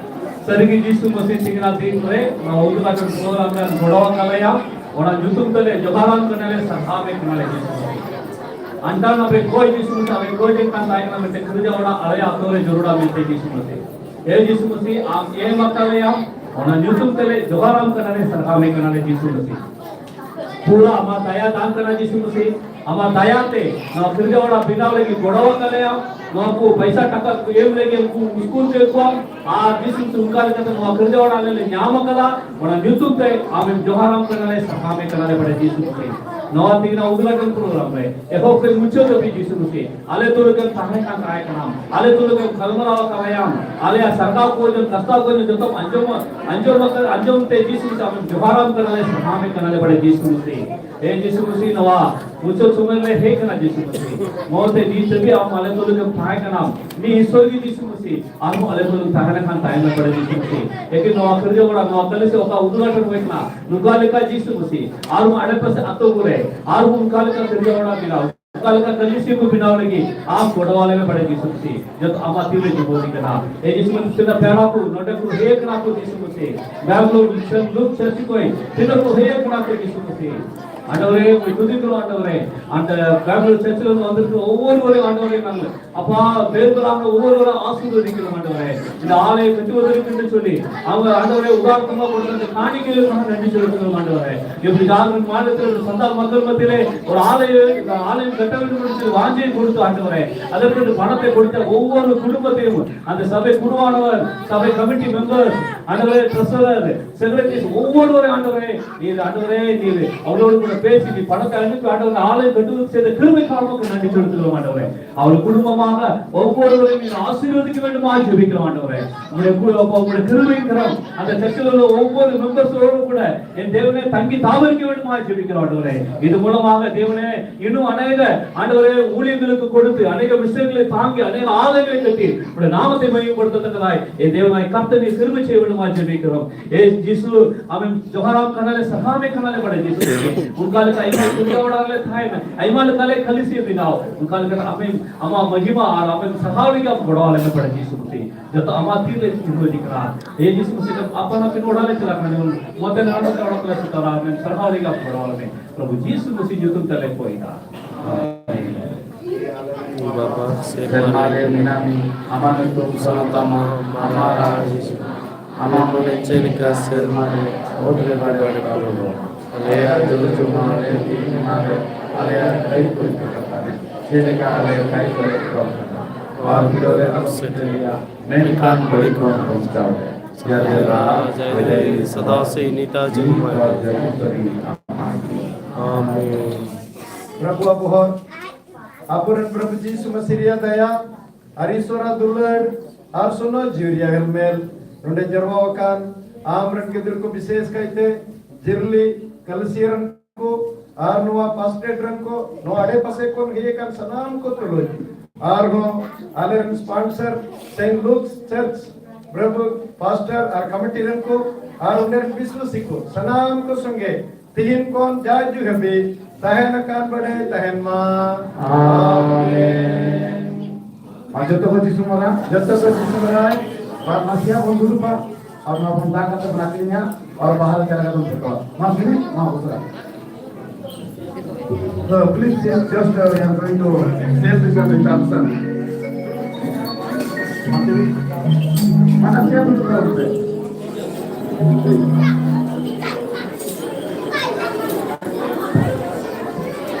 ᱥᱟᱹᱨᱤᱜᱮ ᱡᱤᱥᱩ ᱢᱟᱹᱥᱤ ᱛᱤᱠᱤᱱᱟᱜ ᱫᱤᱱ ᱨᱮ ᱱᱚᱣᱟ ᱩᱫᱩᱜ ᱟᱠᱟᱱ ᱯᱨᱳᱜᱨᱟᱢ ᱨᱮ ᱜᱚᱲᱚ ᱟᱠᱟᱫ ᱞᱮᱭᱟ᱾ ᱚᱱᱟ ᱧᱩᱛᱩᱢ ᱛᱮᱞᱮ ᱡᱚᱦᱟᱨᱟᱢ ᱠᱟᱱᱟᱞᱮ, ᱥᱟᱨᱦᱟᱣᱮ ᱠᱟᱱᱟᱞᱮ ᱡᱤᱥᱩ ᱢᱟᱹᱥᱤ᱾ ᱟᱱᱴᱟᱱ ᱟᱯᱮ ᱠᱚᱭ ᱡᱤᱥᱩ ᱢᱟᱹᱥᱤ, ᱟᱯᱮ ᱠᱚᱭ ᱡᱮ ᱠᱟᱱ ᱛᱟᱦᱮᱸ ᱠᱟᱱᱟ ᱢᱤᱫᱴᱮᱱ ᱠᱷᱟᱹᱨᱡᱟ ᱚᱲᱟᱜ ᱟᱞᱮᱭᱟᱜ ᱟᱛᱳ ᱨᱮ ᱡᱚᱨᱩᱲᱟ ᱢᱮᱱᱛᱮ ᱡᱤᱥᱩ ᱢᱟᱹᱥᱤ᱾ ᱦᱮ ᱡᱤᱥᱩ ᱢᱟᱹᱥᱤ, ᱟᱢ ᱮᱢ ᱟᱠᱟᱫ ᱞᱮᱭᱟᱢ, ᱚᱱᱟ ᱧᱩᱛᱩᱢ ᱛᱮᱞᱮ ᱡᱚᱦᱟᱨᱟᱢ ᱠᱟᱱᱟᱞᱮ, ᱥᱟᱨᱦᱟᱣᱮ ᱠᱟᱱᱟᱞᱮ ᱡᱤᱥᱩ ᱢᱟᱹᱥᱤ᱾ ᱯᱩᱨᱟᱹ ᱟᱢᱟᱜ ᱫᱟᱭᱟ ᱫᱟᱱ ᱠᱟᱱᱟ ᱡᱤᱥᱩ ᱢᱟᱹᱥᱤ᱾ ᱟᱢᱟᱜ ᱫᱟᱭᱟ ᱛᱮ ᱱᱚᱣᱟ ᱠᱷᱟᱹᱨᱡᱟ ᱚᱲᱟᱜ ᱵᱮᱱᱟᱣ ᱞᱟᱹᱜᱤᱫ ᱜᱚᱲᱚ ᱟᱠᱟᱫ ᱞᱮᱭᱟᱢ, ᱱᱚᱣᱟ ᱠᱚ ᱯᱚᱭᱥᱟ ᱴᱟᱠᱟ ᱠᱚ ᱮᱢ ᱞᱟᱹᱜᱤᱫ ᱩᱱᱠᱩ ᱥᱠᱩᱞ ᱠᱮᱫ ᱠᱚᱣᱟ, ᱟᱨ ᱡᱤᱥᱩ ᱢᱟᱹᱥᱤ ᱚᱱᱠᱟ ᱞᱮᱠᱟᱛᱮ ᱱᱚᱣᱟ ᱠᱷᱟᱹᱨᱡᱟ ᱚᱲᱟᱜ ᱞᱮ ᱧᱟᱢ ᱟᱠᱟᱫᱟ᱾ ᱚᱱᱟ ᱧᱩᱛᱩᱢ ᱛᱮ ᱟᱢᱮᱢ ᱡᱚᱦᱟᱨᱟᱢ ᱠᱟᱱᱟᱞᱮ, ᱥᱟᱨᱦᱟᱣᱮ ᱠᱟᱱᱟᱞᱮ ᱵᱟᱲᱮ ᱡᱤᱥᱩ ᱢᱟᱹᱥᱤ᱾ ᱱᱚᱣᱟ ᱛᱮᱜᱮ ᱱᱚᱣᱟ ᱩᱫᱽᱜᱷᱟᱴᱚᱱ ᱯᱨᱳᱜᱨᱟᱢ ᱨᱮ ᱮᱦᱚᱵ ᱠᱷᱚᱱ ᱢᱩᱪᱟᱹᱫ ᱫᱷᱟᱹᱵᱤᱡ ᱡᱤᱥᱩ ᱢᱟᱹᱥᱤ ᱟᱞᱮ ᱛᱩᱞᱩᱡ ᱮᱢ ᱛᱟᱦᱮᱸ ᱠᱟᱱ ᱛᱟᱦᱮᱸ ᱠᱟᱱᱟᱢ, ᱟᱞᱮ ᱛᱩᱞᱩᱡ ᱮᱢ ᱜᱟᱞᱢᱟᱨᱟᱣ ᱟᱠᱟᱫ ᱞᱮᱭᱟᱢ, ᱟᱞᱮᱭᱟᱜ ᱥᱟᱨᱦᱟᱣ ᱠᱚ ᱡᱚᱱ ᱠᱟᱥᱛᱟᱣ ᱠᱚ ᱡᱚᱱ ᱡᱚᱛᱚᱢ ᱟᱸᱡᱚᱢ, ᱟᱸᱡᱚᱢ ᱟᱠᱟᱫ, ᱟᱸᱡᱚᱢ ᱛᱮ ᱡᱤᱥᱩ ᱢᱟᱹᱥᱤ ᱟᱢᱮᱢ ᱡᱚᱦᱟᱨᱟᱢ ᱠᱟᱱᱟᱞᱮ, ᱥᱟᱨᱦᱟᱣᱮ ᱠᱟᱱᱟᱞᱮ ᱵᱟᱲᱮ ᱡᱤᱥᱩ ᱢᱟᱹᱥᱤ᱾ ᱦᱮ ᱡᱤᱥᱩ ᱢᱟᱹᱥᱤ, ᱱᱚᱣᱟ ᱢᱩᱪᱟᱹᱫ ᱥᱚᱢᱚᱭ ᱨᱮ ᱦᱮᱡ ᱠᱟᱱᱟ ᱡᱤᱥᱩ ᱢᱟᱹᱥᱤ᱾ ᱢᱚᱛᱮ ᱱᱤᱛ ᱫᱷᱟᱹᱵᱤᱡ ᱟᱢ ᱟᱞᱮ ᱛᱩᱞᱩᱡ ᱮᱢ ᱛᱟᱦᱮᱸ ᱠᱟᱱᱟ᱾ ᱢᱤᱫ ᱤᱥᱚᱨ ᱜᱮ ᱡᱤᱥᱩ ᱢᱟᱹᱥᱤ᱾ ᱟᱨᱦᱚᱸ ᱟᱞᱮ ᱛᱩᱞᱩᱡ ᱛᱟᱦᱮᱸ ᱞᱮᱱᱠᱷᱟᱱ ᱛᱟᱭᱚᱢ ᱨᱮ ᱯᱟᱲᱮ ᱡᱤᱥᱩ ᱢᱟᱹᱥᱤ᱾ ᱮᱠᱮ ᱱᱚᱣᱟ ᱠᱟᱹᱨᱤᱭᱟᱹ ᱚᱲᱟᱜ, ᱱᱚᱣᱟ ᱠᱟᱹᱞᱤᱥᱤ ᱚᱠᱟ ᱩᱫᱩᱜ ᱟᱴᱷᱟᱨ ᱦᱩᱭ ᱠᱟᱱᱟ, ᱱᱚᱝᱠᱟ ᱞᱮᱠᱟ ᱡᱤᱥᱩ ᱢᱟᱹᱥᱤ᱾ ᱟᱨᱦᱚᱸ ᱟᱲᱮ ᱯᱟᱥᱮ ᱟᱛᱳ ᱠᱚᱨᱮ ᱟᱨᱦᱚᱸ ᱚᱱᱠᱟ ᱞᱮᱠᱟ ᱠᱟᱹᱨᱤᱭᱟᱹ ᱚᱲᱟᱜ ᱵᱮᱱᱟᱣ, ᱚᱱᱠᱟ ᱞᱮᱠᱟ ᱠᱟᱹᱞᱤᱥᱤ ᱠᱚ ᱵᱮᱱᱟᱣ ᱞᱟᱹᱜᱤᱫ ᱟᱢ ᱜᱚᱲᱚ ᱟᱞᱮ ᱢᱮ ᱯᱟᱲᱮ ᱡᱤᱥᱩ ᱢᱟᱹᱥᱤ᱾ ᱡᱚᱛᱚ ᱟᱢᱟᱜ ᱛᱤ ᱨᱮ ᱡᱩᱵᱚᱥᱤ ᱠᱟᱱᱟ᱾ ᱮ ᱡᱤᱥᱩ ᱢᱟᱹᱥᱤ, ᱛᱤᱱᱟᱹᱜ ᱯᱮᱲᱟ ᱠᱚ ᱱᱚᱰᱮ ᱠᱚ ᱦᱮᱡ ᱠᱟᱱᱟ ᱠᱚ ᱡᱤᱥᱩ ᱢᱟᱹᱥᱤ᱾ ᱵᱮᱝᱜᱟᱞᱳᱨ, ᱥᱮᱱ ᱞᱩᱠ ᱪᱟᱨᱪ ᱠᱷᱚᱱ ᱛᱤᱱᱟᱹᱜ ᱠᱚ ᱦᱮᱡ ᱠᱟᱱᱟ ᱠᱚ ᱡᱤᱥᱩ ᱢᱟᱹᱥᱤ᱾ ᱟᱸᱰᱮ ᱨᱮ ᱡᱩᱫᱤ ᱠᱚ ᱟᱸᱰᱮ ᱨᱮ, ᱟᱸᱰᱮ ᱵᱮᱝᱜᱟᱞᱳᱨ ᱪᱟᱨᱪ ᱨᱮ ᱚᱸᱰᱮ ᱠᱚ ᱚᱣᱚᱨ ᱚᱣᱚᱨ ᱟᱸᱰᱮ ᱨᱮ ᱱᱟᱝ ᱟᱯᱟ ᱵᱮᱨ ᱵᱮᱞᱟ ᱚᱣᱚᱨ ᱚᱣᱚᱨ ᱟᱥᱩᱨ ᱫᱤᱠᱤ ᱟᱸᱰᱮ ᱨᱮ᱾ ᱤᱱᱟᱹ ᱟᱞᱮ ᱠᱟᱹᱴᱤᱡ ᱚᱫᱨᱤ ᱠᱤᱱᱛᱩ ᱪᱚᱞᱤ᱾ ᱟᱢ ᱟᱸᱰᱮ ᱨᱮ ᱩᱫᱟᱨ ᱛᱚᱢᱟ ᱵᱚᱞᱛᱮ ᱠᱟᱹᱦᱱᱤ ᱜᱮ ᱠᱟᱦᱟᱱ ᱱᱟᱹᱰᱤ ᱪᱚᱞᱤ ᱟᱸᱰᱮ ᱨᱮ᱾ ᱡᱮ ᱵᱤᱡᱟᱨ ᱢᱟᱨ ᱛᱮ ᱥᱟᱱᱛᱟᱲ ᱢᱟᱛᱮ ᱢᱟᱛᱮ ᱨᱮ ᱚᱨ ᱟᱞᱮ, ᱟᱞᱮ ᱠᱟᱹᱴᱤᱡ ᱚᱫᱨᱤ ᱠᱤᱱᱛᱩ ᱣᱟᱸᱡᱮ ᱜᱩᱲᱛᱚ ᱟᱸᱰᱮ ᱨᱮ᱾ ᱟᱫᱚ ᱠᱤᱱᱛᱩ ᱵᱟᱱᱟᱛᱮ ᱜᱩᱲᱛᱚ ᱚᱣᱚᱨ ᱠᱩᱰᱩᱢ ᱢᱟᱛᱮ ᱟᱫᱚ ᱥᱟᱵᱮ ᱠᱩᱲᱩᱣᱟᱱ ᱥᱟᱵᱮ ᱠᱚᱢᱤᱴᱤ ᱢᱮᱢᱵᱟᱨ ᱟᱸᱰᱮ ᱨᱮ ᱴᱨᱮᱥᱟᱨᱟᱨ ᱥᱮᱠᱨᱮᱴᱟᱨᱤ ᱚᱣᱚᱨ ᱚᱣᱚᱨ ᱟᱸᱰᱮ ᱨᱮ ᱤᱧ ᱟᱸᱰᱮ ᱨᱮ ᱤᱧ ᱟᱣᱞᱚᱰ ᱠᱚᱨᱮ ᱯᱮ ᱥᱤ ᱯᱟᱲᱦᱟᱣ ᱛᱮ ᱟᱸᱰᱮ ᱟᱸᱰᱮ ᱨᱮ ᱟᱞᱮ ᱜᱟᱹᱰᱩ ᱥᱮ ᱫᱮ ᱠᱷᱟᱹᱲ ᱢᱮ ᱠᱷᱟᱲ ᱢᱚ ᱠᱟᱱᱟ ᱱᱤᱪᱚᱲ ᱛᱮ ᱟᱸᱰᱮ ᱨᱮ ᱟᱣᱞᱚ ᱠᱩᱲᱩ ᱢᱟᱢᱟ ᱚᱣᱚᱨ ᱚᱣᱚᱨ ᱤᱧ ᱟᱥᱤᱨᱵᱟᱫ ᱠᱤ ᱢᱮᱱ ᱢᱟ ᱡᱩᱵᱤ ᱠᱟᱱᱟ ᱟᱸᱰᱮ ᱨᱮ ᱢᱚᱱᱮ ᱠᱩᱲᱩ ᱚᱠᱚ ᱢᱚᱱᱮ ᱠᱷᱟᱹᱲ ᱢᱮ ᱠᱷᱟᱲ ᱟᱫᱚ ᱪᱟᱪᱞᱚ ᱚᱣᱚᱨ ᱢᱮᱢᱵᱟᱨ ᱥᱚᱨᱚ ᱠᱚᱲᱟ ᱮᱱ ᱫᱮᱣᱱᱮ ᱛᱟᱝᱜᱤ ᱛᱟᱵᱮᱨ ᱠᱤ ᱢᱮᱱ ᱢᱟ ᱡᱩᱵᱤ ᱠᱟᱱᱟ ᱟᱸᱰᱮ ᱨᱮ ᱤᱫ ᱢᱚᱞᱚ ᱢᱟ ᱫᱮᱣᱱᱮ ᱤᱱᱩ ᱟᱱᱮᱜᱟ ᱟᱸᱰᱮ ᱨᱮ ᱩᱞᱤ ᱢᱤᱞ ᱠᱚ ᱠᱚᱲᱩ ᱛᱮ ᱟᱱᱮᱜᱟ ᱢᱤᱥᱴᱮᱠ ᱞᱮ ᱛᱟᱝᱜᱤ ᱟᱱᱮᱜᱟ ᱟᱞᱮ ᱜᱮ ᱠᱟᱹᱴᱤ ᱚᱸᱰᱮ ᱱᱟᱢ ᱛᱮ ᱢᱟᱹᱭ ᱵᱚᱲ ᱛᱟᱠᱟᱭ ᱮ ᱫᱮᱣᱱᱟᱭ ᱠᱟᱯᱛᱮ ᱱᱤ ᱥᱤᱨᱢᱤ ᱪᱮ ᱢᱮᱱ ᱢᱟ ᱡᱩᱵᱤ ᱠᱟᱱᱟ ᱮ ᱡᱤᱥᱩ, ᱟᱢᱮᱢ ᱡᱚᱦᱟᱨᱟᱢ ᱠᱟᱱᱟᱞᱮ, ᱥᱟᱨᱦᱟᱣᱮ ᱠᱟᱱᱟᱞᱮ ᱵᱟᱲᱮ ᱡᱤᱥᱩ᱾ ᱚᱱᱠᱟ ᱞᱮᱠᱟ ᱤᱧ ᱦᱚᱸ ᱠᱩᱲᱤᱭᱟ ᱚᱲᱟᱜ ᱨᱮᱞᱮ ᱛᱟᱦᱮᱱᱟ, ᱟᱭᱢᱟ ᱞᱮᱠᱟ ᱞᱮ ᱠᱷᱟᱹᱞᱤ ᱥᱤᱨ ᱵᱮᱱᱟᱣ᱾ ᱚᱱᱠᱟ ᱞᱮᱠᱟ ᱟᱢᱮᱢ, ᱟᱢᱟᱜ ᱢᱟᱹᱡᱷᱤᱢᱟ ᱟᱨ ᱟᱢᱮᱢ ᱥᱟᱨᱦᱟᱣ ᱞᱟᱹᱜᱤᱫ ᱟᱢ ᱜᱚᱲᱚ ᱟᱞᱮ ᱢᱮ ᱵᱟᱲᱮ ᱡᱤᱥᱩ ᱢᱟᱹᱥᱤ᱾ ᱡᱚᱛᱚ ᱟᱢᱟᱜ ᱛᱤ ᱨᱮ ᱛᱤᱸᱜᱩ ᱤᱫᱤ ᱠᱟᱱᱟ᱾ ᱮ ᱡᱤᱥᱩ ᱢᱟᱹᱥᱤ, ᱟᱯᱟᱱ ᱟᱹᱯᱤᱱ ᱚᱲᱟᱜ ᱞᱮ ᱪᱟᱞᱟᱜ ᱠᱟᱱᱟ, ᱡᱮᱢᱚᱱ ᱢᱚᱛᱮ ᱱᱟᱦᱟᱜ ᱚᱲᱟᱜ ᱞᱮ ᱥᱮᱴᱮᱨᱟ, ᱟᱢᱮᱢ ᱥᱟᱨᱦᱟᱣ ᱞᱟᱹᱜᱤᱫ ᱟᱢ ᱜᱚᱲᱚ ᱟᱞᱮ ᱢᱮ᱾ ᱯᱨᱚᱵᱷᱩ ᱡᱤᱥᱩ ᱢᱟᱹᱥᱤ ᱧᱩᱛᱩᱢ ᱛᱮᱞᱮ ᱠᱚᱭᱮᱫᱟ᱾ ᱟᱢᱮᱱ᱾ ᱵᱟᱵᱟ, ᱥᱮᱨᱢᱟ ᱥᱮᱨᱢᱟ ᱨᱮ ᱨᱮ ᱢᱮᱱᱟᱜ ᱢᱮ, ᱟᱢᱟᱜ ᱧᱩᱛᱩᱢ ᱥᱟᱹᱜᱩᱱ ᱛᱟᱢᱟ, ᱟᱢᱟᱜ ᱨᱟᱡᱽ ᱦᱤᱡᱩᱜ ᱢᱟ᱾ ᱟᱢᱟᱜ ᱢᱚᱱᱮ ᱪᱮᱫ ᱞᱮᱠᱟ ᱥᱮᱨᱢᱟ ᱨᱮ, ᱚᱛ ᱨᱮ ᱵᱟᱲᱮ ᱵᱟᱲᱮ ᱯᱟᱞᱚᱱᱚᱜ᱾ ᱟᱞᱮᱭᱟᱜ ᱡᱚᱢ ᱡᱚᱢᱟᱜ ᱞᱮ ᱛᱮᱦᱮᱧ ᱮᱢᱟ ᱞᱮ, ᱟᱞᱮᱭᱟᱜ ᱫᱟᱹᱭᱤᱛ ᱠᱚ ᱤᱠᱟᱹ ᱠᱟᱛᱟ ᱞᱮ, ᱪᱮᱫ ᱞᱮᱠᱟ ᱟᱞᱮ ᱫᱟᱹᱭᱤᱛ ᱠᱚᱞᱮ ᱤᱠᱟᱹ ᱠᱟᱱᱟ᱾ ᱟᱨ ᱵᱤᱰᱟᱹᱣ ᱨᱮ ᱟᱞᱚᱢ ᱥᱮᱴᱮᱨ ᱞᱮᱭᱟ, ᱢᱮᱱᱠᱷᱟᱱ ᱵᱟᱹᱲᱤᱡ ᱠᱷᱚᱱ ᱵᱟᱧᱪᱟᱣ ᱞᱮ᱾ ᱡᱟᱦᱟᱸ ᱫᱚ ᱨᱟᱡᱽ, ᱵᱟᱹᱭᱫᱟᱹᱨᱤ, ᱥᱟᱫᱟ ᱥᱮ ᱱᱤᱛᱟ ᱡᱤᱣᱤ ᱢᱟᱭ᱾ ᱟᱢᱟᱜ ᱜᱮ᱾ ᱟᱢᱮᱱ᱾ ᱯᱨᱚᱵᱷᱩᱣᱟᱜ ᱵᱚᱦᱚᱨ, ᱟᱵᱚᱨᱮᱱ ᱯᱨᱚᱵᱷᱩ ᱡᱤᱥᱩ ᱢᱟᱹᱥᱤ ᱨᱮᱭᱟᱜ ᱫᱟᱭᱟ, ᱟᱨ ᱤᱥᱣᱚᱨᱟᱜ ᱫᱩᱞᱟᱹᱲ, ᱟᱨ ᱥᱚᱱᱚᱛ ᱡᱤᱣᱤ ᱨᱮᱭᱟᱜ ᱦᱮᱞᱢᱮᱞ, ᱱᱚᱰᱮ ᱡᱟᱨᱣᱟ ᱟᱠᱟᱱ ᱟᱢ ᱨᱮᱱ ᱜᱤᱫᱽᱨᱟᱹ ᱠᱚ, ᱵᱤᱥᱮᱥ ᱠᱟᱭᱛᱮ ᱡᱤᱨᱞᱤ ᱠᱟᱞᱥᱤᱭᱟ ᱨᱮᱱ ᱠᱚ, ᱟᱨ ᱱᱚᱣᱟ ᱯᱟᱥᱴᱮᱰ ᱨᱮᱱ ᱠᱚ, ᱱᱚᱣᱟ ᱟᱲᱮ ᱯᱟᱥᱮ ᱠᱷᱚᱱ ᱦᱮᱡ ᱟᱠᱟᱱ ᱥᱟᱱᱟᱢ ᱠᱚ ᱛᱩᱞᱩᱡ, ᱟᱨᱦᱚᱸ ᱟᱞᱮᱨᱮᱱ sponsor saint Luke's church ᱵᱨᱮᱵᱷᱩ pastor ᱟᱨ ᱠᱚᱢᱤᱴᱤ ᱨᱮᱱ ᱠᱚ ᱟᱨ ᱚᱸᱰᱮ ᱨᱮᱱ ᱵᱤᱥᱣᱟᱥᱤ ᱠᱚ, ᱥᱟᱱᱟᱢ ᱠᱚ ᱥᱚᱸᱜᱮ ᱛᱤᱦᱤᱧ ᱠᱷᱚᱱ ᱡᱟᱭ ᱡᱩᱜᱽ ᱦᱟᱹᱵᱤᱡ ᱛᱟᱦᱮᱱ ᱟᱠᱟᱱ ᱵᱟᱰᱟᱭ ᱛᱟᱦᱮᱱ ᱢᱟ᱾ ᱟᱢᱮᱱ᱾ ᱟᱨ ᱡᱚᱛᱚ ᱠᱚ ᱡᱤᱥᱩ ᱢᱟᱨᱟᱝ, ᱡᱚᱛᱚ ᱠᱚ ᱡᱤᱥᱩ ᱢᱟᱨᱟᱝ᱾ ᱟᱨ ᱱᱟᱥᱮᱭᱟᱜ ᱵᱚᱱ ᱫᱩᱲᱩᱵᱟ, ᱟᱨ ᱱᱚᱣᱟ ᱵᱚᱱ ᱫᱟᱜ ᱠᱟᱛᱮ ᱵᱚᱱ ᱟᱹᱠᱷᱨᱤᱧᱟ, ᱟᱨ ᱵᱟᱦᱟ ᱞᱮᱠᱟ ᱞᱮᱠᱟ ᱵᱚᱱ ᱯᱷᱮᱸᱠᱚᱣᱟ᱾ ᱢᱟ ᱥᱩᱱᱤ, ᱢᱟ ᱩᱥᱟᱹᱨᱟ᱾ So, please, just, just, uh, we are going to state this as a concern.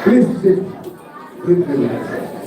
Please sit. Please relax.